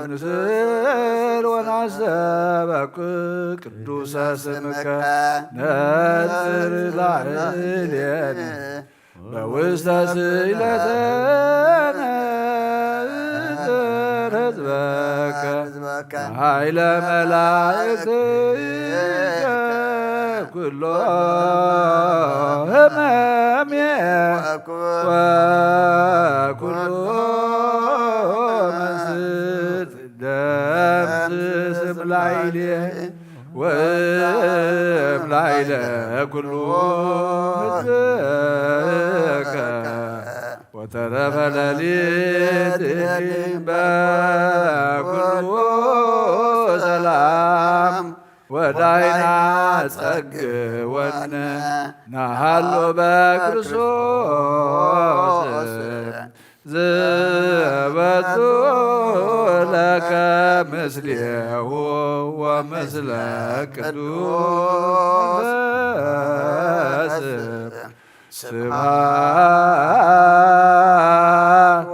ንስል ወናሰበክ ቅዱሰ ስምከ ነጽር ላዕሌነ በውስተ ስእለተነ እዝር ህዝበከ ኃይለ መላእክትከ ኩሎ ህመሜ ወኩሎ መንስት ደምስስ እምላይሌ ወእምላይለ ኩሉ ህዝብከ ወተረፈ ሌሊት በኩሉ ሰላም ወዳይና ጸግወነ ናሃሎ በክርስቶስ ዝበቱ ለከ ምስሌሁ ወምስለ ቅዱስ መንፈስ ስብሐት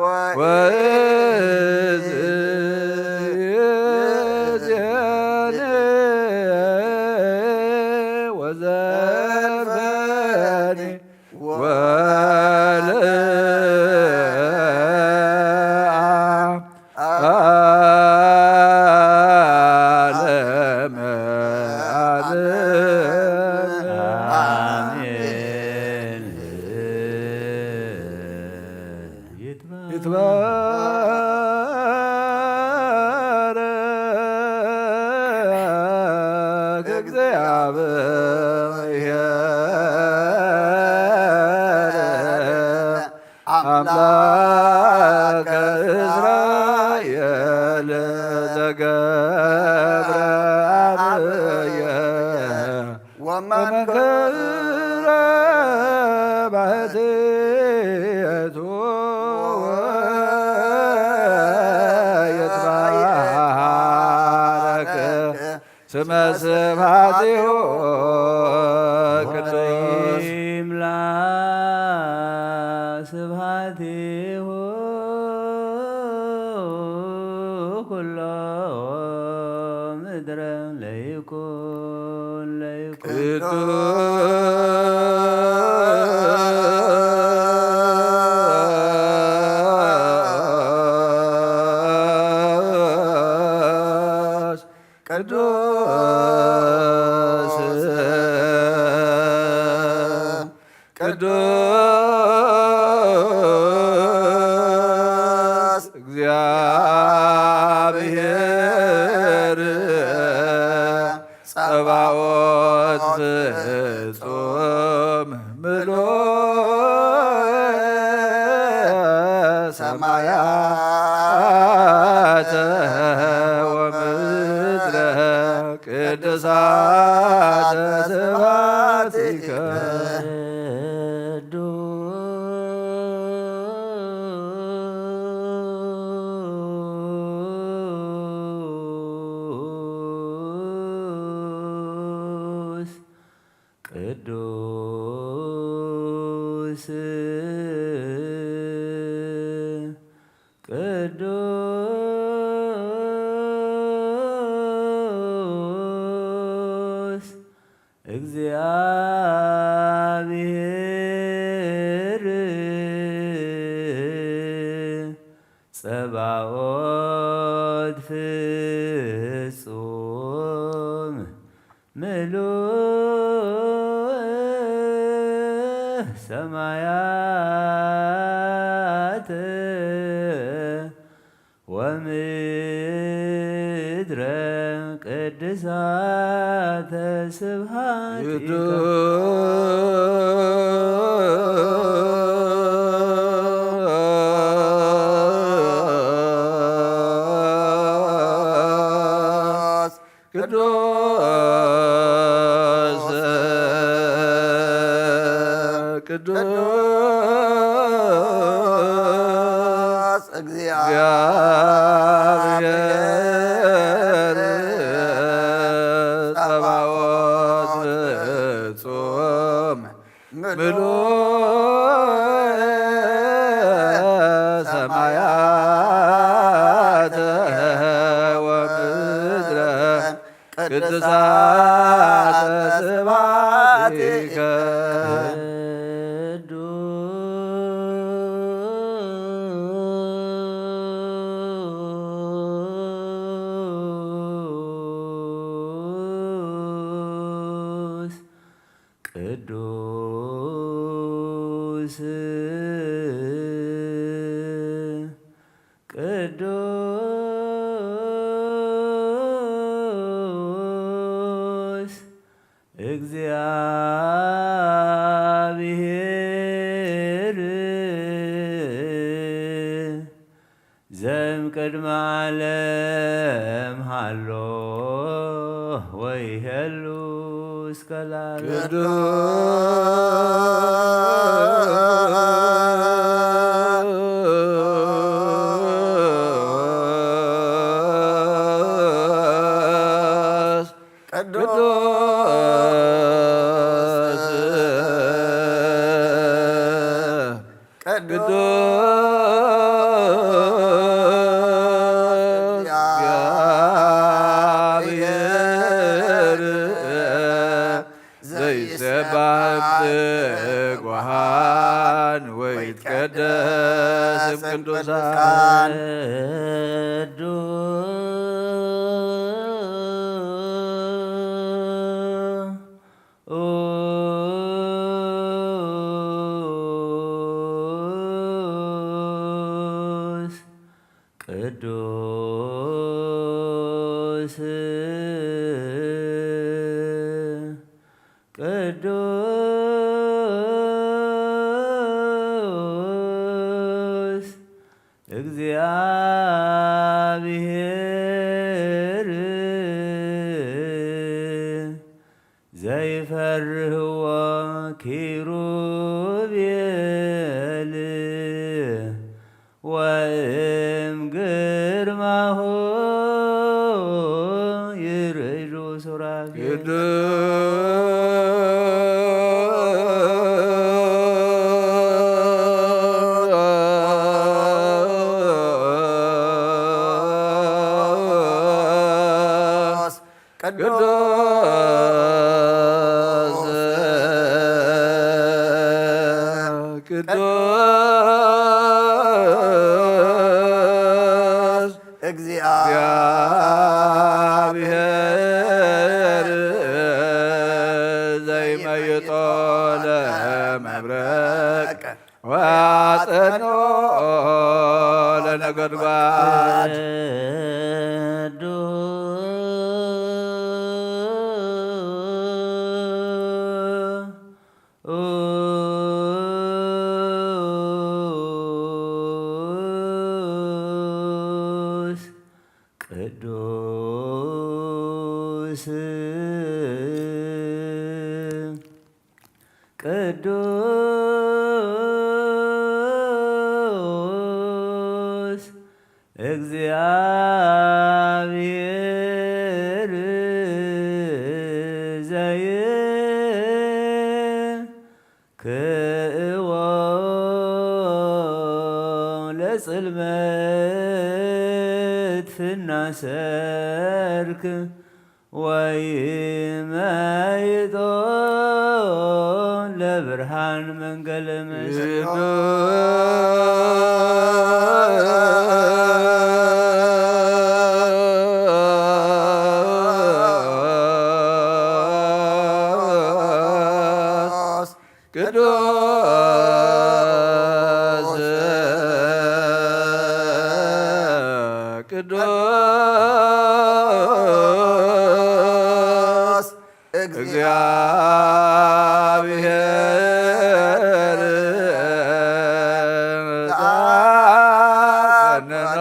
ወእዝየነ ወዘልፈኒ ወለዓለመ ዓለም። አሜን። ይትባረክ እግዚአብሔር አምላከ እስራኤል ዘገብረ አብየ ወመንክረ ባሕቲቱ ይትባረክ ስመ ስብሐቲሁ ቅዱስ ይምላ ስብሐቲሁ ኩሎ ምድረ ለይኩን ለይኩን ቅዱስ ቅዱስ ቅዱስ እግዚአብሔር ጸባኦት ፍጹም ምሉእ ሰማያተ ወምድረ ቅዱሳተ ስብሐቲከ። ቅዱስ ቅዱስ እግዚአብሔር ጸባኦት ፍጹም ምሉእ ሰማያት ወምድረ ቅድሳተ ስብሐቲከ። ቅዱስ ቅዱስ ቅዱስ እግዚአብሔር ጸባኦት ፍጹም ምሉእ ሰማያት እሳተ ስብሐቲከ። ቅዱስ፣ ቅዱስ፣ ቅዱስ፣ እግዚአብሔር ዘእምቅድመ ዓለም ሃሎ ወይሄሉ እስከ ለዓለም። ቅዱስ፣ ቅዱስ፣ ቅዱስ፣ ቅዱስ እግዚአብሔር ዘይሰባህ ትጉሃን ወይትቀደስ እም ቅዱሳን። ቅዱስ፣ ቅዱስ፣ ቅዱስ፣ እግዚአብሔር ዘይፈርህዎ ኪሩቤል ወእም ግርማሁ ይርዕዱ ሱራፌል። ቅዱስ፣ ቅዱስ፣ ቅዱስ እግዚአብሔር ዘይመይጦ ለመብረቅ ወያጸንኦ ለነጎድጓድ። ቅዱስ፣ ቅዱስ፣ ቅዱስ እግዚአብሔር ዘይክእዎ ለጽልመት ፍና ሰርክ ወይመይጦ ለብርሃን መንገለ መስቀል። ቅዱስ፣ ቅዱስ እግዚአብሔር ዘአቀነኖ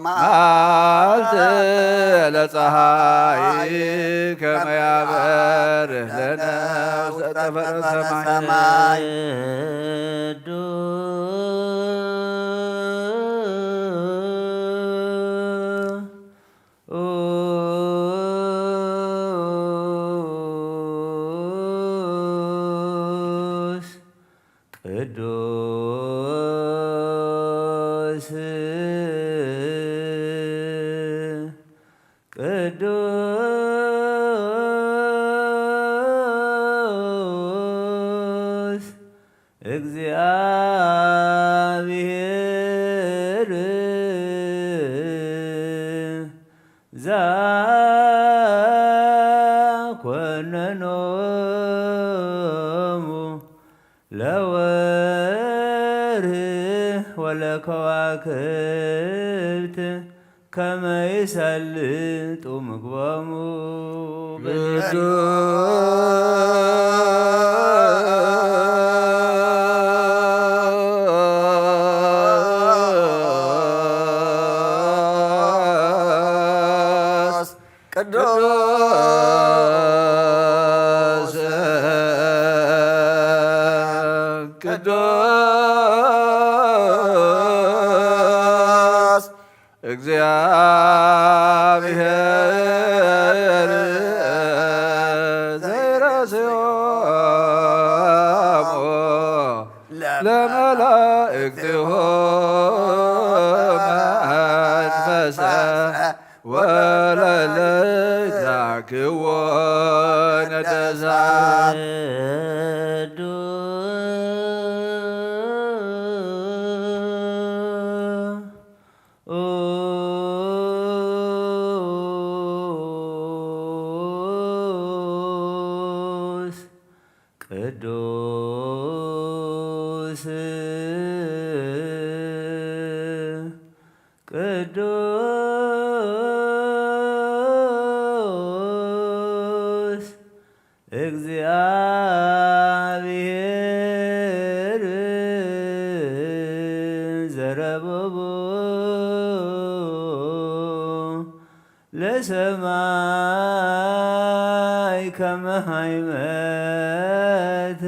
መዓልት ለፀሐይ ከመ ያበርህ ለነ ውስተ ጠፈረ ሰማይ። ቅዱስ፣ ቅዱስ እግዚኣብሔር ዘኮነኖሙ ለወርህ ወለከዋክብት ከመ ይሰልጡ ምግቦሙ። ቅዱስ ቅዱስ ቅዱስ እግዚአብሔር ዘይረስዮሙ ለመላእክቲሁ መንፈሰ ወለለ ይዛክዎ ነደሳ። ቅዱስ ቅዱስ ቅዱስ እግዚአብሔር ዘረብቡ ለሰማይ ከመ ሃይመት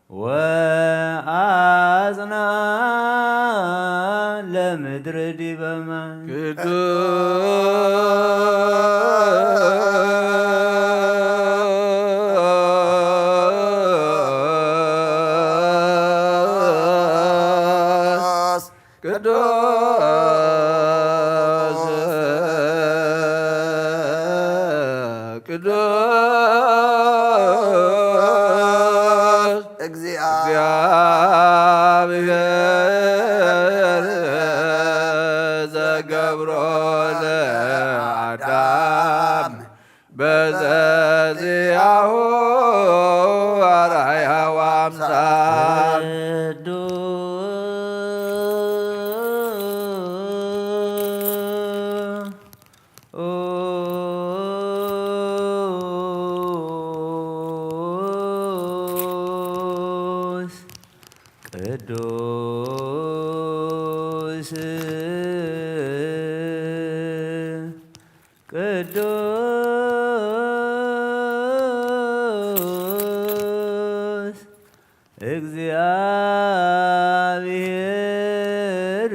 ወአጽንዓ ለምድር ዲበ ማይ። ቅዱስ ቅዱስ ቅዱስ እግዚአ እግዚአብሔር ዘገብሮ ለአዳም በዘዚአሁ አርአያ ወአምሳል። ቅዱስ ቅዱስ ቅዱስ እግዚአብሔር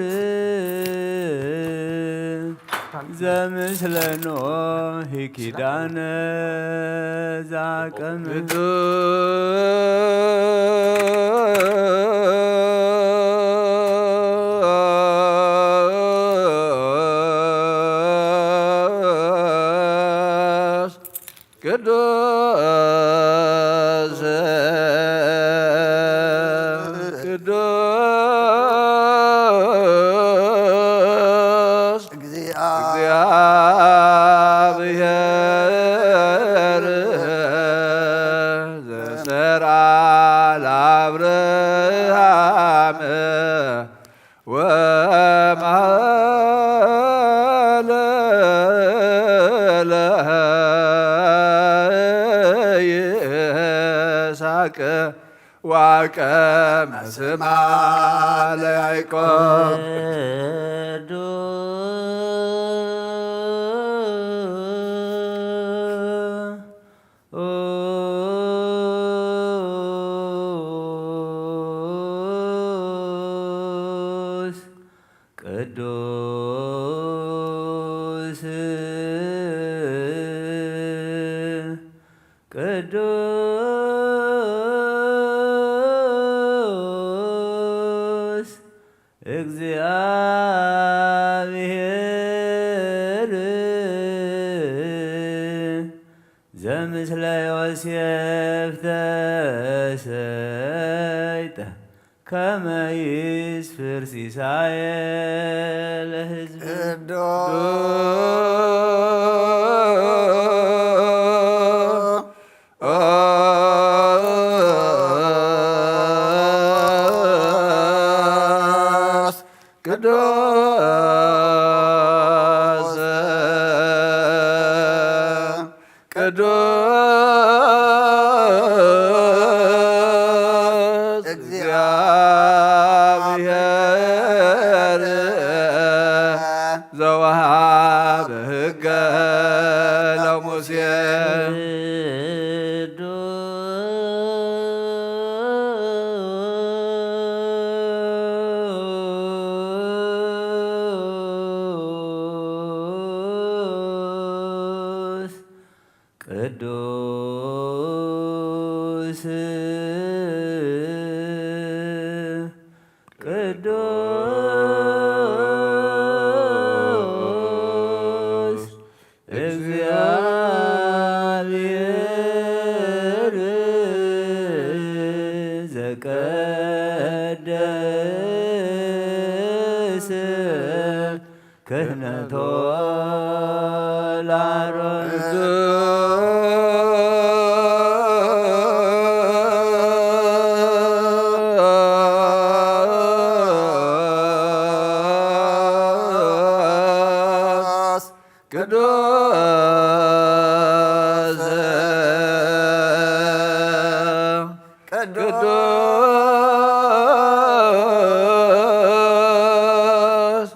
ዘምስለ ኖህ ኪዳነ ዛቀመ። ቅዱስ ቅዱስ እግዚአ እግዚአብሔር ዘሰርዓ ለአብርሃም ወመሃለ ለይስሐቅ ወአቀመ ስማ ለያዕቆብ። ቅዱስ ቅዱስ ቅዱስ እግዚአብሔር ዘምስለ ዮሴፍ። እፍተ ሰይጠ ከመ ይስፍር ሲሳየ ለሕዝብ። ቅዱስ ቅዱስ ቅዱስ እግዚአብሔር ዘወሃበ ሕገ ለሙሴ። ቅዱስ ቅዱስ ቅዱስ እግዚአብሔር ዘቀደስ ክህነቶ ለአሮን። ቅዱስ ቅዱስ ቅዱስ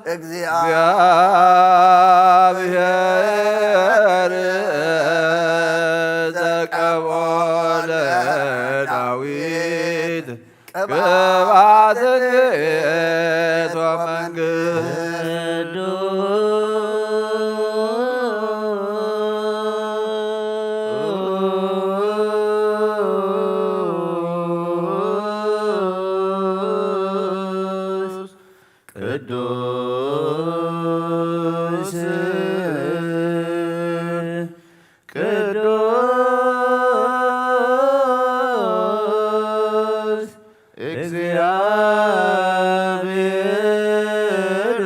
እግዚአብሔር ዘቀቦ ለዳዊት ቅብአት ንእቶ መንግስት። ቅዱስ ቅዱስ ቅዱስ እግዚአብሔር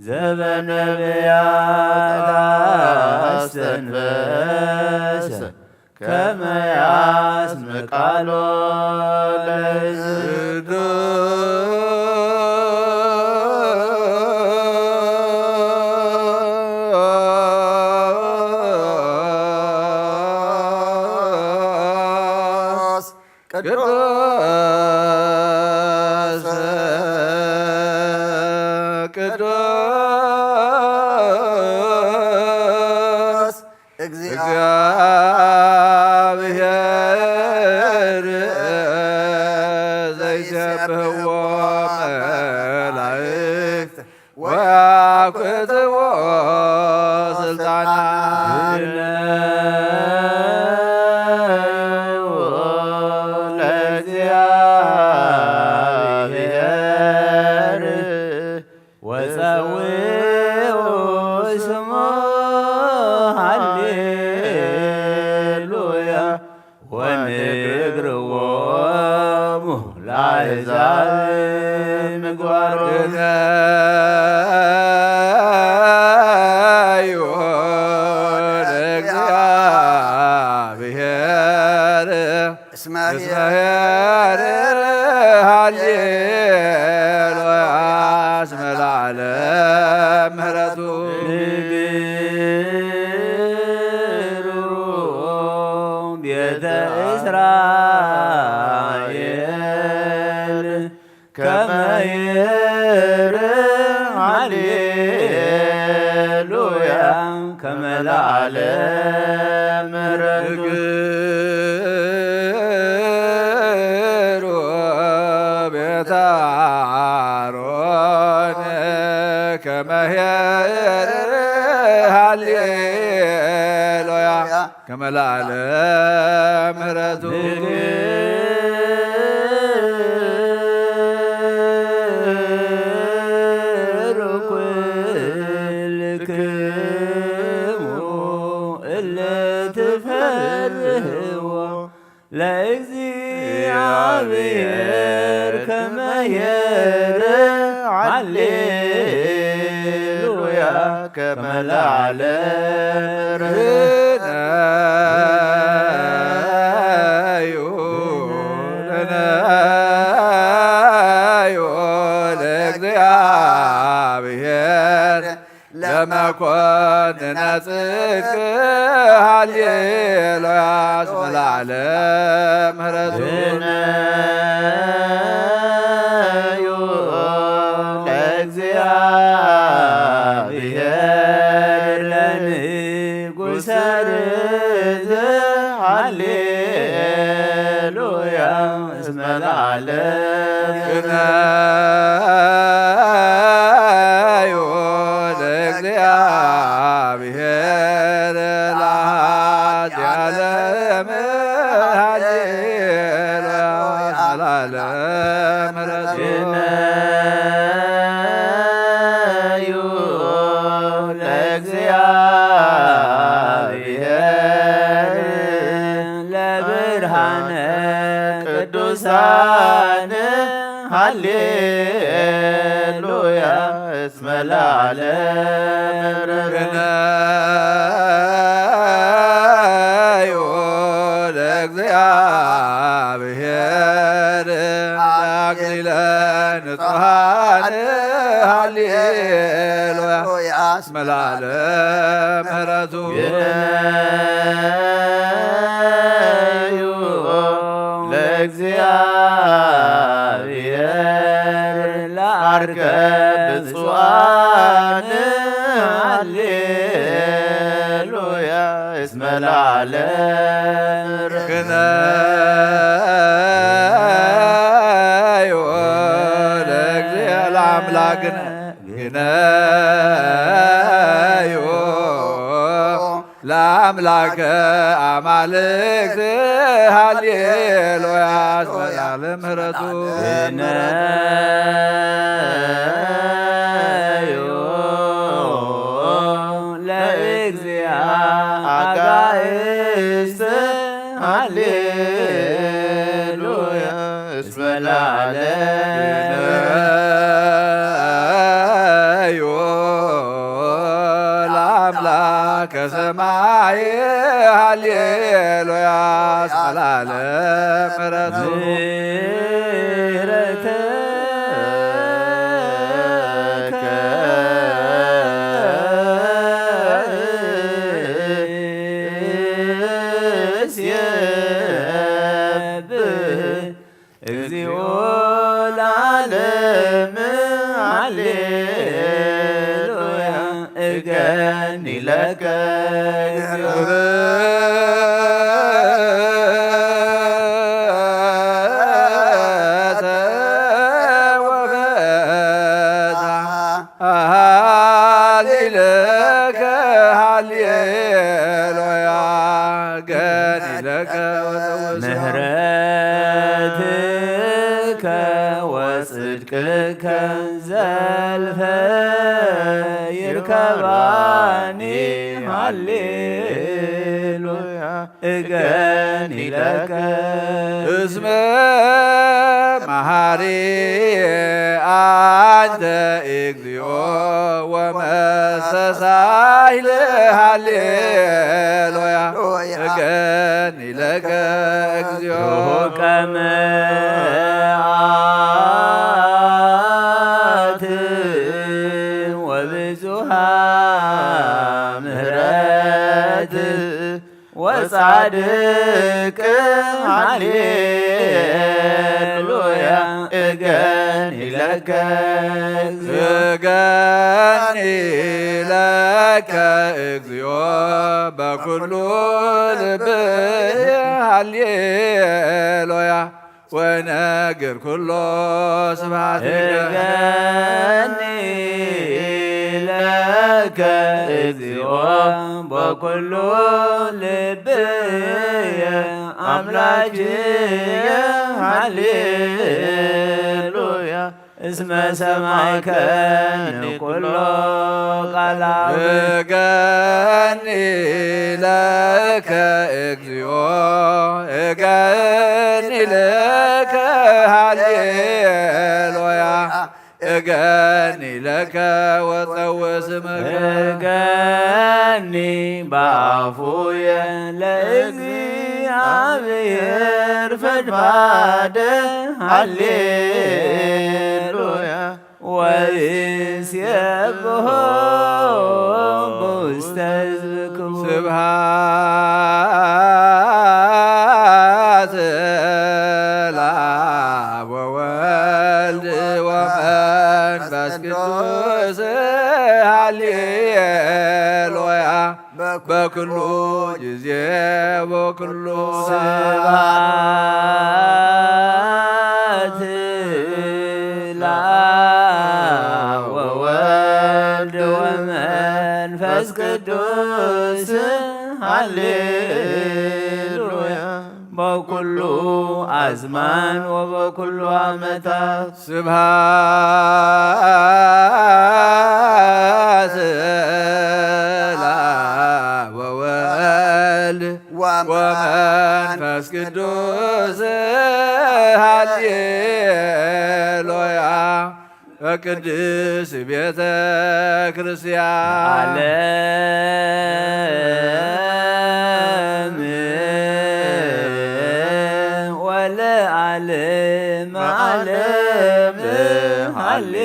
ዘበነቢያት አስተንፈሰ ከመ ያስምዕ ቃሎ ለሕዝብ። ቅዱስ ቅዱስ እግዚአብሔር ዘይሴብሕዎ መላእክት ወያኩትዎ ስልጣና። ለእግዚአብሔር ወጸውዑ ስሞ ሃሌሉያ ወንግርዎሙ ለአሕዛብ ምግባሮ። ለእግዚአብሔር እስመ ኄር ሃሌሉያ እስመ ለዓለም ምሕረቱ። ንግሩ ቤተ እስራኤል ከመ ይርህ ሃሌሉያ ከመ ለዓለም ምሕረቱ። ንግሩ ቤተ አሮን ከመ ይርህ ሃሌሉያ ከመ ለዓለም ምሕረቱ። ንግሩ ኩልክሙ እለ ትፈ ሰርህዎ ለእግዚኣብሔር ከመ ኄር። ሃሌሉያ። ከመ ለዓለም ርህናዩ ለእግዚኣብሔር ለመኮንነ ጽድቅ። ሃሌሉያ። እስመ ለዓለም ምሕረቱ ርህናዩ ለእግዚኣብሔር ለንጉሰ ርዝእ። ሃሌሉያ። እስመ ለዓለም ርህናዩ ለእግዚኣብሔር ለዓለም። ሃሌሉያ። እስመ ለዓለም ምሕረቱ ርህናዩ ለእግዚኣብሔር ለብርሃነ ቅዱሳን። ሃሌሉያ። እስመ ለዓለም ርህናዩ ለእግዚኣብሔር አክሊለ ንጹሓን። ሃሌሉያ። እስመ ለዓለም ምሕረቱ ርህናዩ ለእግዚኣብሔር ለዓርከ ብፁዓን። ሃሌሉያ። እስመ ለዓለም ርህናዩ ለእግዚአ-፣ ለአምላክነ ግነዩ ለአምላከ አማልክት። ሃሌሉያ። እስመ ለዓለም ምሕረቱ ርህናዩ ለእግዚአ አጋእዝት። ሃሌሉያ። እስመ ለዓለም ርህናዩ ለአምላከ ሰማይ። ሃሌሉያ። እስመ ለዓለም ምሕረቱ ምሕረትከ እሴብህ እግዚኦ ለዓለም። ሃሌሉያ። እገኒ ለከ ሃሌሉያ። እገኒ ለከ ወፈውስ። ምህረትከ ወጽድቅከ ዘልፈ ይርከባኒ። ሃሌሉያ። እገኒ ለከ እስመ መሐሪ አንተ እግዚኦ ወመስተሳሂል። ሃሌሉያ። እገኒ ለከ እግዚኦ። ርሑቀ መዓት ወብዙሃ ምህረት ወጻድቅ። ሃሌሉያ። እገኒ ለከ እገኒ ለከ እግዚኦ በኩሉ ልብየ። ሃሌሉያ። ወነግር ኩሎ ስብሐት እገኒ ለከ እግዚኦ በኩሉ ልብየ አምላክየ። ሃሌሉያ። እስመ ሰማዕከኒ ኩሎ ቃላዊ። እገኒ ለከ እግዚኦ፣ እገኒ ለከ ሃሌሉያ። እገኒ ለከ ወጸውዕ ስምከ። እገኒ ባፉየ ለእግዚኣብሔር ፈድፋደ ሃሌሉያ። ወይሴብሖ በውስተ ህዝብክሙ። ስብሐት ለአብ ወወልድ ወመንፈስ ቅዱስ። ሃሌሉያ። በኩሉ ጊዜ ወኩሉ ሰዓት። ስብሐት ለአብ ወወልድ ወመንፈስ ቅዱስ። ሃሌሉያ። በኩሉ አዝማን ወበኩሉ ዓመታት። ስብሐት ለአብ ወወልድ ወመንፈስ ቅዱስ። ሃሌሉያ። በቅድስት ቤተ ክርስቲያን። ለዓለም ወለዓለም ዓለም። ሃሌሉያ።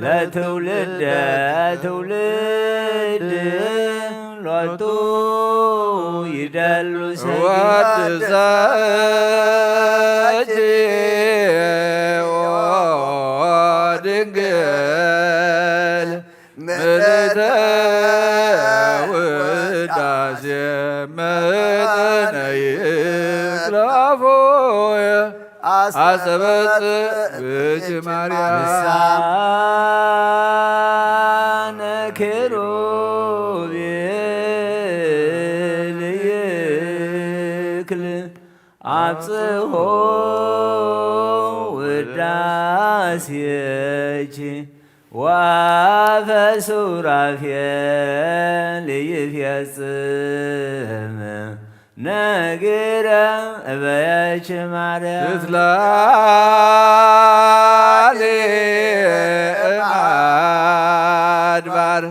ለትውልደ ትውልድ ሎቱ ይደሉ ሰጊድ። ወትሰጂ ድንግል ምልዕተ ውዳሴ መጠነ ይክላፎ። አስተበጽእ ብኪ ማርያም። ልሳነ ኪሩቤል ይክል አብጽሖ ውዳሴኪ ወአፈ ሱራፌል ይፌጽም ነግረ እበየች ማርያም። ትትላሊ እምአድባር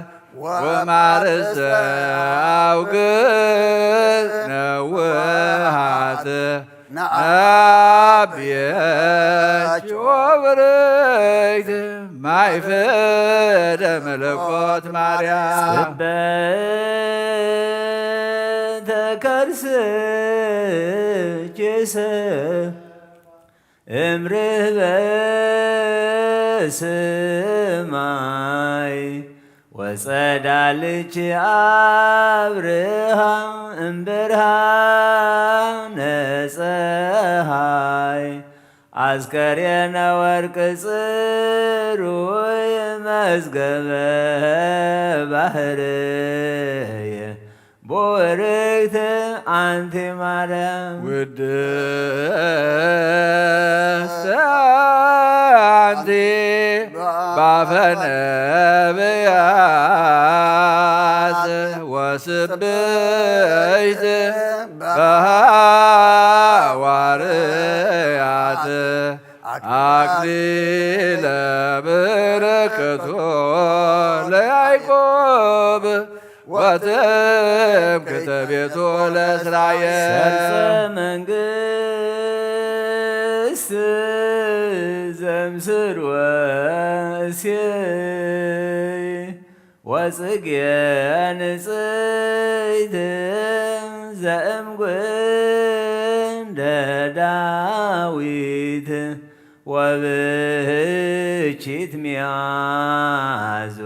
ወማርሰ አውግዝ ነውሃት ነአብየች ወብርክት ማይፈደ መለኮት ማርያም። ጽበተ ከርስኪ እምርህበ ሰማይ ወጸዳልኪ አብርሃ እምብርሃነ ጸሃይ። አስከሬነ ወርቅ ጽሩይ መዝገበ ባህርይ ቡርክት አንቲ ማርያም። ውድስት አንቲ ባፈ ነብያት ወስብሕት በሐዋርያት። አክሊለ በረከቶ ለያዕቆብ ወትምክሕተ ቤቶ ለእስራኤል። ሰርጸ መንግስት ዘምስል ወእሴይ ወጽጌ ንጽሕት ዘእምጉንደ ዳዊት ወብህኪት ሚያዙ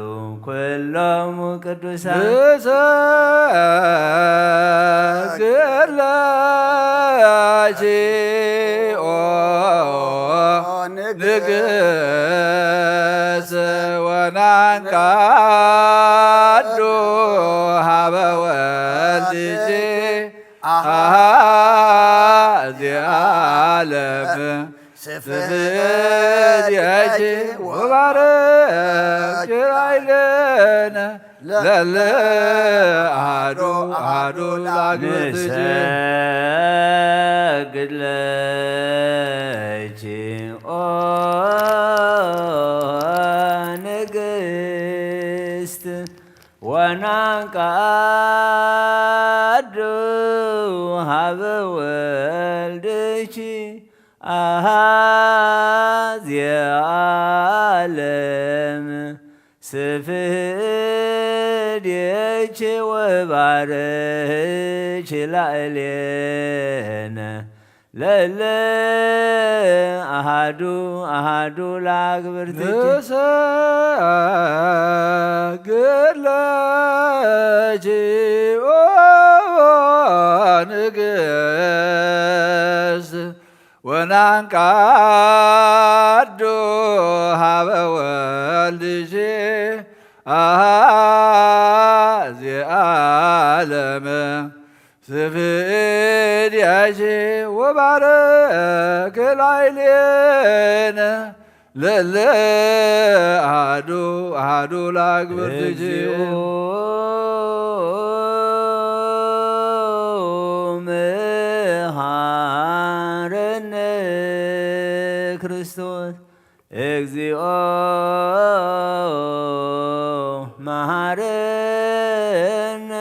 ኩሎሙ ቅዱሳን። ንሰግድ ለኪ ኦ ንግሥት ወናንቃዶ ሀበ ወልድኪ አሐዜ ዓለም። ስፍሕት ያኪ ወባረኪ ላዕሌነ ለለ አሐዱ አሐዱ ለአግብርትኪ። ንሰግድ ለኪ ኦ ንግስት ወናንቃዱ ሀበ ወልድኪ አሃዜ ዓለም። ስፍሕት ያኪ ወባረኪ ላዕሌነ ለለ አሃዱ አሃዱ ለአግብርትኪ። ንሰግድ ለኪ ኦ ንግስት ወናንቃዱ ሀበ ወልድኪ አሃዜ ዓለም። ስፍሕት ያኪ ወባረኪ ላዕሌነ ለለ አሐዱ አሐዱ ለአግብርትኪ። እግዚኦ መሐረነ ክርስቶስ። እግዚኦ መሐረነ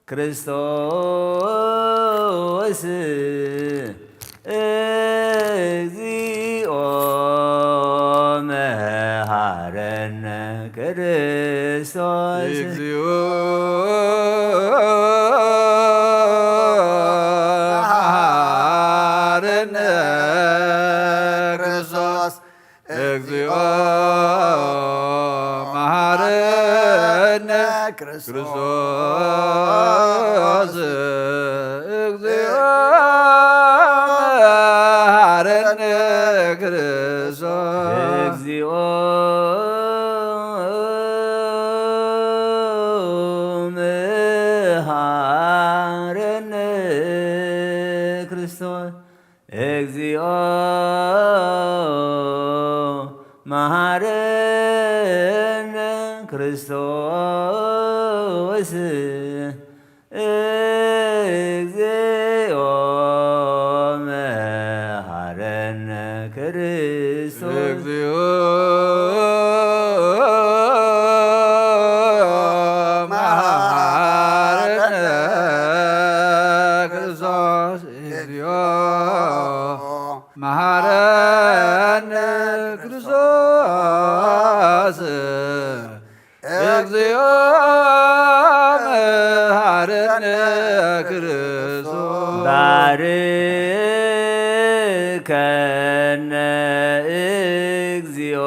ክርስቶስ። እግዚኦ መሐረነ ክርስቶስ። እግዚኦ መሐረነ ክርስቶስ። እግዚኦ መሐረነ ክርስቶስ። እግዚኦ መሐረነ ክርስቶስ። እግዚኦ መሐረነ ክርስቶስ። እግዚኦ መሐረነ ክርስቶስ። እግዚኦ መሐረነ ክርስቶስ። እግዚኦ መሐረነ ክርስቶስ። እግዚኦ መሐረነ ክርስቶስ። እግዚኦ መሐረነ ክርስቶስ። ባርከነ እግዚኦ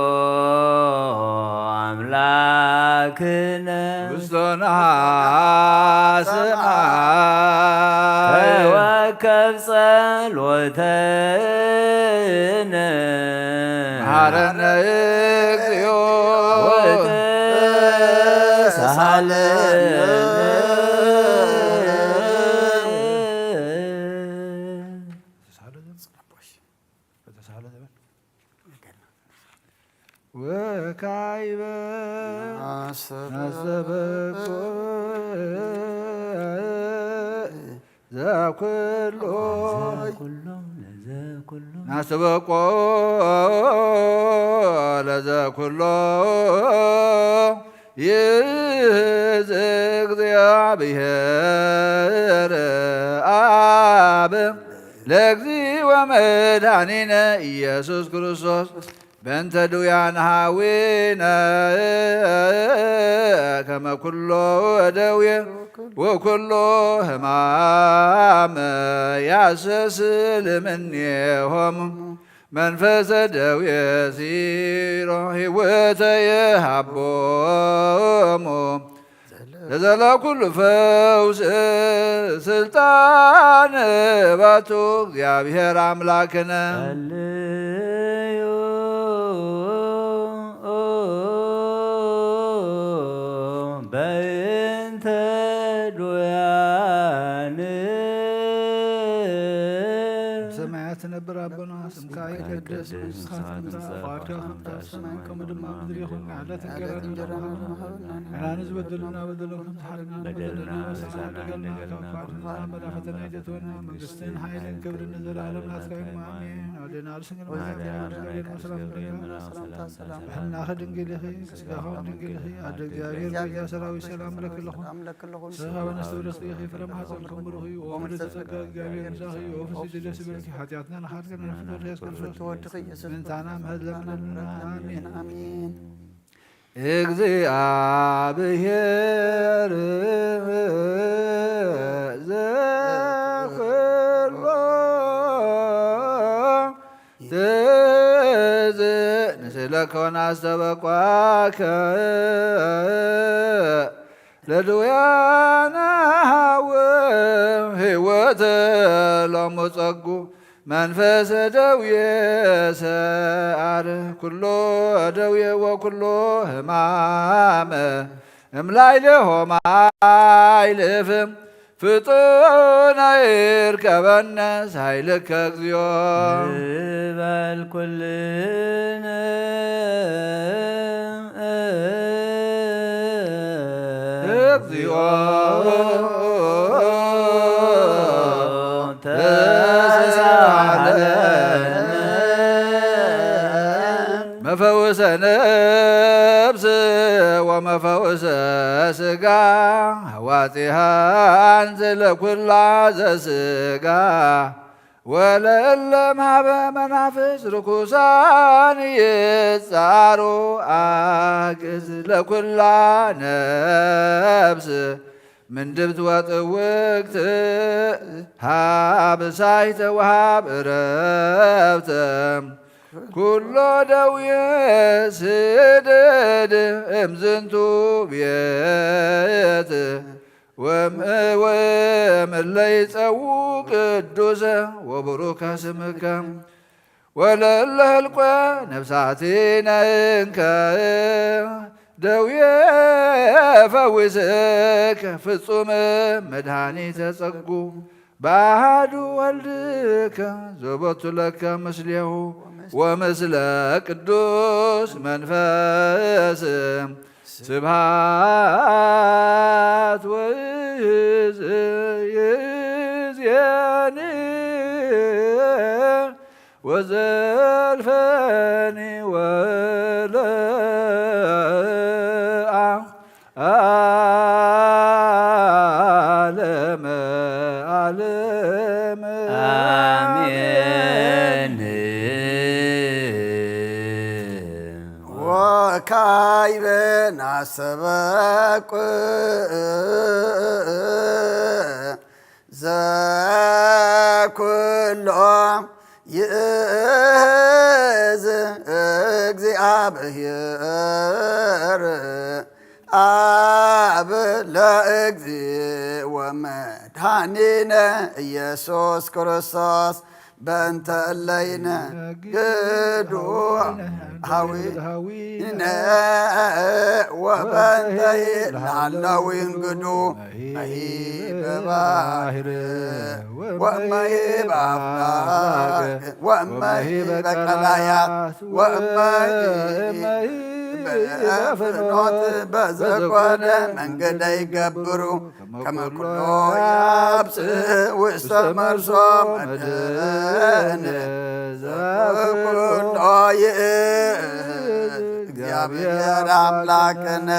አምላክነ ውስተ ነሐ ሰማይ። ተወከብ ጸሎተነ መሐረነ እግዚኦ ወተሳሃለነ። ወካዕበ ናስተበቆ ዘኩሎ ናስተበቆ ለዘኩሎ ይእዝ እግዚአብሔር አብ ለእግዚእ ወመድኃኒነ ኢየሱስ ክርስቶስ በእንተ ድውያን ሀዊነ ከመ ኩሎ ደዌ ወኩሎ ሕማም ያሰስል እምኔሆሙ መንፈሰ ደዌ ሲሮ ህይወተ የሃቦሙ ለዘለ ኩሉ ፈውስ ስልጣን ባቱ እግዚአብሔር አምላክነ። ጸልዩ በእንተ ዱያን ሰማያት ትነብር ኣቦና፣ ስምካ ይቀደስ፣ መንግስትኻ ትምጻእ፣ ፍቓድካ ከምቲ ኣብ ሰማይ ከምኡ ድማ ኣብ ምድሪ ይኹን። ዕለት እንጀራና ሃበና፣ ንሕና ንዝበደሉና በደሎም ከም ዝሓለና ንበደልና፣ ንበደልና፣ መላእኽቲ ኣይተትወና፣ መንግስትን ሓይልን ክብርን ንዘለኣለም ናትካ እዩ። ኣሜን። ኣዴና ርስን ሕልናኺ ድንግል ኢኺ፣ ስጋኺ ድንግል ኢኺ። ኣደ እግዚኣብሔር፣ በያ ሰራዊት ሰላም ለኪ ኣለኹ። ስጋኺ ወነፍስኺ ፍሬ ማህፀንኪ ብሩኽ እዩ። ኦ ምልዕተ ጸጋ፣ እግዚኣብሔር ምሳኺ እዩ። ኦ ፍስሕቲ ደስ ይበልኪ፣ ሓጢኣትና ንኻሕድገና ፍትወት የስክርፍት ወድኺ ኢየሱስ ምንታና ምህድ ለምንልና። ኣሜን። ኣሜን። እግዚኣብሔር ዘኩሎ ትዝ ንስእለከ ወናስተበቋከ ለድውያነ ሃወ ህይወት ሎሙ ጸጉ መንፈሰ ደዌ ሰኣር ኩሎ ደዌ ወኩሎ ህማመ እምላይሌሆም ኣይልፍ ፍጡነ ይርከበነ ሳይልከ እግዚኦ። ንበል ኩልነ እግዚኦ ተሳሃለነ። መፈውሰ ነፍስ ወመፈውሰ ስጋ ዋፂሃን ስለኩላ ዘስጋ ወለእለ ማህበ መናፍስ ርኩሳን ይጻሩ ኣግዝ ለኩላ ነፍስ ምንድብት ወጥውግት ሃብ ሳይተ ወሃብ እረብተ ኩሎ ደውየ ስደድ እምዝንቱ ቤት ወም-፣ ወምለይጸዉ ቅዱሰ ወቡሩከ ስምከ ወለለህልቆ ነፍሳቲነ እንከ ደውየ ፈዊስከ ፍጹም መድኃኒተ ጸጉ በአሐዱ ወልድከ ዘቦቱ ለከ ምስሌሁ ወምስለ ቅዱስ መንፈስ ስብሐት ወይእዜኒ ወዘልፈኒ ወለዓለመ ዓለም። አሜን። ወካይበ ናሰበቁ ዘኩሎ ይእዝ እግዚኣብሔር አብ ለእግዚእ ወመድኃኒነ ኢየሱስ ክርስቶስ በእንተ እለይነ ግዱ ሃዊነ ወበእንተ ይላለው ይንግዱ መሂ በባህር ወመሂ በአፍላክ ወመሂ በቀላያት ወመሂ በፍኖት በዘኮነ መንገደ ይገብሩ ከመ ኩሎ ያብጽሕ ውስተ መርሶ መድን ዘኩሎ ይእዝ እግዚአብሔር አምላክነ።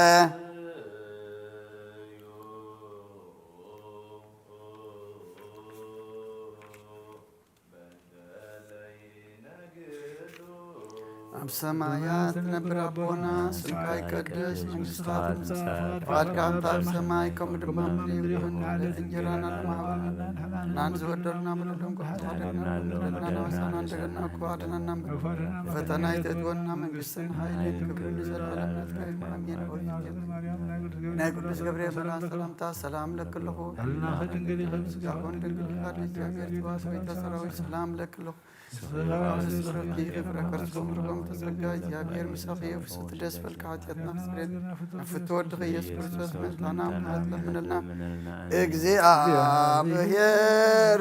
ኣብ ሰማያት ትነብር ኣቦና፣ ስምካ ይቀደስ፣ መንግስትኻ ትምጻእ፣ ፍቓድካ ከምቲ ኣብ ሰማይ ከምኡ ድማ ኣብ ምድሪ ይኹን። ዕለት እንጀራና ንህበና፣ ንሕና ንዝበደሉና በደሎም ከምቲ ንሕና ንበድል፣ ኣበሳና እንደገና እኮ ኣድነና፣ ፈተና ኣይተእትወና፣ መንግስትን ሓይልን ክብርን ንዘለኣለም ናትካ እዩ። ኣሜን። ናይ ቅዱስ ገብርኤል መልኣክ ሰላምታ ሰላም ለክልኹ። ህልናኺ ድንግል ይኹን፣ ስጋኹን ድንግል ይኹን። እግዚኣብሔር ጽባሕ ቤተ ሰራዊት ሰላም ለክልኹ። ስብሐት ለእግዚአብሔር። ፍቅረ ክርስቶስ ርጎም ተጸጋ። እግዚኣብሔር ምሳኺ ፍስሕቲ ደስ በልካ። ኃጢአትና ክስሬት ፍትወድኺ ኢየሱስ ክርስቶስ ምሕረትና ምሕረት ለምንልና። እግዚኣብሔር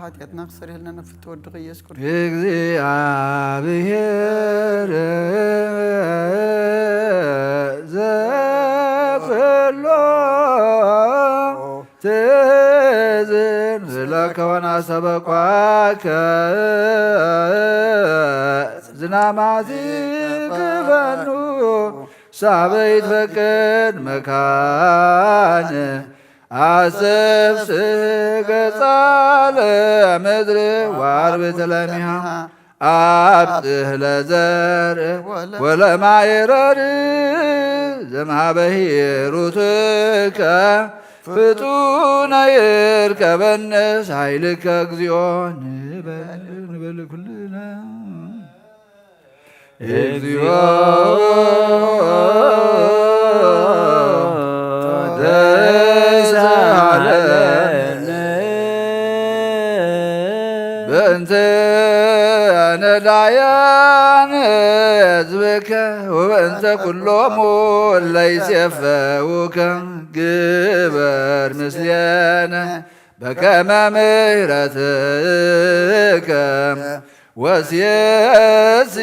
ኃጢአትና ክሰርየልና ነፍቲ ወድኸ ኢየሱስ ክርስቶስ። እግዚኣብሔር ዘኩሎ ትዝን ብለከ ወናሰበቋከ ዝናማዚ ክፈኑ ሳበይት ፈቅድ መካን አሰብስብ ገጻ ለምድር ወአርብት ለሚሃ አብጽሕ ለዘር ወለማይረር ዘምሃበ ሂሩትከ ፍጡነ ይርከበነ ሳይልከ እግዚኦ ንበል ንበል ኩልነ። እግዚኦ ተሳሃለነ በእንተ ነዳያን ሕዝብከ ወበእንተ ኩሎሙ እለ ይሴፈውከ ግበር ምስሌነ በከመ ምሕረትከ ወስየሲ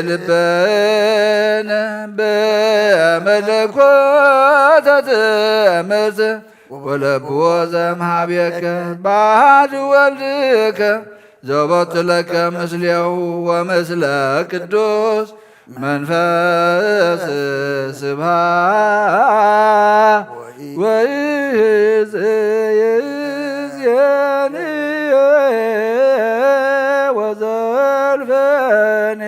ልበነ በመለኮተ ትእምርት ወለብዎ ዘምሃቤከ ባሕድ ወልድከ ዘቦቱ ለከ ምስሌሁ ወምስለ ቅዱስ መንፈስ ስብሐት ወይእዜኒ ወዘልፈኒ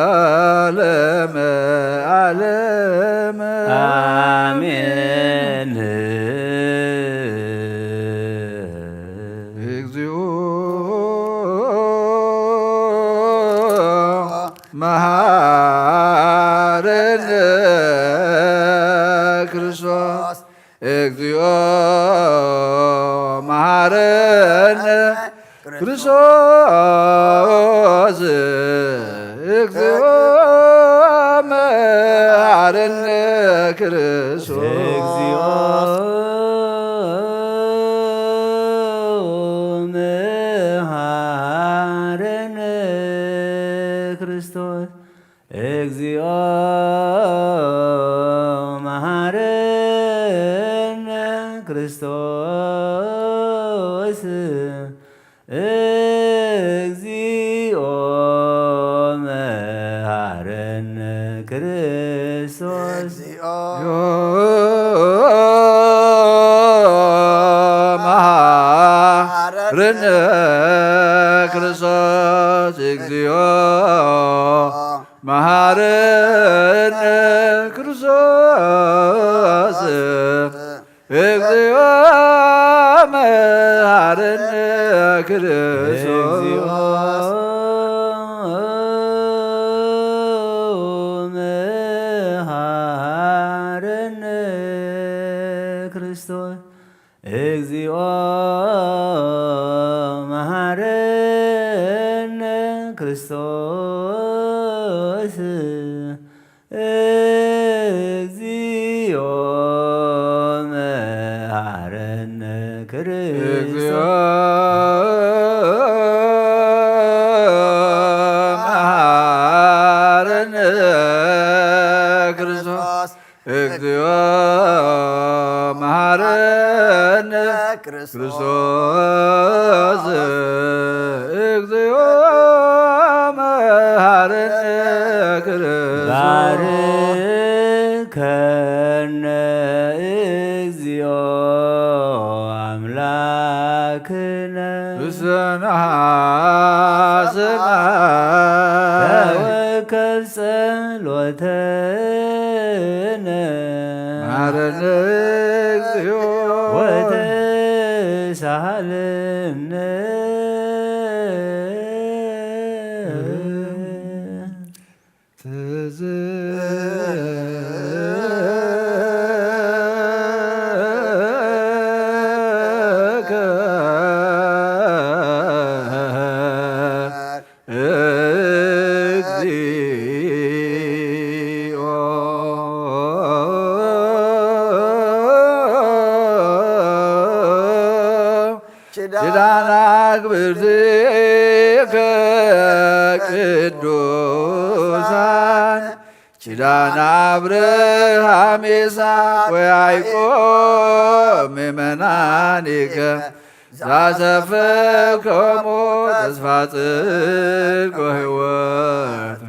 ወለዓለመ ዓለም። አሜን። እግዚኦ እግዚኦ መሐረነ ክርስቶስ። እግዚኦ መሐረነ ክርስቶስ። እግዚኦ መሐረነ ክርስቶስ። እግዚኦ መሐረነ ክርስቶስ። እግዚኦ መሐረነ ክርስቶስ። እግዚኦ መሐረነ ክርስቶስ። እግዚኦ መሐረነ ክርስቶስ። እግዚኦ መሐረነ ክርስቶስ። መሐረነ ክርስቶስ። እግዚኦ መሐረነ ክርስቶስ። እግዚኦ መሐረነ ክርስቶስ። እግዚኦ መሐረነ ክርስቶስ። እግዚኦ መሐረነ ክርስቶስ። ክርስቶስ። እግዚኦ መሐረነ ክርስቶስ። ባርከነ እግዚኦ አምላክነ። እስመ ሰማይ። ተወከፍ ጸሎተነ። መሐረነ እግዚኦ። ወተሳሃለነ። ትዝ እግዚኦ። ኪዳነ አግብርቲከ ቅዱሳን። ኪዳነ አብርሃም ይስሐቅ ወያዕቆብ ምእመናኒከ። ዛሰፈኮሙ ተስፋ ጽድቅ ወሕይወት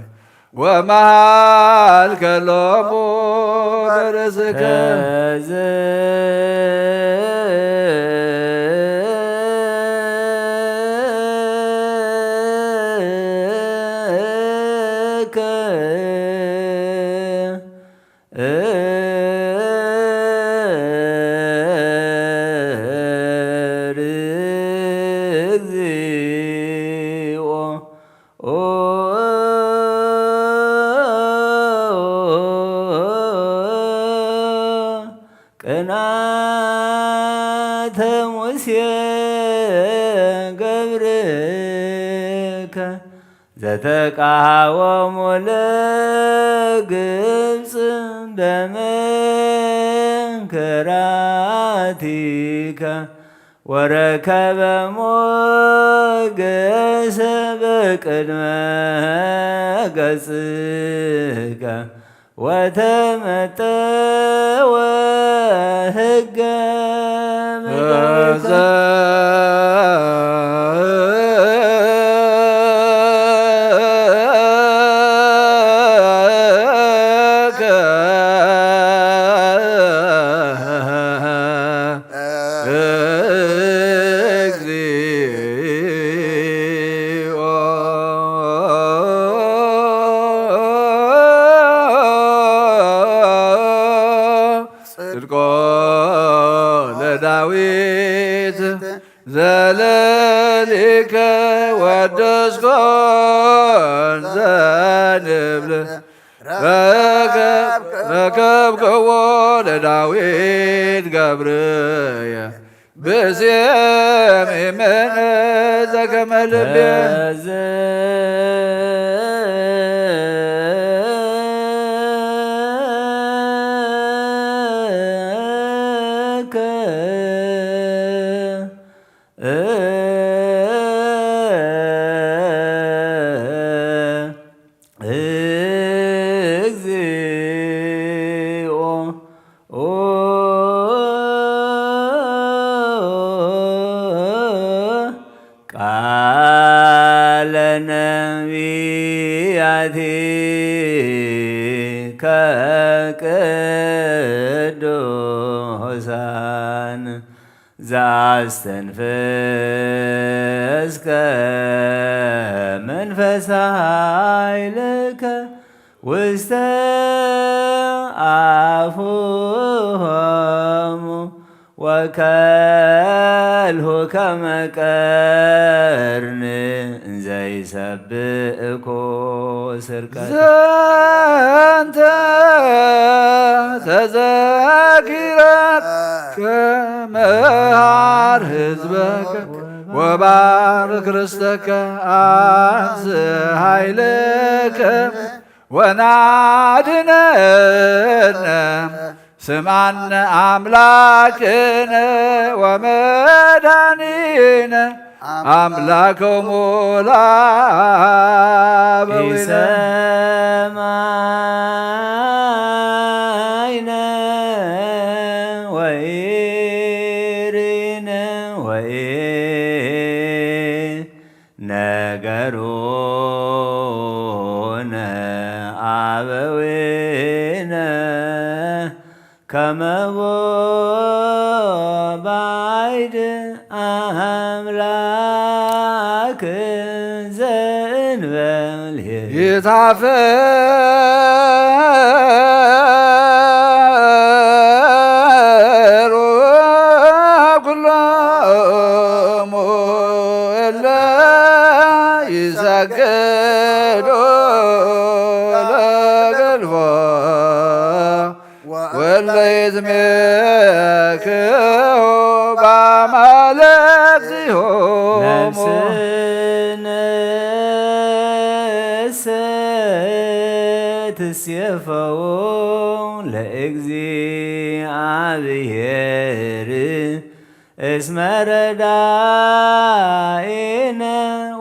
ወመሃልከሎሙ በርእስከ። እግዚኦ። ቅንዓተ ሙሴ ገብርከ። ዘተቃወሙ ለግብጽ በመንክራቲከ። ወረከበ ሞገሰ በቅድመ ገጽከ። ወተመጠወ ህገ ምድርከ። እግዚኦ። ጽድቆ ለዳዊት ዘለሊከ ወደስኮን ዘንብል ረከብከ። ረከብክዎ ለዳዊት ገብርየ ብዜም ይመነ ዘከመ ልቤ። እግዚኦ። ቃለ ነቢያቲከ ቅዱሳን ዘአስተንፈስከ መንፈሰ ኃይልከ ውስተ አፉሆሙ ወከልሁ ከመ ቀርን እንዘ ይሰብእኮ ስርቀት። ዘንተ ተዘኪረ ከመሃር ህዝበከ ወባርክ ርስተከ አንስ ኃይልከ ወናድነነ ስምዓነ አምላክነ ወመድኃኒነ አምላኮሙ ለአበዊነ። ኢሰማይነ ወኢርኢነ ወኢ ነገሮነ አበዊነ ከመቦ ባይድ አምላክ ዘእንበል ይታፈሩ ኩሎሙ እለ ይሰግዱ ለገልፎ ወለ ይትሜክሁ በአማልክቲሆሙ። ነፍስነሰ ትሴፈው ለእግዚአብሔር እስመ ረዳኢነ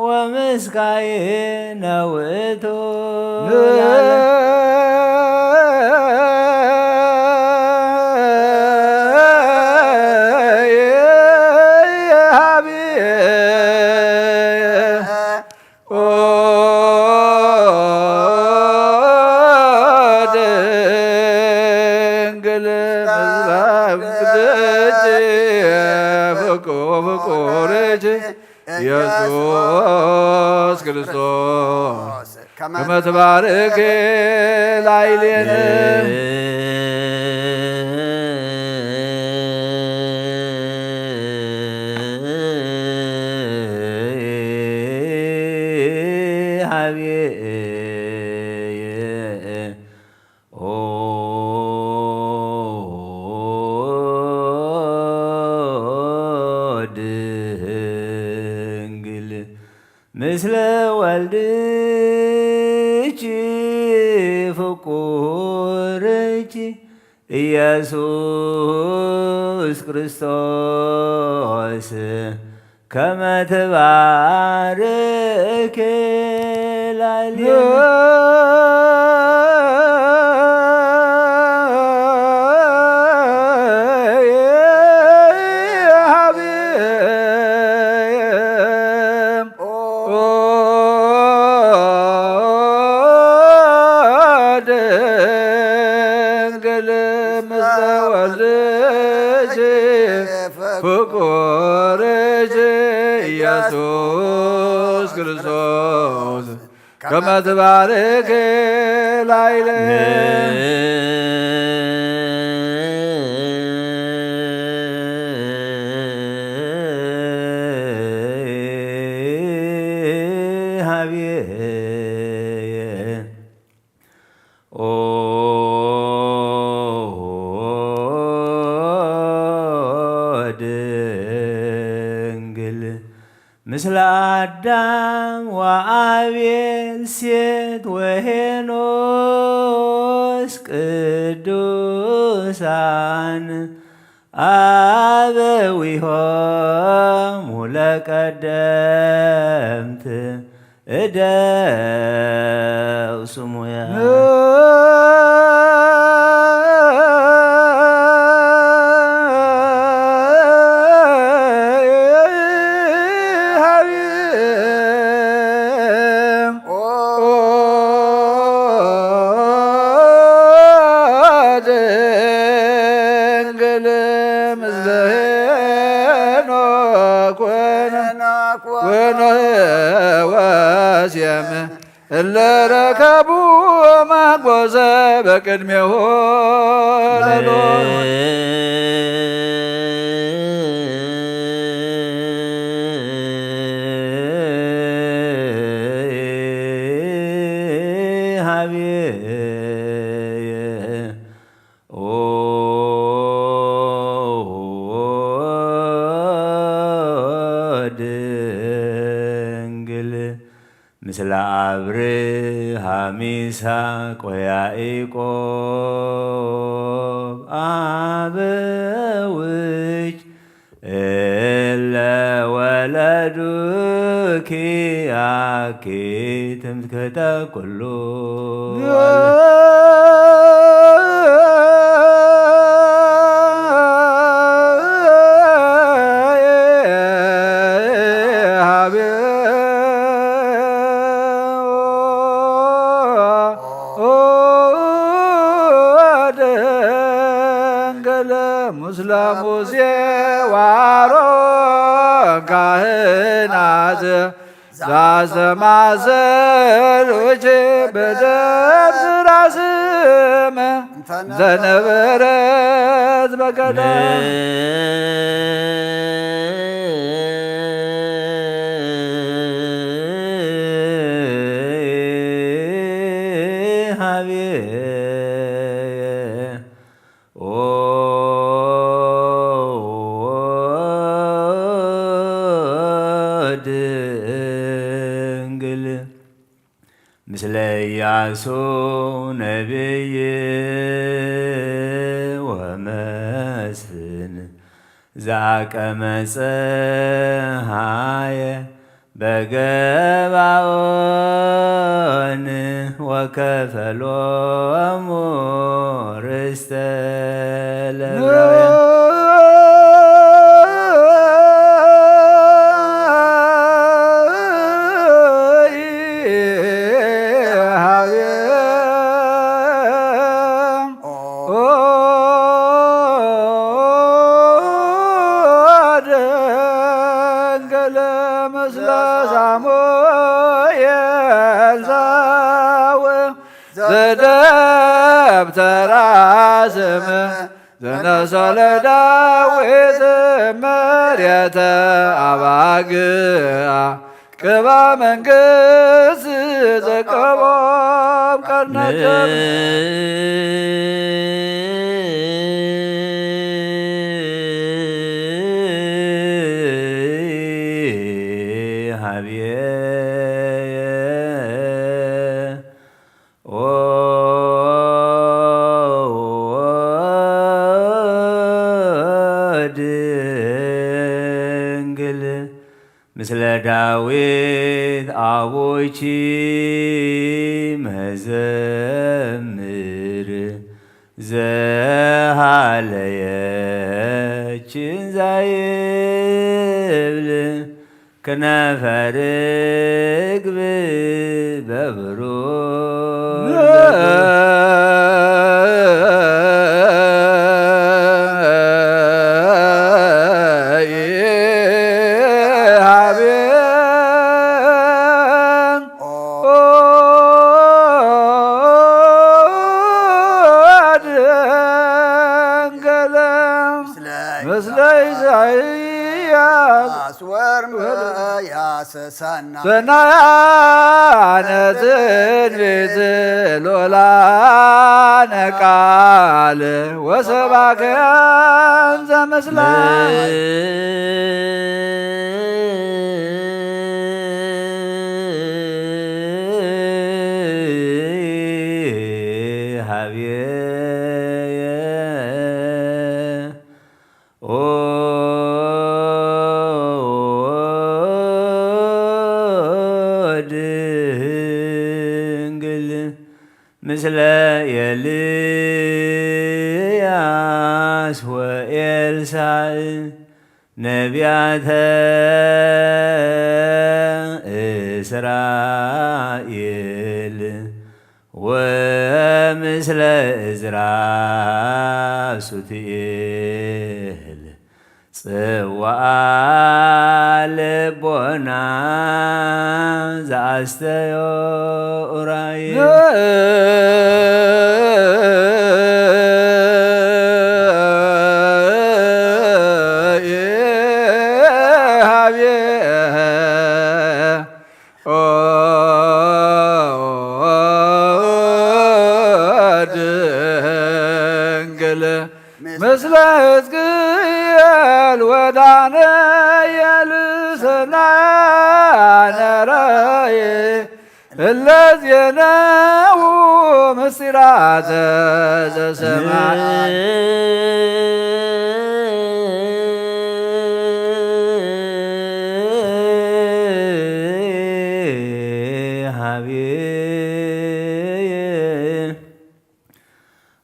ወምስካይነ ውእቱ። ኦ ድንግል ምስለ ፍቅርኪ ፍቁ-፣ ፍቁርኪ ኢየሱስ ክርስቶስ ከመ ትባርክ ላዕሌነ። ሀብየ ኦ ድንግል ምስለ ወልድኪ ፍቁርኪ ኢየሱስ ክርስቶስ ከመ ትባርክ ላዕሌነ። ኦ ድንግል ምስለ ወልድኪ ፍቁርኪ ኢየሱስ ክርስቶስ ከመ ትባርክ ላዕሌነ። ሀብየ ኦ ምስለ አዳም ወአቤል ሴት ወሄኖስ ቅዱሳን አበዊሆሙ ለቀደምት እደው ስሙያ። ድንግል ምስለ ሄኖክ ወኖህ ወሴም እለ ረከቡ መጎዘ በቅድሜሁ ለሎት። ሀቤ ኦ ድንግል ምስለ አብርሃም ይስሐቅ ወያዕቆብ አበዊኪ እለ ወለዱኪ ያኪ ትምክሕተ ኩሉ። ድንግል ምስለ ሙሴ ወአሮን ካህናት ዛስተማሰሉኪ በደብተራ ስም ዘነበረት በቀደም። ሀቤ ኦ ድንግል ምስለ ኢያሱ ነቢይ ወመስፍን ዘአቀመ ፀሃየ በገባኦን ወከፈሎሙ ርስተ ለዕብራውያን። ድንግል ምስለ ሳሙኤል ሳው ዘደብተራ ስም ዘነሰለ ዳዊት መሬተ አባግአ ቅባ መንግስት ዘቀቦም ቀርናቸው። ሀብየ ኦ ድንግል ምስለ ዳዊት አቡኪ መዘምር ዘሃለየችን ዛይብል ክነፈ ርግብ በብሩር ምስለ ኢሳይያስ ወርምያስ ሰናያነ ትንቢት ሎላነ ቃል ወሰባክያን ዘምስላ ኦ ድንግል ምስለ ኤልያስ ወኤልሳዕ ነቢያተ እስራኤል ወምስለ እዝራ ሱቱኤል ጽዋዓ ልቦና ዘአስተዮ ኡራኤል። ድንግል ምስለ ሕዝቅኤል ወዳንኤል ሰናነረይ እለዜነው ምስጢራተ ዘሰማይ።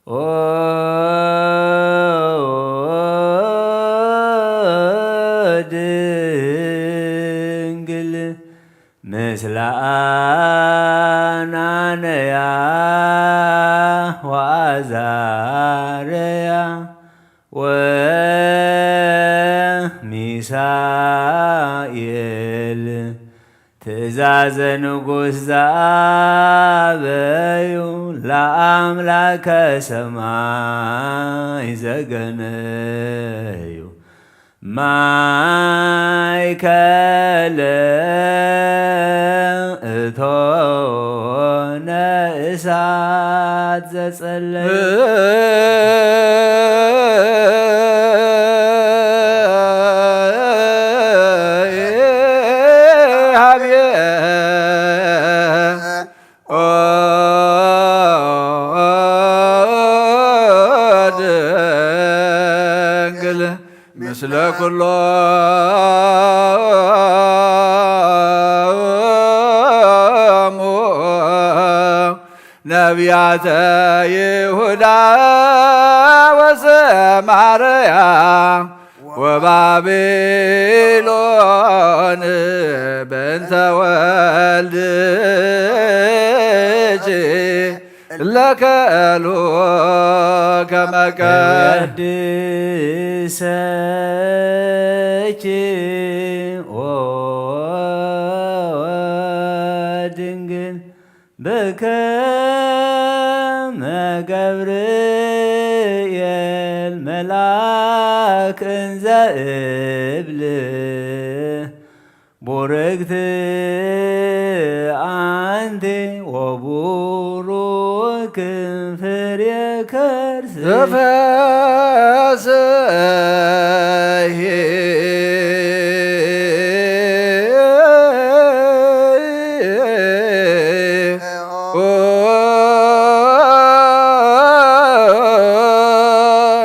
ኦ ድንግል ምስለ አናንያ ወአዛርያ ወሚሳኤል ትእዛዘ ንጉሥ ዘአበዩ ለአምላከ ሰማይ ዘገነዩ ማእከለ እቶነ እሳት ዘጸለዩ ኦ ድንግል ምስለ ኩሎሙ ነቢያተ ይሁዳ ወሰማርያ ወባቢሎን በእንተ ወልድኪ ለከሉ ከመ ቀድሰኪ ኦ ድንግል በከመ ገብርኤል መልአክ እንዘ እብል ቡርክት አንቲ ወቡሩክ ፍሬ ከርስ ዘፈስሒ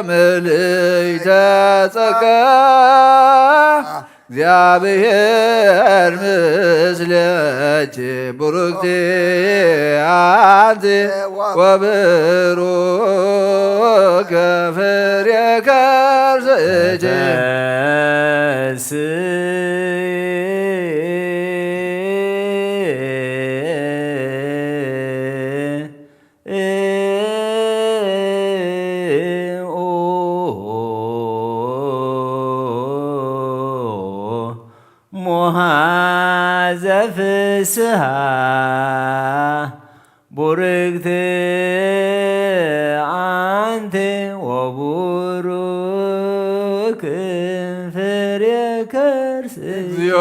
ምልዕተ ጸጋ እግዚአብሔር ምስሌኪ ቡርክቲ አንቲ ወብሩክ ፍሬ ከርስኪ። ሞሃ ዘፍስሃ ቡርክት አንቲ ወቡሩክ ፍሬ ከርስ እግዚኦ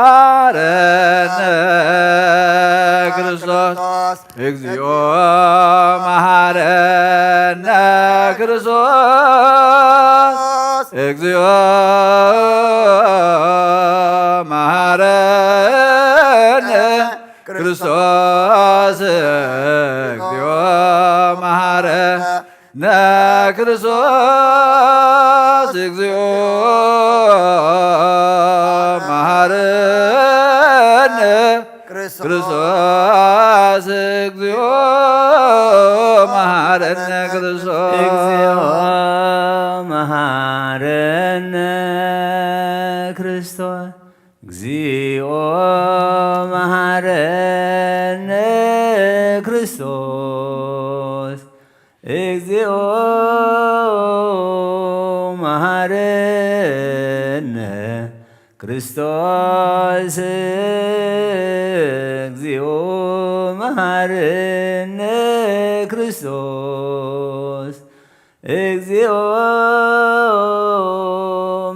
መሐረነ ክርስቶስ። እግዚኦ መሐረነ ክርስቶስ። እግዚኦ መሐረነ ክርስቶስ። እግዚኦ መሐረነ ክርስቶስ እግዚኦ መሐረነ ክርስቶስ። ክርስቶስ እግዚኦ መሐረነ ክርስቶስ። እግዚኦ መሐረነ ክርስቶስ። እግዚኦ መሐረነ ክርስቶስ። እግዚኦ መሐረነ ክርስቶስ። እግዚኦ መሐረነ ክርስቶስ። እግዚኦ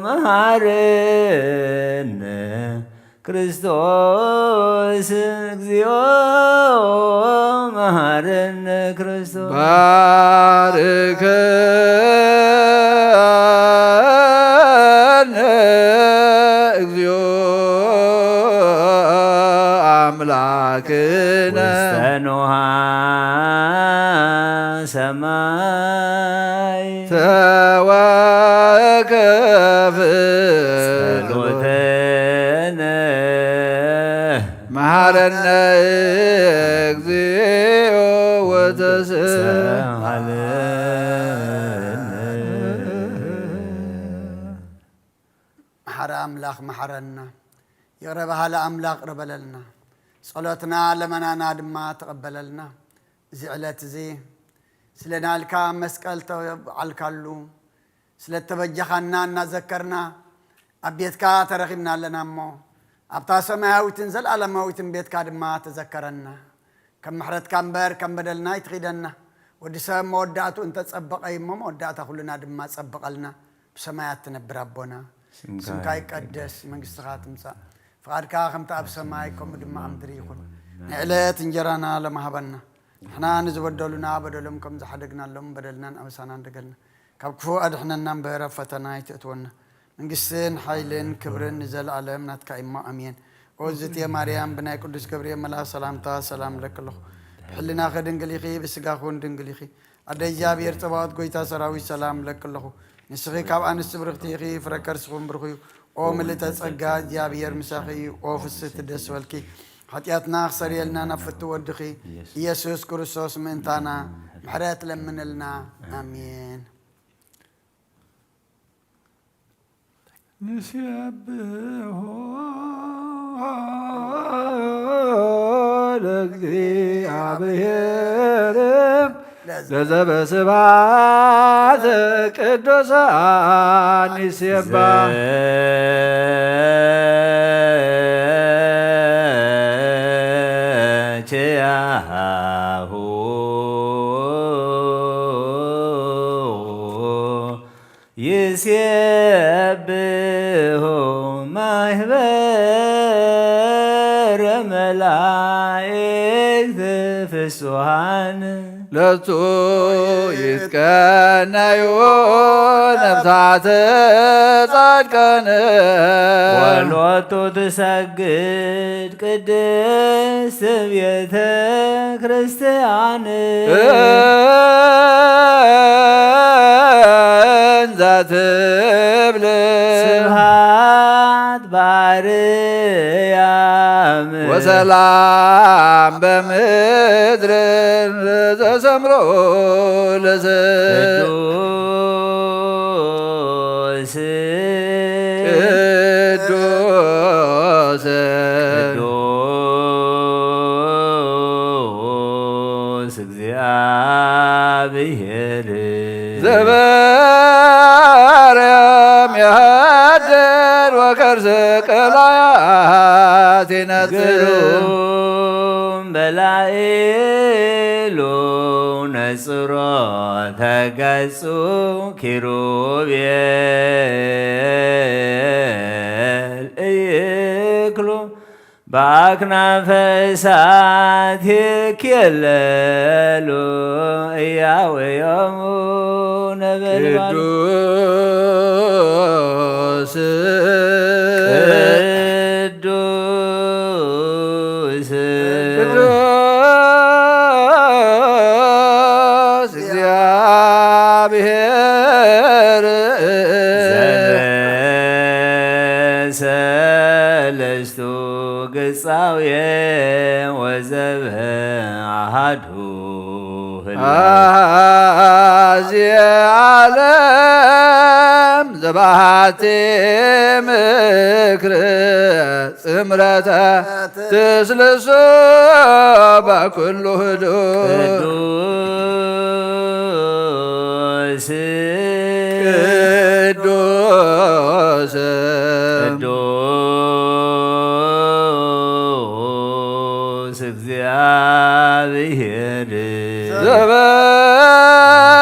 መሐረነ ክርስቶስ። እግዚኦ መሐረነ ክርስቶስ። ባርከነ እግዚኦ አምላክነ ውስተ ንውሃ ሰማይ ተወከፍ ጸሎተነ። መሐረነ እግዚኦ ወተስአለነ። መሐረ ኣምላኽ መሐረና። ይቕረ በሃሊ ኣምላኽ ይቕረ በለልና። ጸሎትና ለመናና ድማ ተቐበለልና። እዚ ዕለት እዚ ስለ ናልካ መስቀል ተባዕልካሉ፣ ስለ እተበጀኻና እናዘከርና ኣብ ቤትካ ተረኺብና ኣለና እሞ፣ ኣብታ ሰማያዊትን ዘለኣለማዊትን ቤትካ ድማ ተዘከረና። ከም ምሕረትካ እምበር ከም በደልና ኣይትኺደና። ወዲ ሰብ መወዳእትኡ እንተጸበቐ እዩ እሞ፣ መወዳእታ ኩልና ድማ ጸብቐልና። ብሰማያት ትነብር ኣቦና፣ ስምካ ስምካ ይቀደስ፣ ይቀደስ፣ መንግስትኻ ትምጻእ፣ ፍቓድካ ከምቲ ኣብ ሰማይ ከምኡ ድማ ኣብ ምድሪ ይኹን። ንዕለት እንጀራና ሎሚ ሃበና። ንሕና ንዝበደሉና በደሎም ከም ዝሓደግናሎም በደልናን ኣበሳናን ደገልና። ካብ ክፉእ ኣድሕነና እምበር ኣብ ፈተና ኣይተእትወና። መንግስትን ሓይልን ክብርን ንዘለኣለም ናትካ እሞ ኣሜን። ኦ ዝትየ ማርያም፣ ብናይ ቅዱስ ገብርኤል መልኣኽ ሰላምታ ሰላም እለኪ ኣለኹ። ብሕልናኺ ድንግል ኢኺ፣ ብስጋኺ እውን ድንግል ኢኺ። ኣደ እግዚኣብሔር ጸባኦት፣ ጎይታ ሰራዊት፣ ሰላም እለኪ ኣለኹ። ንስኺ ካብ ኣንስቲ ብርኽቲ ኢኺ፣ ፍረ ከርስኹም ብሩኽ እዩ። ኦ ምልእተ ጸጋ፣ እግዚኣብሔር ምሳኺ እዩ። ኦ ፍስሕቲ ደስ በልኪ፣ ሓጢኣትና ክሰርየልና ናብ ፍቱ ወድኺ ኢየሱስ ክርስቶስ ምእንታና ምሕረት ለምንልና። ኣሜን። ንሴብሖ ለእግዚኣብሔር ለዘበስብሐት ቅዱሳን ይሴባ። ዘኪያሁ ይሴብሑ ማህበረ መላእክት ፍሱሃን። ለቱ ይትቀነዩ ነፍሳተ ጻድቃን። ወሎቱ ትሰግድ ቅድስት ቤተ ክርስቲያን። እንዘ ትብል ስብሐት በአርያም ወሰላም በምድር ዘሰምሮ ለዘ ቅዱስ ቅዱስ ቅዱስ እግዚአብሔር ዘበአርያም የሐድር ወከርስ ቀላያት ይነጽር። ግሩም በላዕሉ ነጽሮ ተገጹ ኪሩቤል እይክሉ በአክናፈ እሳት ይኬለሉ እያወዮሙ ነበልባሉ። ቅዱስ ቅዱስ ዘእግዚኣብሔር ዘበሰለስቱ ግጻውየ ወዘበ ኣሃዱ ህላዌ። አዜ ዓለም ዘባቲ ምክር ጽምረተ ትስልሶ በኩሉ ህዱእ። ቅዱስ ቅዱስ ቅዱስ እግዚአብሔር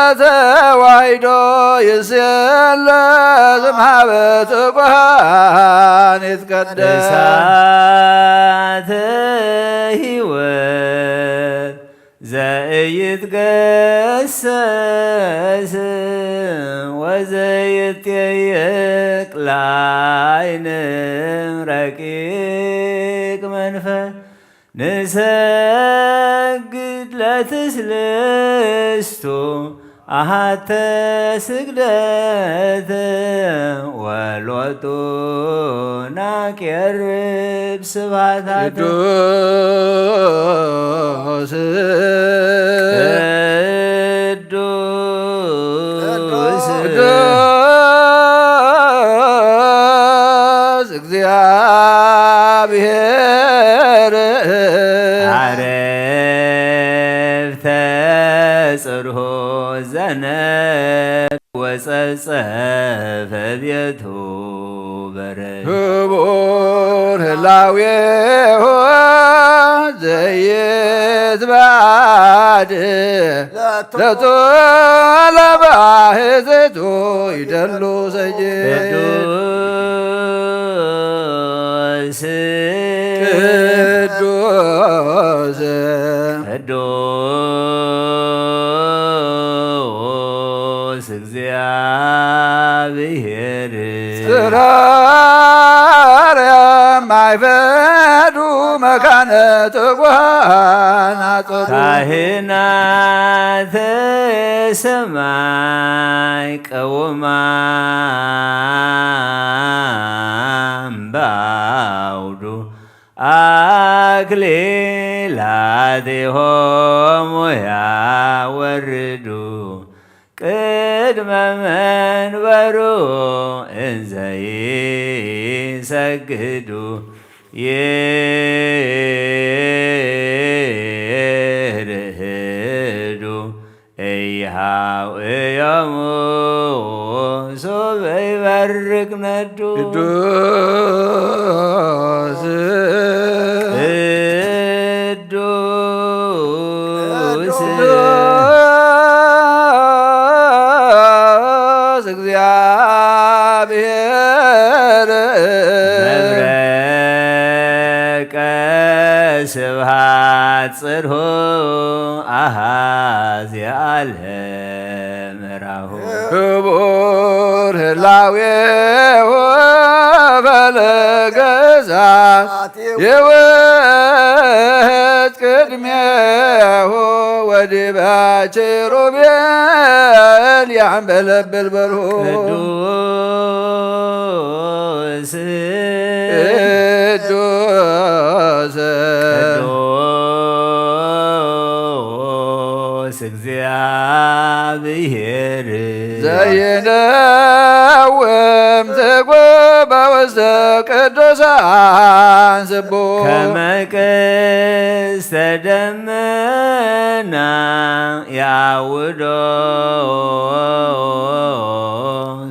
ዘበተዋሕዶ ይሴለ ዝምሃበ ትጉሃን ይትቀደስ። እሳተ ሕይወት ዘኢይትገሰስ ወዘይትጠየቅ ላይንም ረቂቅ መንፈስ ንሰግድ ለትስልስቱ ኣሃተ ስግደት ወሎቱ ናቄርብ ስብሃታት ቅዱስ ቅዱስ ቅዱስ እግዚአብሔር አረፍተ ጽርሆ ዘነብ ወጸብጸፈ ቤቱ በረድ። ክቡር ህላዌሁ ዘይትባድ ለቱ ለባህትቱ ይደሉ ሰይድ። ቅዱስ ቅዱስ ቅዱስ እግዚአብሔር ጽርሐ ማይፈዱ መካነ ትጉሃን አጸዱ። ካህናተ ሰማይ ቀውማም በአውዱ አክሊላቲሆሙ ያወርዱ ቅድመ መንበሩ እንዘ ይሰግዱ ይርህዱ እይሃውእዮሙ ሶበ ይበርቅ ነዱ። ቅዱስ ቅዱስ ቅዱስ እግዚአብሔር መብረቀ ስብሐት ጽርሑ አሃዜ ዓለም ራሁ ክቡር ህላዌሁ ፈለገ እሳት ይውሕጥ ቅድሜሁ ወዲበ ኪሩቤል ያንበለብል በርሁ። ቅዱስ ቅዱስ ቅዱስ እግዚአብሔር ዘይነውም ትጉህ በውስተ ቅዱሳን ስቡሕ። ከመ ቀስተ ደመና ያውዶ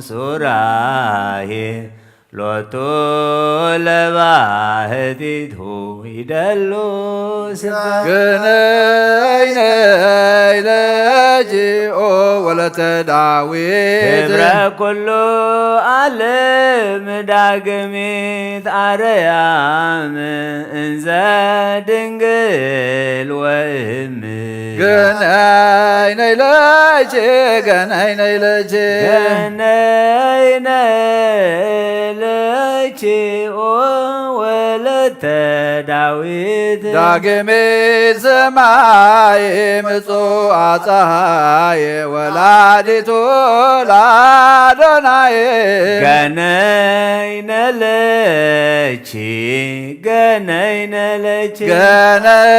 ሱራሄ ሎቱ ለባህቲቱ ይደሉ ስብሐት። ገነይ ነይ ለኪ ኦ ወለተ ዳዊት። ክብረ ኩሉ ዓለም ዳግሚት አርያም እንዘ ድንግል ወእም። ገነይ ነይ ለኪ ገነይ ነይ ለኪ ገነይ ነይ ለኪ ኦ ወለተ ዳዊት። ዳግሚት ሰማይ ምጽዋ ፀሐይ ወላዲቱ ለአዶናይ። ገነይ ነለኪ ገነይ ነለኪ ገነይ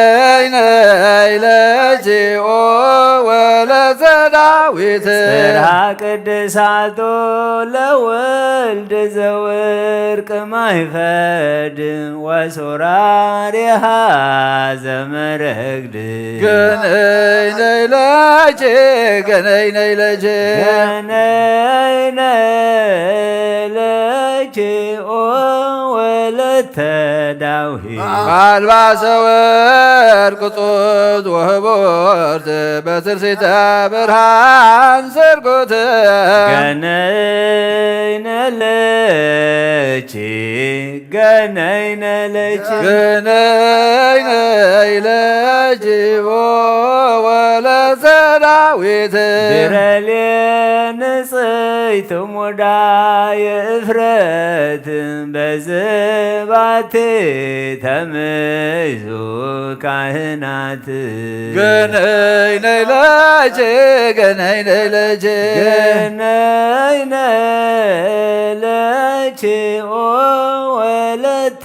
ነይ ለኪ ኦ ወለተ ዳዊት። ጽርሃ ቅድሳቶ ለወልድ ዘወርቅ ማይፈድ ወሱራሪሃ ዘመረግድ። ገነይ ነይ ለኪ ገነይ ነይ ለኪ ገነይ ነይ ለኪ ኦ ወለተ ዳዊት። አልባሰ ወርቅ ጡት ወህቦርት በትርሲተ ብርሃን ስርጉት። ገነይ ነለኪ ገነይ ነለኪ ገነይ ነይ ለኪ ኦ ወለተ ዳዊት። ብረሌ ንጽይት ሙዳየ እፍረት በዝባቴ ተመይዙ ካህናት። ገነይ ነይ ለኪ ገነይ ነይ ለኪ ገነይ ነይ ለኪ ኦ ወለተ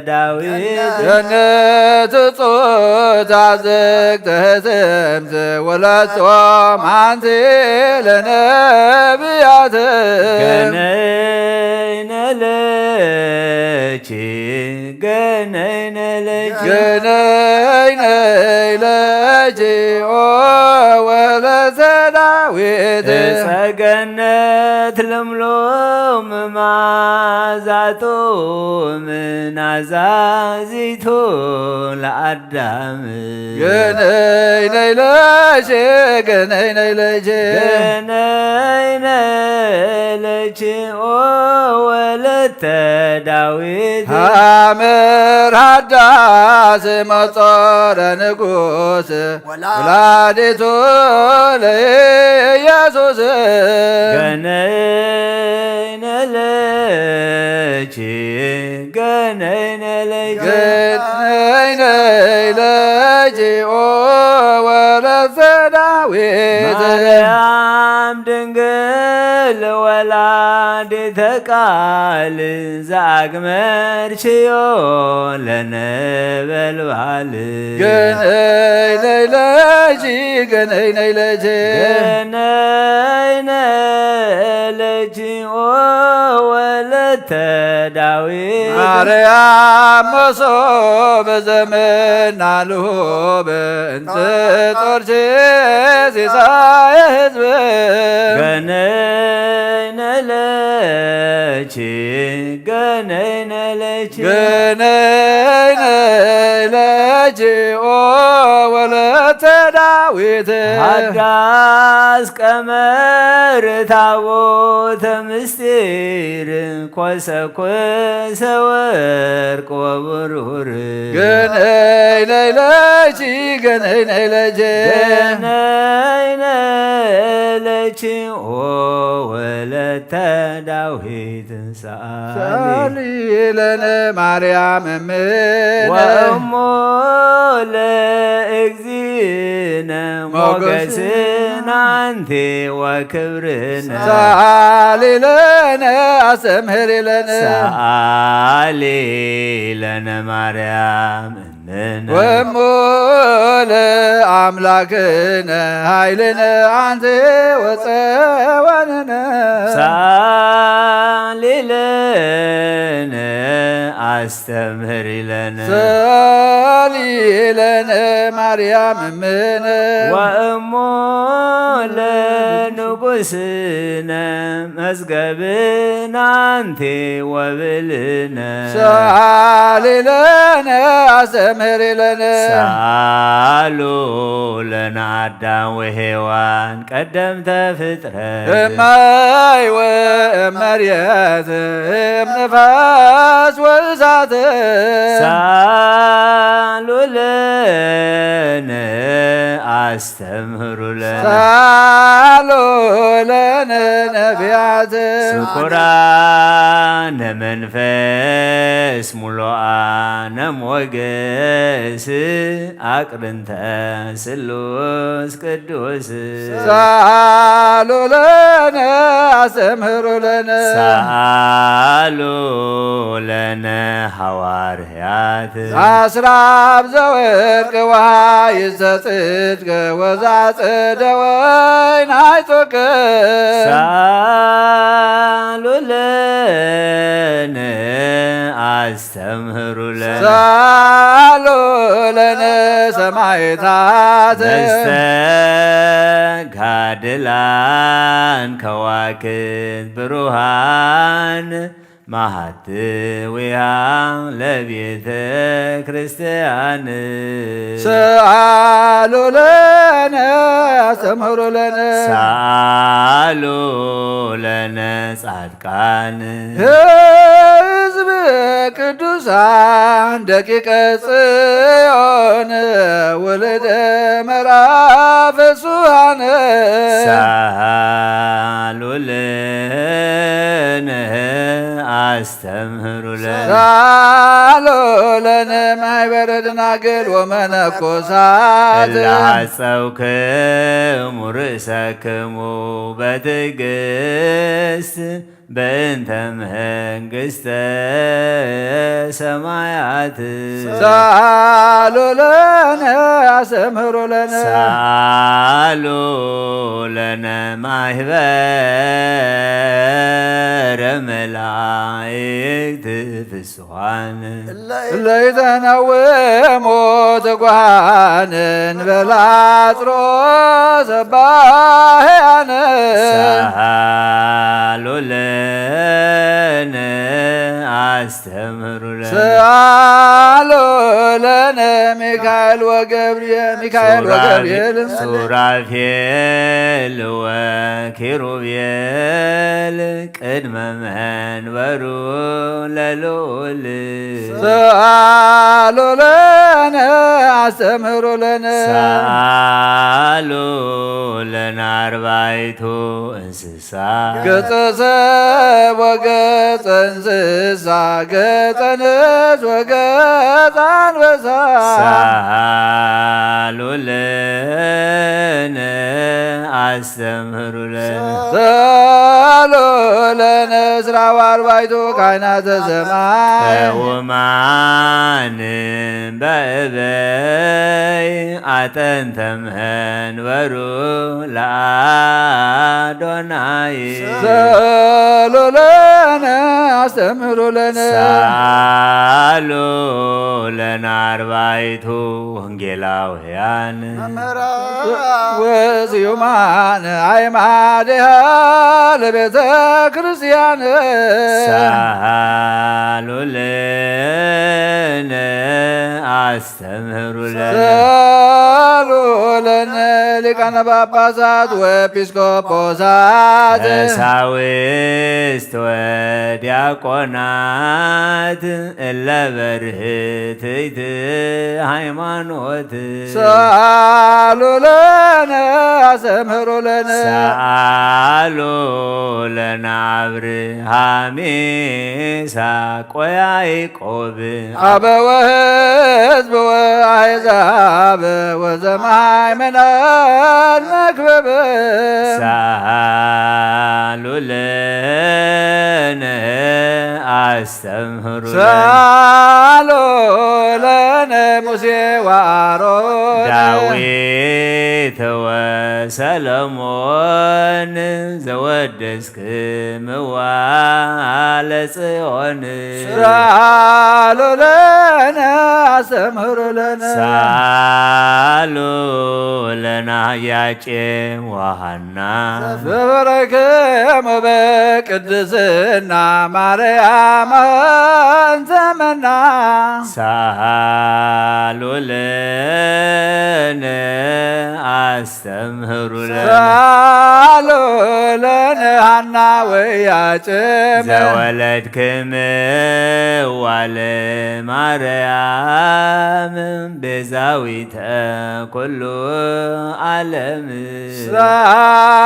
ዳዊት። ገነት ጾታ ዝግተህትምት ወለቶም አንቲ ለነቢያት። ገነይ ነለኪ ገነይ ነለኪ ገነይ ነይ ለኪ ኦ ወለተ ዳዊት። እፀ ገነት ለምሎም ማዛቶም ናዛዚቱ ለአዳም። ገነይ ነይ ለኪ ገነይ ነይ ለኪ ገነይ ነለኪ ኦ ወለተ ዳዊት። ሐመር ሐዳስ መጾረ ንጉስ ወላዲቱ ለኢየሱስ። ገነይ ነለኪ ገነይ ነለኪ ገነይ ነይ ለኪ ኦ ወለተ ዳዊት። ማርያም ድንግል ወላዲተ ቃል ዘአግመርክዮ ለነበልባል። ገነይ ነይ ለኪ ገነይ ነይ ለኪ ገነይ ነይ ለኪ ኦ ወለተ ዳዊት። ማርያም መሶብ ዘመና ልሁብ እንተ ጦርኪ ሲሳየ ህዝብ። ገነይ ነይ ለኪ ገነይ ነይ ለኪ ገነይ ነይ ለኪ ኦ ወለተ ዳዊት። ሐዳስ ቀመር ታቦተ ምስጢር ኮሰኮሰ ወርቅ ወብሩር። ገነይ ነይ ለኪ ገነይ ነይ ለኪ ገነይ ነይ ለኪ ኦ ወለተ ዳዊት ሰአሊ ሰአሊ ለነ ማርያም እምነ ወእሞ ለእግዚእነ ሞገስን ሞገስን አንቲ ወክብርነ ሰአሊ ለነ አስተምህሪ ለነ ሰአሊ ለነ ማርያም እምነ ወእሞ ለአምላክነ ኃይልነ አንቲ ወፀወንነ ሰአሊ ለነ አስተምህሪ ለነ ሰአሊ ለነ ማርያም እምነ ወእሞ ለንጉስነ መዝገብነ አንቲ ወብልነ ሰአሊ ለነ አስተምህሪ ለነ ሰአሉ ለነ አዳም ወሔዋን ቀደምተ ፍጥረት እማይ ወእመርየት እምንፋስ ወእሳት ሰአሉ ለነ አስተምህሩ ለነ ሰአሉ ለነ ነቢያት ስኩራነ መንፈስ ሙሉኣነ ሞገስ አቅርንተ ስሉስ ቅዱስ ሳሉ ለነ አስተምህሩ ለነ ሰአሉ ለነ ሐዋርያት አስራብ ዘወርቅ ውሃ ይሰጽድቅ ወዛጽደ ወይን አይቶክ ሳሉ ለነ አስተምህሩ ለነ ሳሉ ለነ ሰማይታት መስተጋድላን ከዋክብት ብሩሃን መሃትውያ ለቤተ ክርስቲያን ሰአሉ ለነ አስተምህሩ ለነ ሰአሉ ለነ ጻድቃን ህዝብ ቅዱሳን ደቂቀ ጽዮን ውልደ መርአ ፍሱሃን ሰአሉ ለነ አስተምህሩ ለነ ሳሎ ለነ ማይበረ ደናግል ወመነኮሳት እላጸውክሙ ርእሰክሙ በትዕግስት በእንተ መንግስተ ሰማያት ሳሎ ለነ አስተምህሩ ለነ ሰአሉ ለነ ማህበረ መላእክት ፍስሓን ለይተነውሙ ትጓሃንን በላጽሮ ሰባህያነ ሰአሉ ለነ አስተምህሩ ለነ ሰአሎ ለነ ሚካኤል ወገብርኤል ሚካኤል ወገብርኤል ሱራፌል ወኪሩቤል ቅድመ መንበሩ ለልዑል ሰአሎ ለነ አስተምህሩ ለነ ሰአሉ ለነ አርባይቱ እንስሳ ገጸ ሰብ ወገጸ እንስሳ ገጸ ንስ ወገጸ አንበሳ ሰአሉ ለነ አስተምህሩ ለነ ሰአሎ ለነ እስራ ወአርባይቱ ካህናተ ሰማይ ውማን በእበይ አጠንተ መንበሩ ለአዶናይ ሰአሎ ለነ አስተምህሩ ለነ ሰአሉ ለነ አርባይቱ ወንጌላውያን ወስዩማን አይማዲሃ ለቤተ ክርስቲያን ሰአሉ ለነ አስተምህሩ ለነ ሰአሉ ለነ ሊቃነ ጳጳሳት ወኤጲስቆጶሳት ቀሳውስት ወዲያቆናት እለ በርህትይት ሃይማኖት ሰአሉ ለነ አስተምህሩ ለነ ሰአሉ ለነ አብርሃም ይስሐቅ ወያዕቆብ አበወ ህዝብ ወአሕዛብ ወዘማይመናን መክበብ ሰአሉ ለነ አስተምህሩ ለነ ሰአሎ ለነ ሙሴ ወአሮን ዳዊት ወሰለሞን ዘወደስክምዋ ለጽዮን ሰአሎ ለነ አስተምህሩ ለነ ሰአሉ ለነ ያቄም ወሐና ዘበረክሙ በቅድስና ማርያም አንተ መና ሰአሉ ለነ አስተምህሩ ለነ ሰአሎ ለነ ሐና ወያቄም ዘወለድክምዋ ለማርያም ቤዛዊተ ኩሉ ዓለም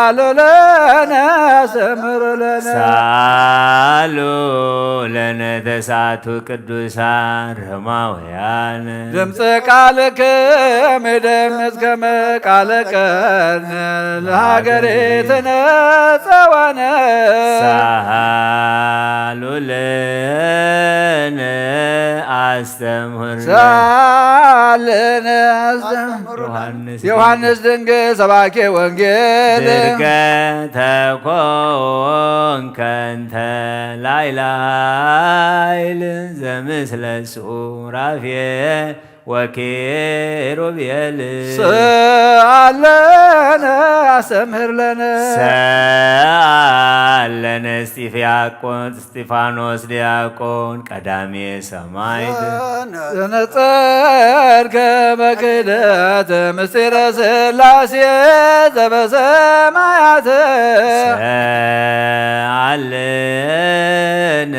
ሳሉ ለነ አስተምህሩ ለነ። ሳሉ ለነ ተስዓቱ ቅዱሳን ሮማውያን። ድምፀ ቃልክም ይደምፅ ከመ ቃለ ቀርነ ለሀገሪትነ ጸወነ። ሳሉ ለነ አስተምህር። ሳልነ አስተምህር። ዮሐንስ ዮሐንስ ድንግል ሰባኬ ወንጌል። ድርገተ ኮንከ እንተ ላዕለ ኃይል ዘምስለ ሱራፌል ወኪሩቤል። ሰአለነ አስተምህር ለነ። ሰአለነ እስጢፍያቆን እስጢፋኖስ ዲያቆን ቀዳሜ ሰማዕት። ዘነጸርከ በክህደት ምስጢረ ሥላሴ ዘበሰማያት። ሰአለነ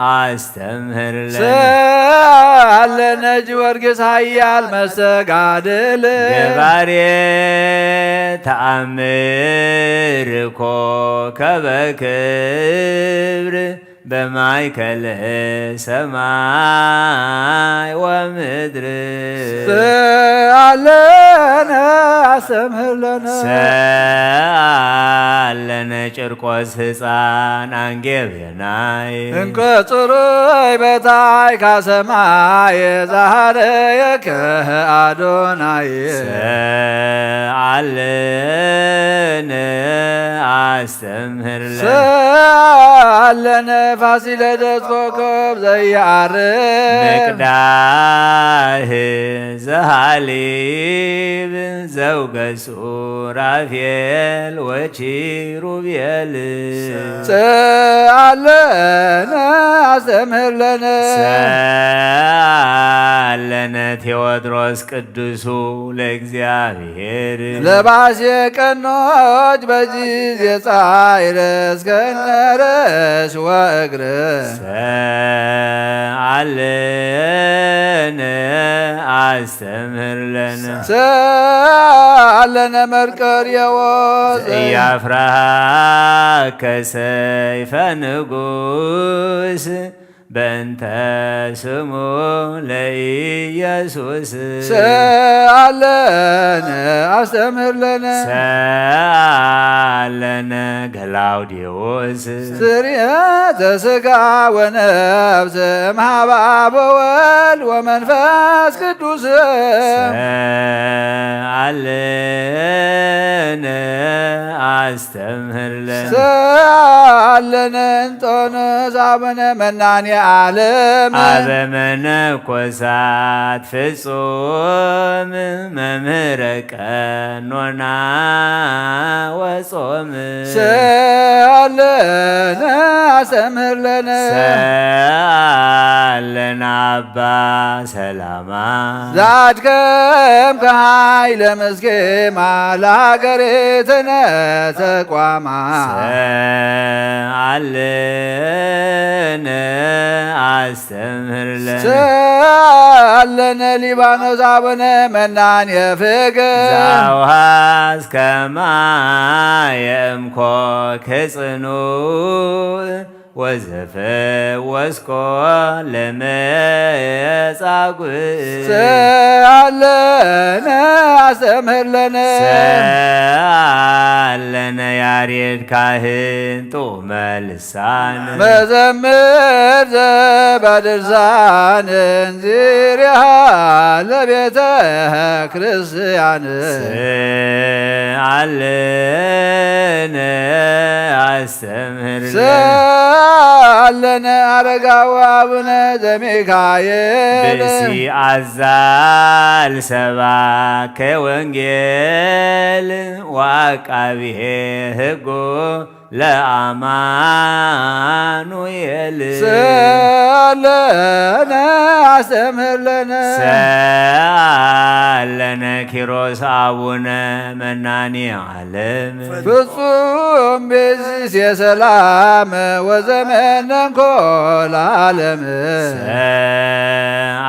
አስተምህር ለነ። ሰአለነ ጊዮርጊስ ኃያል መስተጋድል። ገባሬ ተአምር ኮከበ ክብር በማእከለ ሰማይ ወምድር። ሰአለነ አስተምህር ለነ። ሰአለነ ቂርቆስ ሕፃን አንጌ ቤናይ። እንከ ጽሩይ በታይ ካሰማይ ዛሃረየከ አዶናይ። ሰአለነ አስተምህር ለነ። ሰአለነ ፋሲለደስ ኮከብ ዘያርብ። ምቅዳህ ዘሃሊብ ዘውገ ሱራፌል ወኪሩቤል። ሰአለነ አስተምህር ለነ። ሰአለነ ቴዎድሮስ ቅዱሱ ለእግዚአብሔር። ለባሴ ቀኖች በጊዜ ጻይረ እስከነ ርእስ ወእግር። ሰአለነ አስተምህር ለነ። ሰአለነ መርቆሬዎስ። ኢያፍራህ ከሰይፈ ንጉስ በእንተ ስሙ ለኢየሱስ። ሰአለነ አስተምህር ለነ። ሰአለነ ገላውዴዎስ። ስርየተ ሥጋ ወነፍስ እምሃበ አብ ወወልድ ወመንፈስ ቅዱስ። ሰአለነ አስተምህር ለነ። ሰአለነ እንጦንዮስ አቡነ መናኔ ዓለም። አበ መነኮሳት ፍጹም መምህረ ቀኖና ወጾም። ሰአለነ አስተምህር ለነ። ሰአለነ አባ ሰላማ። ዛድከም ከሃይለ ምስኬማ ለሀገሪትነ ተቋማ። ሰአለነ አስተምህር ለነ። ሰአለነ ሊባኖስ አቡነ መናን የፍቅር። ዛውሃስ ከማየ እምኮክ ጽኑዕ ወዘፈወስኮ ለመጻጉዕ። ሰአለነ አስተምህር ለነ። ሰአለነ ያሬድ ካህን ጥዑመ ልሳን። መዘምር ዘበድርሳን እንዚሪሃ ለቤተ ክርስቲያን። ሰአለነ አስተምህር ለነ። ሰአለነ አረጋዊ አቡነ ዘሚካኤል። ብእሲ አዛል ሰባኬ ወንጌል ወአቃቢ ሕጉ ለአማኑኤል። ሰአለነ አስተምህር ለነ። ሰአለነ ኪሮስ አቡነ መናኒ ዓለም። ፍጹም ቤዚስ የሰላም ወዘመነንኮ ለዓለም።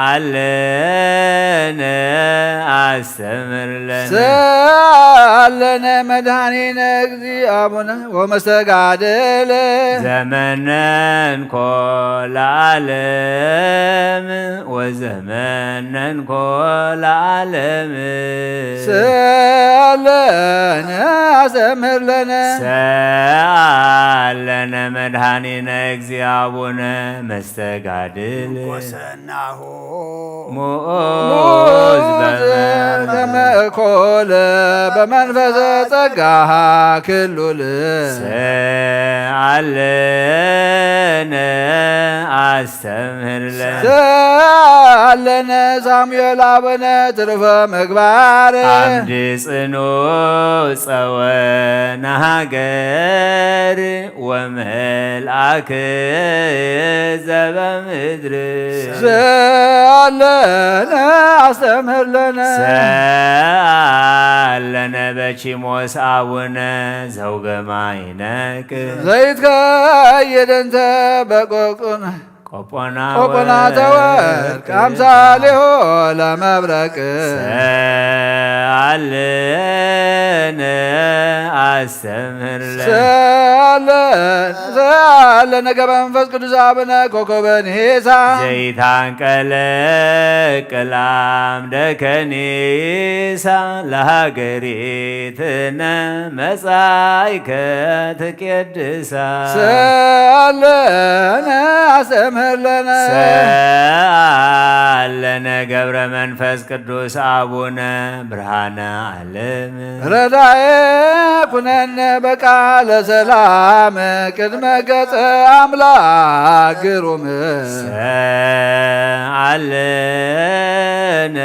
ሰአለነ አስተምህር ለነ። ሰአለነ መድኃኒነ እግዚእ አቡነ ወመስተጋድል። ዘመነንኮ ለዓለም ወዘመነንኮ ለዓለም። ሰአለነ አስተምህር ለነ። ሰአለነ መድኃኒነ እግዚእ አቡነ መስተጋድል። ናሁ ሙዑዝ ሙዝ በመንፈስ ከመ እኮለ በመንፈሰ ጸጋሃ ክሉል። ሰአለነ አስተምህር ለነ። ሰአለነ ሳሙኤል አቡነ ትሩፈ ምግባር። አምድ ጽኑ ጸወነ ሀገር ወመልአክ ዘበምድር። ሰአለነ አስተምህር ለነ። ሰአለነ በቺሞስ አቡነ ዘውገ ማይነቅ። ዘይትከይድ እንተ በቆቁን ቆጶና ቆጶናተ ወርቅ ወርቅ። አምሳሌሆ ለመብረቅ። ሰአለነ አስተምህር ለነ። ሰአለ-፣ ሰአለነ ገብረ መንፈስ ቅዱስ አቡነ ኮከበ ኒሳ። ዘይታንቀለቅል አምደ ከኒሳ ለሃገሪትነ መጻኢከ ትቄድሳ። ሰአለነ አስተምህር ለነ። ሰአለነ ገብረ መንፈስ ቅዱስ አቡነ ብርሃነ ዓለም። ረዳኤ ኩነነ በቃለ ሰላም ቅድመ ገጸ አምላክ ግሩም። ሰአለነ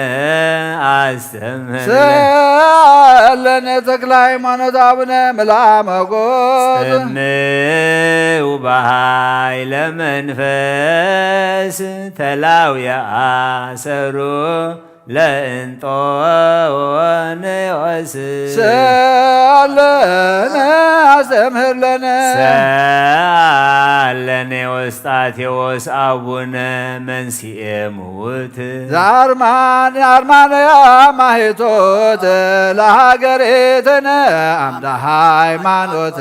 አስተምህር። ሰአለነ ተክለ ሃይማኖት አቡነ ምልአ መጎስ። ጽምው በኃይለ መንፈስ ተላውየ አሰሩ ለእንጦንዮስ። ሰአለነ አስተምህር ለነ። ሰአለነ ኤዎስጣቴዎስ አቡነ መንስኤ ምውት። ዘአርማን-፣ አርማንያ ማሂቶት ለሃገሪትነ አምደ ሃይማኖት።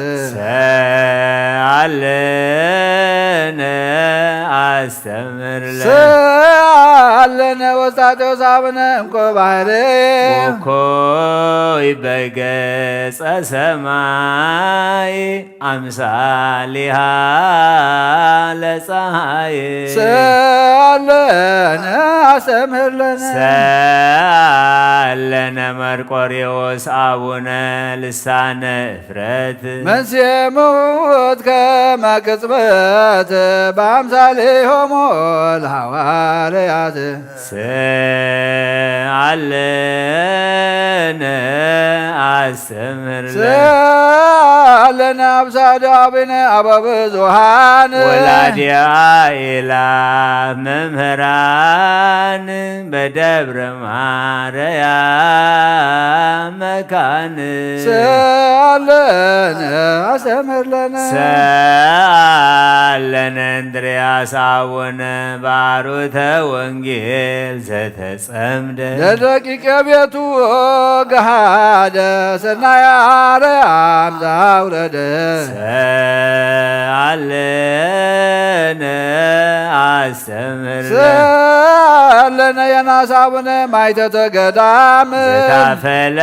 ሰአለነ አስተምህር ለነ። ሰአለነ ኤዎስጣቴዎስ አቡነ እንቆ ባህሬ። ወኮይ በገጸ ሰማይ አምሳሊሃ ለፀሐይ። ሰአለነ አስተምህር ለነ። ሰአለነ መርቆሬዎስ አቡነ ልሳነ እፍረት። መንስኤ ምውት ከመ ቅጽበት በአምሳሌሆሙ ለሐዋርያት። ሰአለነ አስተምህር ለነ። ሰአለነ አብሳዲ አቡነ አበ ብዙኃን። ወላዲያ ኢላፍ መምህራን በደብረ ማርያም መካን። ሰአለነ አስተምህር ለነ። ሰአለነ እንድርያስ አቡነ ባሩተ ወንጌል ዘተጸምደ። ለደቂቀ ቤቱ ገሃደ ሰናይ አርያም ዘአውረደ። ሰአለነ አስተምህር ለነ። ሰአለነ የናስ አቡነ ማይተተ ገዳም። ዘታፈለ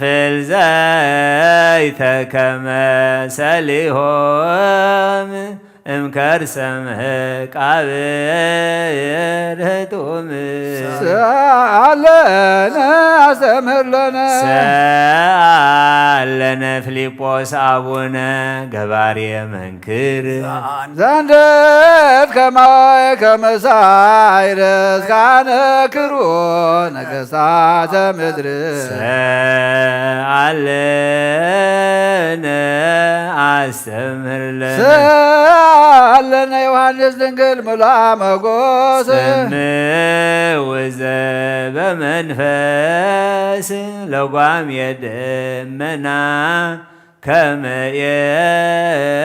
ፍልዘይተ ከመ ሰሊሆም እምከርሰ መቃብር ህጡም። ሰአለነ አስተምህር ለነ። ሰአለነ ፊልጶስ አቡነ ገባሬ መንክር። ዘንደት ከማይ ከመሳይረስ ካነ ክሩ ነገስታተ ምድር። ሰአለነ አስተምህር ለነ። ሰአለነ ዮሐንስ ድንግል ምሉአ መጎስ። ጽምው ዘበመንፈስ ለጓም የደመና ከመ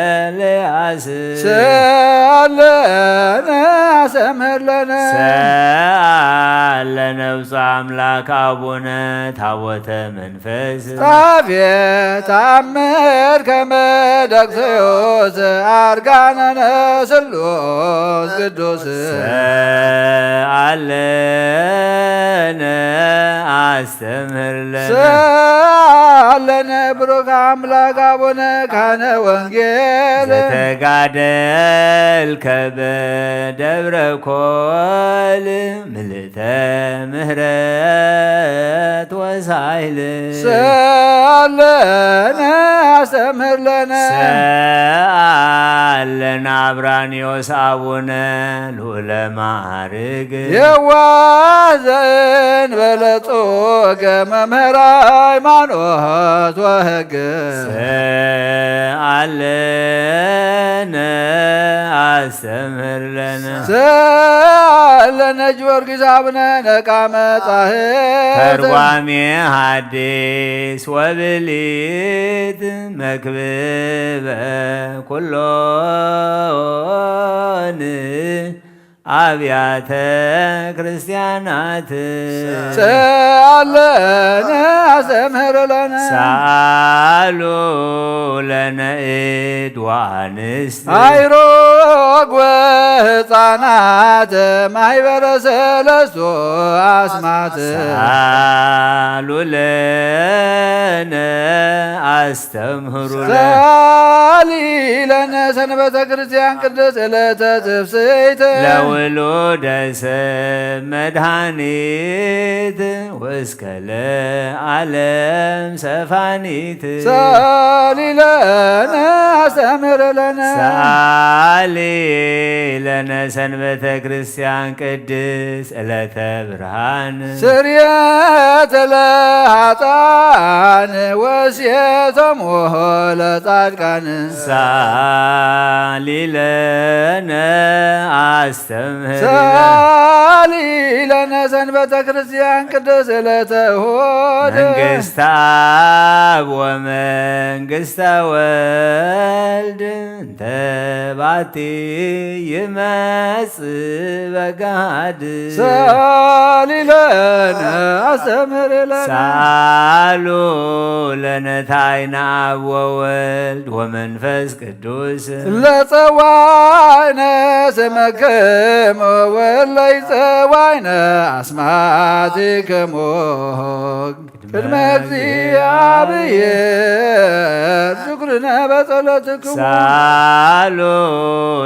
ኤልያስ። ሰአለነ አስተምህር ለነ። ሰአለነ ብፁዕ አምላክ አቡነ ታቦተ መንፈስ። ጣፌ ታምር ከመ ደቅሰዮስ አርጋነነ ስሉስ ቅዱስ። ሰአለነ አስተምህር ለነ። ሰአለነ ብሩክ አምላክ አቡነ ካህነ ወንጌል። ዘተጋደልከ በደብረ ኮል ምልእተ ምህረት ወሳይል። ሰአለነ አስተምህር ለነ። ሰአለነ አብራንዮስ አቡነ ልዑለ ማዕርግ። የዋህ ዘእንበለ ጾገ መምህር ሃይማኖት ወሕግ። ሰአለነ አስተምህር ለነ። ሰአለነ ጊዮርጊስ አቡነ ነቃ መጻሕፍት። ተርጓሜ ሐዲስ ወብሊት መክብበ ኩሎን አብያተ ክርስቲያናት። ሰአለነ አስተምህር ለነ። ሰአሉ ለነ እድ ወአንስት። አይሮግ ወሕፃናት ማይበረ ሰለስቱ አስማት። ሰአሉ ለነ አስተምህሩ ለነ። ሰአሊ ለነ ሰንበተ ክርስቲያን ቅድስት ዕለተ ትፍስሕት። ለውሉደ ሰብ መድኃኒት ወእስከ ለዓለም ሰፋኒት። ሰአሊ ለነ አስተምህር ለነ። ሰአሊ ለነ ሰንበተ ክርስቲያን ቅድስት ዕለተ ብርሃን። ስርየተ ለኃጥኣን ወስየቶሙ ለጻድቃን። ሰአሊ ለነ አስተምህር። ሰአሊ ለነ ሰንበተ ክርስቲያን ቅድስት ዕለተ እሑድ። መንግስተ አብ ወመንግስተ ወልድ እንተ ባቲ ይመጽእ በገሃድ። ሰአሊ ለነ አስተምህር ለነ። ሰአሉ ለነ ታይና አብ ወወልድ ወመንፈስ ቅዱስ። ለጸዋይነ ስመክሙ ወለይጸዋይነ አስማቲክሙ። ቅድመ እግዚአብሔር ዝክርነ በጸሎትክሙ። ሳሉ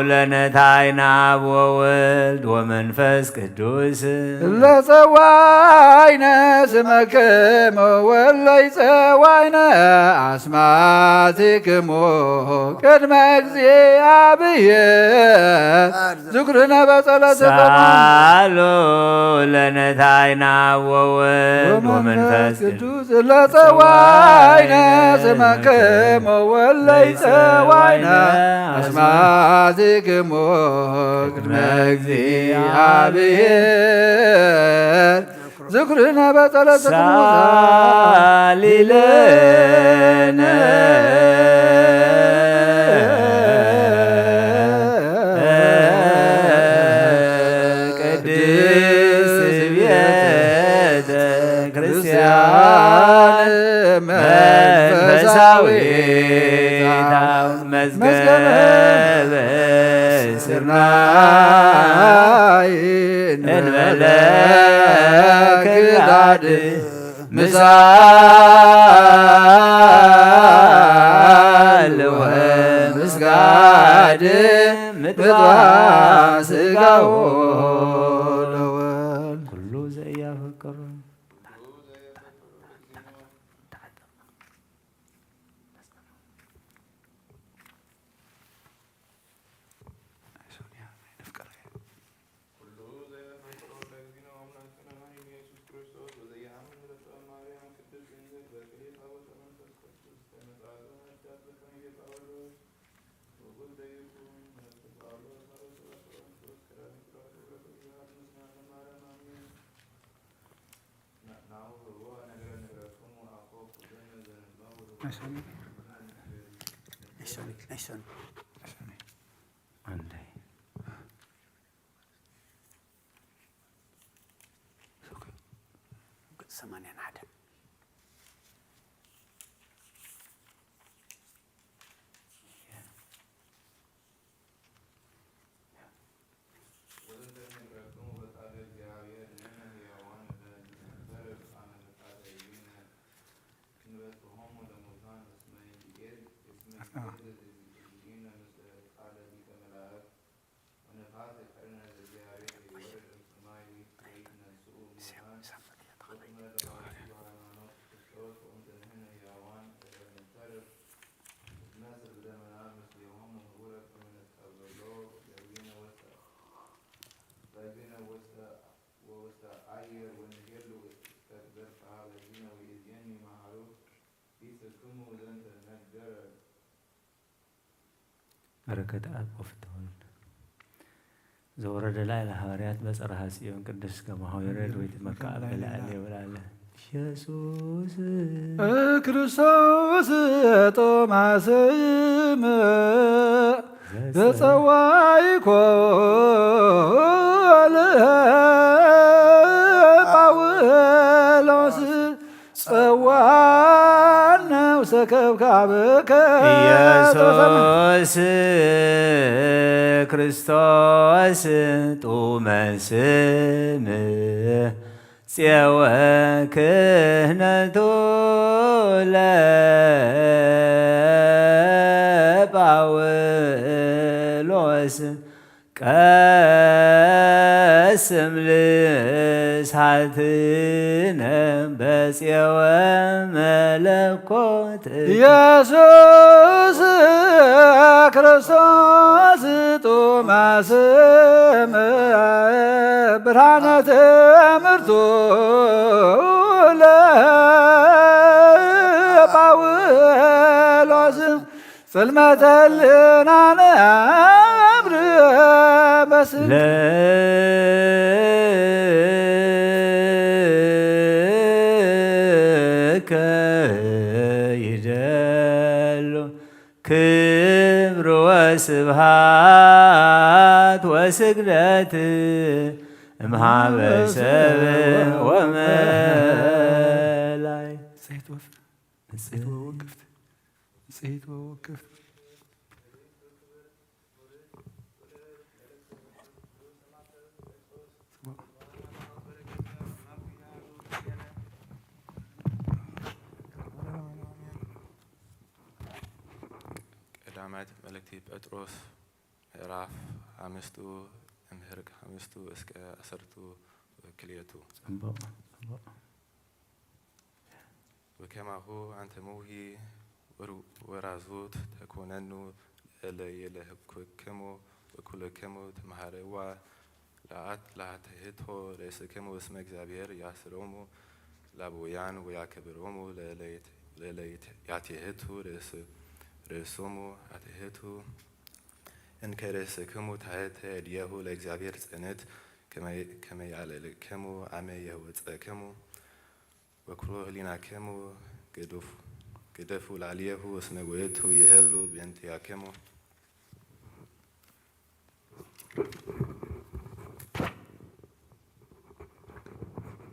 ለነ ታይና አብ ወወልድ ወመንፈስ ቅዱስ። ለጸዋይነ ስመክሙ ወለይጸዋይነ አስማቲክሙ ቅድመ እግዚአብሔር ዝክርነ በጸሎትክሙ። ሳሉ ለነ ታይና ወወልድ ወመንፈስ ቅዱስ። ለጸዋይነ ስመክሙ ወለይጸዋይነ አስማቲክሙ ቅድመ እግዚአብሔር ዝክርነ በጸሎትክሙ። ሳሊ ለነ ቅድስት ቤተ ክርስቲያን መንፈሳዊት መዝገበ ስርናይ እንበለ ክዳድ ምሳል ወምስጋድ ምጥዋ ስጋው ለወልድ። ኩሉ ዘኢያፈቅር ኩሉ ዘያፈቅሮ ለእግዚእነ አምላክነ መድኃኒነ ኢየሱስ ክርስቶስ ወዘያአምን ርትዐ ማርያም ቅድስት ድንግል በክሌ ታቦተ መንፈስ ቅዱስ ከመ ጻድቅ ኃጢአት ለከመ ይቤ ጳውሎስ። ናይ ሶኒ፣ ናይ ሶኒ፣ ናይ ሶኒ። ኣንታይ? ሰማንያን ሓደ። ወዘተ ንብረክሙ በቃለ እግዚኣብሔር ንሕነ ሕያዋን ንነብር ኣመልካተ ይነ ክንበጽሖሙ ለሙታን እስመ ይእዜዝ እስመ ይእዜዝ እግዚእነ ምስለ ቃለ ሊቀ መላእክት ወነፋስ የቀርነ ለእግዚኣብሔር ይወርድ እምሰማይ ወይትነስኡ እሙታን ወክመ ተባረኩ በሃይማኖት ክርስቶስ ወእንተ ንሕነ ሕያዋን እለ ንተርፍ ንመስል ብደመና ምስሌሆሙ ህቡረ ከመ ንትቀበሎ በእግዚእነ ወስተ በእግዚእነ ወስተ ወውስተ አየር ወንሄሉ እስከ ትገርፋ በእግዚእነ ወይእዜኒ መሃሩ ኢስክሙ ዘንተ ነገር። በረከት ኣብ ወፍትሁን ዘወረደ ላዕለ ሃዋርያት በጽርሃ ጽዮን ቅድስት ከማሁ ይረድ ወይትመካእ በላዕለ ወላዕለ። ኢየሱስ ክርስቶስ ጦማስም ዘጸዋይኮ ለጳውሎስ ጸዋነው ሰከብካብከ ኢየሱስ ክርስቶስ ጡመ ስም ጼወ ክህነቱ ለጳውሎስ ቀስም ልሳትነ በጼወ መለኮት ኢየሱስ ክርስቶስ ጡመ ስም ብርሃነ ትምህርቱ ለጳውሎስ ጽልመተ ልናነ አብር በስም ለከ ይደሉ ክብር ወስብሃት ወስግደት እምሃበ ሰብ ወመላይ። ንጽሕት ወውቅፍት፣ ንጽሕት ወውቅፍት። ቀዳማይት መልእክቲ ጴጥሮስ ምዕራፍ ሓምስቱ እምህርክ ሓምስቱ እስከ ዓሰርቱ ክልኤቱ። ጽቡቕ፣ ጽቡቕ። ወከማሁ አንትሙሂ ወሩ-፣ ወራዙት ተኮነኑ ለለ የለህኩክሙ ወኩልክሙ ትምሃርዋ ለአት-፣ ለአትህቶ ርእስክሙ እስመ እግዚአብሔር ያስሮሙ ላብውያን ወያከብሮሙ ለለ የት-፣ ለለ የት-፣ ያትህቱ ርእስ-፣ ርእሶሙ አትህቱ እንከ ርእስክሙ ታሕተ እድየሁ ለእግዚአብሔር ጽንት ከመ-፣ ከመ ያልዕልክሙ አመ የህውፀክሙ። ወኩሎ ህሊናክሙ ግደፉ፣ ግደፉ ላዕሌሁ እስመ ውእቱ ይሄሉ በእንቲአክሙ።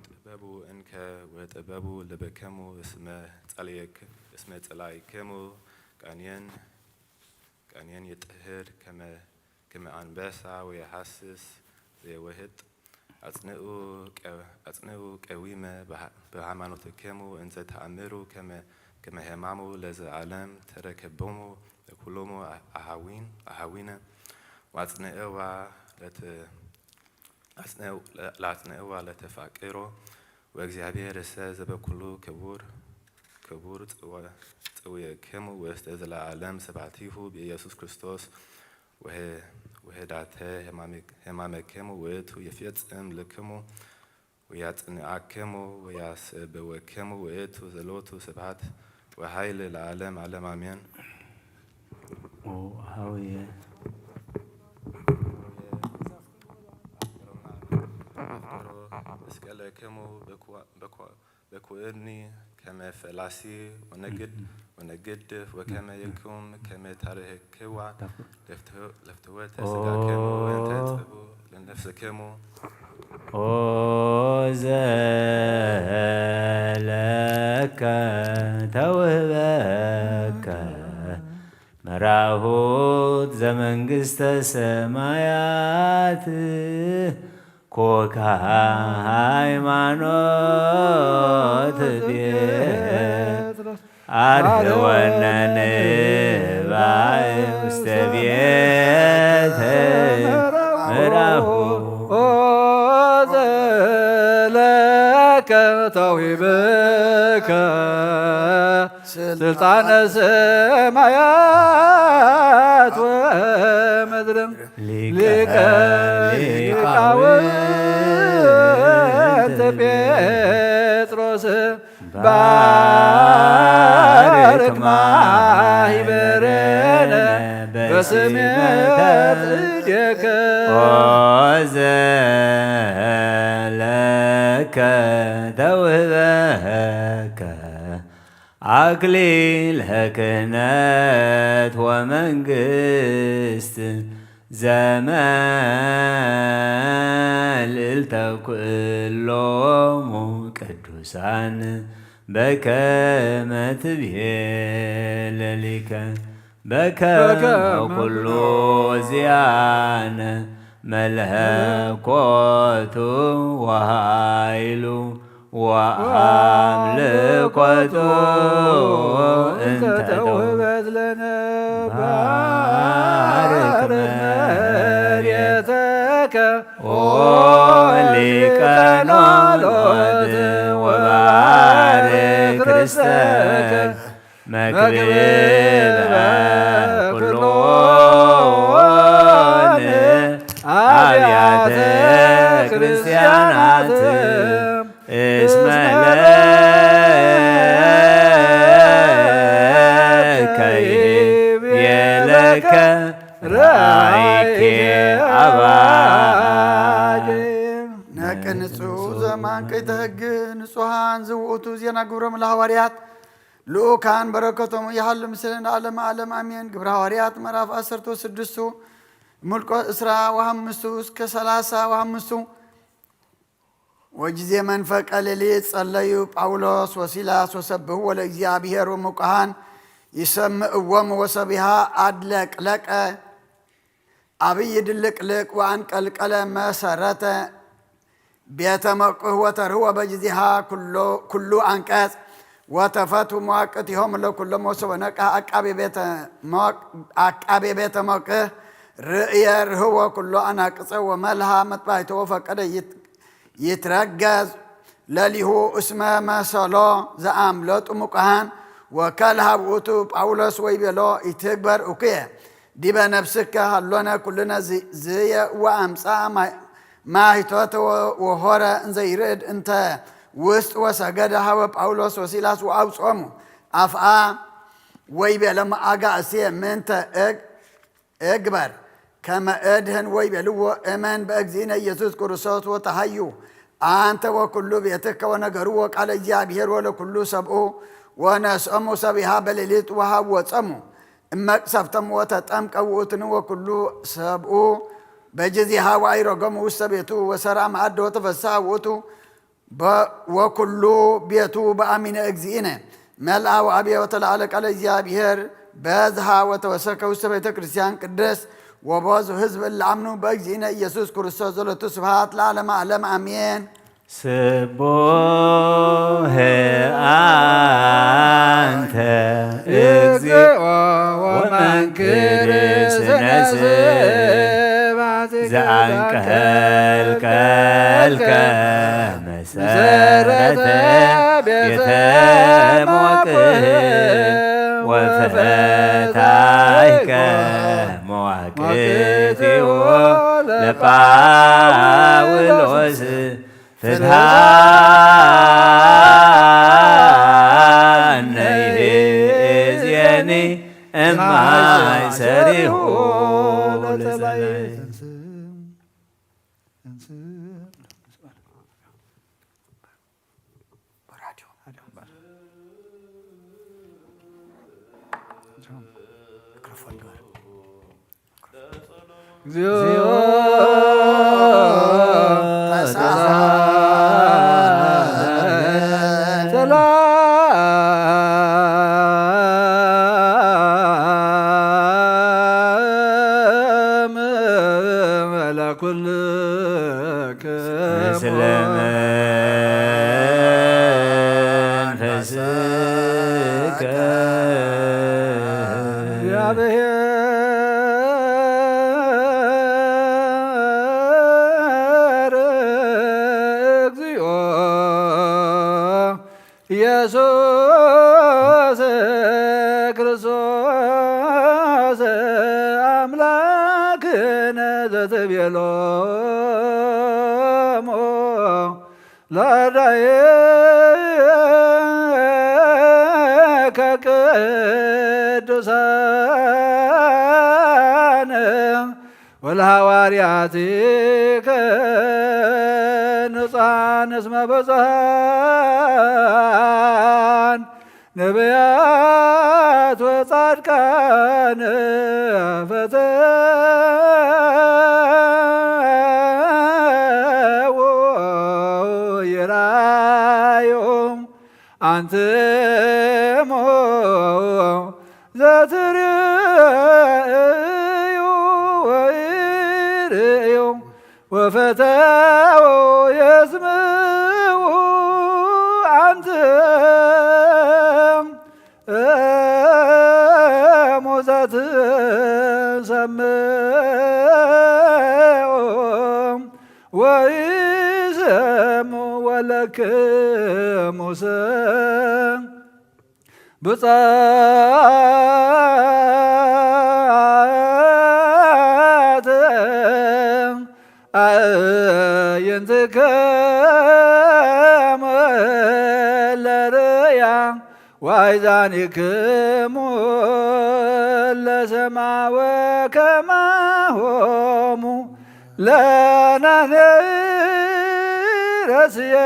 ጥበቡ እንከ ወጥበቡ ልብክሙ እስመ ጸላኢክ-፣ እስመ ጸላኢክሙ ቃንየን ቃንየን ይጥህር ከመ፣ ከመ አንበሳ ወየሐስስ ዘየወህጥ። አጽንኡ ቀ-፣ አጽንኡ ቀዊመ በሃ-፣ በሃይማኖትክሙ እንዘ ተአምሩ ከመ፣ ከመ ህማሙ ለዘ ዓለም ተረከቦሙ ለኩሎሙ አሃዊን-፣ አሃዊነ ወአጽንዕዋ ለተ-፣ አጽንዕ-፣ ለአጽንዕዋ ለተፋቅሮ ወእግዚአብሔር እሰ ዘበኩሉ ክቡር፣ ክቡር ጽወ-፣ ጽውየክሙ ውስተ ዘለዓለም ስብሐቲሁ በኢየሱስ ክርስቶስ ወህ-፣ ወህዳተ ህማመ-፣ ህማመክሙ ውእቱ ይፌጽም ልክሙ ወያጽንዓክሙ ወያስብወክሙ ውእቱ ዘሎቱ ስብሐት ወኃይል ለዓለም ዓለም አሜን። ኦ፣ ሃውየ። እስቀለክሙ በኩእኒ ከመ ፈላሲ ወነግድ ወነግድፍ ወከመ የኩም ከመ ታርህክዋ ለፍትወተ ስጋክሙ እንተ ጽቡ ለነፍስክሙ። ኦ ዘለከ ተውህበከ መራሁት ዘመንግስተ ሰማያት ኮካ ሃይማኖት ቤት አርህወነ ንባይ ውስተ ቤተ ምራሁ። ኦ ዘለከ ተውሂበከ ስልጣነ ሰማያት ወምድር ሊቀ ሊቃውንት ጴጥሮስ ባርክ ማህበረነ በስመ እዴከ። ኦ ዘለከ ተውህበከ አክሊለ ክህነት ወመንግስት ዘመልዕልተ ኩሎሙ ቅዱሳን በከመ ትቤ ለሊከ በከመ ኩሉ ዚአነ መለኮቱ ወኃይሉ ወአምልኮቱ እንተ ተውህበት ለነ ባርክ መሬተከ ኦ ሊቀ ኖሎት ወባርክ ርስተከ መክብበ ኩሎን አብያተ ክርስቲያናት እስመ ለከ ይቤለከ ረአይኬ አባጌ። ነቅ ንጹሕ ዘማን ከይተህግ ንጹሃን ዝውእቱ ዜና ግብሮም ለሐዋርያት ልኡካን በረከቶም ይሃሉ ምስለ ንዓለም ዓለም ኣሜን። ግብረ ሐዋርያት ምዕራፍ ዓሰርተ ስድስቱ ምልቆ ዕስራ ወሐምስቱ እስከ ሠላሳ ወሐምስቱ። ወጊዜ መንፈቀ ሌሊት ጸለዩ ጳውሎስ ወሲላስ ወሰብህዎ ለእግዚኣብሔር ወምቁሃን ይሰምዕዎም ወሰቢሃ አድለቅለቀ አብይ ድልቅልቅ ወአንቀልቀለ መሰረተ ቤተ መቅህ ወተርህወ በጊዜሃ ኩሎ- ኩሉ አንቀጽ ወተፈቱ መዋቅቲሆም ለኩሎ መሶበ ነቅህ አቃቤ ቤተ መቅ- አቃቤ ቤተ መቅህ ርእየ ርህወ ኩሎ አናቅጸ ወመልሃ መጥባይቶ ወፈቀደ ይት- ይትረገዝ ለሊሁ እስመ መሰሎ ዘአምለጡ ሙቃሃን ወከልሃ ውእቱ ጳውሎስ ወይቤሎ ኢትግበር እኩየ ዲበ ነፍስከ ሃሎነ ኩልነ ዝ- ዝየ ወአምጻ ማይ- ማይቶተ ወ- ወሆረ እንዘ ይርዕድ እንተ ውስጥ ወሰገደ ሀበ ጳውሎስ ወሲላስ ወአውጾሙ አፍአ ወይቤሎሙ አጋእዝየ ምንተ እግ- እግበር ከመ እድህን ወይቤልዎ እመን በእግዚእነ ኢየሱስ ክርስቶስ ወተሃዩ አንተ ወኩሉ ቤትከ ወነገርዎ ቃለ እግዚአብሔር ወለኩሉ ሰብኡ ወነስኦሙ ሰቢሃ በሌሊት ወሃብ ወጸሙ እመቅሰፍቶም ወተጠምቀ ውእቱን ወኩሉ ሰብኡ በጊዜሃ ወአይረጎሙ ውስተ ቤቱ ወሰራ ማዕዶ ተፈሳ ውእቱ በ- ወኩሉ ቤቱ በአሚነ እግዚእነ መልአ ወአብየ ወተለዓለ ቃለ እግዚአብሔር በዝሃ ወተወሰከ ውስተ ቤተ ክርስቲያን ቅድስት ወቦዙ ህዝብ እለ አምኑ በእግዚእነ ኢየሱስ ክርስቶስ ዘሎቱ ስብሐት ለዓለመ ዓለም አሜን። ስቡሕ አንተ እግዚኦ ወመንክር ስነ ስብሐት ዘአንቀልቀልከ መሰረተ ቤተ መዋቅህ ወፈታይከ መዋቅቲሁ ለጳውሎስ ፍትሐነ ይእዜኒ እማ ሰሪሁ ለጸላኢ። እግዚኦ ተሰላም ለኩልክሙ። ምስለ መንፈስከ። እግዚኦ ኢየሱስ ክርስቶስ አምላክነ ዘትቤሎሙ ለአርዳኢከ ቅዱሳን ወለሐዋርያቲከ ንጹሐን እስመ ብዙኃን ነቢያት ወጻድቃን ፈተው ይራዩ አንትሙ ዘትርእዩ ወይርእዩ ወፈተው የስምዑ አንትሙ ዘትሰምዑ ወይሰምዑ ወለክሙሰ ብጻት አዕይንትክሙ ለርእያ ወአሕዛኒክሙ ለሰማ ወከማሆሙ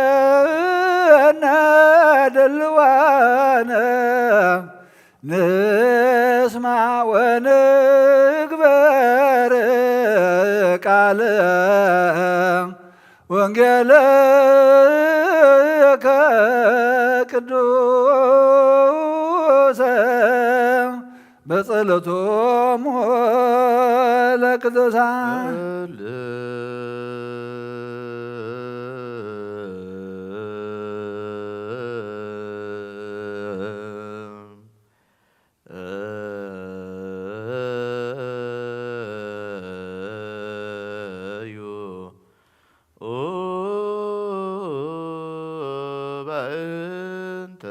ለነንረስየነ ድልዋነ ንስማ ወንግበር ቃለ ወንጌልከ ቅዱሰ በጸሎቶሙ ለቅዱሳን። በእንተ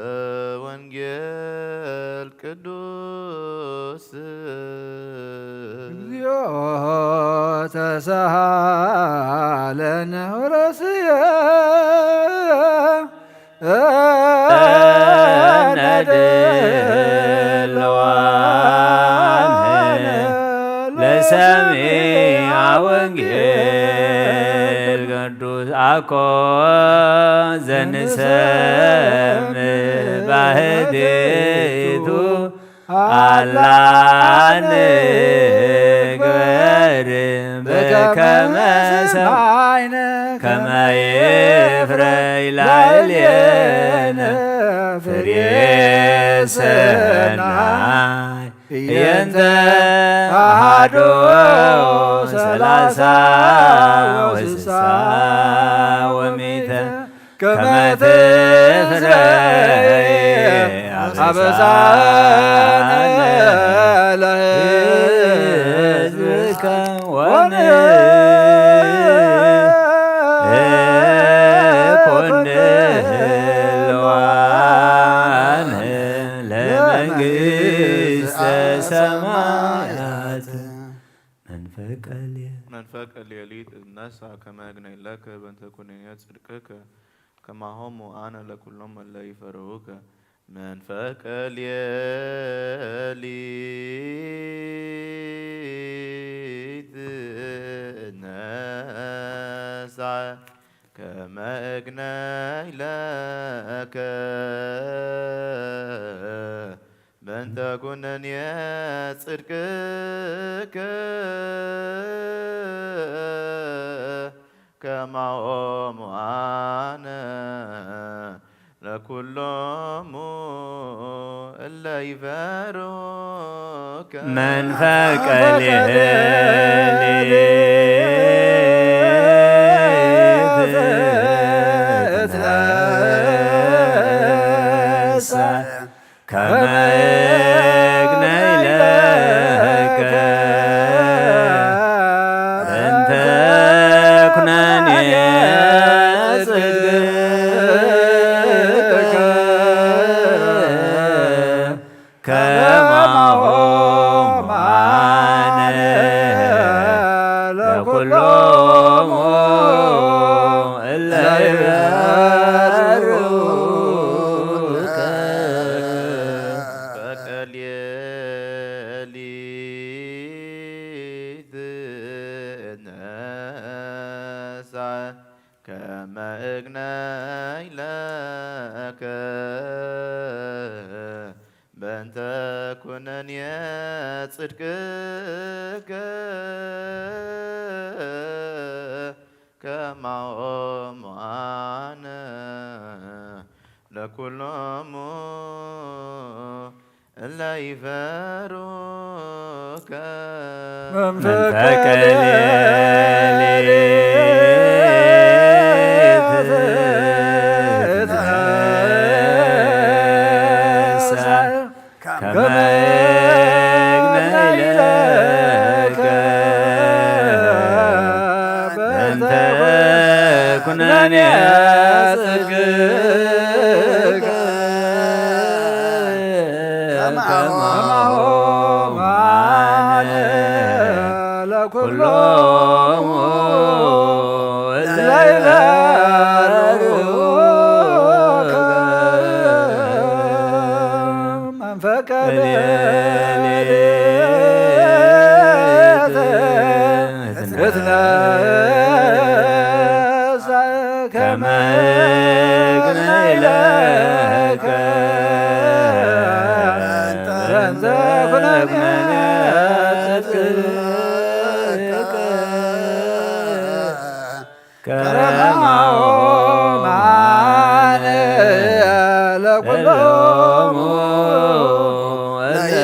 ወንጌል ቅዱስ። እግዚኦ ተሳሃለነ ወረስየ ነድለዋን ለሰሚዐ ወንጌል ቅዱስ አኮ ዘንሰምዕ ባህቲቱ አላን ግበር በከመ ሰማይነ ከመ ይፍረይ ላዕሌነ ፍሬ ሰናይ። እየንተ አሐዱ ሠላሳ ወስሳ ወሚተ ከመ ትፍረይ አበሳነ ለሕዝብከ ወንኩን ድልዋን ለመንግሥተ ሰማያት። መንፈቀ ሌሊት። መንፈቀ ሌሊት እነሳ ከመ እግነይ ለከ በእንተ ኩነኔ ጽድቅከ፣ ከማሆሙ አነ ለኩሎም እለ ይፈርሁከ። መንፈቀ ሌሊት ነሳ ከመ እግነይ ለከ በእንተ ኩነኔ ጽድቅከ ከማሆሙ አነ ለኩሎሙ እለ ይፈሩከ። መንፈቀ ሌሊት ነሳ ከመ እግነይ ለከ እንተ ኩነኔ ጽድቅከ ከማሆሙ አነ ለኩሎሙ እለ ይፈሩከ። መንፈቀ ሌሊት ነሳ ከመ እግነይ ለከ በእንተ ኩነኔ ጽድቅከ ከማሆሙ አነ ለኩሎሙ እለ ይፈሩከ። መንፈቀ ሌሊት ነሳ ከመ እግነይ ለከ በእንተ ኩነኔ ጽድቅከ ከማሆሙ አነ ለኩሎሙ እለ ይፈሩከ። መንፈቀ ሌሊት ትትነሳ ከመ እግነይ ለከ በእንተ ኩነኔ ጽድቅከ ከማሆሙ አነ ለኩሎሙ እለ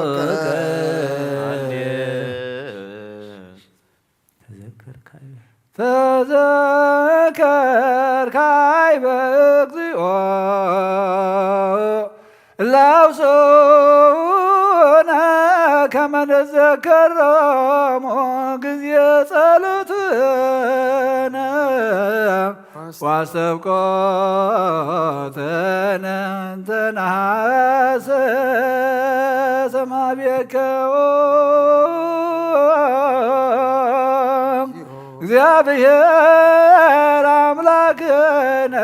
ይፈሩከ። ተዘከር ካይበ ተዘከር ካይበ እግዚኦ ለአውሶነ ከመ ንዘከሮሙ ጊዜ ጸሎትነ ወአስተብቆትነ እንተ ነሐስስ እምአቤከ እግዚአብሔር አምላክነ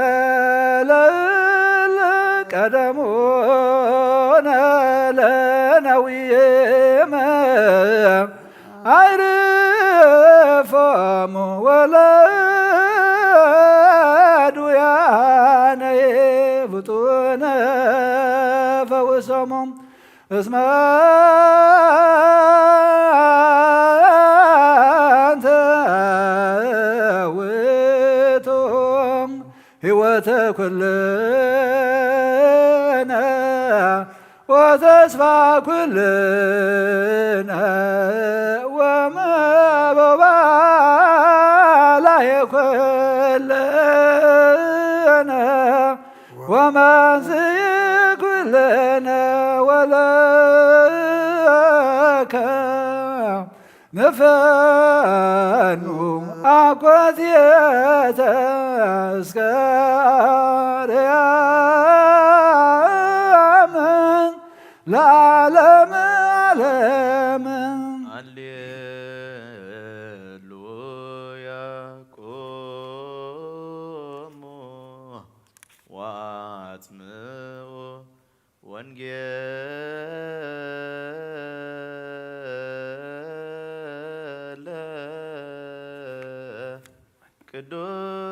ለእለ ቀደሙነ ለነዊም አይርፎሙ ወለዱያነ ፍጡነ ፈውሶሙ እስመ አንተ ውእቱ ሕይወተ ኩልነ ወተስፋ ኩልነ ወመቦባላየ ኩልነ ወመንስኢ ኩልነ ወለከ ንፈኑ አኮቴተ እስከ አርያም ለዓለም ዓለም። ሃሌሉያ። ቆሙ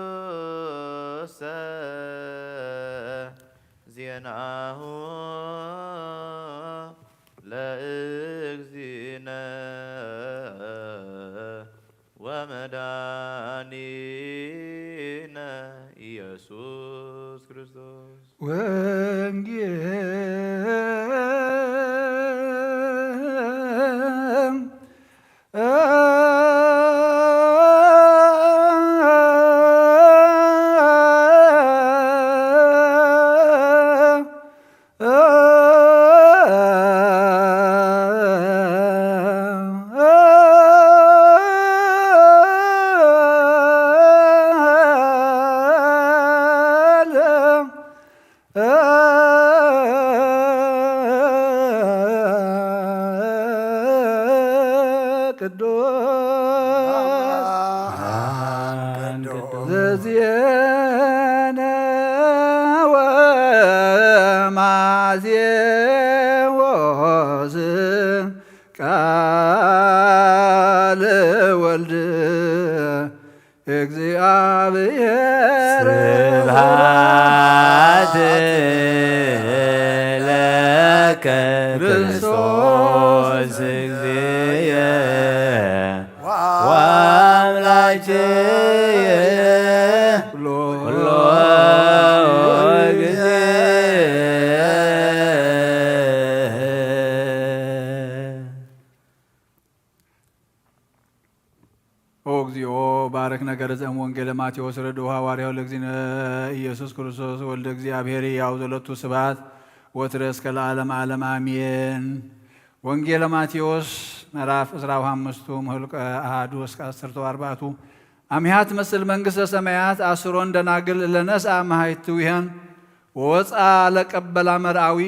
ቅዱሰ ዜናሁ ለእግዚእነ ወመድኃኒነ ኢየሱስ ክርስቶስ። ወንጌል ቅዱስ ዘዜነወ ማዜዎስ ቃለ ወልድ እግዚአብሔር። ስብሐት ለከ ክርስቶስ እግዚእየ ወአምላክየ ኩሎ ጊዜ። ኦ እግዚኦ፣ ባርክ ነገረ ዘእም ወንጌለ ማቴዎስ ርዱእ ሐዋርያው ለእግዚእነ ኢየሱስ ክርስቶስ ወልደ እግዚአብሔር ያው ዘለቱ ስብሐት ወትረ እስከ ለዓለም ዓለም አሜን። ወንጌለ ማቴዎስ ምዕራፍ ዕስራው ሓሙሽቱ ምሁልቀ ኣሃዱ እስከ ዓሰርተ ኣርባዕቱ። አሚሃ ትመስል መንግሥተ ሰማያት አስሮን ደናግል ለነስአ መሃይትዊሃን ወወፅአ ለቀበላ መርአዊ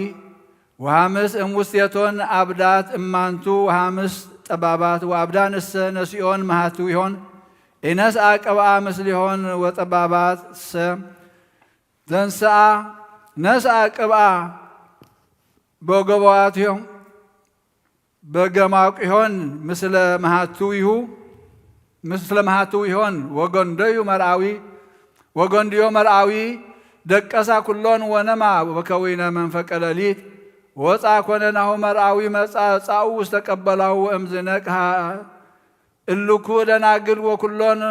ወሃምስ እም ውስቴቶን አብዳት እማንቱ ወሃምስ ጠባባት ወአብዳን እሰ ነሲኦን መሃትዊሆን ኢነስአ ቅብአ ምስሊሆን ወጠባባት ሰ ዘንስአ ነስአ ቅብአ በገባዋትዮም በገማቂሆን ምስለ መሃትዊሁ ምስለ መሃትዊሆን ወገንደዩ መርአዊ ወገንድዮ መርአዊ ደቀሳ ኩሎን ወነማ ወከዊነ መንፈቀ ሌሊት ወፃ ኮነ ናሁ መርአዊ መፃ ፃኡ ውስተ ቀበላሁ ወእምዝነቅሃ እልኩ ደናግል ወኩሎን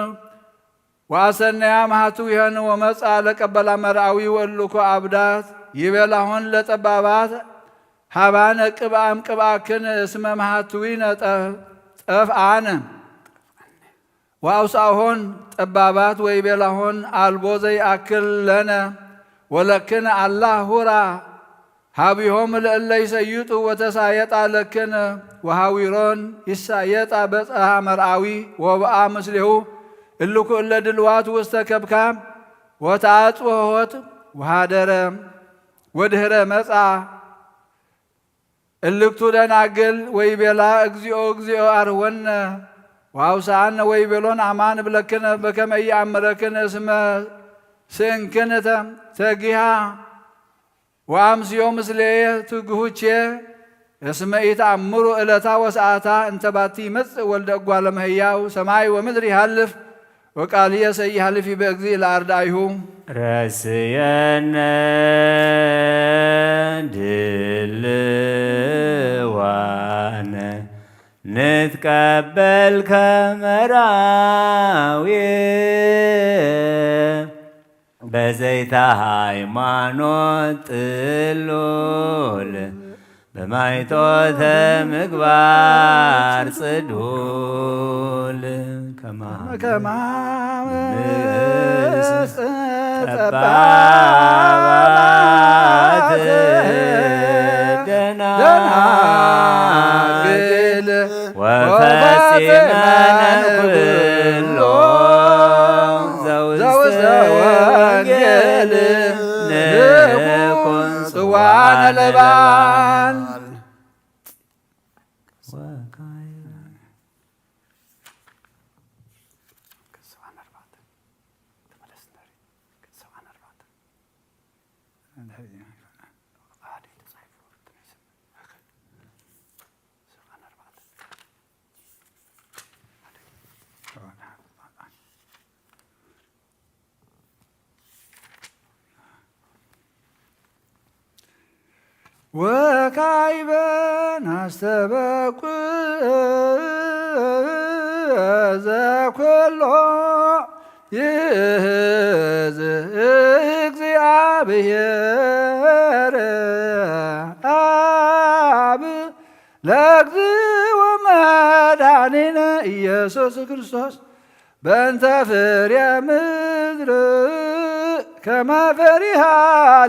ወአሰነያ መሃትዊሀን ወመጻ ለቀበላ መርአዊ ወእልኮ አብዳት ይቤላሆን ለጠባባት ሃባነ ቅብአም ቅብአክን እስመ መሃትዊነ ጠፍአነ ወአውስአሆን ጠባባት ወይቤላሆን አልቦ ዘይአክል ለነ ወለክን አላ ሁራ ሀቢሆም ለእለ ይሰይጡ ወተሳየጣ ለክን ወሃዊሮን ይሳየጣ በጽሐ መርአዊ ወበአ ምስሌሁ እልኩ እለ ድልዋት ውስተ ከብካብ ወተአጽወሆት ወሃደረ ወድህረ መጻ እልክቱ ደናግል ወይቤላ እግዚኦ እግዚኦ አርወነ ወአውስአነ ወይቤሎን አማን እብለክን በከመ ኢየአምረክን እስመ ስእንክን ተጊሃ ወአምስዮ ምስሌየ ትግሁቼ እስመ ኢተአምሩ እለታ ወሰዓታ እንተ ባቲ ይመጽእ ወልደ እጓለ እመሕያው ሰማይ ወምድር ይሃልፍ ወቃልየሰ ኢሃልፍ ይቤ እግዚእ ለአርዳኢሁ። ረስየነ ድልዋነ ንትቀበል ከመራዊ በዘይታ ሃይማኖት ጥሉል በማይቶተ ምግባር ጽዱል ከማም ከማም ጠባባት ደናግል ወፈጺመነ ኩሎ ዘውስተ ወንጌል ንኩን ጽዋነ ለባል። ወካይበን ኣስተበቁ ዘኮሎ ይእዝ እግዚኣብሔር ኣብ ለእግዚእ ወመድኃኒነ ኢየሱስ ክርስቶስ በእንተ ፍሬ ምድር ከመ ፈሪሃ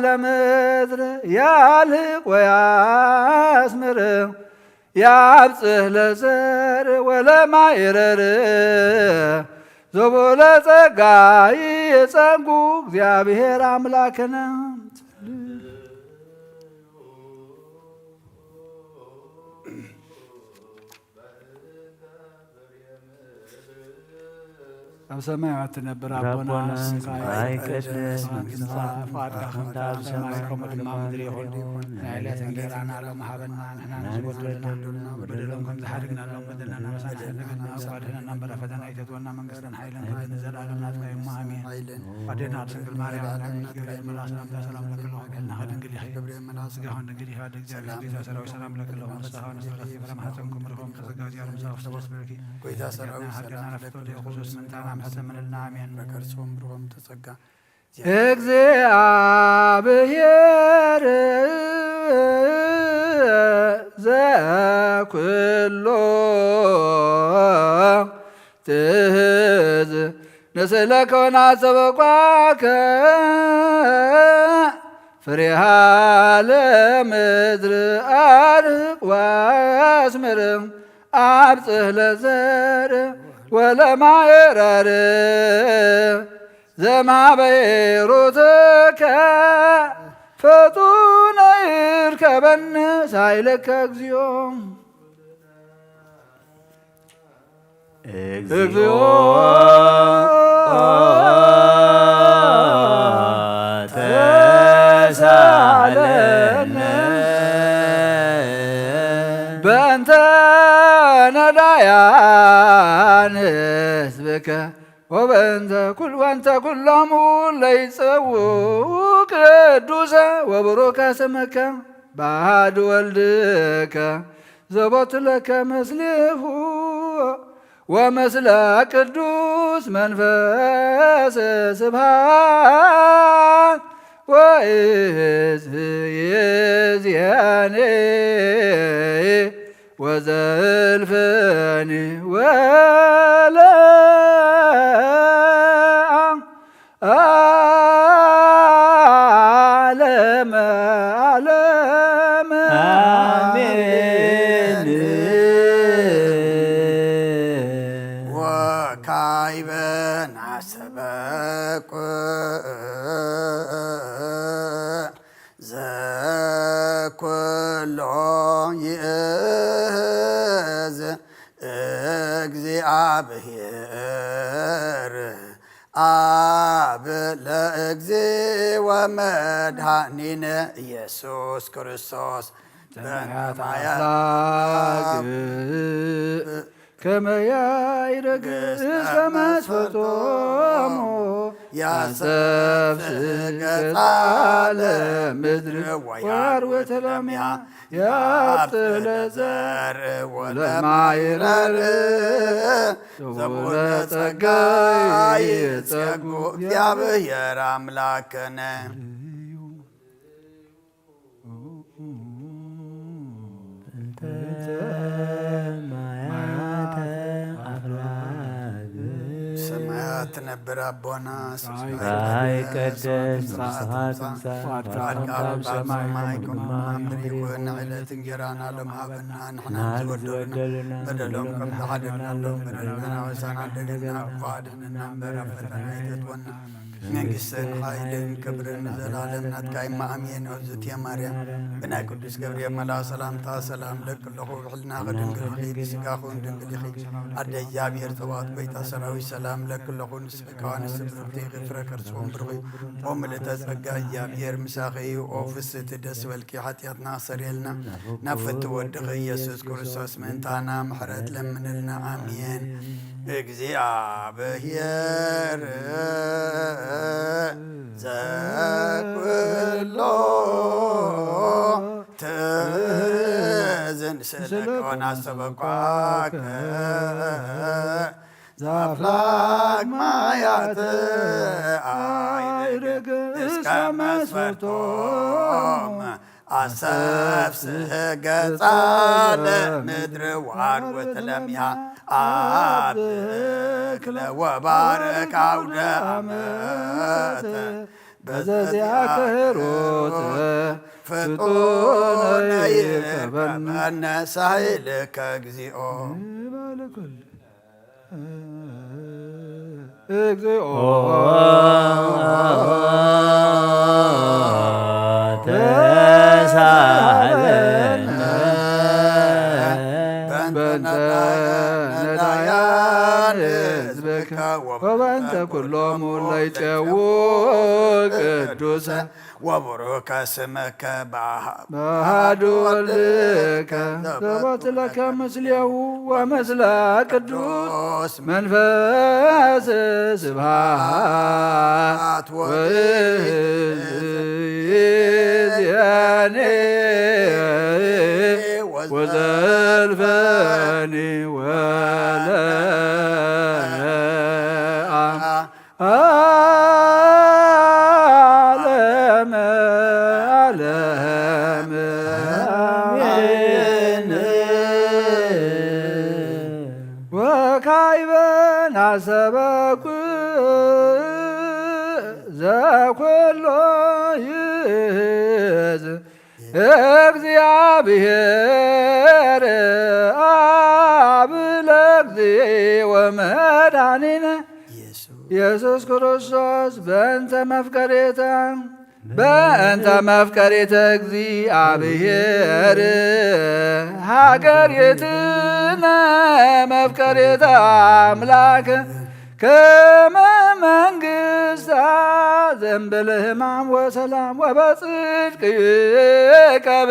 ለምድር ያልህቅ ወያስምር ያብጽሕ ለዘር ወለማይረር ዘቦለ ጸጋ ይጸጉ እግዚአብሔር አምላክነ። ኣብ ሰማይ እትነብር ኣቦና ስምካ ይትቀደስ፣ መንግስትካ ትምጻእ፣ ፍቃድካ ከም ትምጻእ ኣብ ሰማይ ከምኡ ድማ ምድሪ ይኹን። ናይ ዕለት እንጌራና ሎሚ ሃበና፣ ንሕና ንዝበደሉና በደሎም ከም ዝሓደግናሎም በደልና ንሓድግ፣ ኣድሕነና እምበር ኣብ ፈተና ኣይተእትወና፣ መንግስትን ሓይልን ክብርን ንዘለኣለም ናትካ እዩ እሞ ኣሜን። ኣዴና ድንግል ማርያም፣ ገብርኤል መልኣክ ሰላምታ ሰላም ለኪ፣ ገብርኤል መልኣክ ስጋሁን ድንግል ይሃድግ፣ ገብርኤል ጌታ ሰራዊት ሰላም ለኪ፣ ለሆን ፍስሐ ወንስሐ ፍረ ማሕፀንኩም ርሆም ተዘጋጅ ያለም ሳፍ ሰበስበልኪ። ጎይታ ሰራዊት ሰላም ለኪ፣ ለሆን ስምንታና ምሕሰምንልና ኣሜን። በከርሶም ርሆም ተጸጋ። እግዚኣብሔር ዘኩሎ ትዝ ንስእለከ ወናሰበኳከ ፍሬሃ ለምድር አርቅ ወአስምር አብጽሕ ለዘር ወለማይረር ዘማበይሩትከ ፈጡነ ይርከበን ሳይለከ እግዚኦ። እግዚኦ ተሳለነ በእንተ ነዳያን ህዝብከ ወበእንተ ኩል ወንተ ኩሎሙ ለይጸውዑ ቅዱሰ ወብሩከ ስምከ በአሐዱ ወልድከ ዘቦቱ ለከ ምስሌሁ ወምስለ ቅዱስ መንፈስ ስብሐት ወእዝየኔ ወዘልፈኒ ወለ ዓለመ ዓለም። አሜን። ወካዕበ ናስተበቁ ዘኩሎ ይእዝ እግዚአብሔር አብ ለእግዚ ወመድኃኒነ ኢየሱስ ክርስቶስ በማያት አፍላግ ከመ ያይረግ እስከ መስፈርቶሙ ያሰፍ ገጻ ለምድር ወያርወት ለሚያ ያብጽሕ ለዘር ወለማይረር ዘቡነ ጸጋ ይጸጉ እግዚአብሔር አምላክነ። ሰማያት ነብር አቦና ስምካ ይትቀደስ፣ መንግስትካ ትምጻእ፣ ፍቃድካ ኣብ ሰማይ ከም ኣብ ምድሪ ይኹን። ዕለት እንጀራና ሎም ሃበና፣ ንሕና ንዝበደሉና በደሎም ከም ዝሓደግናሎም በደልና ወሳና ደገና እኳ ኣድሕነና እምበር ኣብ ፈተና ኣይተእትወና። መንግስትን ሓይልን ክብርን ንዘለዓለም ናትካ እማ ኣሜን። እግዝእትየ ማርያም ብናይ ቅዱስ ገብርኤል መልኣክ ሰላምታ ሰላም እለኪ ኣለኹ፣ ብሕልናኺ ድንግል ኢኺ፣ ብስጋኺ እውን ድንግል ኢኺ። ኣደ እግዚኣብሔር ጸባኦት ጎይታ ሰራዊት ሰላም እለኪ ኣለኹ። ንስኺ ከዋንስ ብርኽቲ ኢኺ፣ ፍረ ከርስኺ እውን ብሩኽ እዩ። ኦ ምልእተ ጸጋ እግዚኣብሔር ምሳኺ እዩ። ኦ ፍስህቲ ደስ በልኪ፣ ሓጢኣትና ኣሰርየልና፣ ናብ ፍትው ወድኺ ኢየሱስ ክርስቶስ ምእንታና ምሕረት ለምንልና። ኣሜን። እግዚኣብሔር ዘኩሎ ትእዝን ስለኮና ሰበኳከ ዘአፍላግ ማያት አይርግ እስከ መስፈርቶም አሰፍስህ ገጻ ለምድር ወአርወት ለሚያ አብክ ለወባርክ አውደ ዓመት በዘዚአከ ሮት ፍጡነ ይርከበነ ሳይልከ እግዚኦ። እግዚኦ ተሳለነ በእንተ ነዳያን ሕዝብከ ወበእንተ ኩሎም ለይጼው ቅዱሰ ወቡሩከ ስመከ በአሐዱ ወልድከ ዘቦት ለከ ምስሌሁ ወምስለ ቅዱስ መንፈስ ስብሐት ወይእዜኒ ወዘልፈኒ ወለዓለመ ዓለም አሜን። ወካዕበ ናሰበኩ ዘኩሎ ይእዝ እግዚአብሔር አብ ለእግዚእ ወመድኃኒነ ኢየሱስ ክርስቶስ በእንተ መፍቀሬተ በእንተ መፍቀሬተ እግዚአብሔር ሀገሪትነ መፍቀሬተ አምላክ ከመ መንግስታ ዘንበለ ሕማም ወሰላም ወበጽድቅ ይቀብ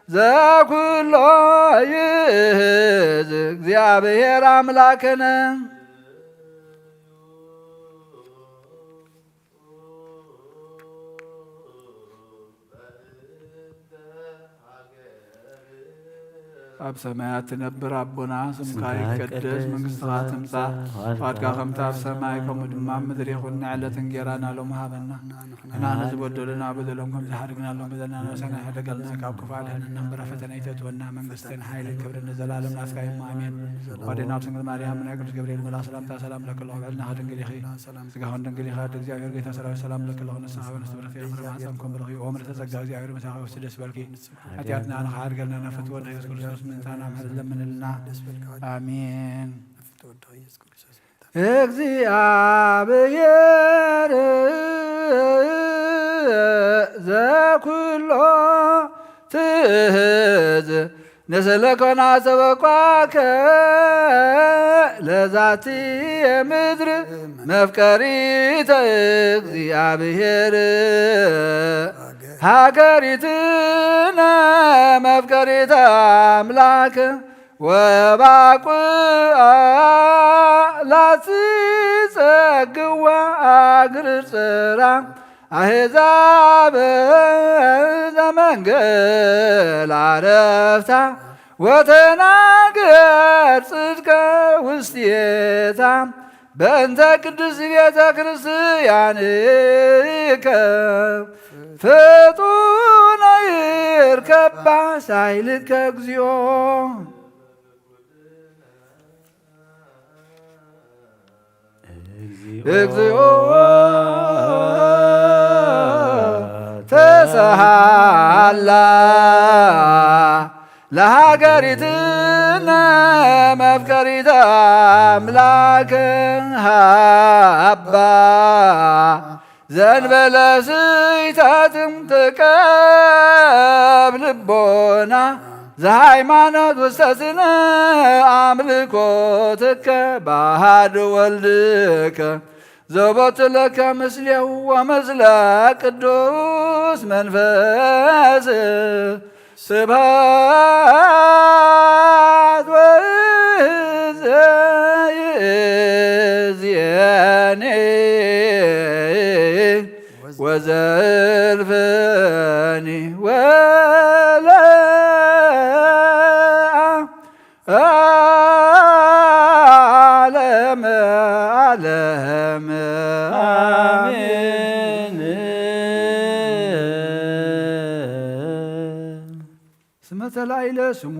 ዘኩሎ ይእዝ እግዚአብሔር አምላክነ። ኣብ ሰማያት ትነብር ኣቦና፣ ስምካ ይቀደስ፣ መንግስትኻ ትምጻእ፣ ፍቓድካ ከምቲ ኣብ ሰማይ ከምኡ ድማ ኣብ ምድሪ ይኹን። ንዕለት እንጌራና ሎሚ ሃበና፣ ንሕና ንዝበደሉና በደሎም ከም ዝሓድግና ሎም በደልና ንወሰና፣ ሕደገልና ካብ ክፉእ ኣድሕነና፣ እምበር ፈተና ኣይተእትወና፣ መንግስትን ሓይልን ክብርን ንዘላለም ናትካ እዩ፣ ኣሜን። ወደና ድንግል ማርያም ናይ ቅዱስ ገብርኤል መልኣክ ሰላምታ ሰላም ለኪ ኣለኹ፣ ብዕልናኺ ድንግል ኢኺ፣ ስጋኽን ድንግል ኢኻ። ኣደ እግዚኣብሔር ጌታ ሰራዊት ሰላም ለኪ ኣለኹ፣ ንስኻ በነፍሲ ብርኽቲ እምርማ ጸንኩም ብርኽ እዩ። ኦምር ተጸጋ እግዚኣብሔር ምሳኻ ወስቲ ደስ በልኪ። ሓጢኣትና ንኽሓድገልና ናብ ፍትወ ወልድኻ ኢየሱስ ክርስቶስ ምእንታና ምሕረት ለምንልና። ኣሜን። እግዚኣብሔር ዘኩሎ ትእዝ ንስለ ኮና ሰበኳከ ለዛቲ ምድር መፍቀሪተ እግዚኣብሔር ሃገሪትነ መፍቀሪተ ኣምላክ ወባቁ ላቲ ጸግዋ አግር ጽራ አሕዛብ ዘመንገል አረፍታ ወተናገር ጽድቀ ውስቴታ በእንተ ቅድስት ቤተ ክርስቲያንከ ፍጡነ ይርከባ ሳይልከ እግዚኦ። እግዚኦ ተሰሃላ ለሃገሪትነ መፍቀሪተ አምላክ ሃባ ዘንበለ ስይታትም ትቀብ ልቦና ዘሃይማኖት ውስተ ስነ አምልኮትከ በአሐዱ ወልድከ ዘቦቱ ለከ ምስሌሁ ወምስለ ቅዱስ መንፈስ ስብሐት ወይእዜኒ ወዘልፈኒ ወ ዓለም ዓለም ኣሜን። ስመ ተላዕለ ስሙ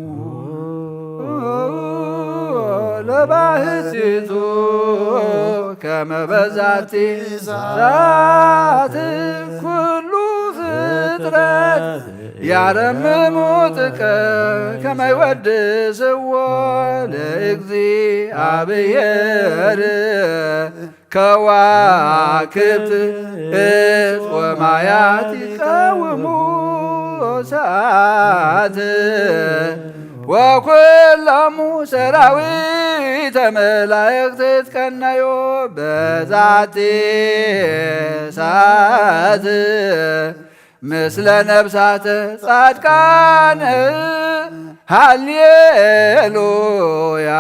ለባህቲቱ ከመ በዛቲ ዛት ኩሉ ፍጥረት ያረምሙ ጥቀ ከመ ይወድስዎ ለእግዚኣብሔር። ከዋክብት እፅ ወማያት ይቃወሙ ሰዓት ወኩሎሙ ሰራዊተ መላእክት ይትቀነዩ በዛቲ ሰዓት። ምስለ ነፍሳተ ጻድቃን ሃሌሉያ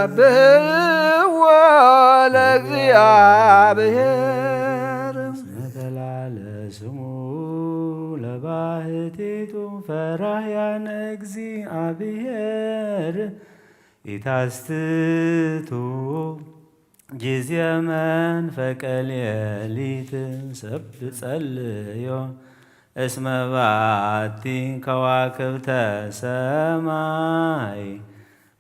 ይሴብሕዎ ለእግዚኣብሔር። እስመ ተላዕለ ስሙ ለባህቲቱ ፈራህያነ እግዚኣብሔር ኢታስትቱ ጊዜ መንፈቀ ሌሊት ሰብ ጸልዮ እስመ ባቲ ከዋክብተ ሰማይ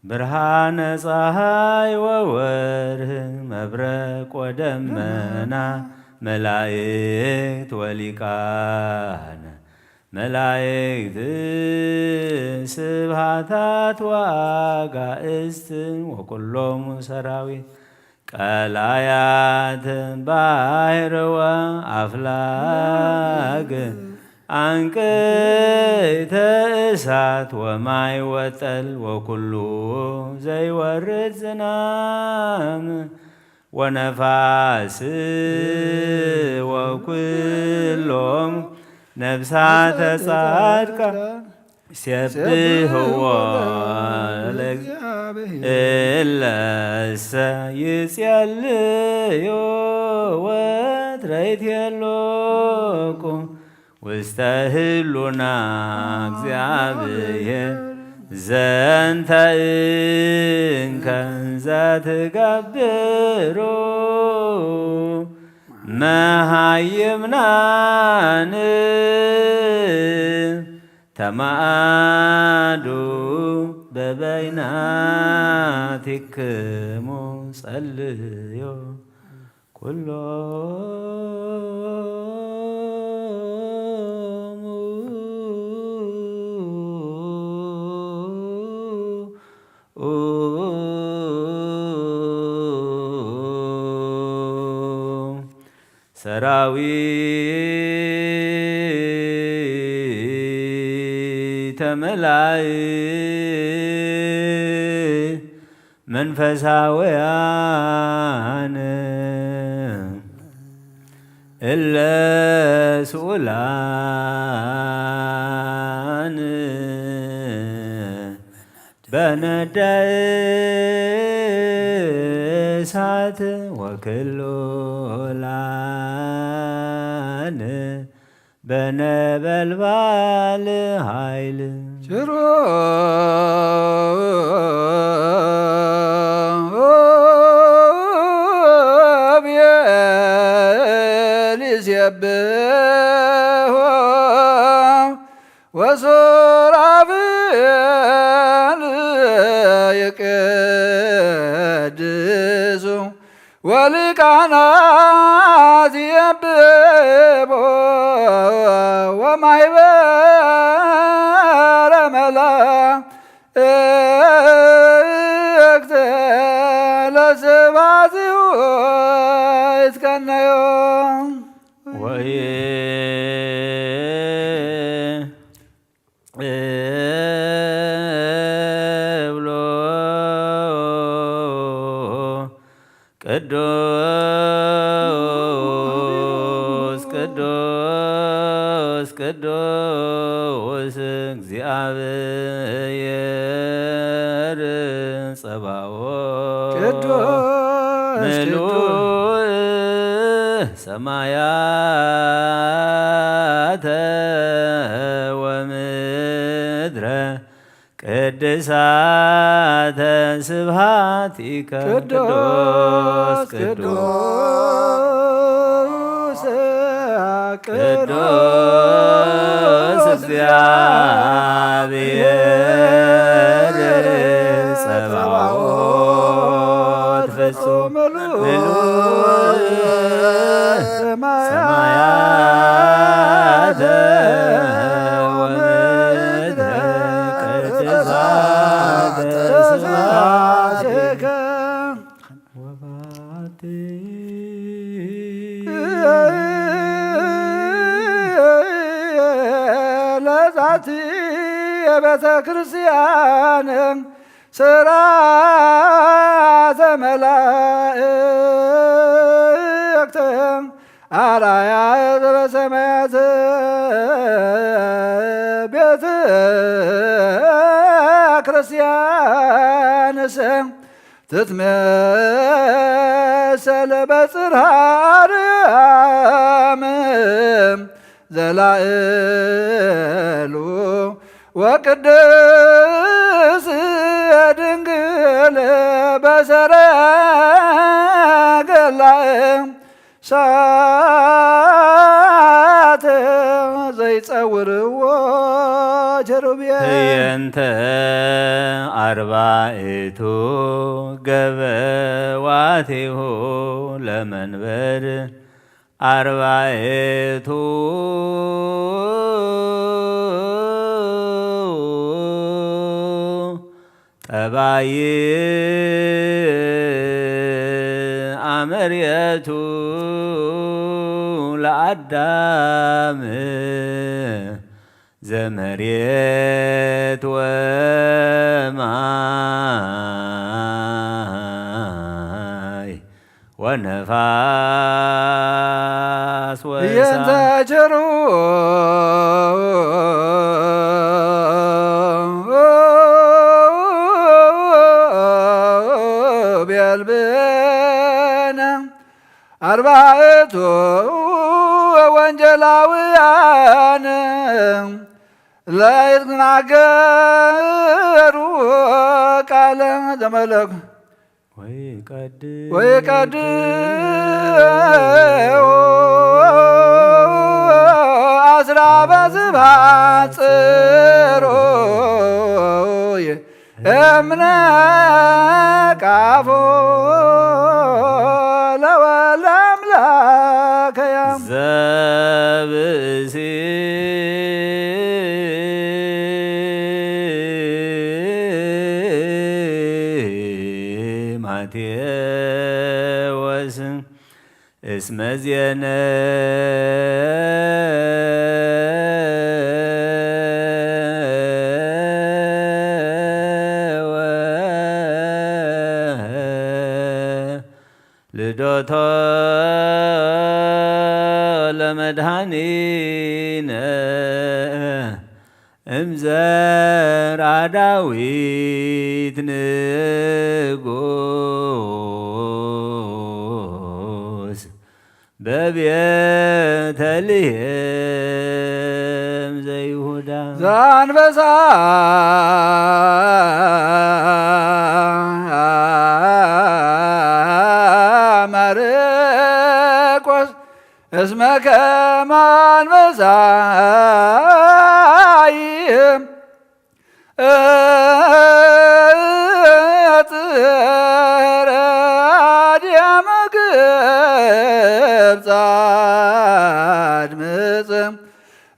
ብርሃነ ፀሐይ ወወርህ መብረቅ ወደመና መላእክት ወሊቃነ መላእክት ስብሃታት ወአጋእስት ወኩሎሙ ሰራዊት ቀላያት ባሕር ወአፍላግ አንቅዕተ እሳት ወማይ ወጠል ወኩሉ ዘይወርድ ዝናም ወነፋስ ወኩሎም ነፍሳተ ጻድቃን ሴብሕዎ ለእግዚኣብሔር። እለሰ ይጼልዩ ወትረ ይትሄለቁ ውስተ ህሉና እግዚኣብሔር። ዘንተ እንከ ዘትገብሩ መሃይምናን ተማአዱ በበይናቲክሙ ጸልዮ ኩሎሙ። ሰራዊተ መላእክት መንፈሳውያን እለ ስኡላን በነደ እሳት ወክሉላን በነበልባል ኃይል ኪሩቤል ይሴብሑ ወሱራፌል ይቀድሱ ወሊቃናት የብቦ ወማይበረ መላእክት ለስብሐቲሁ ይትቀነዮ። ወይ እብሎ ቅዱስ ቅዱስ ቅዱስ እግዚአብሔር ጸባኦት ቅዱስ ምሉእ ቅዱስ ሰማያተ ወምድረ ቅድሳተ ስብሐቲከ ቅዱስ ቅዱስ ቅዱስ እግዚአብሔር ጸባኦት ፍጹም ምሉእ ሰማያተ ወምድረ ቅድሳተ ስብሐቲከ ወባቲ ለዛቲ የቤተ ክርስቲያን ስርዓተ መላእክት አራያ ዘበሰማያት ቤተ ክርስቲያንስ ትትመሰል በጽርሐ አርያም ዘላእሉ ወቅድስ ድንግል በሰረገላ ሳት ዘይጸውርዎ ኪሩቤል። ህየንተ አርባዕቱ ገበዋቲሁ ለመንበር አርባዕቱ ጠባይ አመርየቱ ለአዳም ዘመሬት ወማይ ወነፋስ ወእሳት። ህየንተ ኪሩቤል ብነ አርባዕቱ ወንጌላውያን ለይትናገሩ ቃለ ዘመለኩ ወይቀድስ ወይቀድስ አስራ በስብሐት ጽሩይ እምነ ቃፎ ለወልደ አምላከ ዘብእሲ ማቴዎስ እስመ ዜነ ልደቶ ለመድኃኒነ እምዘራ ዳዊት ንጉስ በቤተልሔም ዘይሁዳ ዘአንበሳ ማርቆስ እስመ ከመ አንበሳ እጥረ አድያመ ግብፅ አድምፅ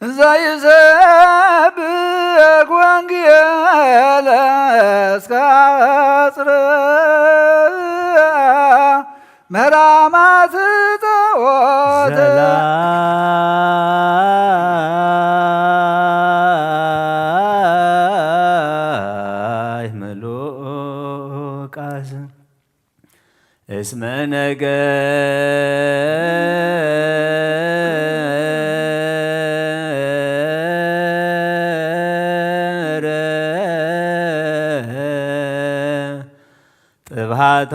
ዘይሰብክ ወንጌለ እስከ አጽርሃ መራማት ጸወተ ዘላይ ምሉእ ቃስ እስመ ነገረ ጥብሃቶ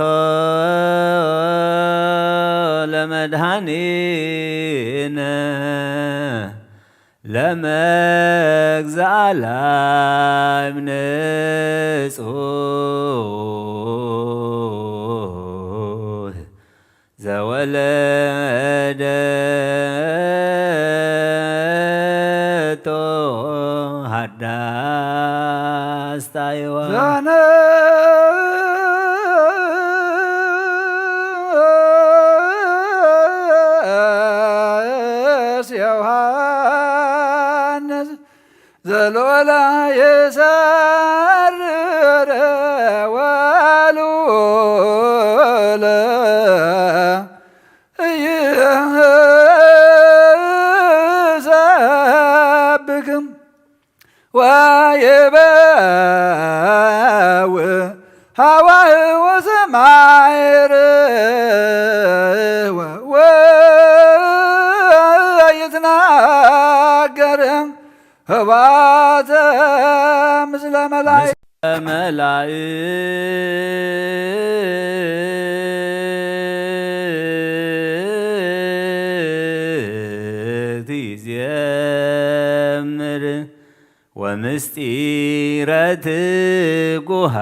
ለመድኃኒነ ለመግዛእ ላይም ንጹህ ዘወለደቶ ሃዳስ ታይዋ። ዘነስ ዮሐንስ ዘሎለ ይሰርር ወሉለ ይሰብክም ወይበው ሃዋህው ሰማይ ርህወ ወይትናገር ህዋተ ምስለ መላእክት። መላእክት ይዜምር ወምስጢረ ትጉሃ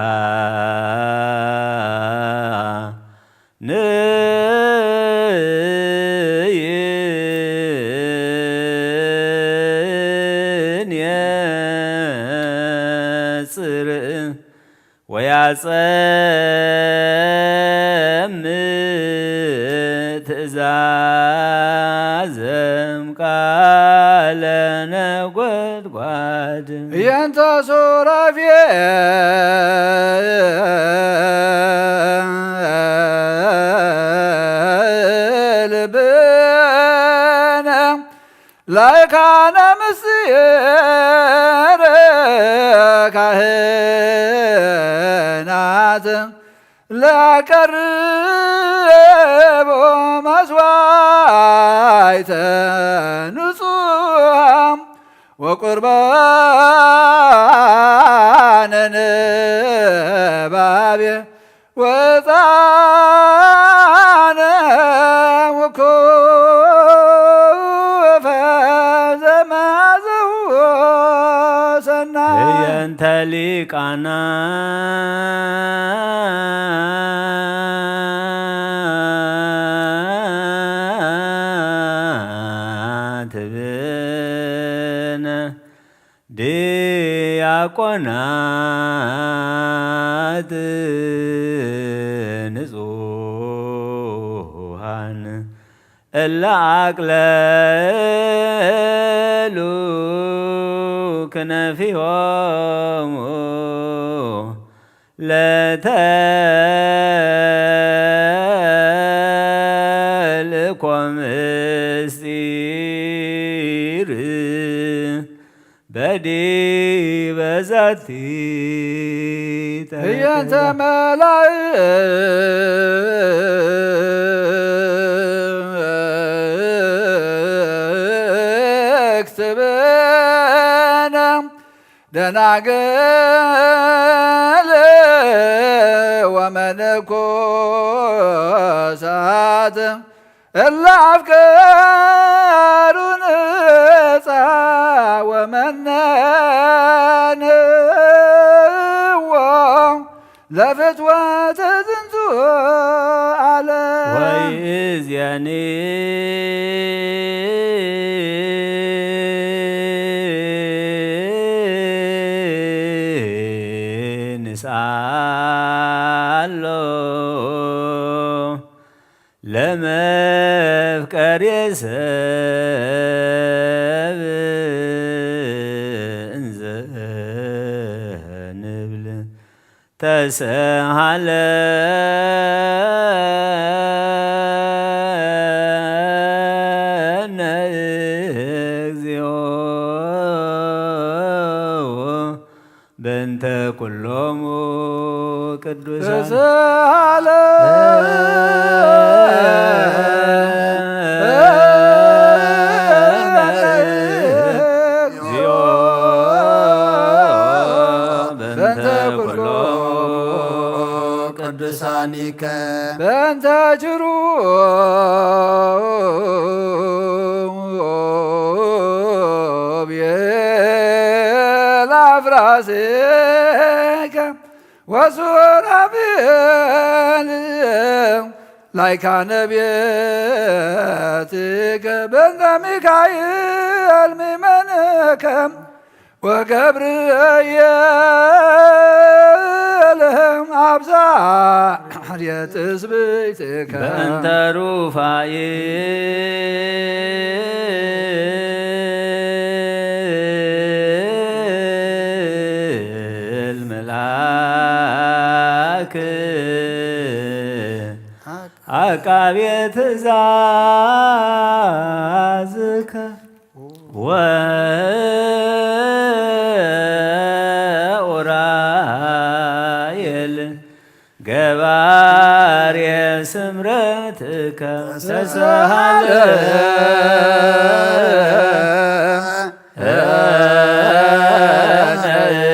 ንጽር ወያጸምእ ትእዛዘም ቃለ ነጎድጓድ። የንተ ሱራፌል ብነ ላይካነ ምስጢር ካህናት ለቀርቦ መስዋዕተ ንጹሃ ወቁርባነ ነባቤ ወፃነ ውኩፈ ዘማዘው ሰናይ። ህየንተ ሊቃናት ብነ ዲያቆናት ንጹሃን እለ አቅለሉ ክነፊሆሙ ለተልእኮ ምስጢር በዲበ ዛቲ ህየንተ መላእክት ብነ ደናግል ወመነኮሳት እለ አፍቀሩ ንጻ ወመነንዎ ለፍትወተ ዝንቱ ዓለም። ወይእዜኒ ንስኣሎ ለመፍቀሬ ሰብ እንዘ ንብል ተሰሃለነ እግዚኦ በእንተ ኩሎሙ ቅዱሳን። ተሳለ እግዚኦ በእንተ ኩሎሙ ቅዱሳኒከ በእንተ ችሩ ለአፍራሲከ ወሱራፌል ላይካነ ቤትከ በእንተ ሚካኤል ሚመንከ ወገብርኤል አብዛርየ ትስብእትከ በእንተ ሩፋኤል መልአክ አቃቤ ትእዛዝከ ወኡራኤል ገባሬ ስምረትከ ተሰሃለ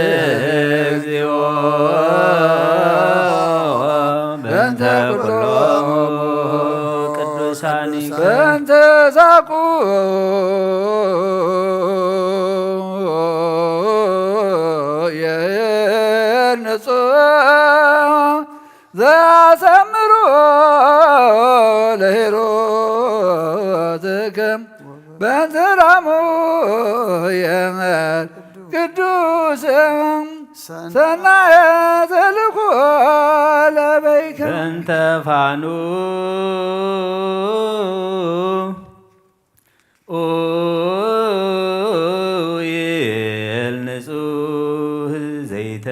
እግዚኦ በእንተ ኩሎም ቅዱሳን በእንተ ዛቁ የንጹ ዘያሰምሩ ለሄሮትከ በእንተ ራሙ የመል ቅዱስ ሰናየ ተልኮ ለበይከ በእንተ ፋኑ ኡይል ንጹህ ዘይተግ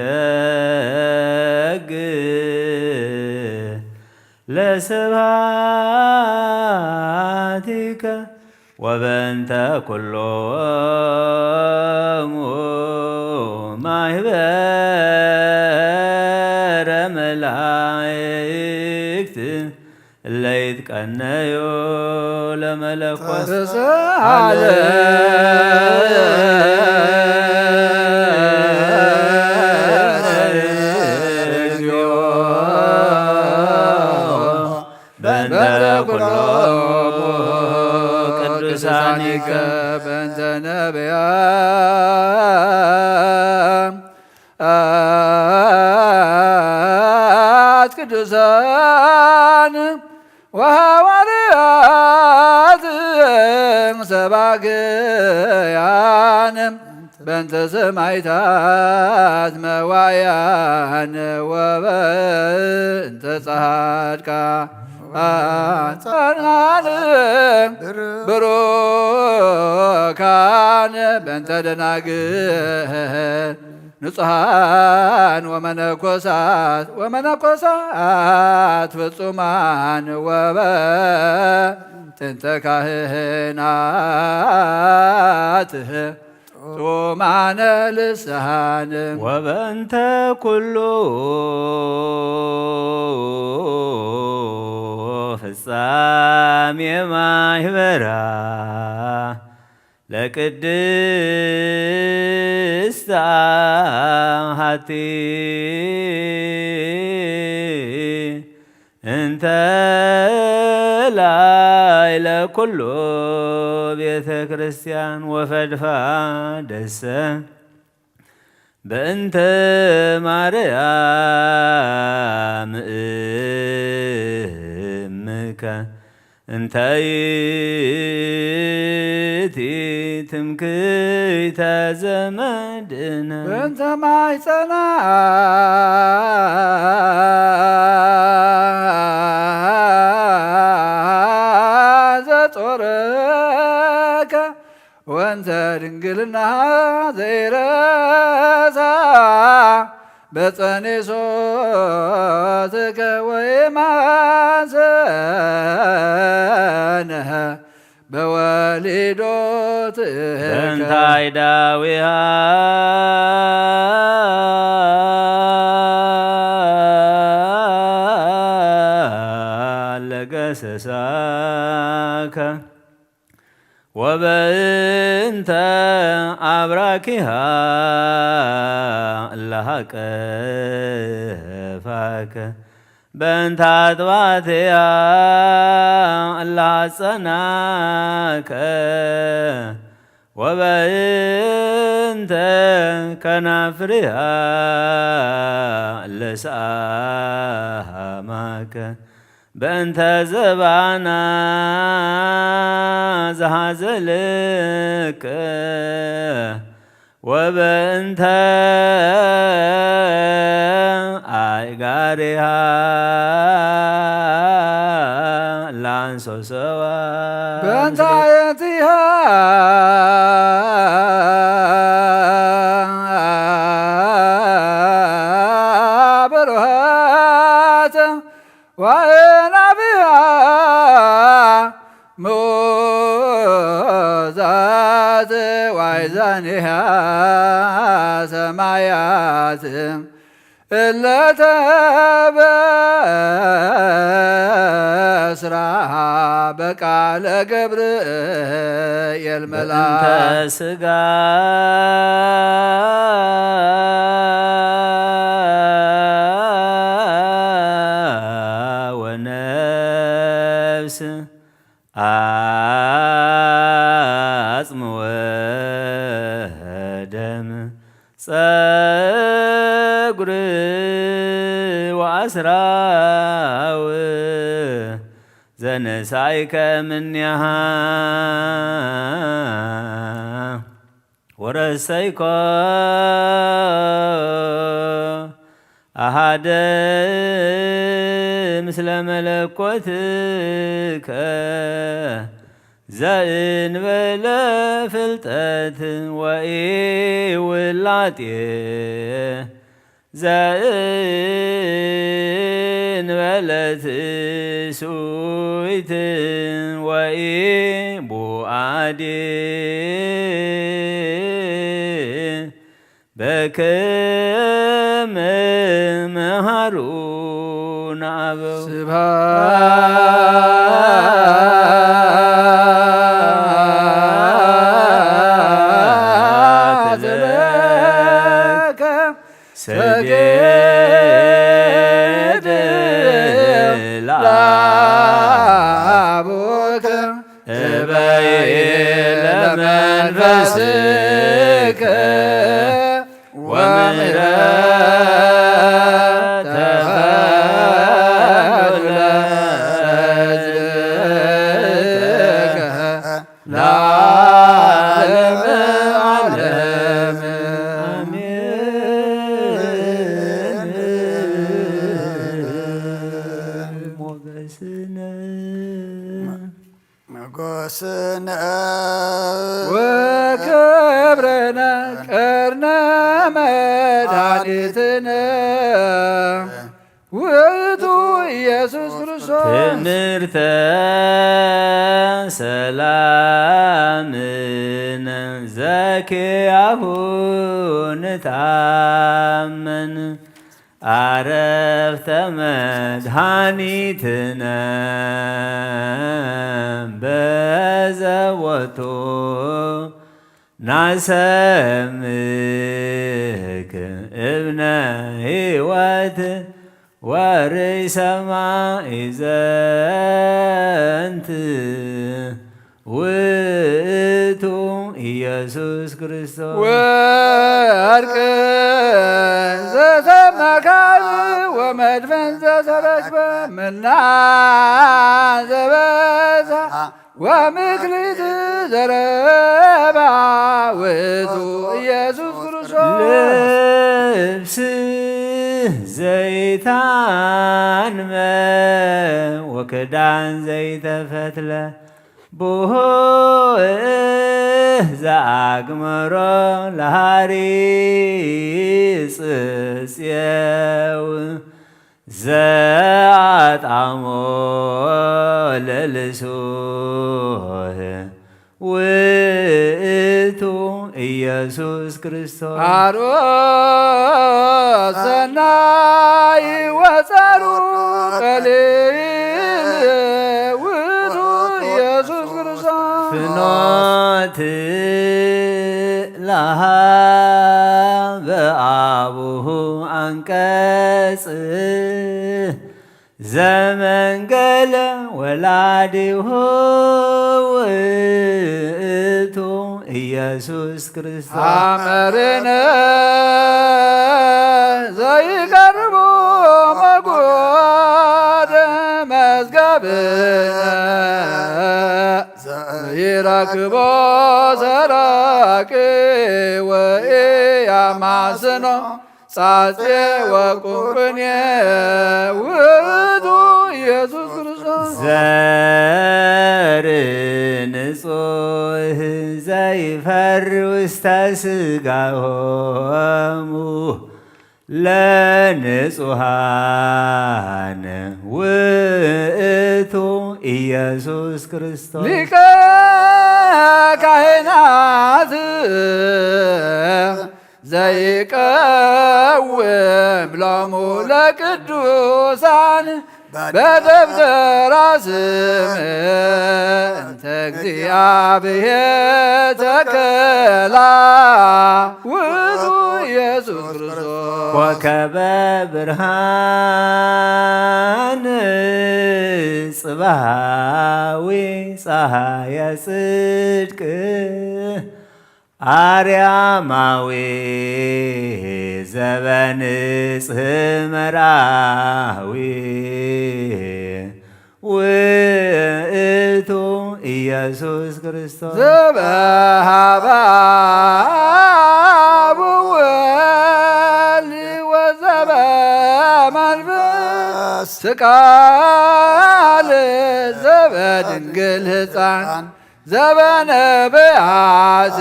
ለስብሐቲከ ወበእንተ ኩሎሙ ማህበረ መላእክት እለ ይትቀነዩ ለመለኮት ተሳለ በእንተ ኩሎም ቅዱሳኒከ በእንተ ነቢያ አት ቅዱሳን ወሐዋርያት ሰባክያን በእንተ ሰማዕታት መዋዕያን ወበእንተ ጻድቃን ጻድቃን ብሩካን በእንተ ደናግል ንጹሓን ወመነኮሳት ወመነኮሳት ፍጹማን ወበእንተ ካህናት ጡማነ ልሳን ወበእንተ ኩሉ ፍጻሜ ማህበራ ለቅድስት አሐቲ እንተ ላዕለ ኩሉ ቤተ ክርስቲያን ወፈድፋደሰ በእንተ ማርያም እምከ እንተ ይእቲ ትምክሕተ ዘመድነ በእንተ ማሕፀና ዘጾረከ ወንተ ድንግልና ዘይረሳ በጸኒሶትከ ወይማሰነህ በወሊዶትከ በእንታይ ዳዊሃ ለገሰሳከ ወበእንተ አብራኪሃ እለሃቀፋከ በእንተ አጥባትያ እለሃጸናከ ወበእንተ ከናፍርሃ ለሰአማከ በእንተ ዘባና ዘሃዘልከ ወበእንተ ኣእጋሪሃ ላንሶሰዋ በእንተ አየንቲሃ በርሃተ ወአእናፊሃ ምኡዛት ወአሕዛኒሃ ሰማያት እለ ተበስራ በቃለ ገብርኤል መልአክ። በእንተ ሥጋ ወነፍስ አጽም ወደም ጸጉር ወአስራው ዘነሳይከ እምኔሃ ወረሰይኮ አሃደ ምስለ መለኮትከ ዘእንበለ ፍልጠት ወኢውላጤ ዘእንበለት ስዊት ወኢቡአዴ በከመ መሃሩነ አበው። ስብሐት ለከ ሰግድ ለአቡከ እበይ ለመንፈስከ ወምሕረት ተፈግለ ለዓለመ ዓለም። አሜን። ሞገስነ ሞገስነ ወክብርነ ቅርነ መድኃኒትነ ውእቱ ኢየሱስ ክርስቶስ። ትምህርተ ሰላምን ዘኪያሁ ንታምን አረፍተ መድኃኒትነ በዘወቱ ናሰምክ እብነ ሕይወት ወርእይ ሰማይ ዘንት ውእቱ ኢየሱስ ክርስቶስ። ወወርቅ ዘሰመካብ ወመድፈን ዘሰረክበ ምና ዘበሳ ወምክሊት ዘረባ ውእቱ ኢየሱስ ክርስቶስ። ልብስ ዘይታንመ ወክዳን ዘይተፈትለ ብሁእ ዘአግመሮ ለሃሪጽ ጽየው ዘአጣሞ ለልሱህ ውእቱ ኢየሱስ ክርስቶስ። አሮስ ሰናይ ወጸሩ ቀሊል ውእቱ ኢየሱስ ክርስቶስ። ፍኖት ለሃበ አቡሁ አንቀጽ ዘመንገለ ወላዲሁ ውእቱ ኢየሱስ ክርስቶስ። አመርነ ዘይቀርቡ መጉደ መዝገብነ ዘይረክቦ ሰራቂ ወኢያማስኖ ጻጼ ወቁንቁኔ ውእቱ ኢየሱስ ክርስቶስ። ዘር ንጹህ ዘይፈሪ ውስተ ሥጋሆሙ ለንጹሃን ውእቱ ኢየሱስ ክርስቶስ። ሊቀ ካህናት ዘይቀውም ሎሙ ለቅዱሳን በደብተራ ስም እንተ እግዚአብሔር ተከላ ውእቱ ኢየሱስ ክርስቶስ። ኮከበ ብርሃን ጽባሃዊ ፀሐየ ጽድቅ አርያማዊ ዘበንጽህ መራዊ ውእቱ ኢየሱስ ክርስቶስ። ዘበሃበ አብ ወልድ ወዘበ መንፈስ ትቃል ዘበድንግል ሕፃን ዘበነብያት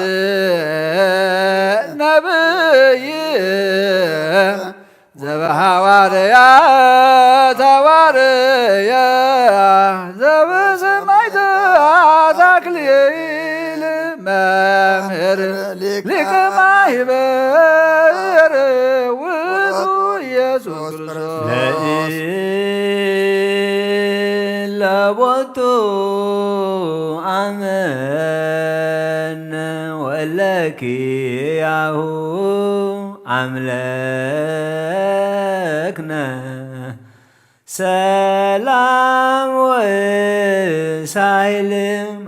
ነብይ ዘበሐዋርያት ሐዋርያ ዘበሰማዕታት አክሊል መምህር ሊቀ ማህበር ውእቱ ኢየሱስ ክርስቶስ። ለቦቱ አመነ ወለኪያሁ አምለክነ ሰላም ወሳይልም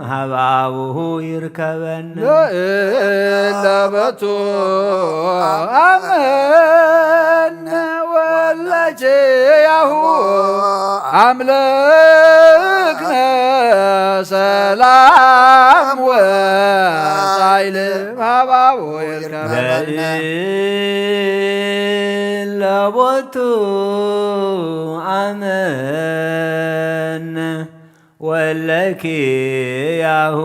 ሀባቡሁ ይርከበነ። ለእለ በቱ አመነ ወለኪያሁ አምለክነ ሰላም ወሳይልም ሀባቡ ይርከበነ። ለቦቱ አመነ ወለኪያሁ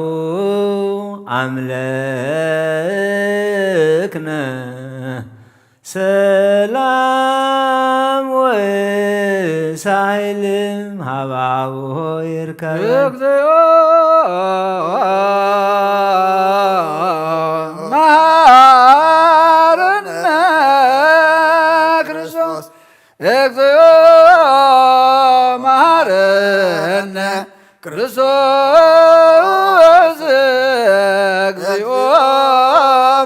አምለክነ ሰላም ወሳይልም ሀባብሆ ይርከብ። እግዚኦ መሐረነ ክርስቶስ። እግዚኦ መሐረነ ክርስቶስ። እግዚኦ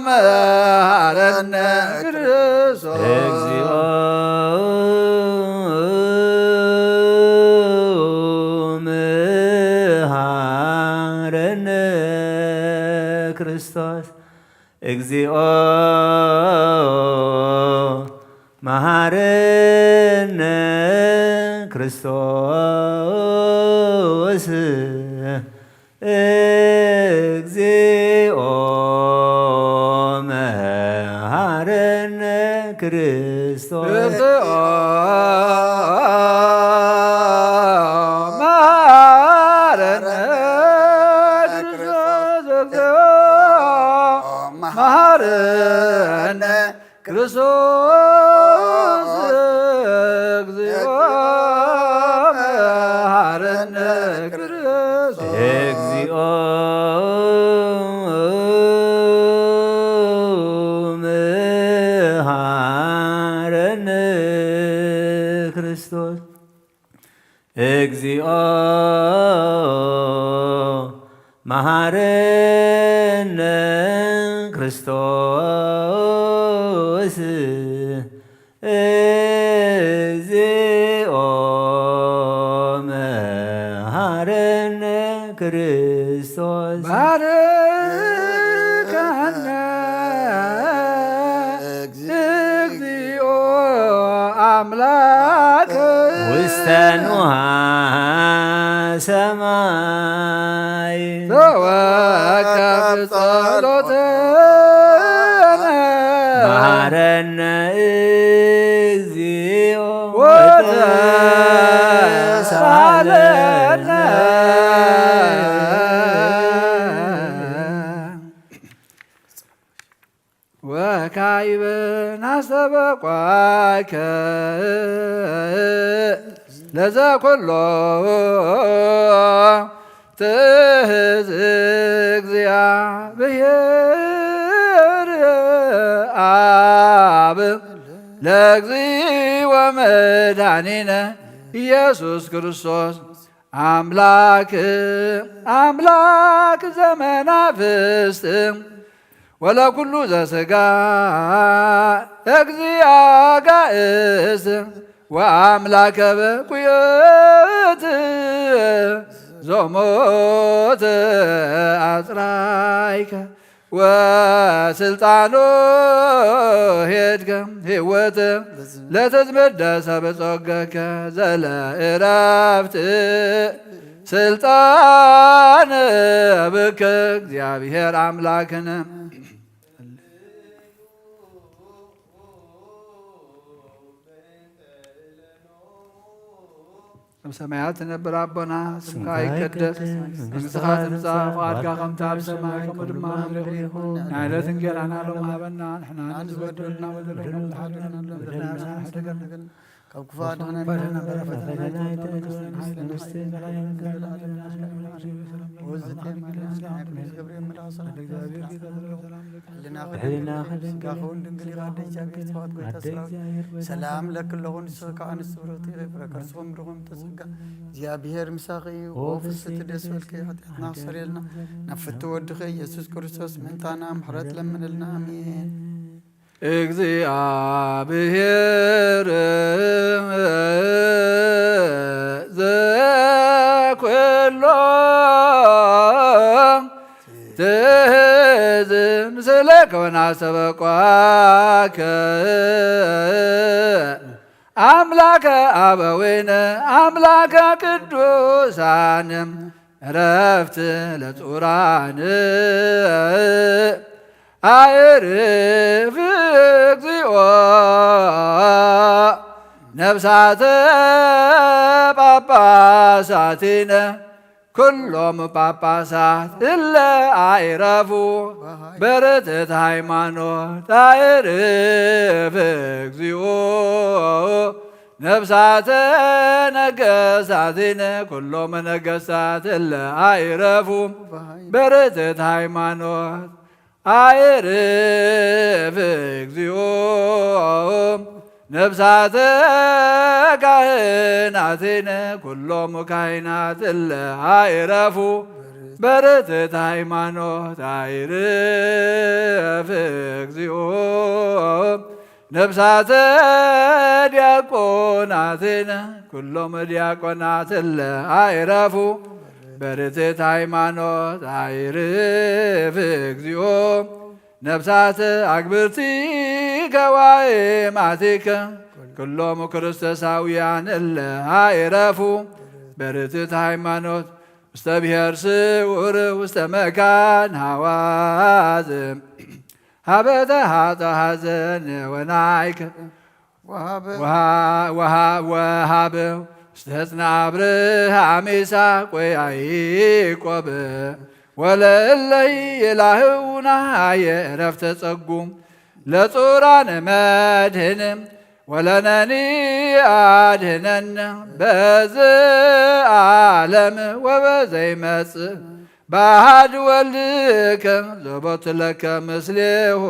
መሐረነ ክርስቶስ። እግዚኦ መሐረነ ክርስቶስ። እግዚኦ መሐረነ ክርስቶስ። እግዚኦ መሐረነ ክርስቶስ። እግዚኦ መሐረነ ክርስቶስ። እግዚኦ መሐረነ ክርስቶስ። እግዚኦ መሐረነ ክርስቶስ። እግዚኦ መሐረነ ክርስቶስ። እግዚኦ መሐረነ ክርስቶስ። እግዚኦ መሐረነ ክርስቶስ። ባርከነ ሰኑሃ ሰማይ ተወከብ ጸሎተነ መሃረነ እግዚኦ ወተሳለነ። ወካይበ ናስተበቋከ ለዘኩሎ ትእዝ እግዚአብሔር አብ ለእግዚእ ወመድኃኒነ ኢየሱስ ክርስቶስ አምላክ አምላክ ዘመናፍስት ወለኩሉ ዘስጋ እግዚአ ጋእስ ወአምላከ በኩዮት ዞሞት አጽራይከ ወስልጣኑ ሄድከ ህይወት ለተዝመዳ ሰብ ጸገከ ዘለ እረፍት ስልጣን ብከ እግዚአብሔር አምላክነ። ኣብ ሰማያት ትነብር ኣቦና፣ ስምካ ይቀደስ፣ መንግስትኻ ትምጻእ፣ ፍቓድካ ከምቲ ኣብ ሰማይ ከምኡ ድማ ኣብ ምድሪ ይኹን። ናይ ዕለት እንጀራና ሎሚ ሃበና፣ ንሕና ንዝበደሉና በደልና ንዝሓደገና በደልና ንሓደገና። ካብ ክፉ ኣድሕነና፣ እምበር ፈተና ኣይተእትወና፣ መንግስቲ፣ ሓይሊ፣ መንግስቲ፣ ዘለዓለም፣ ዘለዓለም፣ ዘለዓለም። ገብርኤል መልኣክ ሰላም ለኪ፣ ሕልና ከደንግል ስጋኺ እውን ድንግል ኢኻ፣ ኣደ እግዚኣብሔር ጽባኦት ጎይታ ሰራዊት ሰላም ለኪ ኣለኹ፣ ንስኺ ከኣ ንስብርኽቲ ኢኺ፣ ፍረ ከርስኺ እውን ብሩኽ እዩ። ተጸጋ እግዚኣብሔር ምሳኺ እዩ። ኦ ፍስሕቲ ደስ በልኪ፣ ሓጢኣትና ኣስተሰርየልና፣ ናብ ፍትው ወድኺ ኢየሱስ ክርስቶስ ምእንታና ምሕረት ለምንልና። ኣሜን። እግዚኣብሔር ዘኩሎ ትእዝዝ ምስሌከ ወናስተበቋከ አምላከ አበዊነ አምላከ ቅዱሳን ዕረፍት ለጽሩዓን አዕርፍ እግዚኦ ነፍሳተ ጳጳሳቲነ ኩሎም ጳጳሳት እለ አዕረፉ በርትዕት ሃይማኖት አዕርፍ እግዚኦ ነፍሳተ ነገስታቲነ ኩሎም ነገስታት እለ አዕረፉ በርትዕት ሃይማኖት አዕርፍ እግዚኦ ነፍሳተ ካህናቲነ ኩሎም ካህናት እለ አዕረፉ በርትዕት ሃይማኖት አዕርፍ እግዚኦ ነፍሳተ ዲያቆናቲነ ኩሎም ዲያቆናት እለ አዕረፉ በርትዕት ሃይማኖት አዕርፍ እግዚኦ ነፍሳተ አግብርቲ ገዋኤ ማቲከ ኩሎም ክርስቶሳውያን እለ አዕረፉ በርትዕት ሃይማኖት ውስተ ብሔር ስውር ውስተ መካን ሐዋዝ ሀበተ ሀጠ ሐዘን ወናይከ ወሀበ ወሃ- ወሃ- ወሃበ ውስተ ሕፅነ አብርሃም ይስሐቅ ወያዕቆብ ወለእለይ ይላህውና የዕረፍተ ጸጉ ለጹራን መድህን ወለነኒ አድህነን በዝ ዓለም ወበዘይመጽእ በአሐድ ወልድከ ዘቦቱ ለከ ምስሌሁ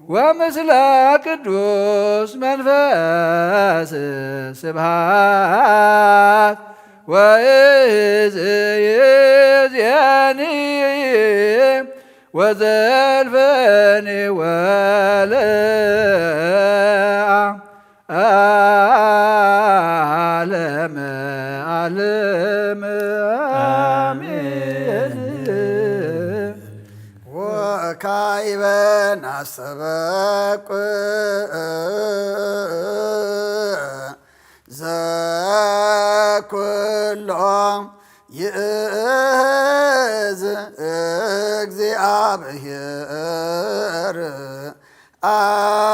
ወምስለ ቅዱስ መንፈስ ስብሐት ወይእዜኒ ወዘልፈኒ ወለዓለመ ዓለም። አሜን። ወካዕበ ናስተበቁ ዘ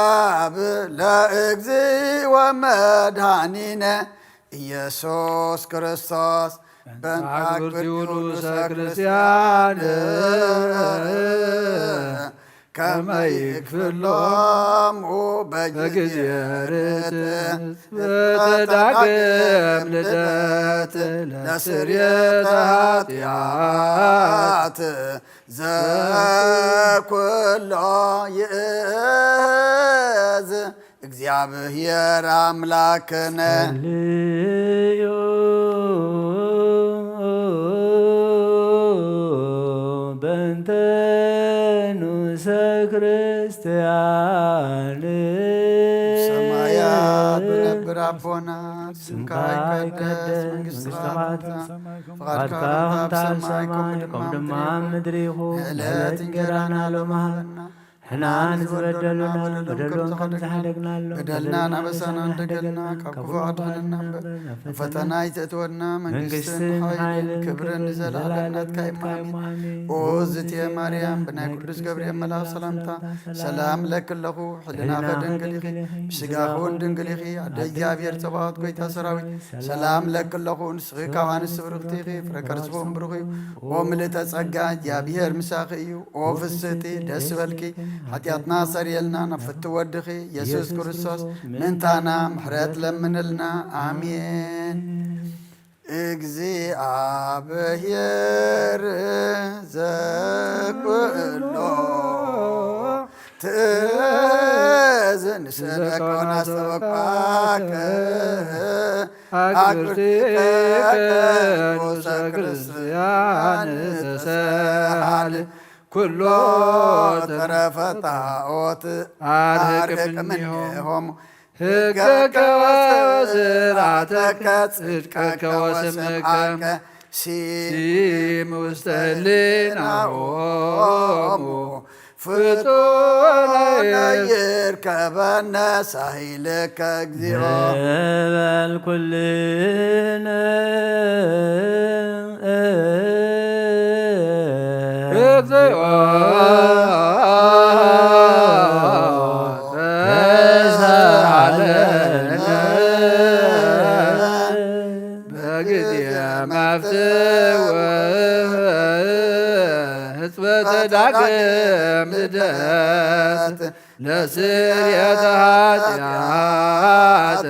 ኣብ ለእግዚእ ወመድኃኒነ ኢየሱስ ክርስቶስ በእንተ አግብርቲሁ ንዑሰ ክርስቲያን ከመ ይክፍሎሙ በጊዜ ርትዕት በተዳግም ልደት ለስርየተ ኃጢአት ዘኩሎ ይእዝ። እግዚኣብሔር አምላክነ። ጸልዩ በእንተ ንዑሰ ክርስቲያን። ሰማያት ብነብር አቦና፣ ስምካ ይቀደስ፣ መንግስትኻ ትምጻእ፣ ፍቓድካ ከምቲ ኣብ ሰማይ ከምኡ ድማ ኣብ ምድሪ ይኹን። ዕለት እንጀራና ሎሚ ሃበና፣ ንሕና ንዝበደሉና በደሎም ከም ዝሓደግናሎም፣ በደልና ናበሳና እንዳደገልና ካብ ክፉ ኣድሕነና እምበር፣ ናብ ፈተና ኣይተእትወና። መንግስትን ሓይልን ክብርን ንዘለዓለም ናትካ እዩ። ኣሜን። ኦ ዝትየ ማርያም፣ ብናይ ቅዱስ ገብርኤል መልኣኽ ሰላምታ ሰላም እለኪ ኣለኹ። ሕልናኺ ድንግል ኢኺ፣ ብስጋኺ እውን ድንግል ኢኺ። ኣደ እግዚኣብሔር ጸባኦት፣ ጎይታ ሰራዊት፣ ሰላም እለኪ ኣለኹ። ንስኺ ካብ ኣንስቲ ብርኽቲ ኢኺ፣ ፍረ ከርስኺ እውን ብሩኽ እዩ። ኦ ምልእተ ጸጋ፣ እግዚኣብሔር ምሳኺ እዩ። ኦ ፍስሕቲ፣ ደስ ይበልኪ፣ ሓጢኣትና ኣስተሰርየልና፣ ናብ ፍትው ወድኺ ኢየሱስ ክርስቶስ ምእንታና ምሕረት ለምንልና። ኣሜን። እግዚኣብሔር ዘኩሎ ትእዝ ንስእለከ ወናስተበቅዓከ አግብርቲከ ንዑሰ ክርስቲያን ተሰሃል ኩሎ ተረፈ ጣዖት አርሕቅ እምኔሆሙ። ሕገከ ወስርዓተከ ጽድቀከ ወስምከ ሲም ውስተ ህሊናሆሙ ፍጡነ ይርከበነ ሳይልከ እግዚኦ። ንበል ኩልነ እግዚኦ ተሳሃለነ በጊዜ መፍትው ሕጽበተ ዳግም ልደት ለስርየተ ኃጢአት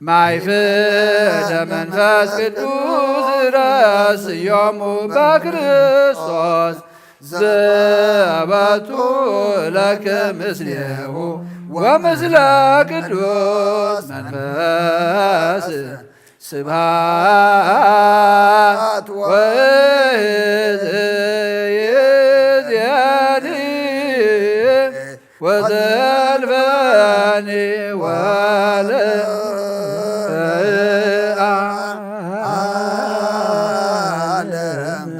ማይ ፍደ መንፈስ ቅዱስ ረስዮሙ በክርስቶስ ዘበቱ ለከ ምስሌሁ ወምስለ ቅዱስ መንፈስ ስብሐት ወይእዜኒ ወዘልፈኒ ወለዓለመ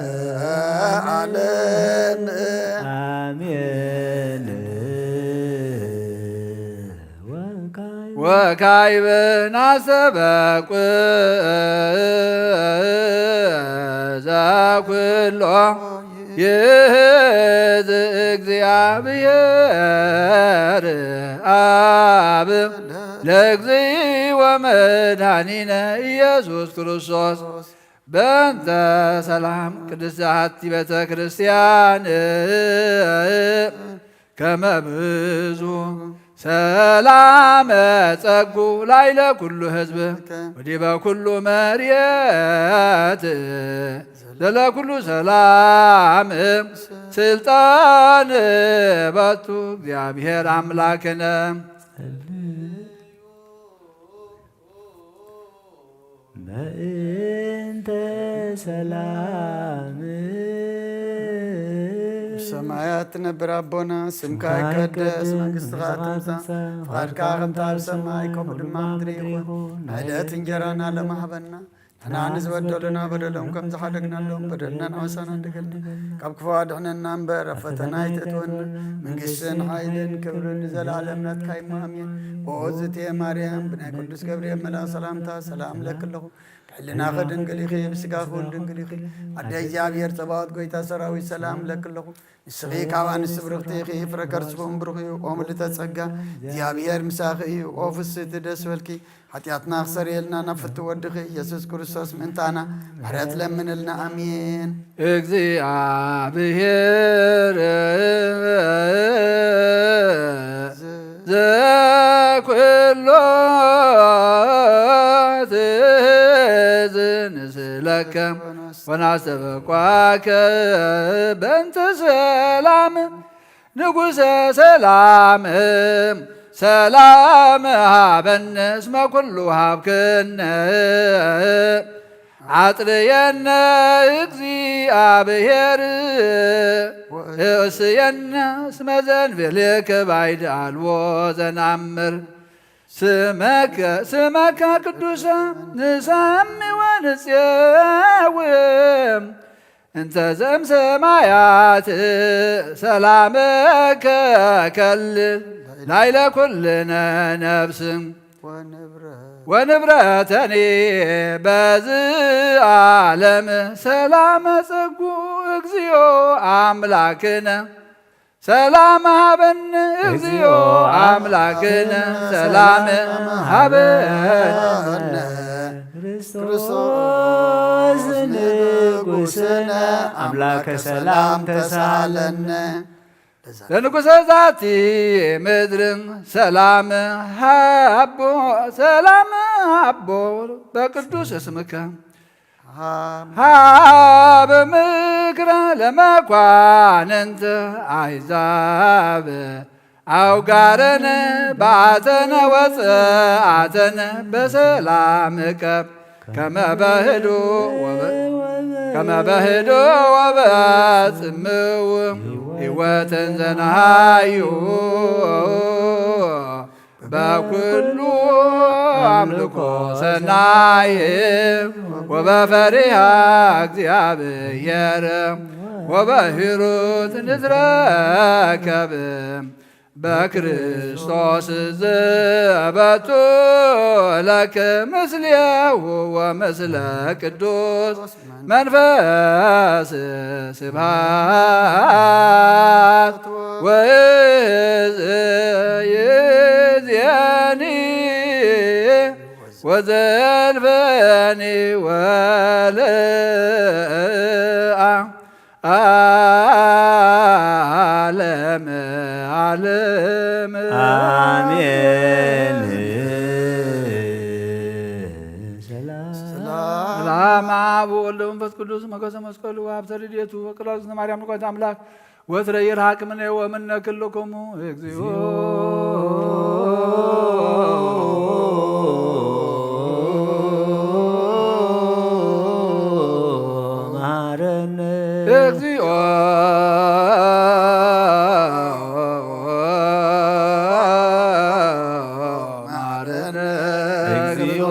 ዓለም። አሜን። ወካዕበ ናስተበቁ ዘኩሎ ይእዝ እግዚአብሔር አብ ለእግዚእ ወመድኃኒነ ኢየሱስ ክርስቶስ በእንተ ሰላም ቅድስት አሐቲ ቤተ ክርስቲያን ከመ ብዙ ሰላም ጸጉ ላይለ ኩሉ ህዝብ ወዲበ ኩሉ መርየት ዘለኩሉ ሰላም ስልጣን በቱ እግዚአብሔር አምላክነ። በእንተ ሰላም ሰማያት ትነብር አቦና፣ ስምካ ይቀደስ፣ መንግስትኻ ትምጻእ፣ ፍቓድካ ከምቲ ኣብ ሰማይ ከምኡ ድማ ኣብ ምድሪ ይኹን። ዕለት እንጀራና ሎሚ ሃበና፣ ንሕና ንዝበደሉና በደሎም ከም ዝሓደግናሎም በደልና ናበሳና እንዳደገልና፣ ካብ ክፉ ኣድሕነና እምበር ኣብ ፈተና ኣይተእትወና። መንግስትን ሓይልን ክብርን ንዘለዓለም ናትካ እዩ። ኣሜን። ኦ ዝትየ ማርያም፣ ብናይ ቅዱስ ገብርኤል መልኣኽ ሰላምታ ሰላም እለኪ ኣለኹ። ሕልናኺ ድንግል ኢኺ፣ ብስጋኺ እውን ድንግል ኢኺ። ኣደ እግዚኣብሔር ጸባኦት፣ ጎይታ ሰራዊት፣ ሰላም እብለኪ ኣለኹ። ንስኺ ካብ ኣንስቲ ብርኽቲ ኢኺ፣ ፍረ ከርስኺ እውን ብሩኽ እዩ። ኦ ምልዕተ ጸጋ፣ እግዚኣብሔር ምሳኺ እዩ። ኦ ፍስህቲ፣ ደስ በልኪ። ሓጢኣትና ክሰርየልና ናብ ፍቱ ወድኺ ኢየሱስ ክርስቶስ ምእንታና ምሕረት ለምንልና። ኣሜን። እግዚኣብሔር ዘኩሎ ትእዝዝ ንስእለከ ወናስተበቋከ በእንተ ሰላም ንጉሰ ሰላም ሰላም ሃበነ እስመ ኩሉ ሃብክነ። ኣጽርየነ እግዚኣብሔር እስየነ እስመ ዘንቤሌከ ባይድ ኣልቦ ዘናምር። ስመከ ስመከ ቅዱሰ ንሰሚ ወንጼው እንተ ዘም ሰማያት ሰላመከ ከልል ላይለ ኩልነ ነፍስ ወንብረተኒ በዚ ዓለም ሰላመ ጸጉ። እግዚኦ ኣምላክነ ሰላም ሃበነ። እግዚኦ ኣምላክነ ሰላም ሃበነ። ክርስቶስ ንጉስነ ኣምላከ ሰላም ተሳለነ። ለንጉሰ ዛቲ ምድር ሰላም ሃቦ ሰላም ሃቦ በቅዱስ እስምከ ሃብ ምክረ ለመኳንንት ኣሕዛብ ኣውጋረን ባእተን ወፅኣተን በሰላምከ ከመ በህዱ ወበ- ከመ በህዱ ወበጽምው ህይወትን ዘንሃዩ በኩሉ ኣምልኮ ሰናይ ወበፈሪሃ እግዚኣብሔር ወበሂሩት ንትረከብ በክርስቶስ ዘበቱ ለክ ምስሌሁ ወምስለ ቅዱስ መንፈስ ስብሐት ወይእዜኒ ወዘልፈኒ ወለአ ዓለም ዓለም። አሜን። ሰላም። ሰላም አብ ወወልድ ወመንፈስ ቅዱስ መገሰ መስቀሉ አብ ሰሪዴቱ ወቅላሉ ማርያም ንቆት አምላክ ወትረ ይርሃቅ ምነ ወምነ ክልኩሙ እግዚኦ። መሐረነ። እግዚኦ። መሐረነ። እግዚኦ።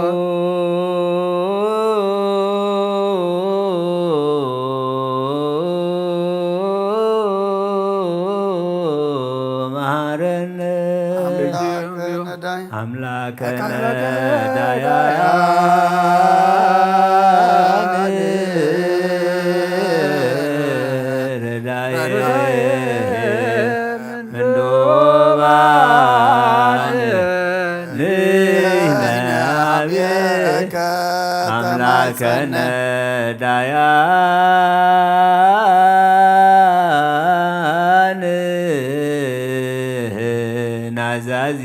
መሐረነ። አምላከ ነዳያን ረዳየ ምንዱባን ንሕነ አብየከ አምላከ ነዳያን ናዛዜ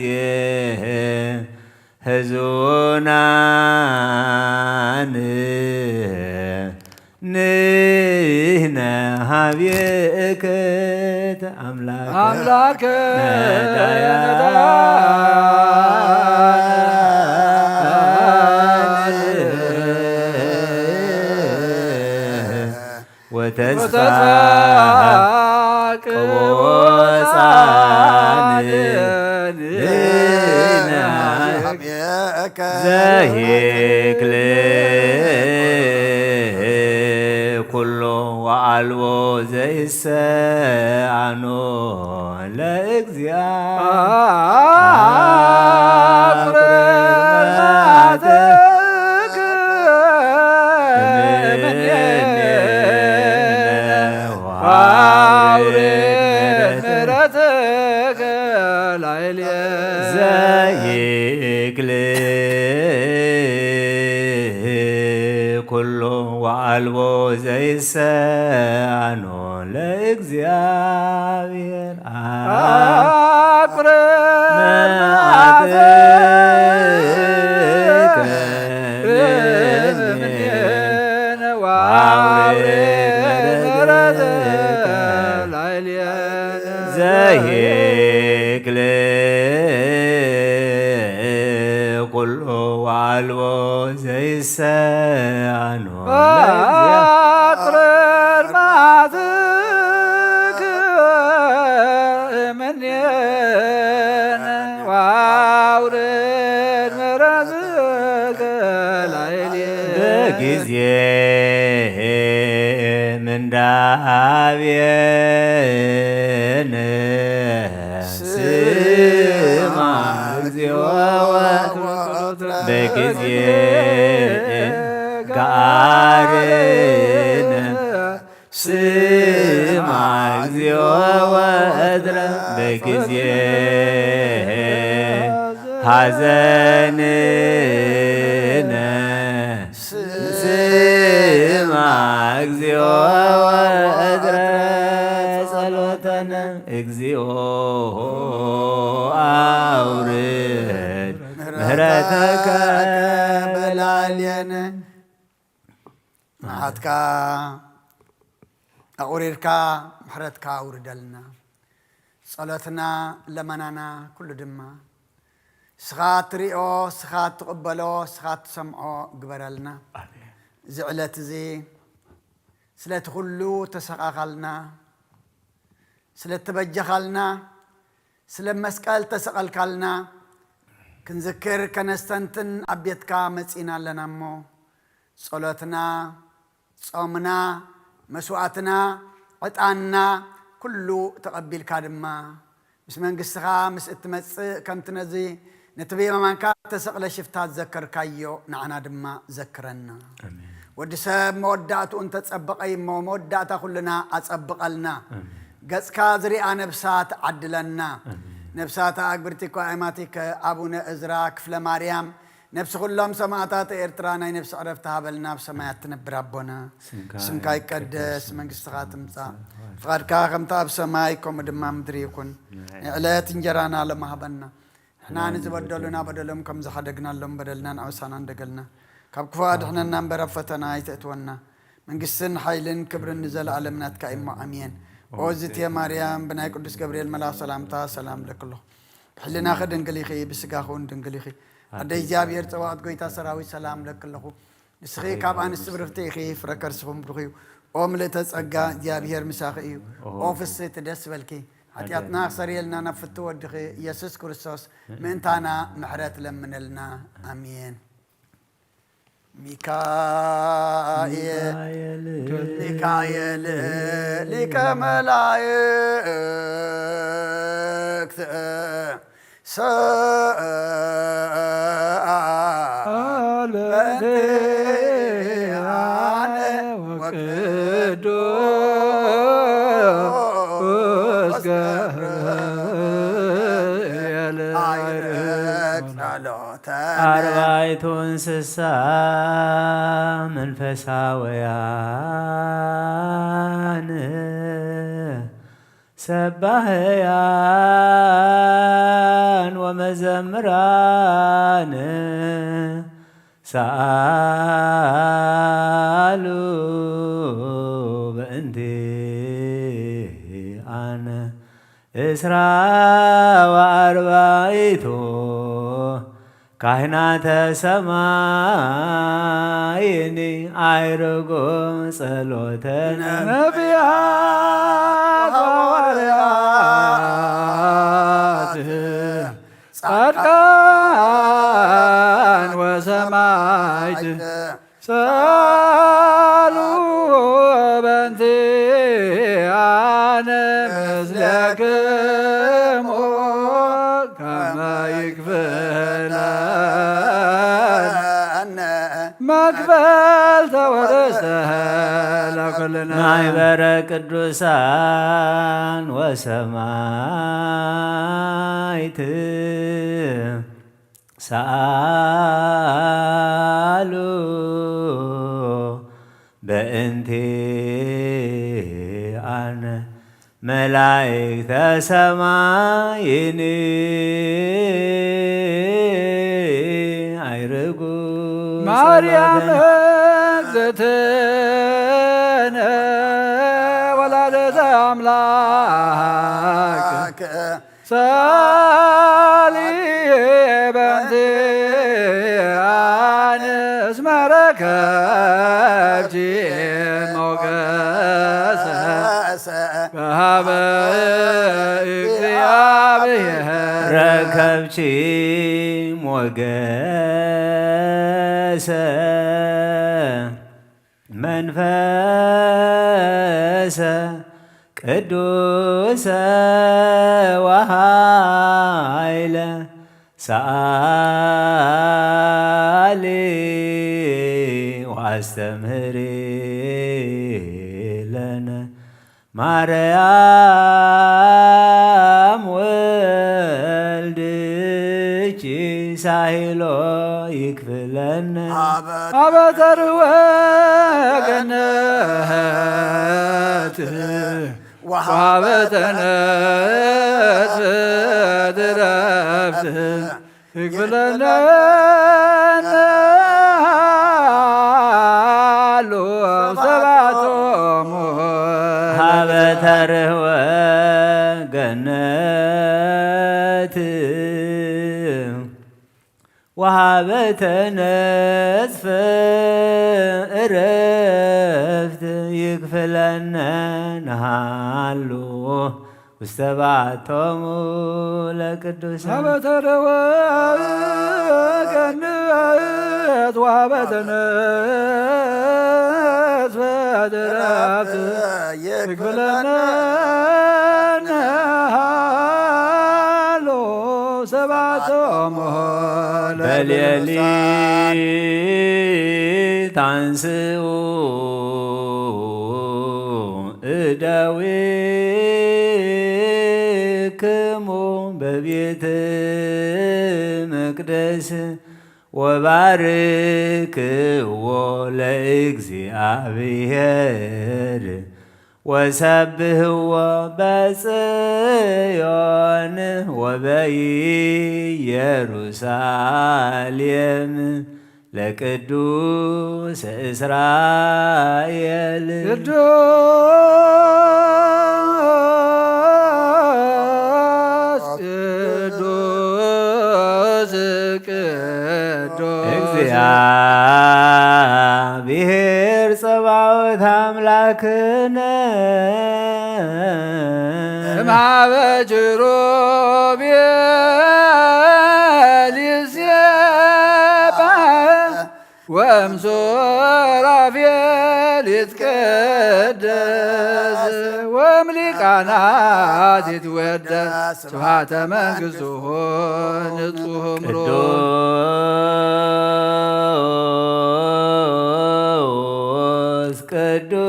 ህዙናን ንሕነ ሀቤከ አምላከ አምላከ ነዳያን ነዳያን ወተስፋ ወተስፋ ቅቡጻን ቅቡጻን ንሕነ ንሕነ ዘሂክል ኩሎ ወአልቦ ዘይሰአኖ ለእግዚአብሔር። ይክል ኩሉ ወአልቦ ዘይሰአኖ ለእግዚአብሔር። አቁርብ መዓትከ እምኔነ ወአውርድ ምሕረትከ ላዕሌነ ዘይክል ኩሉ ወአልቦ ዘይሰአኖ አቅርር መዓትከ እምኔነ ወአውርድ ምሕረትከ ላዕሌነ። በጊዜ ምንዳቤነ ስማ እግዚኦ ወትረ በጊዜ ጋርነ ስማ እግዚኦ ወትረ በጊዜ ሐዘንነ ስማ እግዚኦ ወትረ ጸሎተነ። እግዚኦ አውርድ ምሕረተከ በላዕሌነ። መዓትካ ኣቑሪርካ ምሕረትካ ኣውርደልና። ጸሎትና ለመናና ኩሉ ድማ ንስኻ እትሪኦ፣ ንስኻ እትቕበሎ፣ ንስኻ እትሰምዖ ግበረልና። ኣሜን። እዚ ዕለት እዚ ስለቲ ኩሉ ተሰቓቓልና፣ ስለ እተበጀኻልና፣ ስለ መስቀል ተሰቐልካልና ክንዝክር ከነስተንትን ኣብ ቤትካ መጺና ኣለና እሞ፣ ጸሎትና፣ ጾምና፣ መስዋእትና፣ ዕጣንና፣ ኩሉ ተቐቢልካ ድማ ምስ መንግስትኻ ምስ እትመጽእ፣ ከምቲ ነዚ ነቲ ብየማንካ እተሰቕለ ሽፍታ ዝዘከርካዮ፣ ንዓና ድማ ዘክረና። ኣሜን። ወዲ ሰብ መወዳእትኡ እንተጸበቐ እዩ እሞ፣ መወዳእታ ኩልና ኣጸብቐልና። ኣሜን። ገጽካ ዝሪኣ ነብሳት ዓድለና። ኣሜን። ነብሳት ኣግብርቲ እኳ ኣማቲከ ኣቡነ እዝራ ክፍለ ማርያም፣ ነብሲ ኩሎም ሰማእታት ኤርትራ ናይ ነብሲ ዕረፍቲ ሃበልና። ኣብ ሰማያት ትነብር ኣቦና፣ ስምካ ስምካ ይቀደስ፣ ይቀደስ፣ መንግስትኻ ትምጻእ፣ ፍቓድካ ከምቲ ኣብ ሰማይ ከምኡ ድማ ምድሪ ይኹን። ናይ ዕለት እንጀራና ሎሚ ሃበና። ንሕና ንዝበደሉና በደሎም ከም ዝሓደግናሎም በደልና ንኣበሳና እንደገልና፣ ካብ ክፉእ ኣድሕነና እምበር ኣብ ፈተና ኣይተእትወና። መንግስትን ሓይልን ክብርን ንዘለኣለም ናትካ እዩ እሞ፣ ኣሜን። ኦ ዝትየ ማርያም፣ ብናይ ቅዱስ ገብርኤል መልኣኽ ሰላምታ ሰላም እብለኪ ኣለኹ። ብሕልናኺ ድንግል ኢኺ፣ ብስጋኺ እውን ድንግል ኢኺ። ኣደይ እግዚኣብሔር ጸባኦት፣ ጎይታ ሰራዊት፣ ሰላም እብለኪ ኣለኹ። ንስኺ ካብ ኣንስቲ ብርኽቲ ኢኺ፣ ፍረ ከርስኺ እውን ብሩኽ እዩ። ኦ ምልእተ ጸጋ፣ እግዚኣብሔር ምሳኺ እዩ። ኦ ፍስሕቲ፣ ደስ በልኪ። ሓጢኣትና ክሰርየልና ናብ ፍቱ ወድኺ ኢየሱስ ክርስቶስ ምእንታና ምሕረት ለምነልና። ኣሜን። ሚካኤል፣ ሚካኤል ሊቀ መላእክት፣ ሰአል በእንቲአነ ወቅዱስ ገብርኤል አይርግ ጸሎተነ። አርባዕቱ እንስሳ መንፈሳውያን ሰባህያን ወመዘምራን ሰኣሉ በእንቲኣነ እስራ ወአርባዕቱ ካህናተ ሰማይኒ አይርጉ ጸሎተነ። ነቢያት፣ ሐዋርያት፣ ጻድቃን ወሰማዕት፣ ጸሉ በእንቲአነ ምስሌክሙ ከመ ይክፍለነ ክፈል ተወርሰ ለኩልና። ማሕበረ ቅዱሳን ወሰማዕት ሰኣሉ በእንቲኣነ መላእክተ ሰማይን ኣይርጉ ማርያም ጸሎተ እግዝእትነ ወላዲተ ኣምላክ ሳሊ በእንቲኣነ እስመ ረከብኪ ሞገሰ በሃበ እግዚአብሔር ረከብኪ ሞገሰ መንፈሰ ቅዱሰ ወኃይለ ሰኣሊ ወአስተምህሪ ለነ ማርያም ወልድኪ ሳሂሎ ይክፍለነ አበ ተርወ ገነት ወሀበ ተነስ ድረፍት ይክፍለነ ሀሎ ሰባቶም ሀበ ተርህወ ገነት ወሀበ ተነጽፈ እረፍት ይክፍለነ ንሃሉ ውስተ በዓቶሙ ለቅዱሳን ሀበ ተርህወ ገነት ወሀበ ተነጽፈ እረፍት ይክፍለነ ንሃሎ ሰባቶም በሌሊት አንስኡ እደዊክሙ በቤተ መቅደስ ወባርክዎ ለእግዚአብሔር ወሰብህዎ በጽዮን ወበኢየሩሳሌም ለቅዱስ እስራኤል። ቅዱስ ቅዱስ ቅዱስ እግዚአብሔር ጸባኦት አምላክነ እምሃበ ኪሩቤል ይሴባህ ወእምሱራፌል ይትቀደስ ወእምሊቃናት ይትወደስ ስብሐተ መንግሥትሁ ንጹሕ እምሮ ቅዱስ ቅዱስ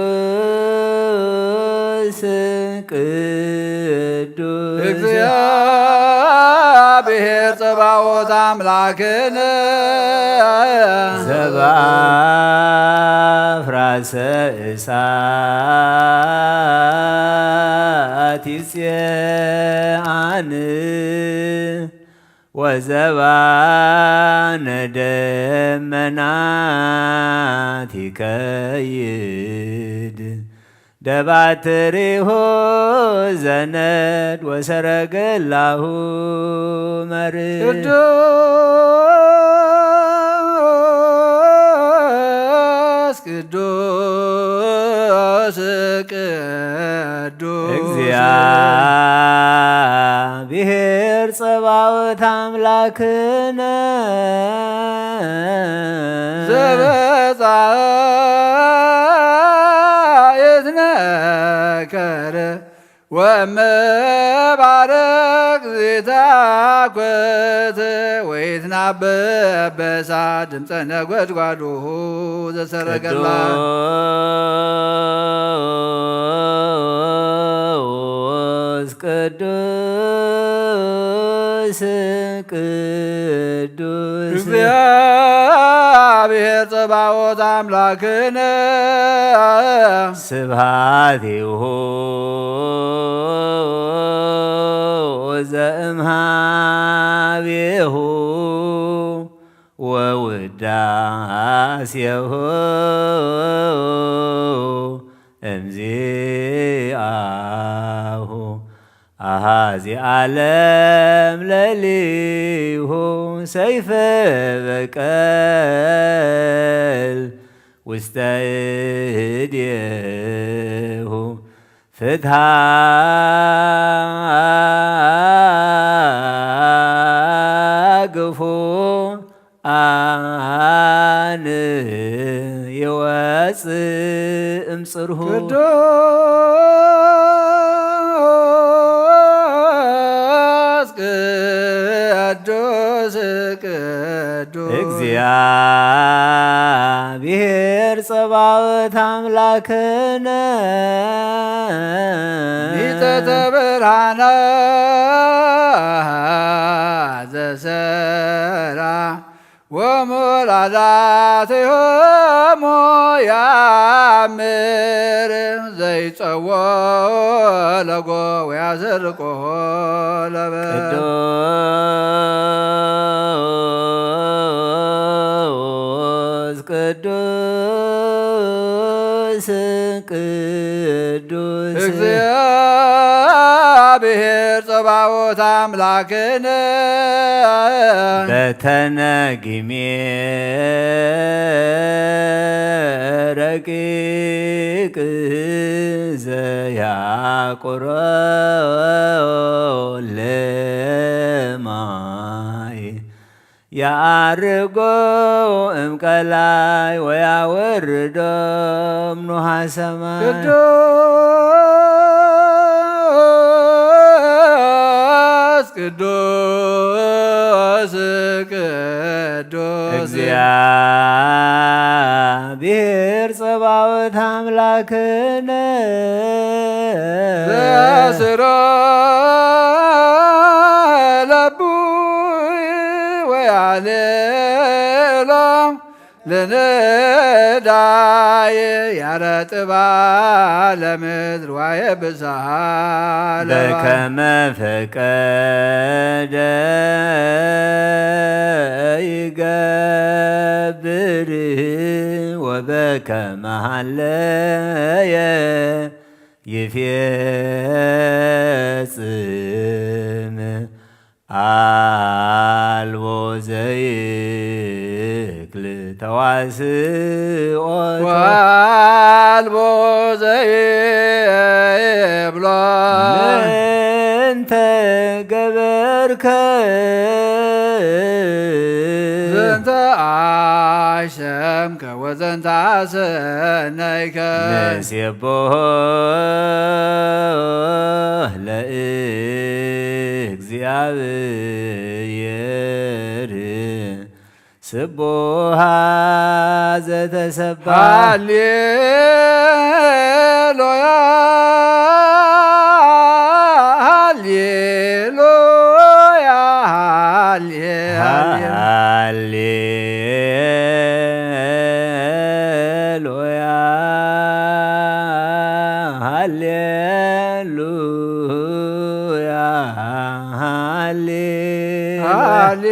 ቅዱስ እግዚአብሔር ጸባኦት አምላክነ ዘበአፍራሰ እሳት ይጼአን ወዘባነ ደመናት ይከይድ ደባትሪሁ ዘነድ ወሰረገላሁ መርህ ቅዱስ ቅዱስ ቅዱስ እግዚአብሔር ጸባኦት አምላክነ ዘበጻ ይትነከር ወመባረክ ዚታኮት ወይትናበብ በሳ ድምፀ ነጎድጓዱ ዘሰረገላ። ቅዱስ ቅዱስ ቅዱስ እግዚአብሔር ጸባኦት አምላክነ ስብሐቲሁ ዘእምሃቤሁ ወውዳሴሁ እምዚአሁ። አሃዚ ዓለም ለሊሁ ሰይፈ በቀል ውስተ እዴሁ ፍትሃ ግፉ አን ይወፅእ እምፅርሁ። ቅዱስ ቅዱስ ቅዱስ እግዚአብሔር ጸባኦት አምላክነ ሊተ ተብርሃነ ዘሰራ ወሞላዳቲሆሙ ያምር ዘይጸዎ ለጎ ወያዘልቆ ለበ ቅዱስ ቅዱስ ቅዱስ እግዚአብሔር ጸባኦት አምላክነ በተነጊሜ ረቂቅ ዘያቁሮ ለማይ ያአርጎ እምቀላይ ወያወርዶ እምኖሃ ሰማይ። ቅዱስ ቅዱስ ቅዱስ እግዚአብሔር ጸባኦት አምላክነ ዘስሮ ለቡ ወያሌሎ ለነዳይ ያረጥባ ለምድር ዋየ ብዝሃ ለባ በከመ ፈቀደ ይገብር ወበከመ ሃለየ ይፌጽም አልቦ ዘይክል ተዋስኦ ወአልቦ ዘይብሎ ምንተ ገበርከ ዝንተ አሸምከ ወዘንተ አሰነይከ ንሴብሖ ለእግ እግዚአብሔር ስቡሃ ዘተሰባ ሃሌሉያ ሃሌሉያ ሃሌ ሃሌሉያ ሃሌ ሃሌሉያ ሃሌ ሃሌሉያ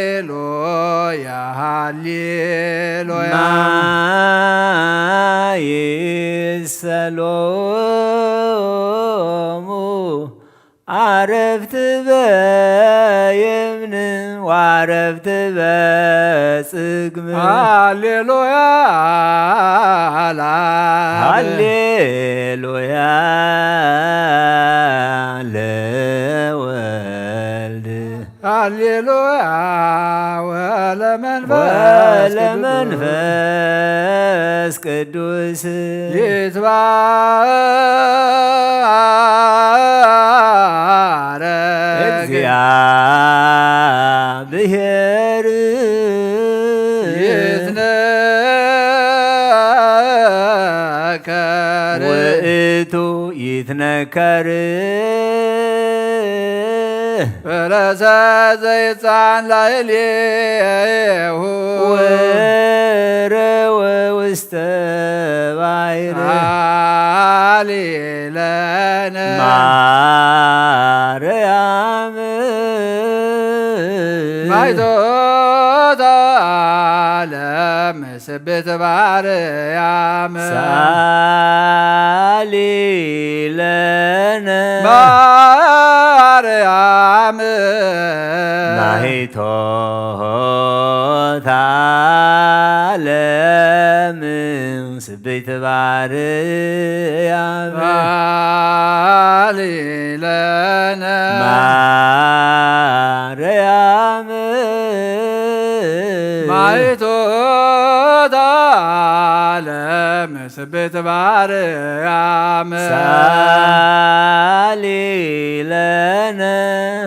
ሃሌሉያ ሃሌሉያ ማይሰሎሙ አረፍት በየምን ወአረፍት በጽግም ሃሌሉያ ሃሌሉያ ለወልድ ሃሌሉያ ወለመንፈስ ወለመንፈስ ቅዱስ ይትባረክ እግዚአብሔር ይትነከር ውእቱ ይትነከር ፈረሰ ዘይጻን ላዕሌሁ ወረወ ውስተ ባሕር። ሃሌለነ ማርያም ማይቶታ ዓለም ስብሕት ማርያም ሳሊ ለነ ማርያም ማሂቶታ ዓለም ስብሕት ማርያም ሳሊ ለነ ማርያም ማይቶታ ዓለም ስብሕት ማርያም ሳሊ ለነ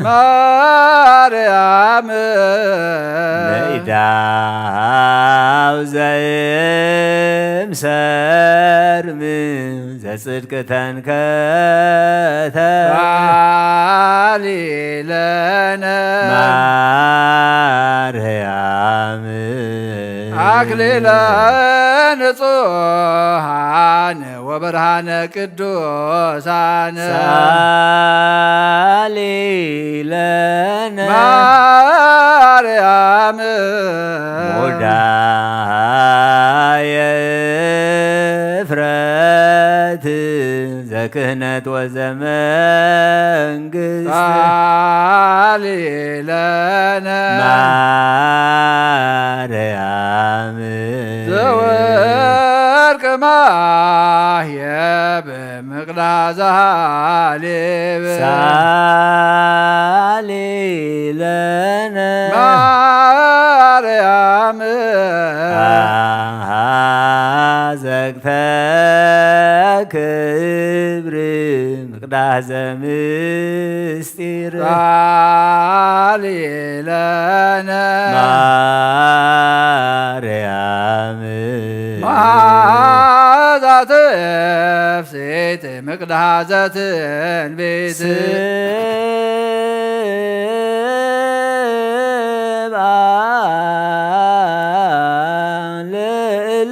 ማርያም ለኢዳው ዘእምሰርም ዘጽድቅ ተንከተ ሳሊ ለነ ማርያም አክሊለ ንጹሃን ወብርሃነ ቅዱሳን ሳሊ ለነ ማርያም ሙዳየ እፍረት ዘክህነት ወዘመንግስት ሳሊ ለነ ማርያም ዘወርቅ ማህየብ ምቅዳሰ ሐሊብ ሳሊ ለነ ማርያም አሃ ዘግተ ክብር ምቅዳሰ ምስጢር ሳሊ ለነ ማርያም መዓዛ ትፍስሕቲ ምቅዳሰ ትንቢት ስብአ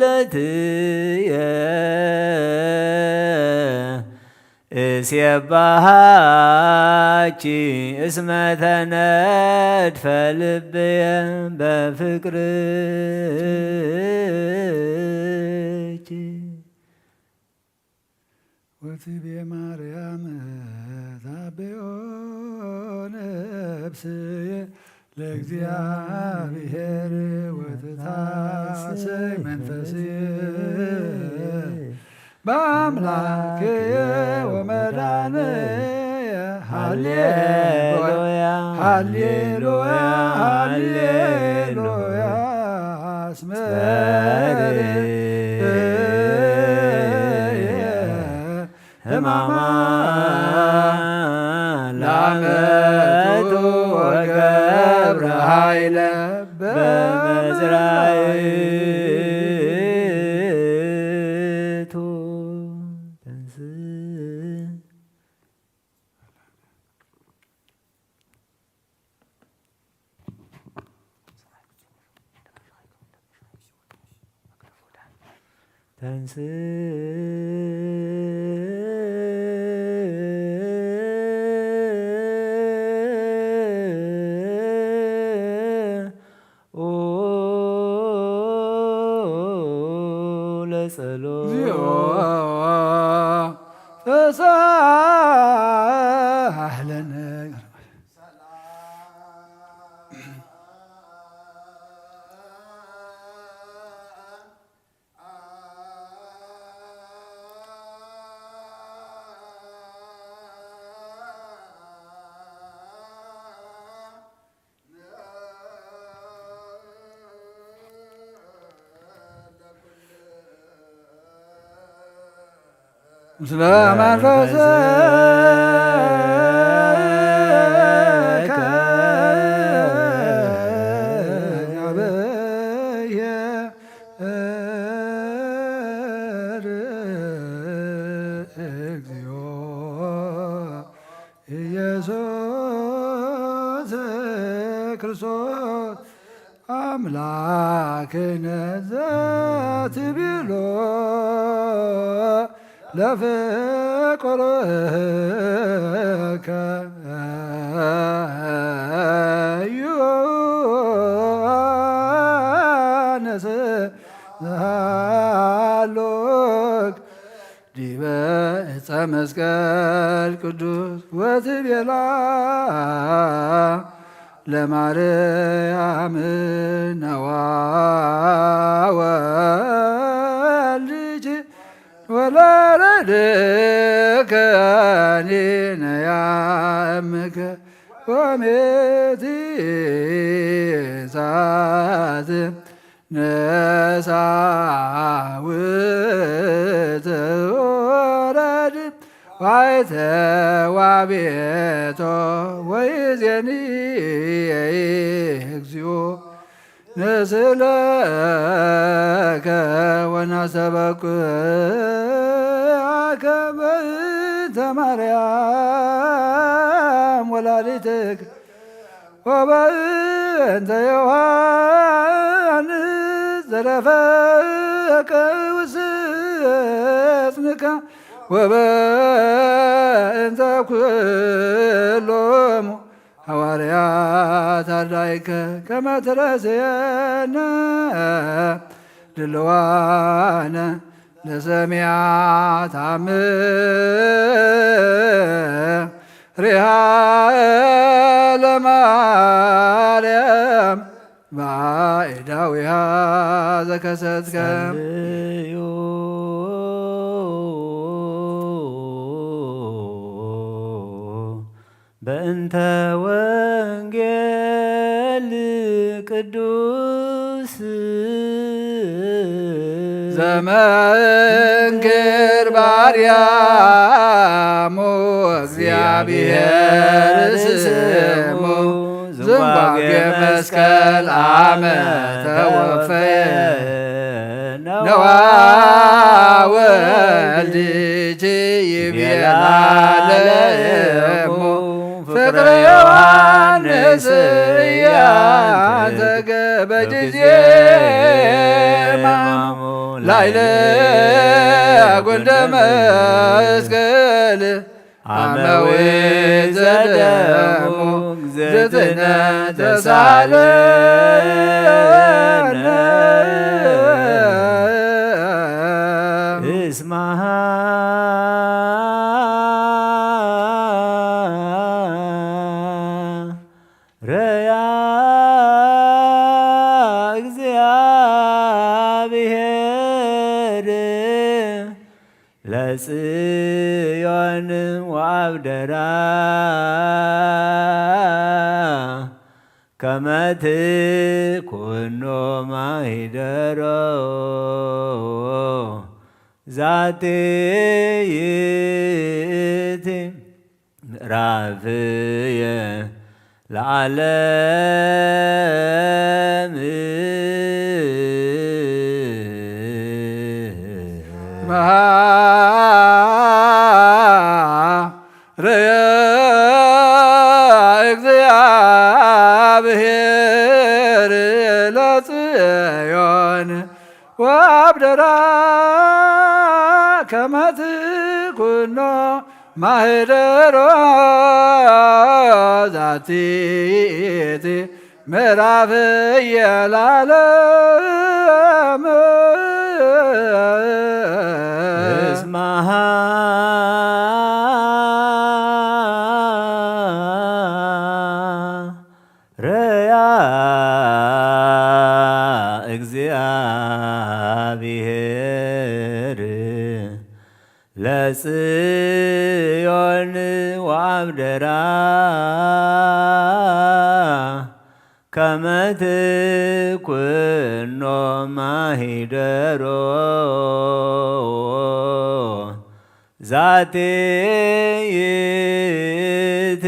ልእለትየ እሴባሃኪ እስመ ተነድፈ ልብየ በፍቅርኪ። ወትቤ ማርያም ታቤዮ ነፍስየ ለእግዚአብሔር ወትትሐሰይ መንፈስየ በአምላክየ ወመድኃኒየ ሃሌሉያ ሃሌሉያ ሃሌሉያ አስመርየ ህማማ ላመቱ ወገብረ ኃይለ በመዝራእቱ ተንስ ተንስ ለጸሎት እግዚኦ ተሳሃለነ ምስለ መንፈስከ እግዚኦ ኢየሱስ ክርስቶስ አምላክነ ዘትቤሎ ለፍቁርከ ዮሐንስ ዘሃሎክ ዲበ ዕፀ መስቀል ቅዱስ ወትቤላ ለማርያም ነዋ ወልድኪ ወለረድከኒ ነያ እምከ ወሜቲ እሳት ነሳውት ወረድ ዋይተ ዋቤቶ ወይዜኒ እግዚኦ ንስእለከ ወናስተበኩዓከ በእንተ ማርያም ወላዲትከ ወበእንተ ዮሐንስ ዘረፈቀ ውስጽንካ ወበእንተ ኩሎሙ ሃዋርያት አርዳኢከ ከመ ትረስየነ ድልዋነ ለሰሚዓ ታምር ሪሃ ለማርያም ባዕዳዊሃ ዘከሰትከ ጸልዩ በእንተ ወንጌል ቅዱስ ዘመንክር ባርያሙ እግዚአብሔር ስሙ ዝንጓጌ መስቀል አመ ተወፈየ ነዋ ወልድኪ ይቤላ ለእሙ ፍቅረ ዮሐንስ እያንተ ገበ ጊዜ ማሙ ላይለ ጉንደ መስቀል አመዊ ዘደሙ እግዝእትነ ተሳለነ እስማሃ ረያ እግዚአብሔር ለጽዮን ወአብደራ ከመ ትኩኖ ማሂደሮ ዛቲ ይእቲ ምዕራፍየ ለዓለም መሃረየ እግዚአብሔር ለጽዮን ወአብደራ ከመ ትኩኖ ማህደሮ ዛቲ ይእቲ ምዕራፍየ ለዓለም እስማሃ ረያ እግዚአብሔር ለጽዮን ወአብደራ ከመ ትኩኖ ማሂደሮ ዛቲ ይእቲ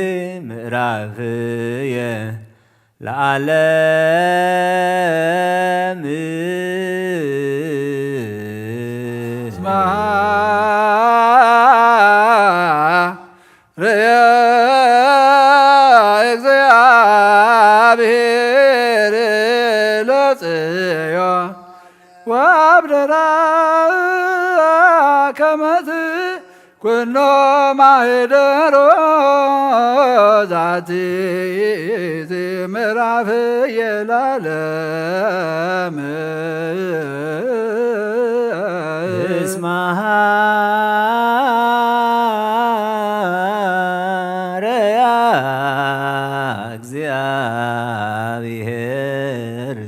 ምዕራፍየ ለዓለም። እስማ ርእየ እግዚኣብሔር ለጽዮን ወአብደራ ከመ ትኩኖ ማህደሮ ዛቲ ምዕራፍየ ለዓለም። እስማ ርእያ እግዚአብሔር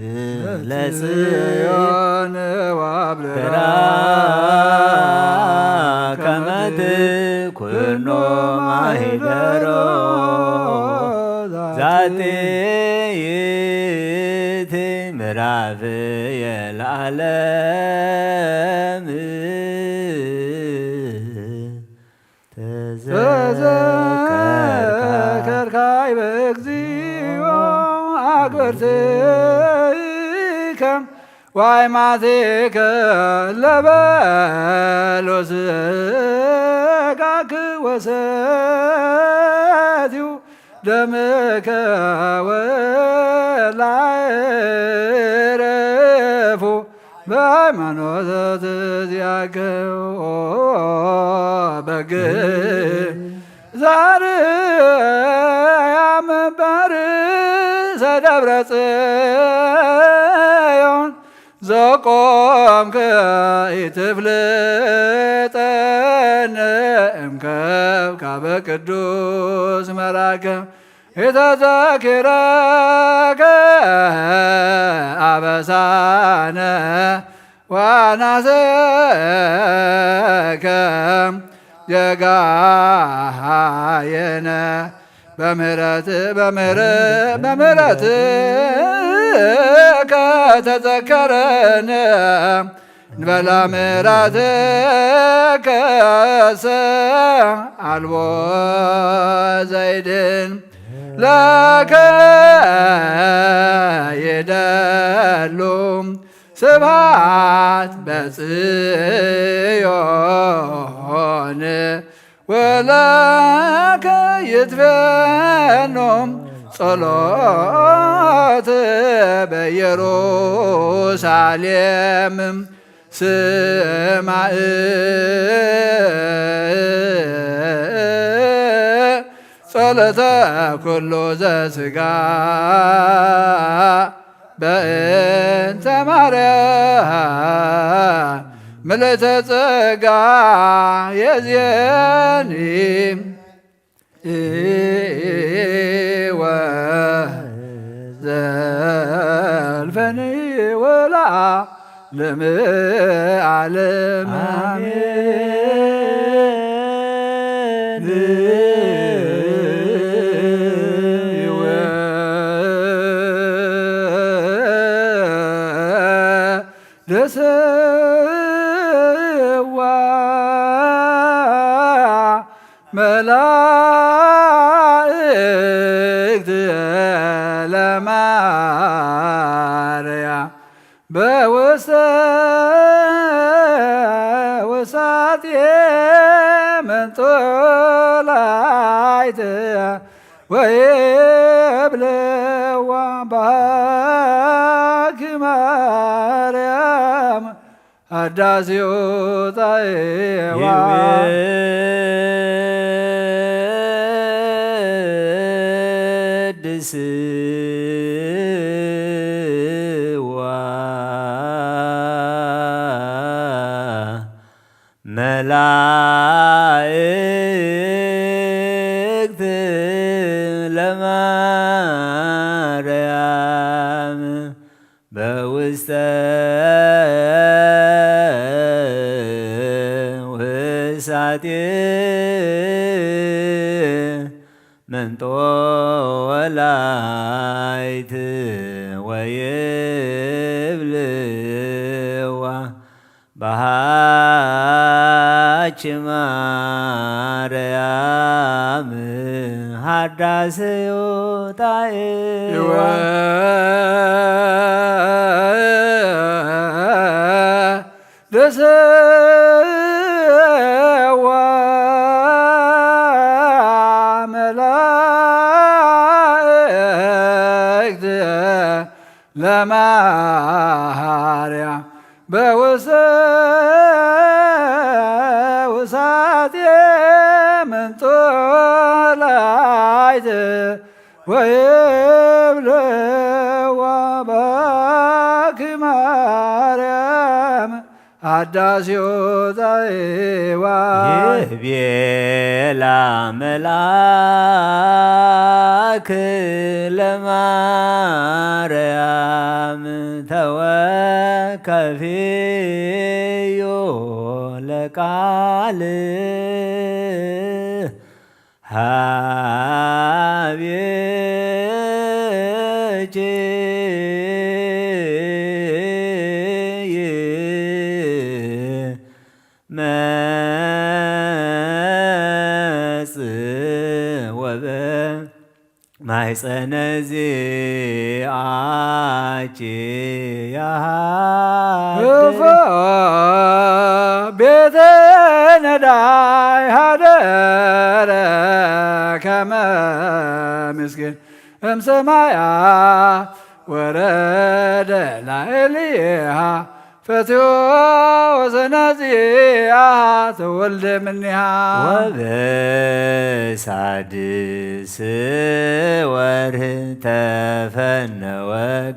ለጽዮን ወአብደራ ከመ ትኩኖ ማህደሮ ዛቲ ይእቲ ምዕራፍየ ለዓለም። ተዘከርካ ተዘከርካ ይበ እግዚኦ አግብርትከ ወአይማቲከ ለበሎ ስጋክ ወሰትዩ ደምከ ወላ ዕረፉ በሃይማኖት ዚአከ በግ ዛርያ መንበር ዘደብረ ጽዮን ዘቆምከ ኢትፍልጠነ እምከብካበ ቅዱስ መራከ ኢተዘኪረከ አበሳነ ወአናሰከ ጌጋየነ በምህረት በምህር በምህረት ከተዘከረነ እንበላ ምሕረትከ አልቦ ዘይድን ለከ ይደሉ ስብሐት በጽዮን ወለከ ይትፌኖ ጸሎት በኢየሩሳሌም ስማዕ ጸሎተ ኩሉ ዘስጋ በእንተ ማርያም ምልዕተ ጸጋ የዝየኒ ወዘልፈኒ ወለዓለመ ዓለም አሜን። ደሰዋ መላእክት ለማርያም በውስተ ውሳጤ መንጦላይት ወይብልዋ ባኪ ማርያም አዳሲዮ ጣየዋ ይወድስዋ መላእክት ለማርያም በውስተ ውሳጤ መንጦላይት ወይብልዋ በሃችማ ሃዳስዩ ጣዕዋ ደሰዋ መላእክት ለማርያም በውስተ ውሳጤ ምንጦላይት ወይብልዋ ባኪ ማርያም አዳስዮ ዛይዋ ይቤላ መልአክ ለማርያም ተወከፍዮ ለቃል ሃቤኪ መጽእ ወበ ማሕፀነ ዚአኪ ያሃድር እፎ ቤተ ነዳይ ሃደረ ከመ ምስኪን እምሰማያ ወረደ ላዕሌሃ ፈትዮ ወዘነጽያ ተወልደ ምኒሃ ወበሳድስ ወርህ ተፈነወ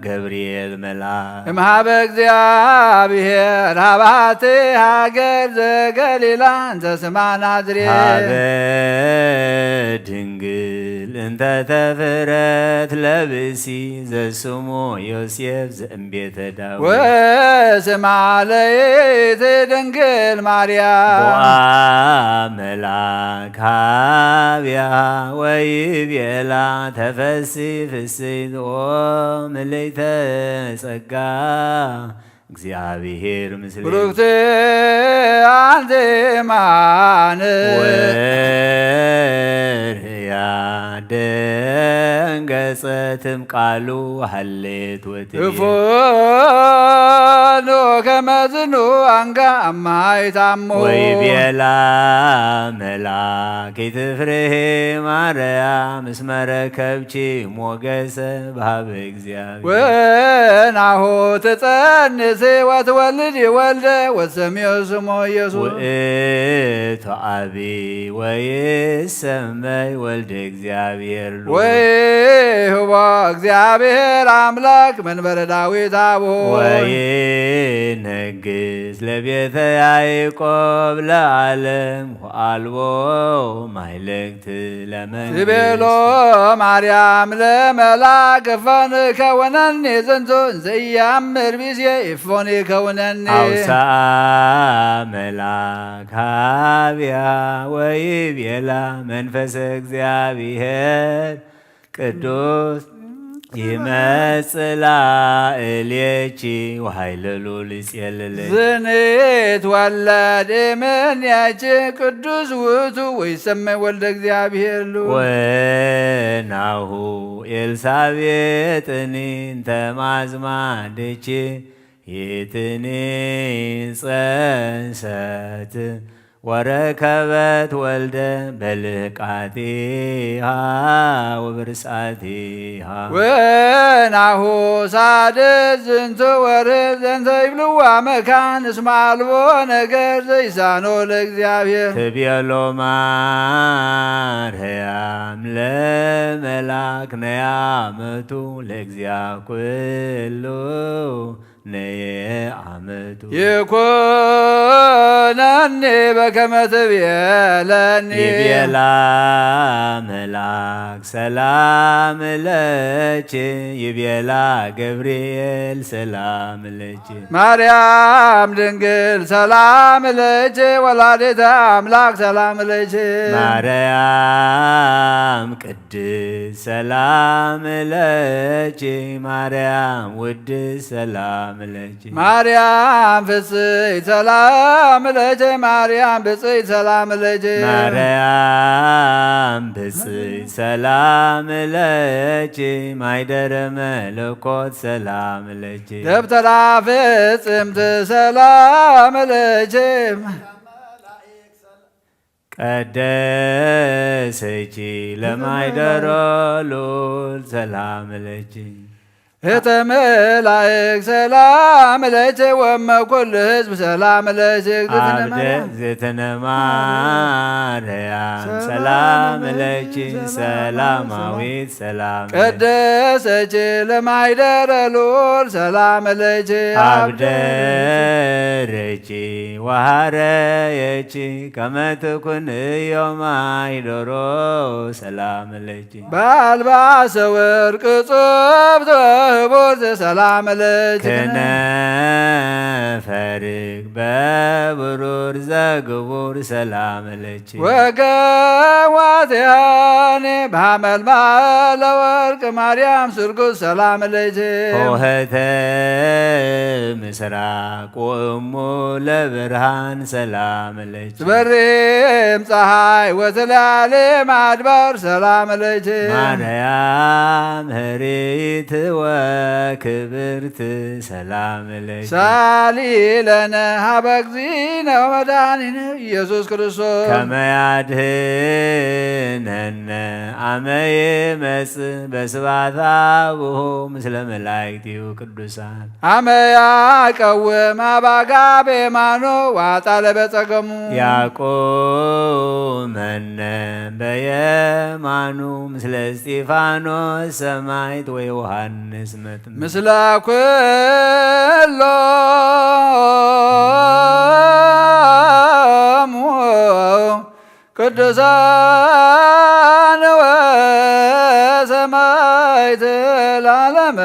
ገብርኤል መልአክ እምሃበ እግዚኣብሔር ሃባቲ ሃገር ዘገሊላ እንተ ስማ ናዝሬት ሃበ ድንግል እንተ ተፍረት ለብሲ ዘስሙ ዮሴፍ ዘእምቤተ ዳዊት ወስማ ለይእቲ ድንግል ማርያም ቦአ መልአክ ሃብያ ወይቤላ ተፈሲ ፍስሕት ኦ ምልዕተ ጸጋ እግዚኣብሔር ምስሌኪ ብሩክቲ ኣንቲ እማን ወርያ ደንገጸትም ቃሉ ሃሌት ወትቤ እፎኑ ከመዝኑ ኣንጋ ኣማይታሞ ወይቤላ መልአክ ይትፍርሂ ማርያም እስመ ረከብኪ ሞገሰ በሃበ እግዚአብሔር ወናሁ ትጸንሲ ወትወልድ ወልደ ወትሰምዮ ስሞ ኢየሱስ ውእቱ አቢ ወይሰመይ ወልደ እግዚአብሔር ሉ ወይህቦ እግዚአብሔር አምላክ መንበረ ዳዊት አብሆ ወይነግስ ለቤተ ያዕቆብ ለዓለም ወአልቦ ማይለክት ለመንግስት ትቤሎ ማርያም ለመላክ እፎን ከውነኒ ዝንቱ እንዘያምር ቢዜ እፎን ከውነኒ አውሳ መልአክ ሃብያ ወይቤላ መንፈስ እግዚአብሔር ቅዱስ ይመጽእ ላዕሌኪ ወኃይለ ልዑል ይጼልልኪ ዝንትወለድ እምኔኪ ቅዱስ ውእቱ ወይሰመይ ወልደ እግዚአብሔር ሉ ወናሁ ኤልሳቤጥኒ እንተ ማዝማድኪ ይእትኒ ጸንሰት ወረከበት ወልደ በልህቃቲሃ ወብርስዓቲሃ ወናሁ ሳድስ ዝንቱ ወርህ ዘንተ ይብልዋ መካን እስመ አልቦ ነገር ዘይሳኖ ለእግዚአብሔር ትቤሎ ማርያም ለመላክ ነያ መቱ ለእግዚአ ኩሉ ነየ አመቱ ይኩነኒ በከመ ትቤለኒ ይቤላ መልአክ ሰላም ለኪ ይቤላ ገብርኤል ሰላም ለኪ ማርያም ድንግል ሰላም ለኪ ወላዲተ አምላክ ሰላም ለኪ ማርያም ቅድስት ሰላም ለኪ ማርያም ውድስት ሰላም ለኪ ማርያም ፍጽይ ሰላም ለኪ ማርያም ብጽይ ሰላም ለኪ ማርያም ብጽይ ሰላም ለኪ ማይደረ መለኮት ሰላም ለኪ ደብተራ ፍጽምት ሰላም ለኪ ቀደሰኪ ለማይደሮ ሉል ሰላም ለኪ እተ መላእክ ሰላም ለኪ ወመ ኩሉ ህዝብ ሰላም ለኪ እግዝእትነ አብደ ማርያም እግዝእትነ ማርያም ሰላም ለኪ ሰላማዊት ሰላም ለኪ ቀደሰኪ ለማይደረ ሉል ሰላም ለኪ አብደረኪ ወሃረየኪ ከመ ትኩን እዮም አይደሮ ሰላም ለኪ በአልባሰ ወርቅ ጽብ ዘህቡር ዘሰላም ለኪ ክነፈርግ በብሩር ዘግቡር ሰላም ለኪ ወገዋትያኔ በሐመልማለ ወርቅ ማርያም ስርጉት ሰላም ለኪ ሆህተ ምስራቅ ወእሙ ለብርሃን ሰላም ለኪ ትበርም ፀሐይ ወትላሌም አድባር ሰላም ለኪ ማርያም ህሪት ወክብርት ሰላም ለኪ ሳሊ ለነ ሀበ እግዚእነ ወመድኃኒነ ኢየሱስ ክርስቶስ ከመ ያድህነነ አመ ይመጽእ በስብሐት አቡሁ ምስለ መላእክቲሁ ቅዱሳን አመ ያቀውም አባጋ በየማኖ ዋጣለ በጸገሙ ያቆመነ በየማኑ ምስለ እስጢፋኖስ ሰማዕት ወዮሐንስ መጥምቅ ምስለ ኩሎሙ ቅዱሳን ወሰማዕት ለዓለመ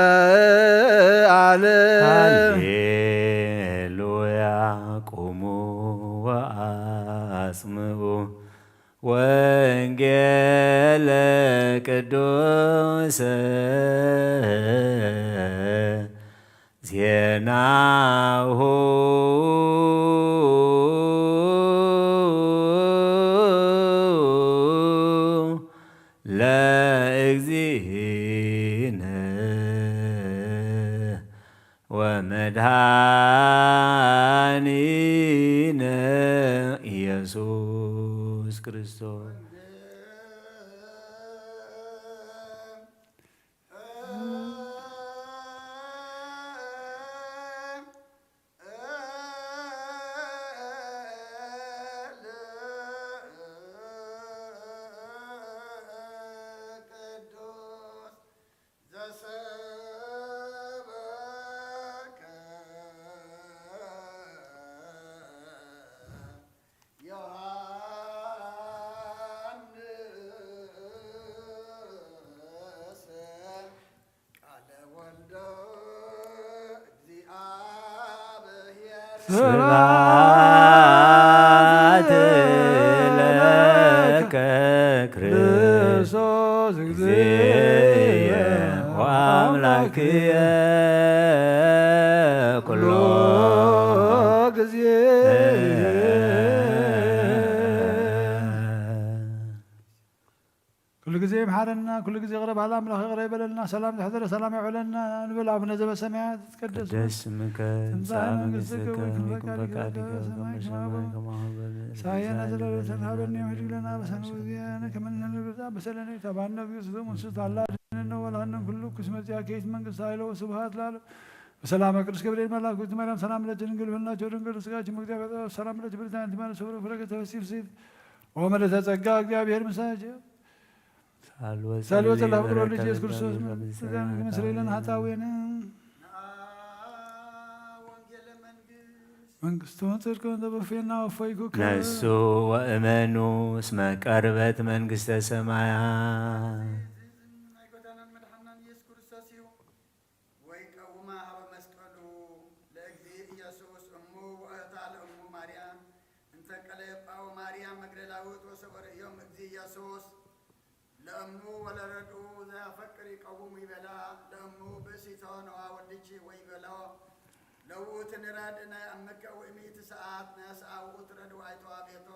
ዓለም። ሃሌሉያ። ቁሙ ወአጽምዑ ወንጌለ ቅዱስ ዜናሁ ለእግዚእነ ወመድኃኒነ ኢየሱስ ክርስቶስ። ስብሐት ለከ ክርስቶስ እግዚእየ ወአምላክየ ኩሎ ጊዜ። ኩሉ ግዜ ይምሓረና፣ ኩሉ ግዜ ይቕረ በሃል ኣምላኽ ይቕረ ይበለልና። ሰላም ዘሕደረ ሰላም የውዕለና ንብል። ኣቡነ ዘበሰማያት ይትቀደስ ስምከ ትምጻእ መንግስትከ ወይኩን ፈቃድከ በሰማይ ከማሁ በምድር። ሲሳየነ ዘለለዕለትነ ሀበነ ዮም ህድግ ለነ አበሳነ ወጌጋየነ ከመ ንሕነኒ ለዘአበሰ ለነ ኢታብአነ እግዚኦ ውስተ መንሱት አላ አድነነ ወለሃነን ኩሉ ኩስ መጽያ ከይት መንግስት ኃይለ ወስብሐት ለዓለም። በሰላም ቅዱስ ገብርኤል መልአክ ውእቱ ማርያም ሰላም ለኪ ድንግል በህልናቸው ድንግል ስጋችን በእግዚአብሔር ሰላም ለኪ ብርታን ትማለ ሰብረ ፍረገ ተፈሲ ፍሲት ወመልዕተ ጸጋ እግዚአብሔር ምሳቸው ሳልወ ሳልወ ጸላ ፍቅሮ ልጅ ኢየሱስ ክርስቶስ መስለለን ሀጣዌነ መንግስቱ ጽድቅ ተበፌና ወፈይኩ ነሱ ወእመኑ እስመ ቀርበት መንግስተ ሰማያት። ወይቀውማ ሀበ መስቀሉ ለእግዚእ ኢየሱስ እሙ ወእህታ ለእሙ ማርያም እንተ ቀለዮጳ ወማርያም መግደላዊት ወሰወርእዮም እግዚእ ኢየሱስ እሙ ወለረድኡ ዘያፈቅር ይቀውሙ ይበላ። ለእሙ ብእሲቶ ነዋ ወልድኪ ወይ በሎ። ለውእቱ ንረድ ናይ ኣምከ ውእሚት ሰዓት ነስአ ውእቱ ረድኡ ኣይተዋቤቶ።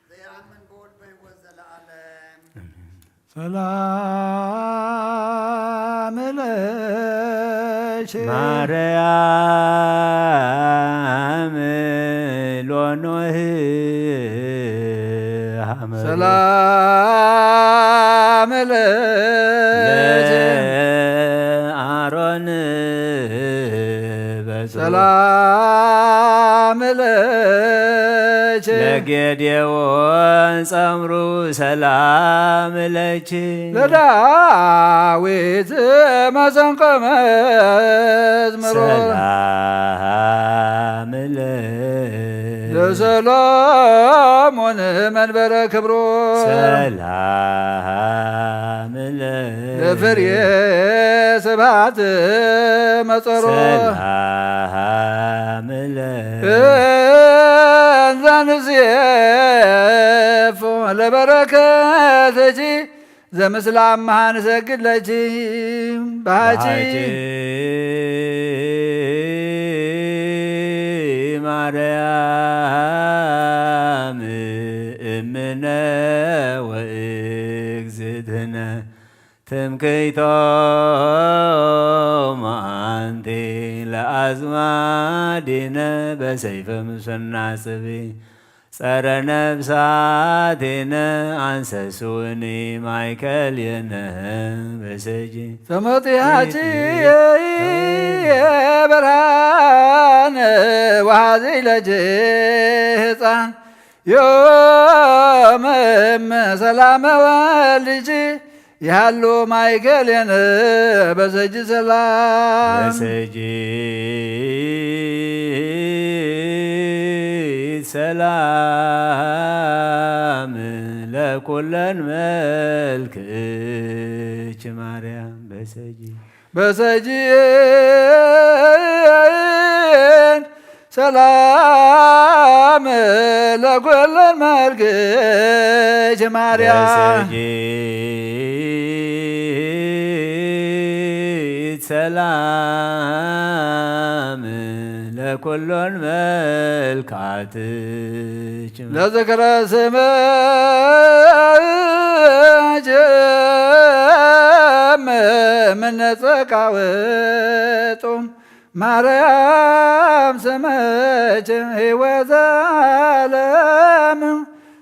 ዘየኣምን ብወልድ በሕይወት ዘለዓለም። ሰላም ለኪ ማርያም ሎኖህ ሐመድ። ሰላም ለኪ ለአሮን በጽሩ። ሰላም ለኪ ለጌዴዎን ጸምሩ ሰላም ለኪ። ለዳዊት መሰንቆ መዝሙሩ። ሰላም ለኪ ለሰሎሞን መንበረ ክብሩ። ሰላም ለኪ ለፍሬ ስብሐት መጸሮ። ሰላም ለኪ እንዘ ንሴፎ ለበረከትኪ ዘምስለ አምሃ ንሰግድ ለኪ። በሃኪ በሃኪ ማርያም እምነ ወእግዝእትነ ትምክሕቶም አንቲ ለአዝማዲነ በሰይፈ ምሰናጽቢ ጸረ ነፍሳቲነ አንሰሱኒ ማይከልየነ በሰጂ ተመጢሃኪ ብርሃን ወሃዚ ለኪ ህፃን ዮም እም ሰላመ ወልድኪ ይሃሉ ማይከሌነ በሰጂ ሰላም። በሰጂ ሰላም ለኩለን መልክእኪ ማርያም በሰጂ በሰጂ ሰላም ለኩለን መልክኪ ማርያም። በሰጊድ ሰላም ለኩሎን መልካትኪ። ለዝክረ ስምኪ እምነ ጸቃ ወጡም ማርያም ስምኪ ሕይወት ዘለም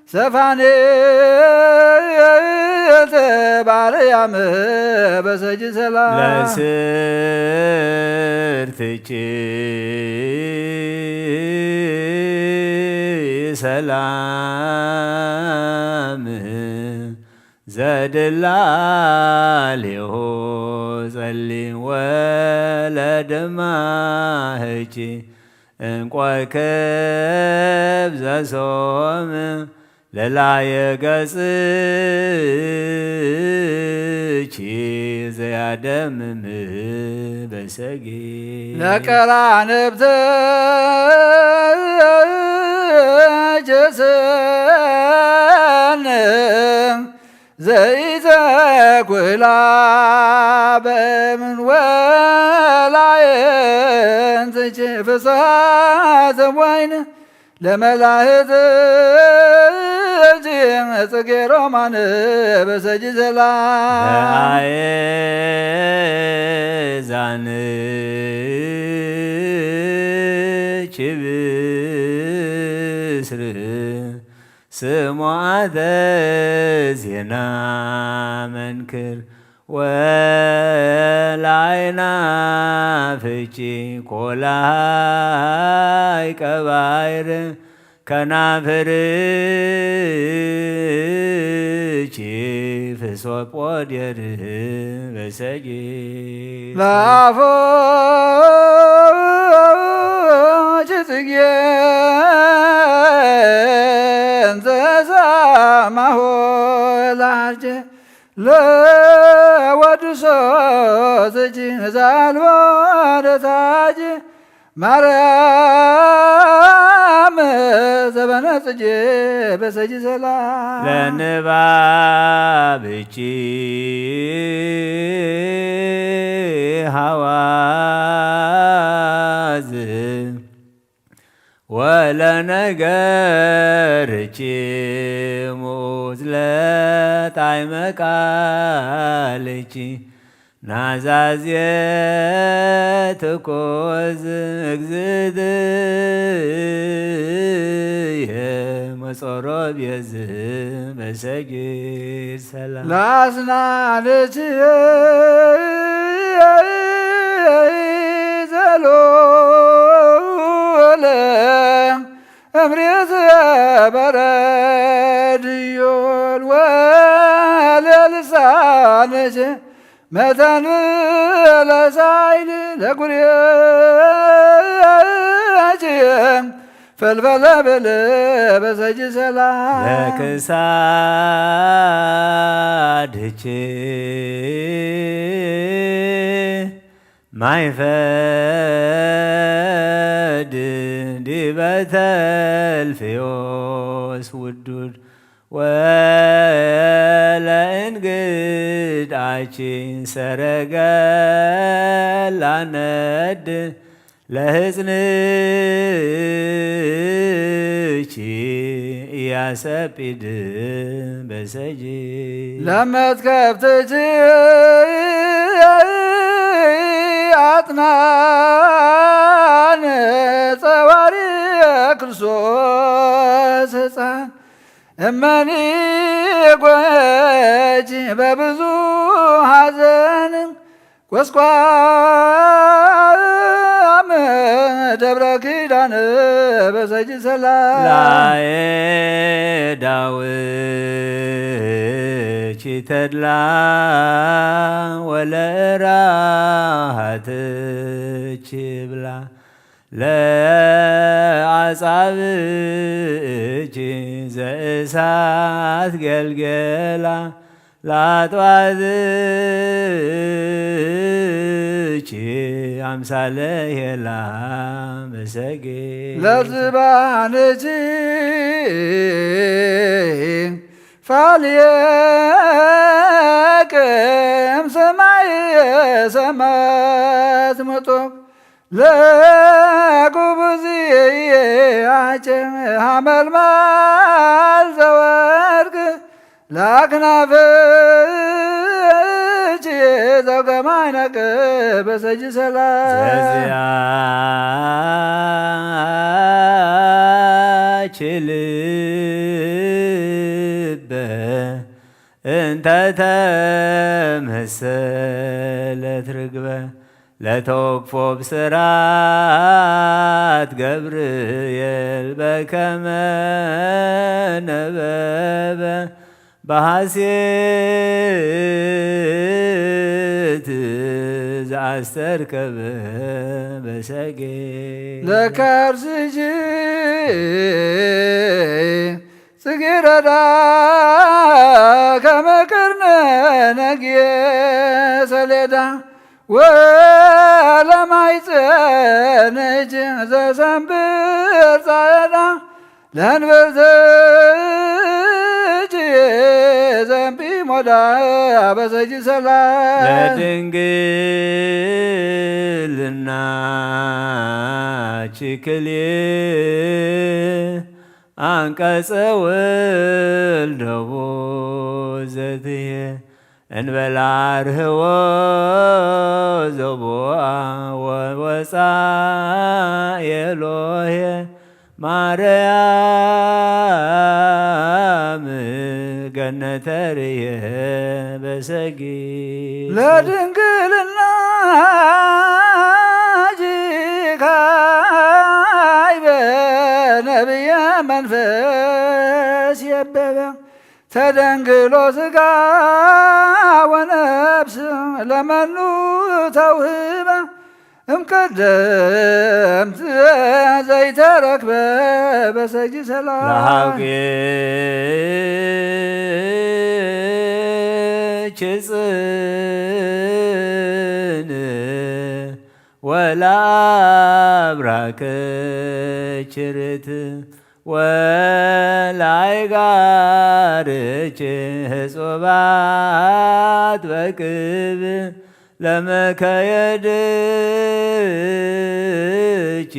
ሰፋኔት ባርያም በሰጂ ሰላም። ለስርትኪ ሰላም ዘድላ ሌሆ ጸሊም ወለድማ ህኪ እንቆይ ክብ ዘሶም ለላየ ገጽኪ ዘያደምም በሰጊ ለቀራንብት ጀሰን ዘይተኩላ በምን ወላየን ትች ፍስሐ ሰማይን ለመላእክት ጽጌ ሮማን በሰጂ ሰላም። ለአየ ዛንኪ ብስር ስሙዓተ ዜና መንክር ወላይና ፍቺ ኮላይ ቀባይር ከናፍርኪ ፍሶ ጶዴር በሰጊ ላፎች ጽጌ እንተ ሰማሁ ላርጀ ለወድሶ ዝጂ ዛልቦ ደታጂ ማርያም ዘበነ ጽጌ በሰጂ ሰላም ለንባብኪ ሃዋዝ ወለነገርኪ ሙዝ ለጣዕመ ቃልኪ ናዛዝየ ትኩዝ እግዝእትየ መጾሮ ቤዝ በሰጊድ ሰላም ለአስናንኪ ዘሎለ እምሪት በረድዮን ወለልሳንኪ መተን ለሳይል ለጉርያች ፈልፈለ ብል በሰጂ ሰላም ለክሳድኪ ማይፈድ ዲበ ተልፍዮስ ውዱድ ወለእንግዳችን ሰረገላ ነድ ለህጽንኪ ኢያሰጲድ በሰጂ ለመትከፍትኪ አጥናን ጸዋሪ ክርስቶስ ሕፃን እመኒ ጎጂ በብዙ ሐዘን ቁስቋም ደብረ ኪዳን በሰጂ ሰላም ላየ ዳዊት ተድላ ወለእራሃትች ብላ ለአጻብእኪ ዘእሳት ገልገላ ላጥባዝኪ አምሳለ ሄላ በሰጌ ለዝባንኪ ፋልየቅም ሰማይ ሰማት መጦ ለጉብዝየ አጨ ሐመልማል ዘወርቅ ለአክናፍች ዘውገማይነቅ በሰጂ ሰላም ዘዚያች ልበ እንተ ተመሰለት ርግበ ለተወክፎ ብስራት ገብርኤል በከመ ነበበ በሐሴት ዘአስተርከበ በሰጌ ለከርስጂ ጽጌረዳ ከመ ቀርነ ነግየ ሰሌዳ ወለማይፀንች ዘሰንብር ፃዕዳ ለንበርዘች ዘንቢ ሞዳ በሰጂ ሰላም ለድንግልና ችክልየ አንቀጸ ወልደቦ ዘትየ እንበላ ርህዎ ዘቦአ ወወፃ የሎሄ ማርያም ገነተ ርየ በሰጊ ለድንግልና ጅካይ በነቢየ መንፈስ የበበ ተደንግሎ ስጋ ወነፍስ ለመኑ ተውህበ እምቀደምት ዘይተረክበ በሰጂ ሰላም ለሐውጌ ችጽን ወለአብራክ ችርት ወላይጋርች ህጹባት በቅብ ለመከየድች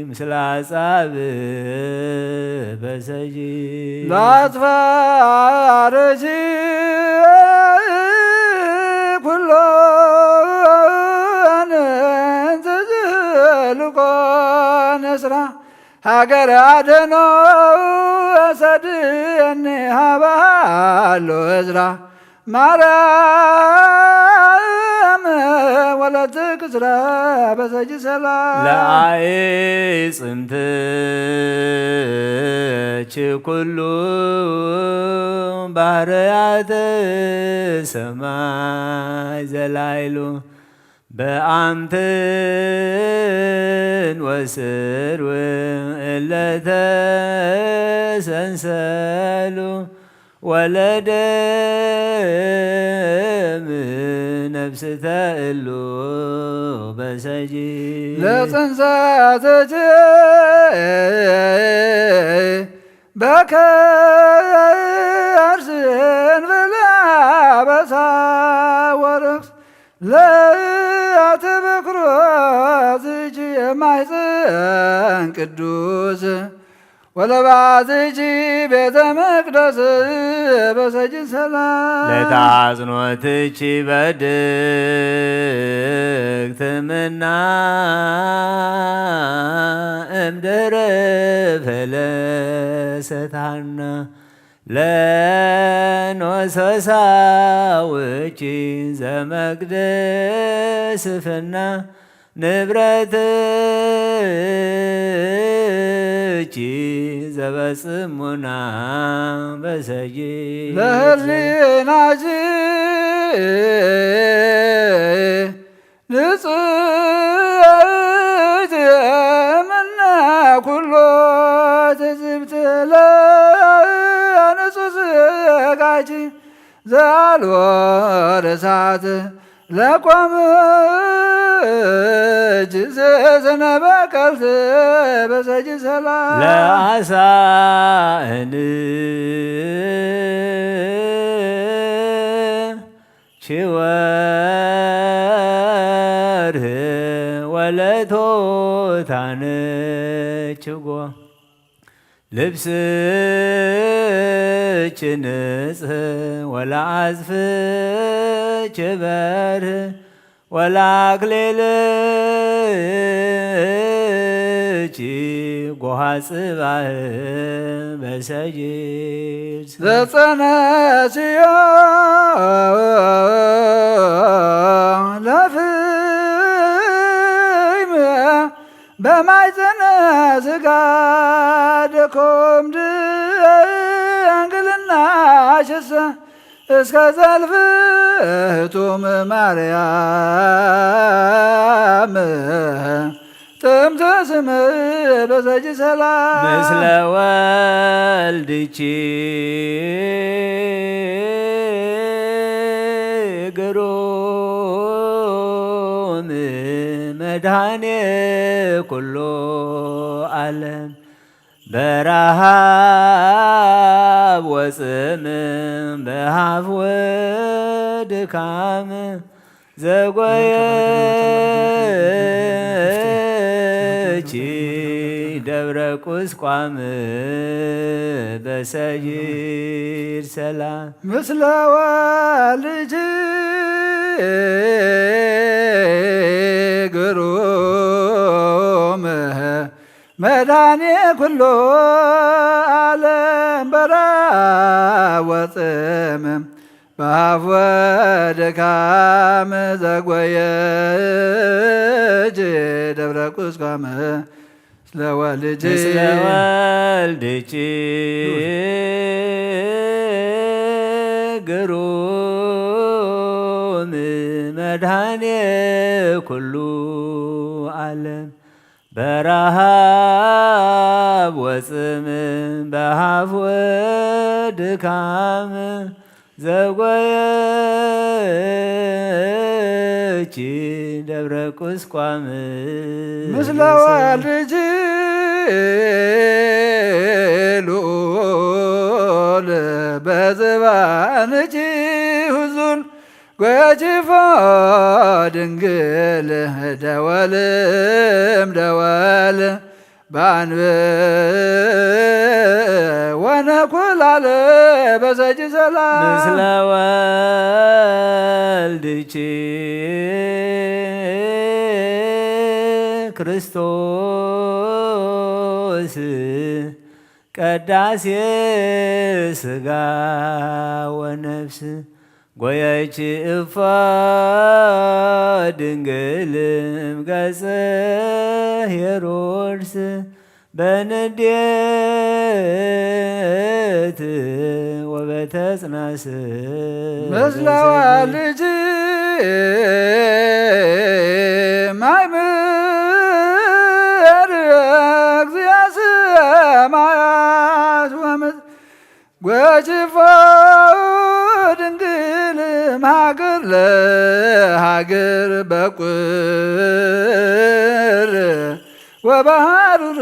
ምስለ አጻብ በሰጂ ላጽፋረጂ ኩሎን ትዝልቆን እስራ ሀገር አደኖ ሰድኒ ሀባሎ እዝራ ማርያም ወለትክ ስራ በሰጂ ሰላም ለአይ ጽምትች ኩሉ ባህርያት ሰማይ ዘላይሉ በአምትን ወስርው እለተ ሰንሰሉ ወለደም ነፍስ ተእሉ በሰጂ ለጽንሰትች በከርስን ብላ በሳ ወርክስ ለአትብክሮ ዝጂ የማይፀን ቅዱስ ወለባዝጂ ቤተ መቅደስ በሰጅን ሰላም ለታጽኖትች በድግትምና እምድር ፈለሰታና ለኖሰሳውኪ ዘመግደስፍና ንብረትኪ ዘበጽሙና በሰጂ ለህሊናጂ ንጽሕት እምነ ኩሎ ትዝብት ለንጹህ ስጋኪ ዘአልቦ ርሳት ለቆም እጅ ዘዘነበ ቀልት በሰጅ ሰላም ለአሳእን ችወርህ ወለቶታነችጎ ልብስች ንጽህ ወለአጽፍች በርህ ወለአክሊልች ጎሃ ጽባህ በሰጅድ ዘጸነስዮ ለፍይም በማይፀነ ስጋ ደኮም ድንግልናሽስ እስከ ዘልፍ ህቱም ማርያም ጥምት ስም በሰጅ ሰላም ምስለ ወልድኪ ግሩም መድኃኔ ኩሉ ዓለም በረሃብ ወጽም በሃፍ ወድካም ዘጎየች ደብረ ቁስቋም በሰይድ ሰላም ምስለ ወልጅ ግሩም መድኃኔ ኩሉ ዓለም በረሃብ ወጽም በአፍ ወድካም ዘጎየች ደብረ ቁስቋም ለወልጅ ምስለ ወልድኪ ግሩም መድኃኔ ኩሉ ዓለም በረሃብ ወጽም በሃፍ ወድካም ዘጎየች ደብረ ቁስቋም ምስለ ወልጅ ባንቺ ሁዙን ጎጂፎ ድንግል ደወልም ደወል ባንብ ወነኩላለ በሰጂ ሰላም ምስለ ወልድኪ ክርስቶስ ቀዳሴ ሥጋ ወነፍስ ጎየች እፎ ድንግል እምገጸ ሄሮድስ በንዴት ወበተጽናስ ምስለ ወልጅ ማይምር እግዚአ ሰማያት ወምድር ጎጅፎ ድንግል እምሃገር ለሃገር በቁር ወበሃሩር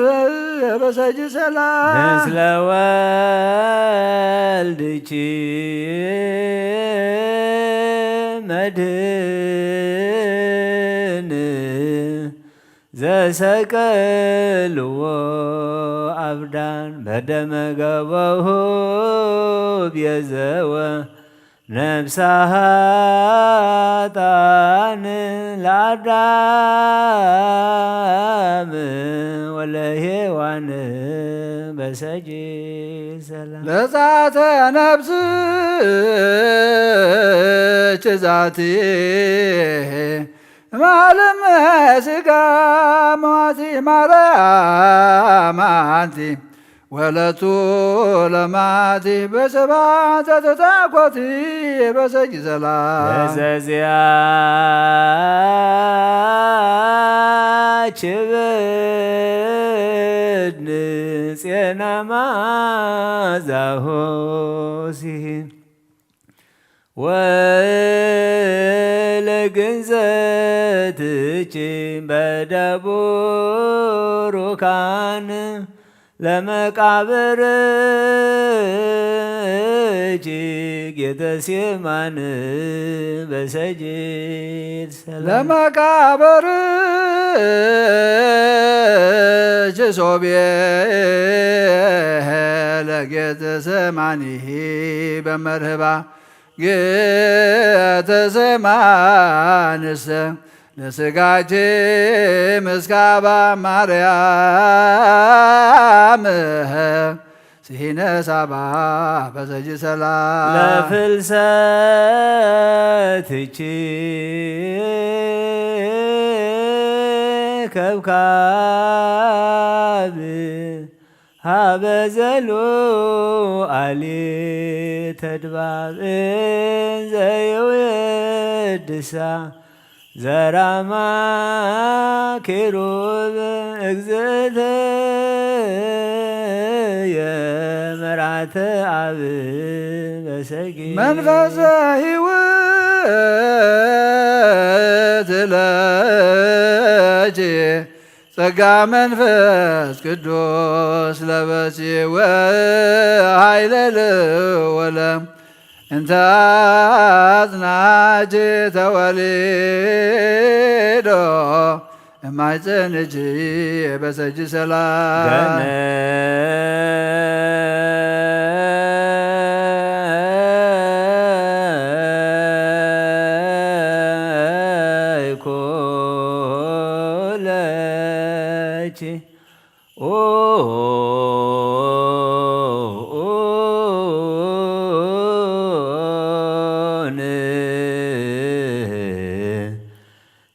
በሰጅ ሰላም ምስለ ወልድኪ መድህን ዘሰቀልዎ አብዳን በደመ ገበሁ ቤዘወ ነፍሰ ኃጥኣን ለአዳም ወለሔዋን በሰጂ ሰላም ለጻተ ነፍስ ችዛቲ ማለም ስጋ መዋቲ ማርያም አንቲ ወለቱ ለማቲ በሰባት ተታኮቲ በሰጅ ሰላም ለዘዚያ ችብድ ንጽና ማዛሆ ሲሂን ወለግንዘትኪ በደቡሩካን ለመቃብርኪ ጌተሴማን በሰጅድ ሰላም ለመቃብርኪ ሶቤ ለጌተሰማኒሂ በመርህባ ጌተሰማንሰ ለስጋኪ ምስካባ ማርያም ስሂነ ሳባ በሰጂ ሰላም ለፍልሰትኪ ከብካብ ሀበ ዘሉዓሊ ተድባብ እንዘ ይውድሳ ዘራማ ኪሩብ እግዝእትየ መርዓተ አብ በሰጊ መንፈሰ ሕይወት ለኪ ጸጋ መንፈስ ቅዱስ ለበሲ ወኃይለ ልዑለ እንተ አጽናች ተወሊዶ እማይጽንች በሰጅ ሰላም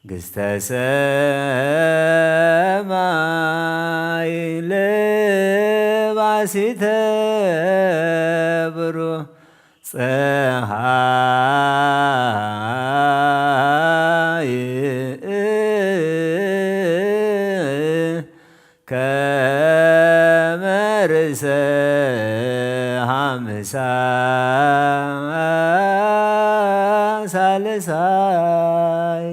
ግስተ ሰማይ ለባሲተ ብሩህ ፀሐይ ከመ ርእሰ ሐምሳ ሳልሳይ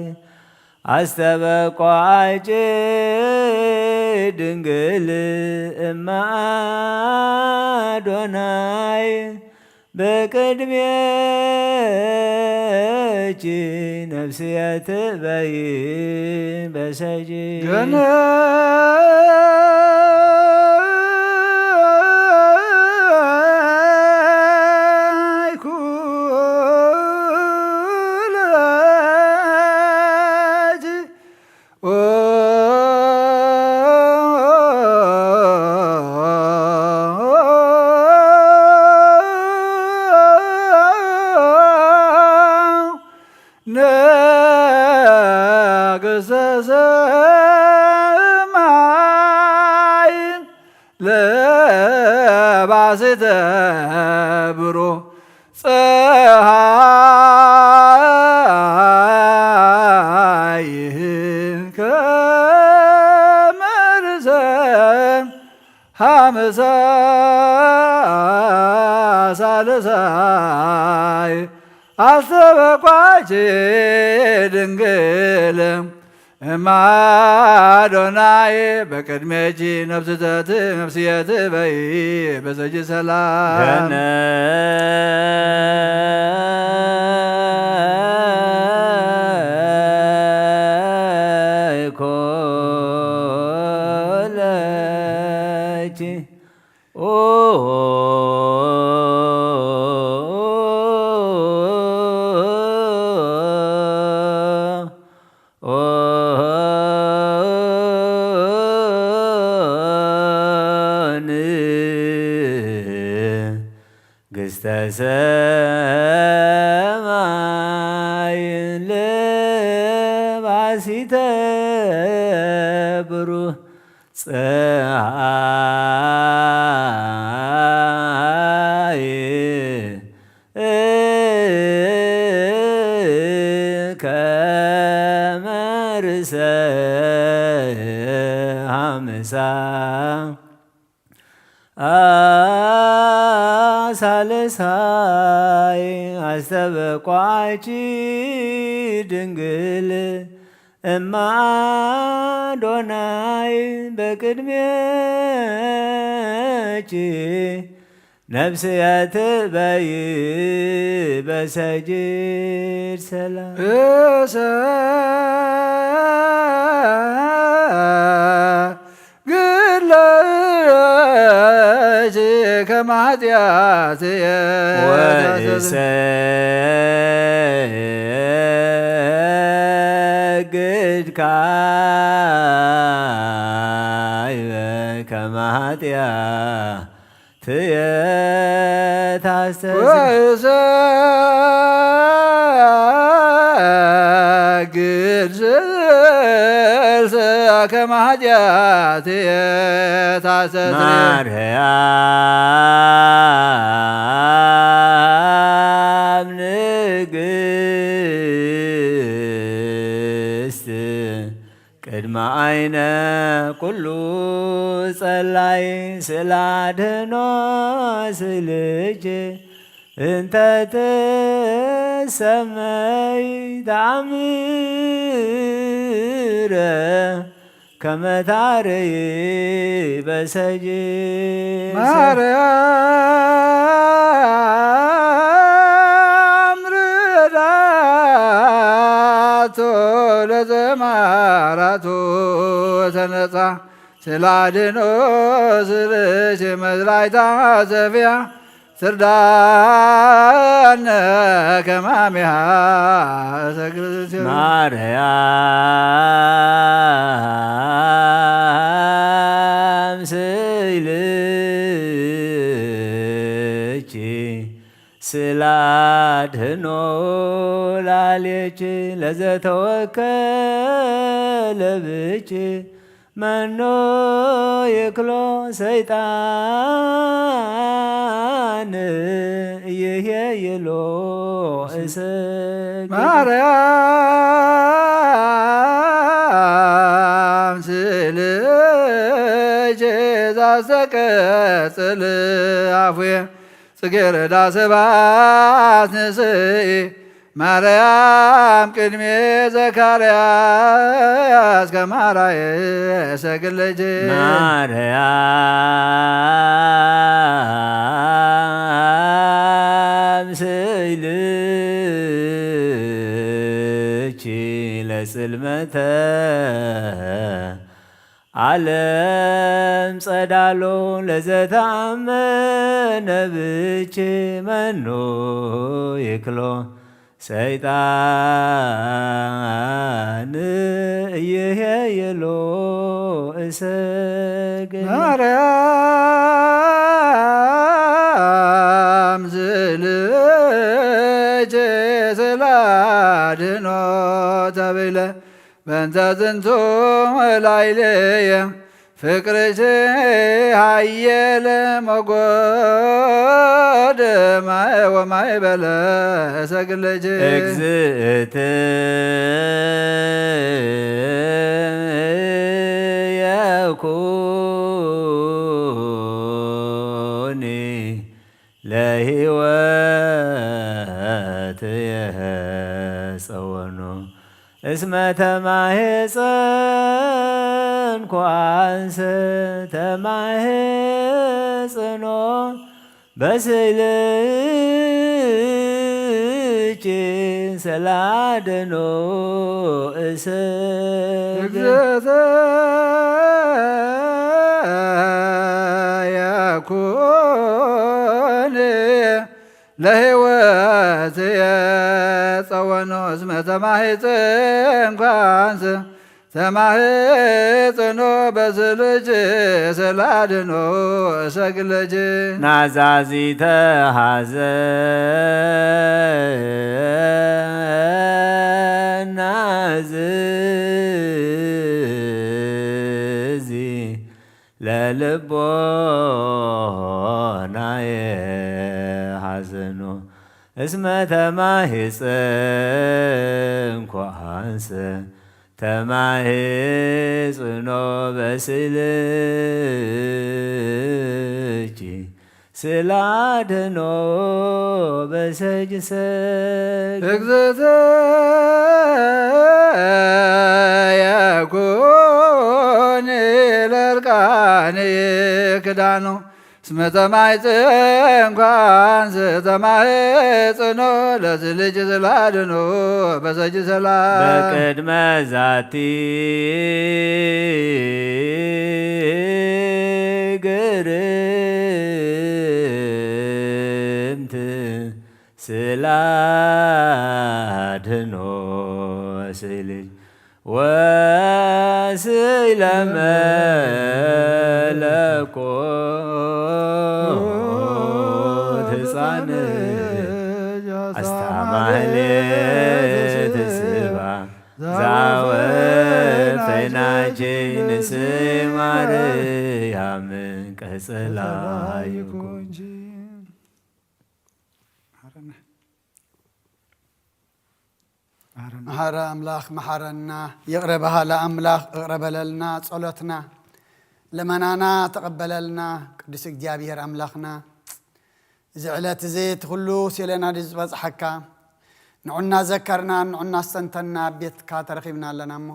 አስተበቋጭ ድንግል እመ አዶናይ በቅድሜኪ ነፍስየ ትበይ በሰጂ። ንግሥተ ሰማይ ለባሲተ ብሩህ ፀሐይ ከመ ርእሰ ሐምሳ ሳልሳይ አስተበቋች ድንግል እማዶናይ በቅድሜኪ ነፍስተ ነፍስየ ትበይ በሰጂ ሰላም። ገነይኮ ለኪ ኦ ንግሥተ ሰማይ ለባሲተ ብሩህ ፀሐይ ከመ ርእሰ ሐምሳ ሳልሳይ አስተበቋኪ ድንግል እመ አዶናይ በቅድሜኪ ነፍስየ ትበይ በሰጊድ ሰላም። እሰ ግለች ከመ ኃጢአትየ ወእሰግድ ካይበ ከመ ኃጢአትየ ታስተስርይ። ወእሰግድ ስእልሰ ከመ ኃጢአትየ ታስተስርይ። ማርያም ንግሥት ቅድመ ዓይነ ኩሉ ጸላይ ስለ አድህኖ ስልኪ እንተ ትሰመይ ተአምረ ከመ ታርይ በሰጊድ። ማርያም ርዳቶ ለዘማራቶ ተነጻ ስለ አድኖ ስልሽ መዝራይታ ሰፊያ ትርዳነ ከማሚሃ እሰግድ። ማርያም ስልኪ ስለ አድህኖ ላሌኪ ለዘተወከለ ብኪ መኖ ይክሎ ሰይጣን ይሄይሎ እሰግድ። ማርያም ስልኪ ዛስተቀጽል አፉየ ጽጌረዳ ሰባት ንስኢ ማርያም ቅድሜ ዘካርያስ ከማራየ ሰግለጀ። ማርያም ስእልኪ ለጽልመተ ዓለም ጸዳሉ ለዘተኣመነ ብኪ መኑ ይክሎ ሰይጣን እይሄይሎ እሰግድ። ማርያም ስእልኪ ስለ አድኖ ተብለ በእንተ ዝንቱ ላዕሌየ ፍቅርኪ ሃየለ ሞጎድ ማየ ወማዕበለ እሰግድ ለኪ። እግዝእትየ ኩኒ ለህይወትየ ጸወኖ እስመ ተማህጸንኩ አንሰ ተማህጽኖ በስእልኪ ስለ አድኖ እሰግድ። እግዝእትየ ኩኒ ለህይወትየ ጸወኖ እስመ ተማህጸንኩ አንሰ ተማህጽኖ በስእልኪ ስለ አድኖ እሰግድ ለኪ። ናዛዚተ ሐዘን ናዝዚ ለልቦናየ ሐዘኖ እስመ ተማህጸንኩ አንሰ ተማህጽኖ በስእልኪ ስለ አድኖ በሰጅሰግ። እግዝእትየ ኩኒ ለእርቃኒ ክዳኑ እስመ ተማህጸንኩ አንሰ ተማህጽኖ ለስእልኪ ስለ አድኖ በሰጅ ሰላም። በቅድመ ዛቲ ግርምት ስለ አድኖ ስእልኪ ወስእለ መለኮት ሕፃን አስታ ማህሌት ስባ ዛወፈናኪ ንስማ ማርያም ቀጸላ ይኩንኪ። መሐረ ኣምላኽ መሓረና፣ ይቕረ በሃሊ ኣምላኽ ይቕረ በለልና፣ ጸሎትና ልመናና ተቐበለልና። ቅዱስ እግዚኣብሔር ኣምላኽና፣ እዚ ዕለት እዚ እቲ ኩሉ ሲለና ድዩ ዝበጽሓካ? ንዑና ዘከርና፣ ንዑና ኣስተንተና፣ ኣብ ቤትካ ተረኺብና ኣለና እሞ፣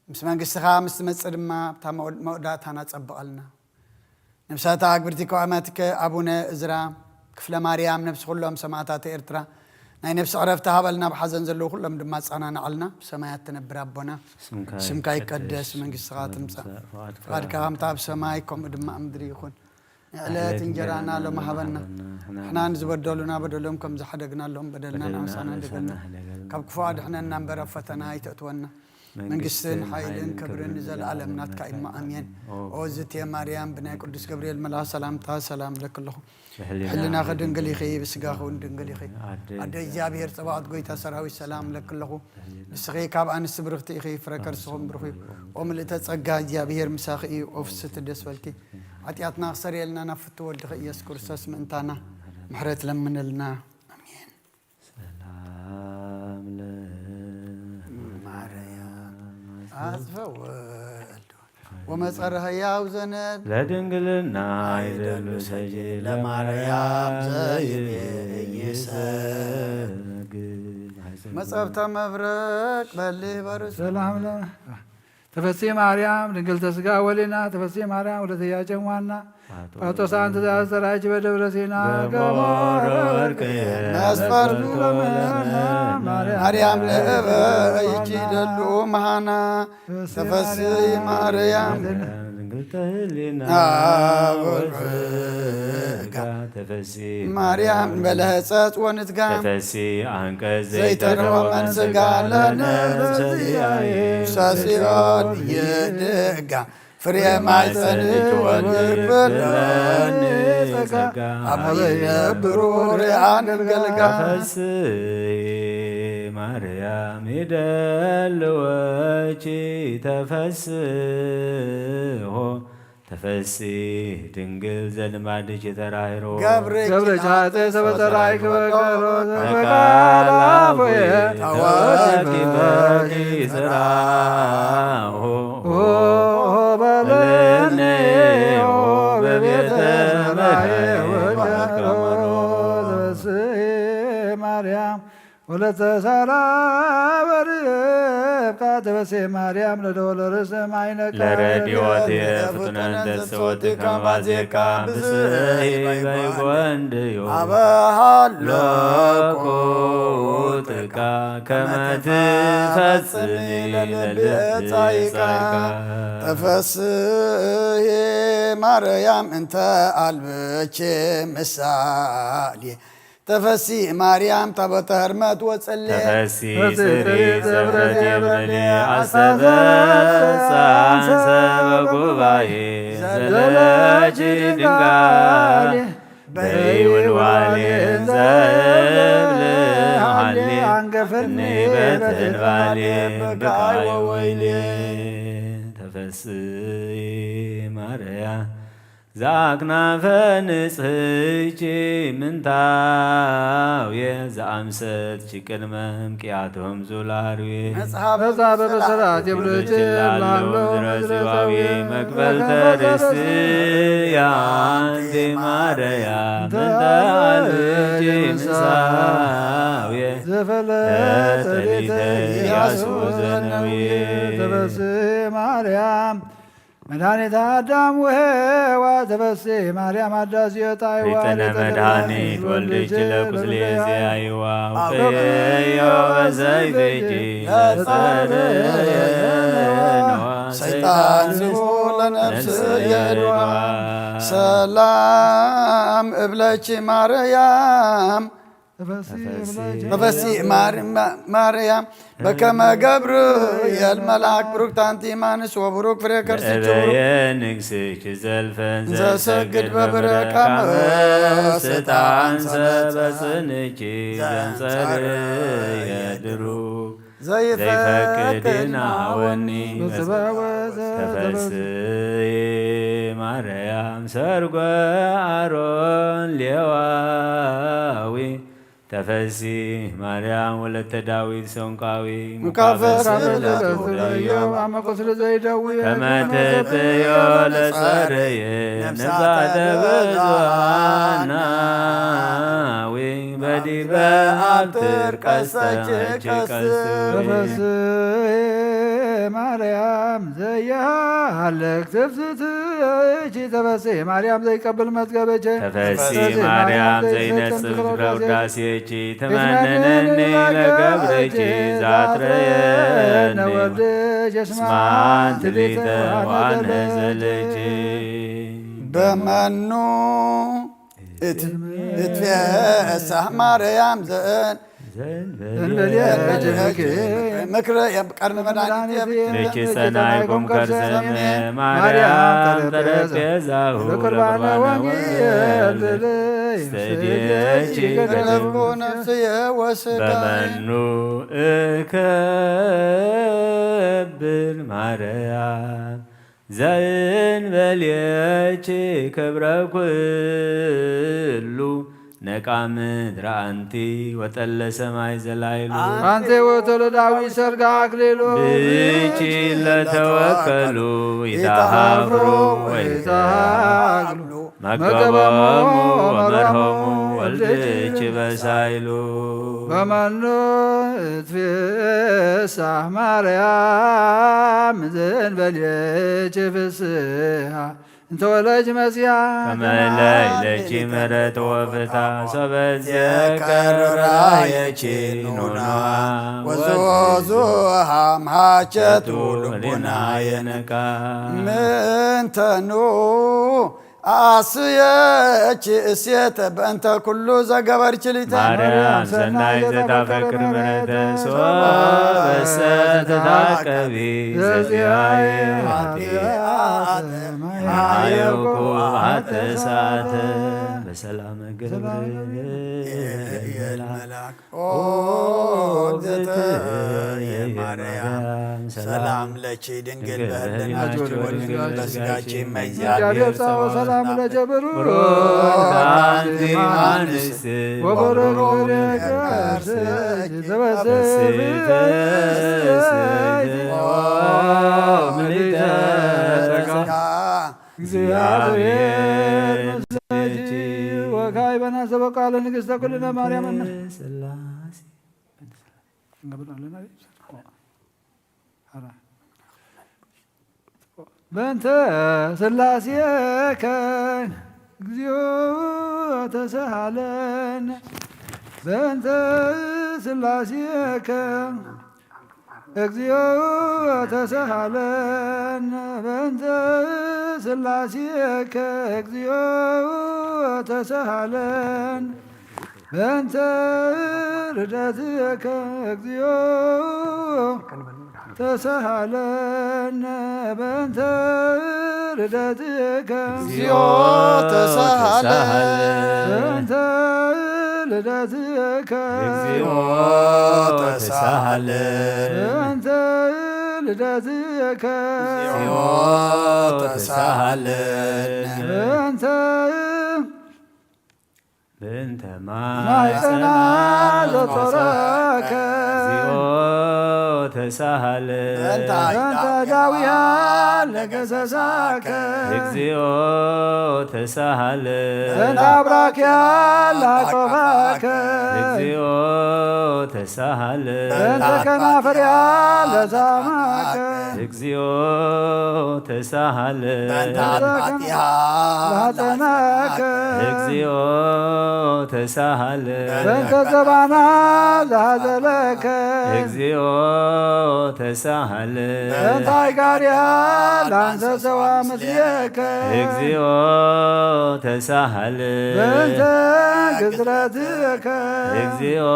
ምስ መንግስትኻ ምስ ትመጽእ ድማ፣ ኣብታ መወ-፣ መወዳእታና ጸብቐልና። ነብሳታ ኣግብርቲ ከዋመትከ ኣቡነ እዝራ ክፍለ ማርያም፣ ነብሲ ኩሎም ሰማዕታት ኤርትራ ናይ ነብሲ ዕረፍቲ ሃበልና፣ ኣብ ሓዘን ዘለዉ ኩሎም ድማ ኣጸናንዓልና። ብሰማያት ትነብር ኣቦና፣ ስምካ ስምካ ይቀደስ፣ ይቀደስ፣ መንግስትኻ ትምጻእ፣ ትምጻእ፣ ፍቓድካ ፍቓድካ ከምታ ኣብ ሰማይ፣ ከምኡ ድማ ኣብ ምድሪ ይኹን። ዕለት ዕለት እንጀራና እንጀራና ሎሚ ሎሚ ሃበና። ሃበና። ንሕና ንዝበደሉና በደሎም ከም ዝሓደግናሎም በደልና በደልና ንዓምሳና ንዓምሳና እንደገልና። እንደገልና። ካብ ክፉ ኣድሕነና እምበር ኣብ ፈተና ኣይተእትወና። መንግስትን መንግስትን ሓይልን ሓይልን ክብርን ክብርን ንዘለኣለም ንዘለኣለም ናትካ እዩ እሞ ናትካ ኣሜን። እዩ። ኦ ኦ ዝቴ ማርያም ብናይ ቅዱስ ገብርኤል መልኣኽ ሰላምታ ሰላም እብለኪ ኣለኹ። ብሕልናኺ ብሕልናኺ ድንግል ድንግል ኢኺ፣ ኢኺ፣ ብስጋኺ እውን ድንግል ኢኺ። ኣደ ኣደ እግዚኣብሔር ጸባኦት ጎይታ ሰራዊት ሰላም እብለኪ ኣለኹ። ብሕልና ንስኺ ካብ ኣንስቲ ብርኽቲ ኢኺ፣ ፍረ ከርስኹም ብሩኽ እዩ። ኦ ምልእተ ጸጋ እግዚኣብሔር ምሳኺ እዩ። ኦ ፍስቲ ደስ በልኪ። ሓጢኣትና ክሰርየልና ናብ ፍቱ ወድኺ ኢየሱስ ክርስቶስ ምእንታና ምሕረት ለምንልና። ኣሜን። ሰላም ለማርያም አጽፈ ወልድ ወመጸረ ሕያው ዘነድ ለድንግልና አይደሉ ሰጂ ለማርያም ዘይቤ ይሰግድ። መጸብተ መብረቅ በሊ በርሱ ሰላም ለ-፣ ተፈሲ ማርያም ድንግልተ ስጋ ወሊና፣ ተፈሲ ማርያም ወለተ ኢያቄም ዋና፣ ፋቶሳን ትእዛዝ ተራኪበ ደብረ ሲና፣ ገቦረ ወርቅ መስፈርቱ ለመና፣ ማርያም ለበይኪ ደሉ መሃና፣ ተፈሲ ማርያም ድንግልተ ህሊና አብ ጋ ተፈሲ ማርያም በለህፀት ወንትጋ ተፈሲ አንቀጽ ዘይተረወ ዘይተረወ መንስጋ መንስጋ ለነፍሰ ለነፍሰ ዚአየ ዚአየ ሳሲዮን የድጋ ፍሬ ማይፀንች ወልድ ፍለኒ ጸጋ አብ ይነብሩ ርአን ገልጋ ተፈሲ ማርያም ይደልወኪ ተፈስሆ ተፈሲ ድንግል ዘልማድኪ ተራሂሮ ገብርኪ ገብረ ቻተ ሰበ ጸራይ ክበቀሎ በቃላፎየ ተወኪበኪ ተራሆ በለኔ በቤተ በቤተ መድኃኒት ወቀሮ ወቀሮ ተፈሲ ማርያም ወለተ ሳራ በርብቃ ተፈሲ ማርያም ለደወለ ርእስ ማይነቃ ለረድዮት ፍጡነን ተስወት ከማዜካ ብስይ በይጎንድዮ አበሃሎ ሎቁጥቃ ከመትፈጽሚ ለልብጻይቃ ተፈስሂ ማርያም እንተ አልብኪ ምሳሌ ተፈሲ ማርያም ታቦተ ህርመት ወጽሌ ተፈሲ ጽሪ ዘብረት የብረሌ አስተበሳን ሰበ ጉባኤ ዘለኪ ድንጋሌ በይውልዋሌ ዘብልሃሌ አንገፍኒ በትንባሌ ብቃይ ወወይሌ ተፈስሒ ማርያ ዘአክናፈ ንጽሕኪ ምንታውየ ዘአምሰልኪ ቅድመ እምቅያቶም ዙላርዌ መጽሐፈ በሰራት የብለች ላሎ ረዚዋዊ መቅበልተ ርስቲ አንቲ ማርያ ምንታልኪ ምሳውየ ዘፈለጠ ቤተ ተሊተ ኢያሱ ኢያሱ ዘነውየ ተፈሲ ማርያም መድኃኒት አዳም ወሔዋ ተፈሲ ማርያም አዳስ የጣይዋ ሪጥነ መድኃኒት ወልድኪ ለቁስሌ ዘያይዋ ውቀዮ በዘይፍኪ ለጸርየ ነዋ ሰይጣን ዝቦ ለነፍስ የድዋ ሰላም እብለኪ ማርያም ተፈሲ ማር- ማርያም በከመ ገብርኤል መልአክ ብሩክት አንቲ እማንስ ወብሩክ ፍሬ ከርስኪ እበየ ንግስኪ ዘልፈን ዘሰግድ በብረካ ስጣን ሰበጽንኪ ዘንጸርየ ድሩክ ዘይፈቅድና ወኒ በጽባወ ተፈስሒ ማርያም ሰርጎ አሮን ሌዋዊ ተፈሲ ማርያም ወለተ ዳዊት ሰንቃዊ ሙካፈስ ሙካፈስ ለቱ ለቱ አመቆስለ ዘይደዊ ከመትጥዮ ለጸርየ ነብሳተ ብዙሃናዊ በዲበ አብትር ቀሰች ቀስዊ ተፈስሒ ማርያም ዘያለክ ትፍስሕቲ ተፈስሒ ማርያም ዘይቀብል መዝገብቼ ተፈሲ ማርያም ዘይነጽፍ ግብረ ውዳሴኪ ትመንነኒ ለገብርኪ ዛትረየኒ ነወልድሽ እስማ አንቲ ሊተ ዋነ ዘለኪ በመኑ እት- እትፌሳህ ማርያም ዘእን ዘንበል ምክር ምክረ ቀርነ መድኃኒት ልኪ ጸናይኩም ከርሰነ ማርያም ጠረጴዛሁ ለቁርባነ ለቁርባነ ወንጌል ወንጌል ስተዲየኪ ገለብኩ ነፍስየ ወስጋ በመኑ እከብር ማርያም ዘእንበልየኪ ክብረ ኩሉ ነቃ ምድረ አንቲ ወጠለ ሰማይ ዘላይሉ አንተ ወተለ ዳዊት ሰርጋ አክሊሉ ብኪ ለተወከሉ ይታሃፍሩ ወይታሃግሉ መገቦሙ ወመርሆሙ ወልድኪ በሳይሉ ወመኑ እትፌሳህ ማርያም ዘእንበሌኪ ፍስሃ እንተ ወለድኪ መሲሓ። ከመ ላዕሌኪ ምሕረት ወፍታ ሶበ ዘከሩራየኪ ኑና ወዙዙሃም ሃቸቱ ልቡና የነቃ። ምንተኑ ኣስየኪ እሴተ በእንተ ኩሉ ዘገበርኪ ሊተ። ማርያም ሰናይ ዘታፈቅር ምሕረተ ሶበሰ ተታቀቢ ዘዚአየ ኃጢአት ኃየውኩ አተሳተ በሰላም ገብርኤል መልአክ። ኦ እግዝእትየ ማርያም ሰላም ለኪ ድንግል በህልናኪ ወድንግል በስጋኪ እመ እግዚአብሔር ጸባኦት ሰላም ለኪ ብሩክ አንቲ እምአንስት ወበረከት ከርሥኪ ተፈሥሒ ፍሥሕቲ ኦ ምልዕተ ጸጋ እግዚአብሔር ምስሌኪ። ወካዕበነ ሰበ ቃለ ንግሥተ ኩልነ ማርያም እና ስላሴ እንገብር ኣለና። በእንተ ስላሴከ እግዚኦ ተሳሃለነ። በእንተ ስላሴከ እግዚኦ ተሳሃለነ። በእንተ ስላሴከ እግዚኦ ተሳሃለነ። በእንተ ርደትከ እግዚኦ ተሳሃለነ። በእንተ ርደትከ እግዚኦ ተሳሃለነ። በእንተ ልደትከ እግዚኦ ተሳሃለነ። በእንተ ልደትከ እግዚኦ ተሳሃለነ። በእንተ በእንተ ማይጸና ማይጸና ዘጾረከ ዘጾረከ እግዚኦ ተሳሃለ። በእንተ በእንተ ዳውያ ለገሰሳከ እግዚኦ ተሳሃለ። በእንተ አብራክያ ላቆፋከ እግዚኦ ተሳሃለ። በእንተ ከናፍርያ ለሳማከ እግዚኦ ተሳሃለ። በእንተ ኃጢአትያ ላጸናከ እግዚኦ ተሳሃለ። በእንተ ዘባና ላዘለከ እግዚኦ ተሳሃለ። በእንተ አይጋርያ ላንሰሰዋ ምስሌከ እግዚኦ ተሳሃለ። በእንተ ግዝረትከ እግዚኦ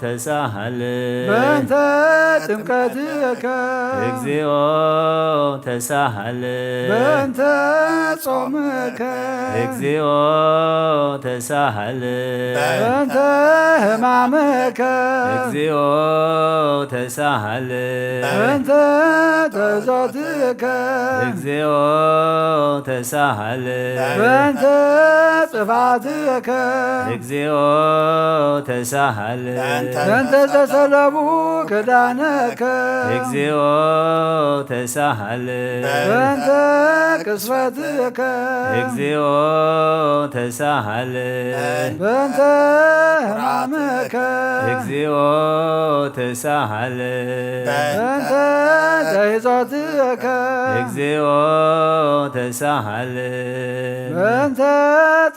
ተሳሃለ። በእንተ ጥምቀትከ እግዚኦ ተሳሃለ። በእንተ ጾምከ እግዚኦ ተሳሃለ። በእንተ ሕማምከ እግዚኦ ተሳሃለ። በእንተ ተዞትከ እግዚኦ ተሳሃለ። በእንተ ጽፋትከ እግዚኦ ተሳሃለ። በእንተ ዘሰለቡ ክዳነከ እግዚኦ ተሳሃለ። በእንተ ቅስፈትከ እግዚኦ ተሳሃለ። በእንተ ሕማምከ እግዚኦ ተሳሃለ። በእንተ ተይዞትከ እግዚኦ ተሳሃለ። በእንተ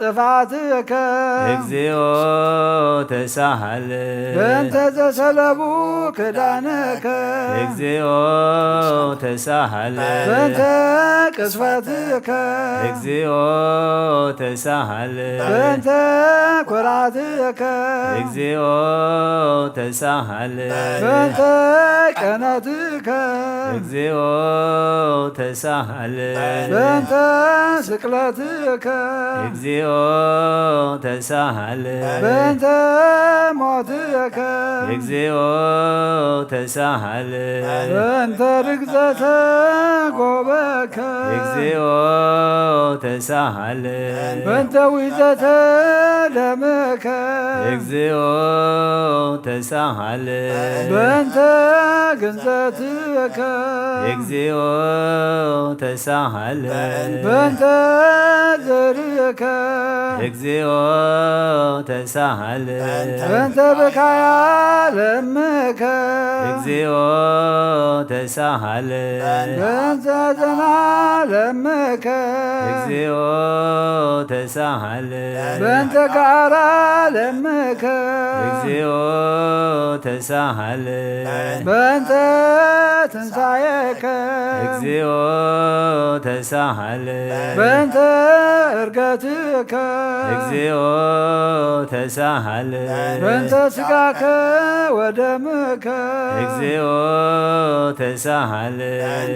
ጥፋትከ እግዚኦ ተሳሃለ። በእንተ ዘሰለቡ ክዳነከ እግዚኦ ተሳሃለ። በእንተ ቅስፈትከ እግዚኦ ተሳሃለ። በእንተ ኩራትከ እግዚኦ ተሳሃለ። በእንተ ቀነትከ እግዚኦ ተሳሃለ። በእንተ ስቅለትከ እግዚኦ ተሳሃለ። በእንተ ሞትከ እግዚኦ ተሳሃለ። በእንተ ርግዘተ ጎበከ እግዚኦ ተሳሃለ። በእንተ ውሕዘተ ደምከ እግዚኦ ተሳሃለ። በእንተ ግንዘትከ እግዚኦ ተሳሃለ በእንተ ዘርእከ እግዚኦ ተሳሃለ በእንተ ብካያ ለምከ እግዚኦ ተሳሃለ በእንተ ዘና ለምከ እግዚኦ ተሳሃለ በእንተ ጋራ ለምከ እግዚኦ ተሳሃለ በእንተ ትንሳኤከ እግዚኦ ተሳሃለ በእንተ እርገትከ እግዚኦ ተሳሃለ በእንተ ስጋከ ወደምከ እግዚኦ ተሳሃለ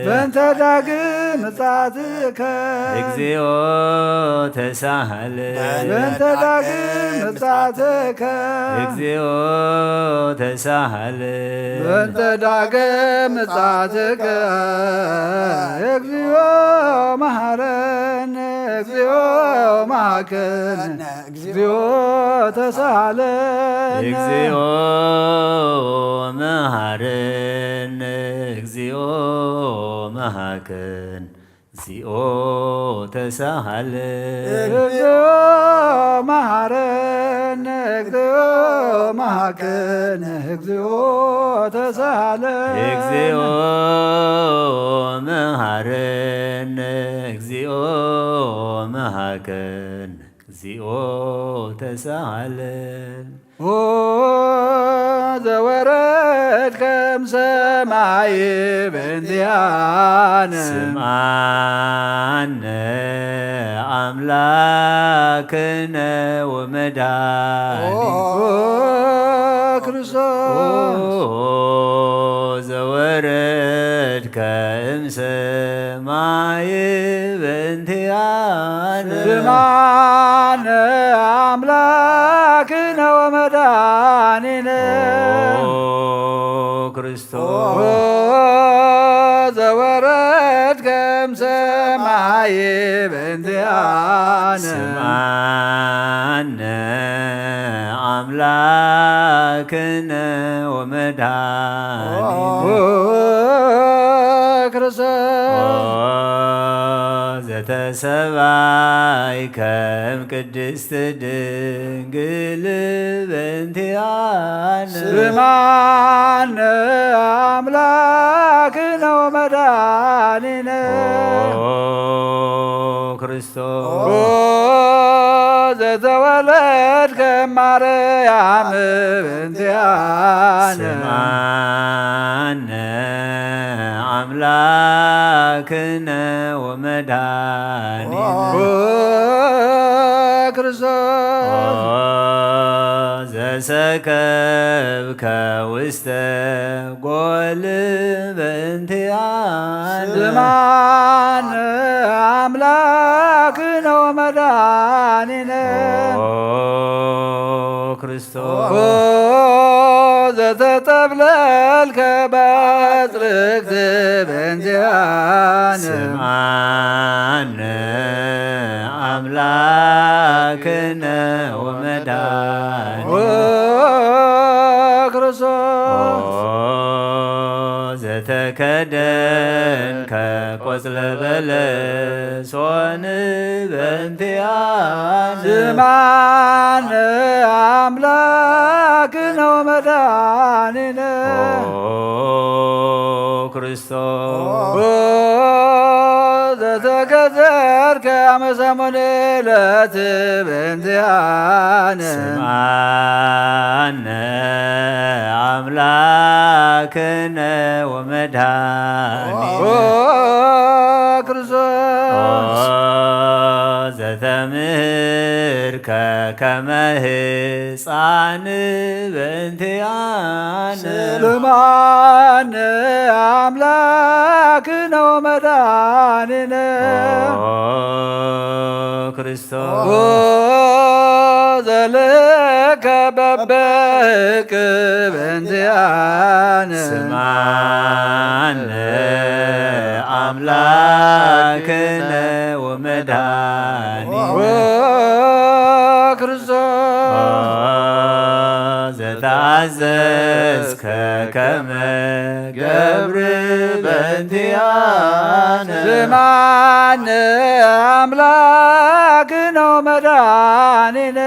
በእንተ ዳግም ምጻትከ እግዚኦ ተሳሃለ በእንተ ዳግም ምጻትከ እግዚኦ ተሳሃለ በእንተ ዳግም ምጻትከ እግዚኦ መሐረነ እግዚኦ መሐከነ እግዚኦ ተሳሃለነ እግዚኦ መሐረነ እግዚኦ መሐከነ እግዚኦ ተሳሃለ እግዚኦ መሐረነ እግዚኦ መሐከነ እግዚኦ ተሳሃለነ እግዚኦ መሐረነ እግዚኦ መሐከነ እግዚኦ ተሳሃለ ኦ ዘወረድከ እምሰማይ በእንቲአነ ስምዓነ ኣምላክነ ወመድኃኒነ ኦ ክርስቶስ ዘወረድከ እምሰማይ በእንቲአነ ስምዓነ ኣምላክነ ወመድኃኒነ ኦ ክርስቶስ ኦ ዘወረድከ እምሰማይ በእንቲአነ ስምዓነ ኣምላክነ ወመድኃኒነ ኦ ክርስቶስ ኦ ዘተሰባይከ እምቅድስት ድንግል በእንቲአነ ስምዓነ ኣምላክነ ወመድኃኒነ ኦ ክርስቶስ ኦ ዘተወለድከ ማርያም በእንቲአነ ስምዓነ ኣምላክነ ወመድኃኒነ ኦ ክርስቶስ ኦ ዘሰከብከ ውስተ ጎል በእንቲአነ ስምዓነ ኣምላክነ ወመድኃኒነ ኦ ክርስቶስ ኦ ዘተጠብለልከ በጽርግት በእንቲአነ ስምዓነ ኣምላክነ ወመድኃኒነ ኦ ክርስቶስ ኦ ዘተከደንከ ቆጽለ በለስ ሆን በእንቲአነ ስምዓነ ኣምላክነ ወመድኃኒነ ኦ ክርስቶስ ኦ ዘተገዘርከ ኣመ ሰሙን ዕለት በእንቲአነ ስምዓነ ኣምላክነ ወመድኃኒነ ኦ ክርስቶስ ኦ ዘተምህርከ ከመ ሕፃን በእንቲአነ ስምዓነ ኣምላክነ ወመድኃኒነ ኦ ክርስቶስ ኦ ዘልከ በበሕቅ በእንቲአነ ስምዓነ ኣምላክነ ወመድኃኒነ ኦ ክርስቶስ ዘተ ኣዘዝከ ከመ ገብር በእንቲኣነ። ስምዓነ ኣምላክነ ወመድኃኒነ።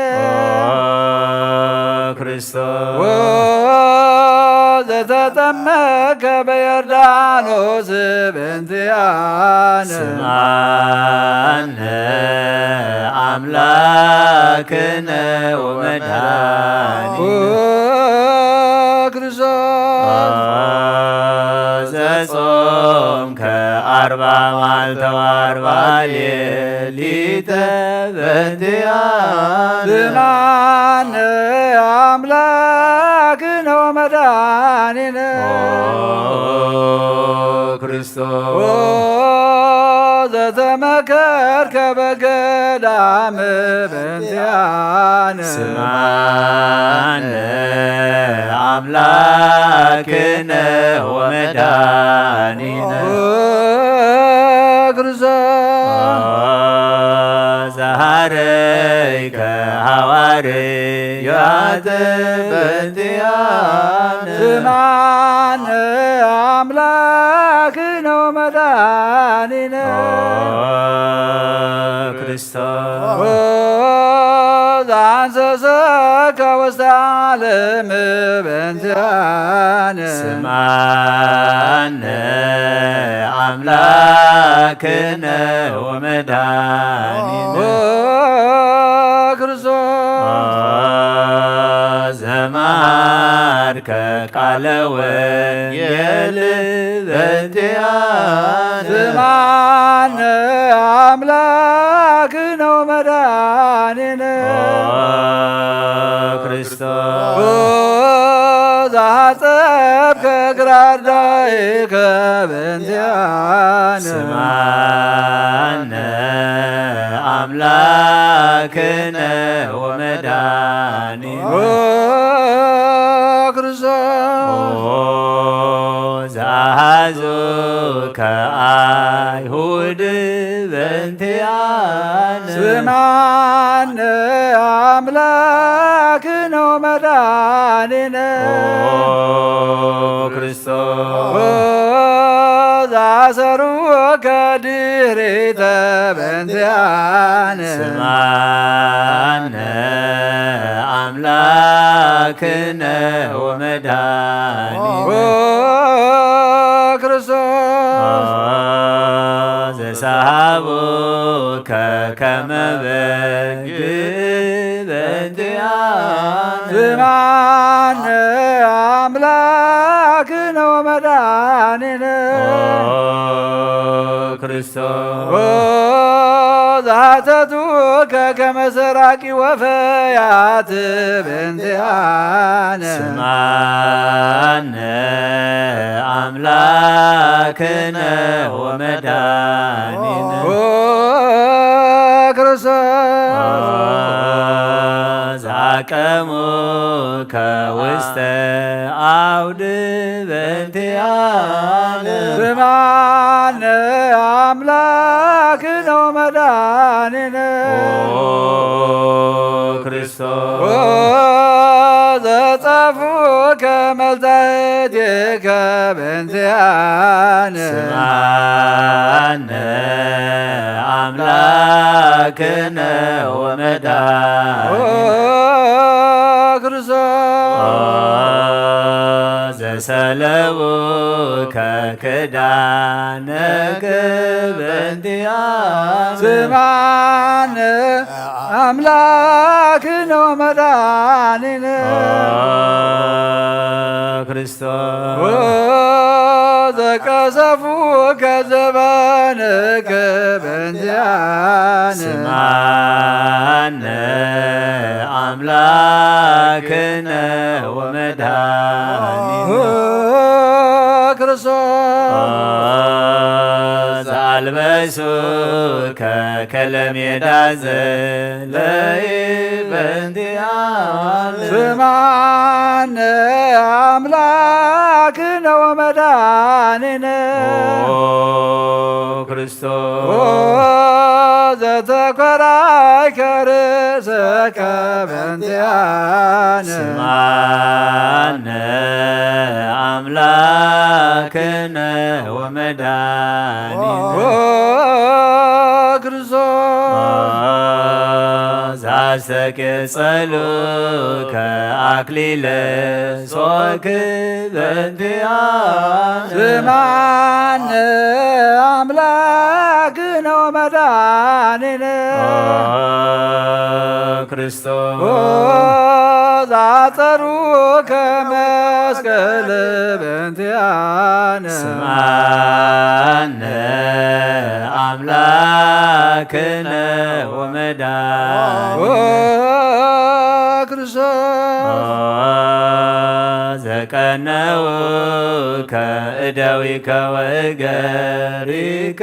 ኦ ክርስቶስ። ወዘተጠመቀ በዮርዳኖስ በእንቲኣነ። ስምዓነ ኣምላክነ ወመድኃኒነ። ክርስቶስ። ዘጾምከ አርባ መዓልተ ወአርባ ሌሊተ በእንቲአነ። ስምዓነ አምላክነ ወመድኃኒነ። ኦ ክርስቶስ። ኦ ዘተመከርከ በገዳም በእንቲአነ። ስምዓነ አምላክነ ወመድኃኒነ። ኦ ክርስቶስ። ዘሃረይከ ሐዋርያት በእንቲአነ። ስምዓነ አምላክነ ወመድኃኒነ። ኦ ክርስቶስ። ኦ ዘአንሰሰከ ውስተ ዓለም በእንቲአነ። ስምዓነ አምላክነ ወመድኃኒነ። ኦ ክርስቶስ። ዘመሃርከ ቃለ ወንጌል በእንቲአነ። ስምዓነ አምላክነ ወመድኃኒነ። ኦ ክርስቶስ። ኦ ዘአጸብከ እግረ አርዳኢከ በእንቲአነ። ስምዓነ አምላክነ ወመድኃኒነ። ኦ ክርስቶስ። ኦ ዘአሐዙከ አይሁድ በእንቲአነ። ስምዓነ አምላክነ ወመድኃኒነ። ኦ ክርስቶስ። ኦ ዘአሰሩከ ድሪተ በእንቲአነ። ስምዓነ አምላክነ ወመድኃኒነ። ኦ ክርስቶስ። ኦ ዘሰሃቡከ ከመ በግ በእንቲአነ። ስምዓነ አምላክነ ወመድኃኒነ። ኦ ክርስቶስ። ኦ ዘአተቱከ ከመ ሰራቂ ወፈያት በእንቲአነ። ስምዓነ አምላክነ ወመድኃኒነ። ኦ ክርስቶስ። ኦ ዘአቀሙከ ውስተ አውድ በእንቲአነ። ስምዓነ አምላክነ ወመድኃኒነ። ኦ ክርስቶስ። ኦ ዘጸፉከ መልተ እዴከ በእንቲአነ። ስምዓነ አምላክነ ወመድኃኒነ። ኦ ክርስቶስ። ኦ ዘሰለቡከ ክዳነከ በእንቲአነ። ስምዓነ አምላክነ ወመድኃኒነ። ኦ ክርስቶስ። ኦ ዘቀሰፉከ ዘባንከ በእንቲአነ። ስምዓነ አምላክነ ወመድኃኒነ። ኦ ክርስቶስ። ኦ ዘአልበሱከ ከለሜዳ ዘለይ በእንቲአነ። ስምዓነ አምላክ አምላክነ ወመድኃኒነ ኦ ክርስቶስ ኦ ዘተኮራይከ ርእሰከ በእንቲአነ ስምዓነ አምላክነ ወመድኃኒነ ኦ ክርስቶስ ዛስተቄጸሉከ አክሊለ ሶክ በእንቲአነ ስምዓነ አምላክነ ወመድኃኒነ ኦ ክርስቶስ ኦ ዛጸሩከ መስቀል በእንቲአነ ስምዓነ አምላክነ ወመድኃኒነ ኦ ክርስቶስ ኦ ዘቀነውከ እደዊከ ወእገሪከ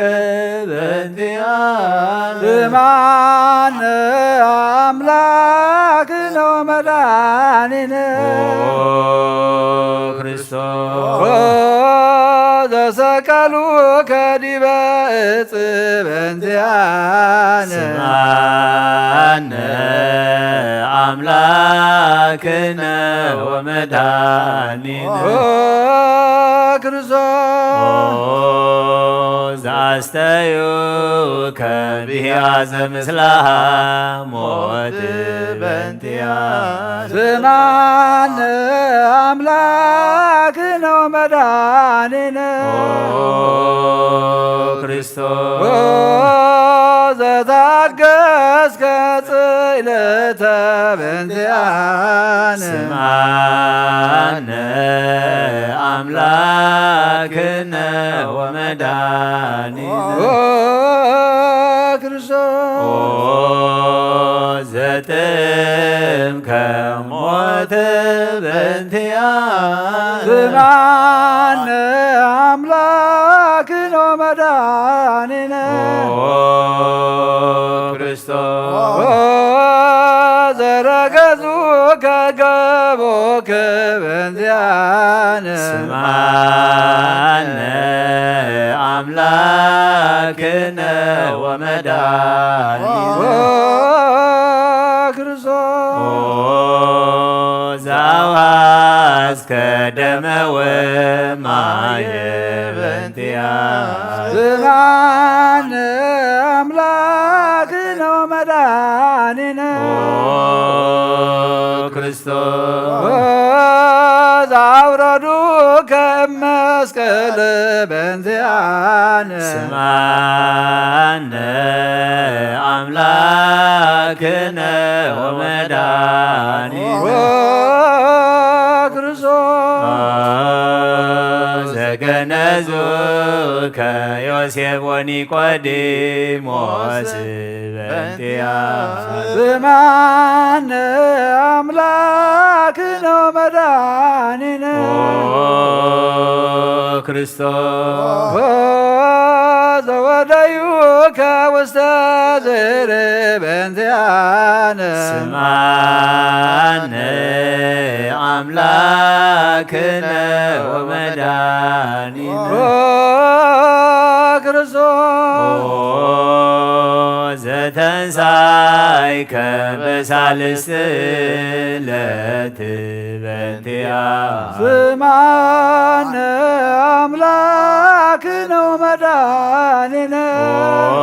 በእንቲአነ ስምዓነ አምላክነ ወመድኃኒነ ኦ ክርስቶስ ኦ ዘሰቀሉከ ዲበ እጽ በእንቲአነ ስምዓነ አምላክነ ወመድኃኒነ ኦ ክርስቶስ ኦ ዘአስተዩከ ብሂያዘ ምስላ ሞት በእንቲአነ ስምዓነ አምላክነ ወመድኃኒነ ኦ ክርስቶስ ኦ ዘታገስከ ጽልእተ በእንቲአነ ስምዓነ አምላክነ ወመድኃኒነ ኦ ክርስቶስ ኦ ዘጥምከ ሞት በእንቲአነ ስምዓነ አምላክነ ወመድኃኒነ ኦ ክርስቶስ ኦ ዘረገጹከ ገቦከ በእንቲአነ ስምዓነ አምላክነ ወመድኃኒነ ኦ ክርስቶስ ኦ ዘአውሐዝከ ደመ ወማየ በእንቲአነ ስምዓነ አምላክነ ወመድኃኒነ ኦ ክርስቶስ ኦ ዘአውረዱከ እመ መስቀል በእንቲአነ ስምዓነ አምላክነ ወመድኃኒነ ኦ ክርስቶስ ዘገነዙከ ዮሴፍ ወኒቆዲሞስ በእንቲአነ ስምዓነ አምላክነ ወመድኃኒነ ኦ ክርስቶስ ኦ ዘወደዩከ ውስተ ዝር በእንቲአነ ስምዓነ አምላክነ ወመድኃኒነ ኦ ክርስቶስ ኦ ዘተንሳይከ በሳልስት ዕለት በእንቲአነ ስምዓነ አምላክነ ወመድኃኒነ ኦ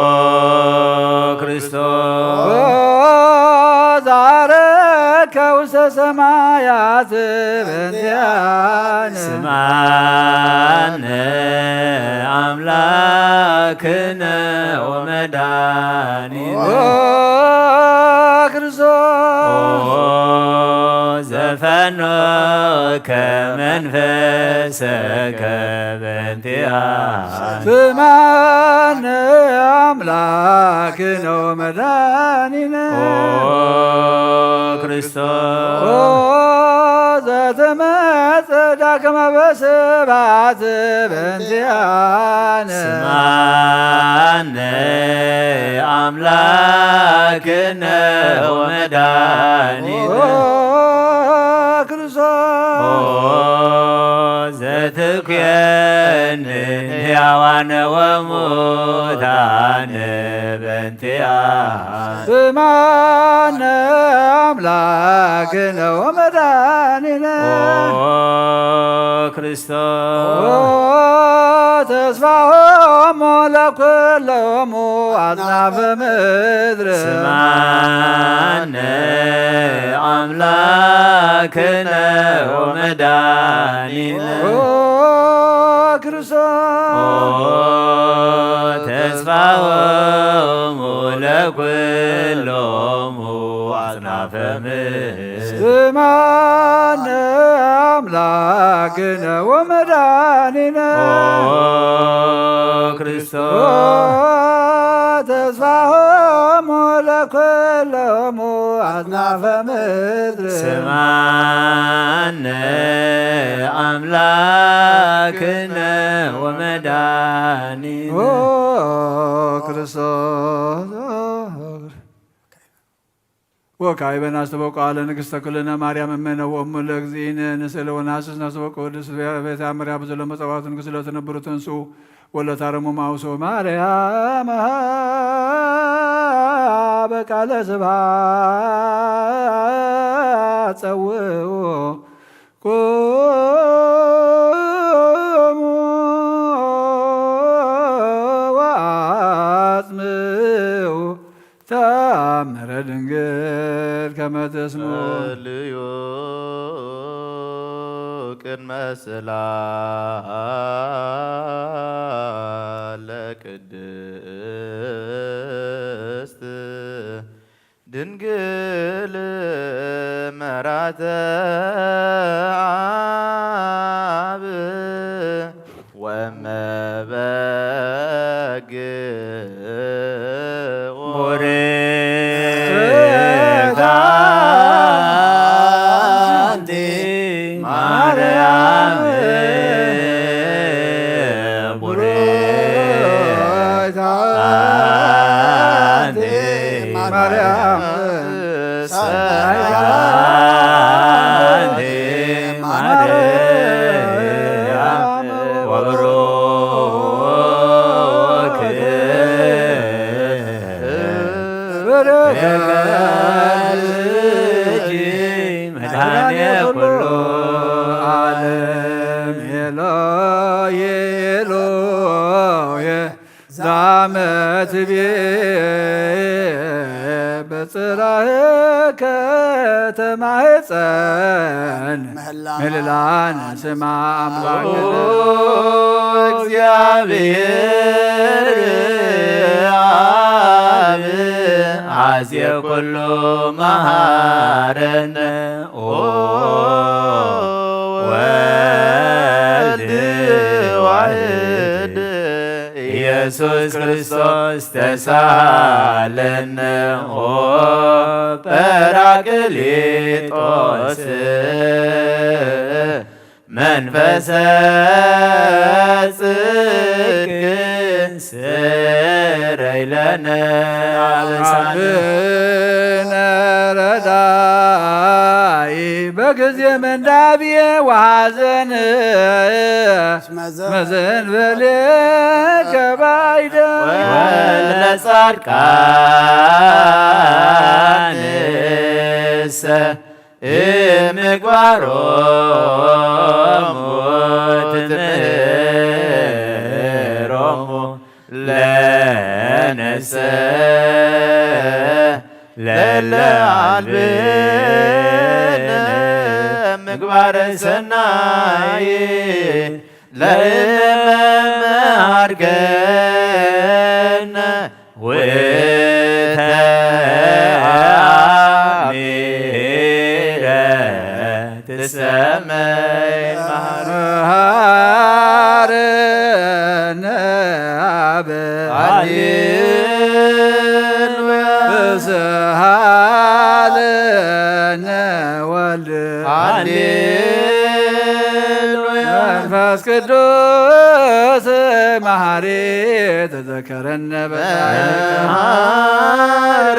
ክርስቶስ ኦ ዛረከ ውስተ ሰማያት በእንቲአነ ስምዓነ አምላክነ ወመድኃኒነ ኦ ክርስቶስ ኦ ዘፈኖከ መንፈሰከ በእንቲአነ ስምዓነ አምላክነ ወመድኃኒነ ኦ ክርስቶስ ኦ ዘትመጽእ ዳግመ በስብሐት በእንቲአነ ስምዓነ አምላክነ ወመድኃኒነ ኦ ክርስቶስ ኦ ትኩየንን ሕያዋን ወሙታን በንቲኣ። ስማነ ኣምላክነ ወመድኃኒነ። ኦ ክርስቶስ። ኦ ተስፋሆሙ ለኩሎሙ አጽናፈ ምድር። ስማነ አምላክነ ወመድኃኒነ። ኦ ክርስቶስ። ኦ ተስፋሆሙ ለኩሎሙ አጽናፈ ምድር። ስማነ አምላክነ ወመድኃኒነ። ኦ ክርስቶስ። ኦ ተስፋሆሙ ለኩሎሙ አጽናፈ ምድር። ስማነ አምላክነ ወመድኃኒነ። ኦ ክርስቶስ። ወካዕበ ናስተበቁ አለ ንግሥተ ኩልነ ማርያም እመነ ወእሙ ለእግዚእነ ንስእለ ወነሐስስ ናስተበቁ ቅድስት ቤተ ማርያም ብዘሎ መጸዋዕት ንግሥ ለትነብሩ ተንሱ ወለታረሙ ማውሶ ማርያም በቃለ ስብሐት ጸውዑ ቁሙ ወአጽምዑ ተአምረ ድንግል ከመ ትስምዑ። ጸልዩ ቅድመ ስእላ ለቅድስት ድንግል መራተ አብ ወመበግ ቡርክት አንቲ ማርያም ቡርክት አንቲ ማርያም ሰላም ማርያም ወብሩክ በረከትኪ መድኃኔ ኩሉ ዓለም። ኤሎሄ ኤሎሄ ዛመ ትቤ በጽራህከ ተማህፀን ምህላን ስማ አምላክ። ኦ እግዚአብሔር አብ አዜ ኩሉ መሃረነ። ኦ ወልድ ዋህድ ኢየሱስ ክርስቶስ ተሳለነ። ኦ ጳራቅሊጦስ መንፈሰ ጽድቅ ስረይ ለነ አበሳነ። አብነ ረዳኢ በጊዜ መንዳብየ ወሐዘን መዘንበሌ ከባይደ ወለጻድቃንሰ እምግባሮሙ ትምህሮሙ ለነሰ ለለ አልብነ ምግባረ ሰናይ ለእመ መሃርከነ ወተአሚረ ትሰመይ መሃረነ አብ ሃሌሉያ። ተሳሃለነ ወልድ ሃሌሉያ። መንፈስ ቅዱስ መሐሪ ተዘከረነ በጻድቅ መሐረነ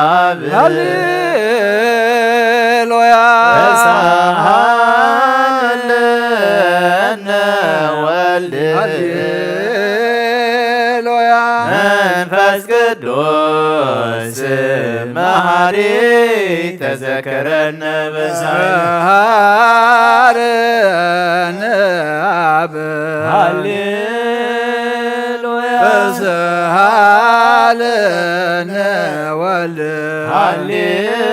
አብ ሃሌሉያ። ተሳሃለነ ቅዱስ መሐሪ ተዘከረነ በሳይል። መሐረነ አብ። ሃሌሉያ። በሰሃለነ ወልድ። ሃሌሉያ።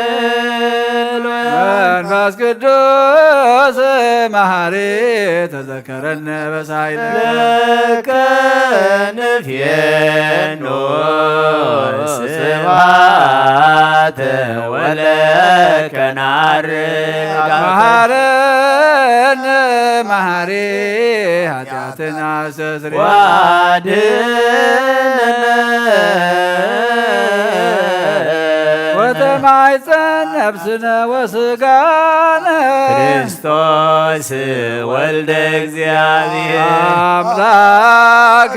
መንፈስ ቅዱስ መሐሪ ተዘከረነ በሳይል። ለከ ንፌኖ ስብሐተ ወለከ ናርግ። መሐረነ መሐሪ ኃጢአትና አስተስሪ። ወአድኅነነ። ወተማይጸን ነፍስነ ወስጋነ። ክርስቶስ ወልደ እግዚአብሔር። አምላክ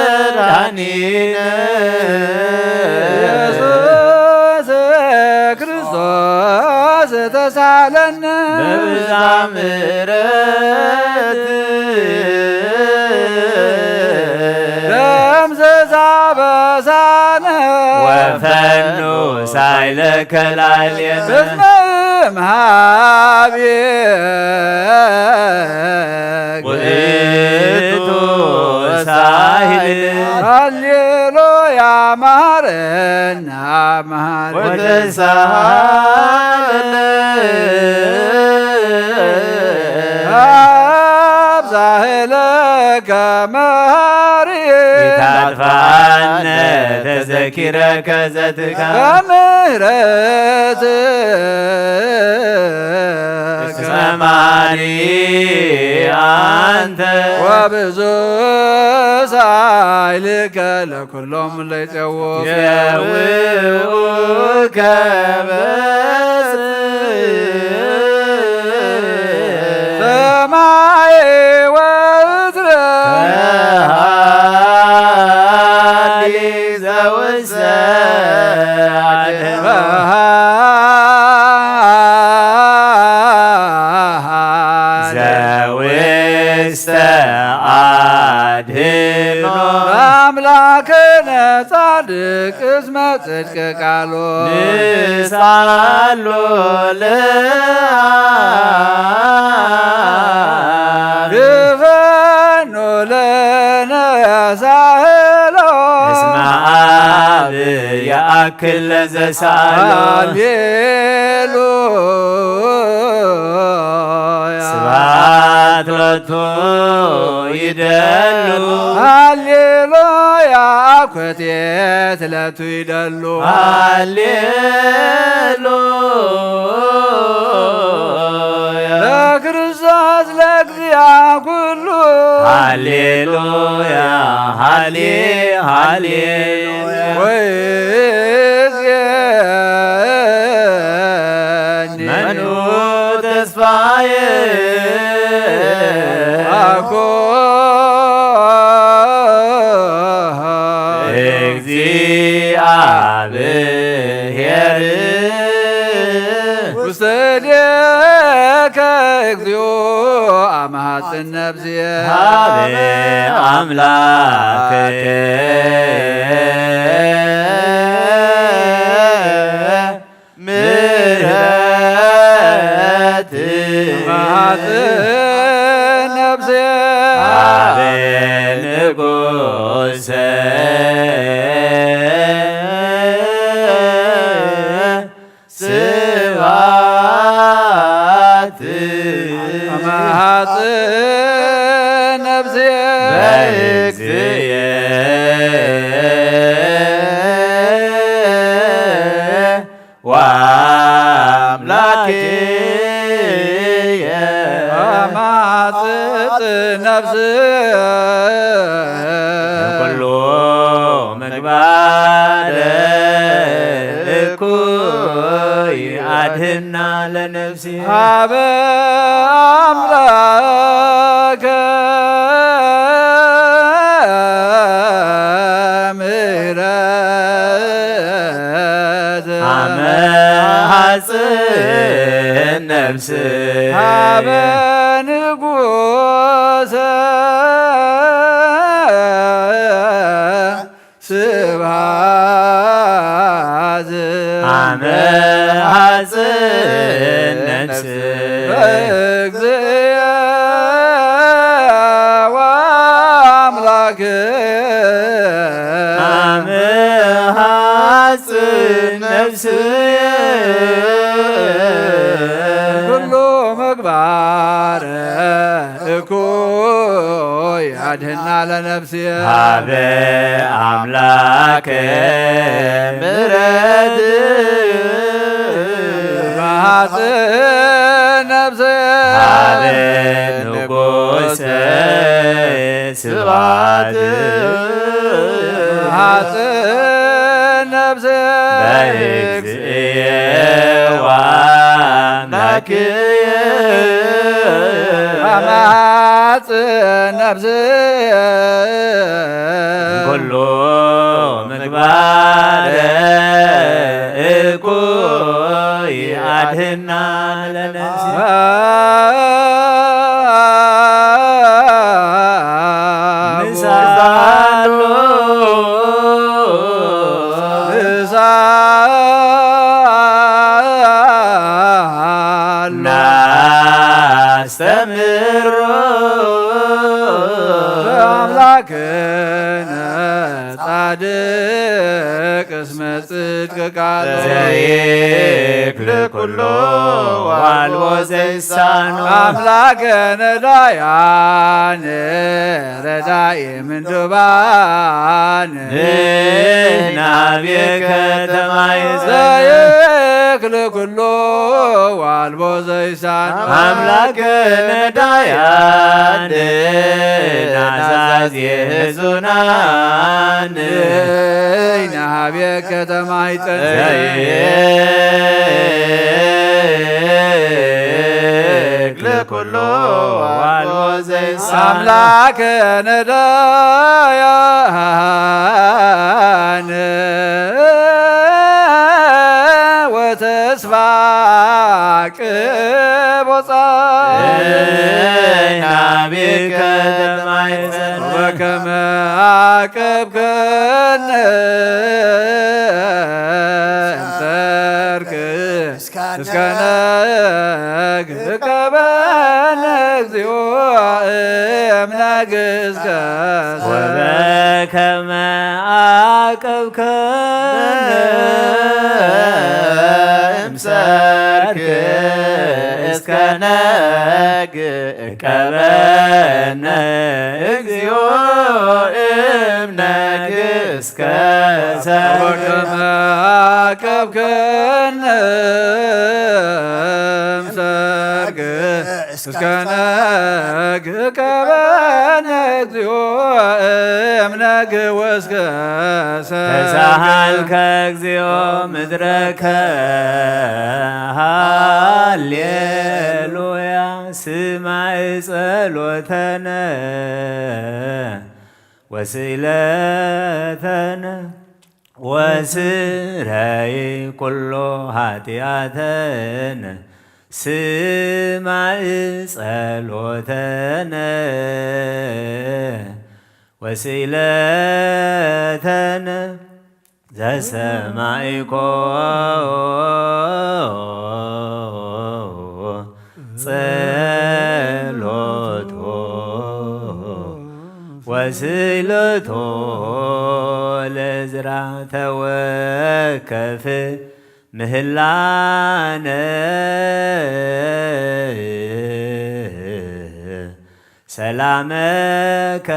ወመድኃኒነ። ኢየሱስ ክርስቶስ ተሳለነ። በብዛ ምሕረት ደምስስ አበሳነ። ወፈኑ ሳይለከ ላዕሌነ። እስመ እምሃቤ ውእቱ ሳይል። ሃሌሉያ መሐረነ አብ መሐሪ። ወተሳሃለነ። አብ ዛህለከ መሐሪ። ኢታጥፋነ ተዘኪረከ ዘትካ። በምህረት እስመ መሐሪ አንተ። ወብዙ ሳይልከ ለኩሎም ለይጼው። የውከ በስ ሰማይ ወምድር። ከሃሊ ዘውሰ አድህኖ። ዘውስተ አድህኖ። አምላክነ ጻድቅ እስመ ጽድቅ ቃሉ። ንሳሎ ለአብ። ግፈኑ ለነ ሳህሎ። እስመ አብ የአክል ለዘሳሎ። ሃሌሉያ። ስብሐት ሎቱ ይደሉ። ሃሌሉያ። አኮቴት ለቱ ይደሉ። ሃሌሉያ። ለክርስቶስ ለእግዚአ ኩሉ። ሃሌሉያ። ሃሌ፣ ሃሌሉያ። ወይዜኒ መኑ ተስፋዬ አኮ እግዚአብሔር። ውስተ እዴከ እግዚኦ አመ ሐጽን ነፍስየ። ሀበ አምላክየ ምሕረት። አመ ሐጽን ነፍስየ። ሀበ ንጉሰ ስብሐት። አመ ሐጽን ነፍስየ። በእግዚእየ ወአምላክየ። አመ ሐጽን ነፍስየ። ኩሉ ምግባረ እኩይ አድህና ለነፍሲ። ሀበ አምላከ ምሕረት። አመ ሐጽን ነፍስ። ሀበ ንጉሰ አመ ሐጽን ነፍስ በእግዚእ ወአምላክ አመ ሐጽን ነፍስ ኩሉ ምግባር እኩይ አድህና ለነፍስየ ሀበ አምላክ ምሕረት መሐጽን ነፍስየ ሀበ ንጉሥ ስብሐት መሐጽን ነፍስየ በእግዚእየ ወአምላክየ መሐጽን ነፍስየ ኩሉ ምግባር እኩይ አድህና ለነፍሲ ምሳሉ ምሳሉ ናስተምሮ በአምላክነ ጻድቅ እስመ ጽድቅ ቃል ዘይክል ኩሎ ዋልዎ ዘይሳኖ አምላከነ ዳያነ ረዳኢ ምንዱባን ናብየ ከተማይ ዘይክል ኩሎ ዋልቦ ዘይሳኖ አምላከነ ዳያነ ናዛዝ የህዙናን ናብየ ከተማይ ዘይክል ኩሎ ዋልቦ ዘይሳኖ አምላከነ ዳያነ ወተስፋ ቅቦጻን ናብከ ተማይጸን ወከመ አቀብከነ እምሰርክ እስከ ነግ እቀበነ እግዚኦ እምነግ እስከ ወበከመ አቀብከነ እምሰርክ እስከ ነግ እቀበነ እግዚኦ እምነግ እስከ ሰርክ ወበከመ አቀብከነ እምሰርክ እስከ ነግ እቀበነ እግዚኦ እምነግ ወእስከ ሰርክ ተሳሃልከ እግዚኦ ምድረከ ሃሌሉያ ስማዕ ጸሎተነ ወስእለተነ ወስረይ ኩሎ ኃጢአተነ ስማዕ ጸሎተነ ወስእለተነ ዘሰማዕኮ ጸሎቶ ወስእለቶ ለዝራ ተወከፍ ምህላነ ሰላመከ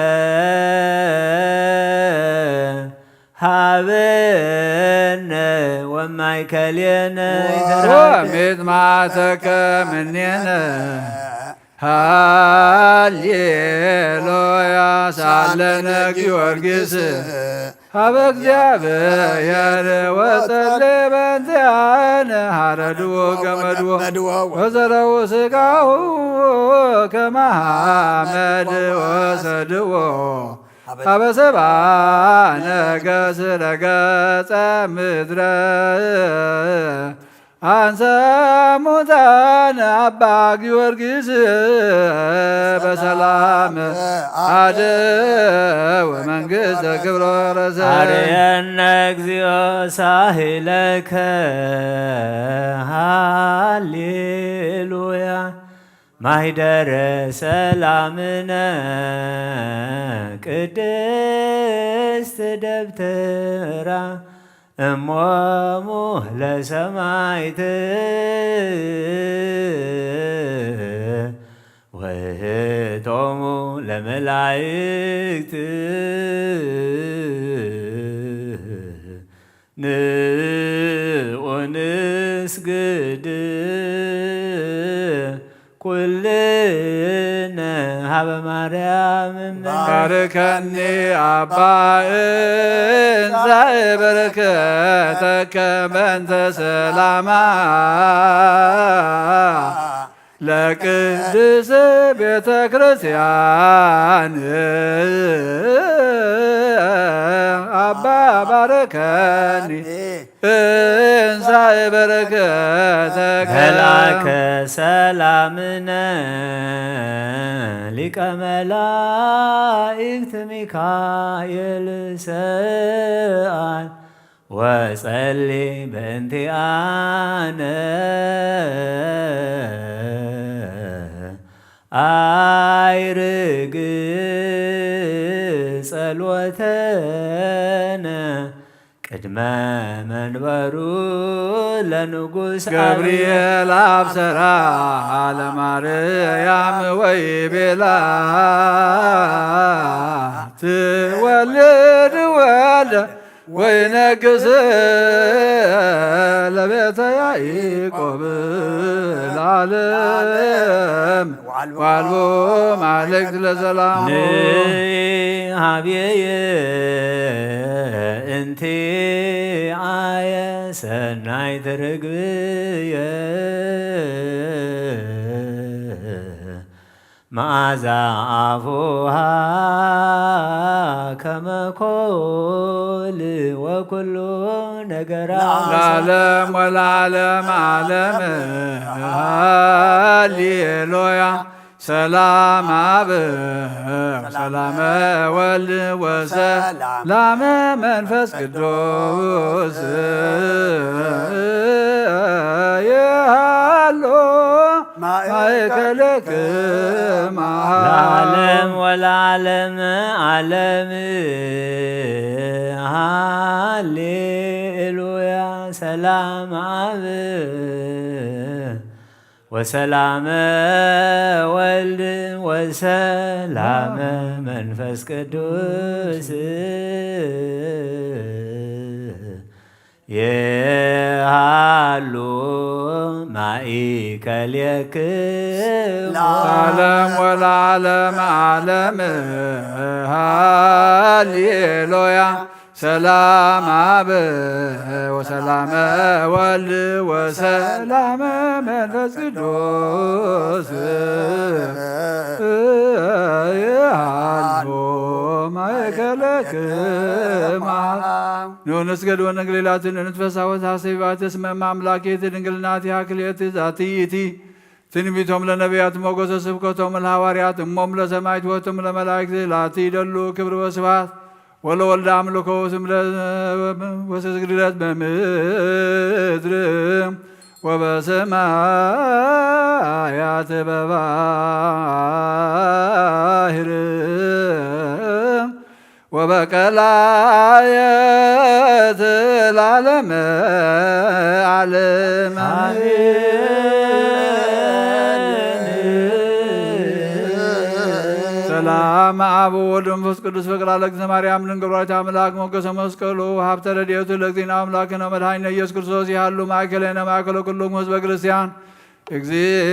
ሃበነ ወማእከሌነ ወሚጥማተከ ምኔነ ሃሌሉያ ሳለነ ጊዮርጊስ ሀበ እግዚአብሔር ወጸልእ በእንቲአነ ሐረድዎ ገመድዎ ወዘረው ስጋሁ ከመ ሐመድ ወሰድዎ ሀበ ሰብአ ነገሥት ረገጸ ምድረ አንሰ ሙታን አባ ጊዮርጊስ በሰላም አደ ወመንግስተ ክብሮ ረሰ። አርየነ እግዚኦ ሳህለከ ሃሌሉያ። ማይደረ ሰላምነ ቅድስት ደብተራ እሞሙ ለሰማይት ወህቶሙ ለመላይክት ንኡንስግድ ኩልነ ሀበ ማርያም እምነ። ባርከኒ አባ እንዘ በረከተከ በእንተ ሰላማ ለቅድስ ቤተ ክርስቲያን አባ ባርከኒ እንሳይ በረከተ መልአከ ሰላምነ ሊቀ መላእክት ሚካኤል ሰአል ወጸሊ በእንቲአነ አይርግ ጸሎተነ ቅድመ መንበሩ ለንጉስ ገብርኤል አብሰራ ለማርያም ወይ ቤላ ትወልድ ወልደ ወይነግስ ለቤተ ያዕቆብ ለዓለም ዋልቦ ማልክት ለዘላሙ ንይ ሀብየየ እንቲ አየ ሰናይት ርግብየ መዓዛ አፉሃ ከመ ኮል ወኩሉ ነገራ ለዓለም ወለዓለም ዓለም ሃሌሉያ። ሰላም አብ ወሰላመ ወልድ ወሰላመ መንፈስ ቅዱስ ይሃሉ ማእከልክማ ለዓለም ወለዓለም ዓለም ሃሌሉያ። ሰላም አብ ወሰላመ ወልድ ወሰላመ መንፈስ ቅዱስ የሃሉ ማእከሌክሙ ለዓለም ወለዓለም ዓለም ሃሌሉያ። ሰላም አብ ወሰላመ ወልድ ወሰላመ መንፈስ ቅዱስ ይሃሉ ማእከልክማ። ንስገድ ወንግሌላትን ንትፈሳ ወታሰቢባት እስመ እመ አምላኬት ድንግልናቲሃ ክልኤት ዛቲ ይእቲ ትንቢቶም ለነቢያት ሞገሰ ስብከቶም ለሐዋርያት እሞም ለሰማዕት ወቶም ለመላእክት ላቲ ይደሉ ክብር ወስብሐት ወለወልድ አምልኮ ወስም ለ-፣ ወስግደት በምድር ወበሰማያት በባህር ወበቀላየት ለዓለመ ዓለም አሜን። ሰላም አብ ወወልድ ወመንፈስ ቅዱስ ፍቅር ለእግዝእትነ ማርያም ድንግል ወላዲተ አምላክ ሞገሰ መስቀሉ ሀብተ ረድኤቱ ለእግዚእነ አምላክነ መድኃኒነ ኢየሱስ ክርስቶስ ይሃሉ ማእከሌነ ማእከለ ኩሎሙ ህዝበ ክርስቲያን። እግዚእ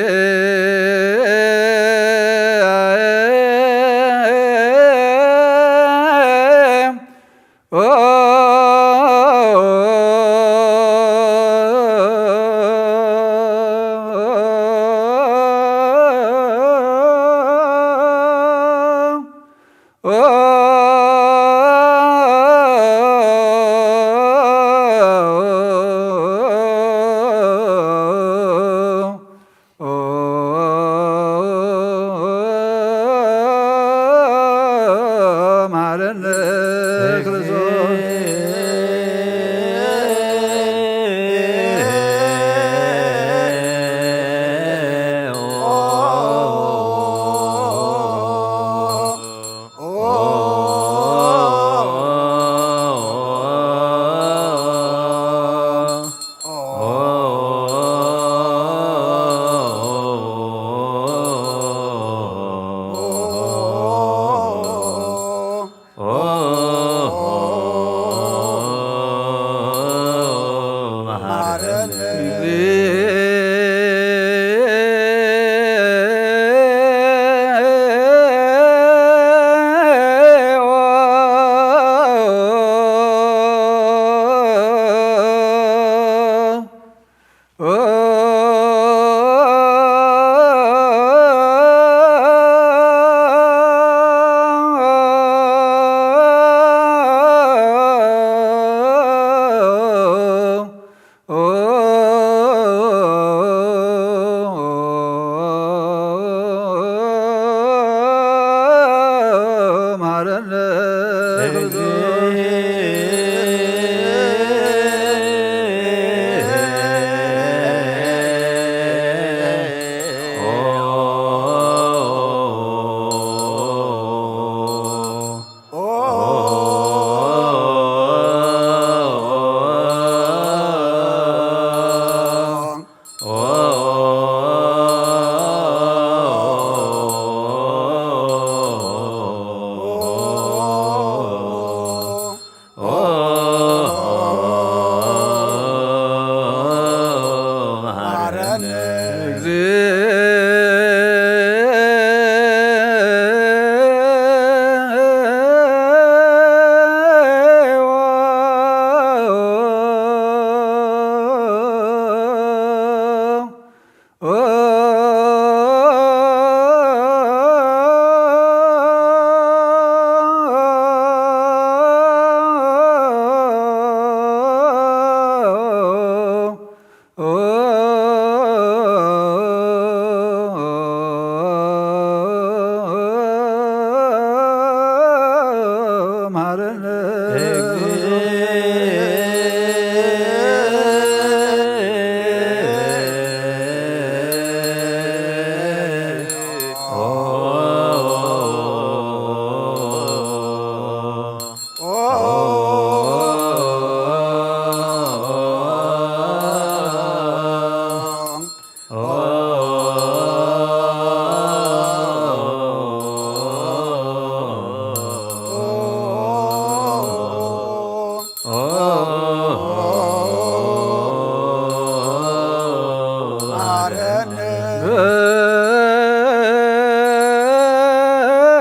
እግዚኦ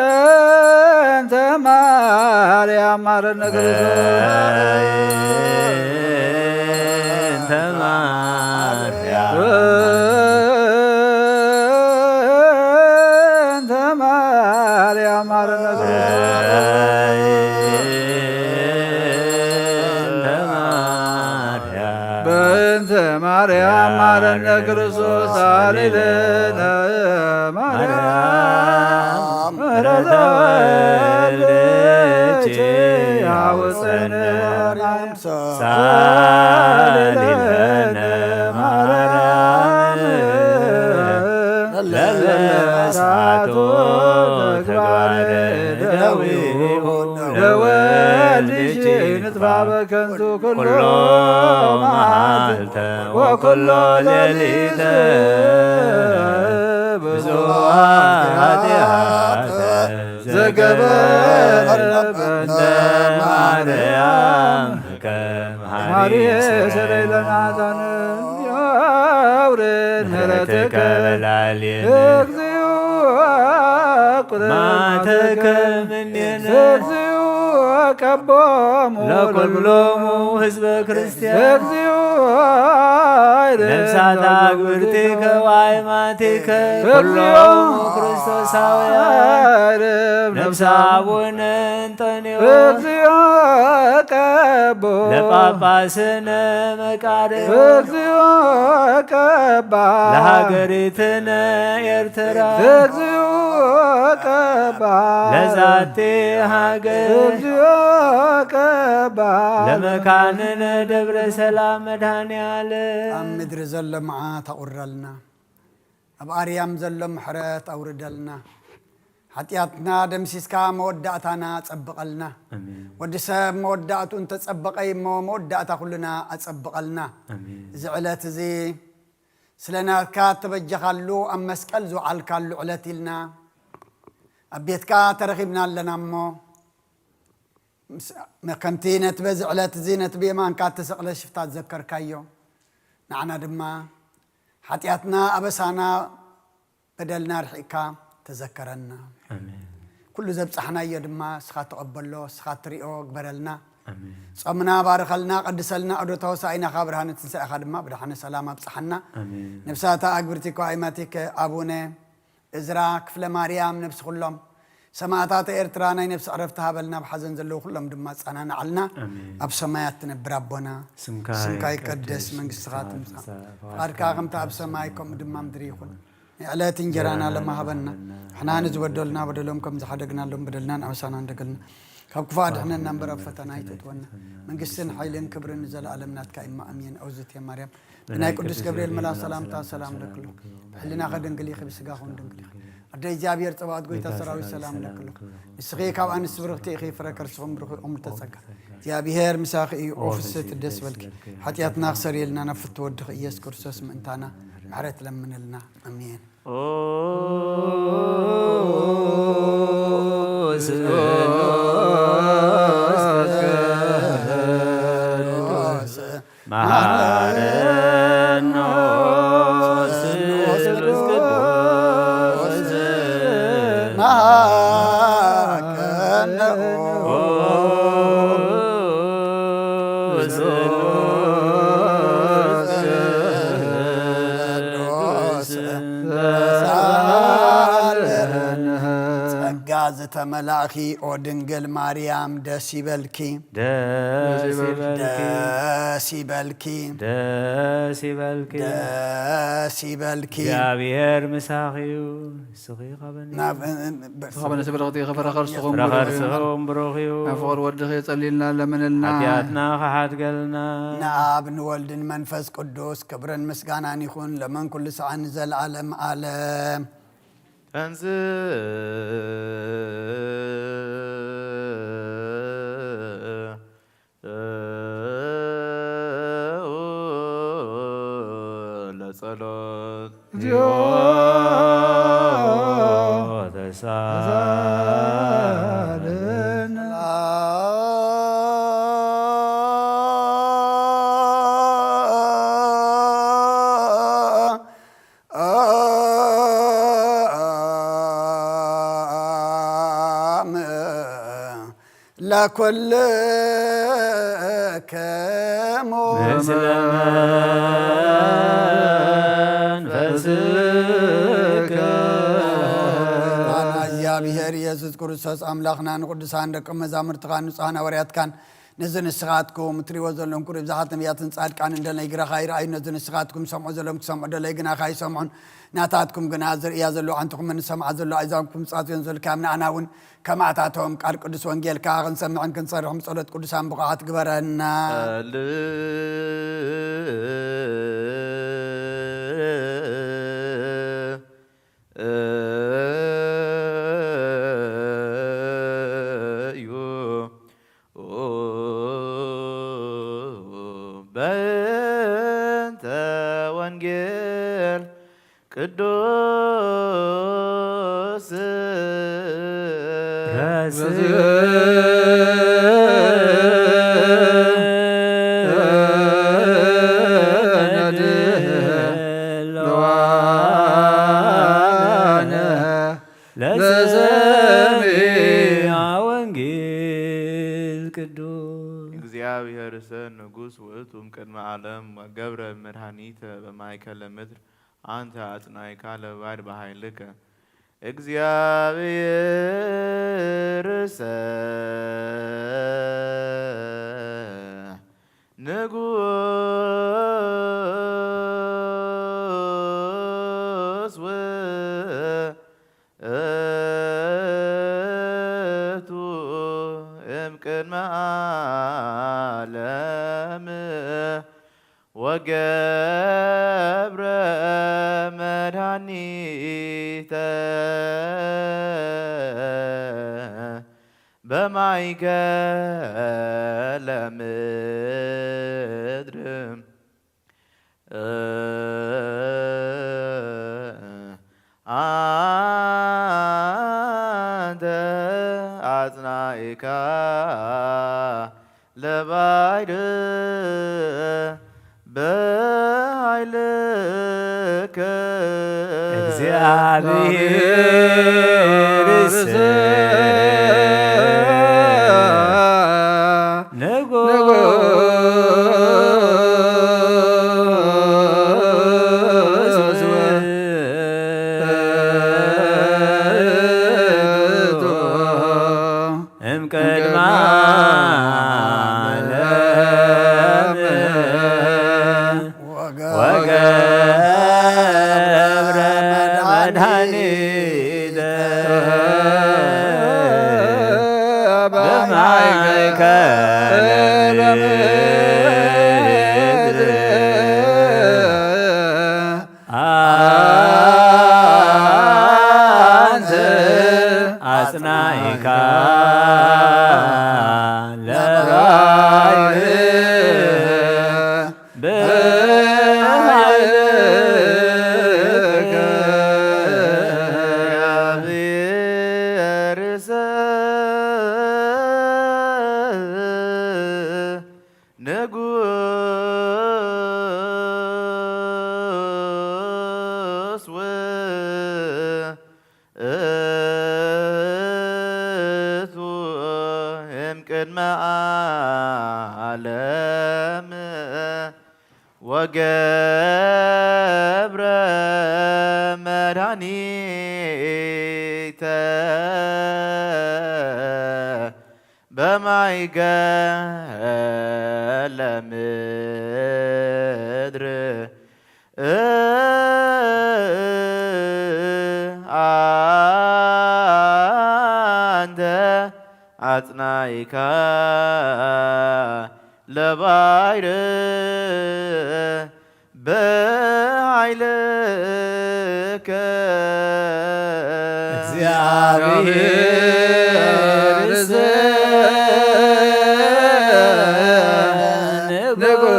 በእንተ ማርያም ማረነ ክርስቶስ። በእንተ ማርያም። በእንተ ማርያም ማረነ ክርስቶስ። በእንተ ማርያም። በእንተ ማርያም ማረነ ክርስቶስ። ሃሌሉያ ማርያም ምሕረተ ወልድኪ አውፅእነ። ሳሊ ለነ ማርያም ለለሳቶ ተግባረ ደዊሁ ለወልድኪ ንጥፋ በከንቱ ኩሎ መዓልተ ወኩሎ ሌሊተ ብዙኃ ኃጢአተ ዘገበረ በእንተ ማርያም ከመ ሐሪ ሐሪ ሰረይ ለናታን ያውርድ ምሕረትከ ምሕረትከ በላዕሌነ እግዚኦ አቁርብ ማተከ እምኔነ እግዚኦ ቀቦሙ ለኩሎሙ ህዝበ ክርስቲያን። እግዚኦ አይርድ ነፍሳት አግብርቲከ ወአይማቲከ እግዚኦ ኩሎሙ ክርስቶሳውያን። አይርድ ነፍሰ አቡነ እንጠንዮስ እግዚኦ ቀቦ ለጳጳስነ መቃርዮስ። እግዚኦ ቀባ ለሀገሪትነ ኤርትራ። እግዚኦ ቀባ ለዛቲ ሀገር። እግዚኦ ቀባ ለመካንነ ደብረ ሰላም መድኃኔ ዓለም። ኣብ ምድሪ ዘሎ መዓት ኣቑረልና፣ ኣብ ኣርያም ዘሎ ምሕረት ኣውርደልና። ሓጢኣትና ደምሲስካ መወዳእታና ጸብቐልና። ኣሜን። ወዲ ሰብ መወዳእቱ እንተጸበቐ እሞ መወዳእታ ኩልና ኣጸብቐልና። ኣሜን። እዚ ዕለት እዚ ስለ ናትካ እተበጀኻሉ ኣብ መስቀል ዝወዓልካሉ ዕለት ኢልና ኣብ ቤትካ ተረኺብና ኣለና እሞ ምስ-፣ ከምቲ ነቲ በዚ ዕለት እዚ ነቲ ብየማንካ እተሰቕለ ሽፍታ ዝዘከርካዮ፣ ንዓና ድማ ሓጢኣትና፣ ኣበሳና፣ በደልና ርሒቕካ ተዘከረና። ኣሜን። ኩሉ ዘብጻሕናዮ ድማ ንስኻ ተቐበሎ፣ ንስኻ ትሪኦ ግበረልና። ኣሜን። ጾምና ባርኸልና፣ ቀድሰልና፣ ዑደት ሆሳኢናኻ ብርሃነ ትንሳኤኻ ድማ ብደሓነ ሰላም ኣብጽሓና። ኣሜን። ነፍሳታ ኣግብርቲኮ ኣይማቲከ ኣቡነ እዝራ ክፍለ ማርያም ነብሲ ኩሎም ሰማእታት ኤርትራ ናይ ነብሲ ዕረፍቲ ሃበልና፣ ኣብ ሓዘን ዘለዉ ኩሎም ድማ ኣጸናንዓልና፣ ኣሜን። ኣብ ሰማያት ትነብር ኣቦና፣ ስምካ ስምካ ይቀደስ፣ ይቀደስ፣ መንግስትኻ መንግስትኻ ትምጻእ፣ ትምጻእ፣ ፍቓድካ ፍቓድካ ከምቲ ኣብ ከምቲ ኣብ ሰማይ ሰማይ ከምኡ ድማ ከምኡ ምድሪ ይኹን። ይኹን። ንዕለት እንጀራና ንዕለት ሎሚ ሃበና፣ እንጀራና ንሕና ንዝበደሉና በደሎም ከም ዝሓደግናሎም በደልና ንኣበሳና እንደገልና፣ ካብ ክፉእ ኣድሕነና እምበር ኣብ ፈተና ኣይተእትወና። መንግስትን ሓይልን ክብርን ንዘለኣለም ናትካ እማ፣ ኣሜን። ኣውዝት እየ ማርያም፣ ብናይ ቅዱስ ገብርኤል መልኣክ ሰላምታ ሰላም ለክሎ። ብሕልናኸ ድንግል ኢኺ፣ ብስጋኹም ድንግል ኢኺ። ኣደ እግዚኣብሔር ጸባኦት ጎይታ ሰራዊት ሰላም ለክሎ። ንስኺ ካብ ኣንስቲ ብርኽቲ ኢኺ፣ ፍረ ከርስኹም ብሩኽ እዩ፣ እሙ ተጸጋ። እግዚኣብሔር ምሳኺ እዩ፣ ኦ ፍስሕቲ ደስ በልኪ። ሓጢኣትና ክሰርየልና ናብ ፍትወ ወድኺ ኢየሱስ ክርስቶስ ምእንታና ምሕረት ለምንልና። ኣሜን። ኦ ስሉስ ቅዱስ መሐረነ ተሳለነ። ጸጋ ዝተመላእኪ ኦ ድንግል ማርያም ደስ ይበልኪ። ደስ ይበልኪ። ደስ ይበልኪ። ደስ ይበልኪ። ደስ ይበልኪ። እግዚኣብሔር ምሳኺ እዩ። ንስኺ ኻበኒ ናብ፣ ን-፣ ን-፣ በ-፣ ንስኻ በነፍሲ ብርኽቲ ኢኺ፣ ፍረ ከርስኹም ፍረ ብሩኽ እዩ። ከርስኹም ብሩኽ እዩ። ናብ ፍቕሪ ወድኺ ጸልይልና፣ ለምንልና። ሓጢኣትና ኽሓድገልና። ንኣብ ንወልድን መንፈስ ቅዱስ ክብርን ምስጋናን ይኹን፣ ለመን ኩሉ ሰዓን ንዘለዓለም ዓለም። ተንስ ለጸሎት። እግዚኦ ተሳለነ። ለኩልክሙ። ምስለ መንፈስከ። ኣና እግዚኣብሔር ኢየሱስ ክርስቶስ ኣምላኽና ንቅዱሳን ደቂ መዛሙርትኻን ንጹሃን ሃዋርያትካን ነዚ ንስኻትኩም እትሪእዎ ዘለኹም ኩሉ ብዝሓት ነቢያትን ጻድቃንን ደለይ ግናኻ ይረኣዩ፣ ነዚ ንስኻትኩም ሰምዖ ዘለኹም ክሰምዑ ደለይ ግናኻ ይሰምዑን፣ ናታትኩም ግና ዝርእያ ዘለዋ ኣዕንትኹምን ዝሰምዓ ዘለዋ ኣእዛንኩም ምጽኣት እዮም ዘልካዮም፣ ንኣና እውን ከማእታቶም ቃል ቅዱስ ወንጌልካ ክንሰምዕን ክንሰርሕን ብጸሎት ቅዱሳን ብቑዓት ግበረና። ጸልእ እዩ በእንተ ወንጌል ቅዱስ ረስእ ነድህል ለዋነ ለሰሚዐ ወንጌል ቅዱስ። እግዚኣብሔርሰ ንጉሥ ውእቱ እምቅድመ ዓለም ወገብረ መድኃኒተ በማእከለ ምድር አንተ አጽናይካ ለባዕድ በኃይልከ። እግዚኣብሔርሰ ንጉሥ ውእቱ እምቅድመ ዓለም ወገብረ መድኃኒተ በማእከለ ምድር። አንተ አጽናኢካ ለባዕድ በኃይልከ። እግዚአብሔርሰ ንጉሥ እምቅድመ ዓለም ወገብረ መድኃኒተ በማእከለ ምድር። አንተ አጽናኢካ ለባሕር በኃይልከ። ንጉሥ ውእቱ እምቅድመ ዓለም ወገብረ መድኃኒተ በማይ ገለ ምድር አንተ አጽናይካ ለባይር በኃይልከ። እግዚአብሔር ንጉሥ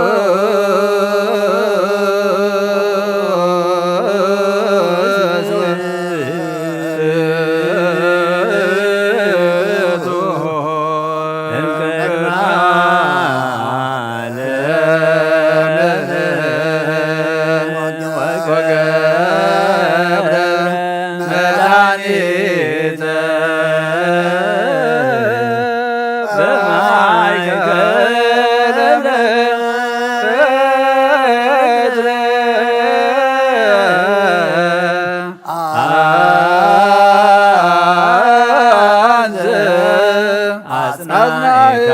አጽናይካ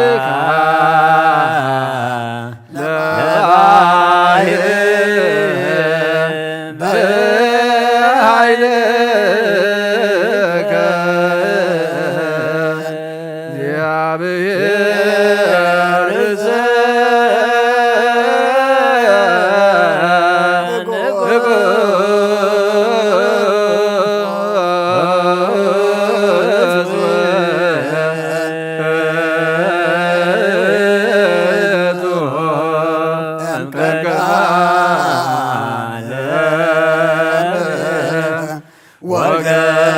ለባሕር በኃይልከ። እግዚአብሔር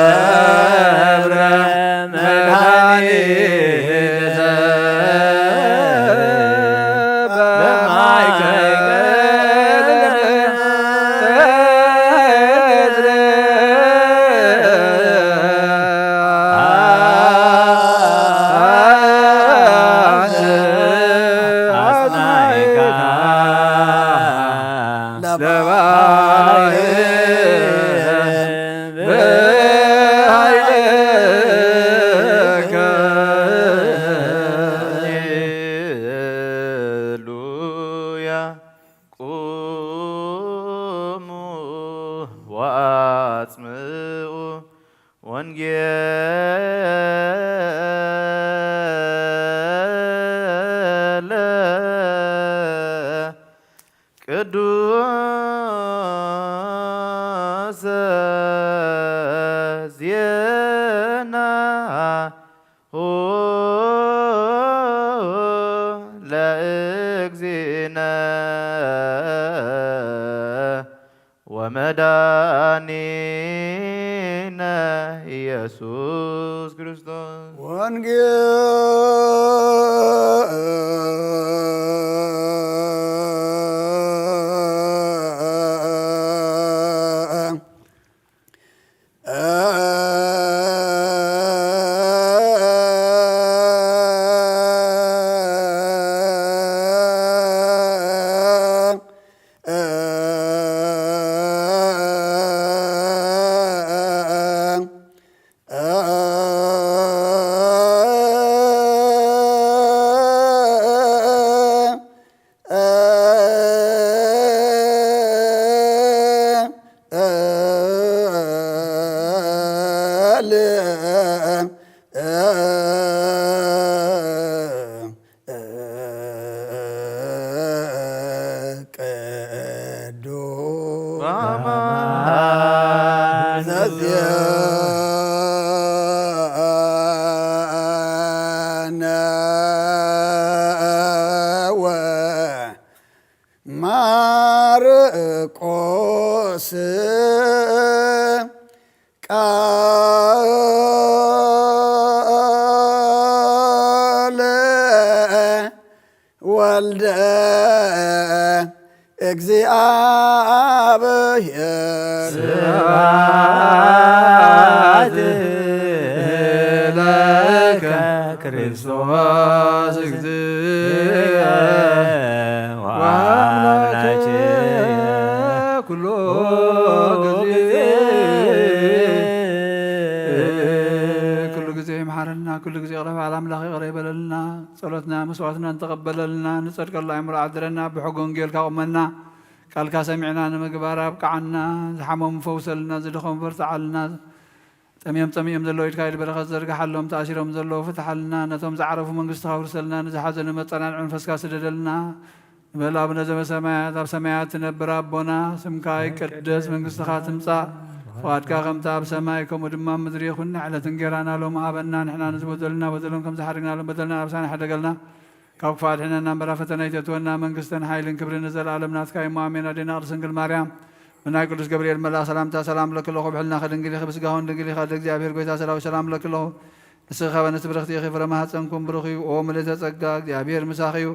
ወገብረ መድኃኒተ በማእከለ አጽናይካ ለባሕር በኃይልከ። ሃሌሉያ። ቁሙ ወአጽምዑ ወንጌለ ቅዱሰ ዜናሁ ለእግዚእነ ወመድኃኒነ ኢየሱስ ክርስቶስ። ወንጌል ቅዱስ ዘዜነወ ማርቆስ ቃለ ወልደ እግዚአብሔር። ስብሐት ለከ ክርስቶስ እግዚእ ወአምላኬ ኩሉ ኩሉ ግዜ ይቕረ በሃል ኣምላኽ ይቕረ ይበለልና። ጸሎትና መስዋዕትና እንተቐበለልና፣ ንጸድቀሉ ኣእምሮ ዓድረና፣ ብሕጊ ወንጌልካ ቁመና። ቃልካ ሰሚዕና ንምግባር ኣብቅዓና። ዝሓመሙ ፈውሰልና፣ ዝደኸሙ በርትዓልና። ጠምዮም ጸሚኦም ዘለዉ ኢድካ ኢድ በረኸት ዘርግሓሎም፣ ተኣሲሮም ዘለዉ ፍትሓልና። ነቶም ዝዓረፉ መንግስትኻ ኣውርሰልና፣ ንዝሓዘኑ መጸናንዒ መንፈስካ ስደደልና። ንበል ኣቡነ ዘበሰማያት፣ ኣብ ሰማያት ትነብር ኣቦና፣ ስምካ ይቀደስ፣ መንግስትኻ ትምጻእ፣ ፍቓድካ ከምቲ ኣብ ሰማይ ከምኡ ድማ ኣብ ምድሪ ይኹን። ንዕለት እንጌራና ሎም ሃበና፣ ንሕና ንዝበደሉና በደሎም ከም ዝሓደግናሎም በደልና ኣሳና ሕደገልና፣ ካብ ክፉእ ኣድሕነና እምበር ኣብ ፈተና ኣይተእትወና፣ መንግስትን ሓይልን ክብርን ንዘለኣለም ናትካ እሞ ኣሜን። ኣዴና ቅድስት ድንግል ማርያም፣ ብናይ ቅዱስ ገብርኤል መልኣኽ ሰላምታ ሰላም እብለኪ ኣለኹ። ብሕልናኺ ድንግል ኢኺ፣ ብስጋኺ እውን ድንግል ኢኺ። ኣደ እግዚኣብሔር ጎይታ ሰራዊት ሰላም እብለኪ ኣለኹ። ንስኺ ካብ ኣንስቲ ብርኽቲ ኢኺ፣ ፍረ ማህፀንኩም ብሩኽ እዩ። ኦ ምልእተ ጸጋ፣ እግዚኣብሔር ምሳኺ እዩ።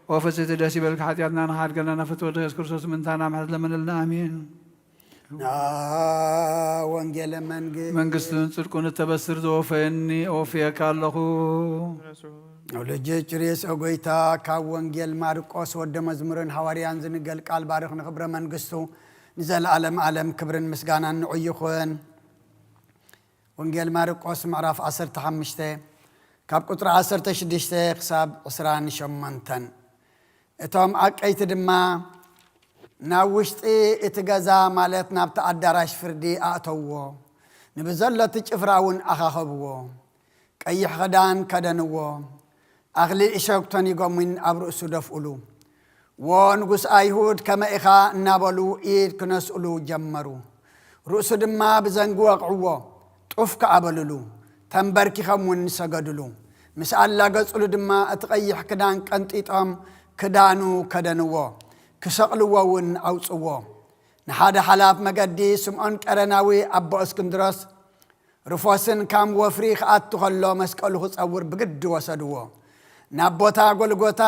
ኦ ፍስሕቲ ደስ ይበልኪ፣ ሓጢኣትና ንኽሓድገልና ናብ ፍትወ ወልድኺ የሱስ ክርስቶስ ምእንታና ምሕረት ለምንልና። ኣሜን። ና ወንጌለ መንግስት መንግስትን ጽድቁን እተበስር ዘወፈየኒ ወፍየካ ኣለኹ። ልጅ ርእሰ ጎይታ ካብ ወንጌል ማርቆስ ወደ መዝሙርን ሃዋርያን ዝንገል ቃል ባርኽ ንኽብረ መንግስቱ ንዘለዓለም ዓለም ክብርን ምስጋናን ንዑ ይኹን። ወንጌል ማርቆስ ምዕራፍ ዓሰርተ ሓሙሽተ ካብ ቁጽሪ ዓሰርተ ሽዱሽተ ክሳብ ዕስራን ሸሞንተን። እቶም ዓቀይቲ ድማ ናብ ውሽጢ እቲ ገዛ፣ ማለት ናብቲ ኣዳራሽ ፍርዲ ኣእተውዎ። ንብዘሎ እቲ ጭፍራ እውን ኣኻኸብዎ። ቀይሕ ኽዳን ከደንዎ። ኣኽሊል እሾክ ተኒጎምን ኣብ ርእሱ ደፍኡሉ። "ዎ ንጉስ ኣይሁድ ከመይ ኢኻ?" እናበሉ ኢድ ክነስእሉ ጀመሩ። ርእሱ ድማ ብዘንጊ ወቕዕዎ፣ ጡፍ ከኣ በሉሉ። ተንበርኪኾም እውን ሰገዱሉ። ምስ ኣላገጹሉ ድማ እቲ ቀይሕ ክዳን ቀንጢጦም ክዳኑ ከደንዎ፣ ክሰቕልዎ እውን ኣውጽዎ። ንሓደ ሓላፍ መገዲ ስምዖን ቀረናዊ ኣቦ እስክንድሮስ ሩፎስን ካም ወፍሪ ክኣቱ ኸሎ መስቀሉ ክጸውር ብግዲ ወሰድዎ። ናብ ቦታ ጎልጎታ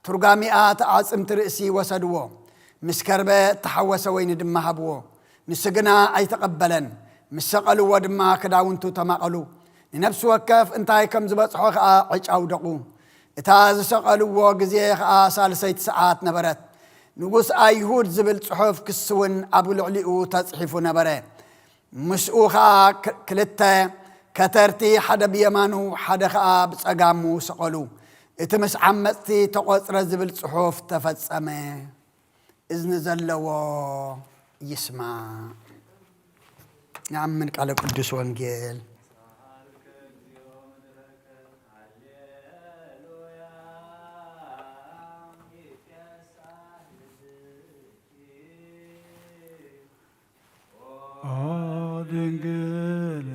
ትርጓሚኣ እቲ ኣዕጽምቲ ርእሲ ወሰድዎ። ምስ ከርበ እተሓወሰ ወይኒ ድማ ሃብዎ። ንሱ ግና ኣይተቐበለን። ምስ ሰቐልዎ ድማ ክዳውንቱ ተማቐሉ። ንነፍሲ ወከፍ እንታይ ከም ዝበጽሖ ኸኣ ዕጫ ኣውደቑ። እታ ዝሰቐልዎ ግዜ ኸኣ ሳልሰይቲ ሰዓት ነበረት። ንጉስ ኣይሁድ ዝብል ጽሑፍ ክሲ እውን ኣብ ልዕሊኡ ተጽሒፉ ነበረ። ምስኡ ኸኣ ክ-፣ ክልተ ከተርቲ፣ ሓደ ብየማኑ ሓደ ኸኣ ብጸጋሙ ሰቐሉ። እቲ ምስ ዓመጽቲ ተቖጽረ ዝብል ጽሑፍ ተፈጸመ። እዝኒ ዘለዎ ይስማዕ። ንኣምን ቃለ ቅዱስ ወንጌል። ኦ ድንግል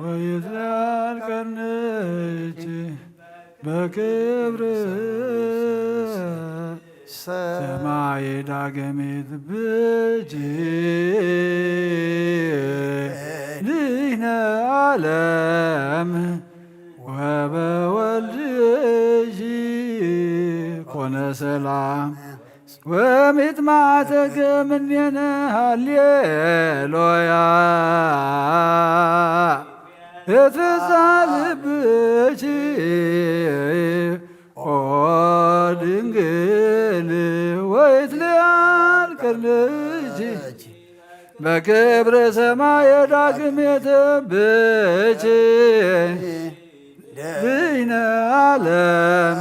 ወይ ዘልቀንች በክብር ሰማይ ዳግሚት ብጂ ድህነ ዓለም ወበወልድጂ ኮነ ሰላም። ወሚጥማዕተከ ምኔነ ሃሌሉያ። እትዛ ልብኪ ኦ ድንግል ወይትልያን ቅድሚኪ በክብረ ሰማየ ዳግም የተብኪ። በይነ ዓለም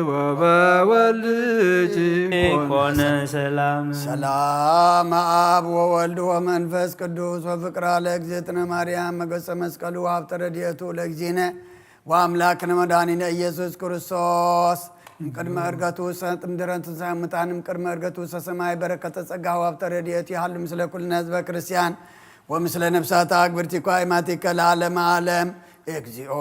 ወበወልድ ኮነ ሰላም። ሰላም አብ ወወልድ ወመንፈስ ቅዱስ ወፍቅራ ለእግዝእትነ ማርያም መገጸ መስቀሉ ሀብተ ረድኤቱ ለእግዚእነ ወአምላክነ መድኃኒነ ኢየሱስ ክርስቶስ እምቅድመ ዕርገቱ ሰጥምድረን ትንሣኤ ሙታን እምቅድመ ዕርገቱ ሰሰማይ በረከተ ጸጋ ሀብተ ረድኤቱ ይሃሉ ምስለ ኩልነ ህዝበ ክርስቲያን ወምስለ ነፍሳተ አግብርቲኮ አይማቲከ ለዓለመ ዓለም። እግዚኦ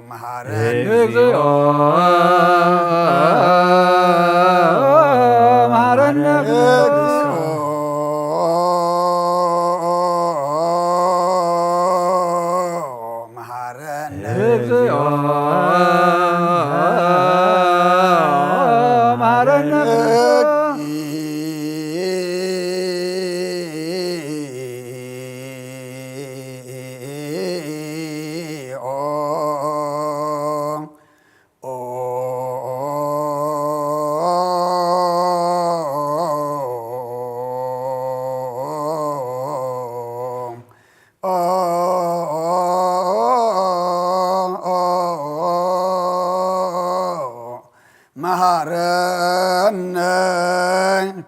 መሐረነ። እግዚኦ መሐረነ። እግዚኦ መሐረነ። እግዚኦ መሐረነ። እግዚኦ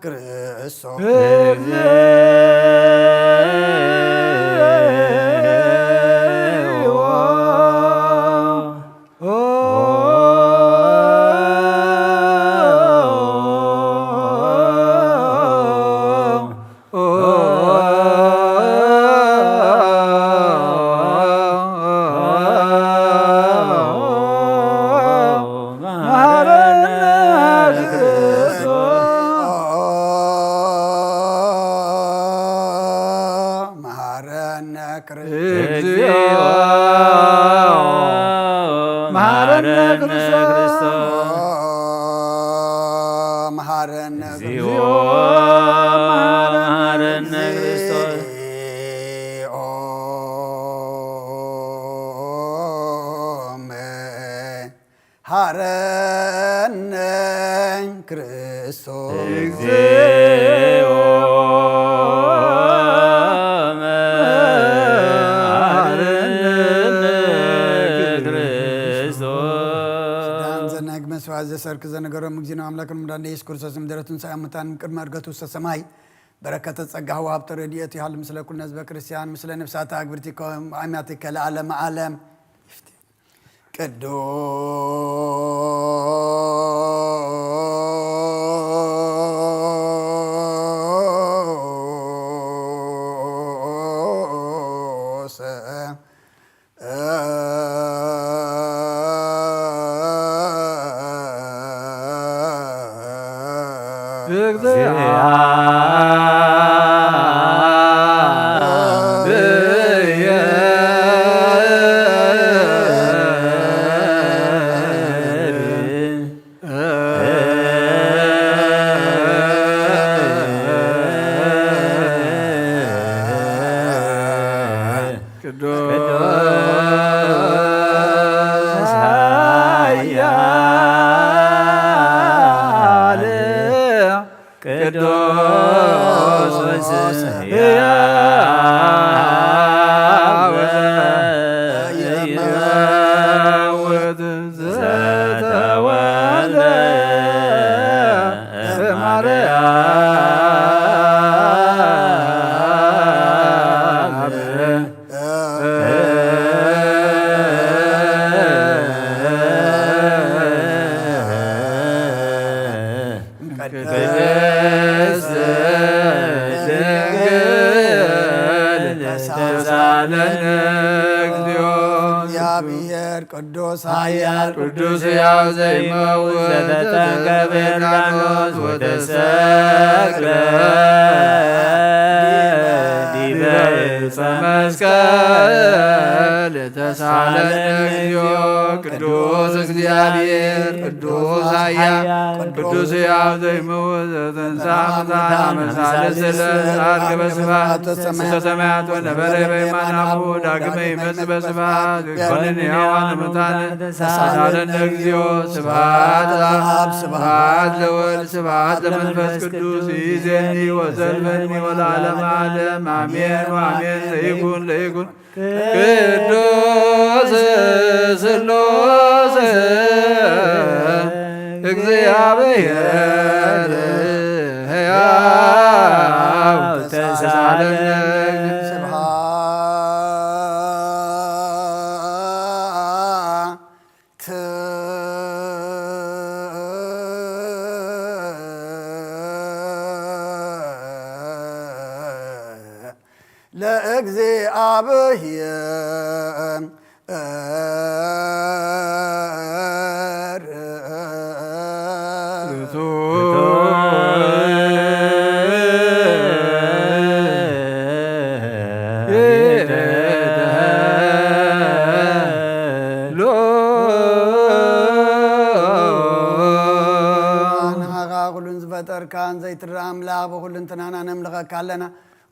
ክርስቶስ መሃረነ ክርስቶስ። መሃረነ ክርስቶስ። መሃረነ ክርስቶስ። መሃረነ ክርስቶስ። ዳን ዘነግ መስዋዕት ዘሰርክ ዘነገሮም እግዚእነ ኣምላክ ንሙዳን ኢየሱስ ክርስቶስ ምድረቱን ሳያሙታን ቅድመ እርገቱ ውስተ ሰማይ በረከተ ጸጋሁ ሀብተ ረድኤቱ ይሃሉ ምስለ ኩልነ ህዝበ ክርስቲያን ምስለ ነፍሳተ ኣግብርቲከ ኣማቲከ ለዓለመ ዓለም። ቅዱስ ቅዱስ ኃያል ቅዱስ ሕያው ዘኢይመውት ዘተወልደ እማርያም። ቅድስት ድንግል ተሳለነ እግዚኦ። እግዚአብሔር ቅዱስ ኃያል ቅዱስ ሕያው ዘይመውት ዘተንከፈ ዮርዳኖስ ወተሰቅለ ዲበ ዕፀ መስቀል ተሳለነ እግዚኦ። ቅዱስ እግዚአብሔር ቅዱስ ኃያል ቅዱስ ሕያው ዘይመውት ዘተንሳ ሙታን አመሳለስለ አርገ በስብሐት ውስተ ሰማያት ወነበረ በየማነ አቡሁ ዳግመ ይመጽእ በስብሐት ይኮንን ሕያዋን ሙታን ተሳለነ እግዚኦ። ስብሐት ለአብ ስብሐት ለወልድ ስብሐት ለመንፈስ ቅዱስ ይእዜኒ ወዘልፈኒ ወለዓለመ ዓለም አሜን ወአሜን። ለይኩን ለይኩን ቅዱስ ስሉስ እግዚአብሔር ሕያው ተሳለነ። ስብሐት ለእግዚአብሔር ንዓኻ ኩሉን ዝፈጠርካን ዘይትረኣ ኣምላኽ ብኹልንትናና ነምልኸካ ኣለና።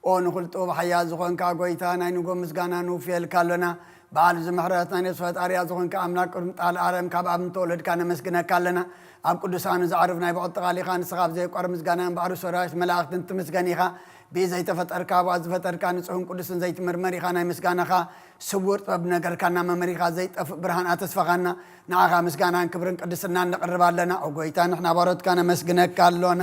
ኦ ንኹሉ ጥበብ ሓያል ዝኾንካ ጎይታ፣ ናይ ንጎ ምስጋና ንውፍየልካ ኣሎና። በዓል እዚ ምሕረት ናይ ነፍሲ ፈጣሪያ ዝኾንካ ኣምላክ፣ ቅድሚ ጣል ዓለም ካብ ኣብ እንተወለድካ ነመስግነካ ኣለና። ኣብ ቅዱሳኑ ዘዕርፍ ናይ ብቕጥቃል ኢኻ፣ ንስኻ ኣብ ዘይቋር ምስጋና እምበኣር ሰራዊት መላእኽትን ትምስገን ኢኻ። ብዘይተፈጠርካ ኣብኣ ዝፈጠርካ ንጹህን ቅዱስን ዘይትምርመር ኢኻ። ናይ ምስጋናኻ ስውር ጥበብ ነገርካና መመሪኻ ዘይጠፍእ ብርሃን ኣተስፋኻና። ንዓኻ ምስጋናን ክብርን ቅድስናን ነቕርብ ኣለና። ኦ ጎይታ፣ ንሕና ባሮትካ ነመስግነካ ኣሎና።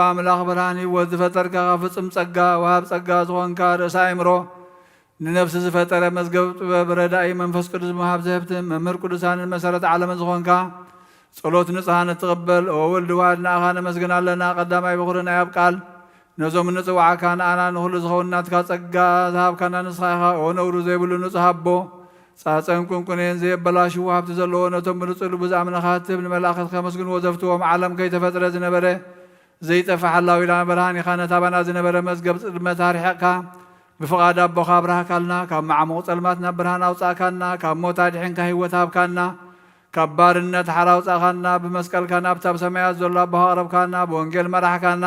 ኣምላኽ ብርሃን ህይወት ዝፈጠርካ፣ ፍጹም ጸጋ ወሃብ ጸጋ ዝኾንካ፣ ርእሰ ኣእምሮ ንነፍሲ ዝፈጠረ፣ መዝገብ ጥበብ ረዳኢ፣ መንፈስ ቅዱስ መውሃብ ዘህብቲ፣ መምህር ቅዱሳንን መሰረት ዓለምን ዝኾንካ፣ ጸሎት ንጽሃን እትቕበል፣ ኦ ወልድ ዋሕድ፣ ንኣኻ ነመስግን ኣለና። ቀዳማይ በኹሪ ናይ ኣብ ቃል ነዞም እንጽውዓካ ንኣና ንኹሉ ዝኸውን ናትካ ጸጋ ዝሃብካና ንስኻ ኢኻ። ኦ ነውሩ ዘይብሉ ንጹህ ኣቦ፣ ጻጸን ቁንቁኔን ዘየበላሽዉ ሃብቲ ዘለዎ፣ ነቶም ብንጹህ ልቡ ዝኣምነኻ ትህብ፣ ንመላእኽት ከመስግንዎ ዘፍትዎም፣ ዓለም ከይተፈጥረ ዝነበረ ዘይጠፍእ ሓላዊና ብርሃን ኢኻ። ነቲ ኣባና ዝነበረ መዝገብ ጽልመት ኣርሒቕካ፣ ብፍቓድ ኣቦኻ ኣብራህካልና። ካብ መዓሙቕ ጸልማት ናብ ብርሃን ኣውጻእካና። ካብ ሞት ኣድሒንካ ህይወት ሃብካና። ካብ ባርነት ሓራ ኣውጻእካና። ብመስቀልካ ናብቲ ኣብ ሰማያት ዘሎ ኣቦኻ ኣቕረብካና። ብወንጌል መራሕካና።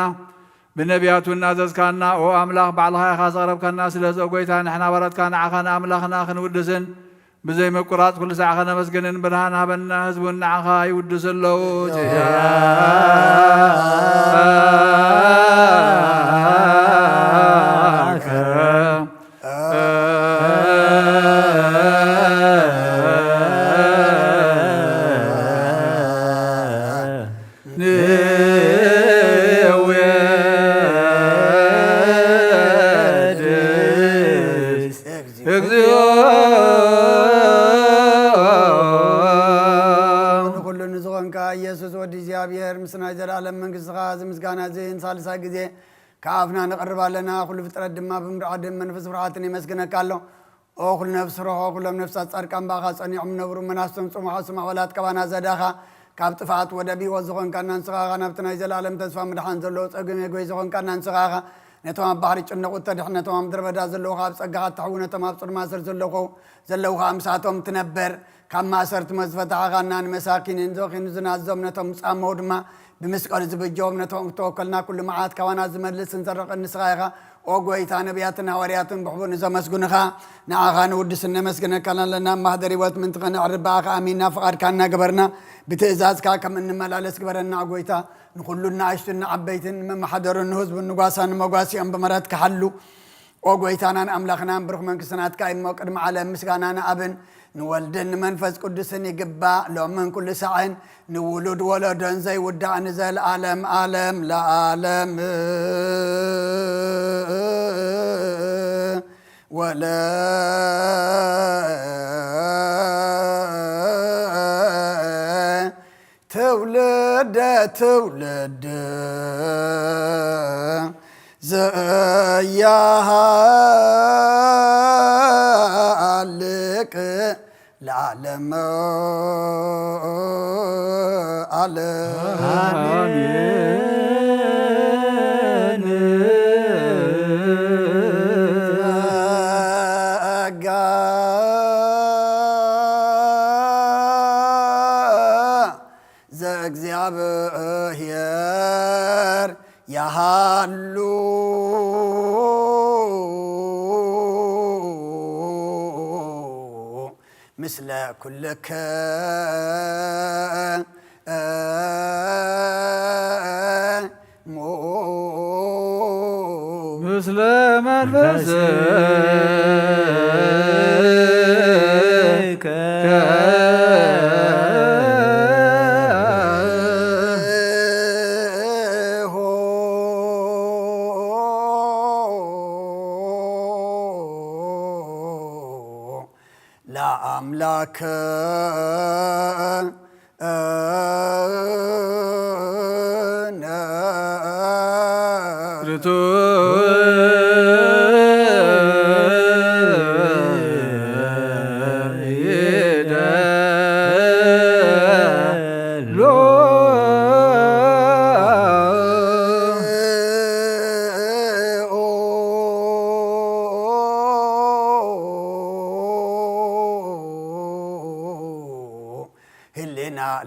ብነቢያቱ እናዘዝካና። ኦ ኣምላኽ፣ ባዕልኻ ኢኻ ዘቕረብካና። ስለዚ ኦ ጎይታ፣ ንሕና ባሮትካ ንዓኻ ንኣምላኽና ክንውድስን ብዘይ ምቁራጽ ኩሉ ሳዕ ከነመስግንን ብርሃን ሃበና። ህዝቡን ንዓኻ ይውድሱ ኣለዉ። ንወድስ እግዚኦ። ንኹሉ ንዝኾንካ ኢየሱስ ወዲ እግዚኣብሔር፣ ምስ ናይ ዘላለም መንግስትኻ፣ እዚ ምስጋና እዚ ንሳልሳይ ግዜ ካብ ኣፍና ነቕርብ ኣለና። ኩሉ ፍጥረት ድማ ብምርዓድን መንፈስ ፍርሃትን የመስግነካ ኣሎ። ኦ ኩሉ ነፍሲ ርሆ፣ ኩሎም ነፍሳት ጻድቃን ብኣኻ ጸኒዖም ነብሩ፣ መናፍስቶም ጽሙዓ ስማ ወላት ካባና ዘዳኻ፣ ካብ ጥፍኣት ወደብ ህይወት ዝኾንካና ንስኻ ኢኻ። ናብቲ ናይ ዘላለም ተስፋ ምድሓን ዘለዎ ጸገም የጎይ ዝኾንካና ንስኻ ኢኻ። ነቶም ኣብ ባሕሪ ጭነቑ እተድሕን፣ ነቶም ኣብ ምድረ በዳ ዘለዉ፣ ካብ ጸጋኻ እተሕዉ፣ ነቶም ኣብ ጽልማት ስር ዘለዉ፣ ዘለዉ ኸኣ ምሳቶም ትነበር። ካብ ማእሰርቲ ሞት ዝፈታሕኻና፣ ንመሳኪንን ዘኺኑ ዝናዞም፣ ነቶም ጻመው ድማ ብመስቀሉ ዝበጀዎም፣ ነቶም እተወከልና ኩሉ መዓት ካባና ዝመልስን ዘርቕን ንስኻ ኢኻ። ኦ ጎይታ፣ ነቢያትን ሃዋርያትን ብሕቡእ ንዘመስግኑኻ ንዓኻ ንውድስን ነመስግነካን ኣለና። ማህደር ህይወት ምእንቲ ኸነዕርብ ብኣኻ ኣሚንና ፍቓድካ እናገበርና ብትእዛዝካ ከም እንመላለስ ግበረና። ኦ ጎይታ፣ ንኹሉ ንኣሽቱን ንዓበይትን፣ ንመመሓደሩን ንህዝቡን ንጓሳን ንመጓሲኦም ብምህረትካ ሓሉ። ኦ ጎይታናን ኣምላኽናን ብሩኽ መንግስቲ ናትካ እዩ እሞ፣ ቅድሚ ዓለም ምስጋና ንኣብን ንወልድን ንመንፈስ ቅዱስን ይግባእ፣ ሎምን ኩሉ ሳዕን ንውሉድ ወለዶን ዘይውዳእ ንዘለኣለም ዓለም ለዓለም። ወለ ትውልደ ትውልድ ዘያሃልቅ ለዓለመ ዓለም። ጸጋ ዘእግዚኣብሔር ያሃሉ ምስለ ኩልክሙ። ምስለ መንፈስከ። ለአምላክ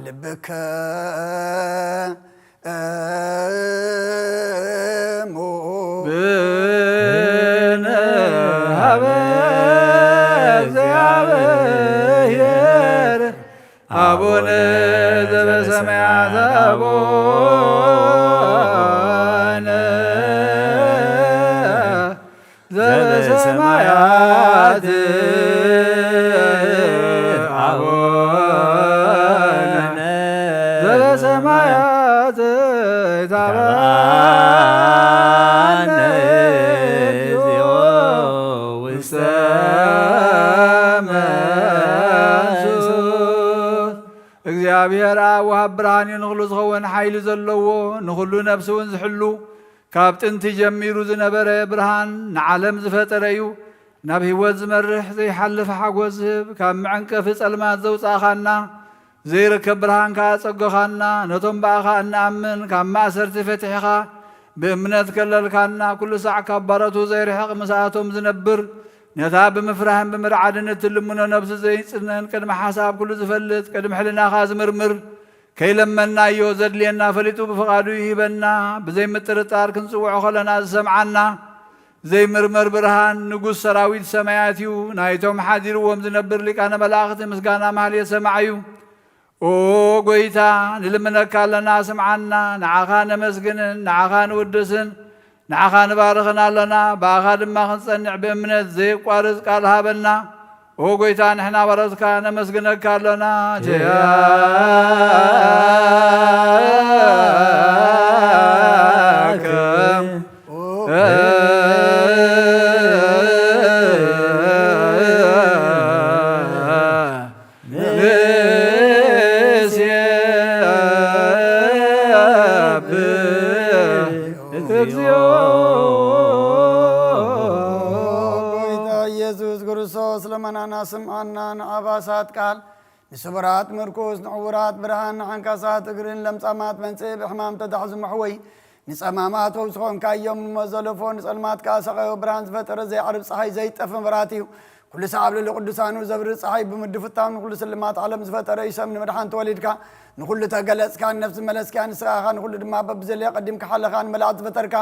ልብከ እሙ ብነ ሀበ እግዚአብሔር አቡነ ዘበሰማያት አቡነ ዘበሰማያት አቡነ ዘበሰማያት ይትባረክ እግዚኦ ውስተ መንሱት። እግዚኣብሔር ኣብ ወሃብ ብርሃን እዩ፣ ንኹሉ ዝኸውን ሓይሊ ዘለዎ፣ ንኹሉ ነፍሲ እውን ዝሕሉ፣ ካብ ጥንቲ ጀሚሩ ዝነበረ ብርሃን ንዓለም ዝፈጠረ እዩ። ናብ ህይወት ዝመርሕ ዘይሓልፍ ሓጎስ ዝህብ፣ ካብ መዐንቀፊ ጸልማት ዘውጻእኻና፣ ዘይርከብ ብርሃን ከኣ ጸጎኻና፣ ነቶም ብኣኻ እንኣምን ካብ ማእሰርቲ ፈቲሕኻ፣ ብእምነት ከለልካና፣ ኩሉ ሳዕ ካብ ባሮቱ ዘይርሕቕ ምስኣቶም ዝነብር፣ ነታ ብምፍራህን ብምርዓድን እትልምኖ ነብሲ ዘይጽነን ቅድሚ ሓሳብ ኩሉ ዝፈልጥ ቅድሚ ሕልናኻ ዝምርምር ከይለመናዮ ዘድልየና ፈሊጡ ብፍቓዱ ይህበና። ብዘይምጥርጣር ክንጽውዖ ከለና ዝሰምዓና ዘይምርመር ብርሃን ንጉስ ሰራዊት ሰማያት እዩ። ናይቶም ሓዲርዎም ዝነብር ሊቃነ መላእኽቲ ምስጋና ማህሌት ሰማዕ እዩ። ኦ ጎይታ ንልምነካ ኣለና ስምዓና። ንዓኻ ነመስግንን ንዓኻ ንውድስን ንዓኻ ንባርኽን ኣለና። ብኣኻ ድማ ክንጸንዕ ብእምነት ዘየቋርጽ ቃል ሃበና። ኦ ጎይታ ንሕና ባሮትካ ነመስግነካ ኣሎና። ኪያከ ንሴብሕ እግዚኦ። ጎይታ ኢየሱስ ክርስቶስ ለመናና ስምዓና። ንኣባሳት ቃል፣ ንስቡራት ምርኩስ፣ ንዕውራት ብርሃን፣ ንዓንካሳት እግርን ለምጻማት መንጽእ፣ ብሕማም ተታሕዙ መሕወይ፣ ንጸማማት ፈውሲ ኾንካዮም። ንሞት ዘለፎ ንጸልማት ከኣ ሰቐዮ። ብርሃን ዝፈጠረ ዘይዓርብ ጸሓይ ዘይጠፍ መብራህቲ እዩ። ኩሉ ሰዓብ ልዕሊ ቅዱሳኑ ዘብርህ ጸሓይ ብምድፍታም ንኹሉ ስልማት ዓለም ዝፈጠረ እዩ። ሰብ ንምድሓን ተወሊድካ፣ ንኹሉ ተገለጽካ፣ ንነፍሲ መለስካ፣ ንስኻ ኢኻ ንኹሉ ድማ በብዘለዮ ቀዲምካ ሓለኻ። ንመላእክት ዝፈጠርካ፣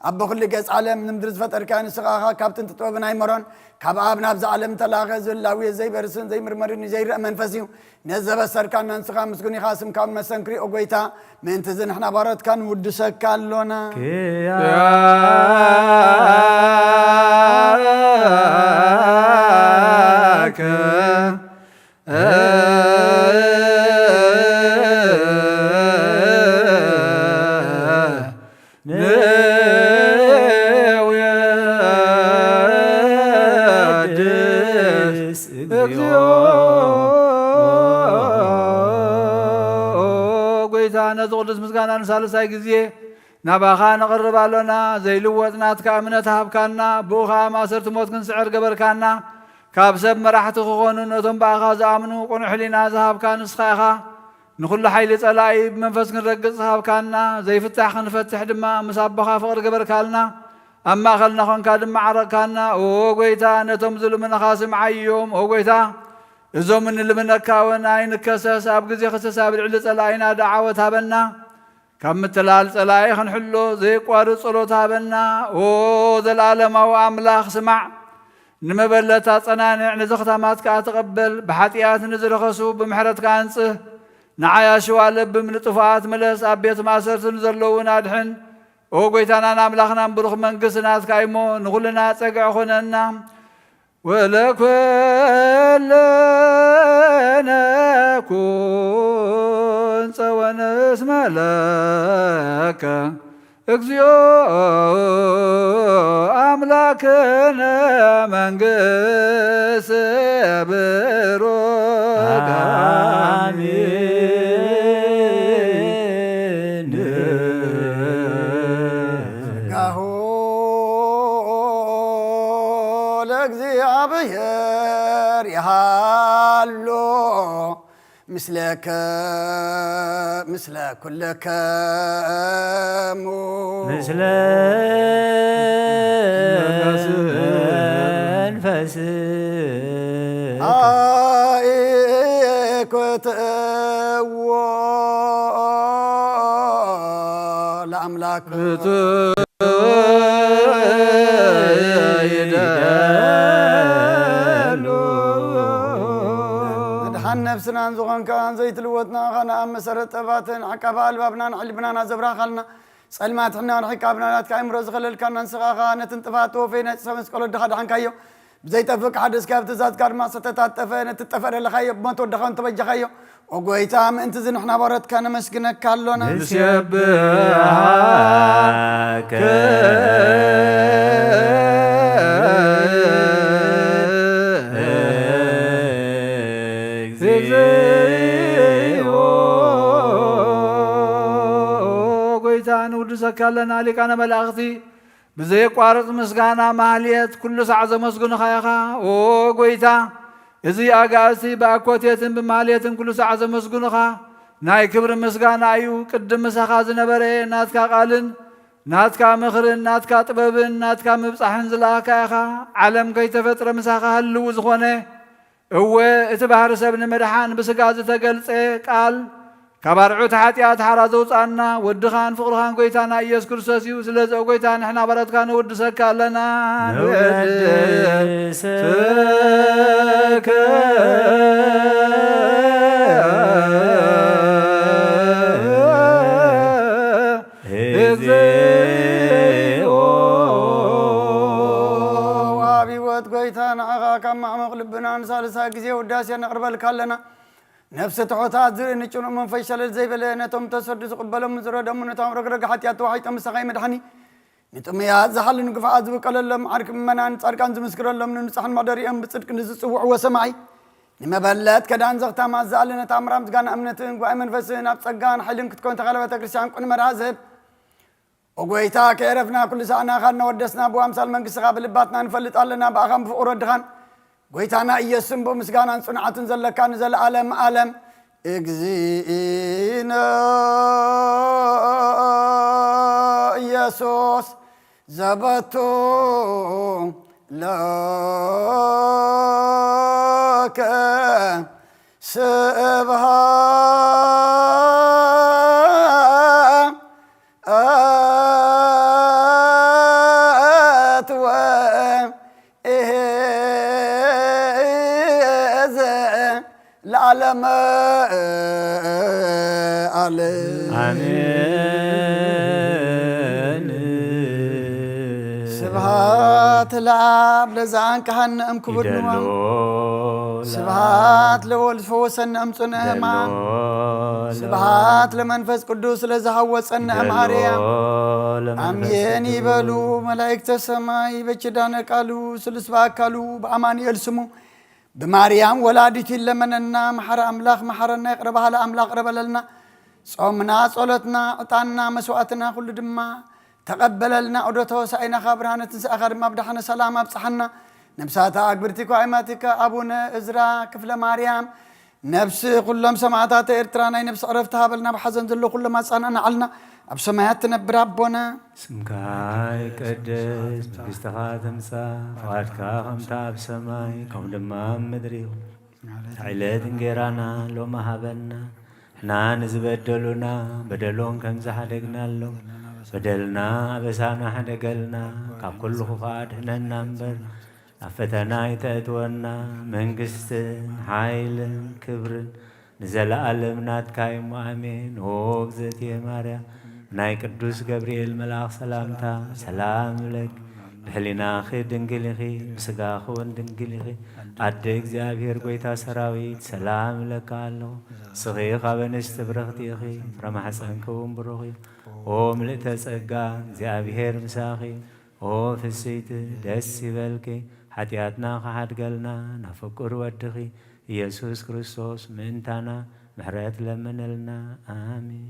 ኣብ በኹሉ ገጽ ዓለም ንምድሪ ዝፈጠርካ፣ ንስኻ ኢኻ ካብ ጥንቲ ጥበብን ኣይመሮን፣ ካብ ኣብ ናብዚ ዓለም ተላኸ። ዝህላዊ ዘይበርስን ዘይምርመርን ዘይረአ መንፈስ እዩ። ነዚ ዘበሰርካና ንስኻ ምስጉን ኢኻ። ስምካ እውን መሰንክር እዩ፣ ኦ ጎይታ። ምእንቲ እዚ ንሕና ባሮትካ ንውድሰካ ኣሎና። ኪያከ ንውየድስ እግዚኦ። ጎይታ፣ ነዚ ቅዱስ ምስጋና ንሳልሳይ ግዜ ናባኻ ነቕርብ ኣሎና። ዘይልወጥ ናትካ እምነት ሃብካና፣ ብኡ ኸኣ ማእሰርቲ ሞት ክንስዕር ገበርካና። ካብ ሰብ መራሕቲ ክኾኑ ነቶም ብኣኻ ዝኣምኑ ቅኑዕ ሕሊና ዝሃብካ ንስኻ ኢኻ። ንኹሉ ሓይሊ ጸላኢ ብመንፈስ ክንረግጽ ሃብካና፣ ዘይፍታሕ ክንፈትሕ ድማ ምስ ኣቦኻ ፍቕሪ ገበርካልና። ኣብ ማእከልና ኾንካ ድማ ዓረቕካና። ኦ ጎይታ፣ ነቶም ዝልምኑኻ ስምዓዮም። ኦ ጎይታ፣ እዞም እንልምነካ እውን ኣይንከሰስ። ኣብ ግዜ ክሰስ ኣብ ልዕሊ ጸላኢና ደዓወት ሃበና። ካብ ምትላል ጸላኢ ክንሕሎ ዘየቋርጽ ጸሎት ሃበና። ኦ ዘለኣለማዊ ኣምላኽ ስማዕ። ንመበለት ኣጸናንዕ፣ ንዘኽታማት ከኣ ተቐበል። ብሓጢኣት ንዝረኸሱ ብምሕረትካ ኣንጽህ። ንዓይ ኣሽዋ ለብም፣ ንጥፉኣት ምለስ፣ ኣብ ቤት ማእሰርቲ ንዘለዉ እውን ኣድሕን። ኦ ጎይታናን ኣምላኽናን ብሩኽ መንግስቲ ናትካ እዩሞ ንኹልና ጸግዒ ኾነና። ወለኩለነ ኩን ጸወን እስመ ለከ እግዚኦ አምላክነ መንግስት ብሩክ አሜን። ጸጋሁ ለእግዚኣብሔር ይሃሎ ምስለከ ምስለ ኩልከሙ። ምስለ መንፈስ አይኩትዎ ከኣን ዘይትልወጥ ንኣኻ ንኣብ መሰረት ጠባትን ዓቃቢ ኣልባብናን ዕልብናን ኣዘብራኻልና። ጸልማት ሕና ርሒቃ ብና ናትካ ኣእምሮ ዝኸለልካና ንስኻ ኸኣ ነትን ጥፋት ተወፈይ ናይ ጸ መስቀል ወድኻ ደሓንካዮ። ብዘይጠፍእ ክሓደስካ ኣብ ትእዛዝካ ድማ ዝተታጠፈ ነቲ ጠፈ ደለኻዮ ብሞት ወድኻ እንተበጃኻዮ። ኦ ጎይታ፣ ምእንቲ እዚ ንሕና ባሮትካ ነመስግነካ ኣሎና። ንስብሐከ እግዚኦ። ጎይታ፣ ንውድሰካ ኣለና። ሊቃነ መላእኽቲ ብዘየቋርጽ ምስጋና ማህልየት ኩሉ ሳዕ ዘመስግኑኻ ኢኻ። ኦ ጎይታ፣ እዚ ኣጋእዝቲ ብኣኮቴትን ብማህልየትን ኩሉ ሳዕ ዘመስግኑኻ ናይ ክብሪ ምስጋና እዩ። ቅድም ምሳኻ ዝነበረ ናትካ ቃልን ናትካ ምኽርን ናትካ ጥበብን ናትካ ምብጻሕን ዝለኣኻ ኢኻ። ዓለም ከይተፈጥረ ምሳኻ ህልው ዝኾነ፣ እወ፣ እቲ ባህሪ ሰብ ንምድሓን ብስጋ ዝተገልጸ ቃል፣ ካብ ኣርዑት ሓጢኣት ሓራ ዘውጻና ወድኻን ፍቕርኻን ጎይታና ኢየሱስ ክርስቶስ እዩ። ስለዚ፣ ኦ ጎይታ፣ ንሕና ባሮትካ ነወድሰካ ኣለና። ነወድሰከ እግዚኦ። ወሃቢ ህይወት ጎይታ፣ ንዓኻ ካብ ማዕሙቕ ልብና ንሳልሳይ ግዜ ውዳሴ ነቕርበልካ ኣለና። ነፍሲ ትሑታት ዝርኢ ንጭኑቕ መንፈስ ሸለል ዘይበለ፣ ነቶም ተሰዱ ዝቕበሎም ዝረደሙ፣ ነቶም ረግረግ ሓጢኣት ተዋሒጦም ምሳኻ ይመድሓኒ። ንጥሙያት ዝሓሉ ንግፉዓት ዝብቀለሎም ዓርኪ ምእመናን ጻድቃን ዝምስክረሎም ንንጹሓን መሕደሪኦም ብጽድቂ ንዝጽውዕዎ ሰማዒ ንመበለት ከዳን ዘኽታማት ዝኣለነት ኣምራ ምስጋና እምነትን ጉባኤ መንፈስን ኣብ ጸጋን ሓይልን ክትኮን ተኻለ ቤተ ክርስቲያን ቁን መርሃ ዝህብ ኦ ጎይታ፣ ከየረፍና ኩሉ ሰዓና ኻን እናወደስና ብኣምሳል መንግስትኻ ብልባትና ንፈልጥ ኣለና። ብኣኻን ብፍቕር ወድኻን ጎይታና ኢየሱስን ብምስጋናን ጽንዓትን ዘለካ ንዘለኣለም ዓለም። እግዚእነ ኢየሱስ ዘበቱ ለከ ስብሐት ወይእዜ ለዓለመ ዓለም። ኣሜን። ስብሐት ለአብ ለዘአንቀሐነ እምክቡድ ንዋም። ይደሎ ስብሐት ለወልድ ፈወሰነ እምጽነ ሕማም። ይደሎ ስብሐት ለመንፈስ ቅዱስ ለዘሐወጸነ ይደሎ እምአርያም። ለመንፈስ ኣሜን ቅዱስ። ይበሉ መላእክተ ሰማይ በኪዳነ ቃሉ ስሉስ በአካሉ በአማኑኤል ስሙ ብማርያም ወላዲት ይለመነና። መሐረ ኣምላኽ መሐረና፣ ይቕረ በሃሊ ኣምላኽ ይቕረ በለልና። ጾምና፣ ጸሎትና፣ ዕጣንና፣ መስዋዕትና ኩሉ ድማ ተቐበለልና። ዑደተ ሆሳዕናኻ ብርሃነ ትንሳኤኻ ድማ ብደሓነ ሰላም ኣብጽሓና። ነብሳታ ኣግብርቲ ኳይማቲካ ኣቡነ እዝራ ክፍለ ማርያም፣ ነብሲ ኩሎም ሰማዕታት ኤርትራ ናይ ነብሲ ዕረፍቲ ሃበልና። ብሓዘን ዘሎ ኩሎም ኣጻናናዓልና። ኣብ ሰማያት ትነብር ኣቦና፣ ስምካ ይቀደስ፣ መንግስትኻ ትምጻእ፣ ፍቓድካ ከምታ ኣብ ሰማይ ከምኡ ድማ ኣብ ምድሪ ይኹን። ዕለት እንጌራና ሎሚ ሃበና። ንሕና ንዝበደሉና በደሎም ከም ዝሓደግናሎም፣ በደልና ኣበሳና ሓደገልና፣ ካብ ኩሉ ክፉእ ኣድሕነና እምበር፣ ናብ ፈተና ኣይተእትወና። መንግስትን ሓይልን ክብርን ንዘለኣለም ናትካ እሞ፣ ኣሜን። ኦ እግዝእትየ ማርያም፣ ናይ ቅዱስ ገብርኤል መልኣኽ ሰላምታ ሰላም እብለኪ። ብሕሊናኺ ድንግል ኢኺ፣ ብስጋኺ እውን ድንግል ኢኺ። ኣደ እግዚኣብሔር ጐይታ ሰራዊት ሰላም እብለኪ ኣለኹ። ንስኺ ካብ ኣንስቲ ብርኽቲ ኢኺ፣ ፍረ ማሕፀንኪ እውን ብሩኽ እዩ። ኦ ምልእተ ጸጋ፣ እግዚኣብሔር ምሳኺ። ኦ ፍስይቲ፣ ደስ ይበልኪ። ሓጢኣትና ክሓድገልና ናብ ፍቁር ወድኺ ኢየሱስ ክርስቶስ ምእንታና ምሕረት ለምንልና። ኣሜን።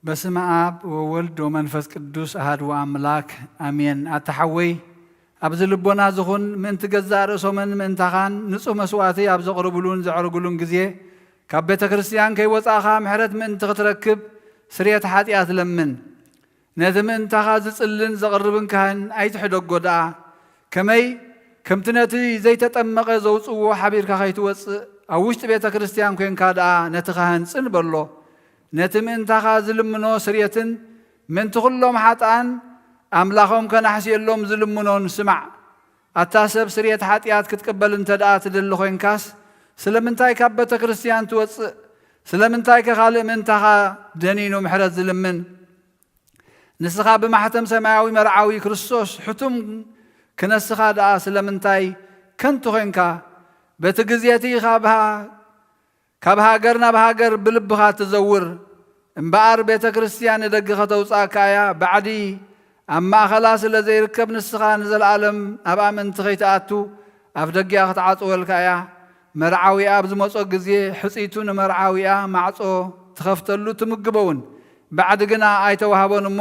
በስመ ኣብ ወወልድ ወመንፈስ ቅዱስ ኣሃዱ ኣምላክ ኣሜን። ኣታ ሓወይ፣ ኣብዚ ልቦና ዝኹን ምእንቲ ገዛእ ርእሶምን ምእንታኻን ንጹህ መስዋእቲ ኣብ ዘቕርብሉን ዘዕርግሉን ግዜ፣ ካብ ቤተ ክርስቲያን ከይወጻእኻ ምሕረት ምእንቲ ክትረክብ ስርየት ሓጢኣት ለምን። ነቲ ምእንታኻ ዝጽልን ዘቕርብን ካህን ኣይትሕደጎ ደኣ። ከመይ? ከምቲ ነቲ ዘይተጠመቐ ዘውጽእዎ ሓቢርካ ከይትወጽእ፣ ኣብ ውሽጢ ቤተ ክርስቲያን ኮንካ ደኣ ነቲ ካህን ጽን በሎ። ነቲ ምእንታኻ ዝልምኖ ስርየትን ምእንቲ ኩሎም ሓጥኣን ኣምላኾም ከናሕስየሎም ዝልምኖን ስማዕ። ኣታ ሰብ፣ ስርየት ሓጢኣት ክትቅበል እንተ ደኣ ትደሊ ኾይንካስ፣ ስለምንታይ ካብ ቤተ ክርስቲያን ትወጽእ? ስለምንታይከ ካልእ ምእንታኻ ደኒኑ ምሕረት ዝልምን? ንስኻ ብማሕተም ሰማያዊ መርዓዊ ክርስቶስ ሕቱም ክነስኻ ደኣ ስለምንታይ ከንቱ ኾይንካ? በቲ ግዜ እቲ ካብ ሃ-፣ ካብ ሃገር ናብ ሃገር ብልብኻ ትዘውር። እምበኣር ቤተ ክርስቲያን ንደገ ከተውጽኣካ እያ። ባዕዲ ኣብ ማእኸላ ስለ ዘይርከብ፣ ንስኻ ንዘለኣለም ኣብኣ ምእንቲ ከይትኣቱ፣ ኣፍ ደጊኣ ክትዓጽወልካ እያ። መርዓዊኣ ኣብ ዝመጾ ግዜ፣ ሕጽይቱ ንመርዓዊኣ ማዕጾ ትኸፍተሉ፣ ትምግቦ እውን። ባዕዲ ግና ኣይተዋህቦን እሞ፣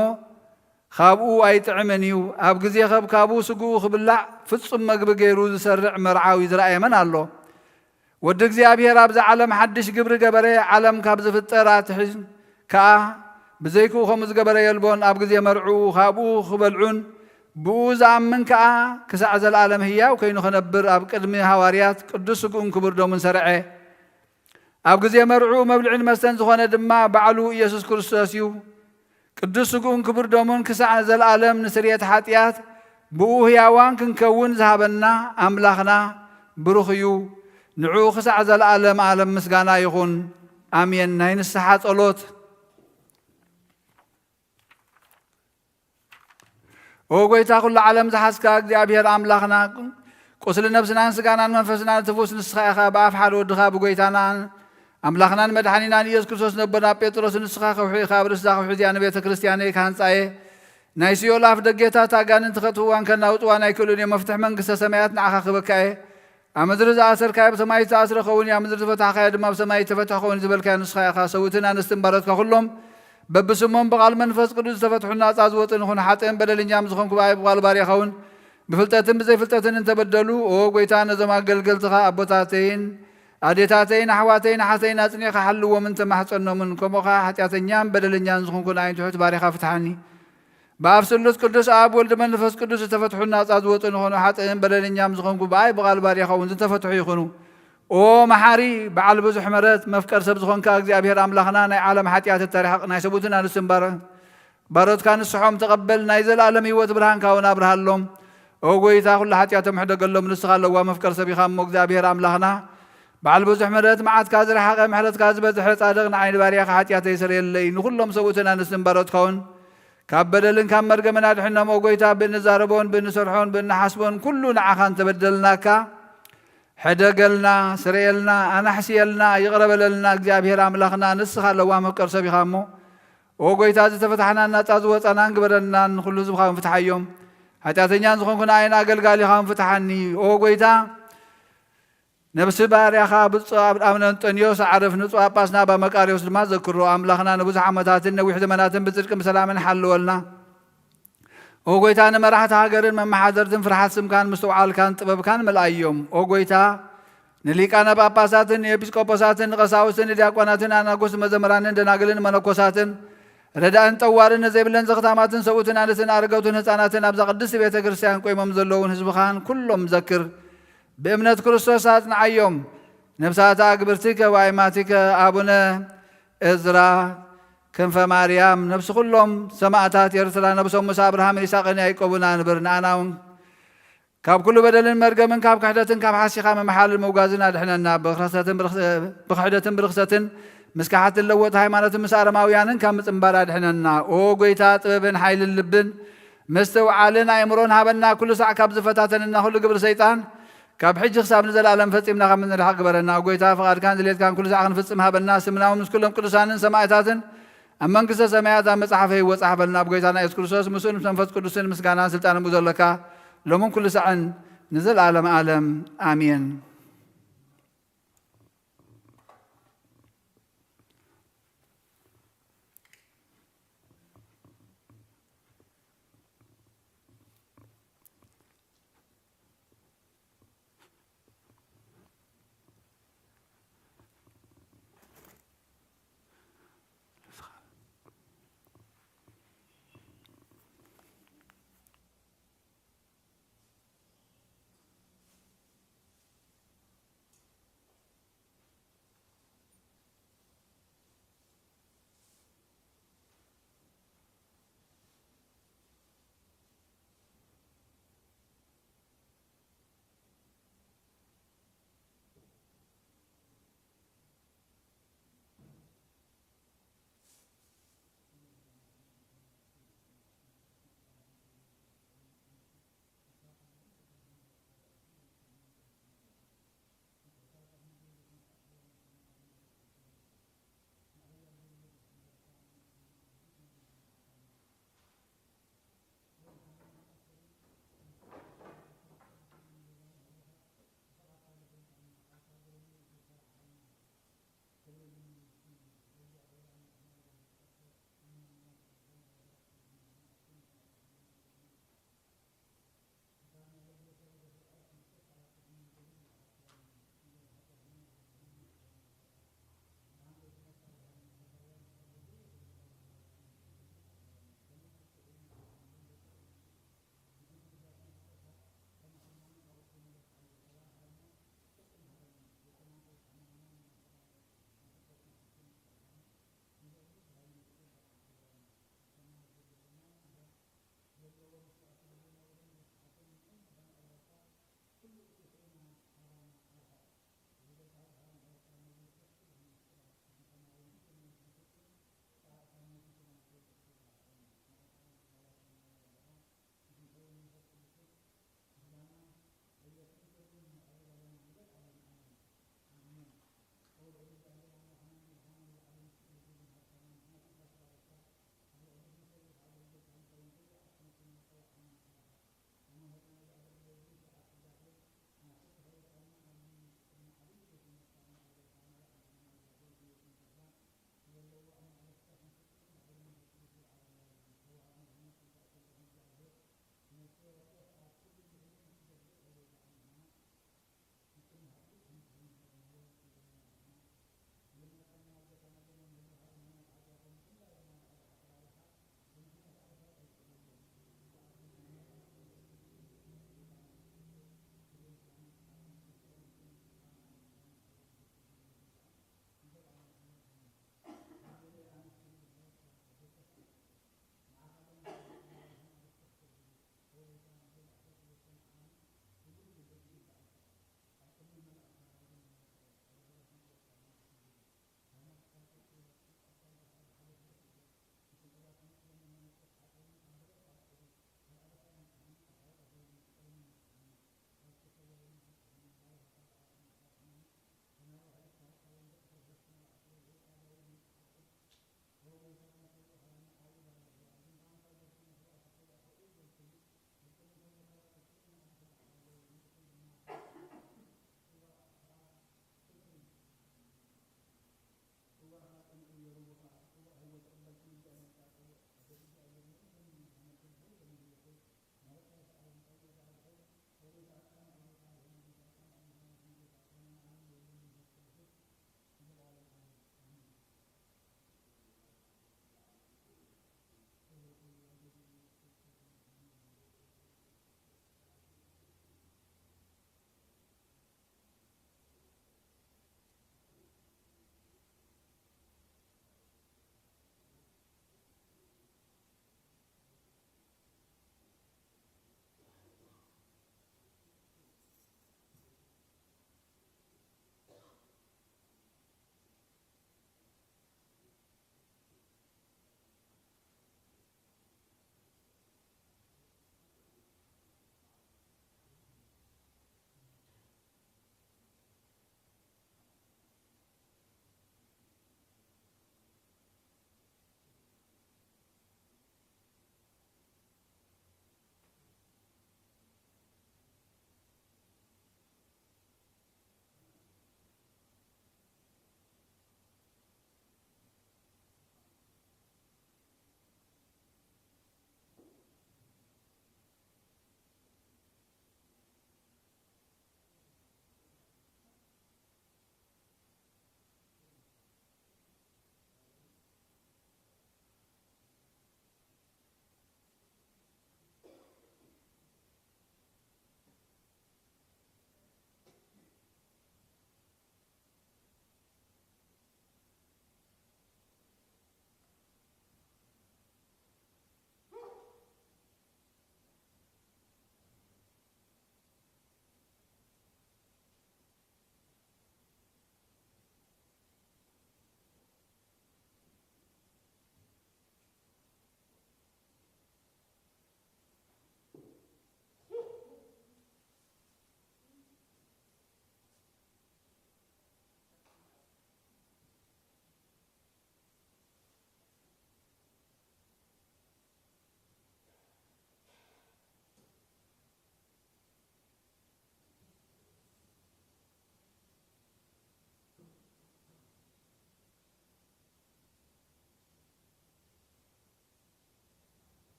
ካብኡ ኣይጥዕምን እዩ። ኣብ ግዜ ከብካቡ ስግኡ ክብላዕ ፍጹም መግቢ ገይሩ ዝሰርዕ መርዓዊ ዝረኣየ መን ኣሎ? ወዲ እግዚኣብሔር ኣብዛ ዓለም ሓድሽ ግብሪ ገበረ፣ ዓለም ካብ ዝፍጠር ኣትሒዝ ከኣ ብዘይክኡ ከምኡ ዝገበረ የልቦን። ኣብ ግዜ መርዕኡ ካብኡ ክበልዑን ብኡ ዝኣምን ከኣ ክሳዕ ዘለኣለም ህያው ኮይኑ ክነብር ኣብ ቅድሚ ሃዋርያት ቅዱስ ስግኡን ክቡር ደሙን ሰርዐ። ኣብ ግዜ መርዕኡ መብልዕን መስተን ዝኾነ ድማ ባዕሉ ኢየሱስ ክርስቶስ እዩ። ቅዱስ ስግኡን ክቡር ደሙን ክሳዕ ዘለኣለም ንስርየት ሓጢኣት ብኡ ህያዋን ክንከውን ዝሃበና ኣምላኽና ብሩኽ እዩ። ንዕኡ ክሳዕ ዘለኣለም ኣለም ምስጋና ይኹን። ኣሜን። ናይ ንስሓ ጸሎት። ኦ ጎይታ ኩሉ ዓለም ዝሓዝካ እግዚኣብሔር ኣምላኽና፣ ቁስሊ ነብስናን ስጋናን መንፈስናን ትፍውስ ንስኻ ኢኻ። ብኣፍ ሓደ ወድኻ ብጎይታናን ኣምላኽናን መድሓኒናን ኢየሱስ ክርስቶስ ነቦና ጴጥሮስ ንስኻ ከውሒ ኢኻ፣ ኣብ ርእሲ እዛ ከውሒ እዚኣ ንቤተ ክርስቲያነይ ክሃንጻ እየ። ናይ ሲኦል ኣፍ ደጌታት ኣጋንንቲ ከጥፍእዋን ከናውጥዋን ኣይክእሉን እዮም። መፍትሕ መንግስተ ሰማያት ንዓኻ ክህበካ እየ። ኣብ ምድሪ ዝኣሰርካዮ ኣብ ሰማይ ዝተኣስረ ክኸውን እዩ፣ ኣብ ምድሪ ዝፈታሕካዮ ድማ ኣብ ሰማይ ዝተፈትሐ ክኸውን እዩ ዝበልካዮ ንስኻ ኢኻ። ሰብኡትን ኣንስትን ባሮትካ ኩሎም በብስሞም ብቓል መንፈስ ቅዱስ ዝተፈትሑን ናጻ ዝወጹን ይኹኑ። ሓጥእን በደለኛም ዝኾንኩ ብኣይ ብቓል ባርያ ኸውን ብፍልጠትን ብዘይፍልጠትን እንተበደሉ፣ ኦ ጎይታ፣ ነዞም ኣገልገልትኻ ኣቦታተይን ኣዴታተይን ኣሕዋተይን ኣሓተይን ኣጽኒዕካ ሓልዎምን ተማሕጸኖምን። ከምኡ ኸኣ ሓጢኣተኛን በደለኛን ዝኾንኩ ንኣይን ትሑት ባርያኻ ፍትሓኒ። ብኣብ ስሉስ ቅዱስ ኣብ ወልድ መንፈስ ቅዱስ ዝተፈትሑን ናጻ ዝወጹን ይኹኑ። ሓጥእን በደለኛም ዝኾንኩ ብኣይ ብቓል ባርያኻ እውን ዝተፈትሑ ይኹኑ። ኦ መሓሪ፣ በዓል ብዙሕ ምሕረት፣ መፍቀር ሰብ ዝኾንካ እግዚኣብሔር ኣምላኽና፣ ናይ ዓለም ሓጢኣት እተርሕቕ፣ ናይ ሰብኡትን ኣንስትን ባሮ-፣ ባሮትካ ንስሖም ተቐበል፣ ናይ ዘለኣለም ህይወት ብርሃንካ እውን ኣብርሃሎም። ኦ ጎይታ፣ ኩሉ ሓጢኣቶም ሕደገሎም፣ ንስኻ ኣለዋ መፍቀር ሰብ ኢኻ እሞ እግዚኣብሔር ኣምላኽና፣ በዓል ብዙሕ ምሕረት፣ መዓትካ ዝረሓቐ፣ ምሕረትካ ዝበዝሐ፣ ጻድቕ ንዓይ ንባርያኻ ሓጢኣተይ ስረየለይ፣ ንኹሎም ሰብኡትን ኣንስትን ባሮትካ እውን ካብ በደልን ካብ መርገምን ኣድሕኖም። ኦ ጎይታ፣ ብእንዛረቦን ብእንሰርሖን ብእንሓስቦን ኩሉ ንዓኻ እንተበደልናካ፣ ሕደገልና፣ ስረየልና፣ ኣናሕስየልና፣ ይቕረ በለልና። እግዚኣብሔር ኣምላኽና፣ ንስኻ ኣለዋ መፍቀር ሰብ ኢኻ እሞ፣ ኦ ጎይታ፣ ዝተፈታሕናን ናጻ ዝወጻናን ግበረልናን፣ ንኹሉ ህዝብኻ እውን ፍትሓዮም። ሓጢኣተኛን ዝኾንኩ ንኣይን ኣገልጋሊኻን ፍትሓኒ። ኦ ጎይታ፣ ነብሲ ባርያኻ ብፁዕ ኣብ-፣ ኣቡነ እንጠንዮስ ኣዕርፍ፣ ንጹሕ ጳጳስና ኣባ መቃርዮስ ድማ ዘክሮ። ኣምላኽና ንብዙሕ ዓመታትን ነዊሕ ዘመናትን ብጽድቅን ብሰላምን ሓልወልና። ኦ ጎይታ፣ ንመራሕቲ ሃገርን መመሓደርትን ፍርሓት ስምካን ምስትውዓልካን ጥበብካን ምልኣዮም። ኦ ጎይታ፣ ንሊቃነ ጳጳሳትን ንኤጲስቆጶሳትን ንቐሳውስትን ንዲያቆናትን ኣናጉስ መዘምራንን ደናግልን መነኮሳትን ረዳእን ጠዋርን ንዘይብለን ዘኽታማትን ሰብኡትን ኣንስትን ኣረገውትን ህፃናትን ኣብዛ ቅድስቲ ቤተ ክርስቲያን ቆይሞም ዘለውን ህዝብኻን ኩሎም ዘክር። ብእምነት ክርስቶስ ኣጽንዓዮም። ነፍሳት ኣግብርቲከ ወኣይማቲከ ኣቡነ እዝራ ክንፈ ማርያም፣ ነፍሲ ኩሎም ሰማእታት ኤርትራ፣ ነብሶም ምስ ኣብርሃምን ይስሐቅን ያዕቆብን ኣንብር። ንኣና እውን ካብ ኩሉ በደልን መርገምን ካብ ክሕደትን ካብ ሓሲኻ ምምሓልን ምውጋዝን ኣድሕነና። ብኽሕደትን ብርኽ-፣ ብኽሕደትን ብርኽሰትን ምስ ከሓት ትለወጥ ሃይማኖትን ምስ ኣረማውያንን ካብ ምጽንባር ኣድሕነና። ኦ ጎይታ፣ ጥበብን ሓይልን ልብን ምስትውዓልን ኣእምሮን ሃበና። ኩሉ ሳዕ ካብ ዝፈታተነና ኩሉ ግብሪ ሰይጣን ካብ ሕጂ ክሳብ ንዘለኣለም ፈጺምና ካብ እንርሓቕ ግበረና። ኦ ጎይታ፣ ፍቓድካን ድሌትካን ኩሉ ሳዕ ክንፍጽም ሃበና። ስምና እውን ምስ ኩሎም ቅዱሳንን ሰማእታትን ኣብ መንግስተ ሰማያት ኣብ መጽሓፈ ህይወት ጸሓፈልና። ኣብ ጎይታና የሱስ ክርስቶስ ምስኡን ምስ መንፈስ ቅዱስን ምስጋናን ስልጣንን ብኡ ዘለካ ሎምን ኩሉ ሳዕን ንዘለኣለም ኣለም ኣሜን።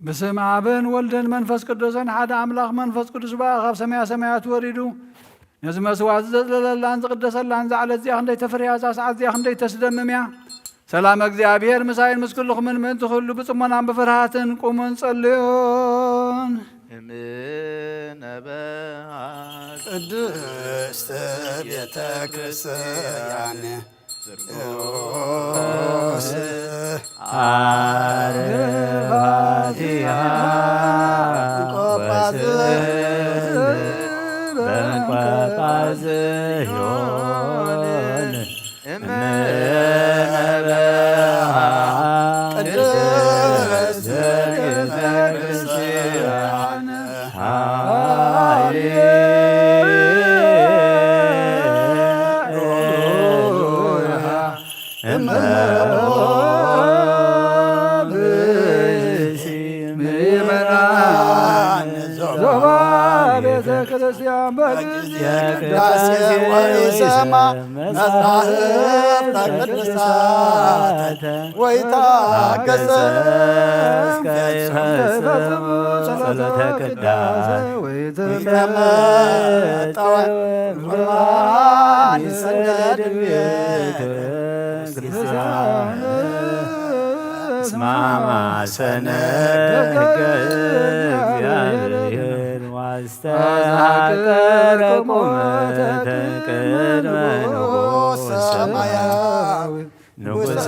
ብስም ኣብን ወልድን መንፈስ ቅዱስን ሓደ ኣምላኽ መንፈስ ቅዱስ ብኣ ካብ ሰማያ ሰማያት ወሪዱ ነዚ መስዋዕቲ ዘጽለለላን ዝቕደሰላን እዛ ዕለት እዚኣ ክንደይ ተፍርያ፣ እዛ ሰዓት እዚኣ ክንደይ ተስደምም እያ። ሰላም እግዚኣብሔር ምሳይን ምስ ኩልኹምን ምእንቲ ኩሉ ብጽሞናን ብፍርሃትን ቁሙን ጸልዩን። እምነበ ቅድስት ቤተ ክርስቲያን ርኡስ ዓርባቲሃ ቆጳዝ ወስብ በንቆጳዝ ዮን እምነበሃ ቅድስት ቤተ ክርስቲያን ምእመናን ዞባ ቤተ ክርስቲያን በጊዜ ቅዳሴ ወኢሰማ መጻሕፍተ ቅዱሳት ወይታገሰ እስከ ይፈጽሙ ጸሎተ ቅዳሴ ወይትመጠወ ቁርባን ይሰገድ ቤተ ክርስቲያን። እስማማ ሰነገ እግዚአብሔር ዋስተሃቀረ ቁመተ ቅድመ ንጉሥ ሰማያዊ ንጉሠ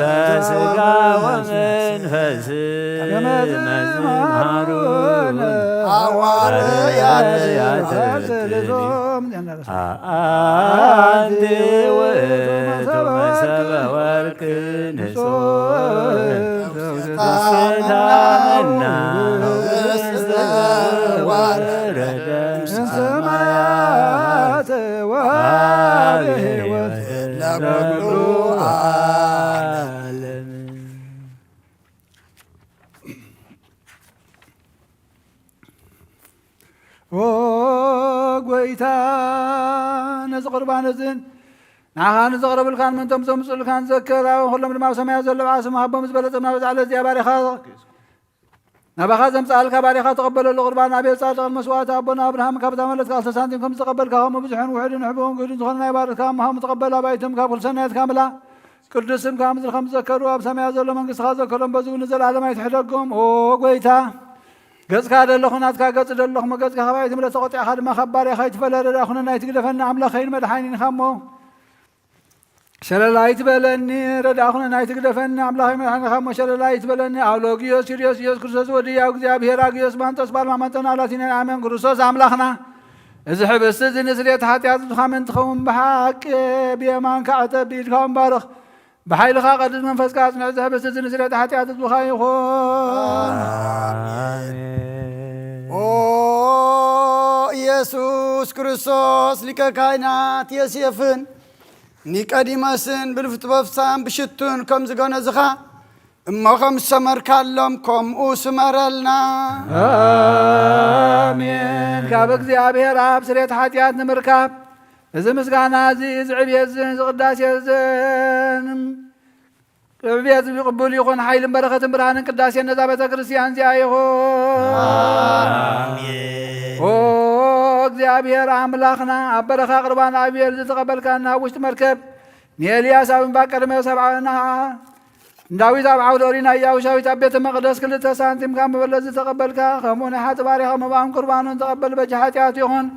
ሥጋ ወመንፈስ መዝምሃሩ ሐዋርያት አንቲ ውእቱ መሰበ ወርቅ ንጹሕ ተስታምና ወረደ እምሰማያት ወሀበ ሕይወት ለኩሉ ዓለም። ኦ ጎይታ፣ ነዚ ቁርባን እዝን ንዓኻ ንዘቕረብልካን ምእንቶም ዘምጽኡልካን ዘክር። ኣብ ኩሎም ድማ ኣብ ሰማያት ዘሎ ብዓ ስሙ ሃቦም ዝበለጸ ናብዛ ዕለት እዚኣ ባሪኻ ናባኻ ዘምጽኣልካ ባሪኻ ተቐበለሉ። ቁርባን ኣቤል ጻድቕን መስዋዕቲ ኣቦና ኣብርሃም ካብታ መለት ካልተ ሳንቲም ከም ዝተቐበልካ፣ ከምኡ ብዙሕን ውሑድን ሕቡእን ግህዱን ዝኾነ ናይ ባርካ እምሃሙ ተቐበል። ኣባይቶም ካብ ኩሉ ሰናየት ካምላ ቅዱስ ስምካ ምድሪ ከም ዝዘከሩ ኣብ ሰማያት ዘሎ መንግስትኻ ዘከሮም፣ በዚ እውን ንዘለኣለም ኣይትሕደጎም። ኦ ጎይታ፣ ገጽካ ደለኹ ናትካ ገጽ ደለኹ፣ መገጽካ ካባይ ትምለስ፣ ተቖጢዕካ ድማ ካብ ባርያኻ ኣይትፈለ። ረዳ ኩነና ኣይትግደፈኒ፣ ኣምላኸይን መድሓኒን ኢኻ እሞ ሸለል ኣይትበለኒ። ረዳ ኩነና ኣይትግደፈኒ፣ ኣምላኸይ መድሓኒን ኢኻ እሞ ሸለል ኣይትበለኒ። ኣብ ሎጊዮስ ሲርዮስ ኢየሱስ ክርስቶስ ወዲ ያው እግዚኣብሔር ኣግዮስ ማንጦስ ባልማ መንጦና ላቲናን ኣሜን። ክርስቶስ ኣምላኽና፣ እዚ ሕብስቲ እዚ ንስርየት ሓጢኣት ዝኻም እንትኸውን ብሓቂ ብየማንካ ዕጠብ፣ ብኢድካ እውን ባርኽ። ብሓይልኻ ቅዱስ መንፈስካ ኣጽንዕ፣ እዚ ሕብስቲ እዚ ንስርየት ሓጢኣት ህዝብኻ ይኹን። ኣሜን። ኦ ኢየሱስ ክርስቶስ፣ ሊቀ ካህናት ዮሴፍን ኒቆዲሞስን ብልፍትወፍሳን ብሽቱን ከም ዝገነዝኻ እሞ ከም ዝሰመርካሎም ከምኡ ስመረልና። ኣሜን። ካብ እግዚኣብሔር ኣብ ስርየት ሓጢኣት ንምርካብ እዚ ምስጋና እዚ፣ እዚ ዕብየት እዚ፣ እዚ ቅዳሴ እዚ ዕብየት እዚ ቅቡል ይኹን። ሓይልን በረኸትን ብርሃንን ቅዳሴን ነዛ ቤተ ክርስቲያን እዚኣ ይኹን። ኣሜን። ኦ እግዚኣብሔር ኣምላኽና፣ ኣብ በረኻ ቁርባን ኣቤል ዝተቐበልካና ኣብ ውሽጢ መርከብ ንኤልያስ ኣብ እምባ ቀርሜሎስ ኣብ ዓና ንዳዊት ኣብ ዓውደ ኦሪና ኢያቡሳዊት ኣብ ቤተ መቕደስ ክልተ ሳንቲም ካብ መበለት ዝተቐበልካ፣ ከምኡ ናይ ሓጢ ባሪኻ መባእን ቁርባኑን ተቐበል። በጃ ሓጢኣት ይኹን።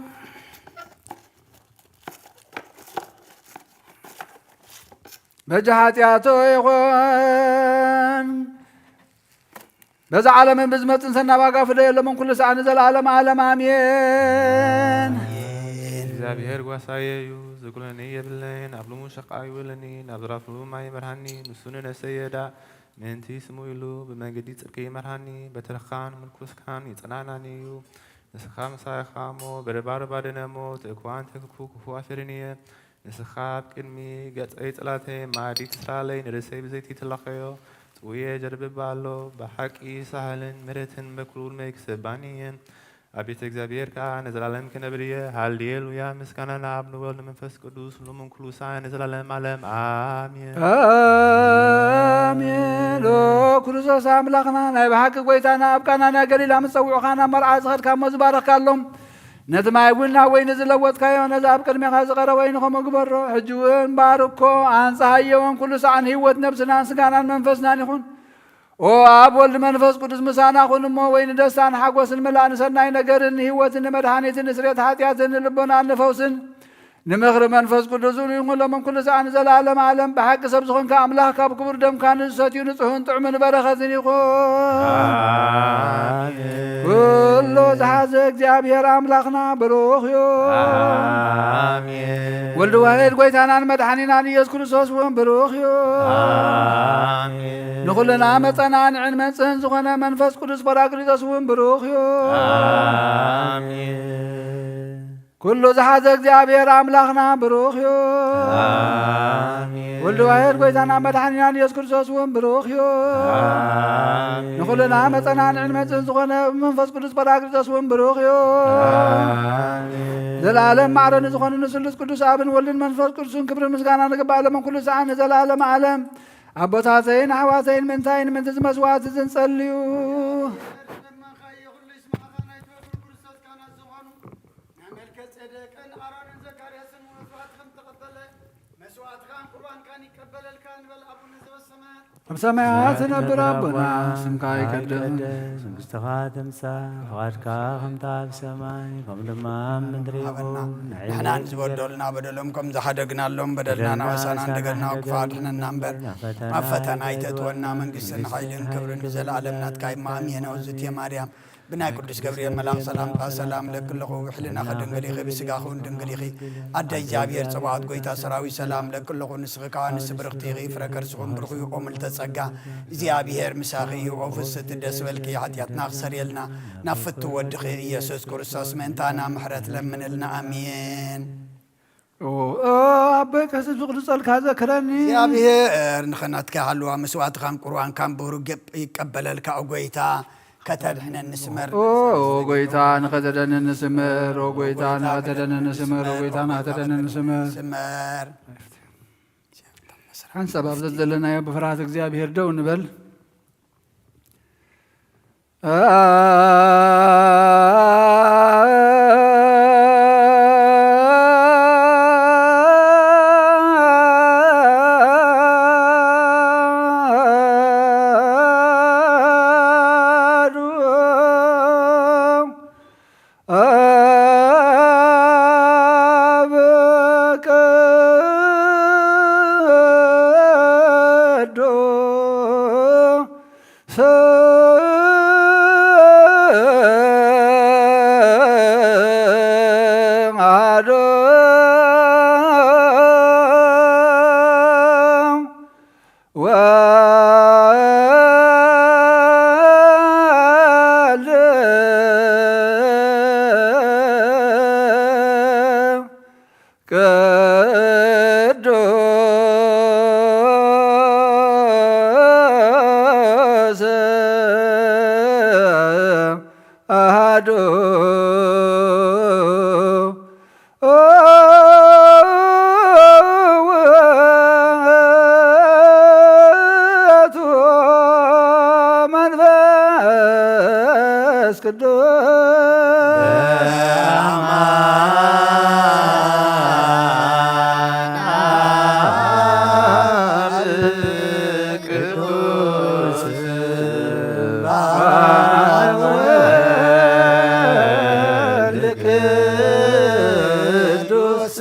በጃ ሓጢኣቶ ይኹን። በዛ ዓለምን ብዝመጽእን ሰናይ ዋጋ ፍደየሎምን ኩሉ ሰዓት ንዘለዓለም ዓለም ኣሜን። እግዚኣብሔር ጓሳየ እዩ፣ ዝጉለኒ የብለይን። ኣብ ልሙ ሸቃ ይውለኒ፣ ናብ ዝራፍሉ ማይ ይመርሃኒ። ንሱ ንነፍሰይ የዳ፣ ምእንቲ ስሙ ኢሉ ብመንገዲ ጽድቂ ይመርሃኒ። በትርኻን ምርኩስካን ይጽናናኒ እዩ። ንስኻ ምሳይ ኢኻ እሞ፣ በደባርባ ድነ እሞ፣ ትእክዋን ተክኩ ክፉ ኣፊርኒ እየ። ንስኻ ኣብ ቅድሚ ገጸይ ጽላተይ መኣዲ ትስራለይ፣ ንርእሰይ ብዘይቲ ትለኽዮ ጽውየ ጀርብባ ኣሎ። ብሓቂ ሳህልን ምሕረትን በኩሉ ዕድመይ ክሰባኒ እየን። ኣቤት እግዚኣብሔር ከኣ ንዘላለም ክነብር እየ። ሃሌሉያ። ምስጋና ንኣብ ንወልድ ንመንፈስ ቅዱስ ሎምን ኩሉ ሰዓት ንዘላለም ዓለም። ኣሜን። ኣሜን። ኦ ክርስቶስ ኣምላኽና፣ ናይ ብሓቂ ጐይታና፣ ኣብ ቃና ናይ ገሊላ ምስ ጸውዑኻ ናብ መርዓ ዝኸድካ እሞ ዝባረኽካሎም፣ ነቲ ማይ እውን ናብ ወይኒ ዝለወጥካዮ፣ ነዚ ኣብ ቅድሜኻ ዝቐረበ ወይኒ ከምኡ ግበሮ። ሕጂ እውን ባርኮ፣ ኣንጽሃዮ እውን ኩሉ ሰዓት ንህይወት ነብስናን ስጋናን መንፈስናን ይኹን። ኦ ኣብ ወልድ መንፈስ ቅዱስ ምሳና ኩን እሞ፣ ወይ ንደስታን ሓጎስን ምላእ ንሰናይ ነገርን ንህይወትን ንመድሓኒትን ንስሬት ሓጢኣትን ንልቦናን ንፈውስን ንምኽሪ መንፈስ ቅዱስ እውን ይኹን ሎምን ኩሉ ሰዓት ንዘለዓለም ዓለም። ብሓቂ ሰብ ዝኾንካ ኣምላኽ፣ ካብ ክቡር ደምካ ንዝሰትዩ ንጹሕን ጥዑምን በረኸትን ይኹን። ኣሜን። ኩሉ ዝሓዘ እግዚኣብሔር ኣምላኽና ብሩኽ እዩ። ኣሜን። ወልድ ዋሕድ ጐይታናን መድሓኒናን ኢየሱስ ክርስቶስ እውን ብሩኽ እዩ። ኣሜን። ንኹልና መጸናንዕን መንጽህን ዝኾነ መንፈስ ቅዱስ ጳራቅሊጦስ እውን ብሩኽ እዩ። ኣሜን። ኩሉ ዝሓዘ እግዚኣብሔር ኣምላኽና ብሩኽ እዩ። ኣሜን። ወልድ ዋሕድ ጐይታና መድሓኒናን ኢየሱስ ክርስቶስ እውን ብሩኽ እዩ። ኣሜን። ንኹልና መጸናንዕን መንጽህን ዝኾነ መንፈስ ቅዱስ ጳራቅሊጦስ እውን ብሩኽ እዩ። ኣሜን። ዘለዓለም ማዕረ ንዝኾነ ንስሉስ ቅዱስ ኣብን ወልድን መንፈስ ቅዱስን ክብርን ምስጋና ንግባእ ሎምን ኩሉ ሰዓት ንዘለዓለም ዓለም። ኣቦታተይን ኣሕዋተይን ምእንታይን ምእንቲ እዚ መስዋዕቲ እዚ ንጸልዩ። ናይ መልከ ጼዴቅን ኣሮንን ዘካርያስን መስዋዕትኽም ተቐበለ፣ መስዋዕትኻን ቁርባንካን ይቀበለልካ ንበል ኣቡነ ዘበሰማያት። ኣብ ሰማያት ትነብር ኣቦና፣ ስምካ ይቀደስ፣ መንግስትኻ ትምጻእ፣ ፍቓድካ ከምታ ኣብ ሰማይ፣ ከም ድማ ኣብ ምድሪ ሃበና። ይኹን። ንሕና ንዝበደሉና በደሎም ከም ዝሓደግናሎም በደልና በደልና ናወሳና ናሳና እንደገና ክፉእ ሓደገና ኣድሕነና እምበር፣ ናብ ፈተና ኣብ ፈተና ኣይተእትወና። ኣይተእትወና። መንግስትን መንግስትን ሓይልን ክብርን ሓይልን ንዘለኣለም ናትካ እዩ። ኣሜን። ኣውዝት እየ ማርያም፣ ብናይ ቅዱስ ገብርኤል መልኣኽ ሰላምታ ሰላም እለኪ ኣለኹ። ብሕልናኺ ድንግል ኢኺ፣ ብስጋኺ እውን ድንግል ኢኺ። ኣደ እግዚኣብሔር ጸባኦት ጐይታ ሰራዊት ሰላም እለኪ ኣለኹ። ንስኺ ከኣ ኣንስቲ ብርኽቲ ኢኺ፣ ፍረ ከርስኺ እውን ብሩኽ እዩ። ኦ ምልዕተ ጸጋ፣ እግዚኣብሔር ምሳኺ እዩ። ኦ ፍስሕቲ ደስ በልኪ፣ ሓጢኣትና ክሰርየልና ናብ ፍትው ወድኺ ኢየሱስ ክርስቶስ ምእንታና ምሕረት ለምንልና። ኣሜን። ኦ፣ ኦ፣ ኣቦይ ቀሲስ ዝቕድጸልካ ዘክረኒ። እግዚኣብሔር ንኸናትካ ሃልዋ መስዋዕትኻን ቁርባንካን ብሩክ ይቀበለልካ። ኦ ጐይታ ከተድሕነኒ ስመር። ኦ፣ ኦ ጐይታ ንኸተድሕነኒ ስመር። ኦ ጐይታ ንኸተድሕነኒ ስመር። ኦ ጐይታ ንኸተድሕነኒ ስመር። ስመር። ሓንሳብ ኣብ ዘለናዮ ብፍርሃት እግዚኣብሔር ደው ንበል። ቅዱስ አሐዱ ውእቱ መንፈስ ቅዱስ ቅዱስ በአብ ወልድ ቅዱስ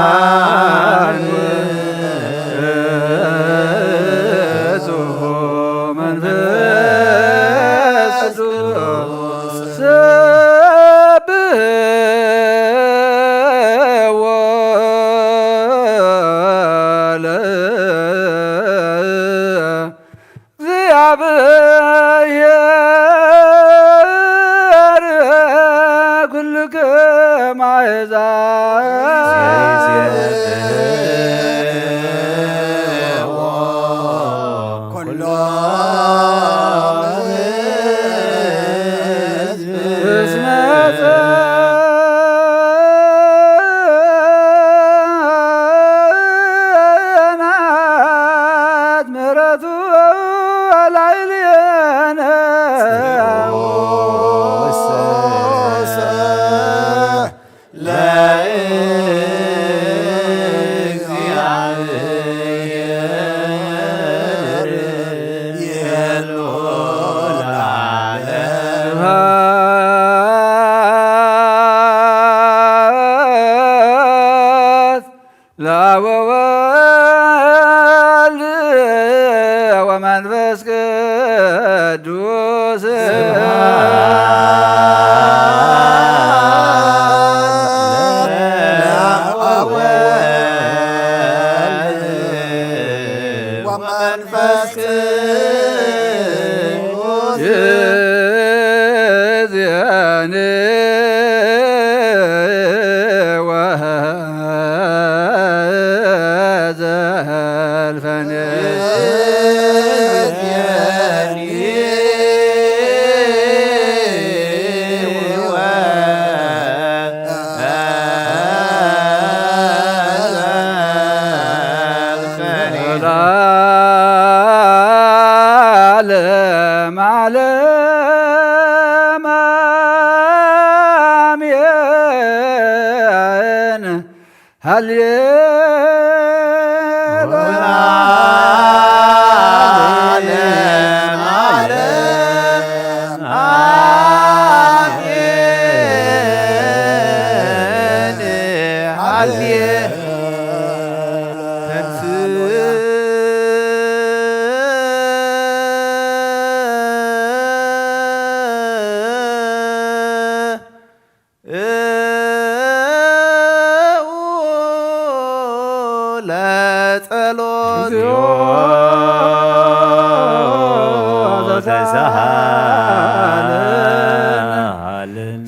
በአማን እጹሁ መንፈስ ቅዱስ ሰብሕዎ ለእግዚአብሔር ኩልክም አሕዛብ። ኩሎ ጽናት ምሕረቱ ላዕሌነ። ለአብ ወወልድ ወመንፈስ ቅዱስ። ወመንፈስ ቅዱስ። ይእዜኒ ወዘልፈኒ። ለዓለመ ዓለም አሜን። ሃሌሉያ። ለዓለመ ዓለም አሜን። ሃሌ ለጸሎት። እግዚኦ ተሳሃለን።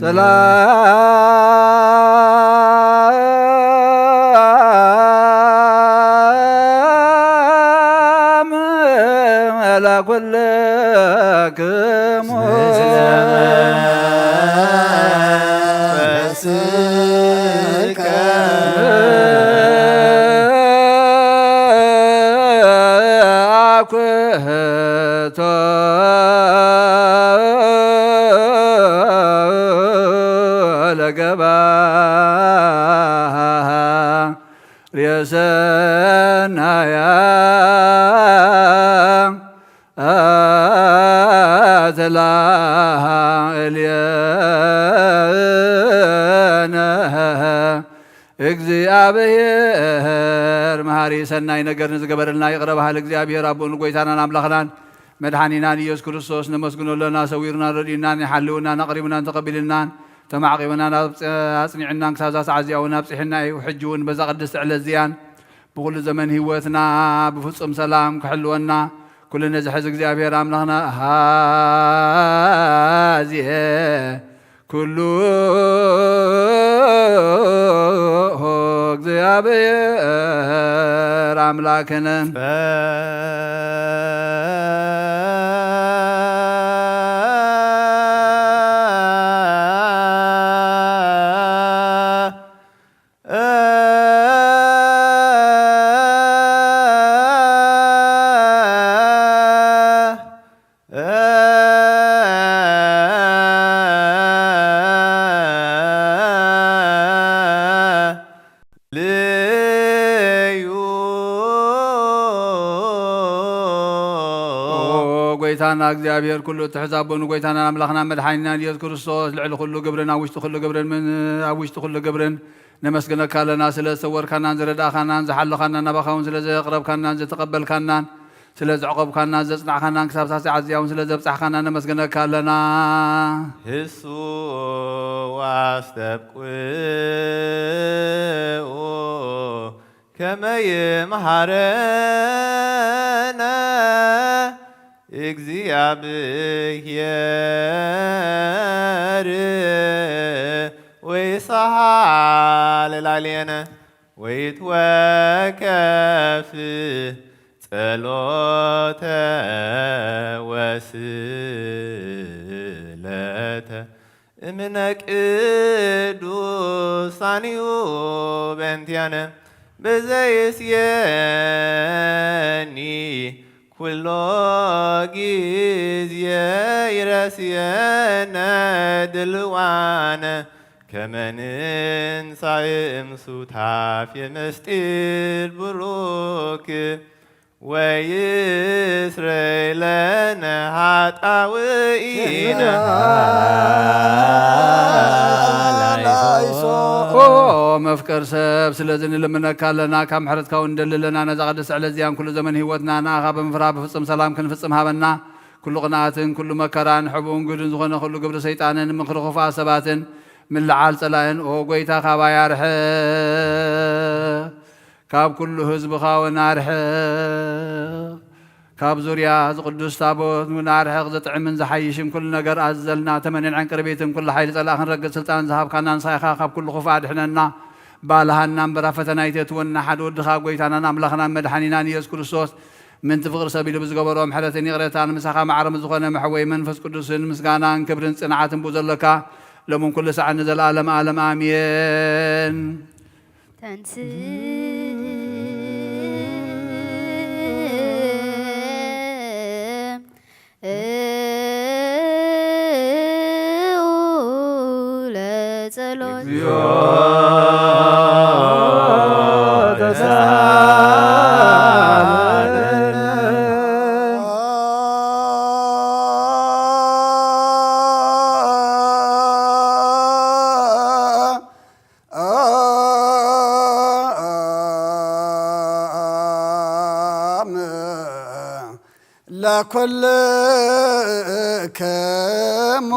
ሰላም ለኩልክሙ። አኩቶ ለገባ ርእሰናያ ተላእልየነ። እግዚኣብሔር መሃሪ ሰናይ ነገር ንዝገበረልና ይቕረ በሃል እግዚኣብሔር ኣቦን ጎይታናን ኣምላኽናን መድሓኒናን ኢየሱስ ክርስቶስ ነመስግኖ ኣለና። ሰዊሩናን ረድኡናን ይሓልውናን ኣቕሪቡናን ተቐቢልናን ተማዕቂቡናን ኣብ ኣጽ-፣ ኣጽኒዑናን ክሳብ እዛ ሰዓት እዚኣ እውን ኣብጺሑና እዩ። ሕጂ እውን በዛ ቅድስቲ ዕለት እዚኣን ብኹሉ ዘመን ህይወትና ብፍጹም ሰላም ክሕልወና ኩሉ ነዚ ሕዚ እግዚኣብሔር ኣምላኽና ሃዜ ኩሉ እግዚኣብሔር ኣምላክነ። ልዩ። ኦ ጎይታና እግዚኣብሔር ኩሉ እትሕዝ ኣቦ ንጎይታናን ኣምላኽናን መድሓኒናን ኢየሱስ ክርስቶስ ልዕሊ ኩሉ ግብርን ኣብ ውሽጢ ኩሉ ግብርን ምን-፣ ኣብ ውሽጢ ኩሉ ግብርን ነመስግነካ ኣለና። ስለ ዝሰወርካናን ዝረዳእካናን ዝሓለኻናን ናባኻ እውን ስለ ዘቕረብካናን ዝተቐበልካናን ስለ ዘዕቆብካናን ዘጽናዕካናን ክሳብ ሳዕ ሰዓት እዚኣ እውን ስለ ዘብጻሕካና ነመስግነካ ኣለና። ህሱ ዋስተብቁ ከመ ይምሃረነ እግዚኣብሔር ወይሳሃል ላዕሌነ ወይትወከፍ ጸሎተ ወስእለተ እምነ ቅዱሳንዩ በእንቲአነ ብዘይስየኒ ኩሎ ግዜ ይረስየነ ድልዋነ ከመ ንንሳእ እምሱታፌ ምስጢር ብሩክ ወይስረይ ለነ ኃጣውኢነ። ኦ መፍቀር ሰብ፣ ስለዚ ንልምነካ ኣለና፣ ካብ ምሕረትካ እውን ንደሊ ኣለና። ነዛ ቅድስቲ ዕለት እዚኣን ኩሉ ዘመን ህይወትና ንኣኻ ብምፍራህ ብፍጹም ሰላም ክንፍጽም ሃበና። ኩሉ ቅንኣትን ኩሉ መከራን ሕቡእን ግዱን ዝኾነ ኩሉ ግብሪ ሰይጣንን ምኽሪ ክፉኣት ሰባትን ምልዓል ጸላእን፣ ኦ ጐይታ፣ ካባይ ኣርሕቕ። ካብ ኩሉ ህዝብኻ እውን ኣርሕቕ። ካብ ዙርያ እዚ ቅዱስ ታቦት እውን ኣርሕቕ። ዘጥዕምን ዝሓይሽን ኩሉ ነገር ኣዝዘልና። ተመንን ዕንቅርቢትን ኩሉ ሓይሊ ጸላእ ክንረግጽ ስልጣን ዝሃብካና ንስኻ ኢኻ። ካብ ኩሉ ክፉእ ኣድሕነና። ባልሃና እምበር ኣብ ፈተና ኣይተእትወና። ሓደ ወድኻ ጐይታናን ኣምላኽናን መድሓኒናን ኢየሱስ ክርስቶስ ምእንቲ ፍቕሪ ሰብ ኢሉ ብዝገበሮ ምሕረትን ይቕረታን ምሳኻ ማዕረ ምስ ዝኾነ መሕወይ መንፈስ ቅዱስን ምስጋናን ክብርን ጽንዓትን ብኡ ዘሎካ ሎምን ኩሉ ሰዓት ንዘለኣለም ኣለም ኣሜን። ተንስ ለጸሎት። እግዚኦ ተሳለነ። ለኩልክሙ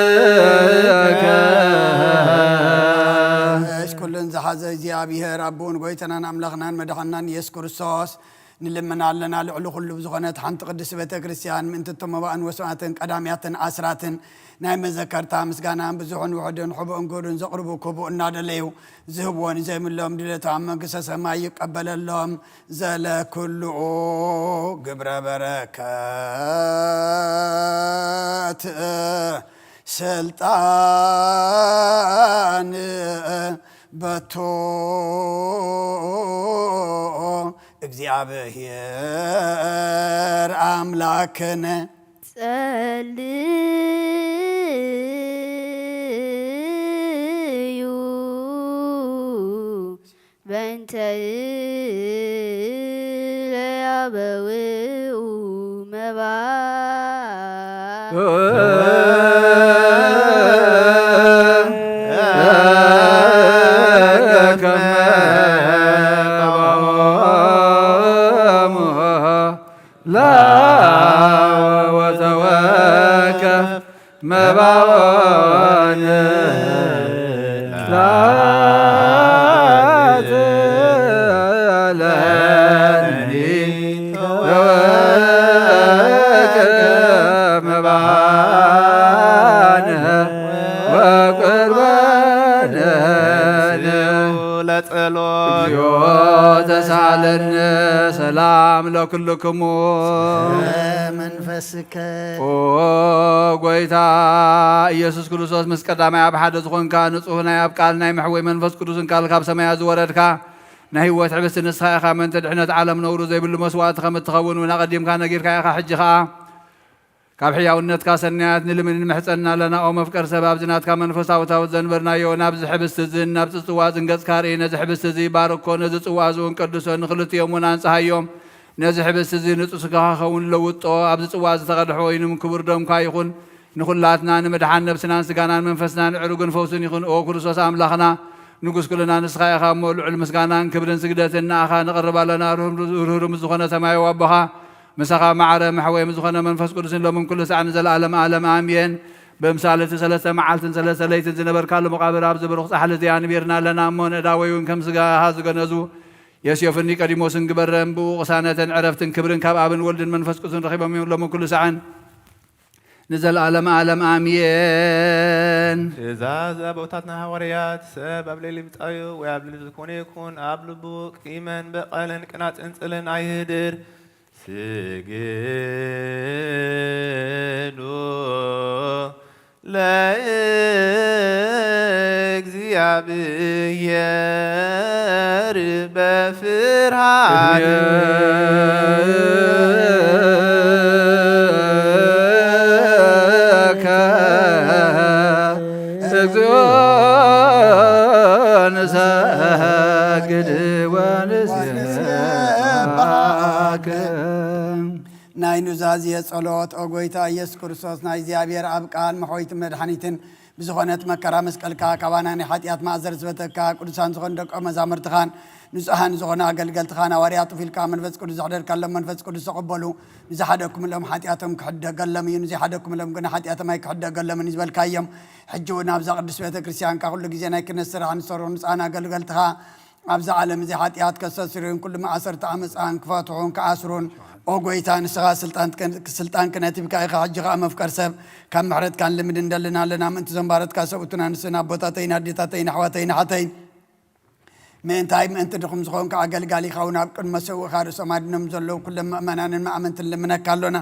ለመንፈስከ። እሽ ኩሉን ዝሓዘ እግዚኣብሔር ኣቦን ጐይታናን ኣምላኽናን መድሓናን ኢየሱስ ክርስቶስ ንልምን ኣለና። ልዕሊ ኩሉ ብዝኾነት ሓንቲ ቅድስቲ ቤተ ክርስቲያን ምእንቲ እቶም መባእን ወስዋዕትን ቀዳምያትን ኣስራትን ናይ መዘከርታ ምስጋናን ብዙሕን ውሑድን ሕቡእን ግሁድን ዘቕርቡ ክቡእ እናደለዩ ዝህብዎ ንዘይምሎም ድሌቶም ኣብ መንግስተ ሰማይ ይቀበለሎም። ዘለኩሉ ግብረ በረከት ስልጣን በቱ እግዚኣብሔር ኣምላክነ። ጸልዩ በእንተ ለያበውኡ መባ መባወን ላት ለኒ ተወከ መባነ ወቁርባነ ለጸሎ እግዚኦ ተሳለነ። ሰላም ለኩልክሙ። መንፈስከ። ኦ ጐይታ ኢየሱስ ክርስቶስ፣ ምስ ቀዳማይ ኣብ ሓደ ዝኾንካ፣ ንጹህ ናይ ኣብ ቃል ናይ መሕወይ መንፈስ ቅዱስን ቃል ካብ ሰማያት ዝወረድካ፣ ናይ ህይወት ሕብስቲ ንስኻ ኢኻ። ምእንቲ ድሕነት ዓለም ነውሩ ዘይብሉ መስዋእቲ ከም እትኸውን እውን ኣቐዲምካ ነጊርካ ኢኻ። ሕጂ ኸኣ ካብ ሕያውነትካ ሰናያት ንልምን ንምሕጸን ኣለና። ኦ መፍቀር ሰብ፣ ኣብዚ ናትካ መንፈሳዊ ታቦት ዘንበርናዮ፣ ናብዚ ሕብስቲ እዝን ናብዚ ጽዋ እዝን ገጽካ ርኢ። ነዚ ሕብስቲ እዚ ባርኮ፣ ነዚ ጽዋ እዚ እውን ቀድሶ፣ ንኽልቲኦም እውን ኣንጽሃዮም። ነዚ ሕብስቲ እዚ ንጹህ ስጋኻ ክኸውን ለውጦ፣ ኣብዚ ጽዋ እዚ ዝተቐድሐ ወይኑ ክቡር ደምካ ይኹን። ንኹላትና ንምድሓን ነብስናን ስጋናን መንፈስናን ዕሩግን ፈውስን ይኹን። ኦ ክርስቶስ ኣምላኽና፣ ንጉስ ኩልና ንስኻ ኢኻ እሞ፣ ልዑል ምስጋናን ክብርን ስግደትን ንኣኻ ነቕርብ ኣለና። ርህሩም፣ ርህሩም ዝኾነ ሰማያዊ ኣቦኻ፣ ምሳኻ ማዕረ መሕወይ ምስ ዝኾነ መንፈስ ቅዱስን ሎምን ኩሉ ሳዕ ንዘለኣለም ኣለም ኣሜን። ብምሳል እቲ ሰለስተ መዓልትን ሰለስተ ለይትን ዝነበርካሉ መቓብር ኣብዚ ብሩኽ ጻሕሊ እዚ ኣንቢርና ኣለና እሞ፣ ንእዳወይ እውን ከም ስጋኻ ዝገነዙ ዮሴፍን ኒቆዲሞስን ግበረም። ብኡ ቅሳነትን ዕረፍትን ክብርን ካብ ኣብን ወልድን መንፈስ ቅዱስን ረኺቦም እዮም። ሎምን ኩሉ ሳዕን ንዘለኣለም ኣለም ኣሜን። ትእዛዝ ኣቦታትና ሃዋርያት፣ ሰብ ኣብ ልዕሊ ብጻዩ ወይ ኣብ ልዕሊ ዝኾነ ይኹን ኣብ ልቡ ቂምን በቐልን ቅናጽን ጽልን ኣይህድር። ስግዱ ለእግዚአብሔር በፍርሃት። እግዚኦ ንሰግድ ወንስብሐከ። ናይ ኑዛዜ ጸሎት። ኦ ጎይታ ኢየሱስ ክርስቶስ፣ ናይ እግዚኣብሔር ኣብ ቃል መሕወይትን መድሓኒትን ብዝኾነት መከራ መስቀልካ፣ ካባና ናይ ሓጢኣት ማእዘር ዝበተካ፣ ቅዱሳን ዝኾኑ ደቀ መዛሙርትኻን ንጹሃን ዝኾኑ ኣገልገልትኻን ሃዋርያት ጡፍ ኢልካ መንፈስ ቅዱስ ዘሕደርካሎም፣ መንፈስ ቅዱስ ተቐበሉ። ንዝሓደግኩምሎም ሓጢኣቶም ክሕደገሎም እዩ፣ ንዘይሓደግኩምሎም ግን ሓጢኣቶም ኣይክሕደገሎምን እዩ ዝበልካዮም። ሕጂ እውን ኣብዛ ቅድስት ቤተ ክርስቲያንካ ኩሉ ግዜ ናይ ክህነት ስራሕ ንሰሩ ንጹሃን ኣገልገልትኻ፣ ኣብዚ ዓለም እዚ ሓጢኣት ከስተስርዩን ኩሉ ማእሰርቲ ኣመፃን ክፈትሑን ክኣስሩን፣ ኦ ጎይታ፣ ንስኻ ስልጣን ክነቲብካ ኢኻ። ሕጂ ኸዓ መፍቀር ሰብ ካብ ምሕረትካ ንልምድ እንደልን ኣለና። ምእንቲ ዘንባረትካ ሰብኡትና ንስን ኣቦታተይን ኣዴታተይን ኣሕዋተይን ኣሓተይን ምእንታይ ምእንቲ ድኹም ዝኾንካ ኣገልጋሊኻ እውን ኣብ ቅድሚ መሰውእኻ ርእሶም ኣድኖም ዘለዉ ኩሎም ምእመናንን መኣመንትን ልምነካ ኣሎና።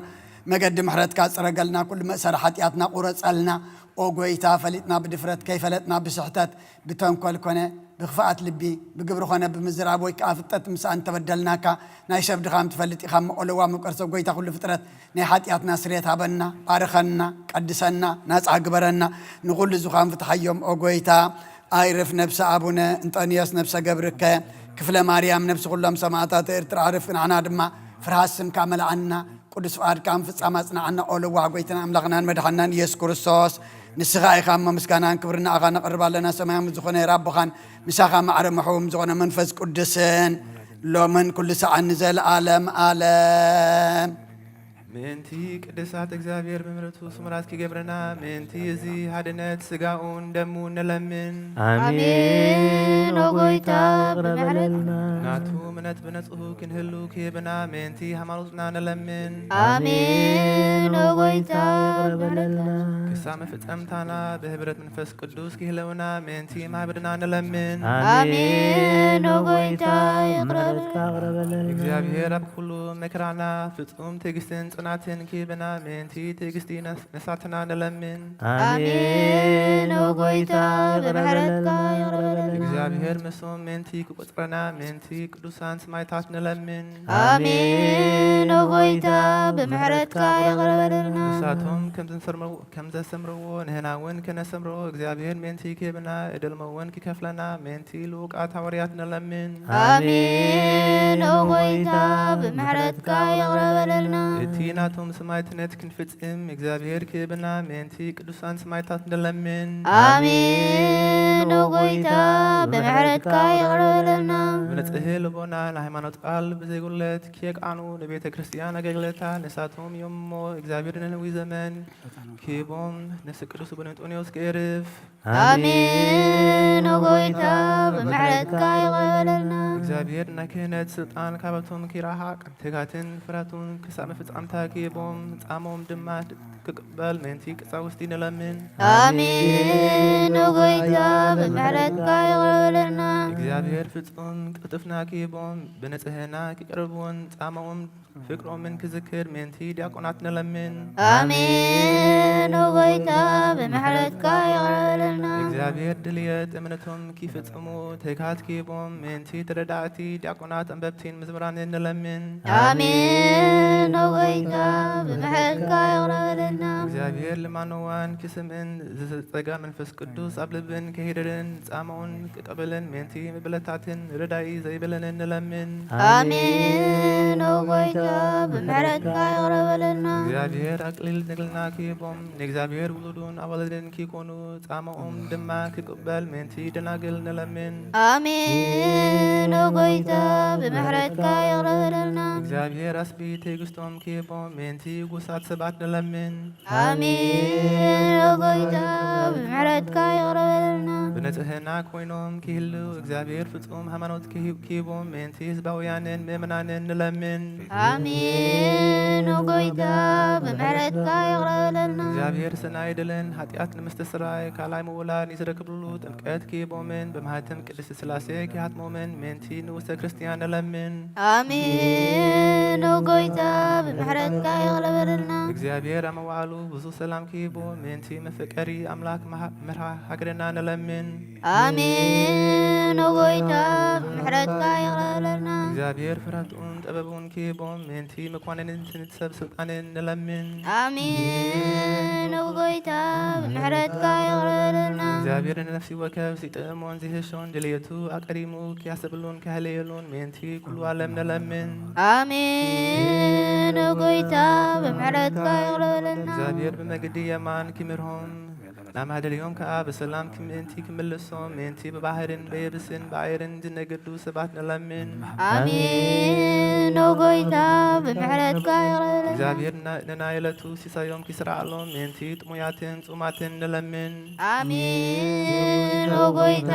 መገዲ ምሕረትካ ጽረገልና፣ ኩሉ መእሰሪ ሓጢኣትና ቁረጸልና። ኦ ጎይታ፣ ፈሊጥና ብድፍረት፣ ከይፈለጥና ብስሕተት፣ ብተንኮል ኮነ ብክፍኣት ልቢ፣ ብግብሪ ኮነ ብምዝራብ ወይ ከኣ ፍጠት ምሳእ እንተበደልናካ፣ ናይ ሰብ ድኻም ትፈልጥ ኢኻ እሞ፣ ኦ ለዋህ መፍቀር ሰብ ጎይታ ኩሉ ፍጥረት፣ ናይ ሓጢኣትና ስርየት ሃበና፣ ባርኸና፣ ቀድሰና፣ ናጻ ግበረና። ንኹሉ ዝኻን ፍትሓዮም ኦ ጎይታ። ኣይርፍ ነብሲ ኣቡነ እንጠንዮስ ነብሰ ገብርከ፣ ክፍለ ማርያም ነብሲ ኩሎም ሰማእታት ኤርትራ ኣርፍ፣ ንዓና ድማ ፍርሃት ስምካ መልኣና፣ ቅዱስ ፍቓድካ ምፍጻም ኣጽንዓና። ኦ ለዋህ ጎይታና ኣምላኽናን መድሓናን ኢየሱስ ክርስቶስ፣ ንስኻ ኢኻ እሞ ምስጋናን ክብርን ንኣኻ ነቕርብ ኣለና። ሰማያዊ ዝኾነ ኣቦኻን ምሳኻ ማዕረ መሕውም ዝኾነ መንፈስ ቅዱስን ሎምን ኩሉ ሰዓን ንዘለኣለም ኣለም። ምእንቲ ቅድሳት እግዚኣብሔር ብምሕረቱ ስሙራት ክገብረና፣ ምእንቲ እዚ ሓድነት ስጋኡን ደሙን ንለምን። ኣሜን። ኦ ጎይታ፣ ይቕረ በለልና። ናቱ እምነት ብነጽሁ ክንህሉ ክህብና፣ ምእንቲ ሃይማኖትና ንለምን። ኣሜን። ኦ ጎይታ፣ ይቕረ በለልና። ክሳብ መፈጸምታና ብህብረት መንፈስ ቅዱስ ክህልውና፣ ምእንቲ ማህበርና ንለምን። ኣሜን። ኦ ጎይታ፣ ይቕረ በለልና። እግዚኣብሔር ኣብ ኩሉ መከራና ፍጹም ትዕግስትን ጽናትን ክህብና፣ ምእንቲ ትዕግስቲ ነስ-፣ ነሳትና ንለምን። ኣሜን። ኦ ጎይታ፣ ብምሕረትካ ይቕረ በለልና። እግዚኣብሔር ምስኦም ምእንቲ ክቆጽረና፣ ምእንቲ ቅዱሳን ሰማዕታት ንለምን። ኣሜን። ኦ ጎይታ፣ ብምሕረትካ ይቕረ በለልና። ንሳቶም ከም ዘሰምርዎ ከም ዘሰምርዎ ንህና እውን ከነሰምርዎ እግዚኣብሔር ምእንቲ ክህብና፣ እድልሞ እውን ክከፍለና ምእንቲ ልኡቃት ሃዋርያት ንለምን። ኣሜን። ኦ ጎይታ፣ ብምሕረትካ ይቕረ በለልና። እቲ ናቶም ሰማዕትነት ክንፍጽም እግዚኣብሔር ክህብና ምእንቲ ቅዱሳን ሰማዕታት ንለምን። ኣሜን። ኦ ጎይታ፣ ብምሕረትካ ይቕረ በለልና። ብንጽህ ልቦና ንሃይማኖት ቃል ብዘይጉለት ክየቃኑ ንቤተ ክርስቲያን ኣገልግለታ ንሳቶም እዮም እሞ እግዚኣብሔር ንነዊህ ዘመን ክቦም ነፍሲ ቅዱስ ቡን እንጦንዮስ ክእርፍ። ኣሜን። ኦ ጎይታ፣ ብምሕረትካ ይቕረ በለልና። እግዚኣብሔር ናይ ክህነት ስልጣን ካባቶም ክይረሓቕ፣ ትጋትን ፍራቱን ክሳብ መፍጻምታ ክቦም፣ ጻሞም ድማ ክቅበል ምእንቲ ቀሳውስቲ ንለምን። ኣሜን። ኦ ጎይታ፣ ብምሕረትካ ይቕረ በለልና። እግዚኣብሔር ፍጹም ቅልጥፍና ክቦም፣ ብንጽህና ክቀርቡን ጻሞም ፍቅሮምን ክዝክር ምእንቲ ዲያቆናት ንለምን። ኣሜን። ኦ ጎይታ፣ ብምሕረትካ ይቕረ በለልና። እግዚኣብሔር ድልየት እምነቶም ክፍጽሙ ትጋት ክህቦም ምእንቲ ተረዳእቲ ዲያቆናት ኣንበብቲን መዝሙራንን ንለምን። ኣሜን። ኦ ጎይታ፣ ብምሕረትካ ይቕረ በለልና። እግዚኣብሔር ልማኖዋን ክስምዕን ዝጸጋ መንፈስ ቅዱስ ኣብ ልብን ክህድርን ጻማኡን ክቀበልን ምእንቲ ምብለታትን ረዳኢ ዘይብለንን ንለምን። ኣሜን። ኦ ጎይታ፣ ብምሕረትካ ይቕረ በለልና። እግዚኣብሔር ኣክሊል ድንግልና ክህቦም ንእግዚኣብሔር ውሉዱን ኣዋልድን ክኮኑ ጻማኦም ድማ ክቅበል ምእንቲ ደናግል ንለምን። ኣሜን። ኦ ጎይታ፣ ብምሕረትካ ይቕረ በለልና። እግዚኣብሔር ኣስቢ ትዕግስቶም ክህቦም ምእንቲ ጉሳት ሰባት ንለምን። ኣሜን። ኦ ጎይታ፣ ብምሕረትካ ይቕረ በለልና። ንጽህና ኮይኖም ክህልው እግዚኣብሔር ፍጹም ሃይማኖት ክሂብ-፣ ክሂቦም ምእንቲ ህዝባውያንን ምእመናንን ንለምን። ኣሜን። ኦ ጎይታ፣ ብምሕረትካ ይቕረ በለልና። እግዚኣብሔር ሰናይ ዕድልን ሓጢኣት ንምስትስራይ ካልኣይ ምውላድ ንዝረክብሉ ጥምቀት ክሂቦምን ብማህተም ቅድስት ስላሴ ክሃትሞምን ምእንቲ ንኡሰ ክርስትያን ንለምን። ኣሜን። ኦ ጎይታ፣ ብምሕረትካ ይቕረ በለልና። እግዚኣብሔር ኣብ መዋዕሉ ብዙ ሰላም ክሂቦ ምእንቲ መፈቀሪ ኣምላክ መሃ-፣ መርሃ ሃገርና ንለምን። ኣሜን። ኦ ጎይታ፣ ብምሕረትካ ይቕረ በለልና። እግዚኣብሔር ፍርሃቱን ጥበቡን ክሂቦም ምእንቲ መኳንንትን ሰብ ስልጣንን ንለምን። ኣሜን። ኦ ጎይታ፣ ብምሕረትካ ይቕረ በለልና። እግዚኣብሔር ንነፍሲ ወከፍ ዝጥዕሞን ዝህሾን ድልየቱ ኣቀዲሙ ክያሰብሉን ክህለየሉን ምእንቲ ኩሉ ዓለም ንለምን። ኣሜን። ኦ ጎይታ፣ ብምሕረትካ ይቕረ በለልና። እግዚኣብሔር ብመገዲ የማን ክምርሆም፣ ናብ ማደርዮም ከኣ ብሰላም ክም-፣ ምእንቲ ክምልሶም፣ ምእንቲ ብባህርን ብየብስን ብኣየርን ዝነገዱ ሰባት ንለምን። ኣሜን። ኦ ጎይታ፣ ብምሕረትካ ይቕረ በለልና። እግዚኣብሔር ና-፣ ንናይ ዕለቱ ሲሳዮም ክስራዓሎም፣ ምእንቲ ጥሙያትን ጽሙማትን ንለምን። ኣሜን። ኦ ጎይታ፣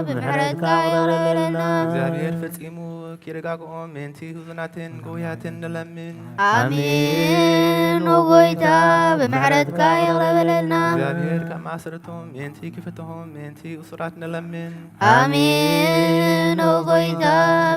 ብምሕረትካ ይቕረ በለልና። እግዚኣብሔር ፈጺሙ ኪረጋግኦም፣ ምእንቲ ህዙናትን ጎያትን ንለምን። ኣሜን። ኦ ጎይታ፣ ብምሕረትካ ይቕረ በለልና። እግዚኣብሔር ካብ ማእሰርቶም ምእንቲ ክፍትሆም፣ ምእንቲ እሱራት ንለምን። ኣሜን። ኦ ጎይታ፣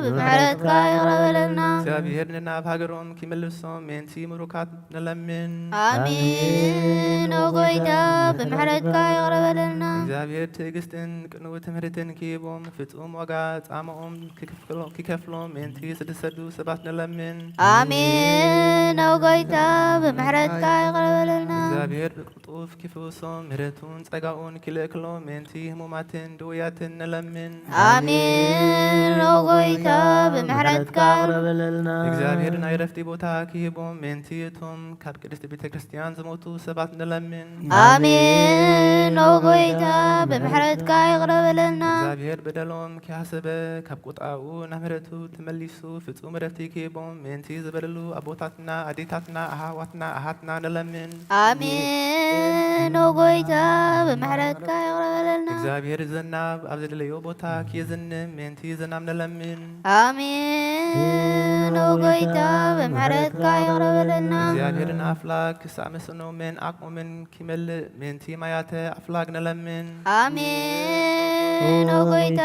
ብምሕረትካ ይቕረ በለልና። እግዚኣብሔር ንናብ ሃገሮም ኪምልሶም፣ ምእንቲ ምሩካት ንለምን። ኣሜን። ኦ ጎይታ፣ ብምሕረትካ ይቕረ በለልና። እግዚኣብሔር ትዕግስትን ቅኑው ትምህርትን ክሂቦም፣ ፍጹም ዋጋ ጻማኦም ክከፍሎ-፣ ክከፍሎም፣ ምእንቲ ዝተሰዱ ሰባት ንለምን። ኣሜን። ኦ ጎይታ፣ ብምሕረትካ ይቕረ በለልና። እግዚኣብሔር ብቅልጡፍ ክፍውሶም፣ ምሕረቱን ጸጋኡን ክልእክሎም፣ ምእንቲ ህሙማትን ድውያትን ንለምን። ኣሜን። ኦ ጎይታ፣ ብምሕረትካ ይቕረ በለልና። እግዚኣብሔር ናይ ረፍቲ ቦታ ክሂቦም፣ ምእንቲ እቶም ካብ ቅድስቲ ቤተ ክርስቲያን ዝሞቱ ሰባት ንለምን። ኣሜን። ኦ ጎይታ፣ ብምሕረትካ ይቕረ በለልና። እግዚኣብሔር በደሎም ክያሰበ፣ ካብ ቁጣኡ ናብ ምሕረቱ ተመሊሱ፣ ፍጹም ረፍቲ ክሂቦም፣ ምእንቲ ዝበደሉ ኣቦታትና፣ ኣዴታትና፣ ኣሃዋትና፣ ኣሃትና ንለምን። ኣሜን። ኦ ጎይታ፣ ብምሕረትካ ይቕረ በለልና። እግዚኣብሔር ዝናብ ኣብ ዘደለዮ ቦታ ክየዝንም፣ ምእንቲ ዝናብ ንለምን። ኣሜን። ኦ ጎይታ፣ ብምሕረትካ ይቕረ በለልና። እግዚኣብሔር ንኣፍላክ ክሳዕ መስኖምን ዓቕሞምን ኪመልእ፣ ምእንቲ ማያተ ኣፍላግ ንለምን። ኣሜን። ኦ ጎይታ፣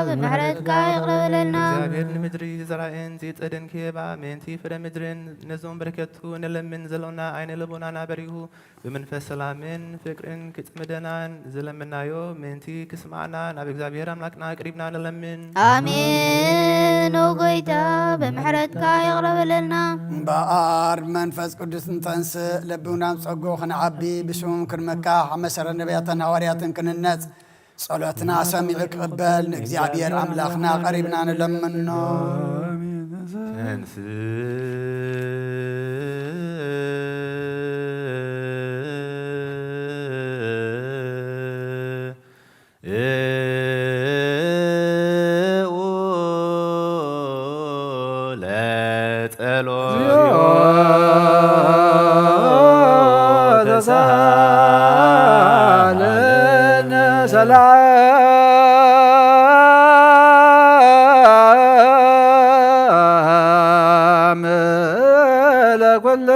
ብምሕረትካ ይቕረ በለልና። እግዚኣብሔር ንምድሪ ዘራእን ዘይጸድን ክህባ፣ ምእንቲ ፍረ ምድርን ነዞም በረከቱ ንለምን። ዘሎና ዓይነ ልቦናና በሪሁ፣ ብመንፈስ ሰላምን ፍቅርን ክጽምደናን ዝለምናዮ ምእንቲ ክስማዕና ናብ እግዚኣብሔር ኣምላክና ኣቅሪብና ንለምን። ኣሜን። ኦ ጎይታ፣ ብምሕረትካ ይቕረ በለልና። እምበኣር ብመንፈስ ቅዱስ ንተንስእ፣ ለቢውና ብጸግኡ ክንዓቢ፣ ብሽሙ ክንምካሕ፣ ኣብ መሰረት ነቢያትን ሃዋርያትን ክንነጽ፣ ጸሎትና ሰሚዑ ክቕበል ንእግዚኣብሔር ኣምላኽና ቀሪብና ንለምኖ። ተንስእ ለጸሎት። ሰላም ለኩልክሙ።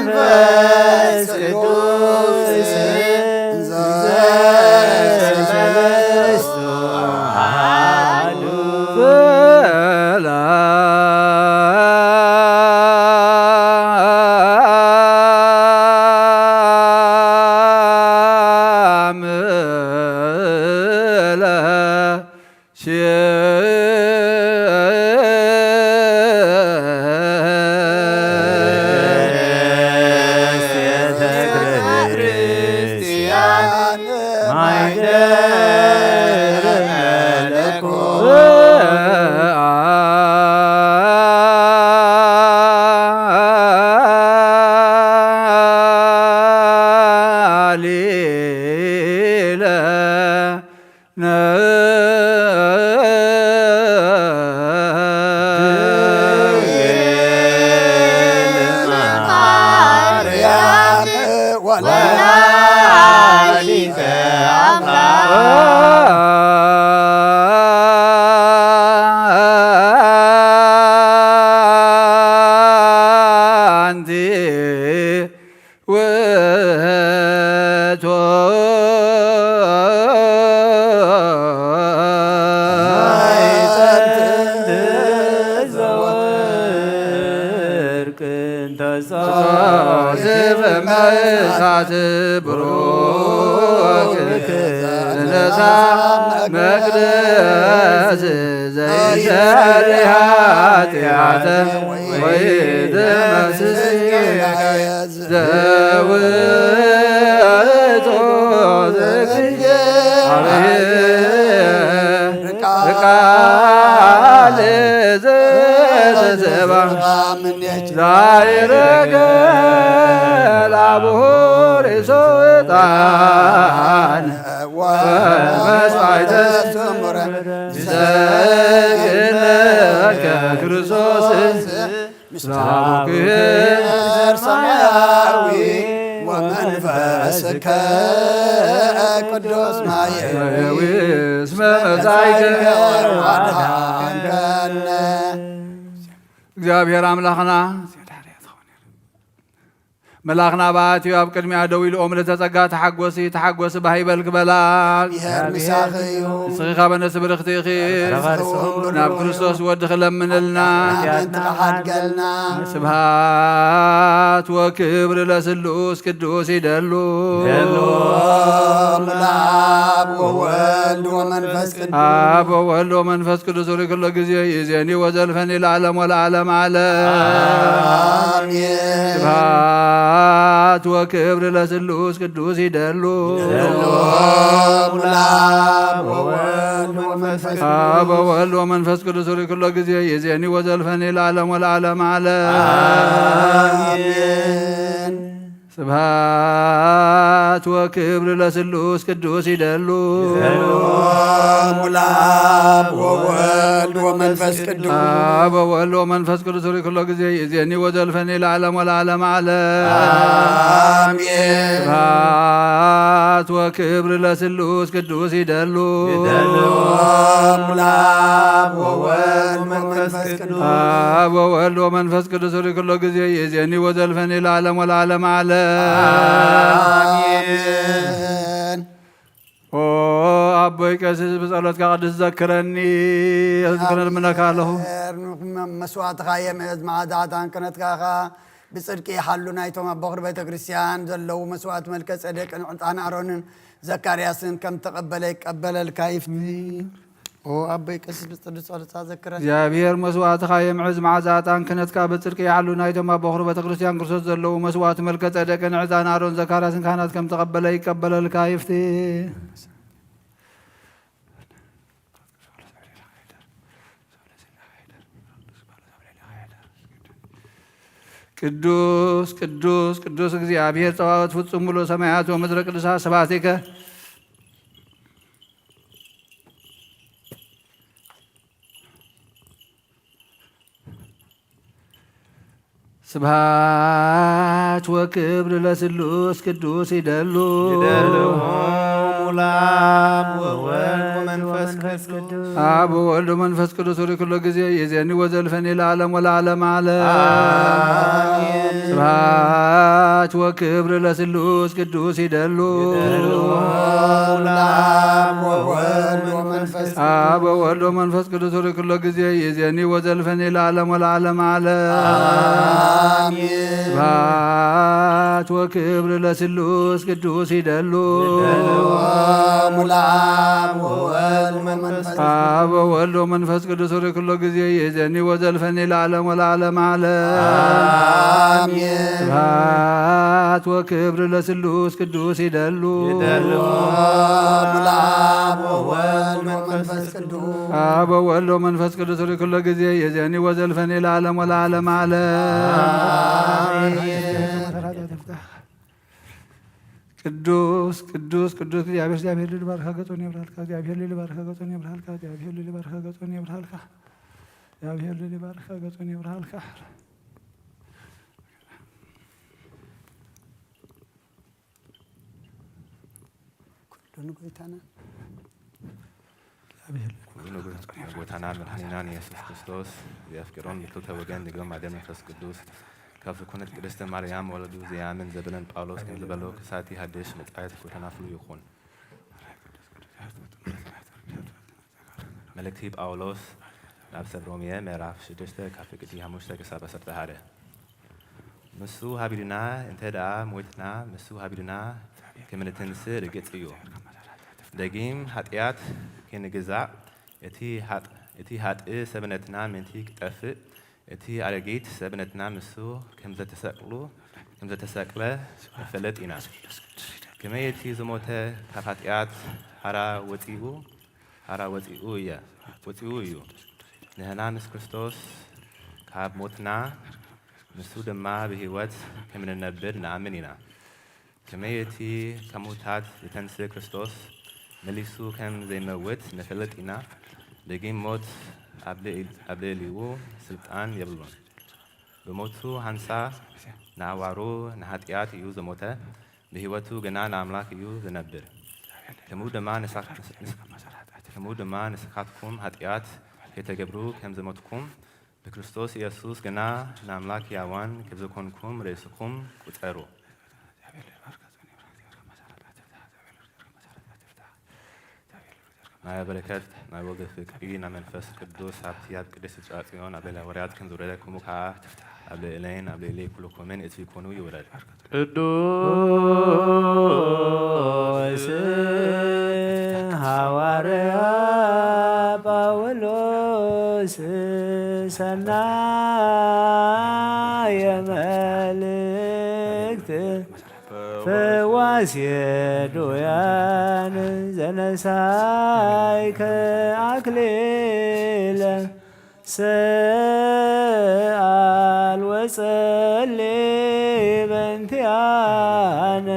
መንፈስ ቅዱስ እንዘ ሰለስቱ አሐዱ ሰላም ለቅድስት ቤተ ክርስቲያን ማይደር መለኮት ሊለ ተጻሕፈ መሳት ብሩክ ነሳ መቅደስ ዘይሰሪ ኃጢአተ ወይ ደመስስ ዘውእቱ ዘግየ ቃል ዘተሰባ ላይረገ ላብሆር ሶጣን ወመስዋዕተ ስሙረ ሰግደለከ ክርስቶስ ምስለ አቡክር ሰማያዊ ወመንፈስከ ቅዱስ ማየዊ እስመ መጻእከ ወአድኃንከነ። እግዚኣብሔር ኣምላኽና መልኣኽና በኣትዩ ኣብ ቅድሚኣ ደው ኢሉ፣ ኦም ለተጸጋ ተሓጎሲ፣ ተሓጎሲ ባህ ይበልክ በላ። ይሄር ምሳኺ እዩ። ንስኺ ካበ ነፍሲ ብርኽቲ ኢኺ። ተባረክ ስሙ ብሩክ ናብ ክርስቶስ ወድኺ ለምንልና። ኣሜን። ተሓድገልና። ስብሃት ወክብር ለስሉስ ቅዱስ ይደሉ። ይደሉ። ለአብ ወወልድ ወመንፈስ ቅዱስ። አብ ወወልድ ወመንፈስ ቅዱስ ሪ ኩሎ ጊዜ ይዜኒ ወዘልፈኒ ለዓለም ወለዓለም ዓለም። አሜን። ስብሐት ወክብር ለስሉስ ቅዱስ ይደሉ። ይደሉ ለአብ ወወልድ ወመንፈስ ቅዱስ። አብ ወወልድ ወመንፈስ ቅዱስ ሪ ኩሎ ጊዜ ይዜኒ ወዘልፈኒ ለዓለም ወለዓለም ዓለም። አሜን። ስብሐት ወክብር ለስሉስ ቅዱስ ይደሉ። ይደሉ ለአብ ወወልድ ወመንፈስ ቅዱስ። አብ ወወልድ ወመንፈስ ቅዱስ ሪ ኩሎ ጊዜ ይዜኒ ወዘልፈኒ ለዓለም ወለዓለም ዓለም። አሜን። ስብሐት ወክብር ለስሉስ ቅዱስ ይደሉ። ይደሉ ለአብ ወወልድ ወመንፈስ ቅዱስ። አብ ወወልድ ወመንፈስ ቅዱስ ሪ ኩሎ ጊዜ ይዜኒ ወዘልፈኒ ለዓለም ወለዓለም ዓለም። አሜን። ኦ ኣቦይ ቀሲስ ብጸሎትካ ቅዱስ ዘክረኒ። የዝክረ ልምነካ ኣለኹ። መስዋዕትኻ የምዕዝ መዓዛ ዕጣን ክነትካኻ ብጽድቂ ይሓሉ ናይቶም ኣብ በኹሪ ቤተ ክርስቲያን ዘለዉ መስዋዕት መልከ ጼዴቅን ዕጣን ኣሮንን ዘካርያስን ከም ተቐበለ ይቀበለልካ ይፍቲ። ኦ ኣቦይ ቀሲስ ብጽድቅ ጸሎታ ዘክረን። እግዚኣብሔር መስዋዕትኻ የምዕዝ መዓዛ ዕጣን ክህነትካ ብጽድቂ ይዓሉ ናይቶም ኣብ በኹሪ ቤተ ክርስቲያን ክርስቶስ ዘለዉ መስዋዕት መልከ ጸደቅን ዕጣን ኣሮን ዘካርያስን ካህናት ከም ተቐበለ ይቀበለልካ ይፍቲ። ቅዱስ ቅዱስ ቅዱስ እግዚኣብሔር ጸባኦት ፍጹም ሙሉእ ሰማያት ወምድረ ቅዱሳት ስብሐቲከ። ስብሐት ወክብር ለስሉስ ቅዱስ ይደሉ። ይደሉ። ለአብ ወወልድ ወመንፈስ ቅዱስ። አብ ወወልድ ወመንፈስ ቅዱስ ሪ ኩሎ ጊዜ ይዜኒ ወዘልፈኒ ለዓለም ወለዓለም ዓለም። አሜን። ስብሐት ወክብር ለስሉስ ቅዱስ ይደሉ። ይደሉ ለአብ ወወልድ ወመንፈስ አብ ወወልድ ወመንፈስ ቅዱስ ሪ ኩሎ ጊዜ ይዜኒ ወዘልፈኒ ለዓለም ወለዓለም ዓለም። አሜን። ስብሐት ወክብር ለስሉስ ቅዱስ ይደሉ። ይደሉ ለአብ ወወልድ ወመንፈስ አብ ወወልድ ወመንፈስ ቅዱስ ሪ ኩሎ ጊዜ ይዜኒ ወዘልፈኒ ለዓለም ወለዓለም ዓለም። አሜን። ስብሐት ወክብር ለስሉስ ቅዱስ ይደሉ። ይደሉ ለአብ ወወልድ ወመንፈስ ቅዱስ። አብ ወወልድ ወመንፈስ ቅዱስ ሪ ኩሎ ጊዜ ይዜኒ ወዘልፈኒ ለዓለም ወለዓለም ዓለም። አሜን። ቅዱስ ቅዱስ ቅዱስ እግዚአብሔር፣ እግዚአብሔር ልል ባርካ ገጾን የብርሃልካ፣ እግዚአብሔር ልል ባርካ ገጾን የብርሃልካ፣ እግዚአብሔር ልል ባርካ ገጾን የብርሃልካ፣ እግዚአብሔር ልል ባርካ ገጾን የብርሃልካ። ኩሉ ንጎይታና ኩሉ ንጎይታና መድኃኒናን ኢየሱስ ክርስቶስ ዘየፍቅሮም ንክልተ ወገን ንግሆ ማደር መንፈስ ቅዱስ ካብ ዝኾነት ቅድስተ ማርያም ወለዱ ዘያምን ዘበለን ጳውሎስ ከም ዝበሎ ክሳቲ ሃድሽ መጻየት ጎይታና ፍሉ ይኹን። መልእክቲ ጳውሎስ ናብ ሰብ ሮሜ ምዕራፍ ሽዱሽተ ካብ ፍቅዲ ሓሙሽተ ክሳብ ዓሰርተ ሓደ። ምስ ሃቢርና እንተ ደኣ ሞይትና፣ ምስ ሃቢርና ከም ንትንስእ ርግጽ እዩ። ደጊም ሓጢኣት ከይንግዛእ፣ እቲ ሃጥ-፣ እቲ ሃጥእ ሰብነትና ምእንቲ ክጠፍእ፣ እቲ ኣረጊት ሰብነትና ምስኡ ከም ዘተሰቅሉ፣ ከም ዘተሰቅለ ንፈልጥ ኢና። ከመይ እቲ ዝሞተ ካብ ሓጢኣት ሓራ ወጺኡ፣ ሓራ ወጺኡ እየ፣ ወጺኡ እዩ። ንሕና ምስ ክርስቶስ ካብ ሞትና፣ ንሱ ድማ ብህይወት ከም እንነብር ንኣምን ኢና። ከመይ እቲ ካብ ምዉታት ዝተንስእ ክርስቶስ መሊሱ ከም ዘይመውት ንፈልጥ ኢና። ደጊም ሞት ኣብ ልዕል-፣ ኣብ ልዕሊኡ ስልጣን የብሉን። ብሞቱ ሓንሳእ ንኣዋሩ ንሓጢኣት እዩ ዝሞተ፣ ብህይወቱ ግና ንኣምላኽ እዩ ዝነብር። ከምኡ ድማ ንሳ-፣ ንስ-፣ ንስ-፣ ከምኡ ድማ ንስኻትኩም ሓጢኣት ከይተገብሩ ከም ዝሞትኩም፣ ብክርስቶስ ኢየሱስ ግና ንኣምላኽ ሕያዋን ከም ዝኾንኩም ርእስኹም ቁጸሩ። ናይ በረከት ናይ ወልድ ፍቅሪ ናይ መንፈስ ቅዱስ ሃብቲ ኣብ ቅድስት ጽዮን ኣብ ልዕሊ ሃዋርያት ከም ዝወረደ፣ ከምኡ ከኣ ኣብ ልዕለይን ኣብ ልዕሊ ኩልኩምን እቲ ኩኑ ይውረድ። ቅዱስ ሃዋርያ ጳውሎስ ሰናየ መልእክት ፈዋሲ ዱያን ዘነሳይከ አክሊለ ሰአል ወጸሊ በንቲያነ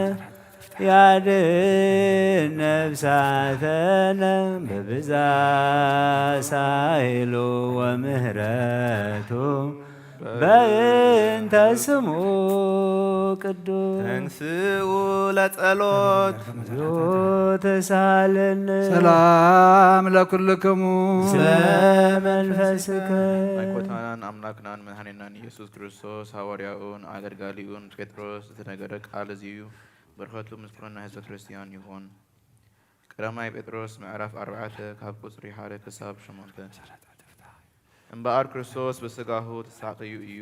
ያድን ነፍሳተነ በብዛ ሳይሉ ወምህረቱ በእንተ ስሙ ቅዱስ። ተንስኡ ለጸሎት። ተሳለነ። ሰላም ለኩልክሙ። በመንፈስከ። ናይ ጎይታናን ኣምላክናን መድኃኒናን ኢየሱስ ክርስቶስ ሃዋርያኡን ኣገልጋሊኡን ጴጥሮስ ዝተነገረ ቃል እዚ እዩ። በረከቱ ምስ ኩሉ ናይ ህዝበ ክርስቲያን ይኹን። ቀዳማይ ጴጥሮስ ምዕራፍ ኣርባዕተ ካብ ቁጽሪ ሓደ ክሳብ ሸሞንተ። እምበኣር ክርስቶስ ብስጋሁ ተሳቕዩ እዩ።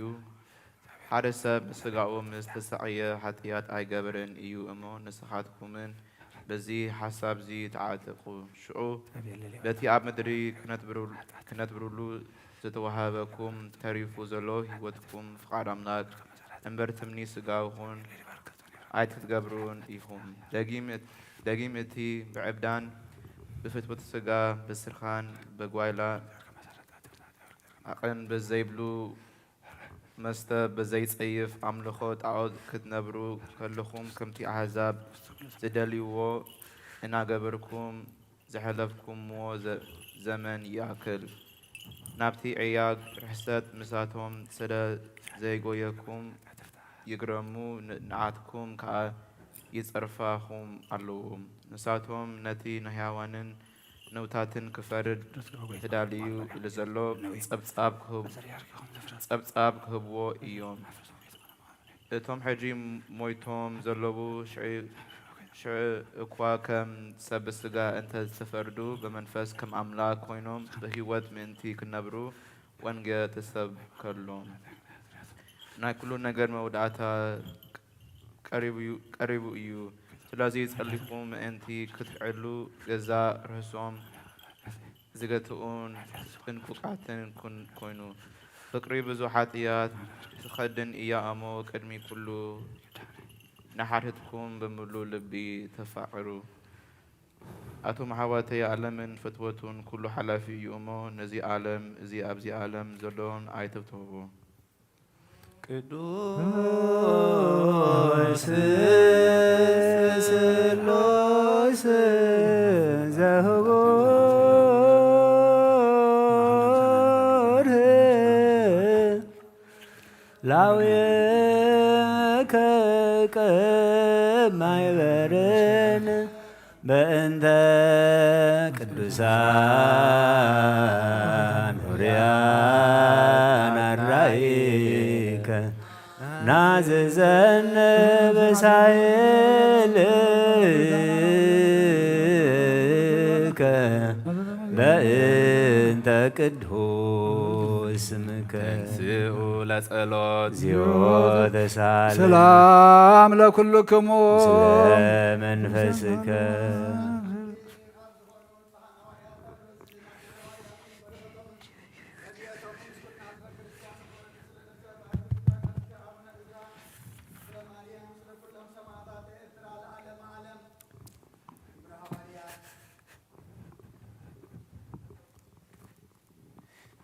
ሓደ ሰብ ብስጋኡ ምስ ተሳቕየ ሓጢኣት ኣይገብርን እዩ እሞ፣ ንስኻትኩምን በዚ ሓሳብዚ ተዓጠቑ። ሽዑ በቲ ኣብ ምድሪ ክነትብሩ-፣ ክነትብሩሉ ዝተዋህበኩም ተሪፉ ዘሎ ህይወትኩም ፍቓድ ኣምላክ እምበር ትምኒ ስጋኹን ኣይትትገብሩን ኢኹም። ደጊም፣ ደጊም እቲ ብዕብዳን ብፍትወት ስጋ ብስርኻን ብጓይላ ዓቐን ብዘይብሉ መስተ ብዘይጸይፍ ኣምልኾ ጣዖት ክትነብሩ ከለኹም ከምቲ ኣሕዛብ ዝደልይዎ እናገበርኩም ዘሕለፍኩምዎ ዘ-፣ ዘመን ይኣክል። ናብቲ ዕያግ ርሕሰት ምሳቶም ስለ ዘይጎየኩም ይግረሙ፣ ን-፣ ንዓትኩም ከኣ ይጸርፋኹም ኣለዉ። ንሳቶም ነቲ ንህያዋንን ነውታትን ክፈርድ ተዳልዩ ኢሉ ዘሎ ጸብጻብ ክህብ-፣ ጸብጻብ ክህብዎ እዮም። እቶም ሕጂ ሞይቶም ዘለዉ ሽዑ፣ ሽዑ እኳ ከም ሰብ ብስጋ እንተ ዝተፈርዱ፣ ብመንፈስ ከም ኣምላኽ ኮይኖም ብህይወት ምእንቲ ክነብሩ ወንጌል ተሰብከሎም። ናይ ኩሉ ነገር መወዳእታ ቀሪቡ እዩ፣ ቀሪቡ እዩ። ስለዚ ጸሊኹም ምእንቲ ክትዕሉ ገዛእ ርእሶም ዝገትኡን ጥንቁቃትን ኩን-፣ ኮይኑ። ፍቅሪ ብዙሕ ሓጢኣት ትኸድን እያ እሞ ቅድሚ ኩሉ ንሓድሕድኩም ብምሉእ ልቢ ተፋቀሩ። ኣቱም ኣሕዋተይ፣ ዓለምን ፍትወቱን ኩሉ ሓላፊ እዩ እሞ ነዚ ዓለም፣ እዚ ኣብዚ ዓለም ዘሎን ኣይተብትኹ። ቅዱስ ስሉስ ዘህቡር ላውየከ ቅድመ ይበርን በእንተ ቅዱሳን ኡርያን ኣራይከ ናዝዘን በሳይልከ በእንተ ቅዱስ ስምከ። ተንሥኡ ለጸሎት። እግዚኦ ተሳለ። ሰላም ለኩልክሙ። ምስለ መንፈስከ።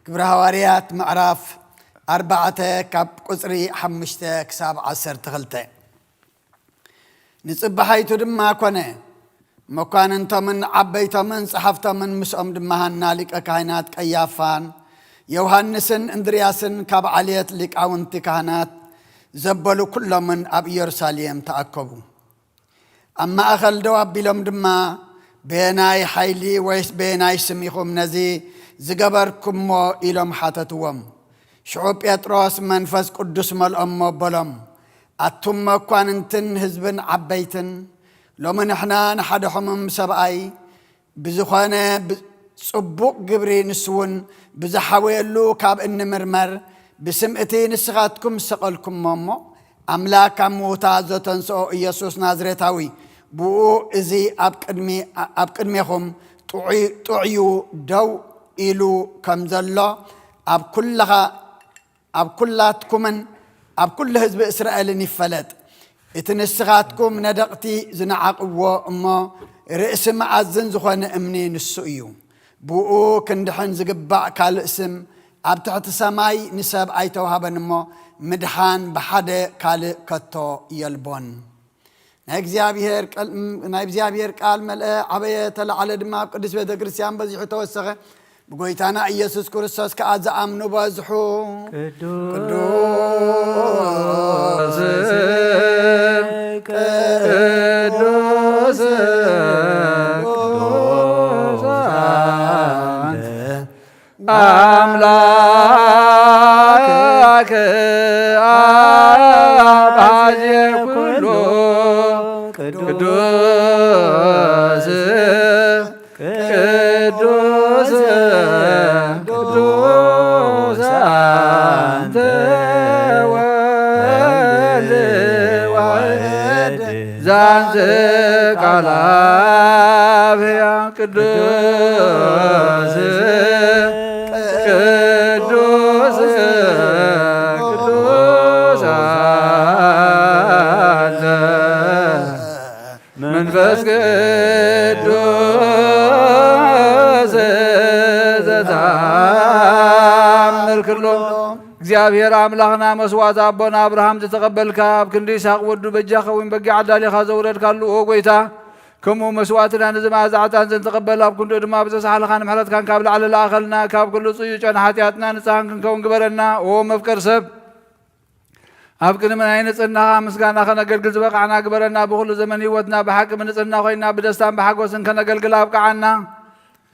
ግብረ ሃዋርያት ምዕራፍ ኣርባዕተ ካብ ቁጽሪ ሓሙሽተ ክሳብ ዓሰርተ ክልተ። ንጽባሒቱ ድማ ኮነ፣ መኳንንቶምን ዓበይቶምን ጸሓፍቶምን ምስኦም ድማ ሃና ሊቀ ካህናት ቀያፋን ዮሃንስን እንድርያስን ካብ ዓልየት ሊቃውንቲ ካህናት ዘበሉ ኩሎምን ኣብ ኢየሩሳሌም ተኣከቡ። ኣብ ማእኸል ደው ኣቢሎም ድማ፣ "በየናይ ሓይሊ ወይስ በየናይ ስም ኢኹም ነዚ ዝገበርኩምዎ?" ኢሎም ሓተትዎም። ሽዑ ጴጥሮስ መንፈስ ቅዱስ መልኦሞ በሎም፣ "ኣቱም መኳንንትን ህዝብን ዓበይትን፣ ሎሚ ንሕና ንሓደ ሕሙም ሰብኣይ ብዝኾነ ብ-፣ ጽቡቕ ግብሪ ንሱ እውን ብዝሓወየሉ ካብ እንምርመር፣ ብስም እቲ ንስኻትኩም ዝሰቐልኩሞ እሞ፣ ኣምላኽ ካብ ምዉታት ዘተንስኦ ኢየሱስ ናዝሬታዊ፣ ብኡ እዚ ኣብ ቅድሚ-፣ ኣብ ቅድሜኹም ጥዑይ-፣ ጥዑዩ ደው ኢሉ ከም ዘሎ ኣብ ኩለኻ-፣ ኣብ ኩላትኩምን ኣብ ኩሉ ህዝቢ እስራኤልን ይፈለጥ። እቲ ንስኻትኩም ነደቕቲ ዝነዓቕዎ እሞ ርእሲ መኣዝን ዝኾነ እምኒ ንሱ እዩ። ብኡ ክንድሕን ዝግባእ ካልእ ስም ኣብ ትሕቲ ሰማይ ንሰብ ኣይተዋህበን እሞ፣ ምድሓን ብሓደ ካልእ ከቶ የልቦን።" ናይ እግዚኣብሔር ቃል፣ ናይ እግዚኣብሔር ቃል መልአ፣ ዓበየ፣ ተላዕለ ድማ ኣብ ቅድስት ቤተ ክርስቲያን በዚሑ ተወሰኸ። ብጎይታና ኢየሱስ ክርስቶስ ከኣ ዝኣምኑ በዝሑ። ቅዱስ፣ ቅዱስ፣ ቅዱስ ኣምላክ አብ አዜ ኩሉ ቅዱስ ቅዱስ ቅዱስ አንተ ወልድ ዋሕድ ዛንተ ቃል አብ ሕያው ቅዱስ ቅዱስ ቅዱስ አንተ መንፈስ ቅዱስ ዘተአምር ኩሎ። እግዚኣብሔር ኣምላኽና መስዋዕቲ ኣቦና ኣብርሃም ዝተቐበልካ፣ ኣብ ክንዲ ይስሐቅ ወዱ በጃ ኸውን በጊዕ ኣዳሊኻ ዘውረድካሉ፣ ኦ ጐይታ፣ ከምኡ መስዋዕትና ነዚ መኣዛ ዕጣን ዘንተቐበል፣ ኣብ ክንድኡ ድማ ብተሳሕልኻ ንምሕረትካን ካብ ላዕሊ ለኣኸልና፣ ካብ ኩሉ ጽዩጨን ሓጢኣትና ንጽሃን ክንከውን ግበረና። ኦ መፍቀር ሰብ፣ ኣብ ቅድሚ ናይ ንጽህናኻ ምስጋና ከነገልግል ዝበቃዕና ግበረና። ብኹሉ ዘመን ህይወትና ብሓቂ ብንጽህና ኮይና ብደስታን ብሓጎስን ከነገልግል ኣብቃዓና።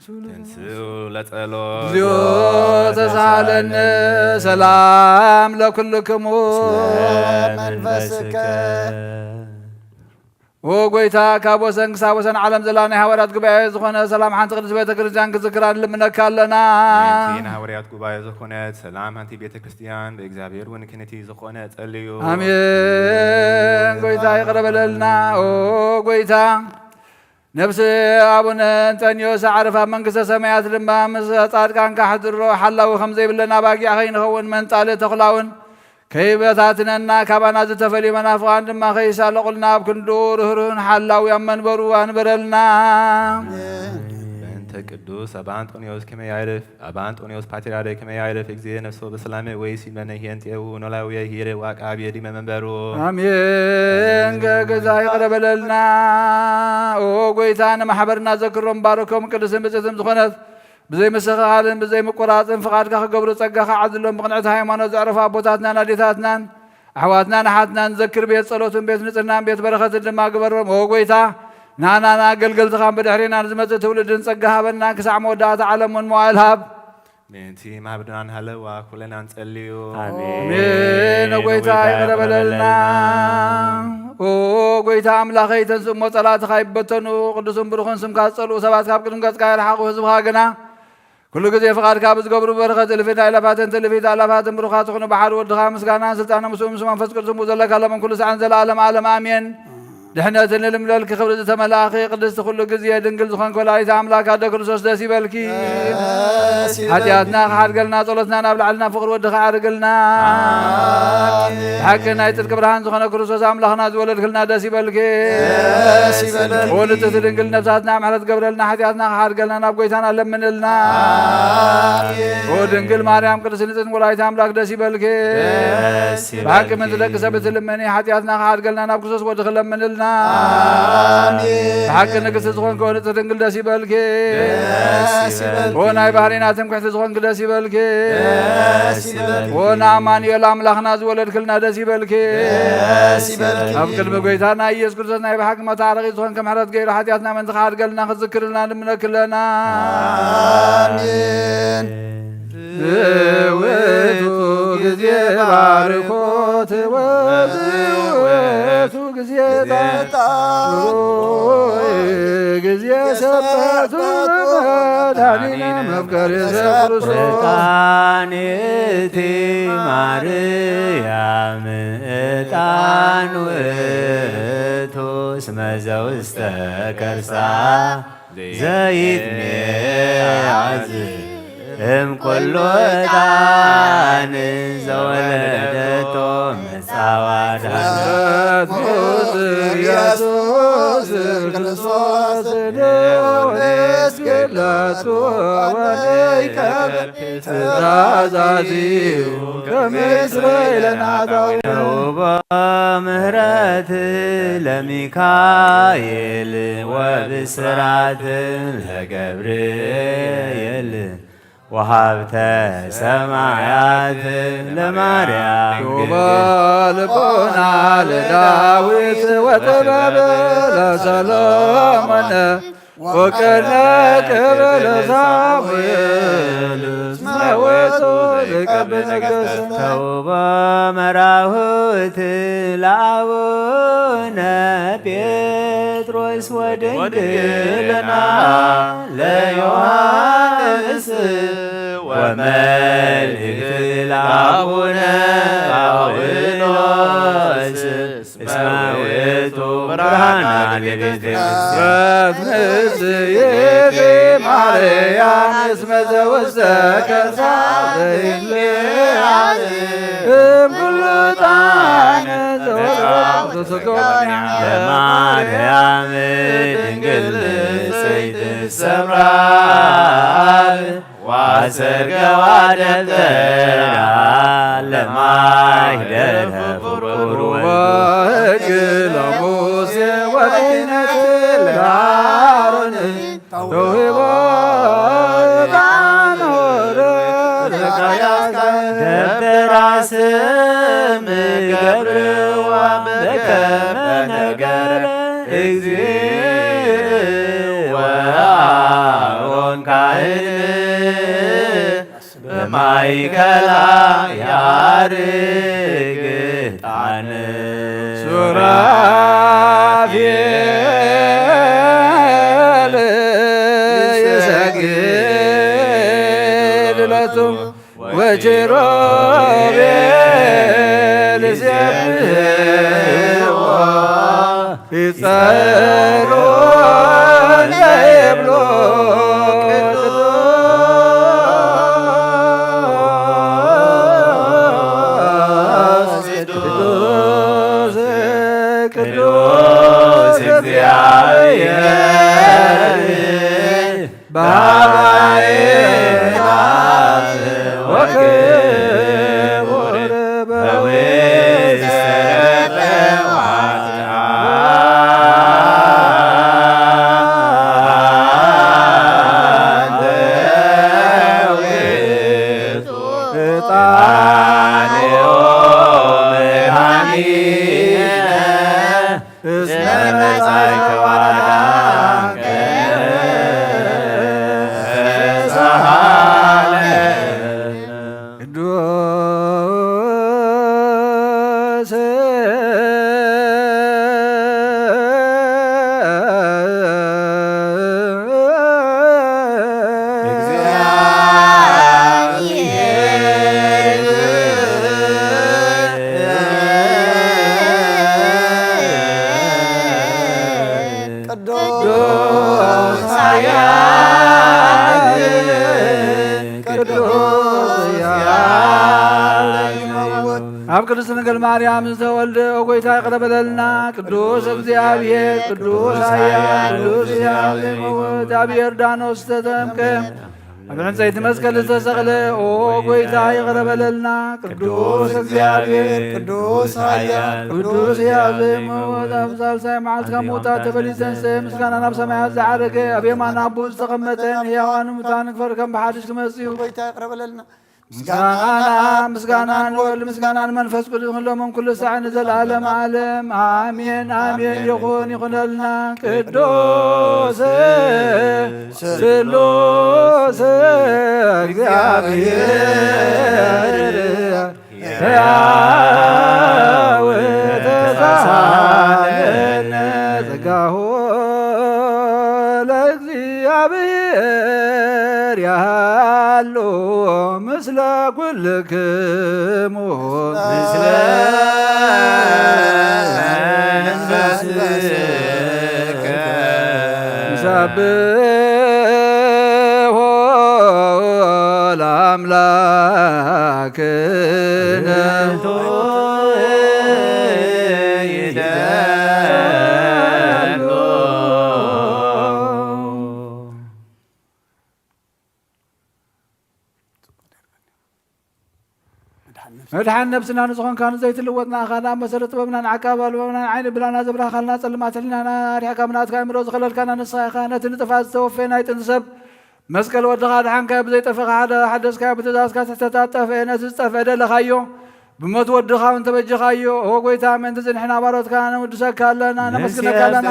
ተንስኡ ለጸሎት። እግዚኦ ተሳለነ። ሰላም ለኩልክሙ። መንፈስከ። ኦ ጎይታ፣ ካብ ወሰን ክሳብ ወሰን ዓለም ዘላ ናይ ሃዋርያት ጉባኤ ዝኾነ ሰላም ሓንቲ ቅድስት ቤተ ክርስቲያን ክዝክራ ንልምነካ ኣለና። ነቲ ናይ ሃዋርያት ጉባኤ ዝኾነት ሰላም ሓንቲ ቤተ ክርስቲያን ብእግዚኣብሔር እውን ክነቲ ዝኾነ ጸልዩ። ኣሜን። ጎይታ ይቕረ በለልና። ኦ ጎይታ፣ ነፍሲ ኣቡነ እንጠንዮስ ኣዕርፍ ኣብ መንግስተ ሰማያት ድማ ምስ ጻድቃን ካሕድሮ ሓላዊ ከም ዘይብለና ባጊዕ ከይንኸውን መንጣሊ ተኹላውን ከይበታትነና ካባና ዝተፈልዩ መናፍቓን ድማ ከይሳለቑልና ኣብ ክንዱ ርህሩህን ሓላዊ ኣብ መንበሩ ኣንበረልና። በእንተ ቅዱስ ኣባ እንጦንዮስ ከመ ያዕርፍ፣ ኣባ እንጦንዮስ ፓትርያርክ ከመ ያዕርፍ፣ እግዚእ ነፍሶ በሰላም ወይሲመነ ሄንጤሁ ኖላዊ ሂር ዋቃብ የዲመ መንበሩ። ኣሜን። ገዛ ይቕረ በለልና። ኦ ጎይታ፣ ንማሕበርና ዘክሮም ባርኮም ቅድስትን ብፅዕትን ዝኾነት ብዘይ ምስኽኻልን ብዘይ ምቁራፅን ፍቓድካ ክገብሩ ጸጋኻ ዓድሎም። ብቕንዕቲ ሃይማኖት ዘዕረፉ ኣቦታትናን ኣዴታትናን ኣሕዋትናን ኣሓትናን ዘክር። ቤት ጸሎትን ቤት ንጽህናን ቤት በረኸትን ድማ ግበሮም። ኦ ጎይታ፣ ንኣናን ኣገልገልትኻን ብድሕሬና ንዝመጽእ ትውልድን ጸጋ ሃበና። ክሳዕ መወዳእታ ዓለም እውን መዋእል ሃብ። ምእንቲ ማህበርናን ሃለዋ ኩለና ንጸልዩ። ኣሜን። ኣሜን። ጎይታ ይቕረ በለልና። ኦ ጎይታ ኣምላኸይ፣ ተንስእ እሞ ጸላእትኻ ይበተኑ፣ ቅዱስን ብሩኽን ስምካ ዝጸልኡ ሰባት ካብ ቅድሚ ገጽካ ይርሓቑ፣ ህዝብኻ ግና ኩሉ ግዜ ፍቓድካ ብዝገብሩ በረኸት እልፊት ኣእላፋትን ትእልፊት ኣእላፋትን ብሩኻት ትኹኑ ብሓደ ወድኻ ምስጋናን ስልጣንን ምስኡ ምስ መንፈስ ቅዱስ ምስኡ ዘለካ ሎምን ኩሉ ሰዓትን ዘለኣለም ዓለም ኣሜን። ድሕነትን ልምለልኪ ክብሪ ዝተመላእኺ ቅድስቲ ኩሉ ግዜ ድንግል ዝኾንኪ ወላዲተ ኣምላክ ኣደ ክርስቶስ ደስ ይበልኪ። ደስ ይበልኪ። ሓጢኣትና ክሓድገልና ጸሎትና ናብ ላዕልና ፍቕሪ ወድኻ ኣዕርግልና። ኣሜን። ብሓቂ ናይ ጽድቂ ብርሃን ዝኾነ ክርስቶስ ኣምላኽና ዝወለድክልና ደስ ይበልኪ። ደስ ይበልኪ። ወልድቲ ድንግል ነፍሳትና ምሕረት ገብረልና ሓጢኣትና ክሓድገልና ናብ ጎይታና ለምንልና። ኣሜን። ኦ ድንግል ማርያም ቅድስት ንጽሕት ወላዲተ ኣምላክ ደስ ይበልኪ። ደስ ይበልኪ። ብሓቂ ምእንቲ ደቂ ሰብ እትልምኒ ሓጢኣትና ክሓድገልና ናብ ክርስቶስ ወድኺ ለምንልና። ኣሜን። ብሓቂ ንግስቲ ዝኾንኪ ኦ ንጽሕት ድንግል ደስ ይበልኪ። ደስ ይበልኪ። ኦ ናይ ባህሪና ትምክሕቲ ዝኾንኪ ደስ ይበልኪ። ደስ ይበልኪ። ኦ ንኣማኑኤል ኣምላኽና ዝወለድክልና ደስ ይበልኪ። ደስ ይበልኪ። ኣብ ቅድሚ ጎይታና ኢየሱስ ክርስቶስ ናይ ብሓቂ መታረቒ ዝኾንኪ ምሕረት ገይሩ ሓጢኣትና ምእንቲ ክሓድገልና ክዝክርልና ንምነክለና። ኣሜን። ዝውቱ ግዜ ባርኮት ወዝውቱ ግዜ ጣጣ ግዜ ሰበቱ መድኃኒነ መፍቀሪ ሰብ ክርስቶስ። መድኃኒት ማርያም ዕጣን ውእቱ እስመ ዘውስተ ከርሳ ዘይትሜዓዝ እምኩሉ ዕጣን ዘወለደቶ መጻዋዳ። ኢየሱስ ክርስቶስ ንወስግድ ለቱ ወንከብር ትእዛዛቲሁ ከመ ይስረይ ለነ ኃጣውኢነ። ተውቦ ምህረት ለሚካኤል ወብስራት ለገብርኤል ወሃብተ ሰማያት ለማርያም ጡባ ልቦና ለዳዊት ወጥበብ ለሰሎሞን ወቀነ ክብር ለሳሙኤል እስመ ውእቱ ሊቀ ነገሥት። ተውቦ መራሁት ለአቡነ ጴጥሮስ ወድንግልና ለዮሐንስ ወመልእክት ለአቡነ ጳውሎስ እስመ ውእቱ ብርሃና ለቤተ ክርስቲያን። ወትምስይእቲ ማርያም እስመ ዘውስተ ከርሳ ዘይትለዓል እምኩሉ ዕጣን ዘወለደቶ ለማርያም ድንግል ንጽሕት ሰምራ ወአሰርገዋ ደብተራ ለማይደረ ፍቁር ወልድ። ወሕግ ለሙሴ ወክህነት ለአሮን ተውሂቦ ዕጣን ወርድ ለካህናት። ደብተራ ስም ነገረ እግዚእ ወአሮን ካህን በማእከላ ያርግ ዕጣን። ሱራፌል ይሰግድ ለቱ ወኪሩቤል ይሴብሕዎ ይጸሩ ለይብሉ ቅዱስ ቅዱስ ቅዱስ እግዚአብሔር በአርያም ወክቡር በውስተ ጸባኦት። ዕጣን መድኃኒነ እስመ መጻእከ ወአዳንከ ሳህለ ቅዱስ ቅዱስ ኃያል ቅዱስ ኃያል። ኣብ ቅድስት ድንግል ማርያም ዝተወልደ፣ ኦ ጎይታ፣ ይቕረ በለልና። ቅዱስ እግዚኣብሔር፣ ቅዱስ ኃያል፣ ቅዱስ ሕያው ዘይመውት፣ ኣብ ዮርዳኖስ ዝተጠምቀ፣ ኣብ ዕንጸይቲ መስቀል ዝተሰቕለ፣ ኦ ጎይታ፣ ይቕረ በለልና። ቅዱስ እግዚኣብሔር፣ ቅዱስ ኃያል፣ ቅዱስ ሕያው ዘይመውት፣ ኣብ ሳልሳይ መዓልቲ ካብ ምውታት ተበሊጹ ዝተንስአ፣ ምስጋና ናብ ሰማያት ዝዓረገ፣ ኣብ የማን ኣቦኡ ዝተቐመጠ፣ ንሕያዋን ሙታን ክፈርድ ከም ብሓድሽ ክመጽእ እዩ። ጎይታ፣ ይቕረ በለልና። ምስጋና፣ ምስጋና ንወልድ፣ ምስጋና ንመንፈስ ቅዱስ፣ ንሎምን ኩሉ ሳዕ ንዘለዓለም ዓለም። ኣሜን፣ ኣሜን። ይኹን፣ ይኹነልና። ቅዱስ ስሉስ እግዚኣብሔር ሕያው ተሳሃለነ ጸጋሁ ለእግዚኣብሔር ያሃሉ ምስለ ኩልክሙ ምስለ መንፈስከ። ንሰብሖ ለአምላክነ። መድሓን ነብስና ንዝኾንካ ንዘይትልወጥ ንኣኻ፣ ንኣንበሳ ጥበብናን ዓቃቢ ኣልቦናን ዓይኒ ብላና ዘብራህካልና፣ ጸልማት ሕሊናና ኣርሒቕካ፣ ብናትካ ኣእምሮ ዝኸለልካና ንስኻ ኢኻ። ነቲ ንጥፋት ዝተወፈየ ናይ ጥንቲ ሰብ መስቀል ወድኻ ኣድሓንካዮ፣ ብዘይጠፍእ ሓደ ሓደስካዮ፣ ብትእዛዝካ ትሕተታት ጠፍአ፣ ነቲ ዝጠፍአ ደለኻዮ፣ ብሞት ወድኻ እውን ተበጀኻዮ። ኦ ጎይታ፣ ምእንቲ እዚ ንሕና ባሮትካ ነውድሰካ ኣለና፣ ነመስግነካ ኣለና።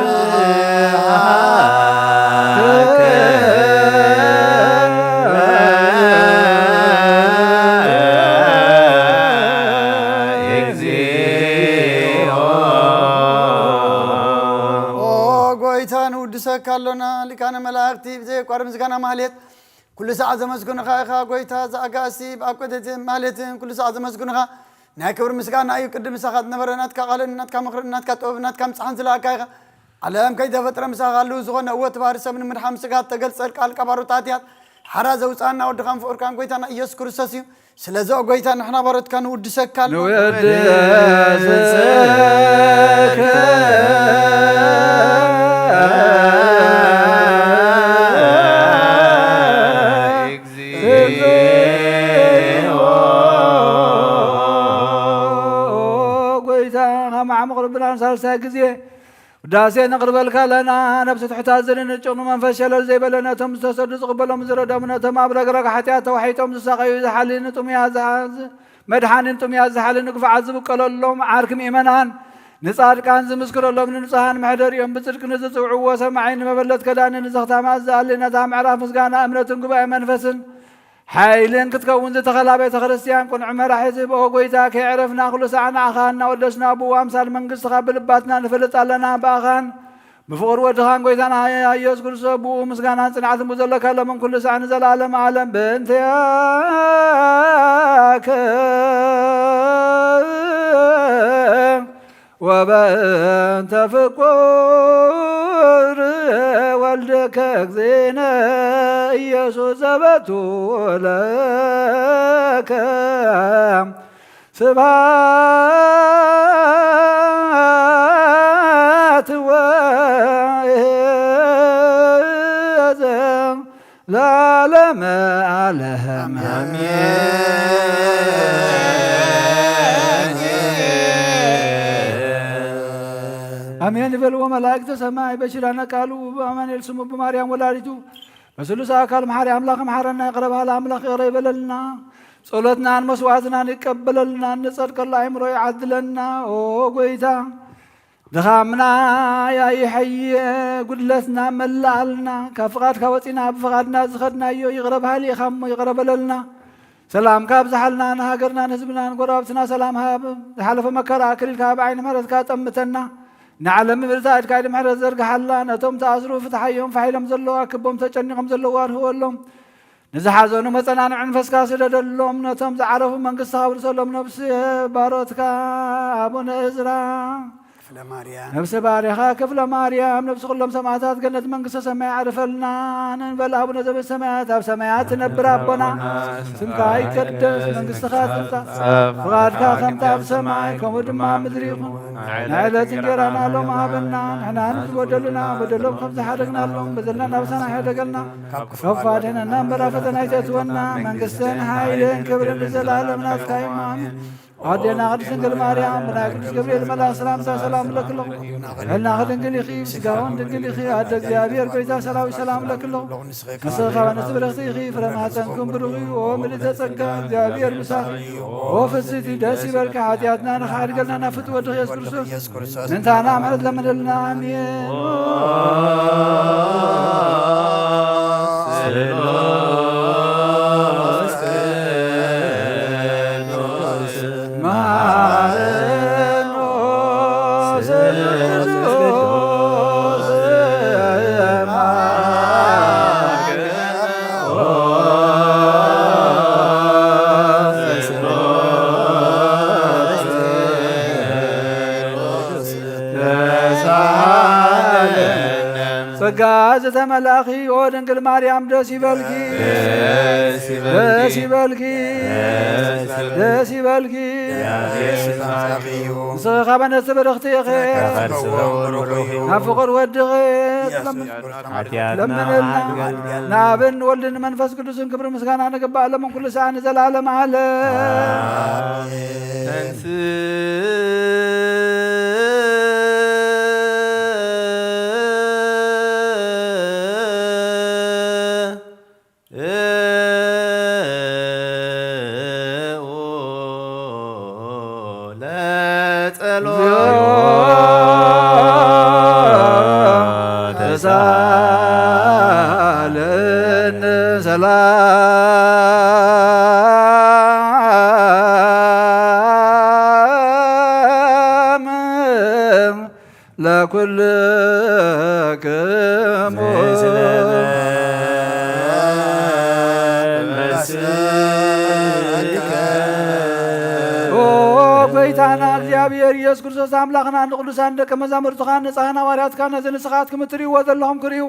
ኦ ጎይታ፣ ንውድሰካ ኣሎና። ሊቃነ መላእኽቲ ብዘየቋርጥ ምስጋና ማህሌት ኩሉ ሰዓት ዘመስግኑኻ ኢኻ ጎይታ። ዘኣጋእዝቲ ብኣብ ቅድስቲ ማህሌትን ኩሉ ሰዓት ዘመስግኑኻ። ናይ ክብሪ ምስጋና እዩ። ቅድም ምሳኻ ዝነበረ ናትካ ቃልን ናትካ ምኽርን ናትካ ጥበብን ናትካ ምጽሓን ዝለኣካ ኢኻ። ዓለም ከይተፈጥረ ምሳኻ ህልው ዝኾነ እወ እቲ ባህሪ ሰብ ንምድሓን ስጋ እተገልጸ ቃል ካብ ባሮት ሓጢኣት ሓራ ዘውጽኣና ወድኻን ፍቑርካን ጎይታና ኢየሱስ ክርስቶስ እዩ። ስለዚ ኦ ጎይታ ንሕና ባሮትካ ንውድሰካ ኣሎ። ንውድሰከ ጎይታ ካብ መዓሙቕ ልብና ንሳልሳይ ግዜ ውዳሴ ነቕርበልካ ኣለና። ነብሲ ትሑታት ዝንእድ ጭኑቕ መንፈስ ሸለል ዘይበለ ነቶም ዝተሰዱ ዝቕበሎም ዝረደሙ ነቶም ኣብ ረግረግ ሓጢኣት ተዋሒጦም ዝሳቐዩ ዝሓሊ ንጥሙያት ዝሓዝ መድሓኒን ጥሙያት ዝሓሊ ንግፉዓት ዝብቀለሎም ዓርኪ ምእመናን ንጻድቃን ዝምስክረሎም፣ ንንጹሃን መሕደሪኦም፣ ብጽድቂ ንዝጽውዕዎ ሰማዒ፣ ንመበለት ከዳኒ፣ ንዘኽታማት ዝኣሊ፣ ነታ ምዕራፍ ምስጋና እምነትን ጉባኤ መንፈስን ሓይልን ክትከውን ዝተኸላ ቤተ ክርስቲያን ቅኑዕ መራሒ ዝህብ፣ ኦ ጎይታ፣ ከየዕረፍና ኩሉ ሳዕ ንዓኻ እናወደስና፣ ብኡ ኣምሳል መንግስትኻ ብልባትና ንፈልጥ ኣለና። ብኣኻን ብፍቕሪ ወድኻን ጎይታና ኢየሱስ ክርስቶስ፣ ብኡ ምስጋናን ጽንዓትን ብዘለካ ለምን ኩሉ ሳዕ ንዘለዓለም ዓለም። ብእንትያከ ወበእንተ ፍቁር ወልድከ እግዚእነ ኢየሱስ ዘበቱ ለከ ስብሐት ወእዘም ለዓለመ ዓለም። ኣሜን ይበልዎ መላእክተ ሰማይ በኪዳነ ቃሉ፣ ብኣማኑኤል ስሙ፣ ብማርያም ወላዲቱ፣ በስሉስ ኣካል መሓሪ ኣምላኽ መሓረና፣ ይቕረ በሃል ኣምላኽ ይቕረ ይበለልና። ጸሎትናን መስዋዕትናን ይቀበለልና፣ ንጸድቀሉ ኣእምሮ ይዓድለና። ኦ ጎይታ፣ ድኻምና ያይሐየ፣ ጉድለትና መላኣልና። ካብ ፍቓድካ ወጺና ብፍቓድና ዝኸድናዮ ይቕረ በሃሊ ኢኻ እሞ ይቕረ በለልና። ሰላምካ ኣብዝሓልና፣ ንሃገርና ንህዝብና ንጎረባብትና ሰላም ሃብ። ዝሓለፈ መከራ ኣክሊልካ ብዓይኒ ምሕረትካ ጠምተና። ንዓለም ምድሪ ኢድካ ኢድ ምሕረት ዘርግሓላ። ነቶም ተኣስሩ ፍትሓዮም፣ ፋሕ ኢሎም ዘለዉ ኣክቦም፣ ተጨኒቖም ዘለዉ ኣርህወሎም። ንዝሓዘኑ መጸናንዒ መንፈስካ ስደደሎም፣ ነቶም ዝዓረፉ መንግስትኻ ውርሰሎም። ነፍሲ ባሮትካ ኣቡነ እዝራ፣ ክፍለ ማርያም። ነፍሲ ባሪኻ ክፍለ ማርያም፣ ነፍሲ ኩሎም ሰማዕታት ገነት መንግስተ ሰማይ ኣዕርፈልና። ንንበል ኣቡነ ዘበሰማያት፣ ኣብ ሰማያት ትነብር ኣቦና፣ ስምካ ይቀደስ፣ መንግስትኻ ትምጻእ፣ ፍቓድካ ከምታ ኣብ ሰማይ ከምኡ ድማ ኣብ ምድሪ ይኹን። ንዕለት እንጀራና ሎም ሃበና፣ ንሕና ንዝበደሉና በደሎም ከም ዝሓደግናሎም በደልና ናብሳና ይሕደገልና፣ ካብ ክፉ ኣድሕነና እምበር ኣብ ፈተና ኣይተእትወና፣ መንግስትን ሓይልን ክብርን ንዘለኣለም ናትካ እዩ። ኣሜን። ኣዴና ቅድስት ድንግል ማርያም ብናይ ቅዱስ ገብርኤል መልኣክ ሰላምታ ሰላም እብለኪ ኣለኹ። ልዕልናኺ ድንግል ኢኺ፣ ስጋውን ድንግል ኢኺ። ኣደ እግዚኣብሔር ጎይታ ሰራዊት ሰላም እብለኪ ኣለኹ። ንስኺ ካብ ኣንስቲ ብርኽቲ ኢኺ፣ ፍረ ማህፀንኩም ብሩኽ እዩ። ኦ ምልዕተ ጸጋ፣ እግዚኣብሔር ምሳኺ፣ ኦ ፍስቲ ደስ ይበልኪ። ሓጢኣትና ንኽሓድገልና ናብ ፍትወ ወድኺ ኢየሱስ ክርስቶስ ምንታና ምሕረት ለምንልና። ኣሜን። ጸጋ ዝተመላእኺ ኦ ድንግል ማርያም ደስ ይበልኪ፣ ደስ ይበልኪ፣ ደስ ይበልኪ። ንስኺ ካብ ኣንስቲ ብርኽቲ ኢኺ፣ ካብ ፍቑር ወድኺ ለምንልና። ንኣብን ወልድን መንፈስ ቅዱስን ክብሪ ምስጋና ንግባእ፣ ሎምን ኩሉ ሰዓት ንዘለዓለም ዓለም። ተሳለነ ሰላም ለኩልክሙ። ኦ ጎይታና እግዚኣብሔር ኢየሱስ ክርስቶስ ኣምላኽና፣ ንቅዱሳን ደቀ መዛሙርትኻ፣ ንጻህን ሃዋርያትካ፣ ነዚ ንስኻትኩም እትርእይዎ ዘለኹም ክርእዩ፣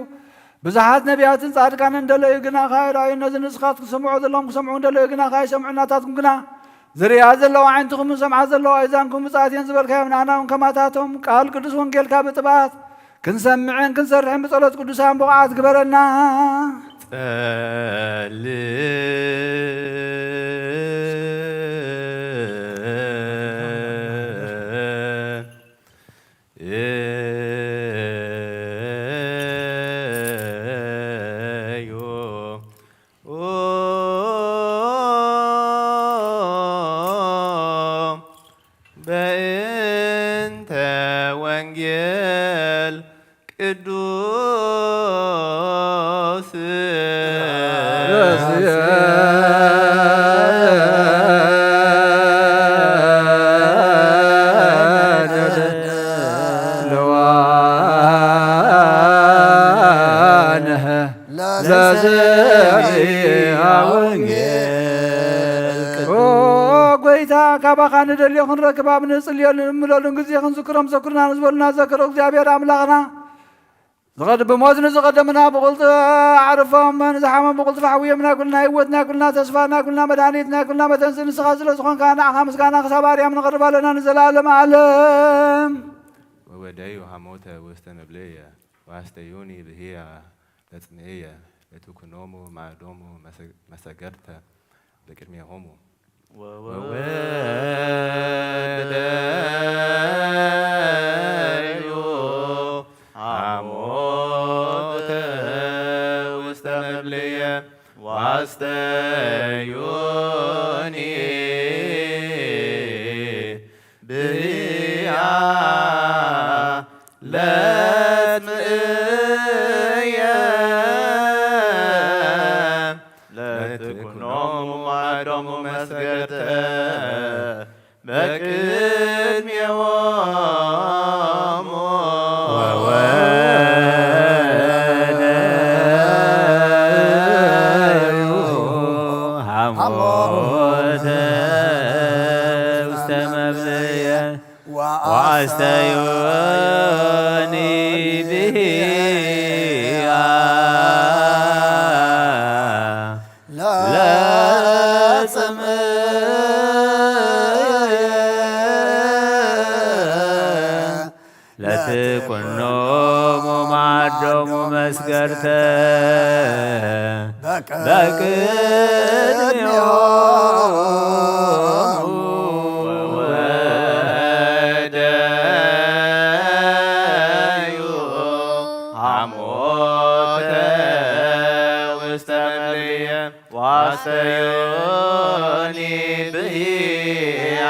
ብዙሓት ነቢያትን ጻድቃንን እንደለዩ ግና ከኣይረኣዩ፣ ነዚ ንስኻትኩም ትሰምዑ ዘለኹም ክሰምዑ እንደለዩ ግና ከኣይሰምዑ፣ ናታትኩም ግና ዝርእያ ዘለዋ ኣዒንትኹምን ዝሰምዓ ዘለዋ ኣእዛንኩም ብፅኣት እየን ዝበልካዮም፣ ንኣና እውን ከማታቶም ቃል ቅዱስ ወንጌልካ ብጥብኣት ክንሰምዕን ክንሰርሕን ብጸሎት ቅዱሳን ብቑዓት ግበረና። ጸልእ ቅዱስ ኦ ጎይታ፣ ካባኻ ንደልዮ ክንረክብ ኣብ ንጽልየሉን እንምለሉን ግዜ ክንዝክሮም ዘክሩና ንዝበሉና ዘክሮ እግዚኣብሔር ኣምላኽና። ዝቐድ ብሞት ንዝቐደሙና ብቕልጡ ኣዕርፎም፣ ንዝሓመሙ ብቕልጡፍ ሓውዮም። ናይ ኩልና ህይወት፣ ናይ ኩልና ተስፋ፣ ናይ ኩልና መድሃኒት፣ ናይ ኩልና መተንስእ ንስኻ ስለ ዝኾንካ ንዓኻ ምስጋና ክሳብ ኣርያም ነቕርብ ኣለና ንዘለኣለም ዓለም። ወወደዩ ሃሞተ ውስተ መብልየ ዋስተዩኒ ብህያ ለጽምእየ ለትኩኖሙ ማዕዶሙ መሰገድተ በቅድሜሆሙ። ወወደዩ ሐሞተ ውስተ መብልየ ዋስተዩኒ ብህያ ለትምእየ ለትኩኖሙ ማዕዶሙ መስገድተ በቅድሜሆሙ። ወወደዩ ሐሞተ ውስተ መብልየ ዋስተዩኒ ብህያ ለጽምእየ ለትኩኖሙ ማዕዶሙ መስገድተ በቅድሜሆሙ። ወወደዩ ሐሞተ ውስተ መብልየ ዋስተዩኒ ብህያ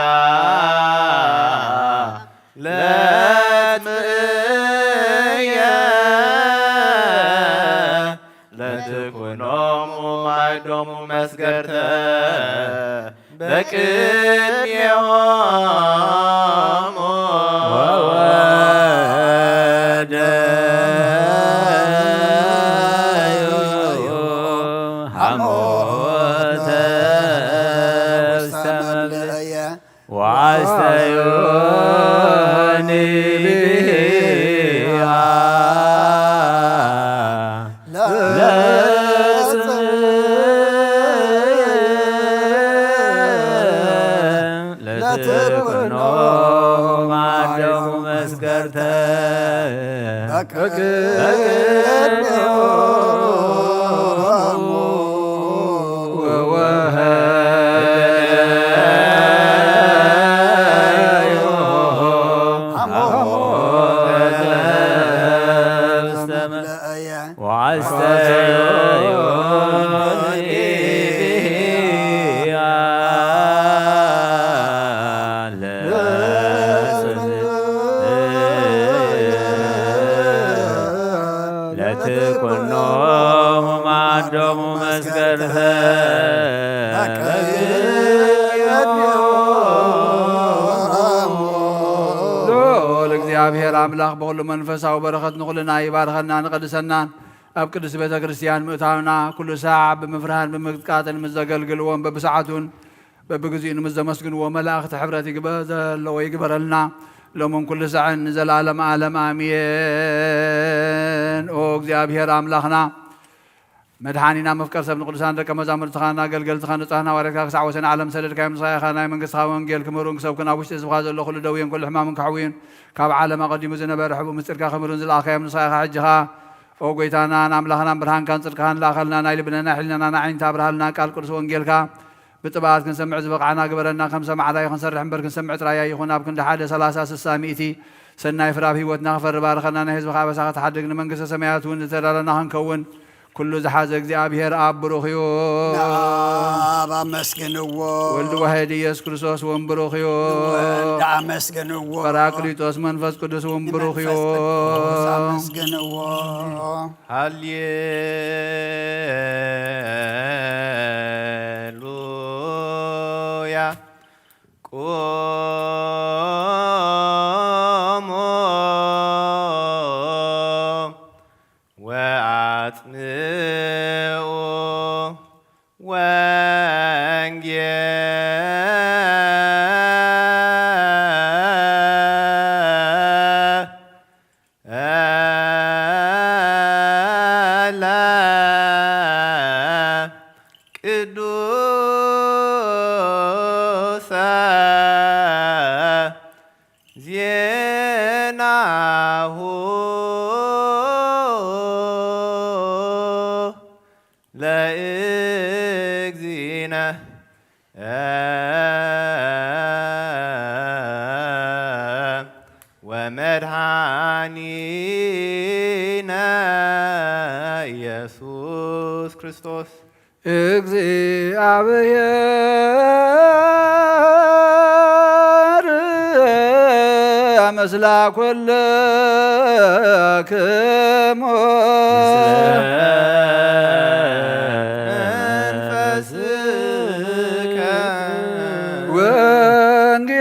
ለትምእየ ለትኩኖሙ ማዕዶሙ መስገድተ በቅድሜሆሙ። ወወደዩ ሐሞተ ውስተ መብልየ ዋስተዩኒ ብህያ ለጽምእየ ለትኩኖሙ ማዕዶሙ መስገድተ በቅድሜሆሙ። ወወሀዩ ሐሞተ ውስተ መ- ለእየ ዋስተዩኒ ብህያ ለጽምእየ ለትኩኖሙ ማዕዶሙ መስገድተ። ልዑል እግዚኣብሔር ኣምላኽ ብኹሉ መንፈሳዊ በረኸት ንኹልና ይባርኸና ንቐድሰናን ኣብ ቅድስት ቤተ ክርስቲያን ምእታውና ኩሉ ሳዕ ብምፍርሃን ብምቅጥቃጥን ምስ ዘገልግልዎን በብሰዓቱን በብግዚኡ ንምዘመስግንዎ መላእኽቲ ሕብረት ይግበ ዘለዎ ይግበረልና ሎምን ኩሉ ሳዕን ንዘለዓለም ዓለም ኣሜን። ኦ እግዚኣብሔር ኣምላኽና መድሓኒና መፍቀር ሰብ ንቅዱሳን ደቀ መዛሙርትኻን ኣገልገልትኻን ንጹሃን ሃዋርያትካ ክሳዕ ወሰን ዓለም ሰደድካዮም ንስኻ ኢኻ ናይ መንግስትኻ ወንጌል ክምህሩን ክሰብኩን ኣብ ውሽጢ ህዝብኻ ዘሎ ኩሉ ደውዮን ኩሉ ሕማምን ከሕውዩን ካብ ዓለም ኣቐዲሙ ዝነበረ ሕቡእ ምስጢርካ ክምህሩን ዝለኣኻዮም ንስኻ ኢኻ ሕጂ ኸኣ ኦ ጐይታናን ኣምላኽናን ብርሃንካን ጽድቅኻን ልኣኸልና ናይ ልብናን ናይ ሕልናናን ኣዒንቲ ኣብርሃልና ቃል ቅዱስ ወንጌልካ ብጥብኣት ክንሰምዕ ዝበቕዓና ግበረና። ከም ሰማዕታይ ክንሰርሕ እምበር ክንሰምዕ ጥራይ ኣይኹን። ኣብ ክንዲ ሓደ ሰላሳ ስሳ ሚእቲ ሰናይ ፍረ ኣብ ህይወትና ክፈሪ ባርኸና። ናይ ህዝብኻ ኣበሳ ክትሓድግ ንመንግስተ ሰማያት እውን ዝተዳለና ክንከውን ኩሉ ዝሓዘ እግዚኣብሔር ኣብ ብሩኽ እዩ። ንኣብ ኣመስግንዎ። ወልድ ዋሕድ ኢየሱስ ክርስቶስ እውን ብሩኽ እዩ። ንወልድ ኣመስግንዎ። ጳራቅሊጦስ መንፈስ ቅዱስ እውን ብሩኽ እዩ። ንመንፈስ ቅዱስ ኣመስግንዎ። ሃሌሉያ። ቁሙ ወአጽምዑ ወንጌለ ቅዱሰ ዜናሁ ለእግዚእነ ወመድኃኒነ ኢየሱስ ክርስቶስ። እግዚአብሔር ምስላ ኩልክሙ መንፈስከ ወንጌል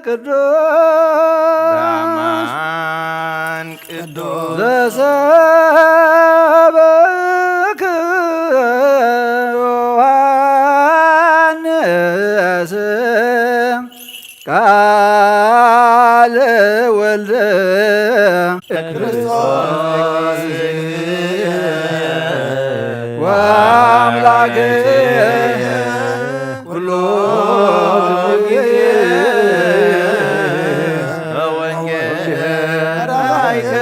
ቅዱስ በአማን ቅዱስ ዘሰበክ ዮሐንስ ቃል ወልድ ክርስቶስ ወአምላክ ኩሉ ጊዜ በወንጌል ራይከነ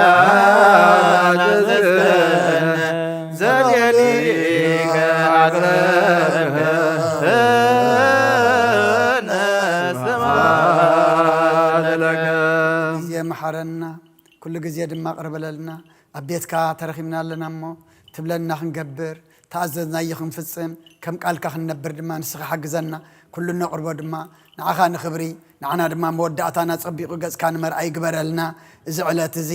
ወበነቢያት ዘሌሊከ አቅረብከ ስብሐት ለከ። ግዜ መሓረና፣ ኩሉ ግዜ ድማ ቅርበለልና። ኣብ ቤትካ ተረኺብና ኣለና እሞ ትብለና ክንገብር፣ ተኣዘዝናዮ ክንፍጽም፣ ከም ቃልካ ክንነብር ድማ ንስኻ ሓግዘና። ኩሉ ነቕርቦ ድማ ንዓኻ ንኽብሪ፣ ንዓና ድማ መወዳእታና ጸቢቑ ገጽካ ንመርኣይ ግበረልና። እዚ ዕለት እዚ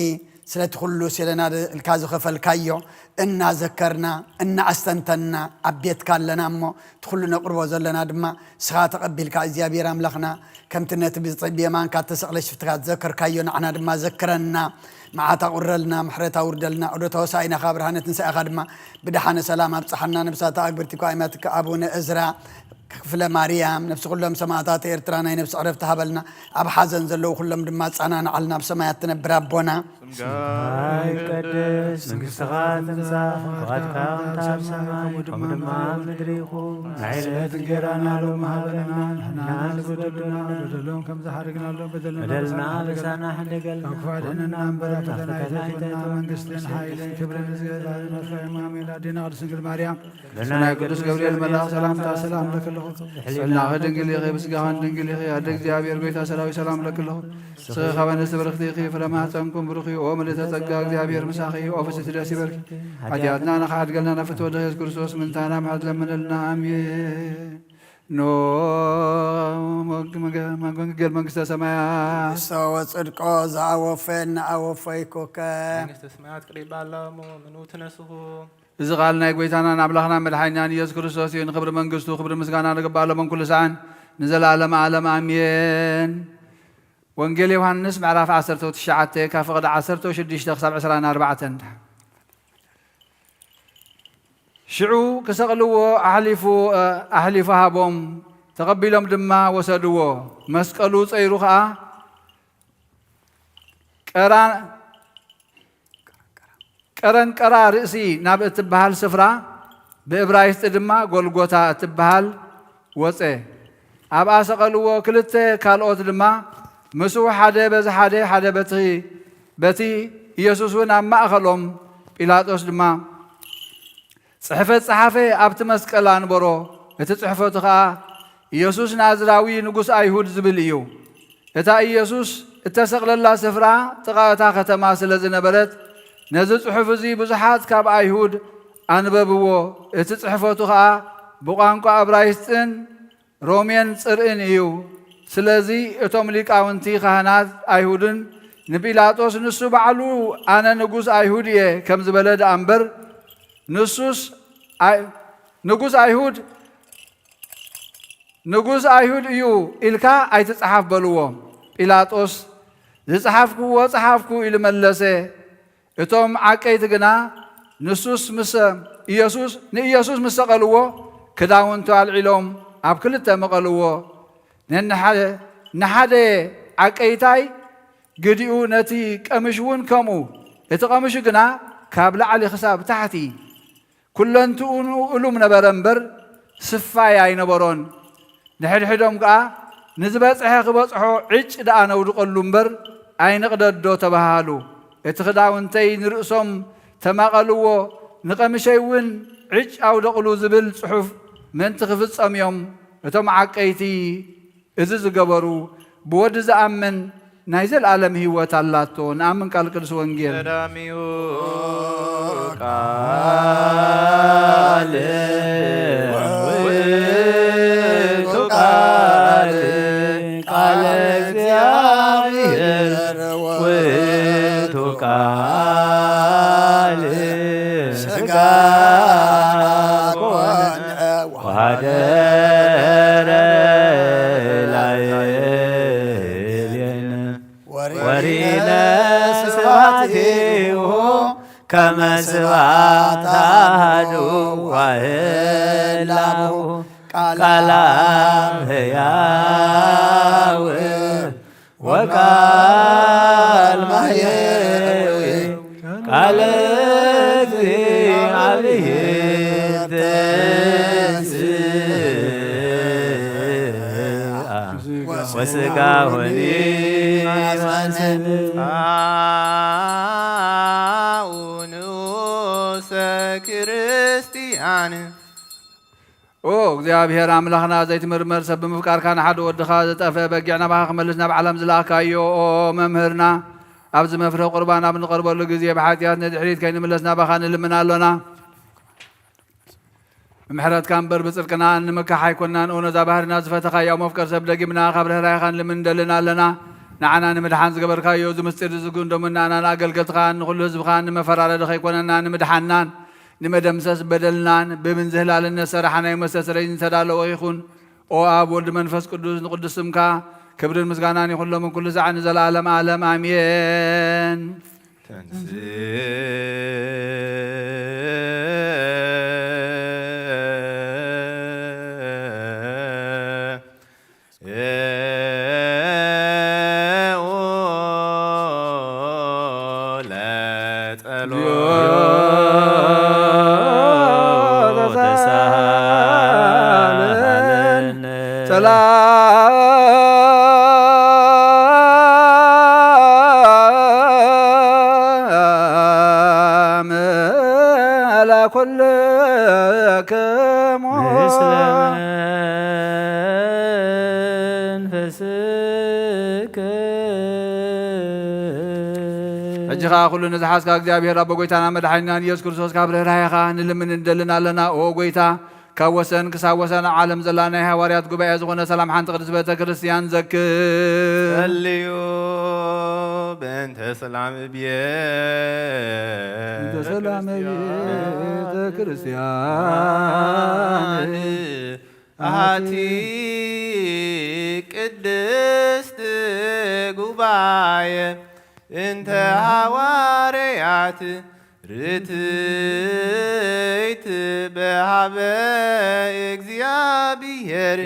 ስለቲ ኩሉ ሴለና ኢልካ ዝኸፈልካዮ እናዘከርና፣ እናኣስተንተንና ኣብ ቤትካ ኣለና እሞ፣ እቲ ኩሉ ነቕርቦ ዘለና ድማ ንስኻ ተቐቢልካ እግዚኣብሔር ኣምላኽና፣ ከምቲ ነቲ ብየማንካ እተሰቕለ ሽፍትካ ዝዘከርካዮ ንዓና ድማ ዘክረና። መዓት ኣቑረልና፣ ምሕረት ኣውርደልና። ዑደተ ሆሳዕናኻ ብርሃነ ትንሳኤኻ ድማ ብደሓነ ሰላም ኣብጽሓና። ነብሳት ኣግብርቲ እኳ ኣይማትካ ኣቡነ እዝራ ክፍለ ማርያም፣ ነብሲ ኩሎም ሰማእታት ኤርትራ ናይ ነብሲ ዕረፍቲ ሃበልና። ኣብ ሓዘን ዘለዉ ኩሎም ድማ ኣጸናንዓልና። ኣብ ሰማያት ትነብር ኣቦና። ስምካ ይቀደስ፣ መንግስትኻ ትምጻእ፣ ፍቓድካ ከምታ ኣብ ሰማይ ከምኡ ድማ ኣብ ምድሪ ይኹን። ናይ ዕለት እንጀራና ሎሚ ሃበና፣ ንሕና ንበደሉና፣ ንበደሎም ከም ዝሓደግናሎም በደልና በደልና ምሳና ሕደገልና፣ ካብ ክፉእ ኣድሕነና እምበር፣ ኣብ ፈተና ኣይተእትወና፣ መንግስትን ሓይልን ክብርን ንዘለኣለምን ኣሜን። ኣዴና ቅድስት ድንግል ማርያም፣ ብናይ ቅዱስ ገብርኤል መልኣኽ ሰላምታ ሰላም እብለኪ ኣለኹ። ስእልናኺ ድንግል ኢኺ፣ ብስጋኽን ድንግል ኢኺ። ኣደ እግዚኣብሔር ጎይታ ሰራዊት ሰላም እብለኪ ኣለኹ። ንስኺ ካብ ኣንስቲ ብርኽቲ ኢኺ፣ ፍረ ማህፀንኩም ብሩኽ እዩ። ኦ ምልዕተ ጸጋ እግዚኣብሔር ምሳኺ እዩ። ኦ ፍስሕቲ ደስ ይበልኪ። ሓጢኣትና ንኽሓድገልና ናብ ፍትወ ወልድኺ ኢየሱስ ክርስቶስ ምንታና ምሕረት ለምንልና። ኣሜን። ኖ መግ-፣ መግ-፣ መግ-፣ መንግል መንግስተ ሰማያት። ንሶ ወጽድቆ ዘአወፈ እነ አወፈይኩከ። መንግስተ ሰማያት ቅሪባ ኣላ እሞ ምኑ ትነስኹ። እዚ ቃል ናይ ጐይታናን ኣምላኽናን መድሓኒናን ኢየሱስ ክርስቶስ እዩ። ንኽብሪ መንግስቱ ክብሪ ምስጋና ንግባእ ሎምን ኩሉ ሰዓን ንዘለኣለመ ዓለም ኣሜን። ወንጌል ዮሃንስ ምዕራፍ ዓሰርተ ትሽዓተ ካብ ፍቕዲ ዓሰርተ ሽዱሽተ ክሳብ ዕስራን ኣርባዕተን። ሽዑ ክሰቕልዎ ኣሕሊፉ፣ ኣሕሊፉ ሃቦም። ተቐቢሎም ድማ ወሰድዎ። መስቀሉ ጸይሩ ኸኣ ቀራ-፣ ቀረንቀራ ርእሲ ናብ እትበሃል ስፍራ፣ ብእብራይስጢ ድማ ጎልጎታ እትበሃል ወጸ። ኣብኣ ሰቐልዎ። ክልተ ካልኦት ድማ ምስኡ፣ ሓደ በዚ ሓደ፣ ሓደ በቲ፣ በቲ ኢየሱስ እውን ኣብ ማእከሎም። ጲላጦስ ድማ ጽሕፈት ጸሓፈ፣ ኣብቲ መስቀል ኣንበሮ። እቲ ጽሕፈቱ ኸኣ፣ "ኢየሱስ ናዝራዊ ንጉስ ኣይሁድ" ዝብል እዩ። እታ ኢየሱስ እተሰቕለላ ስፍራ ጥቓ እታ ከተማ ስለ ዝነበረት፣ ነዚ ጽሑፍ እዚ ብዙሓት ካብ ኣይሁድ ኣንበብዎ። እቲ ጽሕፈቱ ኸኣ ብቋንቋ እብራይስጥን ሮሜን ጽርእን እዩ። ስለዚ እቶም ሊቃውንቲ ካህናት ኣይሁድን ንጲላጦስ፣ "ንሱ ባዕሉ 'ኣነ ንጉስ ኣይሁድ እየ' ከም ዝበለ ደኣ እምበር፣ ንሱስ ኣይ-፣ ንጉስ ኣይሁድ፣ ንጉስ ኣይሁድ እዩ ኢልካ ኣይትጽሓፍ" በልዎ። ጲላጦስ፣ "ዝጸሓፍክዎ ጸሓፍኩ" ኢሉ መለሰ። እቶም ዓቀይቲ ግና ንሱስ ምስ፣ ኢየሱስ፣ ንኢየሱስ ምስ ሰቐልዎ፣ ክዳውንቱ ኣልዒሎም ኣብ ክልተ መቐልዎ። ነንሓ-፣ ንሓደ ዓቀይታይ ግዲኡ፣ ነቲ ቀምሽ እውን ከምኡ። እቲ ቀምሹ ግና ካብ ላዕሊ ክሳብ ታሕቲ ኩለንትኡ እሉም ነበረ እምበር፣ ስፋይ ኣይነበሮን። ንሕድሕዶም ከኣ፣ "ንዝበጽሐ ክበጽሖ ዕጭ ደኣ ነውድቐሉ እምበር፣ ኣይንቕደዶ" ተባሃሉ። "እቲ ክዳውንተይ ንርእሶም ተማቐልዎ፣ ንቐምሸይ እውን ዕጭ ኣውደቕሉ" ዝብል ጽሑፍ ምእንቲ ክፍጸም እዮም እቶም ዓቀይቲ እዚ ዝገበሩ። ብወዲ ዝኣምን ናይ ዘለኣለም ህይወት ኣላቶ። ንኣምን ቃል ቅዱስ ወንጌል። ቀዳሚው ቃል ውእቱ ቃል፣ ቃለ እግዚአብሔር ውእቱ ቃል ሥጋ ኮነ ወሐደረ ላዕሌነ ወሪነ ስብሐቲሁ ከመ ስብሐት አሐዱ ዋሕድ ላቡ ቃል አብ ሕያው ወቃል ማሕየዊ ቃለ እግዚአብሔር ተንሥአ ወሥጋሁኒ ይመጽእ። ንዑሰ ክርስቲያን ኦ እግዚኣብሔር ኣምላኽና፣ ዘይትምርመር ሰብ ብምፍቃርካ፣ ንሓደ ወድኻ ዝጠፍአ በጊዕ ናባኻ ክመልስ ናብ ዓለም ዝለኣካዮ፣ ኦ መምህርና፣ ኣብዚ መፍርሂ ቁርባን ኣብ ንቐርበሉ ግዜ ብሓጢኣት ንድሕሪት ከይንምለስ ናባኻ ንልምን ኣሎና። ብምሕረትካ እምበር ብጽድቅና እንምካሕ ኣይኮንናን። ኦ ነዛ ባህርና ዝፈተኻያ መፍቀር ሰብ ደጊምና ካብ ርህራሄኻ ንልምን እንደልን ኣለና። ንዓና ንምድሓን ዝገበርካዮ እዚ ምስጢር እዚ ግን ደሙን ንኣናን ኣገልገልትኻን ንኹሉ ህዝብኻን ንመፈራረዲ ከይኮነና ንምድሓንናን ንመደምሰስ በደልናን ብብንዝህላልነት ሰራሕናዮ መስተስረይ ዝተዳለወ ይኹን። ኦ ኣብ፣ ወልድ፣ መንፈስ ቅዱስ ንቅዱስ ስምካ ክብርን ምስጋናን ይኹን ሎምን ኩሉ ሳዕ ንዘለዓለም ዓለም ኣሜን። ተንሥእ ለጸሎት ተሳሃለነ። ሰላም ለኩልክሙ ምስለ መንፈስክ። ሕጂ ኸኣ ኩሉ ንዝሓዝካ እግዚኣብሔር ኣቦ፣ ጎይታና መድሓኒናን ኢየሱስ ክርስቶስ፣ ካብ ርህራሄኻ ንልምን ንደልን ኣለና። ኦ ጎይታ፣ ካብ ወሰን ክሳብ ወሰን ዓለም ዘላ ናይ ሃዋርያት ጉባኤ ዝኾነ ሰላም ሓንቲ ቅድስት ቤተ ክርስቲያን ዘክር። ጸልዩ በእንተ ሰላም ቤተ እንተ ሰላም ቤተ ክርስቲያን ኣቲ ቅድስት ጉባኤ እንተ ሃዋርያት ርትይት በሃበ እግዚኣብሔር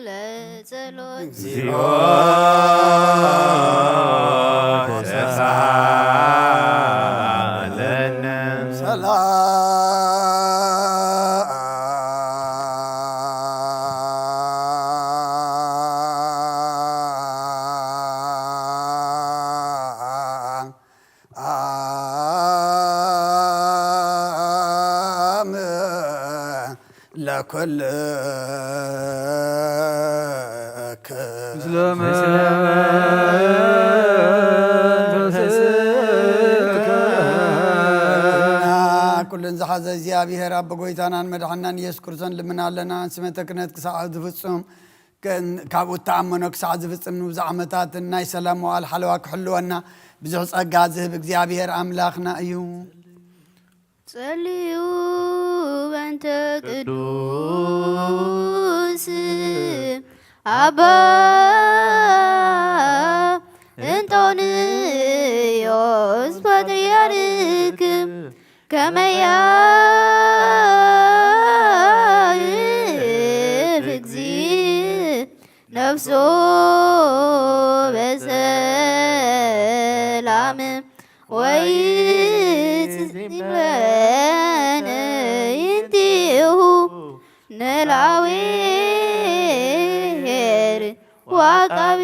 ለጸሎት። እግዚኦ ተሳሃለነ። ሰላም ለኩልክ ምስለ መንፈስከ። ኩልን ዝሓዘ እግዚኣብሔር ኣብ ጎይታናን መድሓናን ኢየሱስ ክርስቶስ ልምና ኣለና። ስመተ ክህነት ክሳዕ ዝፍጹም ከን-፣ ካብኡ እተኣመኖ ክሳዕ ዝፍጽም ንብዙሕ ዓመታት ናይ ሰላም መዋል ሓለዋ ክሕልወና ብዙሕ ጸጋ ዝህብ እግዚኣብሔር ኣምላኽና እዩ። ጸልዩ በእንተ ቅዱስ ኣባ እንጦንዮስ ፓትርያርክ ከመ ያዕርፍ እግዚእ ነፍሶ በሰላም ወይትመነ ይንቲሁ ንላዊ ኄር ወዐቃቤ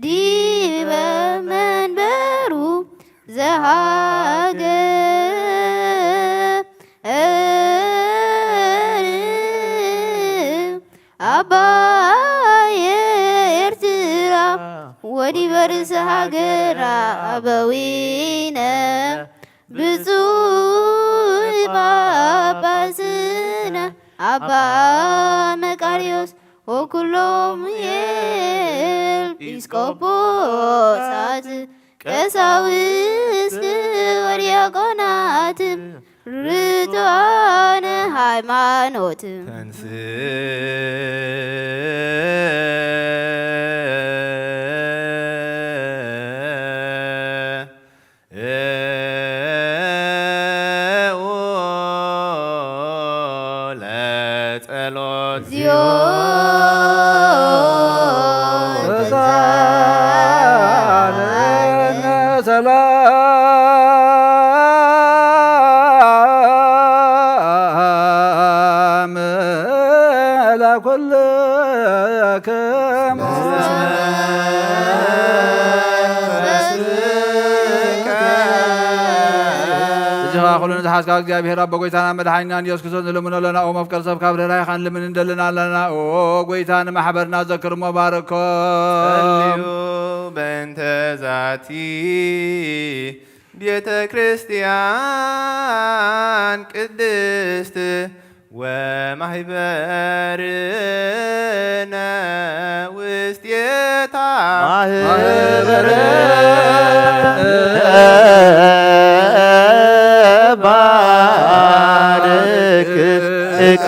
ዲበ መንበሩ ዘሃገር ኣባየ ኤርትራ ወዲበ ርእሰ ሃገራ ኣበዊነ ብፁዕ ጳጳስነ ኣባ መቃርዮስ ወኩሎም ኤጲስቆጶሳት ቀሳውስት ወዲያቆናት ርቱዓነ ሃይማኖት ተንስ ጸሎት። ሰላም ለኩልክሙ። እዚኻ ኩሉ ንዝሓዝካ እግዚኣብሔር ኣቦ ጎይታና መድሓኒናን ኢየሱስ ክርስቶስ ንልምኖ ኣለና። ኦ መፍቀር ሰብ ካብ ርህራሄኻ ንልምን እንደልን ኣለና። ኦ ጎይታ ንማሕበርና ዘክርሞ ባርኮ። ጸልዩ በእንተ ዛቲ ቤተ ክርስቲያን ቅድስት ወማህበርነ ውስቴታ ማህበርነ ባርክ እቀ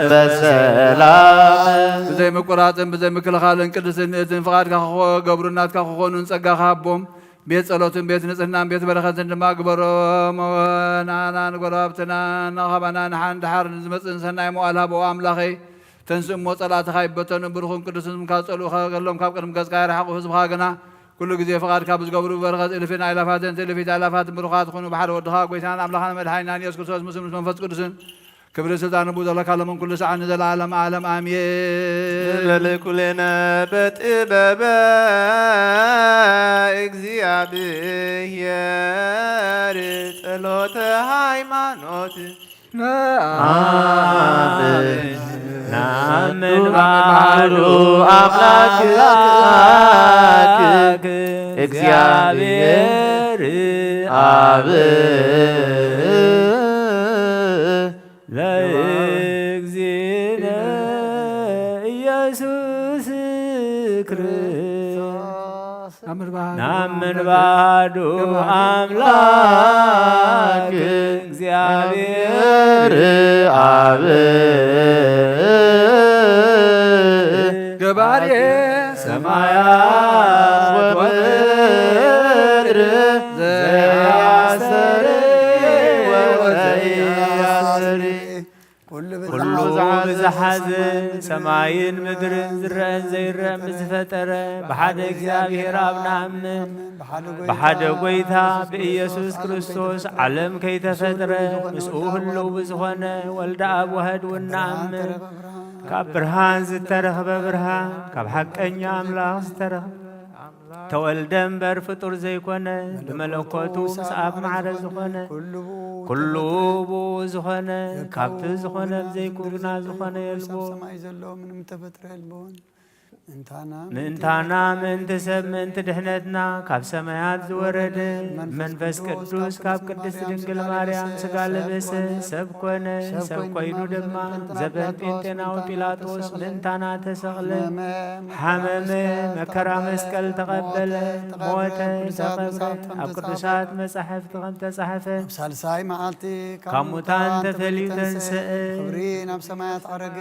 በሰላም። ብዘይ ምቁራጽን ብዘይ ምክልኻልን ቅድስትን ንእትን ፍቓድካ ክኾ-፣ ገብሩ ናትካ ክኾኑን ጸጋኻ ሃቦም። ቤት ጸሎትን ቤት ንጽህናን ቤት በረኸትን ድማ ግበሮም። ንዓናን ጎረባብትናን ንኻባና ንሓን ደሓር ንዝመጽእን ሰናይ መዋል ሃቦ ኣምላኸይ። ተንስእ እሞ ጸላእትኻ ይበተኑ፣ ብሩኽን ቅዱስን ስምካ ዝጸልኡኻ ገሎም ካብ ቅድሚ ገጽካ ይርሓቑ። ህዝብኻ ግና ኩሉ ግዜ ፍቓድካ ብዝገብሩ በረኸት እልፍን ኣእላፋትን ትእልፊት ኣእላፋትን ብሩኻት ይኹኑ። ብሓደ ወድኻ ጎይታናን ኣምላኽናን መድሓኒናን ኢየሱስ ክርስቶስ ምስሉ ምስ መንፈስ ቅዱስን ክብሪ ስልጣን ብኡ ዘለካ ሎምን ኩሉ ሰዓት ንዘለዓለም ዓለም ኣሜን። ንበል ኩሌነ በጥበበ እግዚኣብሔር ጸሎተ ሃይማኖት ነአምን። ነአምን በአሐዱ አምላክ አምላክ እግዚአብሔር አብ ለእግዚእነ ኢየሱስ ክርስቶስ ናምን ባዱ ኣምላክ እግዚኣብሔር ኣብ ገባሬ ሰማያት ወምድር ዘያስተሪ ወዘያስተሪ ኩሉ ኩሉ ብዝሓዘ ሰማይን ምድርን ዝረአን ዘይረአን ብዝፈጠረ ብሓደ እግዚኣብሔር ኣብ ንኣምን። ብሓደ ጎይታ ብኢየሱስ ክርስቶስ ዓለም ከይተፈጥረ ምስኡ ህልው ብዝኾነ ወልደ ኣብ ዋህድ እውን ንኣምን። ካብ ብርሃን ዝተረኽበ ብርሃን፣ ካብ ሓቀኛ ኣምላኽ ዝተረኽበ ተወልደ እምበር ፍጡር ዘይኮነ፣ ብመለኮቱ ምስ ኣብ ማዕረ ዝኾነ፣ ኩሉ ብኡ ዝኾነ፣ ካብቲ ዝኾነ ብዘይኩ ግና ዝኾነ የልቦ። ምእንታና ምእንቲ ሰብ ምእንቲ ድሕነትና ካብ ሰማያት ዝወረደ መንፈስ ቅዱስ ካብ ቅድስት ድንግል ማርያም ስጋ ለበሰ፣ ሰብ ኮነ። ሰብ ኮይኑ ድማ ዘበን ጴንጤናዊ ጲላጦስ ምእንታና ተሰቕለ፣ ሓመመ፣ መከራ መስቀል ተቐበለ፣ ሞተ፣ ተቐብረ፣ ኣብ ቅዱሳት መጻሕፍቲ ከም ተጻሕፈ። ኣብ ሳልሳይ መዓልቲ ካብ ሙታን ተፈልዩ ተንስአ፣ ክብሪ ናብ ሰማያት ዓረገ።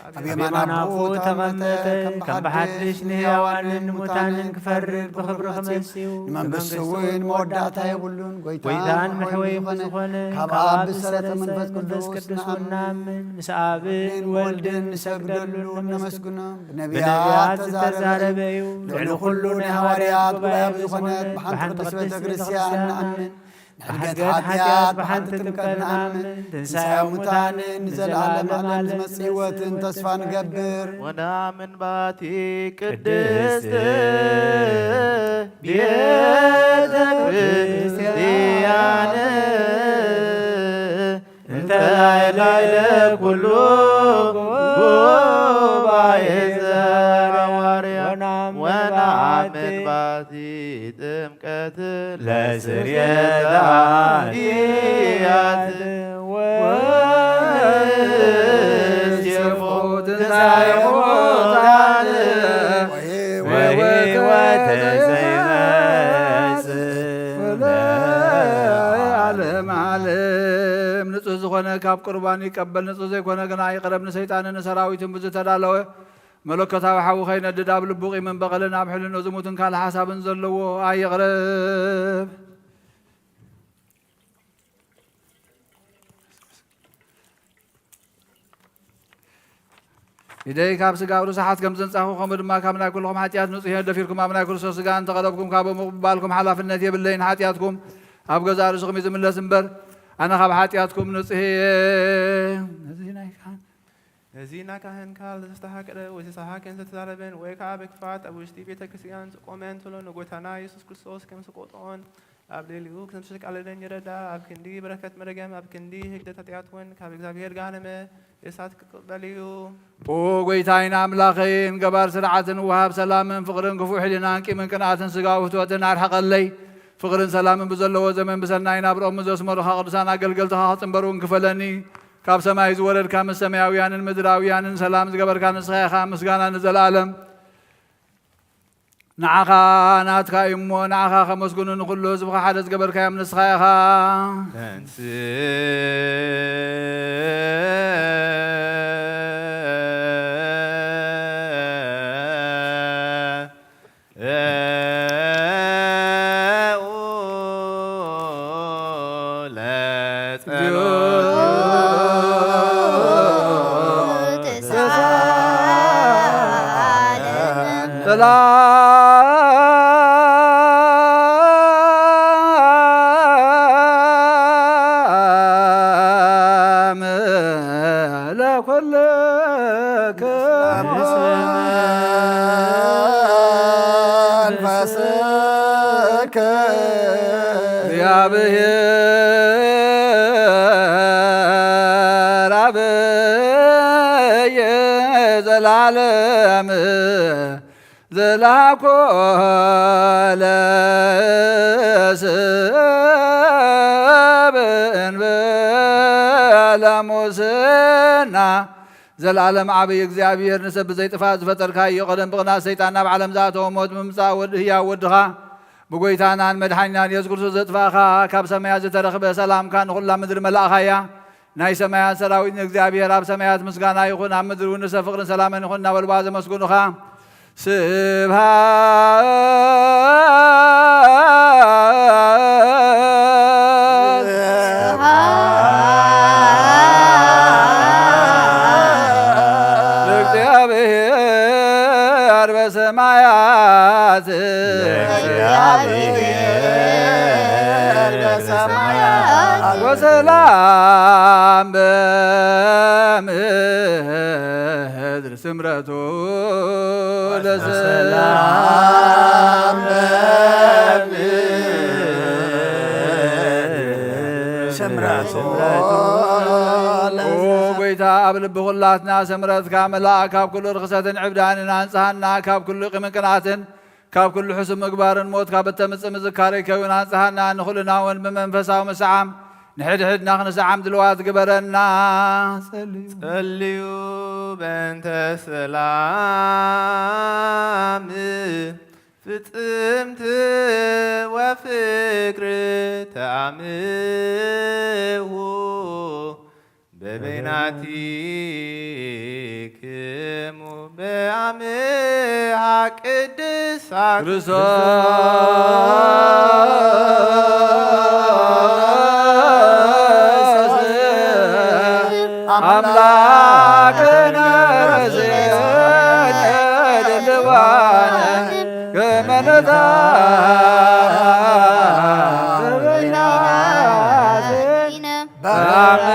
ኣብ የማን ኣቦኡ ተቐመጠ፣ ከም ብሓድሽ ንሕያዋንን ንሙታንን ክፈርድ ብኽብሪ ክመጽእ እዩ። ንመንግስቱ እውን መወዳእታ የብሉን። ጎይታን መሕወይን ዝኾነ ካብ ኣብ ዝሰረተ መንፈስ ቅዱስ ንኣምን። ምስ ኣብን ወልድን ንሰግደሉ ነመስግኖ። ብነቢያት ዝተዛረበ እዩ። ልዕሊ ኩሉ ናይ ሃዋርያት ጉባኤ ብዝኾነት ብሓንቲ ቅድስት ቤተ ክርስቲያን ንኣምን። ንሕድገት ሓጢኣት ብሓንቲ ጥምቀት ንኣምን። ትንሳኤ ሙታንን ንዘለዓለም ዓለም ዝመጽእ ህይወትን ተስፋ ንገብር። ወነኣምን ባቲ ቅድስት ቤተ ክርስቲያን እንተ ላዕለ ኩሉ ጉባኤ ዘሐዋርያ ወነአምን ባቲ ጥምቀት ለስርየተ ኃጢአት ወንሴፎ ትንሣኤ ሙታን ወሕይወተ ዘይመጽእ ለዓለመ ዓለም። ንጹሕ ዝኾነ ካብ ቁርባን ይቀበል፣ ንጹሕ ዘይኮነ ግና ይቕረብ። ንሰይጣንን ንሰራዊቱን ብዝተዳለወ መለኮታዊ ሓዊ ከይነድድ ኣብ ልቡ ቂምን በቐልን ኣብ ሕልንኡ ዝሙትን ካልእ ሓሳብን ዘለዎ ኣይቕረብ። ኢደይ ካብ ስጋብ ርሱሓት ከም ዘንጻኹ፣ ከምኡ ድማ ካብ ናይ ኩልኹም ሓጢኣት ንጹሕ እየ። ደፊርኩም ኣብ ናይ ክርስቶስ ስጋ እንተቐረብኩም፣ ካብኡ ምቕባልኩም ሓላፍነት የብለይን። ሓጢኣትኩም ኣብ ገዛእ ርእስኹም እዩ ዝምለስ እምበር፣ ኣነ ካብ ሓጢኣትኩም ንጹሕ እየ። ነዚ ናይ ካህን ነዚ ናይ ካህን ቃል ዝተስተሃቀረ ወይ ዝተሰሃከን ዝተዛረበን ወይ ከዓ ብክፋት ኣብ ውሽጢ ቤተ ክርስቲያን ዝቆመ እንተሎ ንጎይታና ኢየሱስ ክርስቶስ ከም ዝቆጥዖን ኣብ ልዕሊኡ ከም ዝተሸቃለለን ይረዳ። ኣብ ክንዲ በረከት መርገም፣ ኣብ ክንዲ ህግደት ኃጢአት እውን ካብ እግዚኣብሔር ገሃነመ እሳት ክቅበል እዩ። ኦ ጎይታይን ኣምላኸይን፣ ገባር ስርዓትን ወሃብ ሰላምን ፍቕርን ክፉእ ሕሊናን ቂምን ቅንኣትን ስጋዊ ፍትወትን ኣርሕቐለይ። ፍቕርን ሰላምን ብዘለዎ ዘመን ብሰናይ ናብርኦም ዘስመሩኻ ቅዱሳን ኣገልገልትኻ ክጽንበሩ እውን ክፈለኒ። ካብ ሰማይ ዝወረድካ ምስ ሰማያውያንን ምድራውያንን ሰላም ዝገበርካ ንስኻ ኢኻ። ምስጋና ንዘለኣለም ንዓኻ ናትካ እዩ እሞ፣ ንዓኻ ከመስግኑ ንኹሉ ህዝብኻ ሓደ ዝገበርካዮም ንስኻ ኢኻ። ተንስ ሰላም ለኩልክሙ መንፈስከ። እግዚአብሔር አብይ ዘላለም ዘላኮ ለስብ እንበለ ሙስና ዘለዓለም ዓብዪ እግዚኣብሔር፣ ንሰብ ብዘይጥፋእ ዝፈጠርካዮ፣ ቀደም ብቕንኣት ሰይጣን ናብ ዓለም ዝኣተወ፣ ሞት ብምምጻእ ወዲ ህያው ወድኻ ብጎይታናን መድሓኒናን የሱስ ክርስቶስ ዘጥፋእኻ፣ ካብ ሰማያት ዝተረኽበ ሰላምካ ንኹላ ምድሪ መላእኻያ። ናይ ሰማያት ሰራዊት ንእግዚኣብሔር ኣብ ሰማያት ምስጋና ይኹን፣ ኣብ ምድሪ እውን ንሰብ ፍቕርን ሰላምን ይኹን እናበሉ ብኣ ዘመስግኑኻ። ስብሃት ለእግዚኣብሔር በሰማያት። ለእግዚኣብሔር በሰማያት። ወሰላም በምድር ስምረቱ ለሰላም በምድር ስምረቱ። ኦ ጎይታ፣ ኣብ ልቢ ኩላትና ስምረትካ ምልኣ፣ ካብ ኩሉ ርኽሰትን ዕብዳንን ኣንጽሃና፣ ካብ ኩሉ ቂምን ቅንኣትን፣ ካብ ኩሉ ሕሱም ምግባርን ሞት ካብ እተምጽእ ምዝካር ከዊን ኣንጽሃና፣ ንኹልና እውን ብመንፈሳዊ ምስዓም ንሕድሕድና ክንስዓም ድልዋት ግበረና። ጸልዩ። ጸልዩ በእንተ ሰላም ፍጽምት ወፍቅር ተኣምሁ በበይናቲክሙ በአምሃ ቅድሳት ክርስቶስ አምላክነ ርእስነ ድልዋነ ከመ ንትሐበ በበይናቲነ በአምሃ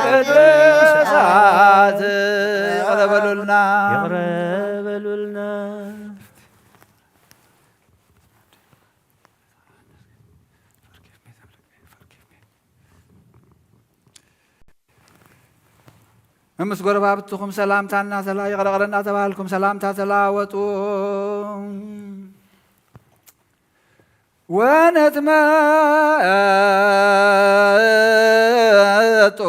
ቅድሳት። ይቕረ በሉልና። ይቕረ በሉልና። ምስ ጎረባብትኹም ሰላምታ እናተላ-፣ ይቕረ ይቕረ እናተባህልኩም ሰላምታ ተለዋወጡ። ወነትመጦ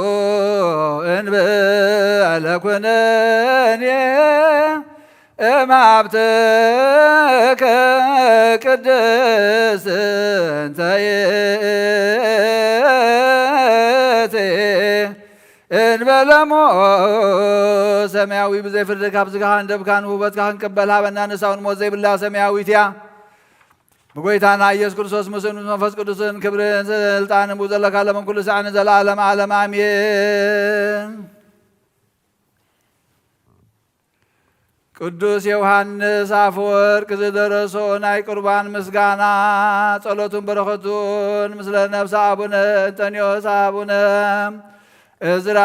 እንበለ ኩነኔ እምሃብትከ ቅድስት እንተ ይእቲ እንበለሞ ሰማያዊ ብዘይ ፍርዲ ካብ ስጋኻን ደምካን ውህበትካ ክንቅበል ሃበና። ንሳውን ሞት ዘይብላ ሰማያዊት እያ። ብጎይታና ኢየሱስ ክርስቶስ ምስኡን ምስ መንፈስ ቅዱስን ክብርን ስልጣንን ብኡ ዘለካ ለምን ኩሉ ሳዕ ንዘለዓለም ዓለም ኣሜን። ቅዱስ ዮሃንስ ኣፈወርቅ ዝደረሶ ናይ ቁርባን ምስጋና ጸሎቱን በረኸቱን ምስለ ነፍሰ ኣቡነ እንጠንዮስ፣ ኣቡነ እዝራ፣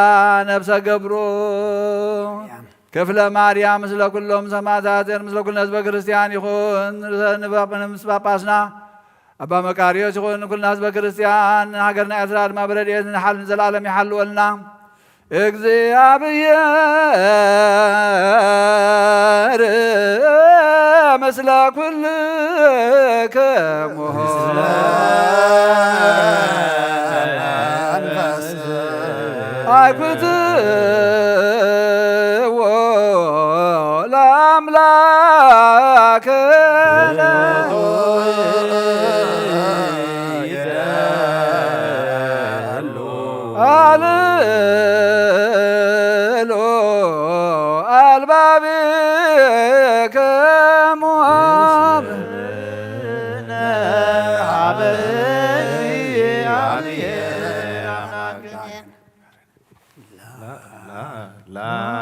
ነፍሰ ገብሩ፣ ክፍለ ማርያም፣ ምስለ ኩሎም ሰማዕታትን ምስለ ኩሉ ህዝበ ክርስቲያን ይኹን። ርእሰ ንባ-፣ ምስ ጳጳስና ኣባ መቃርዮስ ይኹን። ኩልና ህዝበ ክርስቲያን፣ ሃገርና ኤርትራ ድማ ብረድኤት ንሓል ንዘለዓለም ይሓልወልና። እግዚኣብሔር ምስለ ኩልክሙ። ኣይኩትዎ ለአምላክነ። አልዕሉ አልባቢክሙ።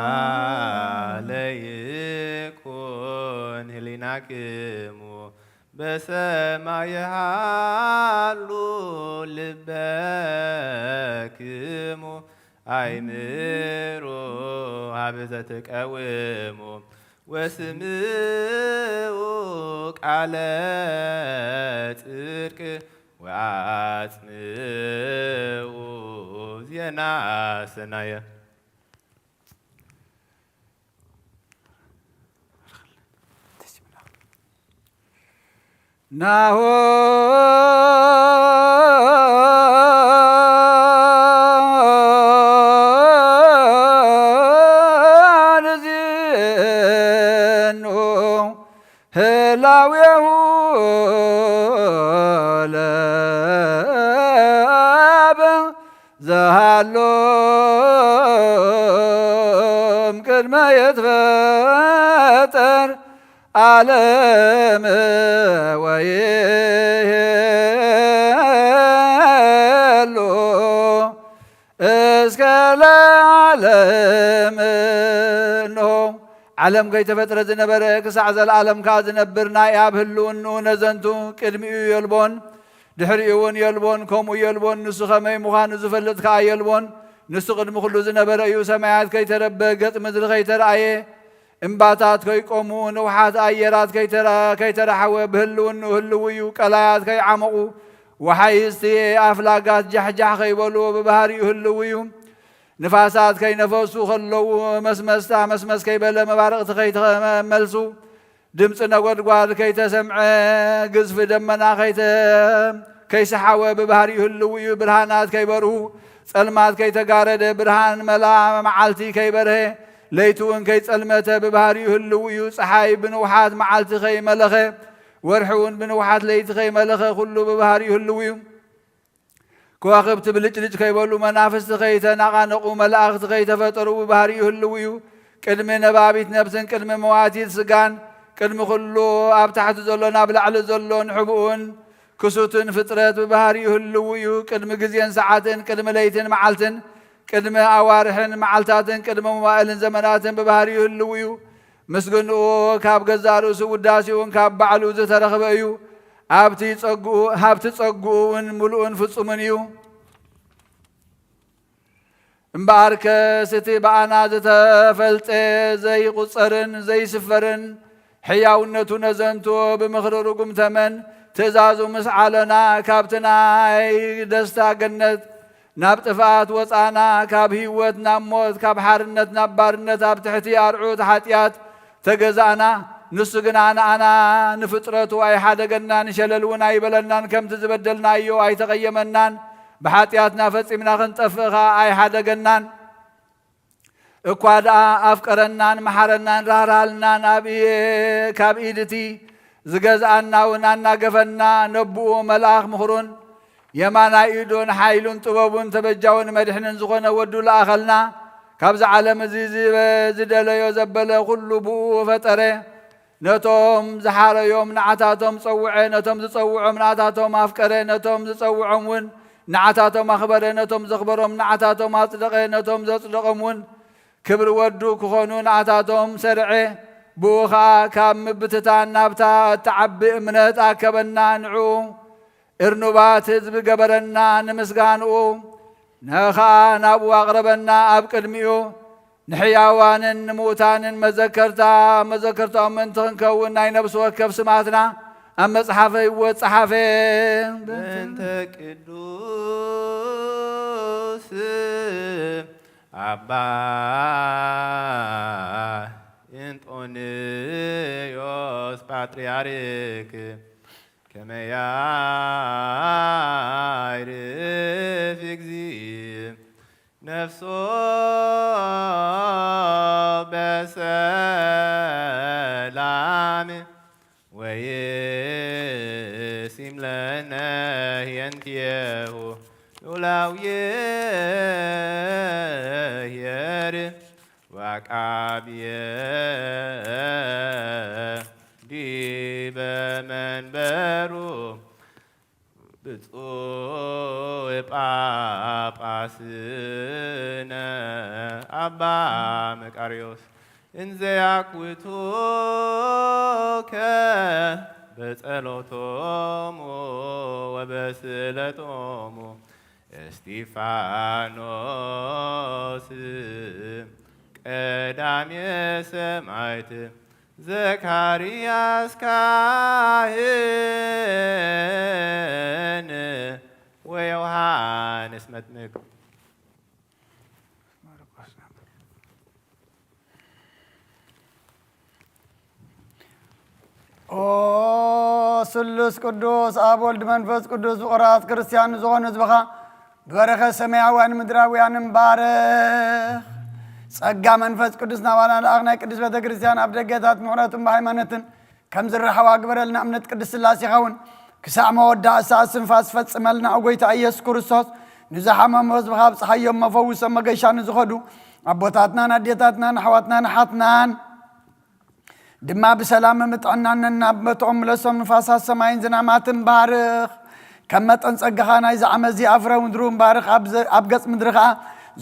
ላለ ይኩን ህሊናክሙ በሰማይ ሃሉ ልበክሙ ኣይምሩ ሀበ ዘትቀውሙ ወስምዑ ቃለ ጽድቅ ወአጽምዑ ዜና ሰናየ። ናሁ ላዌሁ ለአብ ዘሃሎ ቅድመ ይትፈጠር ዓለም ወይሄሉ እስከ ለዓለም። እንሆ ዓለም ከይተፈጥረ ዝነበረ፣ ክሳዕ ዘለዓለም ከኣ ዝነብር፣ ናይ ኣብ ህልውንኡ ነዘንቱ። ቅድሚኡ የልቦን፣ ድሕሪኡ እውን የልቦን፣ ከምኡ የልቦን፣ ንሱ ከመይ ምዃኑ ዝፈልጥ ከኣ የልቦን። ንሱ ቅድሚ ኩሉ ዝነበረ እዩ። ሰማያት ከይተረበ፣ ገጽ ምድሪ ከይተረኣየ፣ እምባታት ከይቆሙ፣ ንውሓት ኣየራት ከይተራ-፣ ከይተራሕወ፣ ብህልውንኡ ህልው እዩ። ቀላያት ከይዓመቑ፣ ወሓይዝቲ ኣፍላጋት ጃሕጃሕ ከይበሉ፣ ብባህሪኡ ህልው እዩ። ንፋሳት ከይነፈሱ ከለዉ፣ መስመስታ መስመስ ከይበለ፣ መባርቕቲ ከይተመልሱ፣ ድምፂ ነጎድጓድ ከይተሰምዐ፣ ግዝፊ ደመና ከይተ-፣ ከይሰሓወ፣ ብባህሪኡ ህልው እዩ። ብርሃናት ከይበርሁ፣ ጸልማት ከይተጋረደ፣ ብርሃን መላ መዓልቲ ከይበርሀ፣ ለይቲ እውን ከይጸልመተ፣ ብባህሪኡ ህልው እዩ። ፀሓይ ብንውሓት መዓልቲ ከይመለኸ፣ ወርሒ እውን ብንውሓት ለይቲ ከይመለኸ፣ ኩሉ ብባህሪኡ ህልው እዩ። ከዋኽብቲ ብልጭልጭ ከይበሉ፣ መናፍስቲ ከይተናቓነቑ፣ መላእኽቲ ከይተፈጠሩ ብባህሪኡ ህልው እዩ። ቅድሚ ነባቢት ነብስን ቅድሚ መዋቲት ስጋን፣ ቅድሚ ኩሉ ኣብ ታሕቲ ዘሎን ኣብ ላዕሊ ዘሎን፣ ሕብኡን ክሱትን ፍጥረት ብባህሪኡ ህልው እዩ። ቅድሚ ግዜን ሰዓትን፣ ቅድሚ ለይትን መዓልትን፣ ቅድሚ ኣዋርሕን መዓልታትን፣ ቅድሚ መዋእልን ዘመናትን ብባህሪኡ ህልው እዩ። ምስግንኡ ካብ ገዛእ ርእሱ፣ ውዳሴኡ እውን ካብ ባዕሉ ዝተረኽበ እዩ። ኣብቲ ጸግኡ፣ ሃብቲ ጸግኡ እውን ምሉእን ፍጹምን እዩ። እምበኣርከስ እቲ ብኣና ዝተፈልጠ ዘይቁጸርን ዘይስፈርን ሕያውነቱ ነዘንቱ ብምኽሪ ርጉም ተመን ትእዛዙ ምስ ዓለና፣ ካብቲ ናይ ደስታ ገነት ናብ ጥፍኣት ወጻና፣ ካብ ህይወት ናብ ሞት፣ ካብ ሓርነት ናብ ባርነት፣ ኣብ ትሕቲ ኣርዑት ሓጢኣት ተገዛእና። ንሱ ግና ንኣና ንፍጥረቱ ኣይሓደገናን፣ ሸለል እውን ኣይበለናን፣ ከምቲ ዝበደልናዮ ኣይተቐየመናን፣ ብሓጢኣትና ፈጺምና ክንጠፍእ ኸኣ ኣይሓደገናን። እኳ ደኣ ኣፍቀረናን መሓረናን ራህራሃልናን፣ ኣብ ኢድ፣ ካብ ኢድ እቲ ዝገዝኣና እውን ኣናገፈና። ነብኡ መልኣኽ ምኽሩን የማናይ ኢዱን ሓይሉን ጥበቡን ተበጃውን መድሕንን ዝኾነ ወዱ ለኣኸልና። ካብዚ ዓለም እዚ ዝበ-፣ ዝደለዮ ዘበለ ኩሉ ብኡ ፈጠረ። ነቶም ዝሓረዮም ንዓታቶም ጸውዐ፣ ነቶም ዝጸውዖም ንዓታቶም ኣፍቀረ፣ ነቶም ዝጸውዖም እውን ንዓታቶም ኣኽበረ፣ ነቶም ዘኽበሮም ንዓታቶም ኣጽደቐ፣ ነቶም ዘጽደቖም እውን ክብሪ ወዱ ክኾኑ ንዓታቶም ሰርዐ። ብኡ ኸኣ ካብ ምብትታን ናብታ እትዓቢ እምነት ኣከበና። ንዕኡ እርኑባት ህዝቢ ገበረና። ንምስጋንኡ ንኸኣ ናብኡ ኣቕረበና። ኣብ ቅድሚኡ ንሕያዋንን ንምዉታንን መዘከርታ፣ መዘከርታኦም ምእንቲ ክንከውን ናይ ነፍሲ ወከፍ ስማትና ኣብ መጽሓፈ ህይወት ጸሓፈ። በእንተ ቅዱስ ኣባ እንጦንዮስ ፓትርያርክ ከመ ያዕርፍ እግዚእ ነፍሶ በሰላም ወይሲም ለነ ህየንቲየሁ ሉላውየ ኄር ወአቃብየ ዲበ መንበሩ ብፁዕ ጳጳስነ አባ መቃርዮስ እንዘ ያኩቱከ በጸሎቶሙ ወበስእለቶሙ እስጢፋኖስ ቀዳሜ ሰማዕት ዘካርያስ ካህን ወዮሃንስ መጥምቅ። ኦ ስሉስ ቅዱስ ኣብ ወልድ መንፈስ ቅዱስ ፍቑራት ክርስቲያን ንዝኾኑ ህዝብኻ ብበረኸት ሰማያውያንን ምድራውያንን ባርኽ። ጸጋ መንፈስ ቅዱስ ናባና ለኣኽ። ናይ ቅድስት ቤተ ክርስቲያን ኣብ ደገታት ምሕረቱን ብሃይማኖትን ከም ዝረሓዋ ግበረልና። እምነት ቅድስት ስላሴኻ እውን ክሳዕ መወዳእታ እስትንፋስ ፈጽመልና። ኦ ጎይታ ኢየሱስ ክርስቶስ፣ ንዝሓመሙ ህዝብኻ ኣብጽሓዮም፣ መፈውሶም መገሻ ንዝኸዱ ኣቦታትናን ኣዴታትናን ኣሕዋትናን ኣሓትናን ድማ ብሰላምን ብጥዕናን ነናብ ቦትኦም ምለሶም። ንፋሳት ሰማይን ዝናማትን ባርኽ። ከም መጠን ጸጋኻ ናይዚ ዓመት እዚ ኣፍረ ምድሩ ባርኽ። ኣብ ዘ-፣ ኣብ ገጽ ምድሪ ኸኣ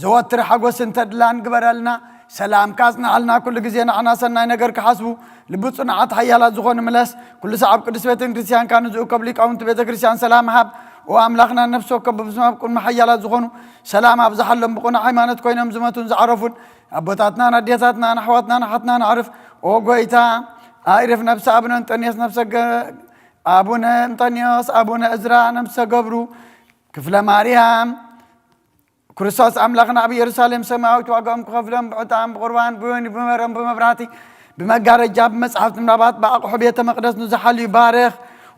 ዘወትር ሓጎስን ተድላን ግበረልና። ሰላምካ ኣጽንዓልና። ኩሉ ግዜ ንዓና ሰናይ ነገር ክሓስቡ ልቢ ጽኑዓት ሓያላት ዝኾኑ ምለስ። ኩሉ ሰዓብ ቅዱስ ቤተ ክርስቲያንካ ንዝእከብ ሊቃውንቲ ቤተ ክርስቲያን ሰላም ሃብ። ኦ ኣምላኽና፣ ነፍሲ ወከፍ በብስማ ኣብ ቅድሚ ሓያላት ዝኾኑ ሰላም ኣብዝሓሎም። ብቕኑዕ ሃይማኖት ኮይኖም ዝመቱን ዝዓረፉን ኣቦታትናን ኣዴታትናን ኣሕዋትናን ኣሓትናን ኣዕርፍ። ኦ ጎይታ፣ ኣዕርፍ ነብሰ ኣቡነ እንጠንዮስ ነብሰ ገ-፣ ኣቡነ እንጠንዮስ፣ ኣቡነ እዝራ ነብሰ ገብሩ፣ ክፍለ ማርያም፣ ክርስቶስ ኣምላኽና ኣብ ኢየሩሳሌም ሰማያዊት ዋጋኦም ክኸፍሎም ብዕጣን፣ ብቁርባን፣ ብወይኒ፣ ብመረም፣ ብመብራህቲ፣ ብመጋረጃ፣ ብመጽሓፍቲ ምናባት፣ ብኣቕሑ ቤተ መቕደስ ንዝሓልዩ ባርኽ።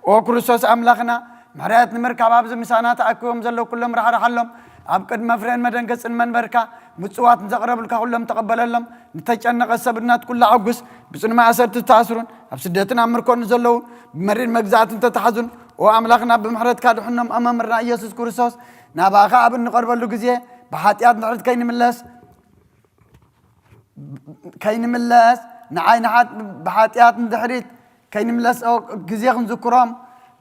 ኦ ክርስቶስ ኣምላኽና፣ ምሕረት ንምርካብ ኣብዚ ምሳና ተኣኪቦም ዘለዉ ኩሎም ራሕርሓሎም። ኣብ ቅድሚ መፍረን መደንገጽን መንበርካ ምጽዋት ንዘቕረብልካ ኩሎም ተቐበለሎም። ንተጨነቐ ሰብ እናትኩላ ኣጉስ። ብጽኑ ማእሰርቲ ዝተኣስሩን ኣብ ስደትን ኣብ ምርኮን ዘለዉ ብመሪር መግዛእትን ተታሕዙን፣ ኦ ኣምላኽና፣ ብምሕረትካ ድሕኖም። ኣመምርና ኢየሱስ ክርስቶስ፣ ናባኻ ኣብ እንቐርበሉ ግዜ ብሓጢኣት ንድሕሪት ከይንምለስ፣ ከይንምለስ፣ ንዓይ ንሓጥ-፣ ብሓጢኣት ንድሕሪት ከይንምለስ፣ ኦ፣ ግዜ ክንዝክሮም፣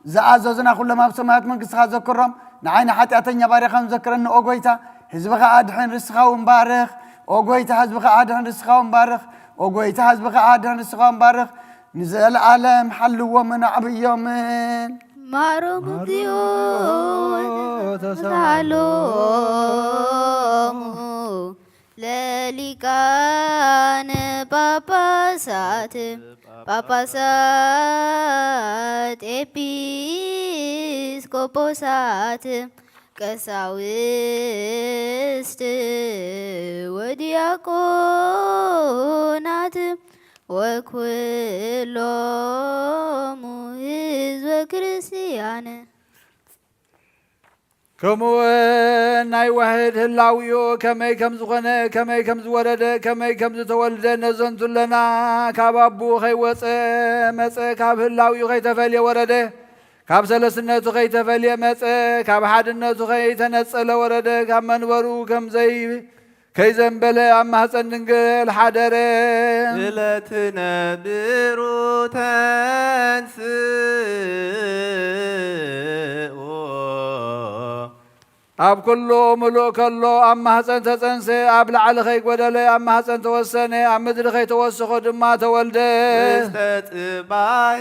ዝኣዘዙና ኩሎም ኣብ ሰማያት መንግስትኻ ዘክሮም። ንዓይ ንሓጢኣተኛ ባሪኻ ንዘክረኒ፣ ኦ ጎይታ፣ ህዝብኻ ኣድሕን፣ ርስኻ እውን ባርኽ። ኦ ጎይታ፣ ህዝብኻ ኣድሕን፣ ርስኻ እውን ባርኽ። ኦ ጎይታ፣ ህዝብኻ ኣድሕን፣ ርስኻ እውን ባርኽ። ንዘለኣለም ሓልዎምን ኣዕብዮምን። ማሮም እግዚኦ ተሳሃሎሙ ለሊቃነ ጳጳሳት፣ ጳጳሳት፣ ኤጲስቆጶሳት፣ ቀሳውስት ወዲያቆናት ወኩሎሙ ህዝበ ክርስቲያን። ከምኡውን ናይ ዋህድ ህላዊኡ ከመይ ከም ዝኾነ፣ ከመይ ከም ዝወረደ፣ ከመይ ከም ዝተወልደ ነዘንቱ ኣለና። ካብ ኣቦኡ ከይወፀ መፀ፣ ካብ ህላዊኡ ከይተፈልየ ወረደ፣ ካብ ሰለስትነቱ ከይተፈልየ መፀ፣ ካብ ሓድነቱ ከይተነፀለ ወረደ፣ ካብ መንበሩ ከም ዘይ-፣ ከይዘንበለ ኣብ ማህፀን ድንግል ሓደረ። ስለትነብሩ ተንስኡ ኣብ ኩሉ ምሉእ ከሎ ኣብ ማህፀን ተፀንሰ፣ ኣብ ላዕሊ ከይጎደለ ኣብ ማህፀን ተወሰነ፣ ኣብ ምድሪ ከይተወሰኾ ድማ ተወልደ። ውስተ ጽባሕ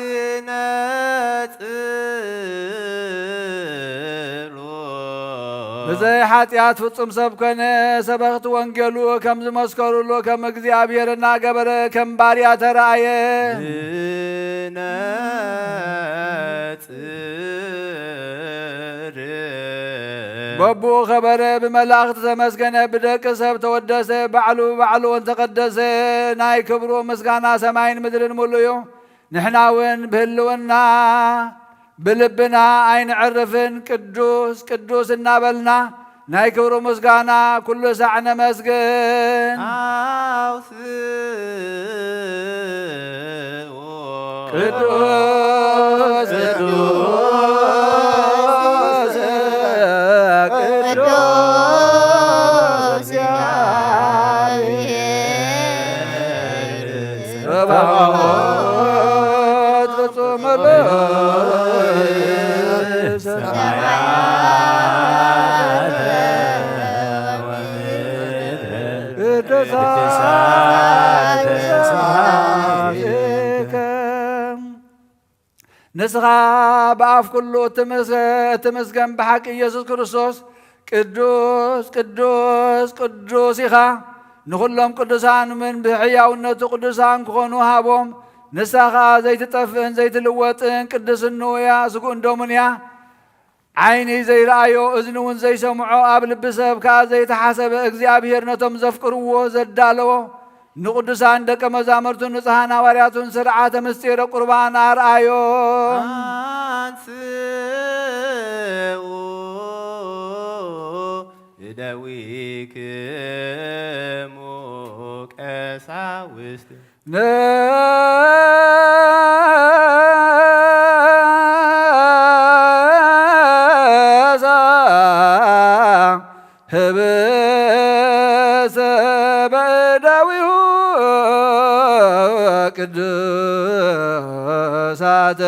ነጽሩ። ብዘይ ሓጢኣት ፍጹም ሰብ ኮነ። ሰበኽቲ ወንጌሉ ከም ዝመስከሩሉ ከም እግዚኣብሔር እናገበረ ከም ባርያ ተራእየ። ንነጽር። በብኡ ኸበረ፣ ብመላእኽቲ ተመስገነ፣ ብደቂ ሰብ ተወደሰ፣ ባዕሉ ባዕሉ እውን ተቐደሰ። ናይ ክብሩ ምስጋና ሰማይን ምድርን ምሉእ እዩ። ንሕና እውን ብህልውና ብልብና ኣይንዕርፍን፣ ቅዱስ ቅዱስ እናበልና ናይ ክብሩ ምስጋና ኩሉ ሳዕ ነመስግን። ኣውስኡ ቅዱስ ቅዱስ ቅዱስ ጸባኦት ፍጹም ምሉእ ሰማያት ቅዱሳት ስብሐትከ። ንስኻ ብኣፍ ኩሉ እትምስ-፣ እትምስገን ብሓቂ ኢየሱስ ክርስቶስ ቅዱስ፣ ቅዱስ፣ ቅዱስ ኢኻ። ንኹሎም ቅዱሳን እውን ብሕያውነቱ ቅዱሳን ክኾኑ ሃቦም። ንሳ ኸኣ ዘይትጠፍእን ዘይትልወጥን ቅድስንኡ እያ፣ ስግኡን ደሙን እያ። ዓይኒ ዘይረኣዮ፣ እዝኒ እውን ዘይሰምዖ፣ ኣብ ልቢ ሰብ ከኣ ዘይተሓሰበ፣ እግዚኣብሔር ነቶም ዘፍቅርዎ ዘዳለዎ ንቅዱሳን ደቀ መዛሙርቱን ንጹሓን ሃዋርያቱን ስርዓተ ምስጢረ ቁርባን ኣርኣዮም። ኣንስኡ እደዊክሙ ቀሳውስት። ነ- ህብስተ በእደዊሁ ቅዱሳት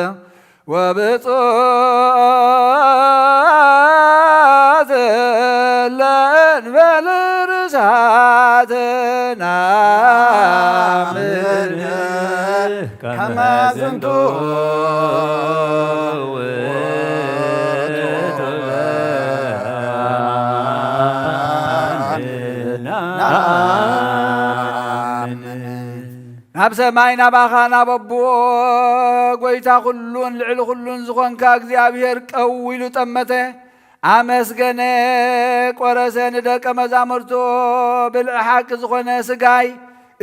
ወብፁዓት ለእንበለ ርሳት ናምን ከመ ዝንቱ ውእቱ በአማን ናምን። ናብ ሰማይ ናባኻ ናብ ኣቦ ጎይታ ኩሉን ልዕሊ ኩሉን ዝኾንካ እግዚኣብሔር ቀው ኢሉ ጠመተ፣ ኣመስገነ፣ ቆረሰ፣ ንደቀ መዛሙርቱ ብልዒ ሓቂ ዝኾነ ስጋይ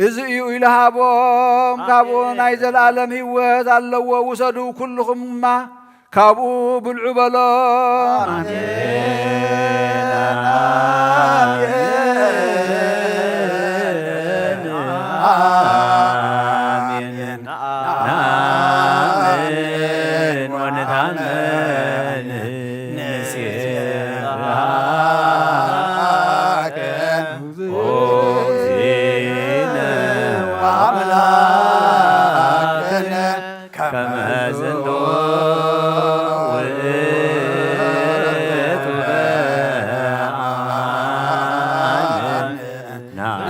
እዚ እዩ ኢሉ ሃቦም። ካብኡ ናይ ዘለኣለም ህይወት ኣለዎ፣ ውሰዱ ኩልኹም ድማ ካብኡ ብልዑ በሎ። ኣሜን፣ ኣሜን፣ ኣሜን። ወንታመን ንሴብሐከ ኦ እግዚእነ ወአምላክነ ከመ ዝንቱ ውእቱ በአማን ናምን።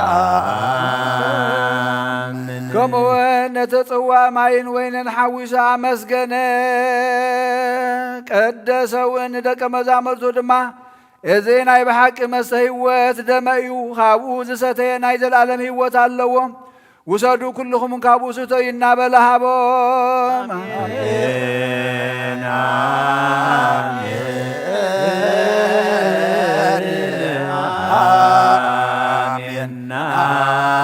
ከምኡውን ነቲ ጽዋእ ማይን ወይንን ሓዊሱ ኣመስገነ፣ ቀደሰ እውን። ንደቀ መዛሙርቱ ድማ፣ እዚ ናይ ብሓቂ መስተ ህይወት ደመ እዩ፣ ካብኡ ዝሰተየ ናይ ዘለኣለም ህይወት ኣለዎ፣ ውሰዱ ኩልኹም ካብኡ ስተዩ እናበለ ሃቦም። ኣሜን፣ ኣሜን፣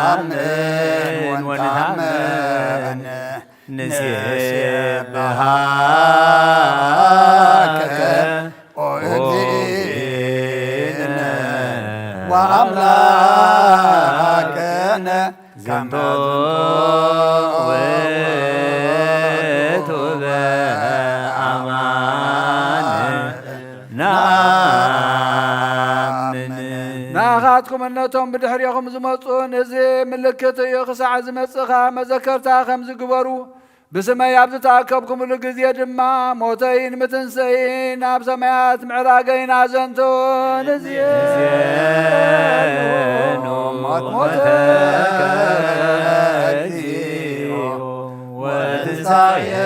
ኣሜን። ወንታመን ንሴብሐከ ኦ እግዚእነ ወአምላክነ ዝንቱ ውእቱ በአማን ናምን። ንኣኻትኩም እነቶም ብድሕሬኹም ዝመጹን እዚ ምልክት እዩ፣ ክሳዕ ዝመጽእ ኸኣ መዘከርታ ከም ዝግበሩ ብስመይ ኣብ ዝተኣከብኩምሉ ግዜ ድማ ሞተይን ምትንሰይን ኣብ ሰማያት ምዕራገይን ኣዘንቱ ንዜኑ። ሞተከ እግዚኦ ወትንሳኤከ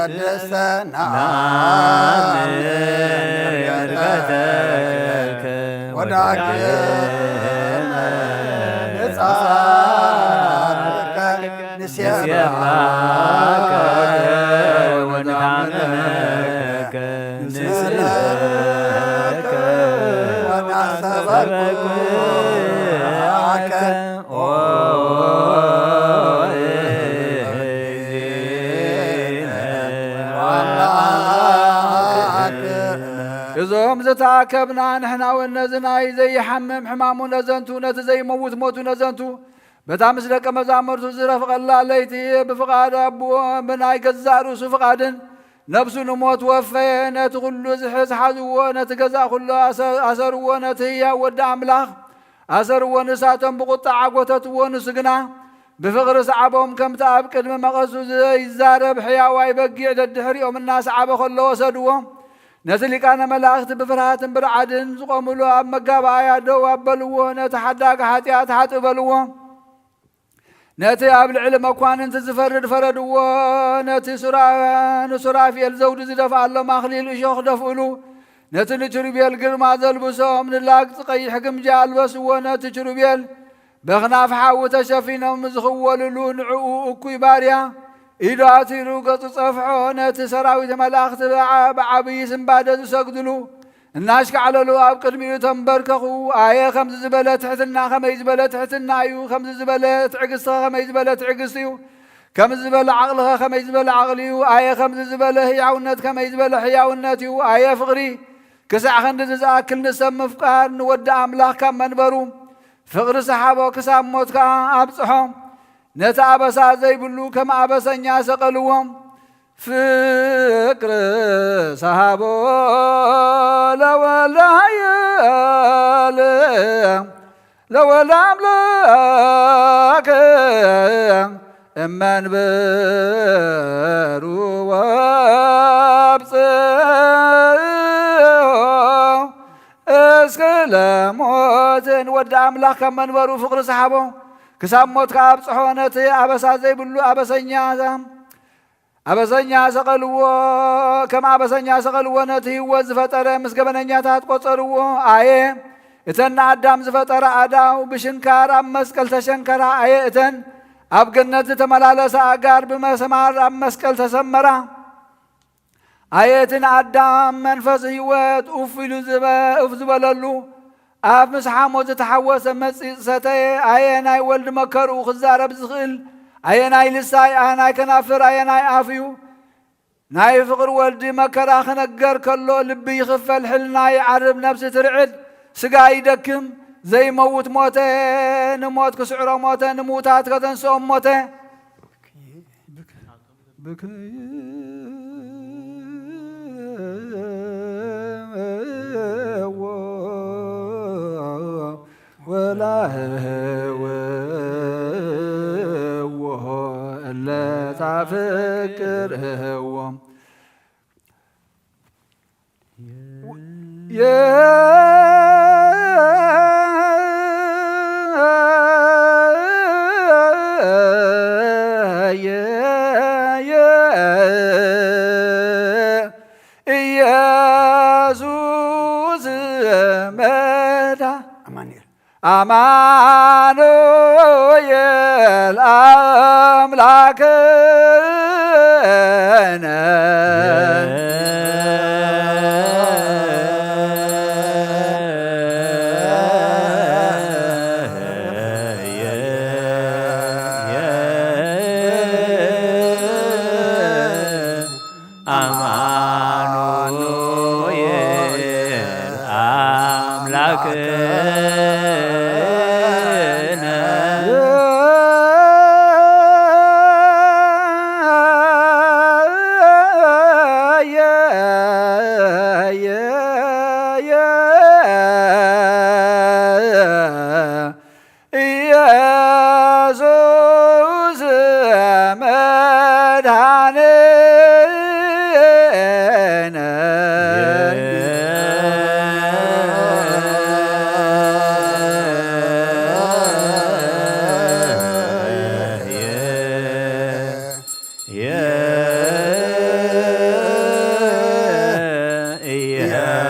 ቅድስተ ናምን ዕርገተከ ወዳግመ ምጽኣትከ ንሴብሐከ ወንታመነከ ንስእለከ ወናስተበኩዓከ ኦ እዞም ዝተኣከብና ንሕና እውን ነዚ ናይ ዘይሓምም ሕማሙ ነዘንቱ፣ ነቲ ዘይመውት ሞቱ ነዘንቱ፣ በታ ምስ ደቀ መዛሙርቱ ዝረፍቐላ ለይቲ ብፍቓድ ኣቦ ብናይ ገዛእ ርእሱ ፍቓድን ነፍሱ ንሞት ወፈየ። ነቲ ኩሉ ዝሕዝ ሓዝዎ፣ ነቲ ገዛእ ኩሉ ኣሰ-፣ ኣሰርዎ፣ ነቲ ህያው ወዲ ኣምላኽ ኣሰርዎ። ንሳቶም ብቁጣ ዓጎተትዎ፣ ንሱ ግና ብፍቕሪ ሰዓቦም። ከምቲ ኣብ ቅድሚ መቐሱ ዘይዛረብ ሕያዋይ በጊዕ ደድሕሪኦም እናሰዓበ ከሎ ወሰድዎ። ነቲ ሊቃነ መላእኽቲ ብፍርሃትን ብርዓድን ዝቖሙሉ ኣብ መጋባእያ ደው ኣበልዎ። ነቲ ሓዳግ ሓጢኣት ሓጥእ በልዎ። ነቲ ኣብ ልዕሊ መኳንንቲ ዝፈርድ ፈረድዎ። ነቲ ሱራ-፣ ንሱራፌል ዘውዲ ዝደፍኣሎም ኣኽሊል እሾኽ ደፍእሉ። ነቲ ንኪሩቤል ግርማ ዘልብሶም፣ ንላግጺ ቀይሕ ግምጃ ኣልበስዎ። ነቲ ኪሩቤል በኽናፍ ሓዊ ተሸፊኖም ዝኽወልሉ ንዕኡ እኩይ ባርያ ኢዱ ኣቲሩ ገጹ ጸፍሖ። ነቲ ሰራዊት መላእኽቲ ብዓ-፣ ብዓብዪ ስንባደ ዝሰግድሉ እናሽካዕለሉ ኣብ ቅድሚኡ ተንበርከኹ። ኣየ ከምዚ ዝበለ ትሕትና፣ ከመይ ዝበለ ትሕትና እዩ! ከምዚ ዝበለ ትዕግስቲ፣ ከመይ ዝበለ ትዕግስቲ እዩ! ከምዚ ዝበለ ዓቕሊ ኸ ከመይ ዝበለ ዓቕሊ እዩ! ኣየ ከምዚ ዝበለ ህያውነት፣ ከመይ ዝበለ ህያውነት እዩ! ኣየ ፍቕሪ! ክሳዕ ክንድዚ ዝኣክል ንሰብ ምፍቃር ንወዲ ኣምላኽ ካብ መንበሩ ፍቕሪ ሰሓቦ፣ ክሳብ ሞት ከኣ ኣብጽሖ። ነቲ ኣበሳ ዘይብሉ ከም ኣበሰኛ ሰቐልዎ። ፍቅር ተሃቦ ለወልደ ኃያል ለወልደ ኣምላክ እመንበሩ ወብጽሑ እስክ ለሞትን ወዲ ኣምላኽ ካብ መንበሩ ፍቕሪ ሰሓቦ ክሳብ ሞት ከኣብጽሖ ነቲ ኣበሳ ዘይብሉ ኣበሰኛ ኣበሰኛ ሰቐልዎ፣ ከም ኣበሰኛ ሰቐልዎ፣ ነቲ ህይወት ዝፈጠረ ምስ ገበነኛታት ቆጸርዎ። ኣየ እተን ንኣዳም ዝፈጠረ ኣዳው ብሽንካር ኣብ መስቀል ተሸንከራ። ኣየ እተን ኣብ ገነት ዝተመላለሳ ኣጋር ብመሰማር ኣብ መስቀል ተሰመራ። ኣየ እቲ ንኣዳም መንፈስ ህይወት ኡፍ ኢሉ ዝበ-፣ ኡፍ ዝበለሉ፣ ኣፍ ምስ ሓሞት ዝተሓወሰ መጺጽ ሰተየ። ኣየ ናይ ወልድ መከርኡ ክዛረብ ዝኽእል፣ ኣየ ናይ ልሳይ፣ ኣየ ናይ ከናፍር፣ ኣየ ናይ ኣፍ እዩ። ናይ ፍቕሪ ወልድ መከራ ክነገር ከሎ ልቢ ይኽፈል፣ ሕልና ይዓርብ፣ ነፍሲ ትርዕድ፣ ስጋ ይደክም። ዘይመውት ሞተ፣ ንሞት ክስዕሮ ሞተ፣ ንምውታት ከተንስኦም ሞተ። ብክይዎ ወላህውዎ እለ ታፍቅርዎ። ኢየሱስ መዳ አማኑኤል። አማኑኤል አምላክነ። አማኑኤል አምላክነ። ኢየሱስ መድኃኒነ።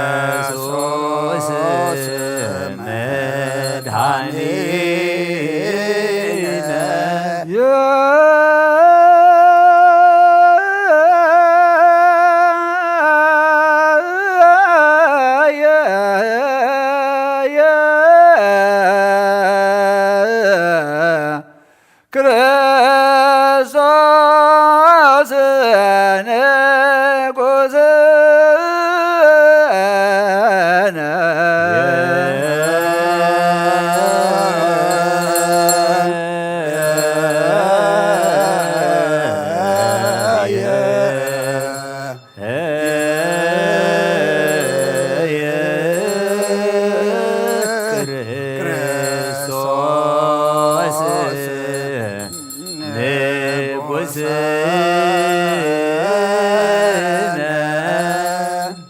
ኢየሱስ መድኃኒነ። ክርስቶስ ንጉሥነ። ክርስቶስ ንጉሥነ።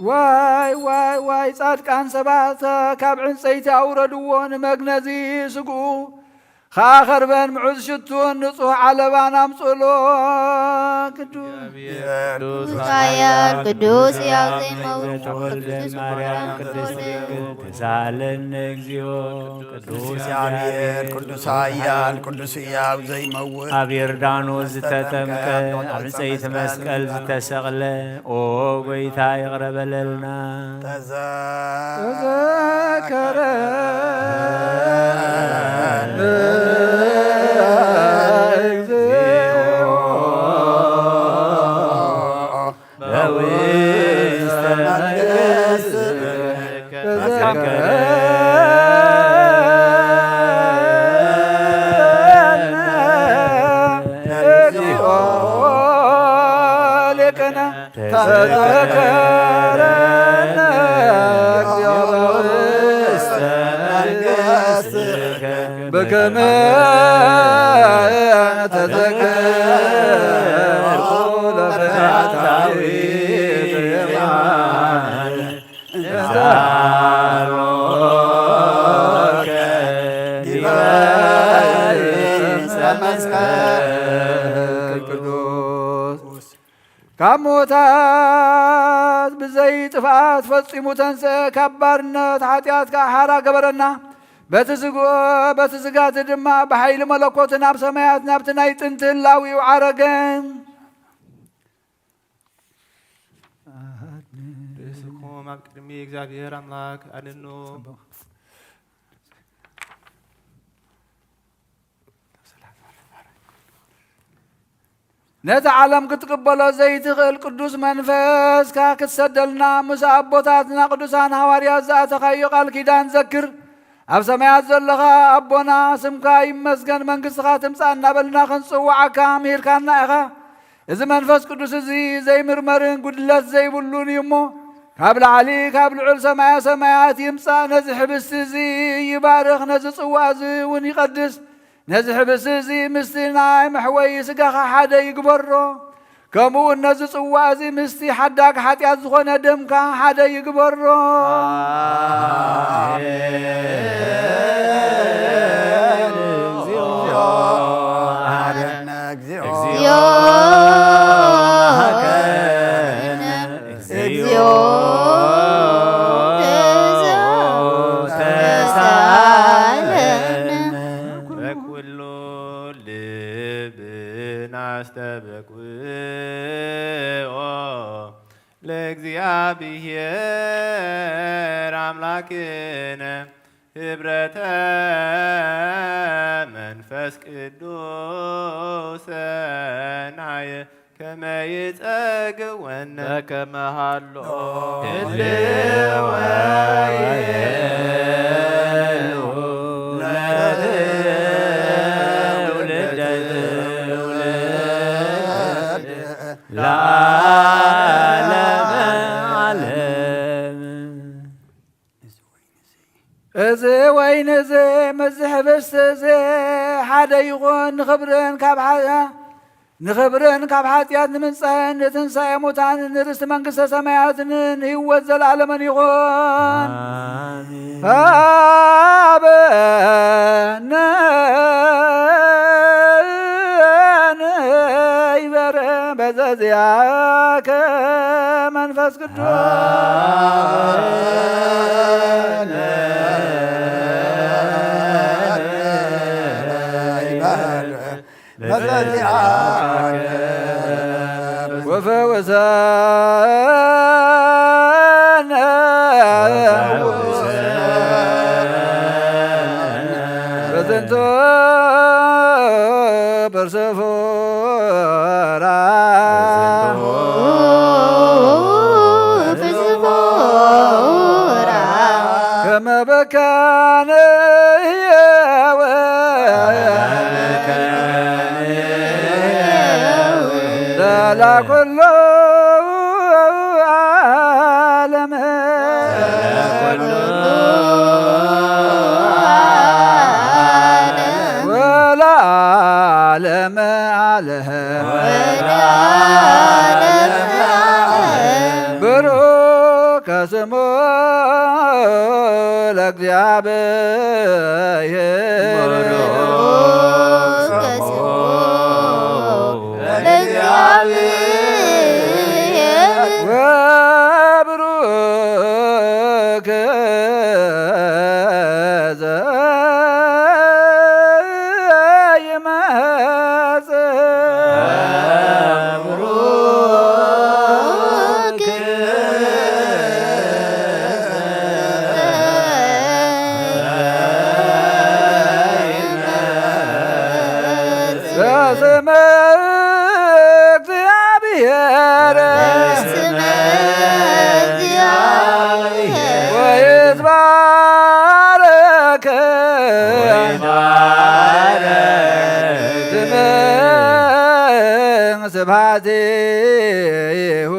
ዋይ፣ ዋይ፣ ዋይ፣ ጻድቃን ሰባት ካብ ዕንጸይቲ ኣውረድዎ፣ ንመግነዚ ስግኡ ኸኣ ኸርበን ምዑዝ ሽቱን ንጹሕ ዓለባን ኣምጽእሎ። ቅዱስ ቅዱስ ኃያል ቅዱስ ሕያው ዘይመውት ቅዱስ ማርያም ቅድስት ድንግል ተሳለነ። እግዚኦ ቅዱስ እግዚአብሔር ቅዱስ ኃያል ቅዱስ ሕያው ዘይመውት ኣብ ዮርዳኖስ ዝተጠምቀ ኣብ ዕንጸይቲ መስቀል ዝተሰቕለ ኦ ጎይታ ይቕረ በለልና። ተዘከረ በውስተ መቅደስከ ተዘከረነ እግዚኦ ሊቅነ። ተዘከረነ እግዚኦ በውስተ መንግሥትከ በከመ ተዘከርኩ ለፈያታዊት የማነ እንዛሮከ ዲበ ዕፀ መስቀል ቅዱስ። ካብ ሞታት ብዘይ ጥፍኣት ፈጺሙ ተንስአ፣ ካብ ባርነት ሓጢኣት ከኣ ሓራ ገበረና። በቲ ዝግ-፣ በቲ ዝጋቲ ድማ ብሓይሊ መለኮት ናብ ሰማያት ናብቲ ናይ ጥንቲ ህላዊኡ ዓረገ። ርእስኹም ኣብ ቅድሚ እግዚኣብሔር ኣምላክ ኣድኑ። ነቲ ዓለም ክትቅበሎ ዘይትኽእል ቅዱስ መንፈስካ ክትሰደልና ምስ ኣቦታትና ቅዱሳን ሃዋርያት ዝኣተኻዮ ቃል ኪዳን ዘክር። ኣብ ሰማያት ዘለኻ ኣቦና፣ ስምካ ይመስገን፣ መንግስትኻ ትምጻእ እናበልና ክንጽውዓካ ምሂርካና ኢኻ። እዚ መንፈስ ቅዱስ እዚ ዘይምርመርን ጉድለት ዘይብሉን እዩ እሞ፣ ካብ ላዕሊ ካብ ልዑል ሰማያ ሰማያት ይምጻእ። ነዚ ሕብስቲ እዚ ይባርኽ፣ ነዚ ጽዋ እዚ እውን ይቐድስ። ነዚ ሕብስቲ እዚ ምስቲ ናይ መሕወዪ ስጋኻ ሓደ ይግበሮ። ከምኡ እውን ነዚ ጽዋ እዚ ምስቲ ሓዳግ ሓጢኣት ዝኾነ ደምካ ሓደ ይግበሮ። ኣሜን። እግዚኦ መሐረነ፣ እግዚኦ መሐረነ፣ እግዚኦ ተሳለነ። በኩሉ ልብና ኣስተበቅዖ ለእግዚኣብሔር ኣምላክነ ህብረተ መንፈስ ቅዱስ ሰናየ ከመ ይጸግወነ በከመ ሃሎ ህልወ ለትውልደ ትውልድ ለዓለመ ዓለም። እዚ ወይን እዚ ምስዚ ሕብስቲ እዚ ሓደ ይኹን፣ ንኽብርን ካብ ሓ-፣ ንኽብርን ካብ ሓጢኣት ንምንጻህን ንትንሳኤ ሙታን ንርስቲ መንግስተ ሰማያትን ንህይወት ዘለዓለምን ይኹን። ኣሜን። ሃበነ ይበር በዘዚኣከ መንፈስ ቅዱስ። በዘዚኣከ ወፈወሰነ በዝንቱ ፐርሰፎራ ከመ በካነ ለላ ኩሉ ዓለም ወለዓለመ ዓለም። ብሩክ ስሙ ለእግዚኣብሔር። ለእግዚኣብሔር። ወብሩክ በስመ እግዚአብሔር። በስመ እግዚአብሔር። ወይትባረክ። ወይትባረክ። ስመ ስብሐቲሁ።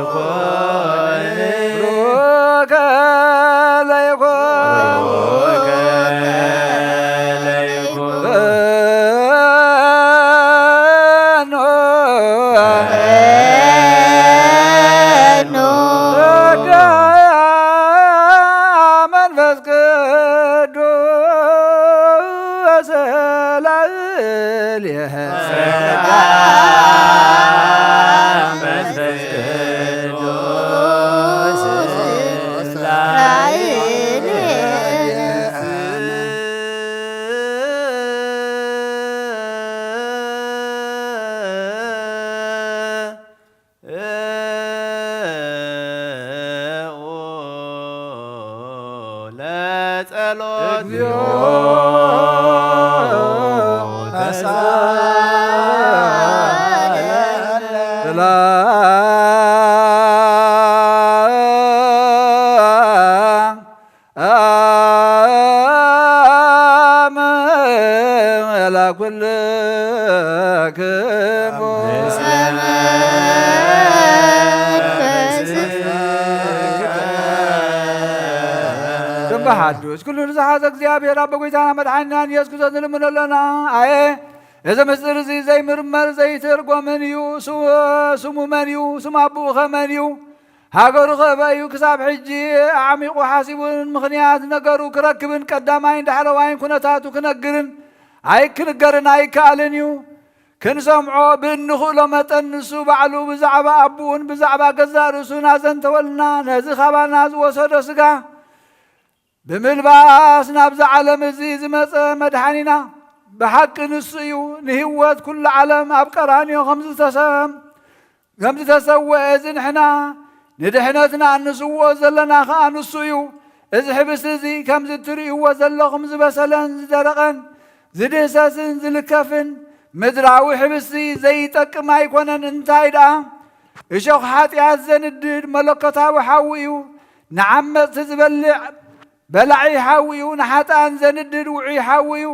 ለይኩን ብሩከ ለይኩን ጸጋ መንፈስ ቅዱስ ላዕሌነ። ጸጋ መንፈስ ቅዱስ ላዕሌነ። ለጸሎት እግዚኦ ተሳለነ። ሰላም ለኩልክሙ። ትንባሕ ሓዱሽ። ኩሉ ንዝሓዘ እግዚኣብሔር ኣቦ ጐይታና መድሓኒናን ኢየሱስ ክርስቶስ ንልምኖ ኣለና። ኣየ፣ እዚ ምስጢር እዚ ዘይምርመር ዘይትርጎምን እዩ። ስሙ፣ ስሙ መን እዩ? ስም ኣቦኡ ኸ መን እዩ? ሃገሩ ኸ ኣበይ እዩ? ክሳብ ሕጂ ኣዕሚቑ ሓሲቡን ምኽንያት ነገሩ ክረክብን ቀዳማይን ዳሕረዋይን ኩነታቱ ክነግርን ኣይክንገርን ኣይከኣልን እዩ። ክንሰምዖ ብእንኽእሎ መጠን ንሱ ባዕሉ ብዛዕባ ኣቦኡን ብዛዕባ ገዛእ ርእሱን ኣዘንተወልና። ነዚ ኻባና ዝወሰዶ ስጋ ብምልባስ ናብዛ ዓለም እዚ ዝመጸ መድሓኒና ብሓቂ ንሱ እዩ። ንህይወት ኩሉ ዓለም ኣብ ቀራንዮ ከም ዝተሰም-፣ ከም ዝተሰወአ እዚ ንሕና ንድሕነትና እንስውኦ ዘለና ኸኣ ንሱ እዩ። እዚ ሕብስቲ እዚ ከምዚ እትርእይዎ ዘለኹም ዝበሰለን ዝደረቐን ዝድህሰስን ዝልከፍን ምድራዊ ሕብስቲ ዘይጠቅም ኣይኮነን። እንታይ ደኣ? እሾኽ ሓጢኣት ዘንድድ መለኮታዊ ሓዊ እዩ። ንዓመጽቲ ዝበልዕ በላዒ ሓዊ እዩ፣ ንሓጥኣን ዘንድድ ውዑይ ሓዊ እዩ።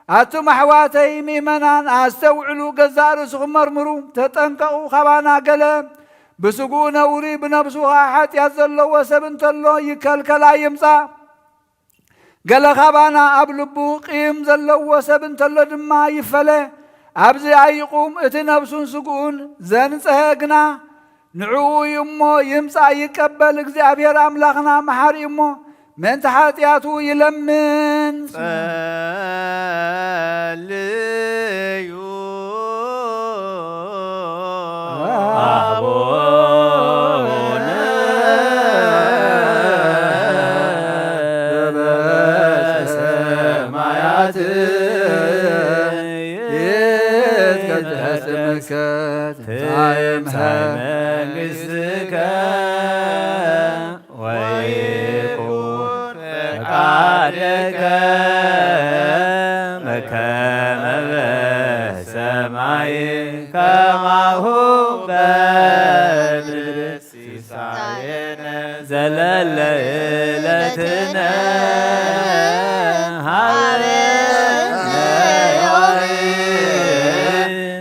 ኣቱም ኣሕዋተይ ምእመናን፣ ኣስተውዕሉ፣ ገዛእ ርእስኹም መርምሩ፣ ተጠንቀቑ። ካባና ገለ ብስግኡ ነውሪ፣ ብነብሱ ኸኣ ሓጢኣት ዘለዎ ሰብ እንተሎ ይከልከል፣ ኣይምጻእ። ገለ ካባና ኣብ ልቡ ቂም ዘለዎ ሰብ እንተሎ ድማ ይፈለ። ኣብዚ ኣይቁም፣ እቲ ነብሱን ስግኡን ዘንጽሀ ግና ንዕኡ እዩ እሞ ይምጻእ ይቀበል። እግዚኣብሔር ኣምላኽና መሓሪ እዩ እሞ ምእንቲ ሓጢኣቱ ይለምን። ጸልዩ ኣቡነ ዘበሰማያት ይትቀደስ ስምከ ትምጻእ መንግሥትከ ወይኩን ፈቃድከ በከመ በሰማይ ከማሁ በምድር። ሲሳየነ ዘለለ ዕለትነ ሀበነ ዮም።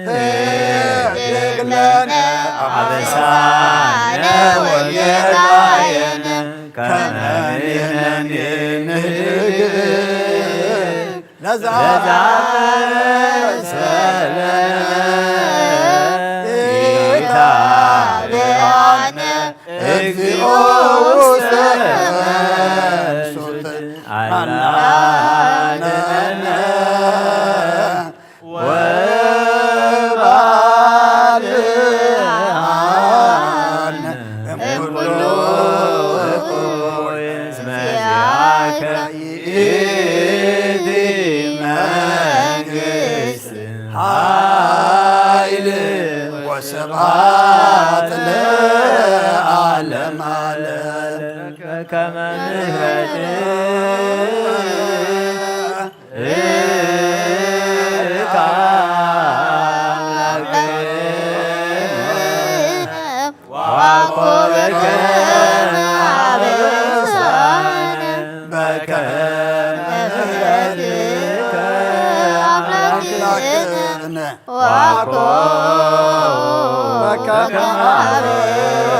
ህድግ ለነ አበሳነ ወጌጋየነ ከመ ንሕነኒ ንህድግ ለዘአበሰለነ ኢታብአነ እግዚኦ ውስተ መንሱት አላ አድነነ ወባልዓነ እምኩሉ እኩይ። እስመ ዚአከ ይእቲ መንግስት ኃይል ወስብሐት ለዓለመ ዓለም። ከመ ንፈድካ አምላክነ ወኮበከ አበሳነ በከመ ንፈድካ አምላክነ ወኮ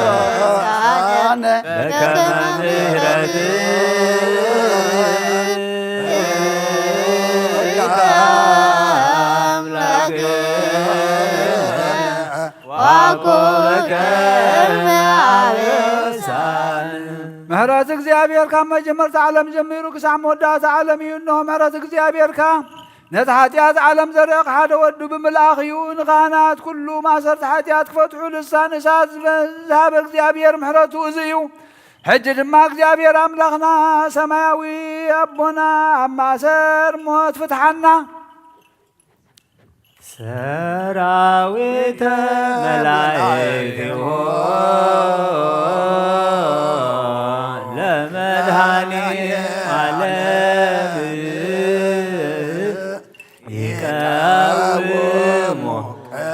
አበሳነ በከመ ምሕረትከ አምላክነ ወኮከበ አበሳነ። ምሕረት እግዚኣብሔር ካብ መጀመርታ ዓለም ጀሚሩ ክሳብ መወዳእታ ዓለም እዩ። እንሆ ምሕረት እግዚኣብሔር ከኣ ነቲ ሓጢኣት ዓለም ዘርቕ ሓደ ወዱ ብምልኣኽ እዩ። ንካህናት ኩሉ ማእሰርቲ ሓጢኣት ክፈትሑ ልሳን እሳት ዝበ-፣ ዝሃበ እግዚኣብሔር ምሕረቱ እዚ እዩ። ሕጂ ድማ እግዚኣብሔር ኣምላኽና ሰማያዊ ኣቦና ኣብ ማእሰር ሞት ፍትሓና። ሰራዊተ መላእክቲሁ ለመድኃኔ ዓለም ይቀውሙ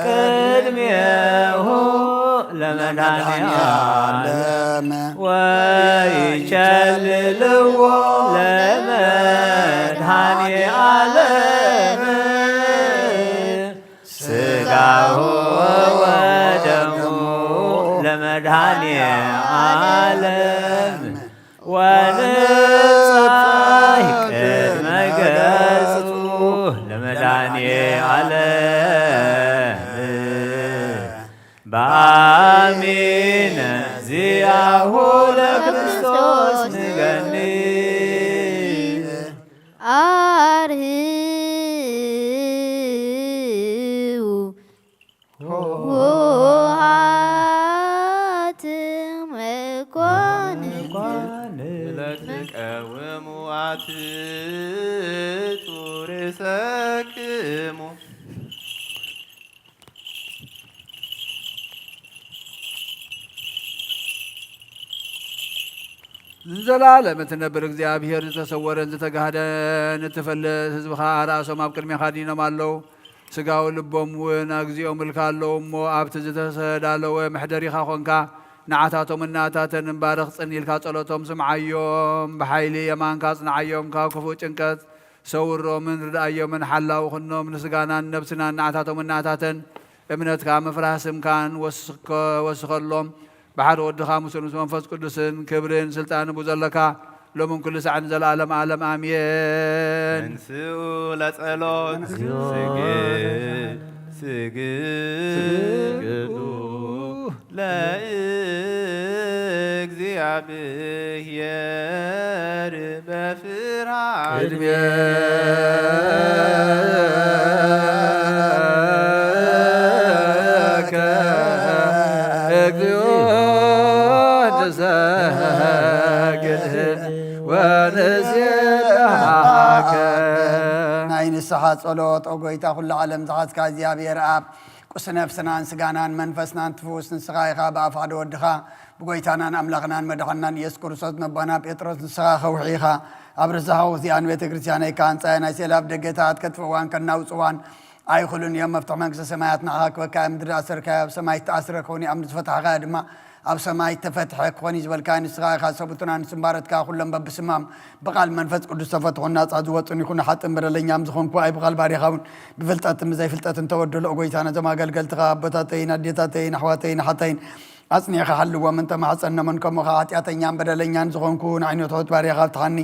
ቅድሜሁ ለመድኃኔ ዓለም ወይቸልልዎ ለመድኃኔ ዓለም ሥጋሁ ወደሙ ለመድኃኔ ዓለም ወንጻሕ ቅድመ ገጹ ለመድኃኔ ዓለም በአሚነ ዚአሁ ለክርስቶስ ንገኒ። አርህዉ ኆኃት መኳንንት ለትቀውሙ አትጹ ርእሰክሙ። ንዘለዓለም እትነብር እግዚኣብሔር፣ ዝተሰወረን ዝተጋህደን እትፈልጥ፣ ህዝብኻ ኣርኣሶም ኣብ ቅድሜኻ ዲኖም ኣለዉ። ስጋዊ ልቦም እውን ኣግዚኦምልካ ኣለዉ እሞ፣ ኣብቲ ዝተሰዳለወ መሕደሪኻ ኾንካ፣ ንዓታቶምን ናታተንን ባርኽ፣ ጽን ኢልካ ጸሎቶም ስምዓዮም፣ ብሓይሊ የማንካ ኣጽንዓዮም፣ ካብ ክፉእ ጭንቀት ሰውሮምን ርድኣዮምን ሓላዊ ኹኖም። ንስጋናን ነብስናን ንዓታቶምን ናታተን እምነትካ ምፍራህ ስምካን ወስከ-፣ ወስኸሎም። ብሓደ ወድኻ ምስኡ ምስ መንፈስ ቅዱስን ክብርን ስልጣን ብኡ ዘለካ ሎምን ኩሉ ሳዕን ዘለዓለም ዓለም ኣሜን። ተንስኡ ለጸሎት። ስግድ ስግዱ ለእግዚአብሔር በፍርሃት። ቅድሜከ እግዚኦ ንሰግድ ወንሴብሐከ። ናይ ንስሓ ጸሎት። ኦ ጎይታ፣ ኩሉ ዓለም ዝሓዝካ እግዚኣብሔር ኣብ ቁስ ነፍስናን ስጋናን መንፈስናን ትፍውስ ንስኻ ኢኻ። ብኣፍ ሓደ ወድኻ ብጎይታናን ኣምላኽናን መድሓንናን ኢየሱስ ክርስቶስ ነቦና ጴጥሮስ ንስኻ ከውሒ ኢኻ። ኣብ ርዝኻ ውዚኣን ቤተ ክርስቲያነይ ከኣ ህንጻየ ናይ ሴላፍ ደገታት ከጥፍእዋን ከናውጽዋን ኣይኽእሉን እዮም። መፍትሕ መንግስተ ሰማያት ንዓኻ ክበካ እየ። ምድሪ ኣሰርካዮ ኣብ ሰማይ ዝተኣስረ ክኸውን እዩ። ኣብ ምድሪ ዝፈታሕካዮ ድማ ኣብ ሰማይ ዝተፈትሐ ክኾን እዩ ዝበልካዮ ንስኻ ኢኻ። ሰብኡትና ንስምባረትካ ኩሎም በብስማም ብቓል መንፈስ ቅዱስ ተፈትሑን ናጻ ዝወጹን ይኹኑ። ሓጥእን በደለኛም ዝኾንኩ ኣይ ብቓል ባሪኻ እውን ብፍልጠትን ብዘይፍልጠትን ተበደሎ። ጎይታ ነዞም ኣገልገልትኻ ኣቦታተይን ኣዴታተይን ኣሕዋተይን ኣሓተይን ኣጽኒዕኻ ሓልዎም እንተማሕጸኖምን ከምኡ ኸዓ ሓጢኣተኛን በደለኛን ዝኾንኩ ንዓይኒ ትሑት ባሪኻ ፍትሓኒ።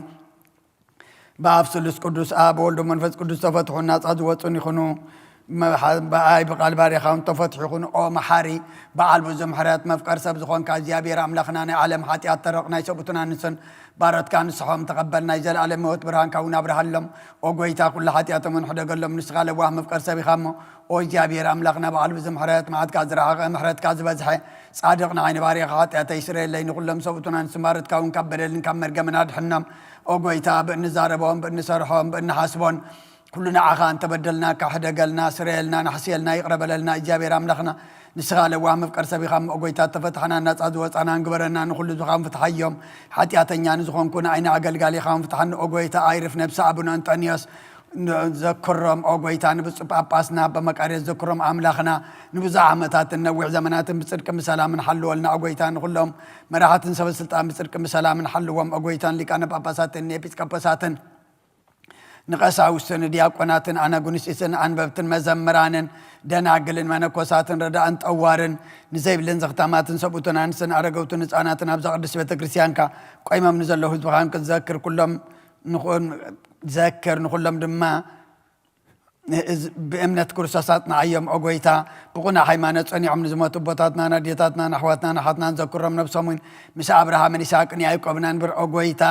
ብኣብ ስሉስ ቅዱስ ኣብ ወልዶ መንፈስ ቅዱስ ተፈትሑን ናጻ ዝወጹን ይኹኑ። መ-፣ ብኣይ ብቓል ባሪኻ እውን ተፈትሑ ይኹኑ። ኦ መሓሪ ብዓል ብዙ ምሕረት መፍቀር ሰብ ዝኾንካ እግዚኣብሔር ኣምላኽና ናይ ዓለም ሓጢኣት ተረቕ ናይ ሰብኡትና ንስን ባረትካ ንስሖም ተቐበል ናይ ዘለኣለም ህይወት ብርሃንካ እውን ኣብርሃሎም። ኦ ጎይታ ኩሉ ሓጢኣቶም እውን ሕደገሎም ንስኻ ለዋህ መፍቀር ሰብ ኢኻ እሞ። ኦ እግዚኣብሔር ኣምላኽና ብዓል ብዙ ምሕረት መዓትካ ዝረሓቐ ምሕረትካ ዝበዝሐ ጻድቕ ንዓይ ንባሪኻ ሓጢኣተይ ስረየለይ ንኹሎም ሰብኡትና ንስን ባረትካ እውን ካብ በደልን ካብ መርገምን ኣድሕኖም። ኦ ጎይታ ብእንዛረቦም ብእንሰርሖም ብእንሓስቦን ኩሉ ንዓኻ እንተበደልናካ ሕደገልና፣ ስረየልና፣ ናሕስየልና፣ ይቕረ በለልና። እግዚኣብሔር ኣምላኽና ንስኻ ለዋህ መፍቀር ሰብ ኢኻ እሞ፣ ኦ ጎይታ፣ እተፈታሕና ናጻ ዝወጻናን ግበረና፣ ንኹሉ ዝኻን ፍትሓዮም። ሓጢኣተኛ ንዝኾንኩ ንዓይ ንኣገልጋሊኻን ፍትሓኒ፣ ኦ ጎይታ፣ ኣይርፍ ነብሲ ኣቡነ እንጠንዮስ ዘክሮም፣ ኦ ጎይታ፣ ንብፁዕ ጳጳስና ኣባ መቃርዮስ ዘክሮም ኣምላኽና፣ ንብዙሕ ዓመታትን ነዊሕ ዘመናትን ብጽድቅን ብሰላምን ሓልወልና፣ ኦ ጎይታ፣ ንኹሎም መራሕትን ሰበ ስልጣን ብጽድቅን ብሰላምን ሓልዎም፣ ኦ ጎይታ፣ ንሊቃነ ጳጳሳትን ንኤጲስቆጶሳትን ንቐሳውስትን ንዲያቆናትን ኣነጉንስጢስን ኣንበብትን መዘምራንን ደናግልን መነኮሳትን ረዳእን ጠዋርን ንዘይብልን ዘኽታማትን ሰብኡትን ኣንስትን ኣረገውትን ህፃናትን ኣብዛ ቅድስት ቤተ ክርስቲያንካ ቆይሞም ንዘለዉ ህዝብኻን ክትዘክር ኩሎም ንኹን ዘክር ንኹሎም ድማ ብእምነት ክርስቶስ ኣጽንዓዮም። ኦ ጎይታ፣ ብቕኑዕ ሃይማኖት ጸኒዖም ንዝሞቱ ኣቦታትናን ኣዴታትናን ኣሕዋትናን ኣሓትናን ዘክሮም፣ ነብሶም እውን ምስ ኣብርሃምን ይስሐቅን ያዕቆብን ኣንብር። ኦ ጎይታ፣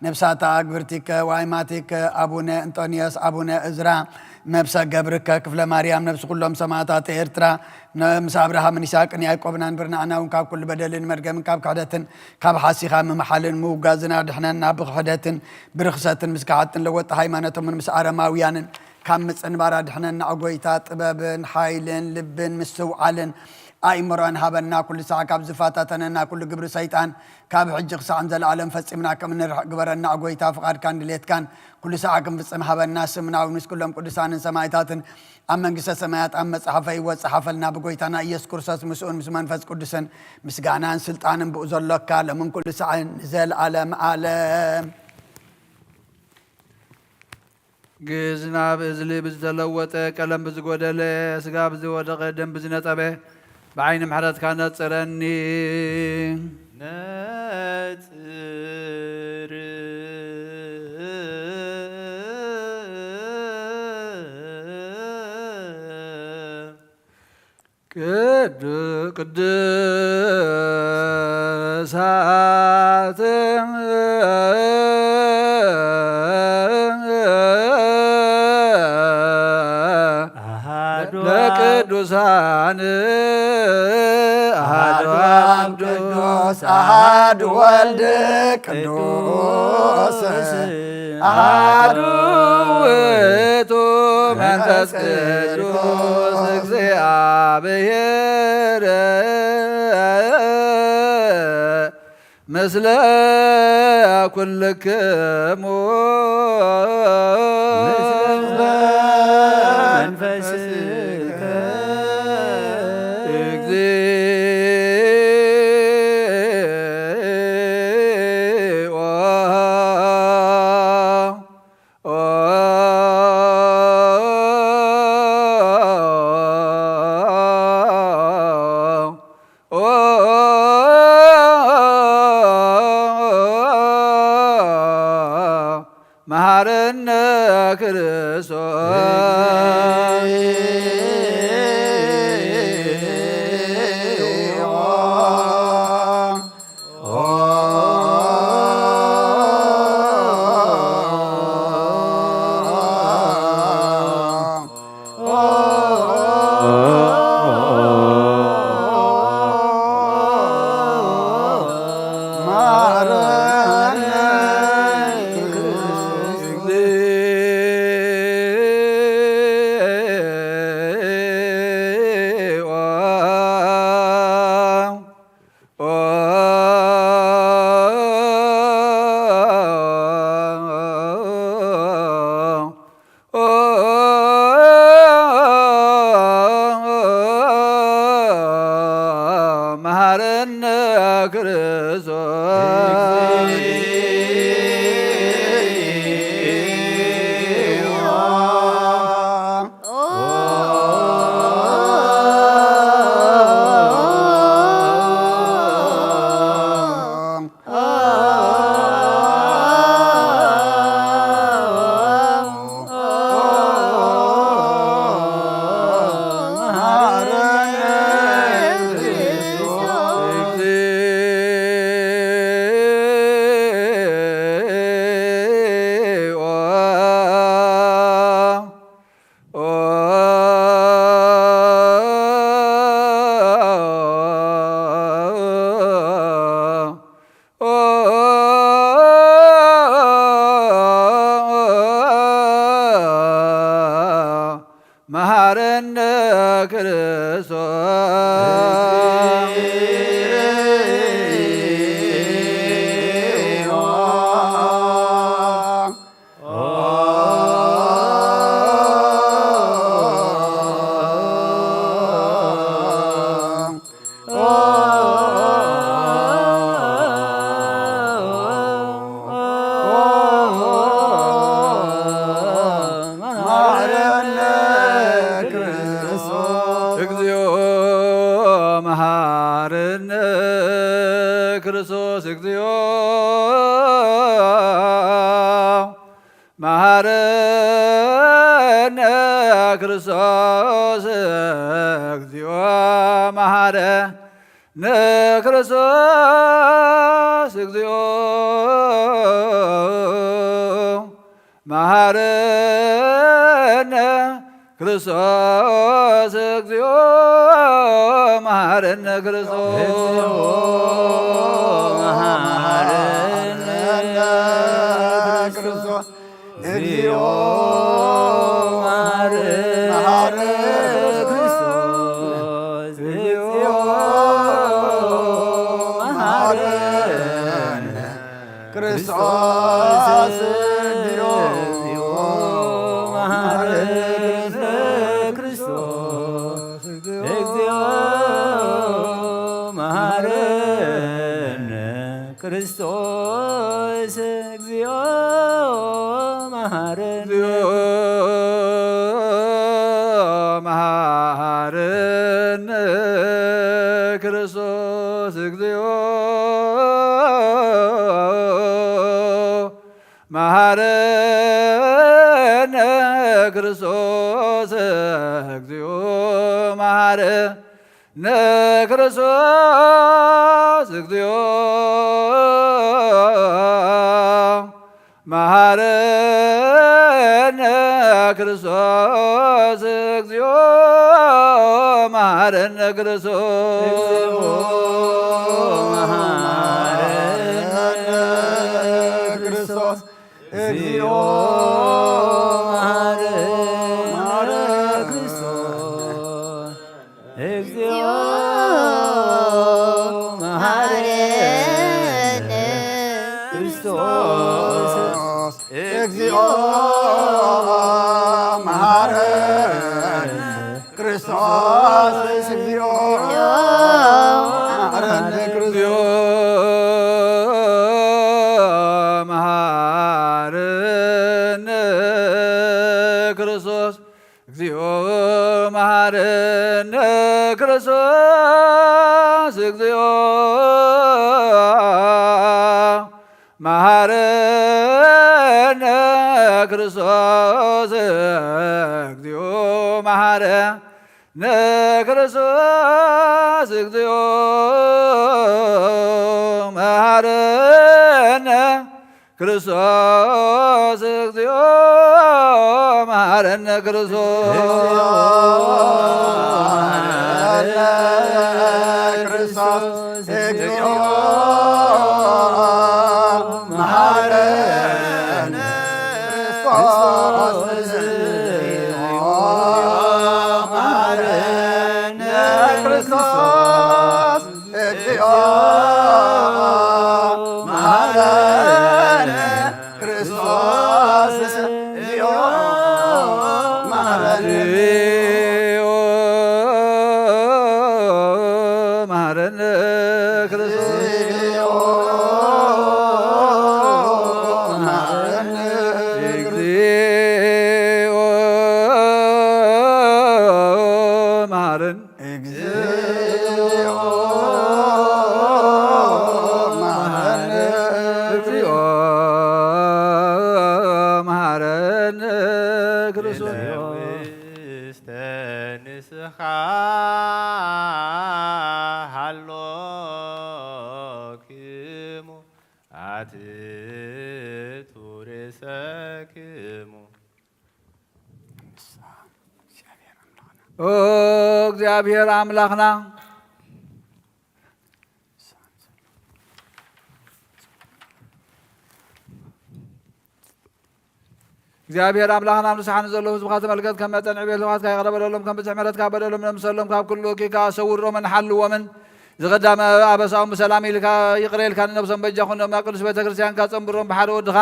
ነብሳታ ኣግብርቲከ ወኣይማቲከ ኣቡነ እንጦንዮስ ኣቡነ እዝራ፣ ነብሰ ገብርከ ክፍለ ማርያም፣ ነብሲ ኩሎም ሰማእታት ኤርትራ፣ ነ-፣ ምስ ኣብርሃምን ይስሐቅን ያዕቆብን ኣንብር። ንኣና እውን ካብ ኩሉ በደልን መርገምን ካብ ክሕደትን ካብ ሓሲኻ ምምሓልን ምውጋዝን ኣድሕነና። ብክሕደትን ብርኽሰትን ምስ ከሓድትን ለወጥቲ ሃይማኖቶምን ምስ ኣረማውያንን ካብ ምጽንባር ኣድሕነና። ኦ ጎይታ፣ ጥበብን ሓይልን ልብን ምስትውዓልን ኣእምሮን ሃበና። ኩሉ ሳዕ ካብ ዝፈታተነና ኩሉ ግብሪ ሰይጣን ካብ ሕጂ ክሳዕ ንዘለኣለም ፈጺምና ከም እንርሕቕ ግበረና። ኦ ጎይታ፣ ፍቓድካን ድሌትካን ኩሉ ሳዕ ክንፍጽም ሃበና። ስምና እውን ምስ ኩሎም ቅዱሳንን ሰማዕታትን ኣብ መንግስተ ሰማያት ኣብ መጽሓፈ ህይወት ጸሓፈልና። ብጎይታና ኢየሱስ ክርስቶስ ምስኡን ምስ መንፈስ ቅዱስን ምስጋናን ስልጣንን ብኡ ዘሎካ ሎምን ኩሉ ሳዕን ንዘለኣለም ዓለም። ግእዝና ብእዝሊ ብዝተለወጠ ቀለም ብዝጎደለ ስጋ ብዝወደቐ ደም ብዝነጸበ ብዓይኒ ምሕረትካ ነጽረኒ። ነጽር ቅዱ-፣ ቅዱሳት አሃዱ ለቅዱሳን አሃዱ አብ ቅዱስ አሃዱ ወልድ ቅዱስ አሃዱ ውእቱ መንፈስ ቅዱስ እግዚአብሔር ምስለ ኩልክሙ። ምስለ መንፈስከ። እግዚኦ። መሐረነ ክርስቶስ። መሐረነ ክርስቶስ። መሐረነ ክርስቶስ እግዚኦ መሐረነ ክርስቶስ እግዚኦ መሐረነ ክርስቶስ። እግዚኦ መሐረነ ክርስቶስ። እግዚኦ መሐረነ ክርስቶስ። እግዚኦ መሐረነ ክርስቶስ። እግዚኦ መሐረነ ክርስቶስ። እግዚኦ መሐረነ ክርስቶስ። እግዚኦ መሐረነ። እግዚኦ መሐረነ ክርስቶስ። እግዚኦ መሐረነ ክርስቶስ። እግዚኦ መሐረነ ክርስቶስ። እግዚኦ መሐረነ ክርስቶስ። እግዚኦ መሐረነ ክርስቶስ። እግዚኦ መሐረነ ክርስቶስ። እግዚኦ መሐረነ ክርስቶስ። እግዚኦ መሐረነ ክርስቶስ። እግዚኦ መሐረነ ክርስቶስ። እግዚኦ መሐረነ ክርስቶስ። መሐረነ ክርስቶስ። እግዚኦ መሐረነ ክርስቶስ። እግዚኦ መሐረነ ክርስቶስ። እግዚኦ መሐረነ ክርስቶስ። እግዚኦ መሐረነ ክርስቶስ። እግዚኦ መሐረነ ክርስቶስ። እግዚኦ መሐረነ ክርስቶስ። እግዚኦ መሐረነ ክርስቶስ። እግዚኦ መሐረነ ክርስቶስ። እግዚኦ መሐረነ ክርስቶስ። እግዚኦ መሐረነ። እግዚኦ መሐረነ ክርስቶስ። እግዚኦ መሐረነ። እግዚኦ መሐረነ። እግዚኦ መሐረነ። እግዚኦ መሐረነ ክርስቶስ። ውስተ ንስኻ ሃሎክሙ ኣትቱ ርእሰክሙ። ኦ እግዚአብሔር ኣምላኽና፣ እግዚኣብሔር ኣምላኽና ንስሓ ንዘለዉ ህዝብኻ ተመልከት፣ ከም መጠን ዕቤት ልኽዋትካ ይቕረ በለሎም፣ ከም ብዝሒ ምሕረትካ በደሎም ነምሰሎም ካብ ኩሉ እኪካ ሰውሮምን ሓልዎምን። ዝቐዳመ ኣበሳኦም ብሰላም ኢልካ ይቕረ ኢልካ ንነብሶም በጃ ኩኖም። ናብ ቅዱስ ቤተ ክርስቲያንካ ጸንብሮም ብሓደ ወድኻ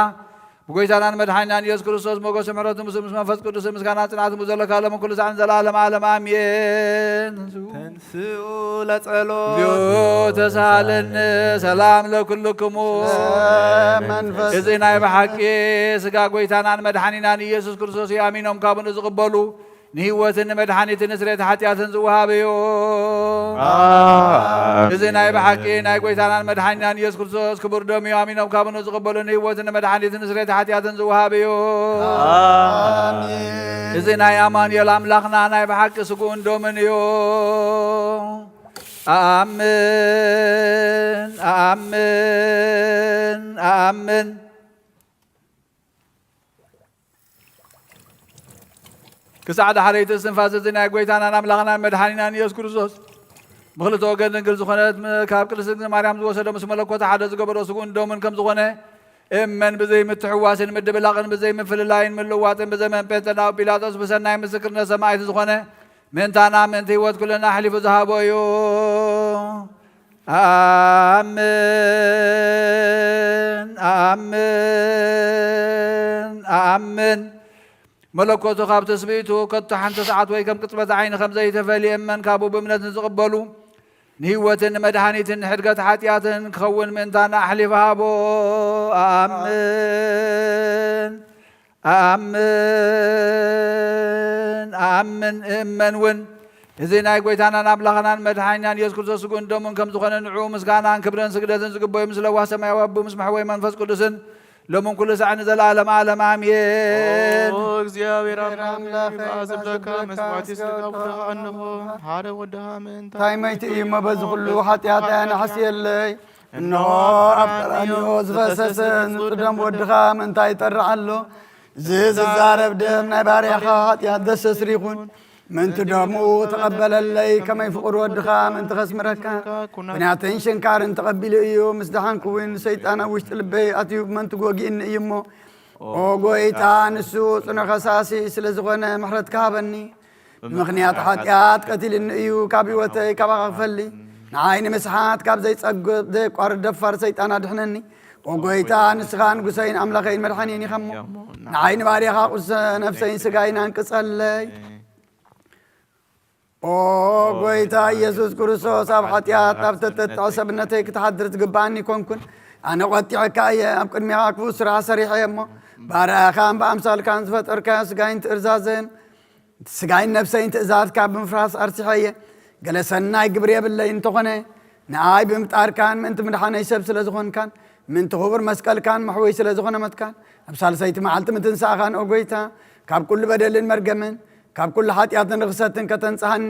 ብጎይታናን መድሓኒናን ኢየሱስ ክርስቶስ ሞገስ ምሕረቱ ምስ ምስ መንፈስ ቅዱስ ምስጋና ጽንዓት ምስ ዘለካ ሎም ኩሉ ሳዕን ዘላለም ዓለም ኣሜን። ተንስኡ ለጸሎት። እግዚኦ ተሳሃለኒ። ሰላም ለኩልክሙ። መንፈስ እዚ ናይ ብሓቂ ስጋ ጎይታናን መድሓኒናን ኢየሱስ ክርስቶስ እዩ። ኣሚኖም ካብኡ ንዝቕበሉ ንህይወትን ንመድሓኒትን ንስርየት ሓጢኣትን ዝወሃብ እዩ። እዚ ናይ ብሓቂ ናይ ጐይታናን መድሓኒናን ኢየሱስ ክርስቶስ ክቡር ደም እዩ። ኣሚኖም ካብ ንኡ ዝቕበሉ ንህይወትን ንመድሓኒትን ንስርየት ሓጢኣትን ዝወሃብ እዩ። ኣሜን። እዚ ናይ ኣማኑኤል ኣምላኽና ናይ ብሓቂ ስግኡን ደሙን እዩ። ኣኣምን፣ ኣኣምን፣ ኣኣምን። ክሳዕ ዳሕረይቲ እስትንፋስ እዚ ናይ ጐይታናን ኣምላኽናን መድሓኒናን ኢየሱስ ክርስቶስ ብኽልተ ወገን ድንግል ዝኾነት ም-፣ ካብ ቅድስት ድንግል ማርያም ዝወሰዶ ምስ መለኮት ሓደ ዝገበሮ ስግኡን ደሙን ከም ዝኾነ እመን። ብዘይ ምትሕዋስን ምድብላቕን ብዘይ ምፍልላይን ምልዋጥን ብዘመን ጴንጠናዊ ጲላጦስ ብሰናይ ምስክርነት ሰማዕቲ ዝኾነ ምእንታና ምእንቲ ህይወት ኩልና ኣሕሊፉ ዝሃቦ እዩ። ኣኣምን፣ ኣኣምን፣ ኣኣምን። መለኮቱ ካብ ትስብእቱ ከቶ ሓንቲ ሰዓት ወይ ከም ቅጽበት ዓይኒ ከም ዘይተፈልየ እመን። ካብኡ ብእምነት ንዝቕበሉ ንህይወትን ንመድሓኒትን ንሕድገት ሓጢኣትን ክኸውን ምእንታና ኣሕሊፉ ሃቦ። ኣኣምን፣ ኣኣምን፣ ኣኣምን፣ እእመን እውን። እዚ ናይ ጐይታናን ኣምላኽናን መድሓኒናን ኢየሱስ ክርስቶስ ስግኡን ደሙን ከም ዝኾነ ንዕኡ ምስጋናን ክብርን ስግደትን ዝግበዩ ምስ ለዋህ ሰማያዊ ኣቦ ምስ መሕወይ መንፈስ ቅዱስን ሎምን ኩሉ ሳዕ ንዘለኣለም ዓለም ኣሜን። ኦ እግዚኣብሔር ኣምላኽ ኣምላኸይ፣ ኣዝብለካ ኣዝብለካ መስዋዕቲ ስጋ ወደኻ እንሆ፣ ሓደ ወድኻ ምእንታ እንታይ መይቲ እዩ እሞ በዚ ኩሉ ሓጢኣት ኣያናሕስየለይ? እንሆ ኣብ ቀራንዮ ዝፈሰሰ ንጹህ ደም ወድኻ ምእንታይ ይጠርዕ ኣሎ? እዚ ዝዛረብ ደም ናይ ባርያኻ ሓጢኣት ዘስተስሪ ይኹን። ምእንቲ ደሙ ተቐበለለይ፣ ከመይ ፍቑር ወድኻ ምእንቲ ከስምረካ ኩናትን ሽንካርን ተቐቢሉ እዩ። ምስ ደሓንኩ እውን ሰይጣን ኣብ ውሽጢ ልበይ ኣትዩ ምእንቲ ጎጊእኒ እዩ እሞ፣ ኦ ጐይታ፣ ንሱ ጽኑዕ ከሳሲ ስለ ዝኾነ ምሕረትካ ሃበኒ። ብምኽንያት ሓጢኣት ቀቲልኒ እዩ፣ ካብ ህይወተይ ካባኻ ክፈሊ። ንዓይ ንምስሓት ካብ ዘይጸግብ ዘየቋርጥ ደፋር ሰይጣን ኣድሕነኒ። ኦ ጐይታ፣ ንስኻ ንጉሰይን ኣምላኸይን መድሓኒን ኢኻ እሞ፣ ንዓይ ንባርያኻ ቁሰ ነፍሰይን ስጋይን ኣንቅጸለይ። ኦ ጐይታ ኢየሱስ ክርስቶስ፣ ኣብ ሓጢኣት ኣብ ተጠጥዐ ሰብነተይ ክትሓድር ዝግብኣኒ ኣይኮንኩን። ኣነ ቈጢዐካ እየ፣ ኣብ ቅድሜኻ ክፉእ ስራሕ ሰሪሐ እየ እሞ፣ ባርያኻን ብኣምሳልካን ዝፈጠርካዮ ስጋይን ትእዛዘን፣ ስጋይን ነፍሰይን ትእዛዝካ ብምፍራስ ኣርሲሐ እየ። ገለ ሰናይ ግብሪ የብለይ እንተኾነ፣ ንኣይ ብምጣርካን ምእንቲ ምድሓነይ ሰብ ስለ ዝኾንካን ምእንቲ ክቡር መስቀልካን መሕወይ ስለ ዝኾነ ሞትካን ኣብ ሳልሰይቲ መዓልቲ ምትንሳእኻን፣ ኦ ጐይታ፣ ካብ ኩሉ በደልን መርገምን ካብ ኩሉ ሓጢኣትን ርኽሰትን ከተንጽሃኒ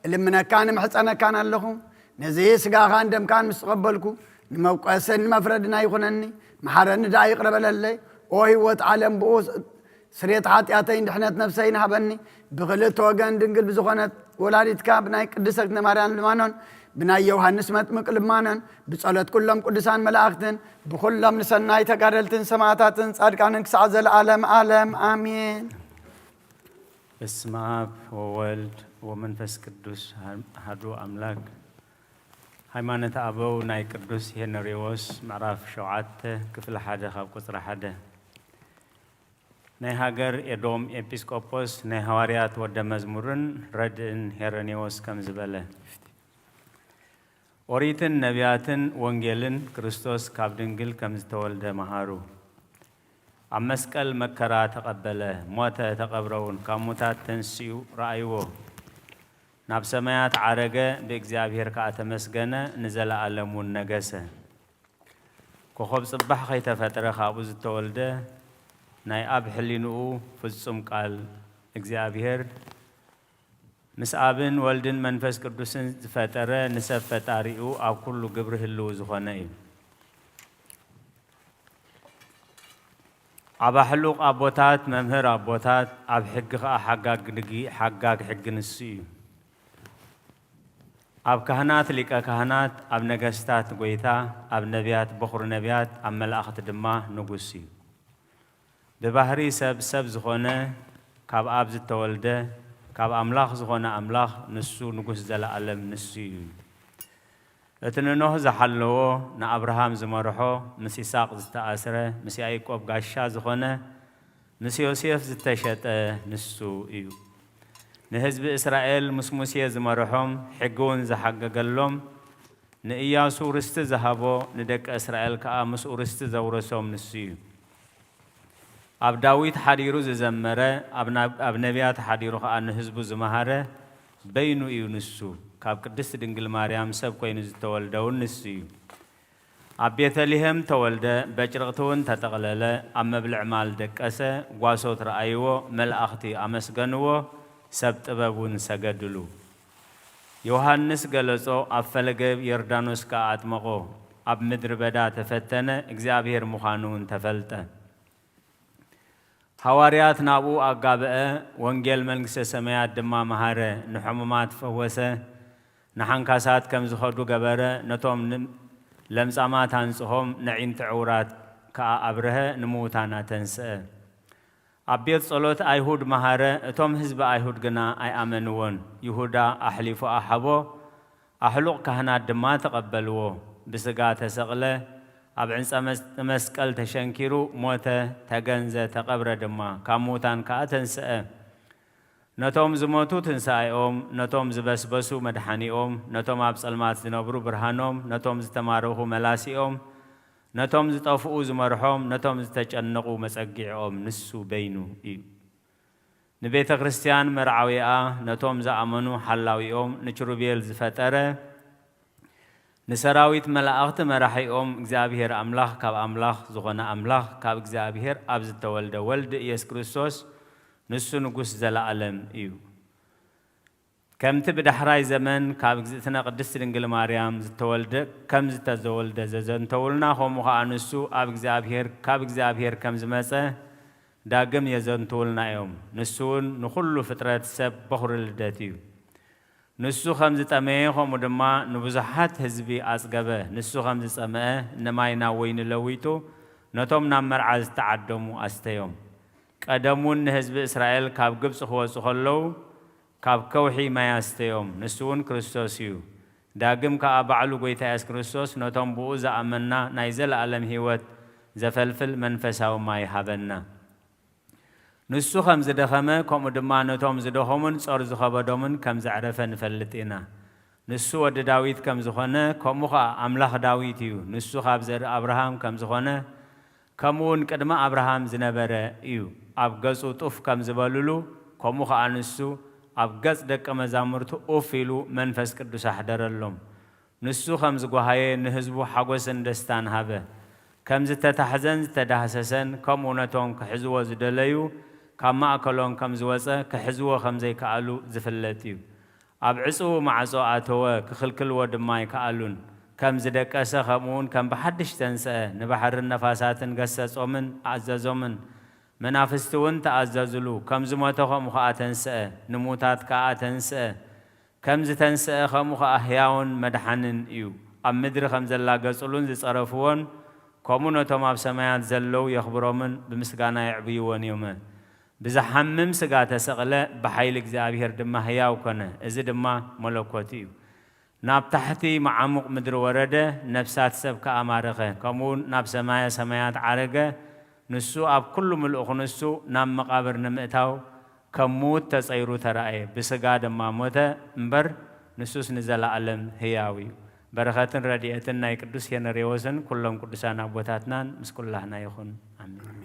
እልምነካን እምሕጸነካን ኣለኹ። ነዚ ስጋኻን ደምካን ምስ ተቐበልኩ፣ ንመውቀስን ንመፍረድን ኣይኹነኒ። መሓረኒ ደኣ ይቕረ በለለይ። ኦ ህይወት ዓለም፣ ብኡ ስርየት ሓጢኣተይን ድሕነት ነፍሰይን ሃበኒ። ብኽልተ ወገን ድንግል ብዝኾነት ወላዲትካ፣ ብናይ ቅድስተ ማርያም ልማኖን ብናይ ዮሃንስ መጥምቅ ልማኖን ብጸሎት ኩሎም ቅዱሳን መላእኽትን ብኹሎም ንሰናይ ተጋደልትን ሰማዕታትን ጻድቃንን ክሳዕ ዘለዓለም ዓለም ኣሜን። በስመ ኣብ ወወልድ ወመንፈስ ቅዱስ ኣሃዱ ኣምላክ። ሃይማኖተ ኣበው ናይ ቅዱስ ሄነሪዎስ ምዕራፍ ሸውዓተ ክፍሊ ሓደ ካብ ቁጽሪ ሓደ። ናይ ሃገር ኤዶም ኤጲስቆጶስ ናይ ሃዋርያት ወደ መዝሙርን ረድእን ሄረኔዎስ ከምዚ በለ። ኦሪትን ነቢያትን ወንጌልን ክርስቶስ ካብ ድንግል ከም ዝተወልደ መሃሩ። ኣብ መስቀል መከራ ተቐበለ፣ ሞተ፣ ተቐብረ እውን፣ ካብ ሙታት ተንሲኡ ረኣይዎ። ናብ ሰማያት ዓረገ፣ ብእግዚኣብሔር ከኣ ተመስገነ፣ ንዘለኣለም እውን ነገሰ። ኮኸብ ጽባሕ ከይተፈጥረ ካብኡ ዝተወልደ፣ ናይ ኣብ ሕሊንኡ ፍጹም ቃል እግዚኣብሔር፣ ምስ ኣብን ወልድን መንፈስ ቅዱስን ዝፈጠረ ንሰብ ፈጣሪኡ ኣብ ኩሉ ግብሪ ህልው ዝኾነ እዩ። ዓባሕሉቕ ኣቦታት፣ መምህር ኣቦታት፣ ኣብ ሕጊ ኸኣ ሓጋግ ድጊ-፣ ሓጋግ ሕጊ ንሱ እዩ። ኣብ ካህናት ሊቀ ካህናት፣ ኣብ ነገስታት ጐይታ፣ ኣብ ነቢያት በኹሪ ነቢያት፣ ኣብ መላእኽቲ ድማ ንጉስ እዩ። ብባህሪ ሰብ ሰብ ዝኾነ፣ ካብ ኣብ ዝተወልደ፣ ካብ ኣምላኽ ዝኾነ ኣምላኽ፣ ንሱ ንጉስ ዘለኣለም ንሱ እዩ። እቲ ንኖህ ዝሓለዎ፣ ንኣብርሃም ዝመርሖ፣ ምስ ይስሐቅ ዝተኣስረ፣ ምስ ያዕቆብ ጋሻ ዝኾነ፣ ምስ ዮሴፍ ዝተሸጠ ንሱ እዩ። ንህዝቢ እስራኤል ምስ ሙሴ ዝመርሖም፣ ሕጊ እውን ዝሓገገሎም፣ ንእያሱ ርስቲ ዝሃቦ፣ ንደቂ እስራኤል ከኣ ምስኡ ርስቲ ዘውረሶም ንሱ እዩ። ኣብ ዳዊት ሓዲሩ ዝዘመረ፣ ኣብ ናብ-፣ ኣብ ነቢያት ሓዲሩ ከኣ ንህዝቡ ዝመሃረ በይኑ እዩ ንሱ። ካብ ቅድስት ድንግል ማርያም ሰብ ኮይኑ ዝተወልደ እውን ንሱ እዩ። ኣብ ቤተልሔም ተወልደ፣ በጭርቕቲ እውን ተጠቕለለ፣ ኣብ መብልዕ ማል ደቀሰ፣ ጓሶት ረኣይዎ፣ መላእኽቲ ኣመስገንዎ፣ ሰብ ጥበብ እውን ሰገድሉ። ዮሃንስ ገለጾ፣ ኣብ ፈለገ ዮርዳኖስ ከኣ ኣጥመቖ፣ ኣብ ምድሪ በዳ ተፈተነ፣ እግዚኣብሔር ምዃኑ እውን ተፈልጠ። ሃዋርያት ናብኡ ኣጋብአ፣ ወንጌል መንግስተ ሰማያት ድማ መሃረ፣ ንሕሙማት ፈወሰ፣ ንሓንካሳት ከም ዝኸዱ ገበረ፣ ነቶም ን-፣ ለምጻማት ኣንጽሆም፣ ነዒንቲ ዕውራት ከኣ ኣብርሀ፣ ንምዉታን ኣተንስአ። ኣብ ቤት ጸሎት ኣይሁድ መሃረ፣ እቶም ህዝቢ ኣይሁድ ግና ኣይኣመንዎን። ይሁዳ ኣሕሊፉ ኣሃቦ፣ ኣሕሉቕ ካህናት ድማ ተቐበልዎ። ብስጋ ተሰቕለ፣ ኣብ ዕንጸ መስ-፣ መስቀል ተሸንኪሩ፣ ሞተ፣ ተገንዘ፣ ተቐብረ ድማ፣ ካብ ምዉታን ከኣ ተንስአ። ነቶም ዝሞቱ ትንሳኤኦም፣ ነቶም ዝበስበሱ መድሓኒኦም፣ ነቶም ኣብ ጸልማት ዝነብሩ ብርሃኖም፣ ነቶም ዝተማረኹ መላሲኦም፣ ነቶም ዝጠፍኡ ዝመርሖም፣ ነቶም ዝተጨነቑ መጸጊዕኦም ንሱ በይኑ እዩ። ንቤተ ክርስቲያን መርዓዊኣ፣ ነቶም ዝኣመኑ ሓላዊኦም፣ ንኪሩቤል ዝፈጠረ፣ ንሰራዊት መላእኽቲ መራሒኦም፣ እግዚኣብሔር ኣምላኽ ካብ ኣምላኽ ዝኾነ ኣምላኽ፣ ካብ እግዚኣብሔር ኣብ ዝተወልደ ወልድ ኢየሱስ ክርስቶስ፣ ንሱ ንጉስ ዘለዓለም እዩ። ከምቲ ብዳሕራይ ዘመን ካብ እግዝእትነ ቅድስት ድንግል ማርያም ዝተወልደ፣ ከም ዝተዘወልደ ዘዘንተውልና፣ ከምኡ ኸኣ ንሱ ኣብ እግዚኣብሔር፣ ካብ እግዚኣብሔር ከም ዝመጸ ዳግም የዘንትውልና እዮም። ንሱ እውን ንኹሉ ፍጥረት ሰብ በኹሪ ልደት እዩ። ንሱ ከም ዝጠመየ፣ ከምኡ ድማ ንብዙሓት ህዝቢ ኣጽገበ። ንሱ ከም ዝጸምአ፣ ንማይ ናብ ወይኒ ለዊጡ፣ ነቶም ናብ መርዓ ዝተዓደሙ ኣስተዮም። ቀደም እውን ንህዝቢ እስራኤል ካብ ግብጺ ክወጹ ከለዉ፣ ካብ ከውሒ ማይ ኣስተዮም። ንሱ እውን ክርስቶስ እዩ። ዳግም ከኣ ባዕሉ ጐይታ የሱስ ክርስቶስ ነቶም ብኡ ዝኣመንና ናይ ዘለኣለም ህይወት ዘፈልፍል መንፈሳዊ ማይ ሃበና። ንሱ ከም ዝደኸመ፣ ከምኡ ድማ ነቶም ዝደኸሙን ጾር ዝኸበዶምን ከም ዘዕረፈ ንፈልጥ ኢና። ንሱ ወዲ ዳዊት ከም ዝኾነ፣ ከምኡ ኸኣ ኣምላኽ ዳዊት እዩ። ንሱ ካብ ዘርኢ ኣብርሃም ከም ዝኾነ፣ ከምኡ እውን ቅድሚ ኣብርሃም ዝነበረ እዩ። ኣብ ገጹ ጡፍ ከም ዝበሉሉ፣ ከምኡ ኸኣ ንሱ ኣብ ገጽ ደቀ መዛሙርቱ ኡፍ ኢሉ መንፈስ ቅዱስ ኣሕደረሎም። ንሱ ከም ዝጓሃየ ንህዝቡ ሓጎስን ደስታን ሃበ። ከም ዝተታሕዘን ዝተዳህሰሰን፣ ከምኡ ነቶም ክሕዝዎ ዝደለዩ ካብ ማእከሎም ከም ዝወጸ፣ ክሕዝዎ ከም ዘይከኣሉ ዝፍለጥ እዩ። ኣብ ዕጹው ማዕጾ ኣተወ፣ ክኽልክልዎ ድማ ኣይከኣሉን። ከም ዝደቀሰ፣ ከምኡውን ከም ብሓድሽ ተንስአ፣ ንባሕርን ነፋሳትን ገሰጾምን ኣዘዞምን። መናፍስቲ እውን ተኣዘዙሉ። ከም ዝሞተ ከምኡ ኸኣ ተንስአ፣ ንሙታት ከኣ ተንስአ። ከም ዝተንስአ፣ ከምኡ ኸኣ ህያውን መድሓንን እዩ። ኣብ ምድሪ ከም ዘላገጹሉን ዝጸረፍዎን፣ ከምኡ ነቶም ኣብ ሰማያት ዘለዉ የኽብሮምን ብምስጋና የዕብይዎን እዮመ። ብዝሓምም ስጋ ተሰቕለ፣ ብሓይሊ እግዚኣብሔር ድማ ህያው ኮነ። እዚ ድማ መለኮቱ እዩ። ናብ ታሕቲ መዓሙቕ ምድሪ ወረደ፣ ነፍሳት ሰብ ከኣ ማረኸ። ከምኡ እውን ናብ ሰማየ ሰማያት ዓረገ። ንሱ ኣብ ኩሉ ምሉእ ክንሱ ናብ መቓብር ንምእታው ከም ምዉት ተጸይሩ ተራእየ። ብስጋ ድማ ሞተ እምበር፣ ንሱስ ንዘለኣለም ህያው እዩ። በረኸትን ረድኤትን ናይ ቅዱስ ሄነሬዎስን ኩሎም ቅዱሳን ኣቦታትናን ምስ ኩላህና ይኹን። ኣሜን።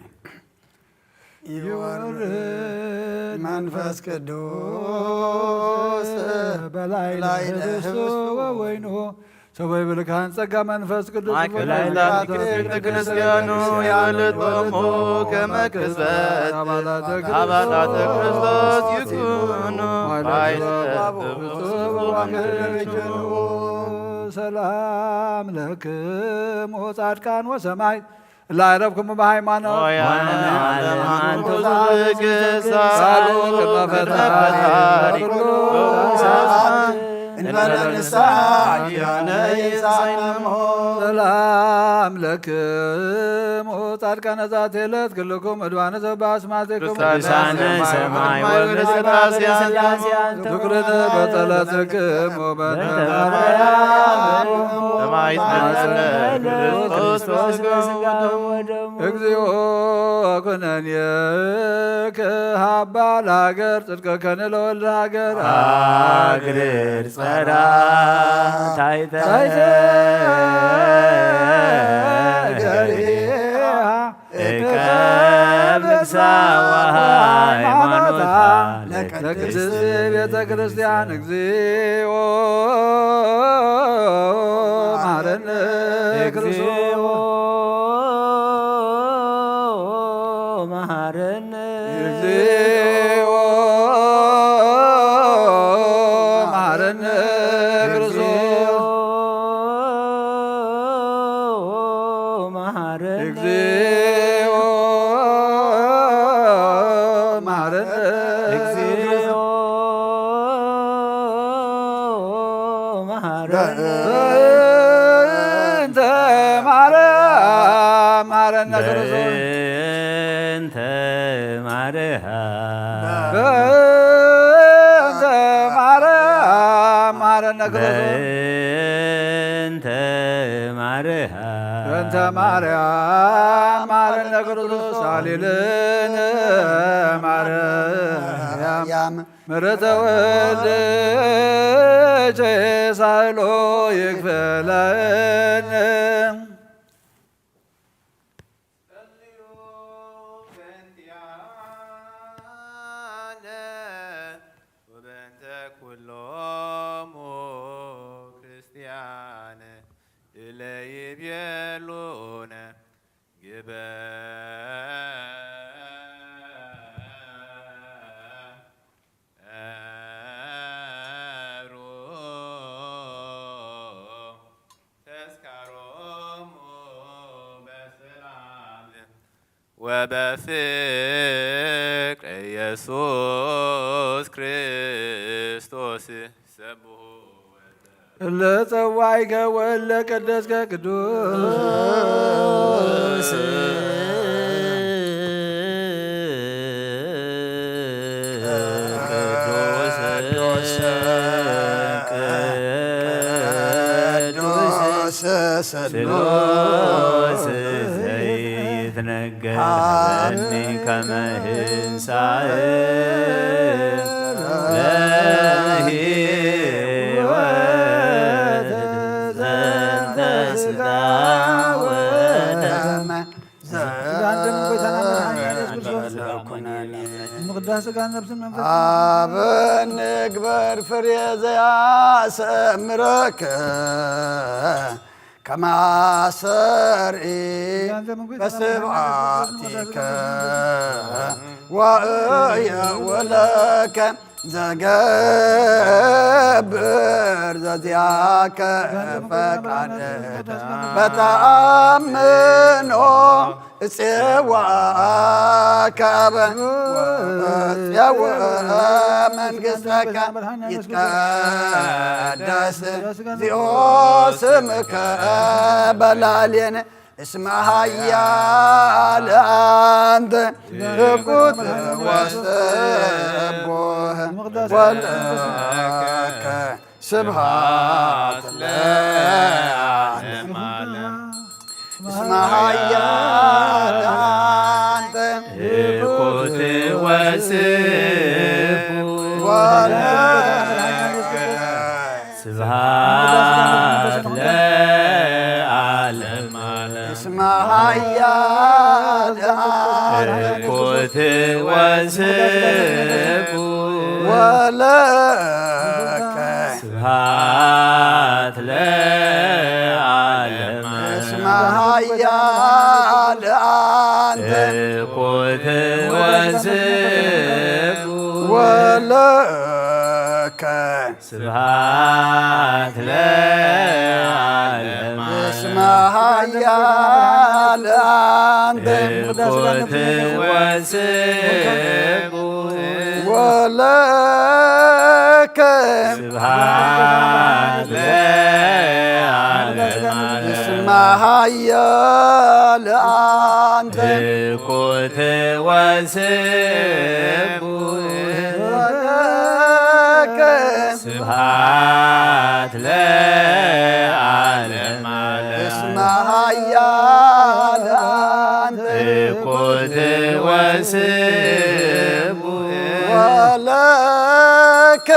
ይወርድ መንፈስ ቅዱስ በላዕለ ህብስቱ ወወይኑ። ሰበይ ብልካን ጸጋ መንፈስ ቅዱስ ማእከላይ በላዕለ ቤተ ክርስቲያኑ ያልጦሙ ከመ ቅጽበት አባላተ አባላተ ክርስቶስ ይኩኑ ማይለ ባይለ ሰላም ለክሙ ጻድቃን ወሰማይ ላዕረፍኩም ብሃይማኖት ሆያነ ዓለም አንቱ ዝግሳ ሳሉ ቅድመ ፈጣሪ ኩሉ እንበለ ንስሓ ኪያነ ይሳለሞ። ሰላም ለክሙ ጻድቃነ ዛቲ ዕለት ክልኩም እድዋነ ዘባስማቲኩም ቅዱሳነ ሰማይ ወምድር ስላሴ ስላሴ ትኩርነ በጸለትክሙ በእንተ ማርያም ሰማዕት ነነ ክርስቶስ በስጋ ወደሙ። እግዚኦ ኩነኔከ ሀባ ለሀገር ጽድቀከነ ለወልደ ሀገር አግርር ጸራ ታይተ ታይተ ገሪሃ እቀብ ልብሳ ወሃይማኖታ ለቅድስት ቤተ ክርስቲያን እግዚኦ መሐረነ ክርስቶስ። መሐረነ እግዚኦ መሐረነ ክርስቶስ። መሐረነ እግዚኦ መሐረነ እግዚኦ መሐረነ በእንተ ማርያም መሐረነ ክርስቶስ። በእንተ ማርያም በእንተ ማርያም መሐረነ ክርስቶስ። በእንተ ማርያም በእንተ ማርያም መሐረነ ክርስቶስ። ሃሌሉያ ማርያም ምሕረተ ወልድኪ ሳህሎ ይክፈለነ። ጸልዩ በእንቲአነ ወበእንተ ኩሎሙ ክርስቲያን እለ ይቤሉነ ግበ ሩ ተስካሮሙ በሰላም ወበፍቅር ኢየሱስ ክርስቶስ ሰብሑ። ለጸዋይከ ወለ ቀደስከ ቅዱስ ቅዱስ ቅዱስ ስሉስ ዘይትነገር ከመ ህንሳእ ለህይወት ዘንተ ስጋ ወደመ። ስጋን ደምን ጐይታና መድኃኒና ኢየሱስ ክርስቶስ። ምቕዳስ ስጋን ነፍስን መንፈስን። አብ ንግበር ፍሬ ዘያሰምረከ ከማሰሪ ስጋን ደምን ጐይታና መድኃኒና ኢየሱስ ክርስቶስ። በስብሐቲከ ወእየ ወለከ ዘገብር ዘዚአከ ፈቃድ በተአምኖ እጼዋከ አበ ወእጼወ መንግሥተከ ይትቀደስ እግዚኦ ስምከ በላዕሌነ እስመ ኃያል አንተ ትኩት ወስቡሕ ወለከ ስብሐት ለዓለመ ዓለም። እስመ ኃያል አንተ ትኩት ወስቡሕ ወለከ ስብሐት ለዓለመ ዓለም። እስመ ኃያል አንተ ትኩት ወስቡሕ ወለከ ስብሐት ለዓለመ ዓለም። እስመ ኃያል አንተ ትኩት ወስቡሕ ወለከ ስብሐት ለዓለመ ዓለም። እስመ ኃያል አንተ ትኩት ወስቡሕ ወለከ ስብሐት ለዓለመ ዓለም። እስመ ኃያል አንተ ትኩት ወስቡሕ ወለከ ስብሐት ለዓለመ ዓለም። እስመ ኃያል አንተ ትኩት ወስቡሕ ወለከ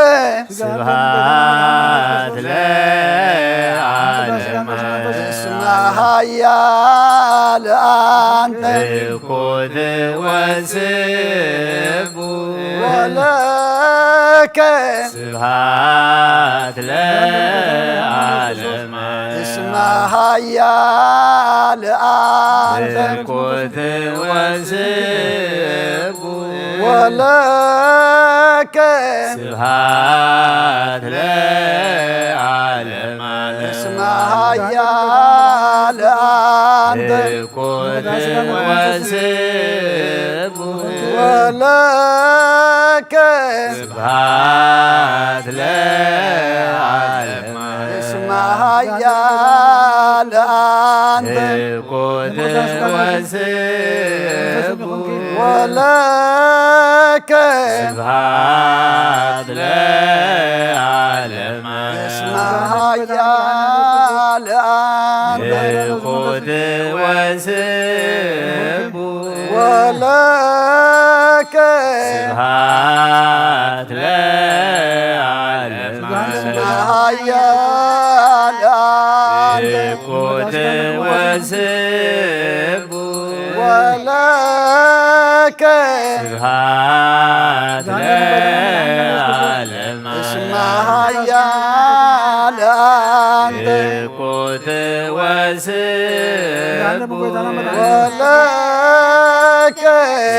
ስብሐት ለዓለመ ዓለም። እስመ ኃያል አንተ እኩት ወስቡ ወለከ ስብሐት ለዓለመ እስመ ኃያል አንተ እኩት ወስቡ ወለከ ስብሐት ለዓለመ እስመ ኃያል አንተ እኩት ወስቡ ወለከ ስብሐት ለዓለመ እስመ ኃያል አንተ እኩት ወስቡ ወለከ ስብሐት ለዓለመ እስመ ኃያል አንተ እኩት ወስቡ ወለከ ስብሐት ለዓለመ እስመ ኃያል አንተ እኩት ወስቡ ወለከ ስብሐት ለዓለመ እስመ ኃያል አንተ እኩት ወስቡ ወለከ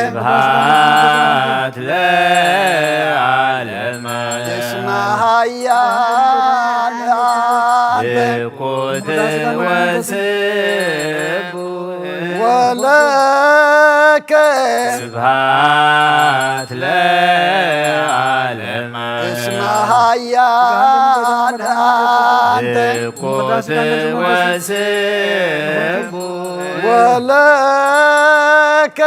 ስብሐት ለዓለመ እስመ ኃያል አንተ እኩት ወስቡ ወለከ ስብሐት ለዓለመ እስመ ኃያል አንተ እኩት ወስቡ ወለከ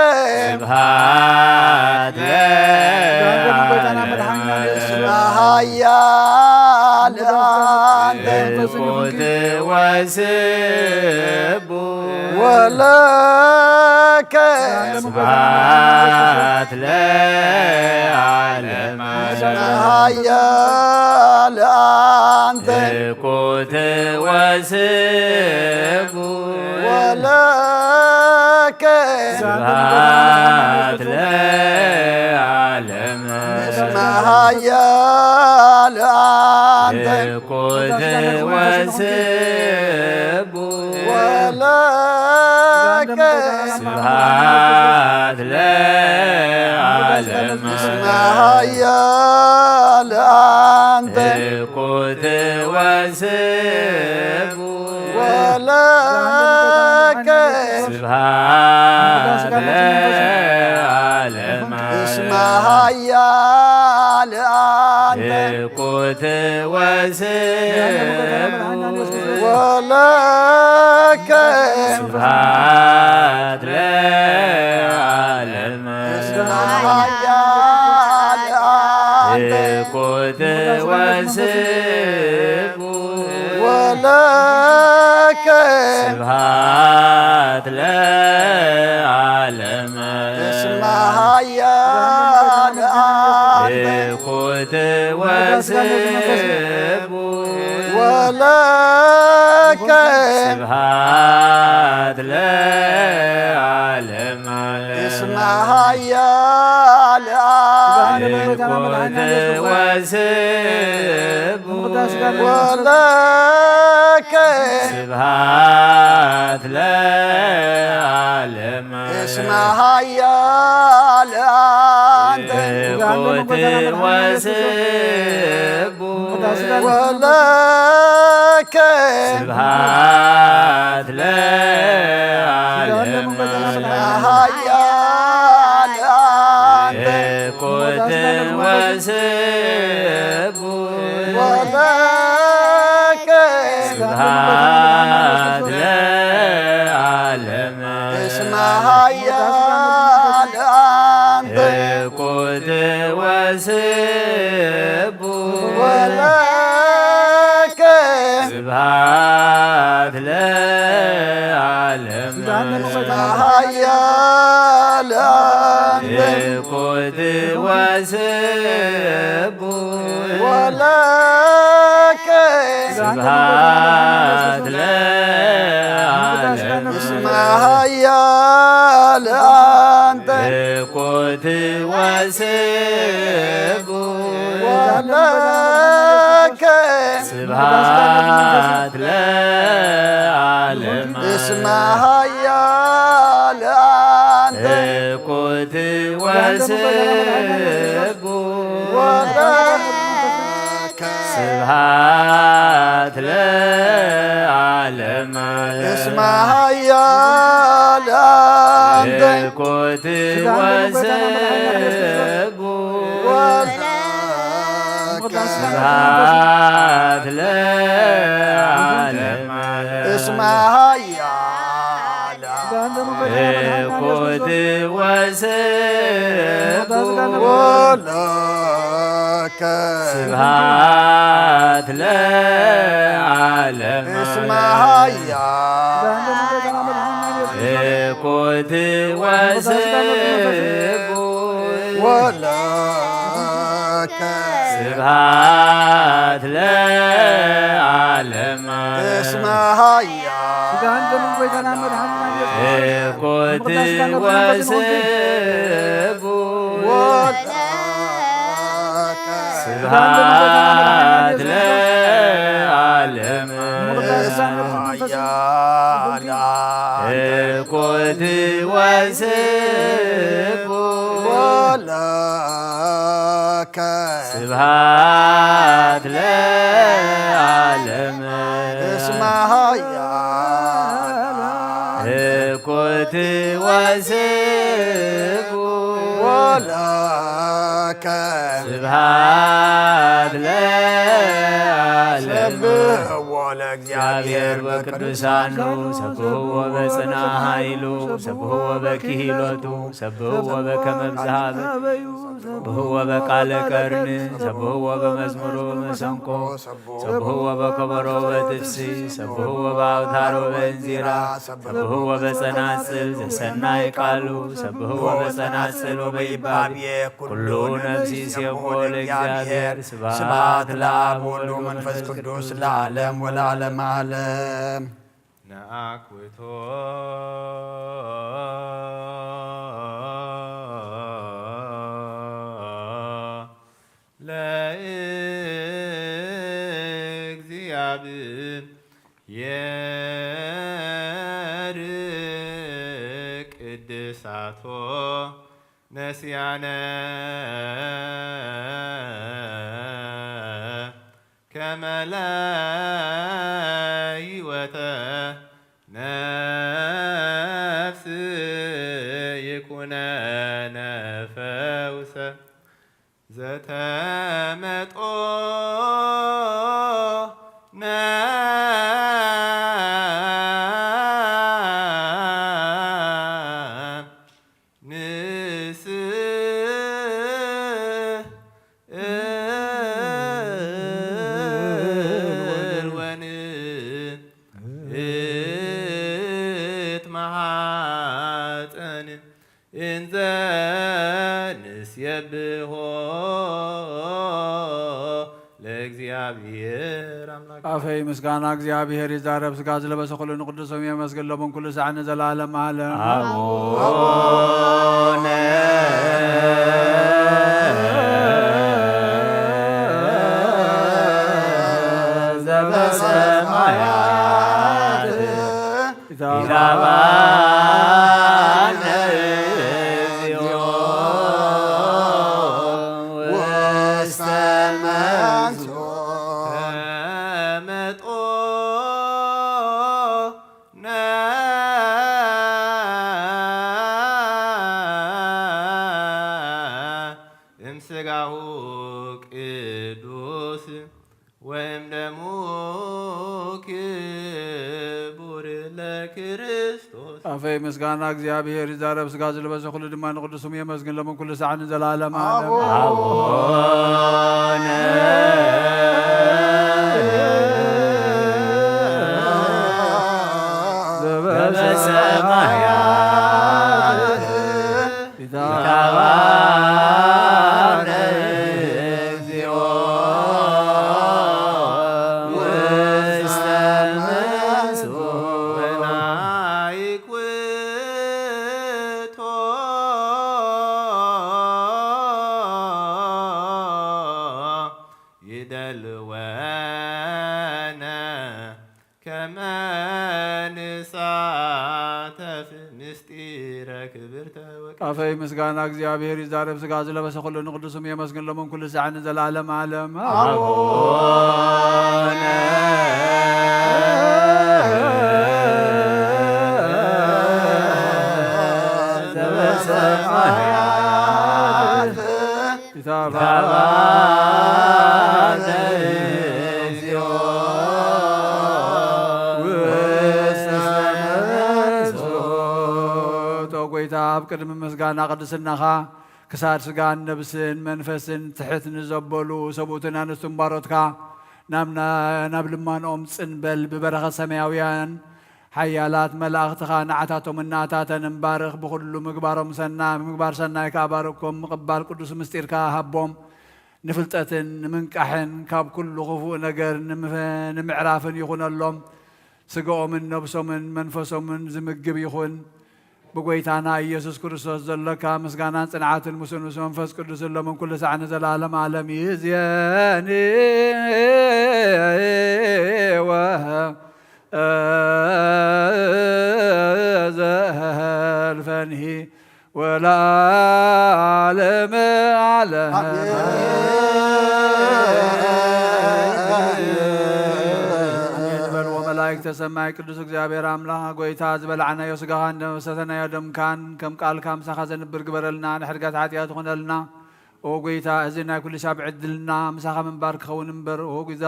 ስብሐት ለዓለመ እስመ ኃያል አንተ እኩት ወስቡ ወለከ ስብሐት ለዓለመ ኃያል አንተ እኩት ወስቡ ወለከ ስብሐት ለዓለመ እስመ ኃያል አንተ እኩት ወስቡ ወለከ ስብሐት ለዓለመ እስመ ኃያል አንተ እኩት ወስቡ ወለከ ስብሐት ለዓለመ እስመ ኃያል አንተ እኩት ወስቡ ወለከ ስብሐት ለዓለመ እስመ ኃያል አንተ እኩት ወስቡ ወለከ ስብሐት ለዓለመ እስመ ኃያል አንተ እኩት ወስቡ ወለከ ስብሐት ለዓለመ እስመ ኃያል አንተ እኩት ወስቡ ወለከ ስብሐት ለዓለመ እስመ ኃያል አንተ እኩት ወስቡ ወለከ ስብሐት ለዓለመ ኃያል አንተ እኩት ወስቡ ወለከ ስብሐት ለዓለመ እስመ ኃያል አንተ እኩት ወስቡ ወለከ ስብሐት ለዓለመ እስመ ኃያል አንተ እኩት ወስቡ ወለከ ስብሐት ለዓለመ ኃያል አንተ እኩት ወስጉ ወለከ ስብሐት ለዓለም እስመ ኃያል አንተ እኩት ወስጉ ወለከ ስብሐት ለዓለም እስመ ኃያል አንተ እኩት ወስጉ ወለከ ስብሐት ለዓለም እስመ ኃያል እኩት ወስጉ ወለከ ስብሐት ለዓለም እስመ ኃያል እኩት ወስጉ ወለከ ስብሐት ለዓለም እስመ ኃያል እኩት ወስጉ ወለከ ስብሐት ለዓለም እስመ ኃያል እኩት ወስጉ ወለከ ስብሐት ለዓለም እስመ ኃያል እኩት ወስጉ ወለከ ስብሐት ለዓለም ሰብሕዎ ለእግዚአብሔር በቅዱሳኑ ሰብሕዎ በጽና ኃይሉ ሰብሕዎ በክሂሎቱ ሰብሕዎ በከመ ብዝሃበ ሰብሕዎ በቃለ ቀርኒ ሰብሕዎ በመዝሙሩ በመሰንቆ ሰብሕዎ በከበሮ በጥፍሲ ሰብሕዎ በአውታሮ በእንዚራ ሰብሕዎ በጸናጽል ዘሰናይ ቃሉ ሰብሕዎ በጸናጽል ወበይባቤ ኩሉ ነፍሲ ይሴብሖ ለእግዚአብሔር። ስብሐት ለአብ ወወልድ ወመንፈስ ቅዱስ ለዓለም ወለዓለመ ዓለም። ነአኩቶ ለእግዚአብሔር ቅድሳቶ ነስያነ ከመ ለህይወተ ነፍስ ይኩነነ ፈውሰ ዘተመጦ ነ ንስእል ወንትመሃፀን እንዘ ንሴብሖ ለእግዚአብሔር አምላክ። አፈይ ምስጋና እግዚአብሔር ይዛረብ ስጋ ዝለበሰ ኩሉ ንቅዱስ ስም የመስግን ለምን ኩሉ ሳዕ ንዘላለም ዓለም። አቡነ ዘበሰማያት ይትባረክ ስምከ እግዚኦ ውስተ መንሱ ተመጦ ነ እምስጋሁ ቅዱስ ወእምደሙ ክቡር ለክርስቶስ። አፈይ ምስጋና እግዚኣብሔር ይዛረብ ስጋ ዝለበሰ ኩሉ ድማ ንቅዱስ ስሙ የመስግን ለምን ኩሉ ሳዕ ንዘላለም ዓለም። አቡነ ዘበሰማያት ይትባረክ እግዚኦ ውስተ መንሱ ከመ ንሳተፍ ምስጢረ ክብርተ ወቅድስተ። ጣፈይ ምስጋና እግዚኣብሔር ይዛረብ፣ ስጋ ዝለበሰ ኩሉ ንቅዱስም የመስግን፣ ሎምን ኩሉ ሳዕ ንዘለዓለም ዓለም። ኣቡነ ዘበሰማያት። ይትባረክ። ኦ ጎይታ፣ ኣብ ቅድሚ ምስጋና ቅድስናኻ ክሳድ ስጋን ነብስን መንፈስን ትሕት ንዘበሉ ሰብኡትን ኣንስቱን ባሮትካ ናብ ና-፣ ናብ ልማኖኦም ጽንበል። ብበረኸት ሰማያውያን ሓያላት መላእኽትኻ ንዓታቶም እናታተን እንባርኽ። ብኹሉ ምግባሮም ሰና-፣ ምግባር ሰናይ ከኣ ባርኮም። ምቕባል ቅዱስ ምስጢርካ ሃቦም። ንፍልጠትን ንምንቃሕን ካብ ኩሉ ክፉእ ነገር ንምፍ-፣ ንምዕራፍን ይኹነሎም። ስጋኦምን ነብሶምን መንፈሶምን ዝምግብ ይኹን። ብጎይታና ኢየሱስ ክርስቶስ ዘሎካ ምስጋናን ጽንዓትን ምስኡ ምስ መንፈስ ቅዱስን ሎምን ኩሉ ሳዕ ንዘለዓለም ዓለም ይእዜኒ ወዘልፈኒ ወለዓለመ ዓለም። ኣሜን። ኣሜን። በል። ወመላእክተ ሰማይ ቅዱስ እግዚኣብሔር ኣምላኽ፣ ጎይታ፣ ዝበላዕናዮ ስጋኻን ዝሰተናዮ ደምካን ከም ቃልካ ምሳኻ ዘንብር ግበረልና፣ ንሕድጋት ሓጢኣት ይኹነልና። ኦ ጎይታ፣ እዚ ናይ ኩሉ ሻብ ዕድልና ምሳኻ ምንባር ክኸውን እምበር፣ ኦ፣ ግዜ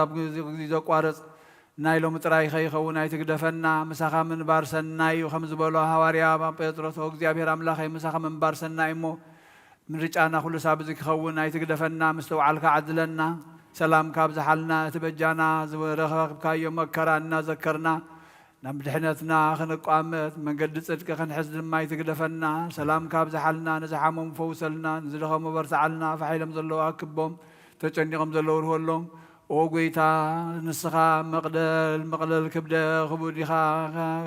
ዘቋርጽ ናይ ሎሚ ጥራይ ከይኸውን ኣይትግደፈና። ምሳኻ ምንባር ሰናይ እዩ፣ ከም ዝበሎ ሃዋርያ ጴጥሮስ፣ ኦ እግዚኣብሔር ኣምላኸይ፣ ምሳኻ ምንባር ሰናይ እሞ፣ ምርጫና ኩሉ ሳብ እዚ ክኸውን ኣይትግደፈና፣ ምስትውዓልካ ዓድለና። ሰላምካ ኣብዝሓልና፣ እቲ በጃና ዝረኸብካዮ መከራ እናዘከርና፣ ናብ ድሕነትና ክንቋመት፣ መንገዲ ጽድቂ ክንሕዝ ድማ ኣይትግደፈና። ሰላምካ ኣብዝሓልና፣ ንዝሓመሙ ፈውሰልና፣ ንዝደኸሙ በርትዓልና፣ ፋሕ ኢሎም ዘለዉ ኣክቦም፣ ተጨኒቖም ዘለዉ ርህወሎም። ኦ ጎይታ፣ ንስኻ መቕደል መቕለል ክብደ ክቡድ ኢኻ።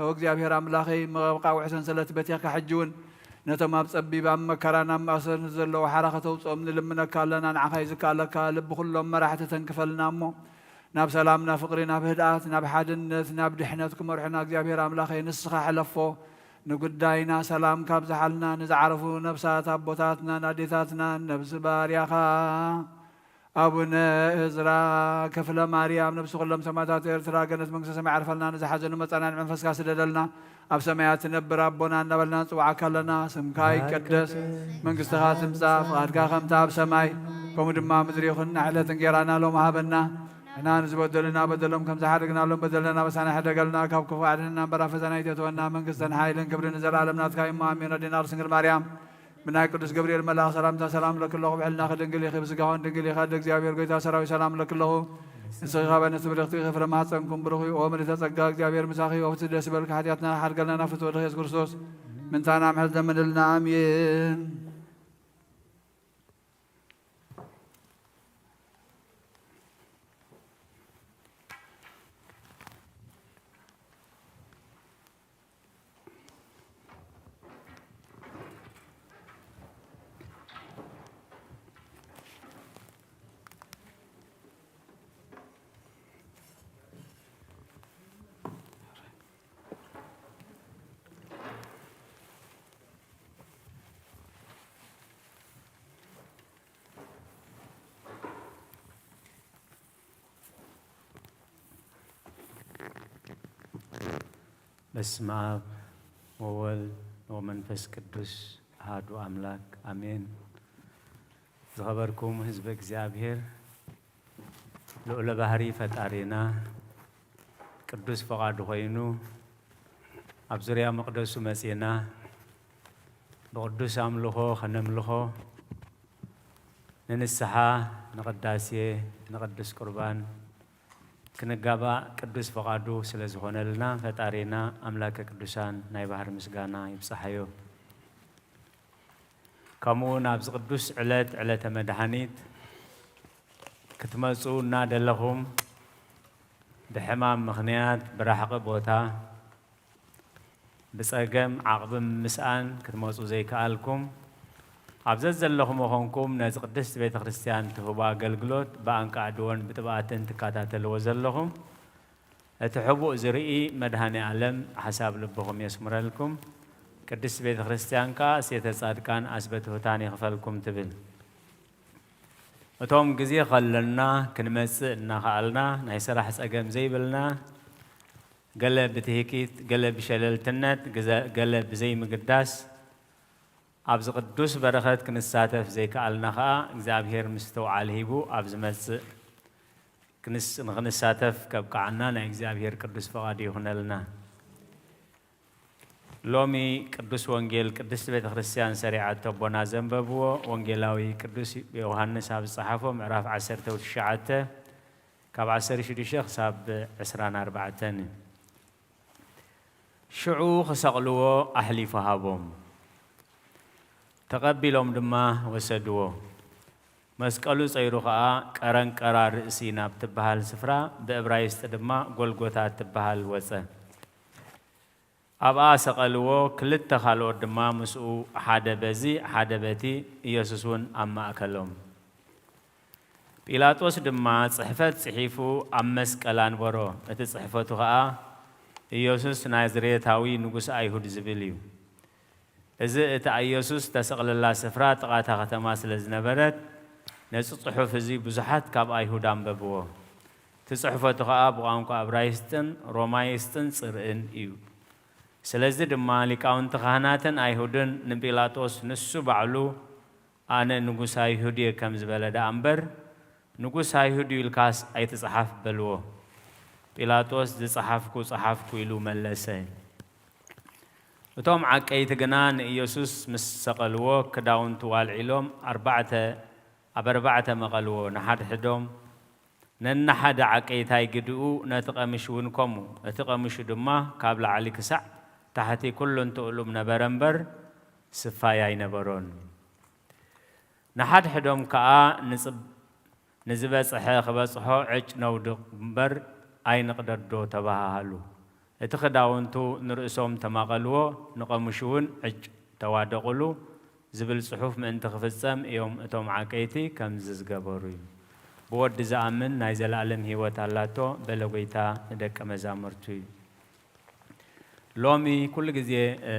ኦ እግዚኣብሔር ኣምላኸይ፣ መቃውሒ ሰንሰለት በቲኽካ፣ ሕጂ እውን ነቶም ኣብ ጸቢብ፣ ኣብ መከራ፣ ናብ ማእሰር ዘለዉ ሓራ ከተውጽኦም ንልምነካ ኣለና። ንዓኻ እዩ ዝከኣለካ። ልቢ ኩሎም መራሕቲ ተንክፈልና እሞ፣ ናብ ሰላም፣ ናብ ፍቕሪ፣ ናብ ህድኣት፣ ናብ ሓድነት፣ ናብ ድሕነት ክመርሑና እግዚኣብሔር ኣምላኸይ፣ ንስኻ ሕለፎ። ንጉዳይና ሰላም ካብዝሓልና፣ ንዝዓረፉ ነብሳት ኣቦታትናን ኣዴታትናን፣ ነብሲ ባርያኻ ኣቡነ እዝራ ክፍለ ማርያም፣ ነብሲ ኩሎም ሰማእታት ኤርትራ፣ ገነት መንግስተ ሰማይ ዓርፈልና፣ ንዝሓዘኑ መጻናን መንፈስካ ስደደልና፣ ኣብ ሰማያት ትነብር ኣቦና እናበልና ንጽውዓካ ኣለና። ስምካ ይቀደስ፣ መንግስትኻ ትምጻእ፣ ፍቓድካ ከምቲ ኣብ ሰማይ ከምኡ ድማ ምድሪ ይኹን። ንዕለት እንጌራና ሎም ሃበና፣ ንሕና ንዝበደሉና በደሎም ከም ዝሓደግናሎም በደልና በሳና ሕደገልና፣ ካብ ክፉእ ኣድሕነና እምበር ኣብ ፈተና ኣይተእትወና። መንግስትን ሓይልን ክብርን ንዘለኣለም ናትካ እዩ እሞ ኣሜን። ኣዴና ቅድስት ድንግል ማርያም ብናይ ቅዱስ ገብርኤል መልኣኽ ሰላምታ ሰላም እለኪ ኣለኹ፣ ብሕልናኺ ድንግል ኢኺ፣ ብስጋኺ እውን ድንግል ኢኺ። ኣደ እግዚኣብሔር ጎይታ ሰራዊት ሰላም እለኪ ኣለኹ፣ ንስኺ ካብ ኣንስቲ ብርኽቲ ኢኺ፣ ፍረ ማህፀንኩም ብሩኽ እዩ። ኦ ምልዕተ ጸጋ እግዚኣብሔር ምሳኺ እዩ፣ ኣብቲ ደስ ይበልኪ፣ ሓጢኣትና ሓድገልና ናብ ፍትወ ወልድኺ ኢየሱስ ክርስቶስ ምንታና ምሕረት ለምንልና። ኣሜን። በስመ አብ ወወልድ ወመንፈስ ቅዱስ አሐዱ አምላክ አሜን። ዝኸበርኩም ህዝበ እግዚኣብሔር፣ ልዑለ ባህሪ ፈጣሪና ቅዱስ ፈቓዱ ኮይኑ ኣብ ዙርያ መቕደሱ መጺና ብቕዱስ ኣምልኾ ከነምልኾ፣ ንንስሓ፣ ንቕዳሴ፣ ንቅዱስ ቁርባን ክንጋባእ ቅዱስ ፈቓዱ ስለ ዝኾነልና፣ ፈጣሪና ኣምላከ ቅዱሳን ናይ ባህሪ ምስጋና ይብጽሓዮ። ከምኡ እውን ኣብዚ ቅዱስ ዕለት፣ ዕለተ መድኃኒት ክትመጹ እናደለኹም ብሕማም ምኽንያት ብራሕቒ ቦታ፣ ብጸገም ዓቕቢ ምስኣን ክትመጹ ዘይከኣልኩም፣ ኣብ ዘዘለኹሞ ኾንኩም ነዚ ቅድስት ቤተ ክርስቲያን ትህቦ ኣገልግሎት ብኣንቃዕድዎን ብጥብኣትን ትከታተልዎ ዘለኹም፣ እቲ ሕቡእ ዝርኢ መድኃኔ ዓለም ሓሳብ ልብኹም የስምረልኩም። ቅድስት ቤተ ክርስቲያን ከኣ ሴተ ጻድቃን ኣስበ ትሑታን ይኽፈልኩም ትብል። እቶም ግዜ ከለና ክንመጽእ እናኸኣልና ናይ ስራሕ ጸገም ዘይብልና፣ ገለ ብትህኪት፣ ገለ ብሸለልትነት፣ ግዘ-፣ ገለ ብዘይምግዳስ ኣብዚ ቅዱስ በረኸት ክንሳተፍ ዘይከኣልና ኸኣ እግዚኣብሔር ምስትውዓል ሂቡ ኣብ ዝመጽእ ክንስ-፣ ንኽንሳተፍ ከብቅዓና ናይ እግዚኣብሔር ቅዱስ ፍቓዱ ይኹነልና። ሎሚ ቅዱስ ወንጌል ቅድስት ቤተ ክርስቲያን ሰሪዓቶ ኣቦና ዘንበብዎ ወንጌላዊ ቅዱስ ዮሃንስ ኣብ ዝጸሓፎ ምዕራፍ ዓሰርተ ትሽዓተ ካብ ዓሰርተ ሽዱሽተ ክሳብ ዕስራን ኣርባዕተን እዩ። ሽዑ ክሰቕልዎ ኣሕሊፉ ሃቦም። ተቐቢሎም ድማ ወሰድዎ። መስቀሉ ጸይሩ ኸኣ ቀረንቀራ ርእሲ ናብ ትበሃል ስፍራ፣ ብእብራይስጢ ድማ ጎልጎታ ትበሃል ወጸ። ኣብኣ ሰቐልዎ፣ ክልተ ካልኦት ድማ ምስኡ፣ ሓደ በዚ ሓደ በቲ፣ ኢየሱስ እውን ኣብ ማእከሎም። ጲላጦስ ድማ ጽሕፈት ጽሒፉ ኣብ መስቀል ኣንበሮ። እቲ ጽሕፈቱ ኸኣ፣ ኢየሱስ ናዝሬታዊ ንጉስ ኣይሁድ ዝብል እዩ። እዚ እቲ ኢየሱስ ዝተሰቕለላ ስፍራ ጥቓ እታ ከተማ ስለ ዝነበረት፣ ነዚ ጽሑፍ እዚ ብዙሓት ካብ ኣይሁድ ኣንበብዎ። እቲ ጽሕፈቱ ኸኣ ብቋንቋ እብራይስጥን ሮማይስጥን ጽርኢን እዩ። ስለዚ ድማ ሊቃውንቲ ካህናትን ኣይሁድን ንጲላጦስ ንሱ ባዕሉ ኣነ ንጉስ ኣይሁድ እየ ከም ዝበለ ደኣ እምበር፣ ንጉስ ኣይሁድ እዩ ኢልካስ ኣይትጽሓፍ በልዎ። ጲላጦስ ዝጸሓፍኩ ጸሓፍኩ ኢሉ መለሰ። እቶም ዓቀይቲ ግና ንኢየሱስ ምስ ሰቐልዎ ክዳውንቱ ኣልዒሎም ኣርባዕተ፣ ኣብ ኣርባዕተ መቐልዎ፣ ንሓድሕዶም ነንሓደ ዓቀይታይ ግድኡ ነቲ ቀምሽ እውን ከምኡ። እቲ ቀምሹ ድማ ካብ ላዕሊ ክሳዕ ታሕቲ ኩሉ እንትእሉም ነበረ እምበር ስፋይ ኣይነበሮን። ንሓድሕዶም ከኣ ንጽብ-፣ ንዝበጽሐ ክበጽሖ ዕጭ ነውድቕ እምበር ኣይንቕደዶ ተባሃሃሉ። እቲ ክዳውንቱ ንርእሶም ተማቐልዎ፣ ንቐምሹ እውን ዕጭ ተዋደቑሉ ዝብል ጽሑፍ ምእንቲ ክፍጸም እዮም እቶም ዓቀይቲ ከምዚ ዝገበሩ እዩ። ብወዲ ዝኣምን ናይ ዘለኣለም ህይወት ኣላቶ በለ ጐይታ ንደቀ መዛሙርቱ እዩ። ሎሚ ኩሉ ግዜ፣ እ፣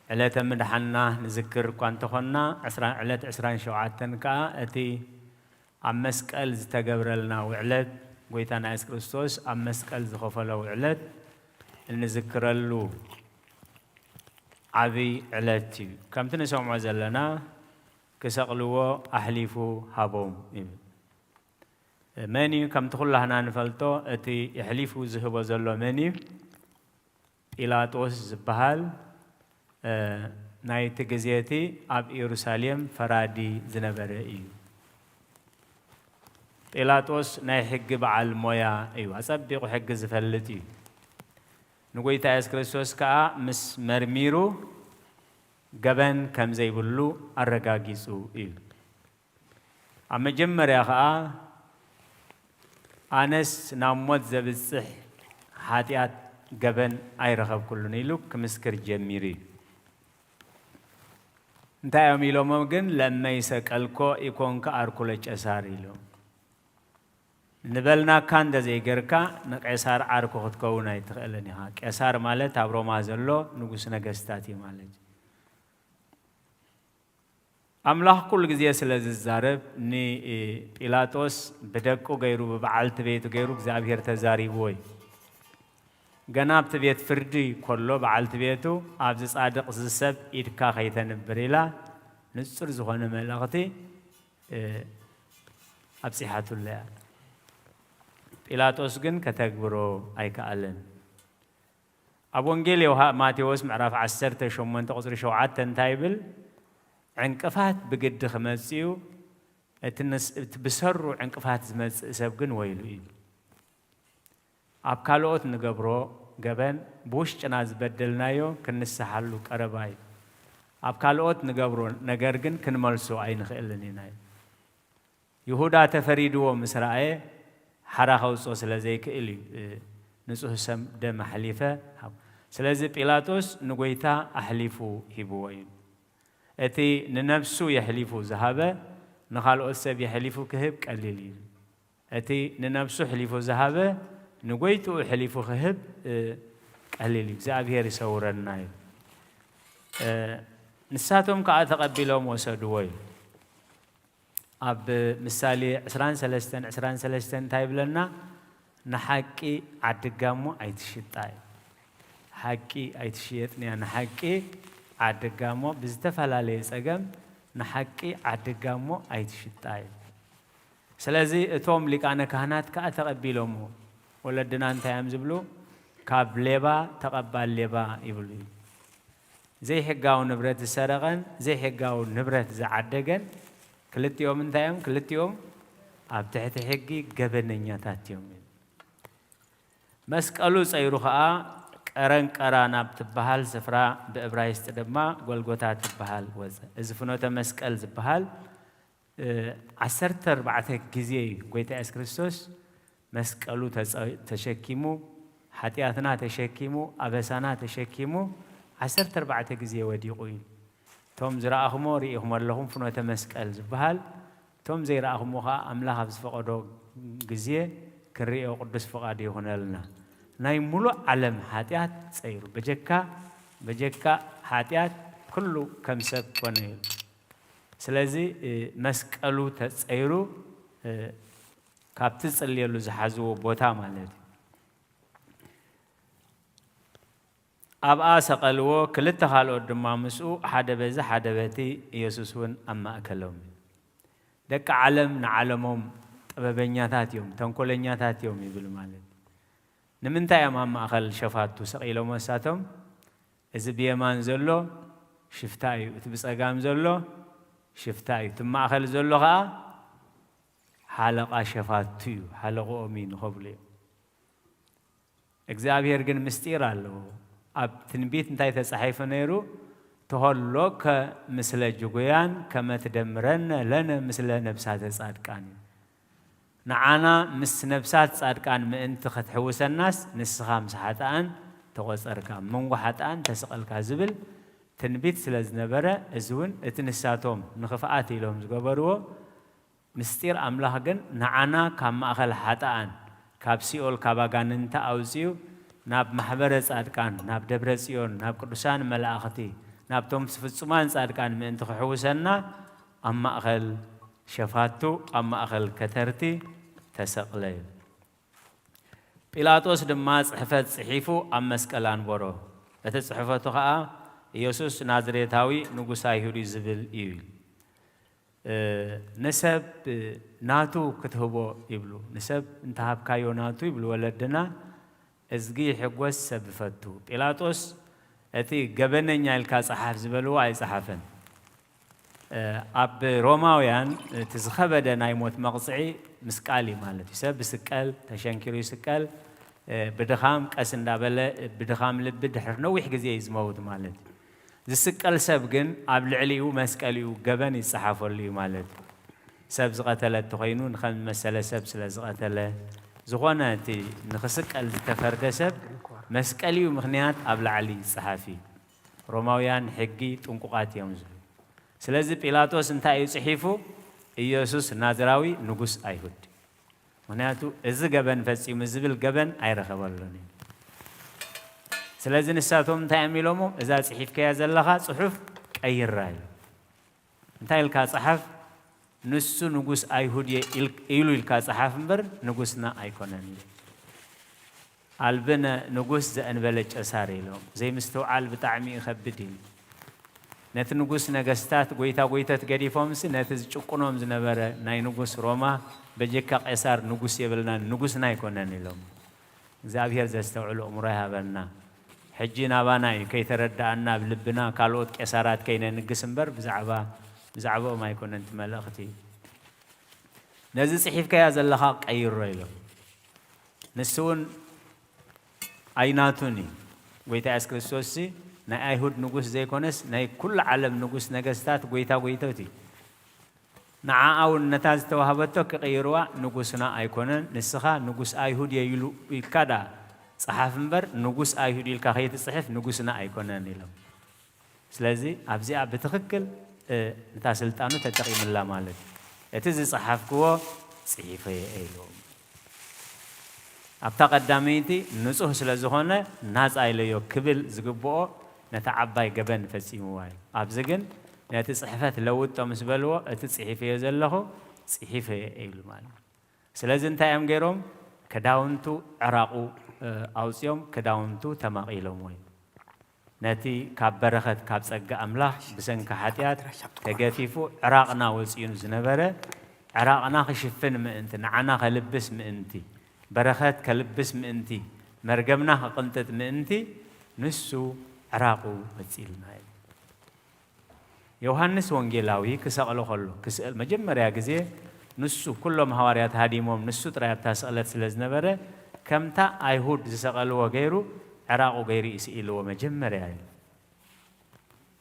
ዕለተ ምድሓንና ንዝክር እኳ እንተኾንና፣ ዕስራ፣ ዕለት ዕስራን ሸውዓተን ከኣ እቲ ኣብ መስቀል ዝተገብረልና ውዕለት፣ ጐይታና የሱስ ክርስቶስ ኣብ መስቀል ዝኸፈሎ ውዕለት እንዝክረሉ ዓብይ ዕለት እዩ። ከምቲ ንሰምዖ ዘለና፣ ክሰቕልዎ ኣሕሊፉ ሃቦም ይብል። መን እዩ? ከምቲ ኩላህና ንፈልጦ፣ እቲ የሕሊፉ ዝህቦ ዘሎ መን እዩ? ጲላጦስ ዝበሃል፣ እ፣ ናይቲ ግዜ እቲ ኣብ ኢየሩሳሌም ፈራዲ ዝነበረ እዩ። ጲላጦስ ናይ ሕጊ በዓል ሞያ እዩ። ኣጸቢቑ ሕጊ ዝፈልጥ እዩ። ንጐይታ የሱስ ክርስቶስ ከኣ ምስ መርሚሩ ገበን ከም ዘይብሉ ኣረጋጊጹ እዩ። ኣብ መጀመርያ ኸኣ ኣነስ ናብ ሞት ዘብጽሕ ሓጢኣት ገበን ኣይረኸብኩሉን ኢሉ ክምስክር ጀሚሩ እዩ። እንታይ እዮም ኢሎሞ ግን? ለመይ ሰቀልኮ ኢኮንከ ኣርኩ ለቄሳር ኢሎም። ንበልናካ እንተ ዘይገርካ ንቄሳር ዓርኩ ክትከውን ኣይትኽእልን ኢኻ። ቄሳር ማለት ኣብ ሮማ ዘሎ ንጉስ ነገስታት እዩ ማለት እዩ። ኣምላኽ ኩሉ ግዜ ስለ ዝዛረብ ንጲላጦስ ብደቁ ገይሩ ብበዓልቲ ቤቱ ገይሩ እግዚኣብሔር ተዛሪብዎ እዩ። ገና ኣብቲ ቤት ፍርዲ ከሎ በዓልቲ ቤቱ ኣብዚ ጻድቕ እዚ ሰብ ኢድካ ከይተንብር ኢላ ንጹር ዝኾነ መልእኽቲ፣ እ፣ ኣብጺሓትሉ እያ። ጲላጦስ ግን ከተግብሮ ኣይከኣለን። ኣብ ወንጌል ዮሃ-፣ ማቴዎስ ምዕራፍ ዓሰርተ ሸሞንተ ቁጽሪ ሸውዓተ እንታይ ይብል? ዕንቅፋት ብግዲ ክመጽእ እዩ፣ እቲ ንስ-፣ እቲ ብሰሩ ዕንቅፋት ዝመጽእ ሰብ ግን ወይሉ እዩ። ኣብ ካልኦት ንገብሮ ገበን ብውሽጥና ዝበደልናዮ ክንስሓሉ ቀረባ እዩ። ኣብ ካልኦት ንገብሮ ነገር ግን ክንመልሶ ኣይንኽእልን ኢና እዩ። ይሁዳ ተፈሪድዎ ምስ ረኣየ ሓራ ከውፅኦ ስለ ዘይክእል እዩ፣ እ፣ ንጹህ ሰም ደም ኣሕሊፈ ሃብ-፣ ስለዚ ጲላጦስ ንጎይታ ኣሕሊፉ ሂብዎ እዩ። እቲ ንነብሱ የሕሊፉ ዝሃበ ንኻልኦት ሰብ የሕሊፉ ክህብ ቀሊል እዩ። እቲ ንነብሱ ኣሕሊፉ ዝሃበ ንጎይትኡ ሕሊፉ ክህብ ቀሊል እዩ። እግዚኣብሔር ይሰውረና እዩ። ንሳቶም ከዓ ተቐቢሎም ወሰድዎ እዩ። ኣብ ምሳሌ ዕስራን ሰለስተን ዕስራን ሰለስተን እንታይ ይብለና? ንሓቂ ዓዲ ጋሞ ኣይትሽጣ እዩ። ሓቂ ኣይትሽየጥን እያ። ንሓቂ ዓዲ ጋሞ ብዝተፈላለየ ጸገም ንሓቂ ዓዲ ጋሞ ኣይትሽጣ እዩ። ስለዚ እቶም ሊቃነ ካህናት ከኣ ተቐቢሎምዎ። ወለድና እንታይ እዮም ዝብሉ? ካብ ሌባ ተቐባል ሌባ ይብሉ እዩ። ዘይሕጋዊ ንብረት ዝሰረቐን ዘይሕጋዊ ንብረት ዝዓደገን ክልቲኦም እንታይ እዮም? ክልቲኦም ኣብ ትሕቲ ሕጊ ገበነኛታት እዮም። መስቀሉ ጸይሩ ኸኣ ቀረንቀራ ናብ ትበሃል ስፍራ፣ ብእብራይስጥ ድማ ጎልጎታ ትበሃል፣ ወጸ። እዚ ፍኖተ መስቀል ዝበሃል ዓሰርተ ኣርባዕተ ግዜ እዩ ጎይታ የሱስ ክርስቶስ መስቀሉ ተጸ-፣ ተሸኪሙ፣ ሓጢኣትና ተሸኪሙ፣ ኣበሳና ተሸኪሙ ዓሰርተ ኣርባዕተ ግዜ ወዲቑ እዩ። እቶም ዝረኣኹሞ ርኢኹሞ ኣለኹም፣ ፍኖተ መስቀል ዝበሃል። እቶም ዘይረኣኹሞ ኸዓ ኣምላኽ ኣብ ዝፈቐዶ ግዜ ክንርእዮ ቅዱስ ፍቓድ ይኹነልና። ናይ ሙሉእ ዓለም ሓጢኣት ጸይሩ፣ በጀካ፣ በጀካ ሓጢኣት ኩሉ ከም ሰብ ኮነ ኢሉ። ስለዚ፣ እ፣ መስቀሉ ተጸይሩ፣ እ፣ ካብቲ ዝጽልየሉ ዝሓዝዎ ቦታ ማለት እዩ። ኣብኣ ሰቐልዎ፣ ክልተ ካልኦት ድማ ምስኡ፣ ሓደ በዚ ሓደ በቲ፣ ኢየሱስ እውን ኣብ ማእከሎም እዩ። ደቂ ዓለም ንዓለሞም ጥበበኛታት እዮም፣ ተንኮለኛታት እዮም ይብል ማለት እዩ። ንምንታይ እዮም ኣብ ማእከል ሸፋቱ ሰቒሎሞ ንሳቶም? እዚ ብየማን ዘሎ ሽፍታ እዩ፣ እቲ ብጸጋም ዘሎ ሽፍታ እዩ፣ እቲ ማእከል ዘሎ ኸኣ ሓለቓ ሸፋቱ እዩ፣ ሓለቕኦም እዩ ንኸብሉ እዮም። እግዚኣብሔር ግን ምስጢር ኣለዎ። ኣብ ትንቢት እንታይ ተጻሒፉ ነይሩ? "ተሆሎከ ምስለ ጅጉያን ከመ ትደምረነ ለነ ምስለ ነብሳተ ጻድቃን" እዩ። ንዓና ምስ ነብሳት ጻድቃን ምእንቲ ኸትሕውሰናስ፣ ንስኻ ምስ ሓጥኣን ተቖጸርካ፣ ኣብ መንጎ ሓጥኣን ተሰቐልካ ዝብል ትንቢት ስለ ዝነበረ፣ እዚ እውን እቲ ንሳቶም ንኽፍኣት ኢሎም ዝገበርዎ ምስጢር ኣምላኽ ግን ንዓና ካብ ማእከል ሓጥኣን፣ ካብ ሲኦል፣ ካብ ኣጋንንቲ ኣውጺኡ ናብ ማሕበረ ጻድቃን፣ ናብ ደብረ ጽዮን፣ ናብ ቅዱሳን መላእኽቲ፣ ናብቶም ፍጹማን ጻድቃን ምእንቲ ክሕውሰና ኣብ ማእከል ሸፋቱ፣ ኣብ ማእከል ከተርቲ ተሰቕለ እዩ። ጲላጦስ ድማ ጽሕፈት ጽሒፉ ኣብ መስቀል ኣንበሮ። እቲ ጽሕፈቱ ኸኣ "ኢየሱስ ናዝሬታዊ ንጉስ ኣይሁድ እዩ" ዝብል እዩ ኢሉ። እ፣ ንሰብ ናቱ ክትህቦ ይብሉ። ንሰብ እንተሃብካዮ ናቱ ይብሉ ወለድና፣ "እዝጊ ይሕጎስ ሰብ ይፈቱ።" ጲላጦስ እቲ ገበነኛ ኢልካ ጸሓፍ ዝበልዎ ኣይጸሓፈን። እ፣ ኣብ ሮማውያን እቲ ዝኸበደ ናይ ሞት መቕጽዒ ምስቃል እዩ ማለት እዩ። ሰብ ይስቀል፣ ተሸንኪሩ ይስቀል፣ እ፣ ብድኻም ቀስ እንዳበለ፣ ብድኻም ልቢ ድሕሪ ነዊሕ ግዜ እዩ ዝመውት ማለት እዩ። ዝስቀል ሰብ ግን ኣብ ልዕሊኡ መስቀሊኡ ገበን ይጸሓፈሉ እዩ ማለት እዩ። ሰብ ዝቐተለ እንተኾይኑ ንኸም መሰለ ሰብ ስለ ዝቐተለ፣ ዝኾነ እቲ ንኽስቀል ዝተፈርደ ሰብ መስቀሊኡ ምኽንያት ኣብ ላዕሊ ይጸሓፍ እዩ። ሮማውያን ሕጊ ጥንቁቓት እዮም ዝብሉ። ስለዚ ጲላጦስ እንታይ እዩ ጽሒፉ? "ኢየሱስ ናዝራዊ ንጉስ ኣይሁድ"። ምኽንያቱ እዚ ገበን ፈጺሙ ዝብል ገበን ኣይረኸበሉን እዩ። ስለዚ ንሳቶም እንታይ እዮም ኢሎሞ? "እዛ ጽሒፍካያ ዘለኻ ጽሑፍ ቀይራ" ኢሉ። እንታይ ኢልካ ጸሓፍ? "ንሱ ንጉስ ኣይሁድ እየ" ኢል-፣ ኢሉ ኢልካ ጸሓፍ እምበር ንጉስና ኣይኮነን ኢሉ። "ኣልብነ ንጉስ ዘእንበለ ቄሳር" ኢሎም። ዘይምስትውዓል ብጣዕሚ ይኸብድ እዩ። ነቲ ንጉስ ነገስታት፣ ጎይታ ጎይቶት ገዲፎምሲ ነቲ ዝጭቁኖም ዝነበረ ናይ ንጉስ ሮማ በጀካ ቄሳር ንጉስ የብልናን፣ ንጉስና ኣይኮነን ኢሎም። እግዚኣብሔር ዘስተውዕሉ ኣእምሮ ይሃበና። ሕጂ ናባና እዩ፣ ከይተረድኣና ኣብ ልብና ካልኦት ቄሳራት ከይነንግስ እምበር ብዛዕባ፣ ብዛዕባኦም ኣይኮነን እቲ መልእኽቲ። ነዚ ጽሒፍካያ ዘለኻ ቀይሮ ኢሎም። ንሱ እውን ኣይናቱን እዩ። ጎይታ የሱስ ክርስቶስሲ ናይ ኣይሁድ ንጉስ ዘይኮነስ ናይ ኩሉ ዓለም ንጉስ ነገስታት ጎይታ ጎይቶት እዩ። ንዓኣ እውን ነታ ዝተዋህበቶ ክቕይርዋ ንጉስና ኣይኮነን፣ ንስኻ ንጉስ ኣይሁድ እየ ኢሉ ኢልካ ደኣ ጸሓፍ እምበር ንጉስ ኣይሁድ ኢልካ ከይትጽሕፍ ንጉስና ኣይኮነን ኢሎም። ስለዚ ኣብዚኣ ብትኽክል፣ እ፣ ነታ ስልጣኑ ተጠቒምላ ማለት እዩ። እቲ ዝጸሓፍክዎ ጽሒፈ እየ ኢሉ። ኣብታ ቀዳመይቲ ንጹህ ስለ ዝኾነ ናጻ ኢለዮ ክብል ዝግብኦ ነታ ዓባይ ገበን ፈጺምዋ እዩ። ኣብዚ ግን ነቲ ጽሕፈት ለውጦ ምስ በልዎ፣ እቲ ጽሒፈዮ ዘለኹ ጽሒፈዮ ኢሉ ማለት እዩ። ስለዚ እንታይ እዮም ገይሮም? ክዳውንቱ ዕራቑ፣ እ፣ ኣውጺኦም ክዳውንቱ ተማቒሎምዎ እዩ። ነቲ ካብ በረኸት ካብ ጸጋ ኣምላኽ ብሰንኪ ሓጢኣት ተገፊፉ ዕራቕና ወጺኡ ዝነበረ፣ ዕራቕና ክሽፍን ምእንቲ፣ ንዓና ከልብስ ምእንቲ፣ በረኸት ከልብስ ምእንቲ፣ መርገምና ክቕንጥጥ ምእንቲ ንሱ ዕራቑ ወጺእልና እዩ። ዮሃንስ ወንጌላዊ ክሰቕሎ ከሎ፣ ክስእል መጀመርያ ግዜ ንሱ፣ ኩሎም ሃዋርያት ሃዲሞም፣ ንሱ ጥራይ ኣብታ ስቕለት ስለ ዝነበረ፣ ከምታ ኣይሁድ ዝሰቐልዎ ገይሩ፣ ዕራቑ ገይሩ እዩ ስኢልዎ መጀመርያ እዩ።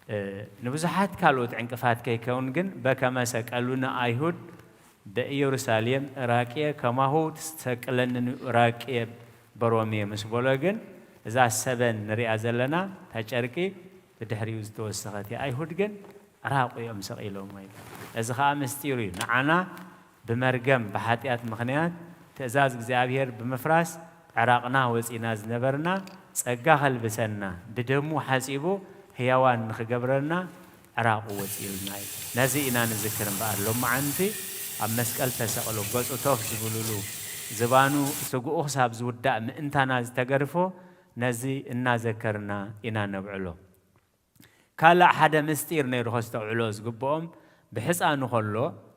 እ፣ ንብዙሓት ካልኦት ዕንቅፋት ከይከውን ግን፣ በከመ ሰቀሉኒ ኣይሁድ በኢየሩሳሌም ዕራቅየ ከማሁ ትሰቅለንኒ ዕራቅየ በሮምየ ምስ በሎ ግን፣ እዛ ሰበን ንሪኣ ዘለና፣ እታ ጨርቂ ብድሕሪኡ ዝተወሰኸት እያ። ኣይሁድ ግን ዕራቑ እዮም ሰቒሎሞ ኢሉ። እዚ ኸኣ ምስጢሩ እዩ። ንዓና ብመርገም፣ ብሓጢኣት ምኽንያት ትእዛዝ እግዚኣብሔር ብምፍራስ ዕራቕና ወጺና ዝነበርና፣ ጸጋ ከልብሰና፣ ብደሙ ሓጺቡ ህያዋን ንኽገብረና ዕራቑ ወጺኡልና እዩ። ነዚ ኢና ንዝክር እምበኣር፣ ሎመዓንቲ ኣብ መስቀል ተሰቕሉ፣ ገጹ ቶፍ ዝብሉሉ፣ ዝባኑ ስግኡ ክሳብ ዝውዳእ ምእንታና ዝተገርፎ፣ ነዚ እናዘከርና ኢና ነብዕሎ። ካልእ ሓደ ምስጢር ነይሩ ከስተውዕሎ ዝግብኦም፣ ብሕፃኑ ከሎ፣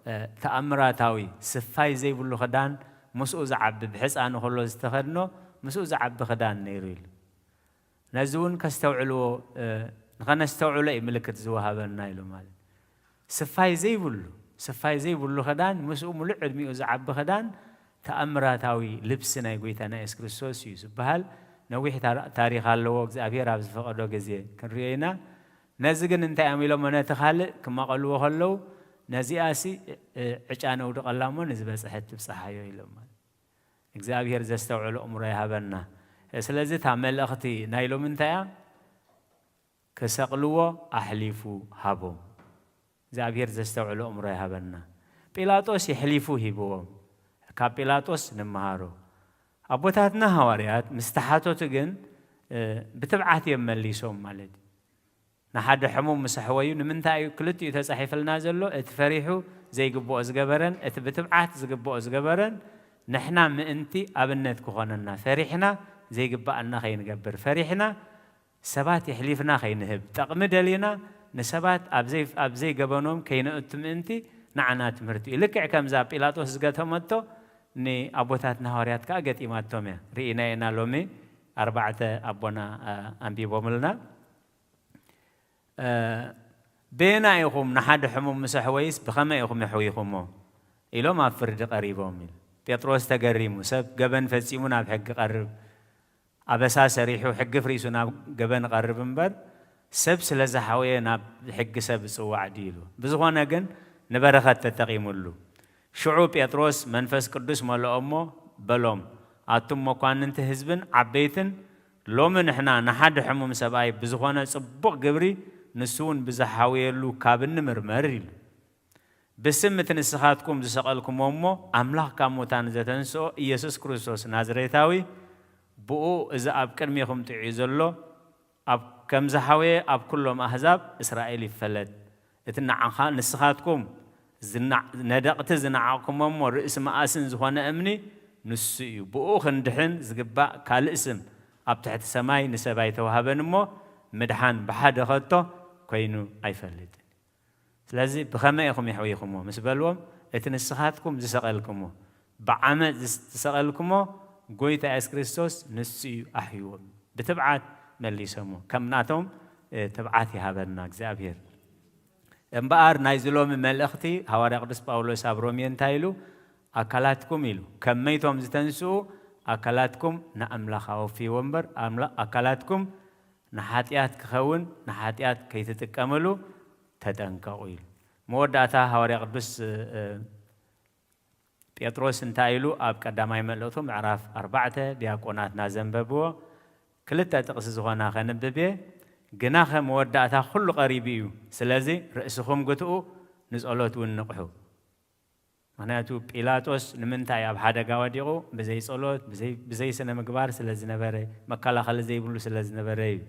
እ፣ ተኣምራታዊ ስፋይ ዘይብሉ ክዳን ምስኡ ዝዓቢ፣ ብሕፃኑ ከሎ ዝተኸድኖ ምስኡ ዝዓቢ ክዳን ነይሩ ኢሉ። ነዚ እውን ከስተውዕልዎ፣ እ፣ ንኸነስተውዕሎ እዩ ምልክት ዝወሃበና ኢሉ ማለት። ስፋይ ዘይብሉ፣ ስፋይ ዘይብሉ ክዳን፣ ምስኡ ሙሉእ ዕድሚኡ ዝዓቢ ክዳን፣ ተኣምራታዊ ልብሲ ናይ ጎይታና የሱስ ክርስቶስ እዩ ዝበሃል። ነዊሕ ታር-፣ ታሪኽ ኣለዎ፣ እግዚኣብሔር ኣብ ዝፈቐዶ ግዜ ክንርእዮ ኢና። ነዚ ግን እንታይ እዮም ኢሎሞ? ነቲ ካልእ ክመቐልዎ ከለዉ፣ ነዚኣሲ፣ እ፣ ዕጫ ነውድቐላ እሞ ንዝበጽሐት ትብጽሓዮ ኢሎም ማለት። እግዚኣብሔር ዘስተውዕሎ እምሮ ይሃበና። ስለዚ እታ መልእኽቲ ናይ ሎሚ እንታይ እያ? ክሰቕልዎ ኣሕሊፉ ሃቦም። እግዚኣብሔር ዘስተውዕሎ እምሮ ይሃበና። ጲላጦስ የሕሊፉ ሂብዎም። ካብ ጲላጦስ ንመሃሮ። ኣቦታትና ሃዋርያት ምስ ተሓተቱ ግን፣ እ፣ ብትብዓት እዮም መሊሶም ማለት እዩ። ንሓደ ሕሙም ምስ ኣሕወዩ፣ ንምንታይ እዩ ክልቲኡ ተጻሒፍልና ዘሎ? እቲ ፈሪሑ ዘይግብኦ ዝገበረን፣ እቲ ብትብዓት ዝግብኦ ዝገበረን፣ ንሕና ምእንቲ ኣብነት ክኾነና፣ ፈሪሕና ዘይግብኣና ከይንገብር፣ ፈሪሕና ሰባት የሕሊፍና ከይንህብ፣ ጠቕሚ ደሊና ንሰባት ኣብ ዘይ-፣ ኣብ ዘይገበኖም ከይነእቱ ምእንቲ ንዓና ትምህርቲ እዩ። ልክዕ ከምዛ ጲላጦስ ዝገተመቶ ንኣቦታትና ሃዋርያት ከኣ ገጢማቶም እያ። ርኢና ኢና ሎሚ ኣርባዕተ ኣቦና፣ ኣ፣ ኣንቢቦምልና። እ፣ በየናይ ኢኹም ንሓደ ሕሙም ምስ ኣሕወይስ ብኸመይ ኢኹም የሕዊኹሞ? ኢሎም ኣብ ፍርዲ ቀሪቦም ኢሉ። ጴጥሮስ ተገሪሙ፣ ሰብ ገበን ፈጺሙ ናብ ሕጊ ቀርብ፣ ኣበሳ ሰሪሑ ሕጊ ፍሪሱ ናብ ገበን ቀርብ እምበር፣ ሰብ ስለ ዝሓወየ ናብ ሕጊ ሰብ ይጽዋዕ ድዩ ኢሉ። ብዝኾነ ግን ንበረኸት ተጠቒሙሉ። ሽዑ ጴጥሮስ መንፈስ ቅዱስ መለኦ እሞ በሎም፣ ኣቱም መኳንንቲ ህዝብን ዓበይትን፣ ሎሚ ንሕና ንሓደ ሕሙም ሰብኣይ ብዝኾነ ጽቡቕ ግብሪ፣ ንሱ እውን ብዝሓውየሉ ካብ እንምርመር ኢሉ። ብስም እቲ ንስኻትኩም ዝሰቐልኩሞ እሞ ኣምላኽ ካብ ሙታን ዘተንስኦ ኢየሱስ ክርስቶስ ናዝሬታዊ፣ ብኡ እዚ ኣብ ቅድሜኹም ጥዑይ ዘሎ፣ ኣብ ከም ዝሓወየ ኣብ ኩሎም ኣህዛብ እስራኤል ይፈለጥ። እቲ ንዓኻ ንስኻትኩም ዝና-፣ ነደቕቲ ዝነዓቕኩሞ እሞ ርእሲ መኣስን ዝኾነ እምኒ ንሱ እዩ። ብኡ ክንድሕን ዝግባእ ካልእ ስም ኣብ ትሕቲ ሰማይ ንሰብ ኣይተዋህበን እሞ ምድሓን ብሓደ ከቶ ኮይኑ ኣይፈልጥን። ስለዚ ብኸመይ ኢኹም የሕዊኹሞ ምስ በልዎም፣ እቲ ንስኻትኩም ዝሰቐልኩሞ፣ ብዓመጽ ዝስ-፣ ዝሰቐልኩሞ ጎይታ የሱስ ክርስቶስ ንሱ እዩ ኣሕይዎም። ብትብዓት መሊሶሞ። ከም ናቶም፣ እ፣ ትብዓት ይሃበና እግዚኣብሔር። እምበኣር ናይዚ ሎሚ መልእኽቲ ሃዋርያ ቅዱስ ጳውሎስ ኣብ ሮሜ እንታይ ኢሉ? ኣካላትኩም ኢሉ፣ ከም መይቶም ዝተንስኡ ኣካላትኩም ንኣምላኽ ኣወፍይዎ እምበር፣ ኣምላ-፣ ኣካላትኩም ንሓጢኣት ክኸውን፣ ንሓጢኣት ከይትጥቀምሉ ተጠንቀቑ ኢሉ። መወዳእታ ሃዋርያ ቅዱስ፣ እ፣ እ፣ ጴጥሮስ እንታይ ኢሉ ኣብ ቀዳማይ መልእኽቱ ምዕራፍ ኣርባዕተ ዲያቆናትና ዘንበብዎ ክልተ ጥቕሲ ዝኾና ከንብብ እየ። ግናኸ መወዳእታ ኩሉ ቀሪቡ እዩ። ስለዚ ርእስኹም ግትኡ፣ ንጸሎት እውን ንቕሑ። ምኽንያቱ ጲላጦስ ንምንታይ ኣብ ሓደጋ ወዲቑ? ብዘይ ጸሎት፣ ብዘይ፣ ብዘይ ስነ ምግባር ስለ ዝነበረ፣ መከላኸሊ ዘይብሉ ስለ ዝነበረ እዩ።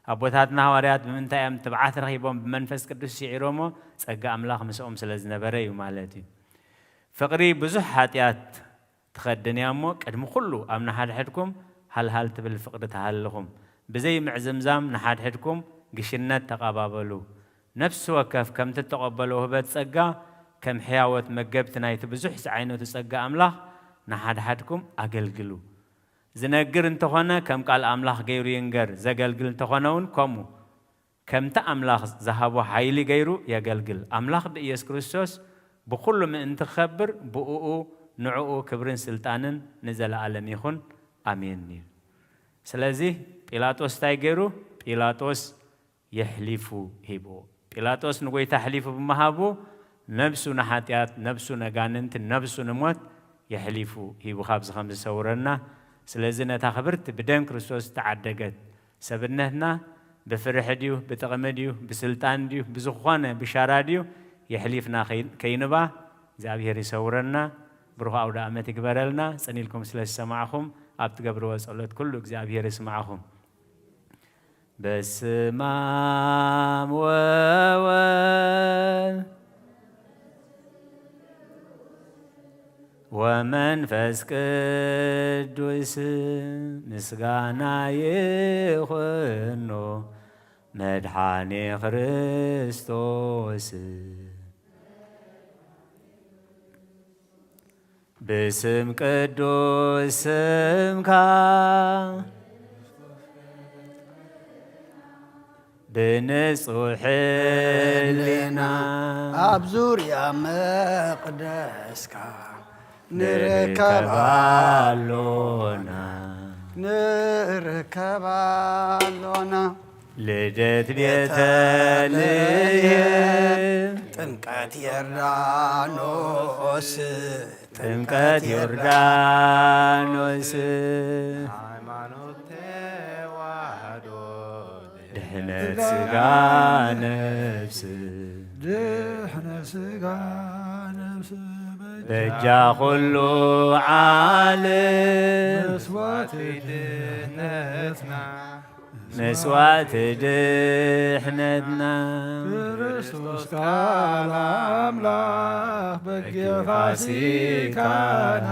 ኣቦታትና ሃዋርያት ብምንታይ እዮም ትብዓት ረኺቦም ብመንፈስ ቅዱስ ስዒሮሞ? ጸጋ ኣምላኽ ምስኦም ስለ ዝነበረ እዩ ማለት እዩ። ፍቕሪ ብዙሕ ሓጢኣት ትኸድን እያ እሞ፣ ቅድሚ ኩሉ ኣብ ንሓድሕድኩም ሃልሃል ትብል ፍቕሪ ተሃልኹም። ብዘይ ምዕዝምዛም ንሓድሕድኩም ግሽነት ተቐባበሉ። ነፍሲ ወከፍ ከምቲ እተቐበሎ ውህበት ጸጋ፣ ከም ሕያወት መገብቲ ናይቲ ብዙሕ ዝዓይነቱ ጸጋ ኣምላኽ፣ ንሓድሓድኩም ኣገልግሉ። ዝነግር እንተኾነ፣ ከም ቃል ኣምላኽ ገይሩ ይንገር፣ ዘገልግል እንተኾነ እውን ከምኡ። ከምቲ ኣምላኽ ዝሃቦ ሓይሊ ገይሩ የገልግል። ኣምላኽ ብኢየሱስ ክርስቶስ ብኹሉ ምእንቲ ክኸብር፣ ብእኡ፣ ንዕኡ ክብርን ስልጣንን ንዘለኣለም ይኹን። ኣሜን እዩ። ስለዚ ጲላጦስ እንታይ ገይሩ? ጲላጦስ የሕሊፉ ሂብዎ። ጲላጦስ ንጎይታ ኣሕሊፉ ብምሃቡ፣ ነብሱ ንሓጢኣት፣ ነብሱ ነጋንንቲ፣ ነብሱ ንሞት የሕሊፉ ሂቡ፣ ካብዚ ከም ዝሰውረና። ስለዚ ነታ ክብርቲ ብደም ክርስቶስ ዝተዓደገት ሰብነትና ብፍርሒ ድዩ፣ ብጥቕሚ ድዩ፣ ብስልጣን ድዩ፣ ብዝኾነ ብሻራ ድዩ የሕሊፍና ከይ-፣ ከይንባ እግዚኣብሔር ይሰውረና። ብሩኽ ኣውደ ኣመት ይግበረልና። ጽን ኢልኩም ስለ ዝሰማዕኹም፣ ኣብ ትገብርዎ ጸሎት ኩሉ እግዚኣብሔር ይስማዕኹም። በስመ አብ ወወልድ ወመንፈስ ቅዱስ ምስጋና ይኹኖ መድኃኔ ክርስቶስ። ብስም ቅዱስ ስምካ ብንጹሕ ሕልና ኣብ ዙርያ መቕደስካ ንርከብ ንርከብ ኣሎና። ንርከብ ኣሎና። ልደት ቤተልሔም ጥምቀት ዮርዳኖስ ጥምቀት ዮርዳኖስ ሃይማኖት ተዋህዶ ድሕነት ሥጋ ነፍስ ድሕነት ሥጋ ነፍስ በጃ ኩሉ ዓለም መስዋዕቲ ድሕነትና መስዋዕቲ ድሕነትና ክርስቶስ ቃል ኣምላኽ በጊዕ ፋሲካና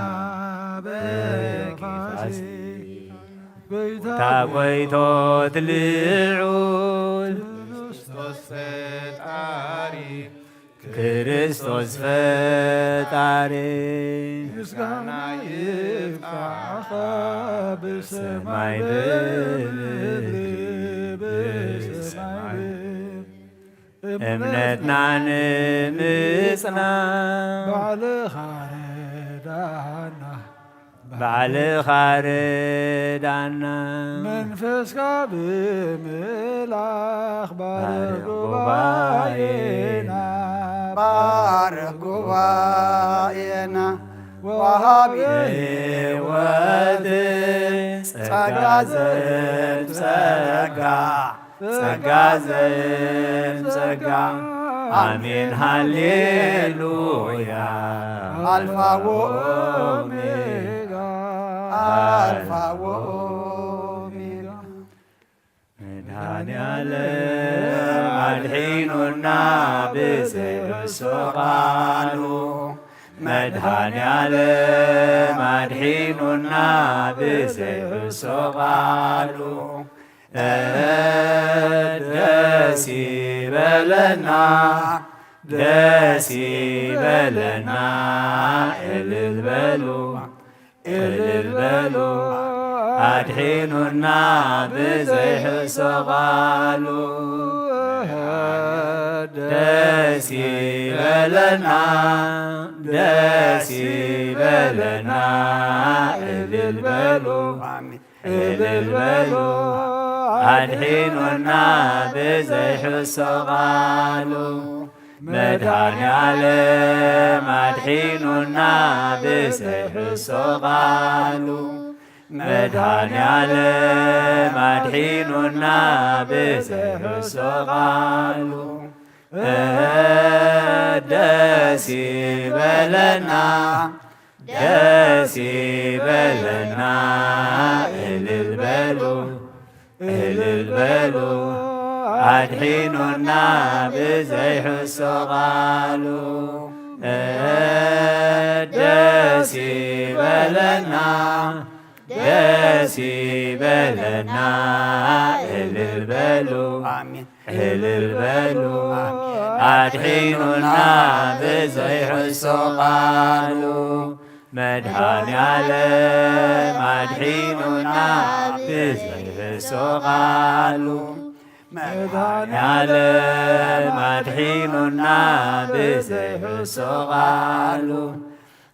በጊዕ ፋሲካ ጎይታ ጎይቶት ልዑል ክርስቶስ ፈጣሪ ክርስቶስ ፈጣሪ ምስጋና ይብቃዕኻ ብሰማይ ብምድሪ ብሰማይ እምነትና ንምጽና ባዕልኻ ርዳና ባዕልኻ ርዳና መንፈስካ ብምልኣኽ ባርኽ ጉባኤና ባርኽ ጉባኤና ወሃቢ ሕይወት ጸጋ ዘእም ጸጋ ጸጋ ዘእም ጸጋ ኣሜን ሃሌሉያ ኣልፋ ወኦሜጋ ኣልፋ ወኦሜጋ መድኃኔዓለም ኣድሒኑና ብዘይሕሶ ቃሉ መድኃኔዓለም ኣድሒኑና ብዘይሕሶ ቃሉ ደስ ይበለና ደስ ይበለና እልል በሉ እልል በሉ ኣድሒኑና ብዘይሕሶ ቃሉ ደስ ይበለና ደስ ይበለና እልል በሉ እልል በሉ ኣድሒኑና ብዘይሕሶ ቃሉ መድኃኔዓለም ኣድሒኑና ብዘይሕሶ ቃሉ መድኃኔዓለም ኣድሒኑና ብዘይሕሶ ቃሉ ደስ ይበለና፣ ደስ ይበለና፣ እልል በሉ፣ እልል በሉ፣ ኣድሒኑና ብዘይሕሶ ቃሉ። ደስ ይበለና፣ ደስ ይበለና፣ እልል በሉ፣ ኣሜን። እልል በሉ፣ ኣድሒኑና ብዘይሕሶ ቃሉ። መድኃኔ ዓለም ኣድሒኑና ብዘይሕሶ ቃሉ። መድኃኔ ዓለም ኣድሒኑና ብዘይሕሶ ቃሉ።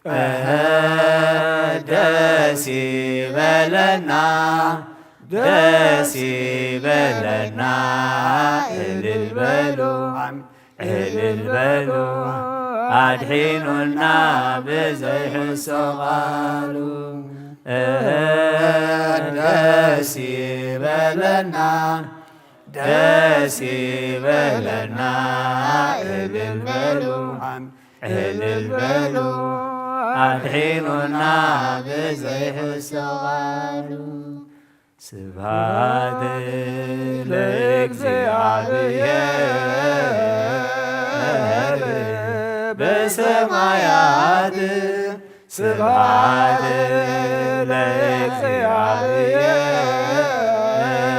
እህ፣ ደስ ይበለና፣ ደስ ይበለና፣ እልል በሉ፣ እልል በሉ፣ ኣድሒኑና ብዘይሕሶ ቃሉ። እህ፣ ደስ ይበለና፣ ደስ ይበለና፣ እልል በሉ፣ እልል በሉ፣ ኣድሒኑና ብዘይሕሶ ቃሉ። ስብሐት ለእግዚኣብሔር በሰማያት፣ ስብሐት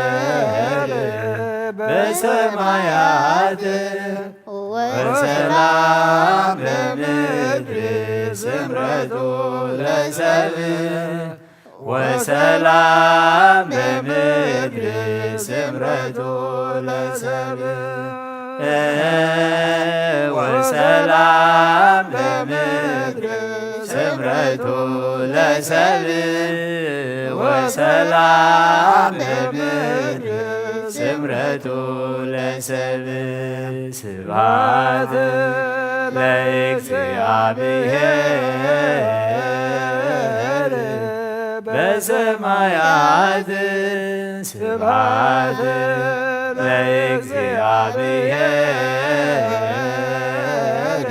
ለእግዚኣብሔር በሰማያት፣ ወሰላም በምድር፣ ስምረቱ ለሰብ። ወሰላም በምድር፣ ስምረቱ ለሰብ። ወሰላም በምድር፣ ስምረቱ ለሰብ። ወሰላም በምድር፣ ስምረቱ ለሰብ። ስብሐት ለእግዚኣብሔር በሰማያት፣ ስብሐት ለእግዚኣብሔር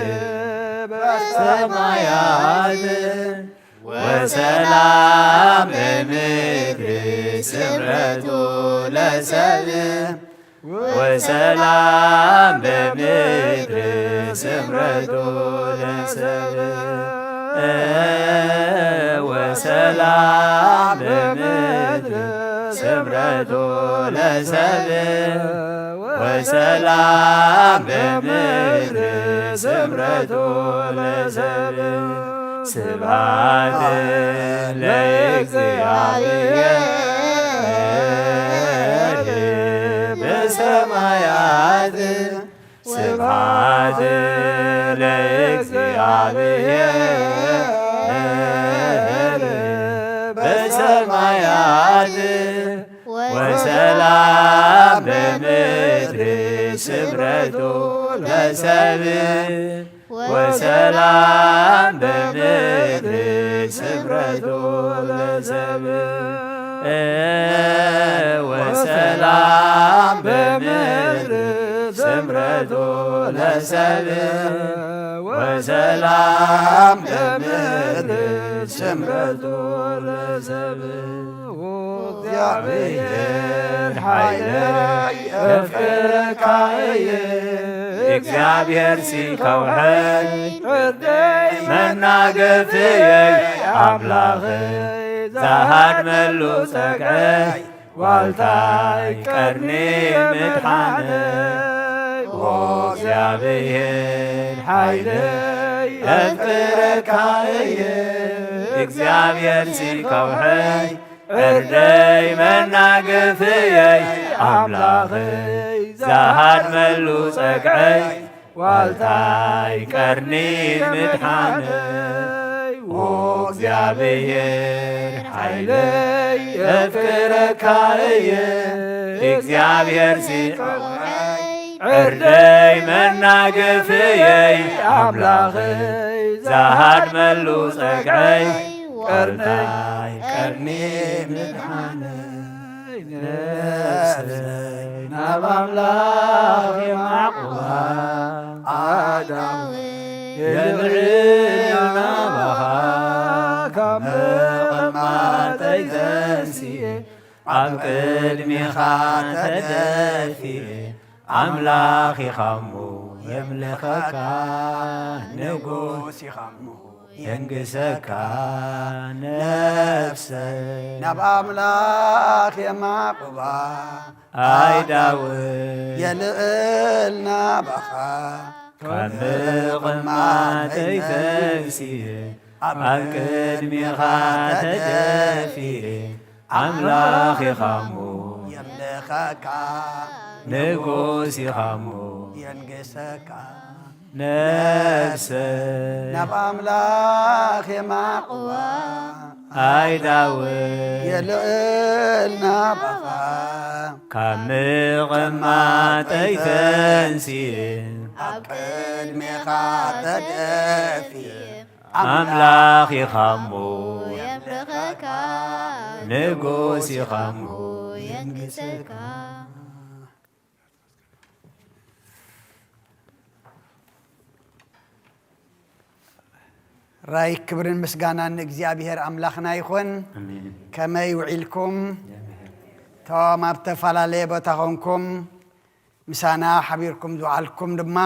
በሰማያት፣ ወሰላም በምድር፣ ስምረቱ ለሰብ። ወሰላም በምድር፣ ስምረቱ ለሰብ። ወሰላም በምድር፣ ስምረቱ ለሰብ። ወሰላም በምድር፣ ስምረቱ ለሰብ። ስብሐት ለእግዚኣብሔር በሰማያት፣ ስብሐት ለእግዚኣብሔር በሰማያት፣ ወሰላም በምድር፣ ስምረቱ ለሰብ። ወሰላም በምድር፣ ስምረቱ ለሰብ። ወሰላም በምድር፣ ስምረቱ ለሰብ። ወሰላም በምድር፣ ስምረቱ ለሰብ። እግዚአብሔር ኃይለይ፣ እፍቅረካየ፣ እግዚኣብሔር ሲከውሐይ፣ ዕርደይ መናገፍየይ፣ ኣምላኸይ ዛሃድመሉ ጸግዐይ፣ ዋልታይ ቀርኒ ምድሓነይ። ኦ እግዚኣብሔር ኃይለይ፣ እፍቅረካየ፣ እግዚኣብሔር ሲከውሐይ፣ ዕርደይ መናገፍየይ፣ ኣምላኸይ ዛሃድመሉ ጸግዐይ፣ ዋልታይ ቀርኒ ምድሓነይ። ኦ እግዚኣብሔር ኃይለይ፣ እፍቅረካ እየ፣ እግዚኣብሔር ሲከውሐይ፣ ዕርደይ መናገፍየይ፣ ኣምላኸይ ዛሃድመሉ ጸግዐይ፣ ዋልታይ ቀርኒ ምድሓነይ። ነፍሰይ ናብ ኣምላኽ የማዕቑዋ። የልዕል ናባኻ ካብ ምቕማጠይ ተንሲኤ ኣብ ቅድሜኻ ተደፊኤ ኣምላኽ ኢኻሞ የምልኸካ ንጉስ ኢኻሞ የንግሰካ ነፍሰይ ናብ ኣምላኽ የማቕባ ኣይ ዳዊት የልዕል ናባኻ ካብ ምቕማጠይ ተንሲኤ ኣብ ቅድሜኻ ተደፊኤ ኣምላኽ ኢኻሞ የምልኸካ ንጉስ ኢኻሞ የንግሰካ ነፍሰይ ናብ ኣምላኽ የማቕዋ ኣይ ዳዊት የልዕል ናባኻ ካብ ምቕማጠይ ተንሲኤ ኣብ ቅድሜኻ ተደፊኤ ኣምላኽ ኢኻሞ የምልኸካ ንጉስ ኢኻሞ የንግሰካ። ራይ ክብርን ምስጋናን ንእግዚኣብሔር ኣምላኽና ይኹን። ኣሜን። ከመይ ውዒልኩም? እግዚኣብሔር። እቶም ኣብ ተፈላለየ ቦታ ኾንኩም ምሳና ሓቢርኩም ዝወዓልኩም ድማ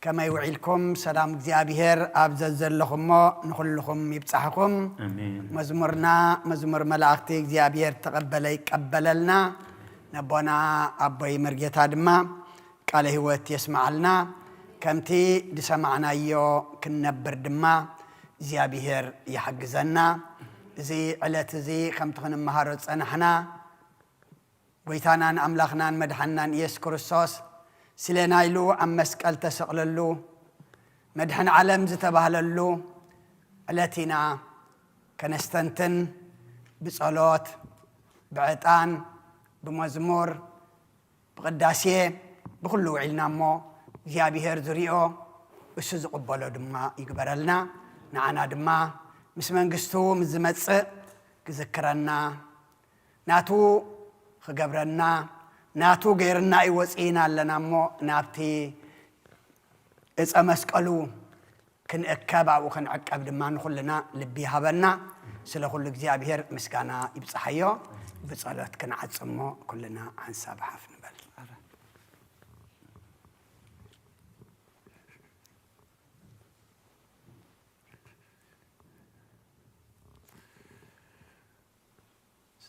ከመይ ውዒልኩም? ሰላም እግዚኣብሔር ኣብ ዘዘለኹሞ ንኹልኹም ይብጻሕኹም። ኣሜን። መዝሙርና መዝሙር መላእኽቲ እግዚኣብሔር ተቐበለ ይቀበለልና። ነቦና ኣቦይ መርጌታ ድማ ቃለ ህይወት የስምዓልና። ከምቲ ዝሰማዕናዮ ክንነብር ድማ እግዚኣብሔር ይሓግዘና። እዚ ዕለት እዚ ከምቲ ክንመሃሮ ዝጸናሕና፣ ጎይታናን ኣምላኽናን መድሓንናን ኢየሱስ ክርስቶስ ስሌና ኢሉ ኣብ መስቀል ተሰቕለሉ፣ መድሕን ዓለም ዝተባህለሉ ዕለት ኢና ከነስተንትን፣ ብጸሎት፣ ብዕጣን፣ ብመዝሙር፣ ብቕዳሴ፣ ብኹሉ ውዒልና እሞ፣ እግዚኣብሔር ዝሪኦ፣ እሱ ዝቕበሎ ድማ ይግበረልና። ንዓና ድማ ምስ መንግስቱ ምስ ዝመጽእ ክዝክረና፣ ናቱ ክገብረና፣ ናቱ ገይርና እዩ ወጺእና ኣለና እሞ፣ ናብቲ እፀ መስቀሉ ክንእከብ፣ ኣብኡ ክንዕቀብ ድማ ንኹልና ልቢ ይሃበና። ስለ ኩሉ እግዚኣብሔር ምስጋና ይብጽሓዮ። ብጸሎት ክንዓጽሞ ኩልና ሓንሳብ ሓፍ ንበል።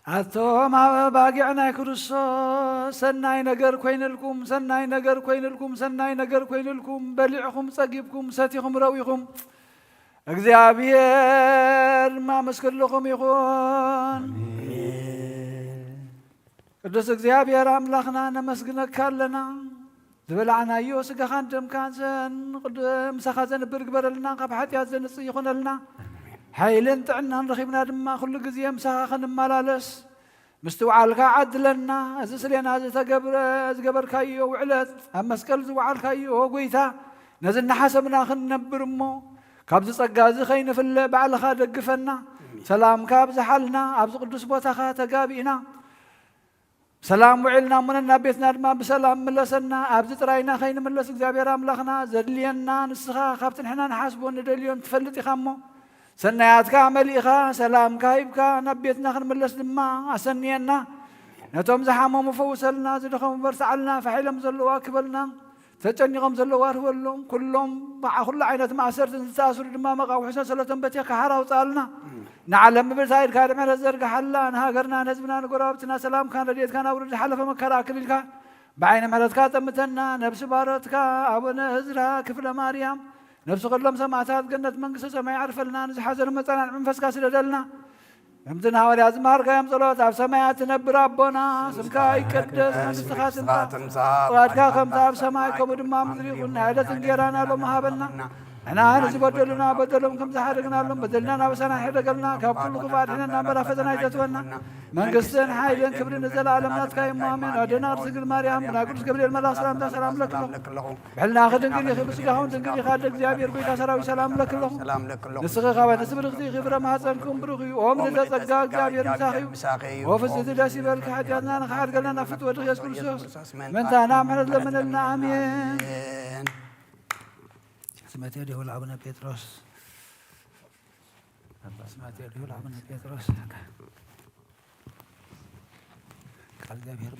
ኣቶም ኣባጊዕ ናይ ክርስቶስ፣ ሰናይ ነገር ኮይንልኩም፣ ሰናይ ነገር ኮይንልኩም፣ ሰናይ ነገር ኮይንልኩም፣ በሊዕኹም ጸጊብኩም፣ ሰቲኹም ረዊኹም፣ እግዚኣብሔር ድማ ምስ ኩልኹም ይኹን። ኣሜን። ቅዱስ እግዚኣብሔር ኣምላኽና ነመስግነካ ኣለና። ዝበላዕናዮ ስጋኻን ደምካን ዘን-፣ ቅድ-፣ ምሳኻ ዘንብር ግበረልና፣ ካብ ሓጢኣት ዘንጽእ ይኹነልና። ሓይልን ጥዕናን ረኺብና ድማ ኩሉ ግዜ ምሳኻ ክንመላለስ ምስትውዓልካ ዓድለና። እዚ ስሌና ዝተገብረ፣ ዝገበርካዮ ውዕለት፣ ኣብ መስቀል ዝወዓልካዮ ጎይታ፣ ነዚ እናሓሰብና ክንነብር እሞ፣ ካብዚ ጸጋ እዚ ከይንፍለ ባዕልኻ ደግፈና። ሰላምካ ኣብዝሓልና፣ ኣብዚ ቅዱስ ቦታኻ ተጋቢእና። ሰላም ውዒልና እሞ ናብ ቤትና ድማ ብሰላም ምለሰና። ኣብዚ ጥራይና ከይንምለስ እግዚኣብሔር ኣምላኽና ዘድልየና ንስኻ ካብቲ ንሕና ንሓስቦ ንደልዮን ትፈልጥ ኢኻ እሞ፣ ሰናያትካ መሊእኻ ሰላምካ ሂብካ ናብ ቤትና ክንምለስ ድማ ኣሰንየና። ነቶም ዝሓመሙ ፈውሰልና፣ ዝደኸሙ በርትዓልና፣ ፋሕ ኢሎም ዘለዉ ኣክበልና። ተጨኒቖም ዘለዉ ኣርህወሎም። ኩሎም ብዓ-፣ ኩሉ ዓይነት ማእሰርትን ዝተኣስሩ ድማ መቓውሒ ሰንሰለቶም በቲኽካ ሓራ ኣውፅኣልና። ንዓለም ምድሪ ኢድካ ድሕረት ዘርግሓላ። ንሃገርና፣ ንህዝብና፣ ንጎረባብትና ሰላምካን ረድኤትካን ኣውርድ። ዝሓለፈ መከራ ኣክሊልካ ብዓይኒ ምሕረትካ ጠምተና። ነብሲ ባሮትካ ኣቡነ እዝራ ክፍለ ማርያም፣ ነብሲ ኩሎም ሰማዕታት ገነት መንግስተ ሰማይ ዓርፈልና። ንዝሓዘኑ መጸናንዒ መንፈስካ ስደደልና። ከምቲ ንሃዋርያት ዝመሃርካዮም ጸሎት፣ ኣብ ሰማያት ትነብር ኣቦና፣ ስምካ ይቀደስ፣ መንግስትኻ ትምጻእ፣ ፍቓድካ ከምቲ ኣብ ሰማይ ከምኡ ድማ ኣብ ምድሪ ይኹን። ናይ ዕለት እንጌራና ሎሚ ሃበና። ንሕና ንዝበደሉና በደሎም ከም ዝሓደግናሎም በደልና ናበሳና ይሕደገልና፣ ካብ ኩሉ ክፉእ ኣድሕነና፣ እምበር ኣብ ፈተና ኣይተእትወና። መንግስትን ሓይልን ክብርን ንዘለኣለም ናትካ እዩ፣ ኣሜን። ኣደና ቅድስት ድንግል ማርያም፣ ብናይ ቅዱስ ገብርኤል መልኣኽ ሰላምታ ሰላም ለኪ ኣለኹ። ብሕልናኺ ድንግል ኢኺ፣ ብስጋኹም ድንግል ኢኻ፣ ኣደ እግዚኣብሔር ጎይታ ሰራዊት ሰላም ለኪ ኣለኹ። ሰላም ለኪ ኣለኹ። ንስኺ ካብ ኣንስቲ ብርኽቲ ኢኺ፣ ፍረ ማህፀንኩም ብሩኽ እዩ። ኦ ምልዕተ ጸጋ፣ እግዚኣብሔር ምሳኺ እዩ። ኦ ፍጽሕቲ ደስ ይበልኪ፣ ሓጢኣትና ንኽሓድገልና ናብ ፍትወ ወድኺ ኢየሱስ ክርስቶስ ምእንታና ምሕረት ለምነልና። ኣሜን። ስመቴ ዲሁ ለአቡነ ጴጥሮስ። ስመቴ ዲሁ ለአቡነ ጴጥሮስ። ቃል እግዚአብሔር